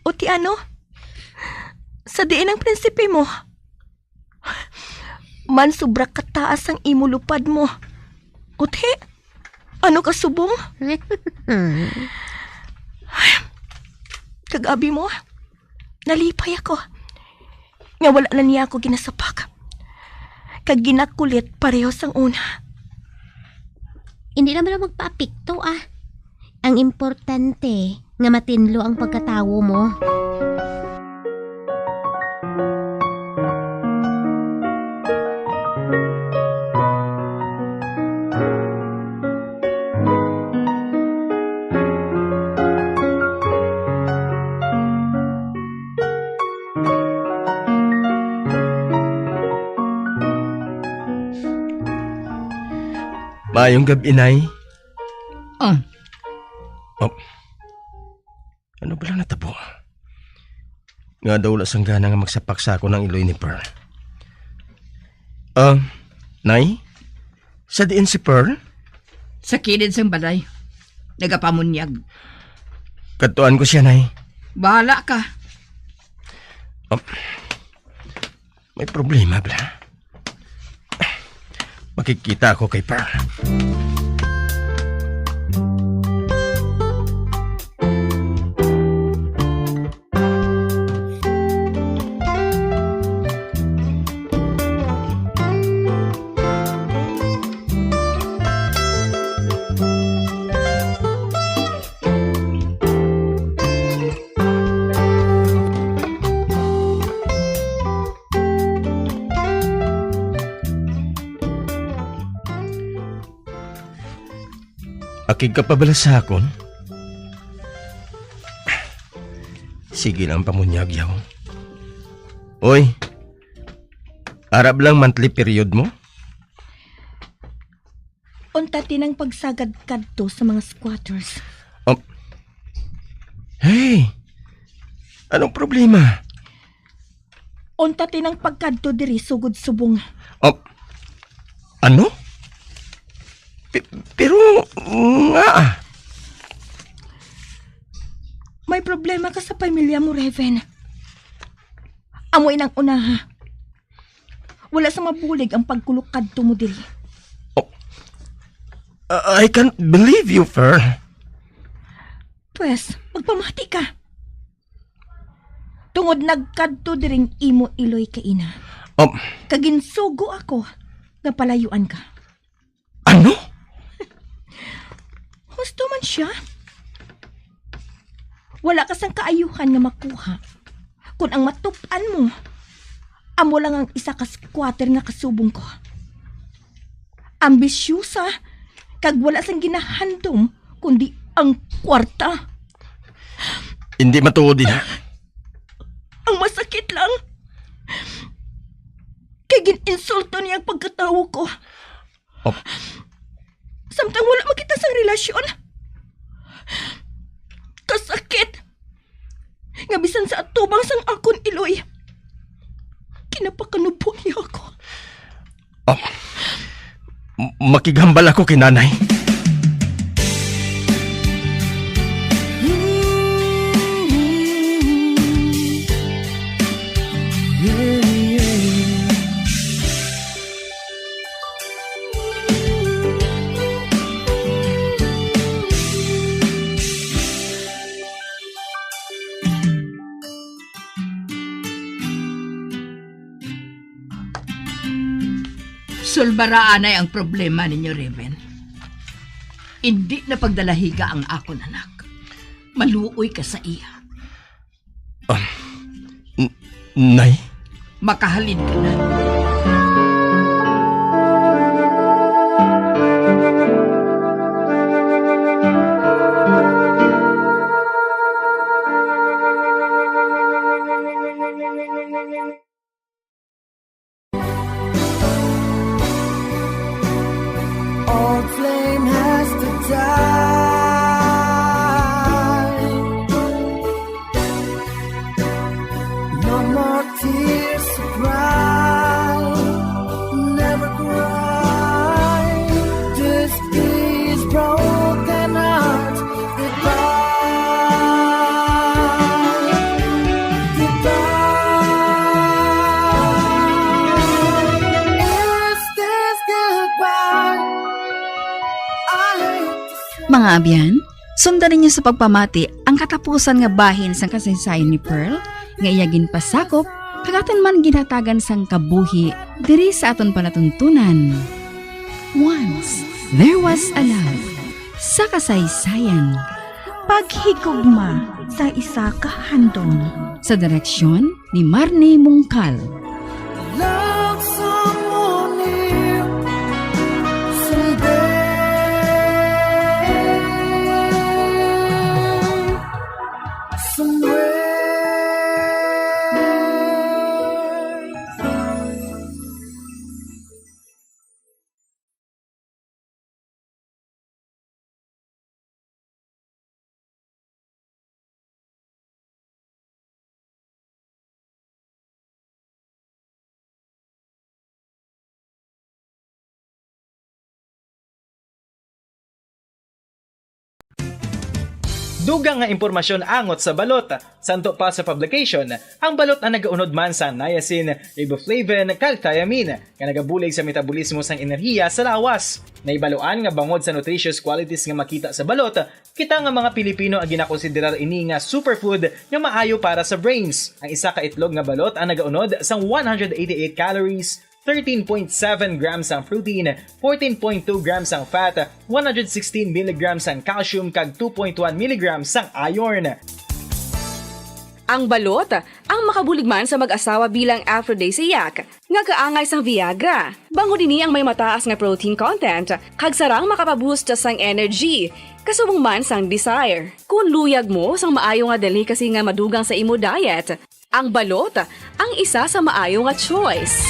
O ti ano? Sa diin ang prinsipe mo? Man sobra kataas ang imo lupad mo. O ti, ano kasubong? Kag abi mo, nalipay ako nga wala na niya ako ginasapak kag ginakulit pareho sang una. Hindi naman lang magpaapekto, ah. Ang importante nga matinlo ang pagkatawo mo. Maayong gab-i, Nay. Ah. Oh. Ano ba lang natabo? Nga daw wala sang gana nga magsapak sa akon ang iloy ni Pearl. Ah, Nay? Sa diin si Pearl? Sa kilid sang balay. Nagapamunyag. Kadtuan ko siya, Nay. Bahala ka. Oh. May problema bala? Makikita ako kay Pearl. Akig ka pa bala sa akon? Sige lang pamunyag, yaw. Oy, arab lang monthly period mo? Unta tinang pagsagad kadto sa mga squatters. Um, hey, anong problema? Unta tinang pagkadto diri sugod subong. Um, ano? Pi-, pero nga, ah. May problema ka sa pamilya mo, Raven. Amo inang unaha. Wala sa mabulig ang pagkulok kadto mo diri. Oh, I I can't believe you, Fer. Pwes, magpamati ka. Tungod nagkadto diring imo iloy kaina. Um, Kag ginsugo ako nga palayuan ka. Ano? Husto man siya. Wala ka sang kaayuhan nga makuha. Kun ang matup-an mo, amo lang ang isa ka squatter nga kasubong ko. Ambisyosa, kag wala sang ginahandom kundi ang kwarta. Hindi matuod, ina. Ang masakit lang, kay gin-insulto niya ang pagkatawo ko. Oh. Samtang wala man kita sang relasyon. Kasakit nga bisan sa atubang sang akon iloy, ginapakanubo niya ako. Oh. M-, makighambal ako kay nanay. Sulbara anay ang problema ninyo, Raven. Indi na pagdalahiga ang akon anak. Maluoy ka sa iya. Ah, n-, Nay? Makahalin ka na. Old flame has to die. No more tears to cry. Never cry. This is broken heart. Goodbye. Goodbye. Is this goodbye? I hate to say Mga abyan, sundan ninyo sa pagpamati ang katapusan nga bahin sang kasaysayan ni Pearl nga iya ginpasakop kag aton man ginhatagan sang kabuhi diri sa aton palatuntunan. Once There Was a Love sa kasaysayan. Paghigugma sa isa ka handom. Sa direksyon ni Marnie Mungkal. Love someone new someday, somewhere. Dugang nga impormasyon angot sa balot. Santo pa sa publication, ang balot ang nagaunod man sa niacin, riboflavin, kag thiamine, nga nagabulig sa metabolismo sang enerhiya sa lawas. Nahibaluan nga bangod sa nutritious qualities nga makita sa balot, kita nga mga Pilipino ang ginakonsiderar ini nga superfood nga maayo para sa brains. Ang isa ka itlog nga balot ang nagaunod sang one hundred eighty-eight calories, thirteen point seven grams ang protein, fourteen point two grams ang fat, one hundred sixteen milligrams ang calcium, kag two point one milligrams ang iron. Ang balot, ang makabulig man sa mag-asawa bilang aphrodisiac, nga kaangay sang Viagra. Bangod ini ang may mataas nga protein content, kag sarang makapaboost sang energy, kasubong man sang desire. Kung luyag mo sang maayo nga delicacy nga madugang sa imo diet, ang balot ang isa sa maayo nga choice.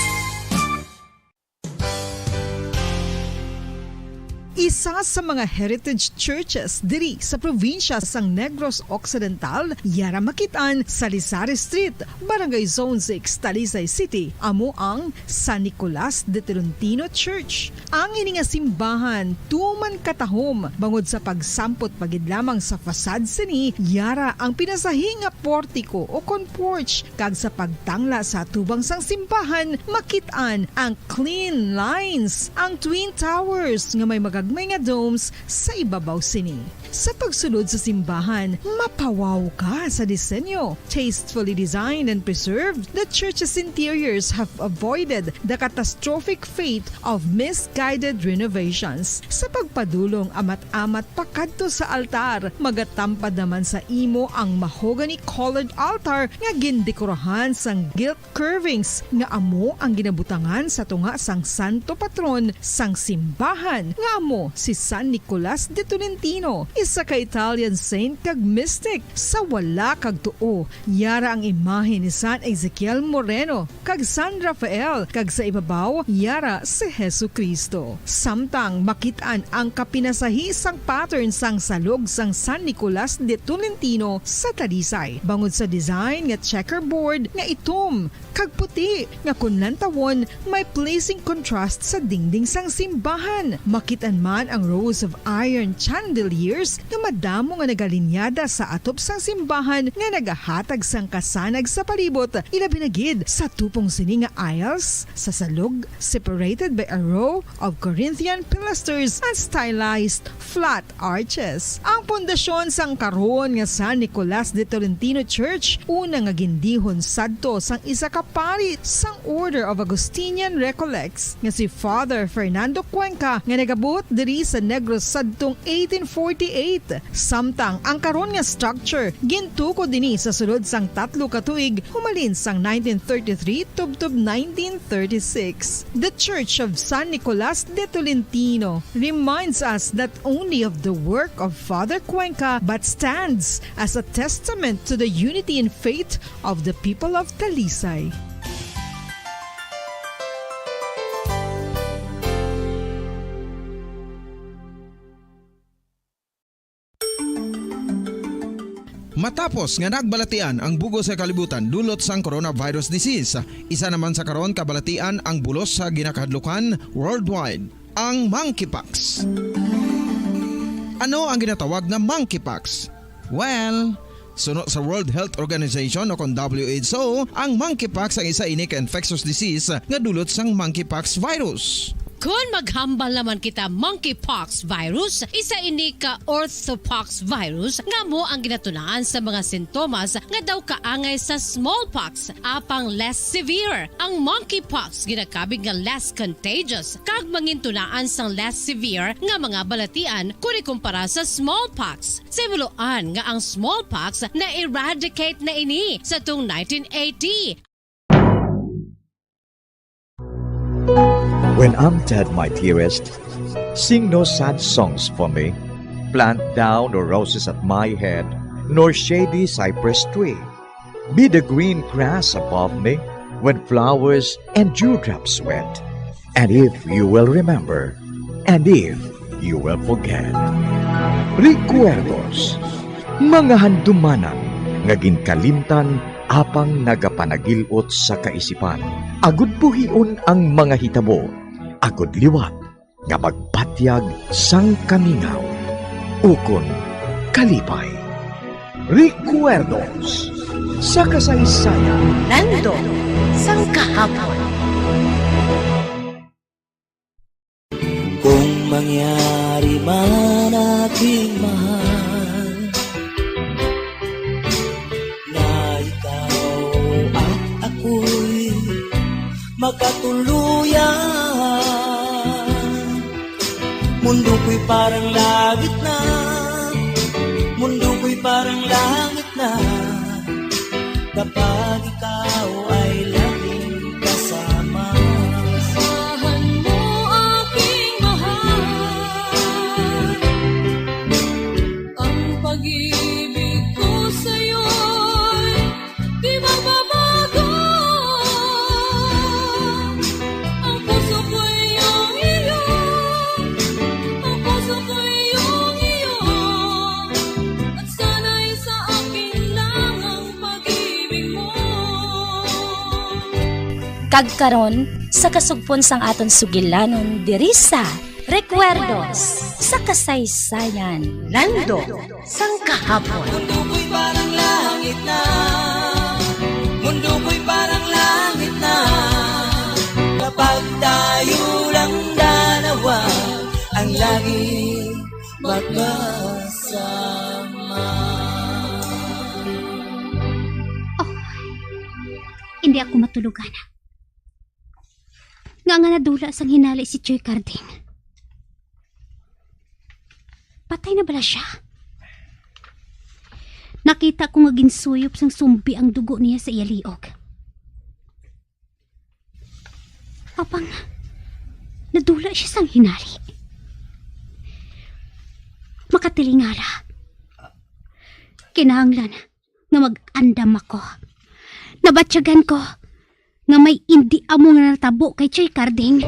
Isa sa mga heritage churches diri sa probinsya sang Negros Occidental, yara makit-an sa Lisari Street, Barangay Zone six, Talisay City, amo ang San Nicolas de Tolentino Church. Ang ini nga simbahan tuman katahom bangod sa pagsampot pa gid lamang sa facade sini, yara ang pinasahi nga portiko o kon porch, kag sa pagtangla sa atubang sang simbahan makit-an ang clean lines, ang twin towers nga may magagmay nga domes sa ibabaw sini. Sa pagsulod sa simbahan, mapawaw ka sa disenyo. Tastefully designed and preserved, the church's interiors have avoided the catastrophic fate of misguided renovations. Sa pagpadulong amat-amat pakadto sa altar, magatampad naman sa imo ang mahogany-colored altar nga gindekorahan sang gilt curvings nga amo ang ginabutangan sa tunga sang santo patron sang simbahan, nga amo si San Nicolas de Tolentino, isa ka Italian saint kag mystic. Sa wala kag tuo, yara ang imahe ni San Ezekiel Moreno kag San Rafael, kag sa ibabaw, yara si Jesu-Cristo. Samtang makit-an ang kapinasahi sang pattern sang salog sang San Nicolas de Tolentino sa Talisay, bangod sa design nga checkerboard nga itom kag puti, nga kon lantawon, may pleasing contrast sa dingding sang simbahan. Makit-an man ang rows of iron chandeliers nga madamo nga nagalinyada sa atop sang simbahan nga nagahatag sang kasanag sa palibot, ilabi na gid sa tupong sini nga aisles sa salog, separated by a row of Corinthian pilasters and stylized flat arches. Ang pundasyon sang karon nga San Nicolas de Tolentino Church, una nga gindihon sadto sang isa ka pari sang Order of Augustinian Recollects nga si Father Fernando Cuenca, nga nagabuot diri sa Negros sadtong eighteen forty-eight. Samtang ang karon nga structure gintukod ini sa sulod sang tatlo ka tuig, humalin sang nineteen thirty-three tubtob nineteen thirty-six. The Church of San Nicolas de Tolentino reminds us not only of the work of Father Cuenca, but stands as a testament to the unity in faith of the people of Talisay. Matapos nga nagbalatian ang bug-os nga kalibutan dulot sang coronavirus disease, isa naman sa karon kabalatian ang bulos sa ginakahadlukan worldwide, ang monkeypox. Ano ang ginatawag nga monkeypox? Well, suno sa World Health Organization o kon W H O, ang monkeypox ang isa ini ka infectious disease nga dulot sang monkeypox virus. Kon maghambal naman kita monkeypox virus, isa ini ka orthopox virus nga amo ang ginatunaan sa mga sintomas nga daw kaangay sa smallpox, apang less severe. Ang monkeypox ginakabig nga less contagious kag mangintunaan sang less severe nga mga balatian kon ikumpara sa smallpox. Sa himuloan nga ang smallpox na-eradicate na ini sa tong nineteen eighty. When I'm dead, my dearest, sing no sad songs for me. Plant thou no roses at my head, nor shady cypress tree. Be the green grass above me when flowers and dewdrops wet. And if you will remember, and if you will forget. Recuerdos, mga handumanan nga ginkalimtan apang nagapanagil-ot sa kaisipan. Agud buhion ang mga hitabo, agud liwat nga magpatyag sang kamingaw ukon kalipay. Recuerdos sa kasaysayan. Nando sang kahapon. Kung mangyari man, aking mahal, na ikaw at ako'y magkatuluyan, mundo ko'y parang langit na, mundo ko'y parang langit na, kapag ikaw ay laging kasama. Asahan mo, aking mahal, ang pag-ibig ko sa'yo'y di magbabago. Ang puso ko'y iyong iyo, ang puso ko'y iyong iyo, at sana'y sa akin lang ang pag-ibig mo. Kag karon, sa kasugpon sang aton sugilanon diri sa Recuerdos sa Kasaysayan, Nando sang Kahapon. Mundo ko'y parang langit na, mundo ko'y parang langit na, kapag tayo lang dalawa ang laging magkasama. Oh, hindi ako matulugan. Nga nga nadula sang hinali si Choy Carding. Patay na bala siya? Nakita ko nga ginsuyop sang sumbi ang dugo niya sa iya liog. Apang nadula siya sang hinali. Makatilingala. Kinahanglan nga mag-andam ako. Nabatyagan ko nga may indi amo nga natabo kay Choy Carding.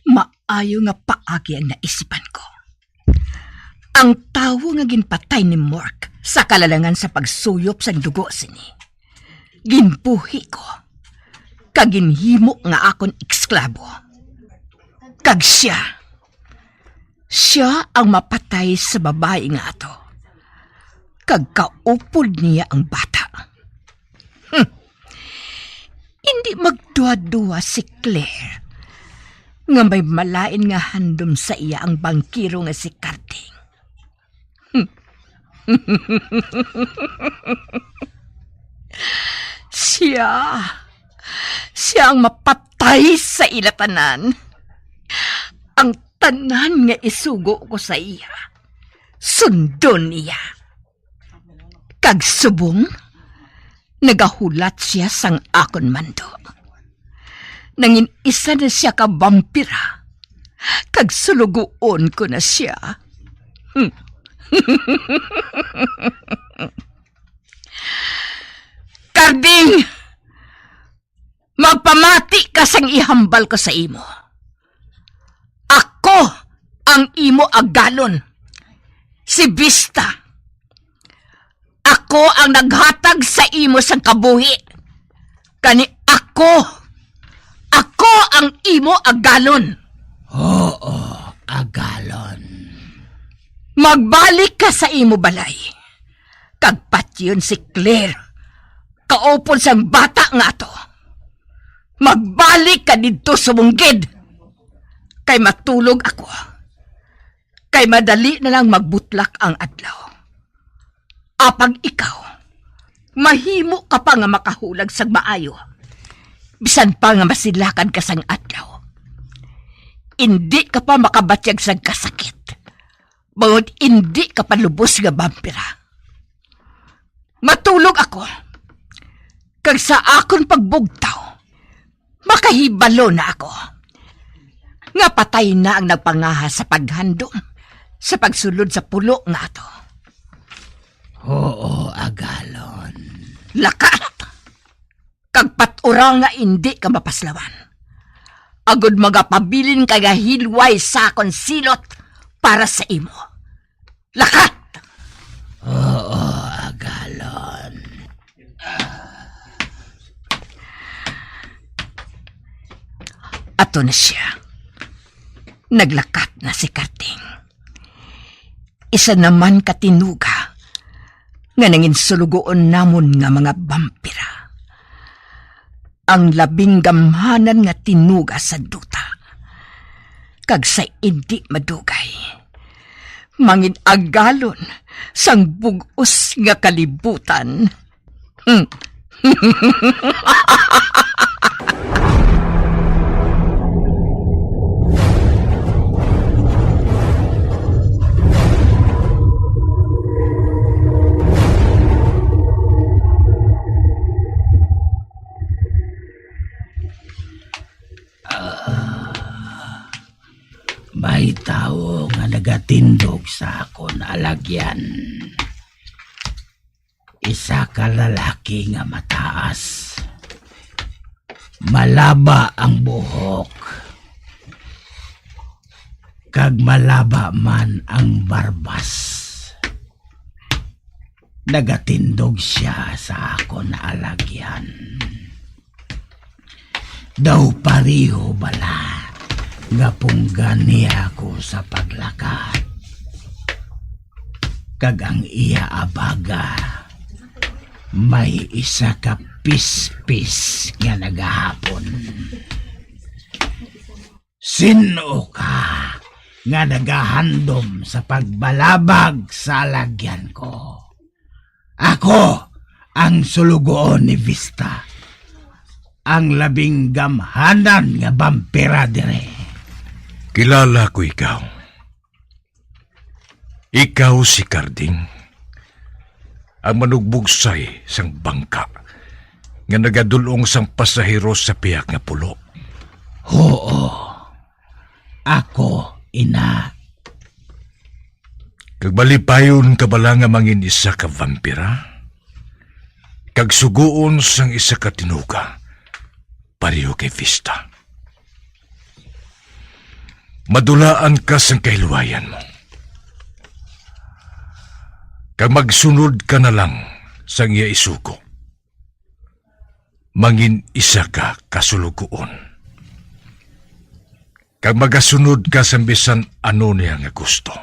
Maayo nga paagi ang naisipan ko. Ang tawo nga ginpatay ni Mork sa kalalangan sa pagsuyop sang dugo sini, ginbuhi ko, kag ginhimo nga akon esklabo. Kag sia, sia ang mapatay sa babayi nga ato, kag kaupod niya ang bata. Hmm. Indi magduha-duha si Claire nga may malain nga handom sa iya ang bangkero nga si Carding. Siya, siya ang mapatay sa ila tanan. Ang tanan nga isugo ko sa iya, sundon niya. Kag subong, nagahulat sia sang akon mando. Nangin-isa na sia ka bampira, kag sulugoon ko na sia. Hmm. Carding! Magpamati ka sang ihambal ko sa imo. Ako ang imo agalon, si Vista. Ako ang naghatag sa imo sang kabuhi. Kani ako, ako ang imo agalon. Oo, agalon. Magbalik ka sa imo balay, kag patyon si Claire, kaupod sang bata nga ato. Magbalik ka didto subong gid, kay matulog ako, kay madali na lang magbutlak ang adlaw. Apang ikaw, mahimo ka pa nga makahulag sang maayo, bisan pa nga masilakan ka sang adlaw. Indi ka pa makabatyag sang kasakit, bangod indi ka pa lubos nga bampira. Matulog ako, kag sa akon pagbugtaw, makahibalo na ako nga patay na ang nagpangaha sa paghandom sa pagsulod sa pulo nga ato. Oo, agalon. Lakat! Kag pat-ura nga indi ka mapaslawan. agod magapabilin ka nga hilway sa akon silot para sa imo. Lakat! Oo, agalon. Ato na sia. Naglakat na si Karding. Isa naman ka tinuga nga nangin sulugoon namon nga mga bampira. Ang labing gamhanan nga tinuga sa duta. Kag sa indi madugay, mangin agalon sang bug-os nga kalibutan. Hmm. Ah, may tawo nga nagatindog sa akon alagyan. Isa ka lalaki nga mataas. Malaba ang buhok, kag malaba man ang barbas. Nagatindog sia sa akon alagyan. Daw pareho bala nga punggan niya ako sa paglakat, kag ang iya abaga may isa ka pispis nga nagahapon. Sin-o ka nga nagahandom sa pagbalabag sa alagyan ko? Ako ang sulugoon ni Vista, ang labing gamhanan nga bampira diri. Kilala ko ikaw. Ikaw si Karding, ang manugbugsay sang bangka nga nagadul-ong sang pasahero sa pihak nga pulo. Huo, ako ina. Kag malipayon ka bala nga mangin isa ka vampira, kag sugoon sang isa ka tinuga, pareho kay Vista. Madulaan ka sang kahilwayan mo, kag magsunod ka na lang sang iya isugo. Mangin isa ka ka sulugoon, kag magasunod ka sang bisan ano niya nga gusto,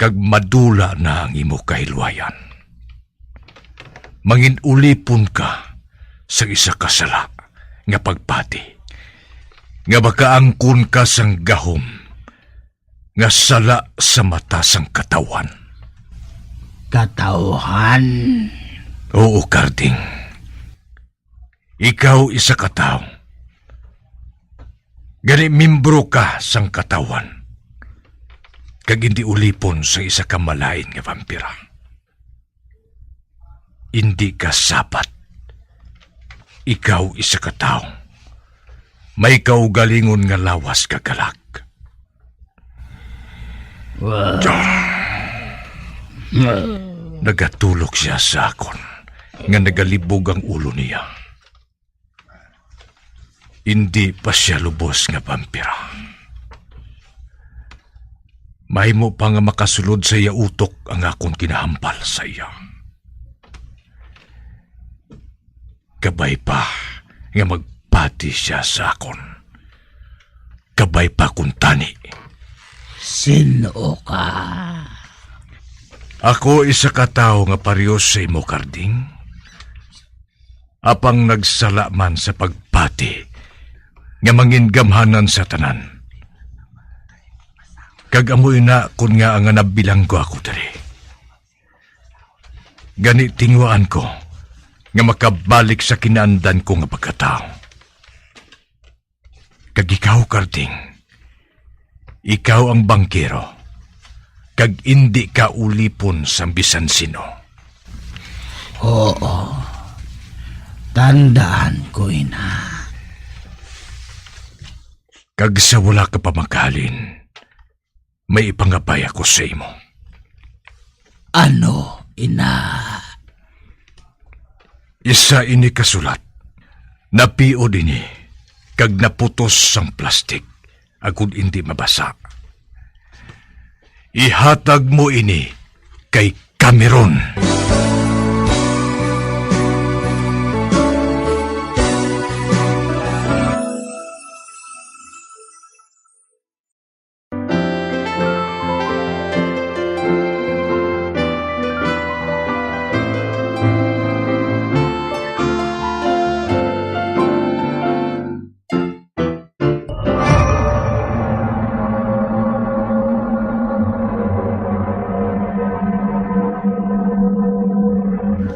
kag madula na ang imo kahilwayan. Mangin-ulipon ka sa isa ka sala nga pagpati, nga makaangkon ka sang gahom nga sala sa mata sang katawhan. Katawhan? Oo, Karding. Ikaw isa ka tawo. Gani, membro ka sang katawhan, kag indi ulipon sa isa ka malain nga vampira. Indi ka sabat. Ikaw isa ka tawo. May kaugalingon nga lawas kag kalag. Nagatulok siya sa akon nga nagalibog ang ulo niya. Indi pa sia lubos nga vampira. Mahimo pa nga makasulod sa iya utok ang akon kinahambal sa iya. Kabay pa nga magpati sia sa akon. Kabay pa kuntani. Sin-o ka? Ako isa ka tawo nga pareho sa imo, Karding. Apang nagsala man sa pagpati nga mangin gamhanan sa tanan. Kag amo ina kon ngaa nga nabilanggo ako diri. Gani, tinguhaan ko nga makabalik sa kinaandan ko nga pagkatawo. Kag ikaw, Karding, ikaw ang bangkero, kag indi ka ulipon sang bisan sin-o. Oo, tandaan ko ina. Kag sa wala ka pa makahalin, may ipangabay ako sa imo. Ano ina? Isa ini ka sulat. Napiod ini. kag naputos sang plastik, agod indi mabasa. Ihatag mo ini kay Cameron.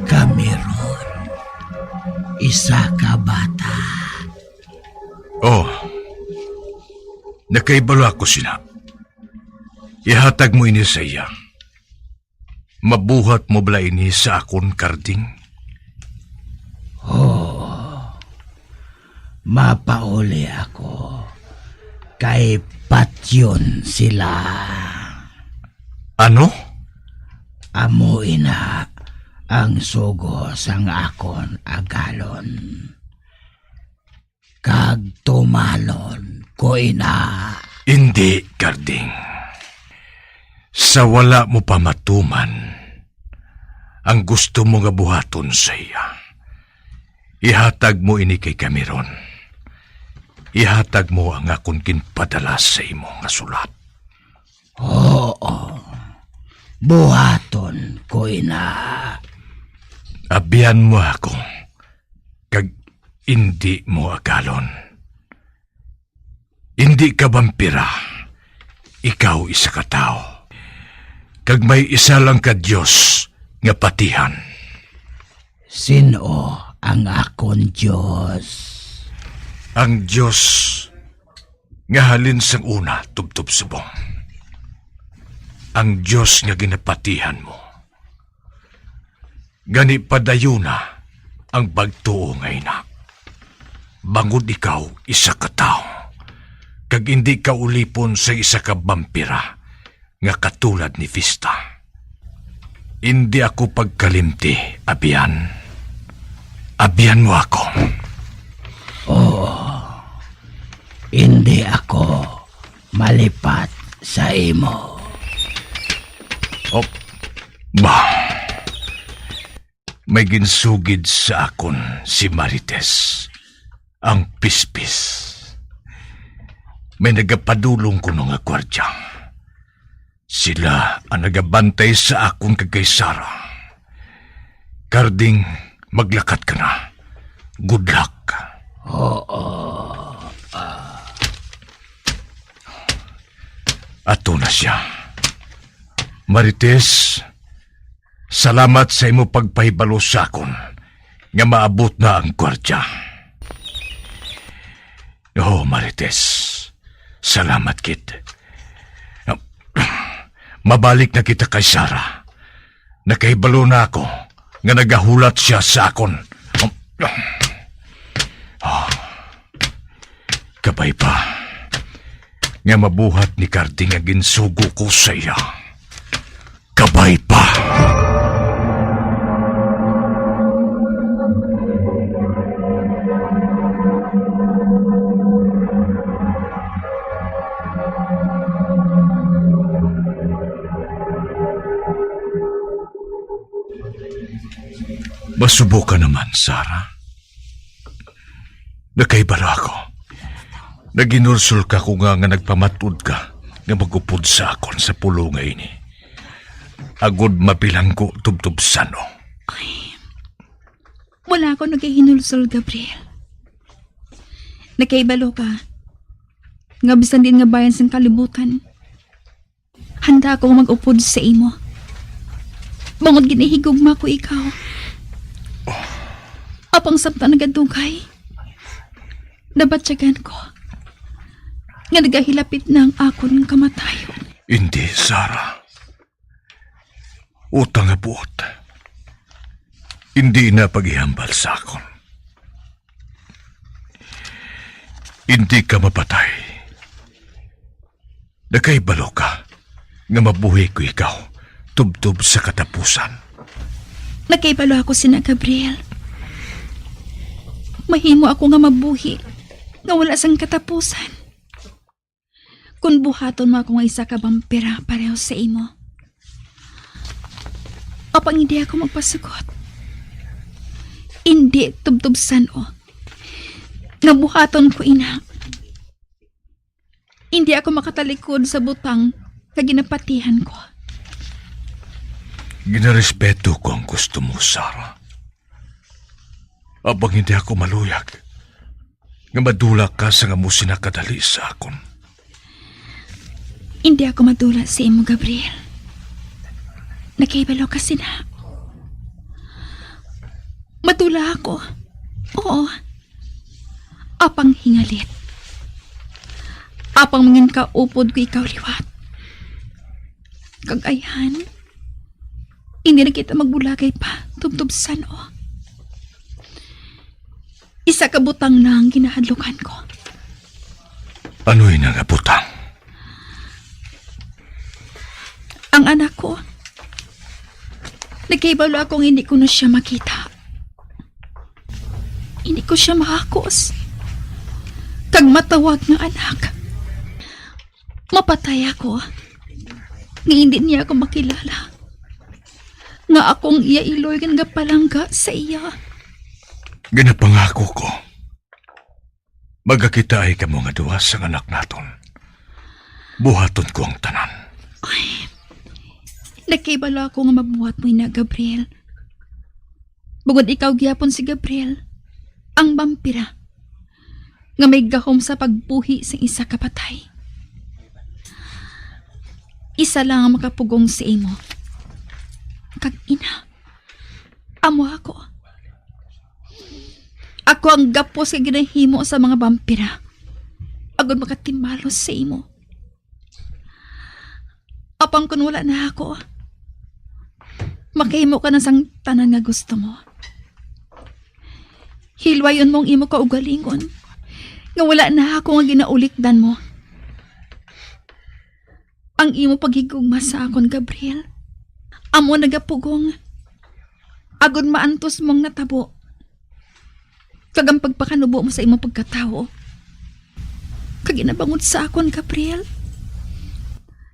Cameron, isa ka bata. Oh, nakaibalo ako sina. Ihatag mo ini sa iya. Mabuhat mo bala ini sa akon, Karding? Oo. Mapauli ako, kay patyon sila. Ano? Amo ina ang sugo sang akon agalon. Kag tumanon ko ina. Indi, Karding. Sa wala mo pa matuman ang gusto mo nga buhaton sa iya, ihatag mo ini kay Cameron. Ihatag mo ang akon ginpadala sa imo nga sulat. Oo, buhaton ko ina. Abyan mo ako, kag indi mo agalon. Indi ka bampira. Ikaw isa ka tawo, kag may isa lang ka Dios nga patihan. Sin-o ang akon Dios? Ang Dios nga halin sang una tubtob subong. Ang Dios nga ginapatihan mo. Gani, padayuna ang pagtuo nga ina. Bangod ikaw isa ka tawo, kag indi ka ulipon sa isa ka bampira nga katulad ni Vista. Indi ako pagkalimti, abyan. Abyan mo ako. Oo, indi ako malipat sa imo. Oh, ba. May ginsugid sa akon si Marites, ang pispis. May nagapadulong kuno nga gwardya. Sila ang nagabantay sa akon kag kay Sarah. Karding, maglakat ka na. Good luck. Oo. Ah. Ato na siya. Marites, salamat sa imo pagpahibalo sa akon nga maabot na ang gwardya. Oh, Marites, salamat gid. Mabalik na kita kay Sarah. Nakahibalo na ako nga nagahulat sia sa akon. Ah, kabay pa nga mabuhat ni Karding ang ginsugo ko sa iya. Kabay pa. Masubo ka naman, Sarah. Nakahibalo ako. Naginulsol ka ko nga, nga nagpamatud ka nga mag-upod sa akon sa pulonga ini, agod mabilanggo tubtob san-o. Ay, wala ako nagahinulsol, Gabriel. Nakahibalo ka nga bisan diin nga bahin sang kalibutan, handa ako nga mag-upod sa imo, bangod ginahigugma ko ikaw. Apang samtang nagadugay, nabatyagan ko nga nagahilapit na ang akon kamatayon. Indi, Sarah. Utang nga buot, indi na paghihambal sa akon. Indi ka mapatay. Nakahibalo ka nga mabuhi ko ikaw tubtob sa katapusan. Nakahibalo ako sina, Gabriel. Mahimo ako nga mabuhi nga wala sang katapusan. Kon buhaton mo ako nga isa ka bampira pareho sa imo, apang hindi ako magpasugot. Hindi tubtob san-o nga buhaton ko ina. Hindi ako makatalikod sa butang nga ginapatihan ko. Ginarespeto ko ang gusto mo, Sarah. Apang hindi ako maluyag nga madula ka sa nga mo sina kadali sa akon. Hindi ako madula sa imo, Gabriel. Nakahibalo ka sina. Madula ako. Oo. Apang hingalit. Apang mangin kaupod ko ikaw liwat. Kag ayhan, hindi na kita magbulagay pa tubtob san-o. Isa ka butang na ang ginahadlukan ko. Ano ina nga butang? Ang anak ko. Nagkahibalo ako nga hindi ko na siya makita. Hindi ko siya mahakos kag matawag nga anak. Mapatay ako nga hindi niya ako makilala, nga akong iya iloy nga nagapalangga sa iya. Ginapangako ko, magakitaay kamo nga duha sang anak naton. Buhaton ko ang tanan. Ay, nakahibalo ako nga mabuhat mo ina, Gabriel. Bangod ikaw gihapon si Gabriel, ang bampira nga may gahom sa pagbuhi sang isa ka patay. Isa lang ang makapugong sa imo. Kag ina, amo ako. Ako ang gapos nga ginahimo sa mga bampira, agod makatimalos sa imo. Apang kon wala na ako, makahimo ka na sang tanan nga gusto mo. Hilwayon mo ang imo kaugalingon, nga wala na ako nga ginaulikdan mo. Ang imo paghigugma sa akon, Gabriel, amo nagapugong, agod maantos mo ang natabo, kag ang pagpakanubo mo sa imo pagkatawo, kag ginabangod sa akon, Gabriel,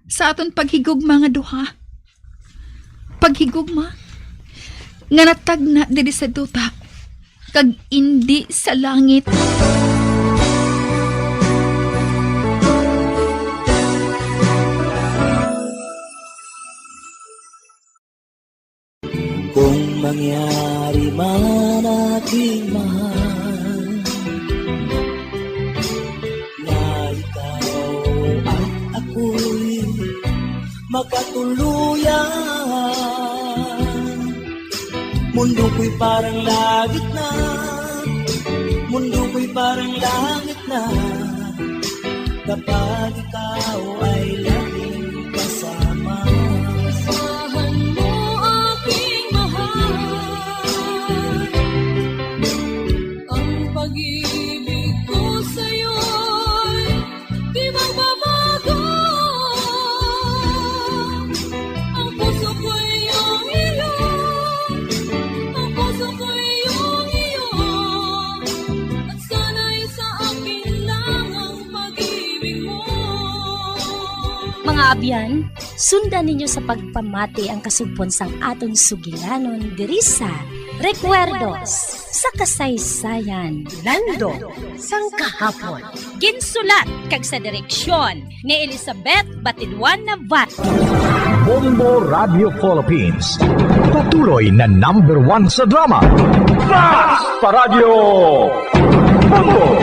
sa aton paghigugma nga duha. Paghigugma nga natagna diri sa duta, kag indi sa langit. Kung mangyari man, aking mahal, na ikaw at ako'y magkatuluyan, mundo ko'y parang langit na, mundo ko'y parang langit na, kapag ikaw ay laging kasama. Asahan mo, aking mahal, ang pag-ibig ko sa'yo'y di magbabago. Ang puso ko'y iyong iyo, ang puso ko'y iyong iyo, at sana'y sa akin lang ang pag-ibig mo. Mga abyan, sundan ninyo sa pagpamati ang kasugpon sang aton sugilanon diri sa Recuerdos sa Kasaysayan. Landong sang Kahapon. Ginsulat kag sa direksyon ni Elizabeth Batidwan Navarro. Bombo Radio Philippines, patuloy na number one sa drama. Fast Paradyo Bombo!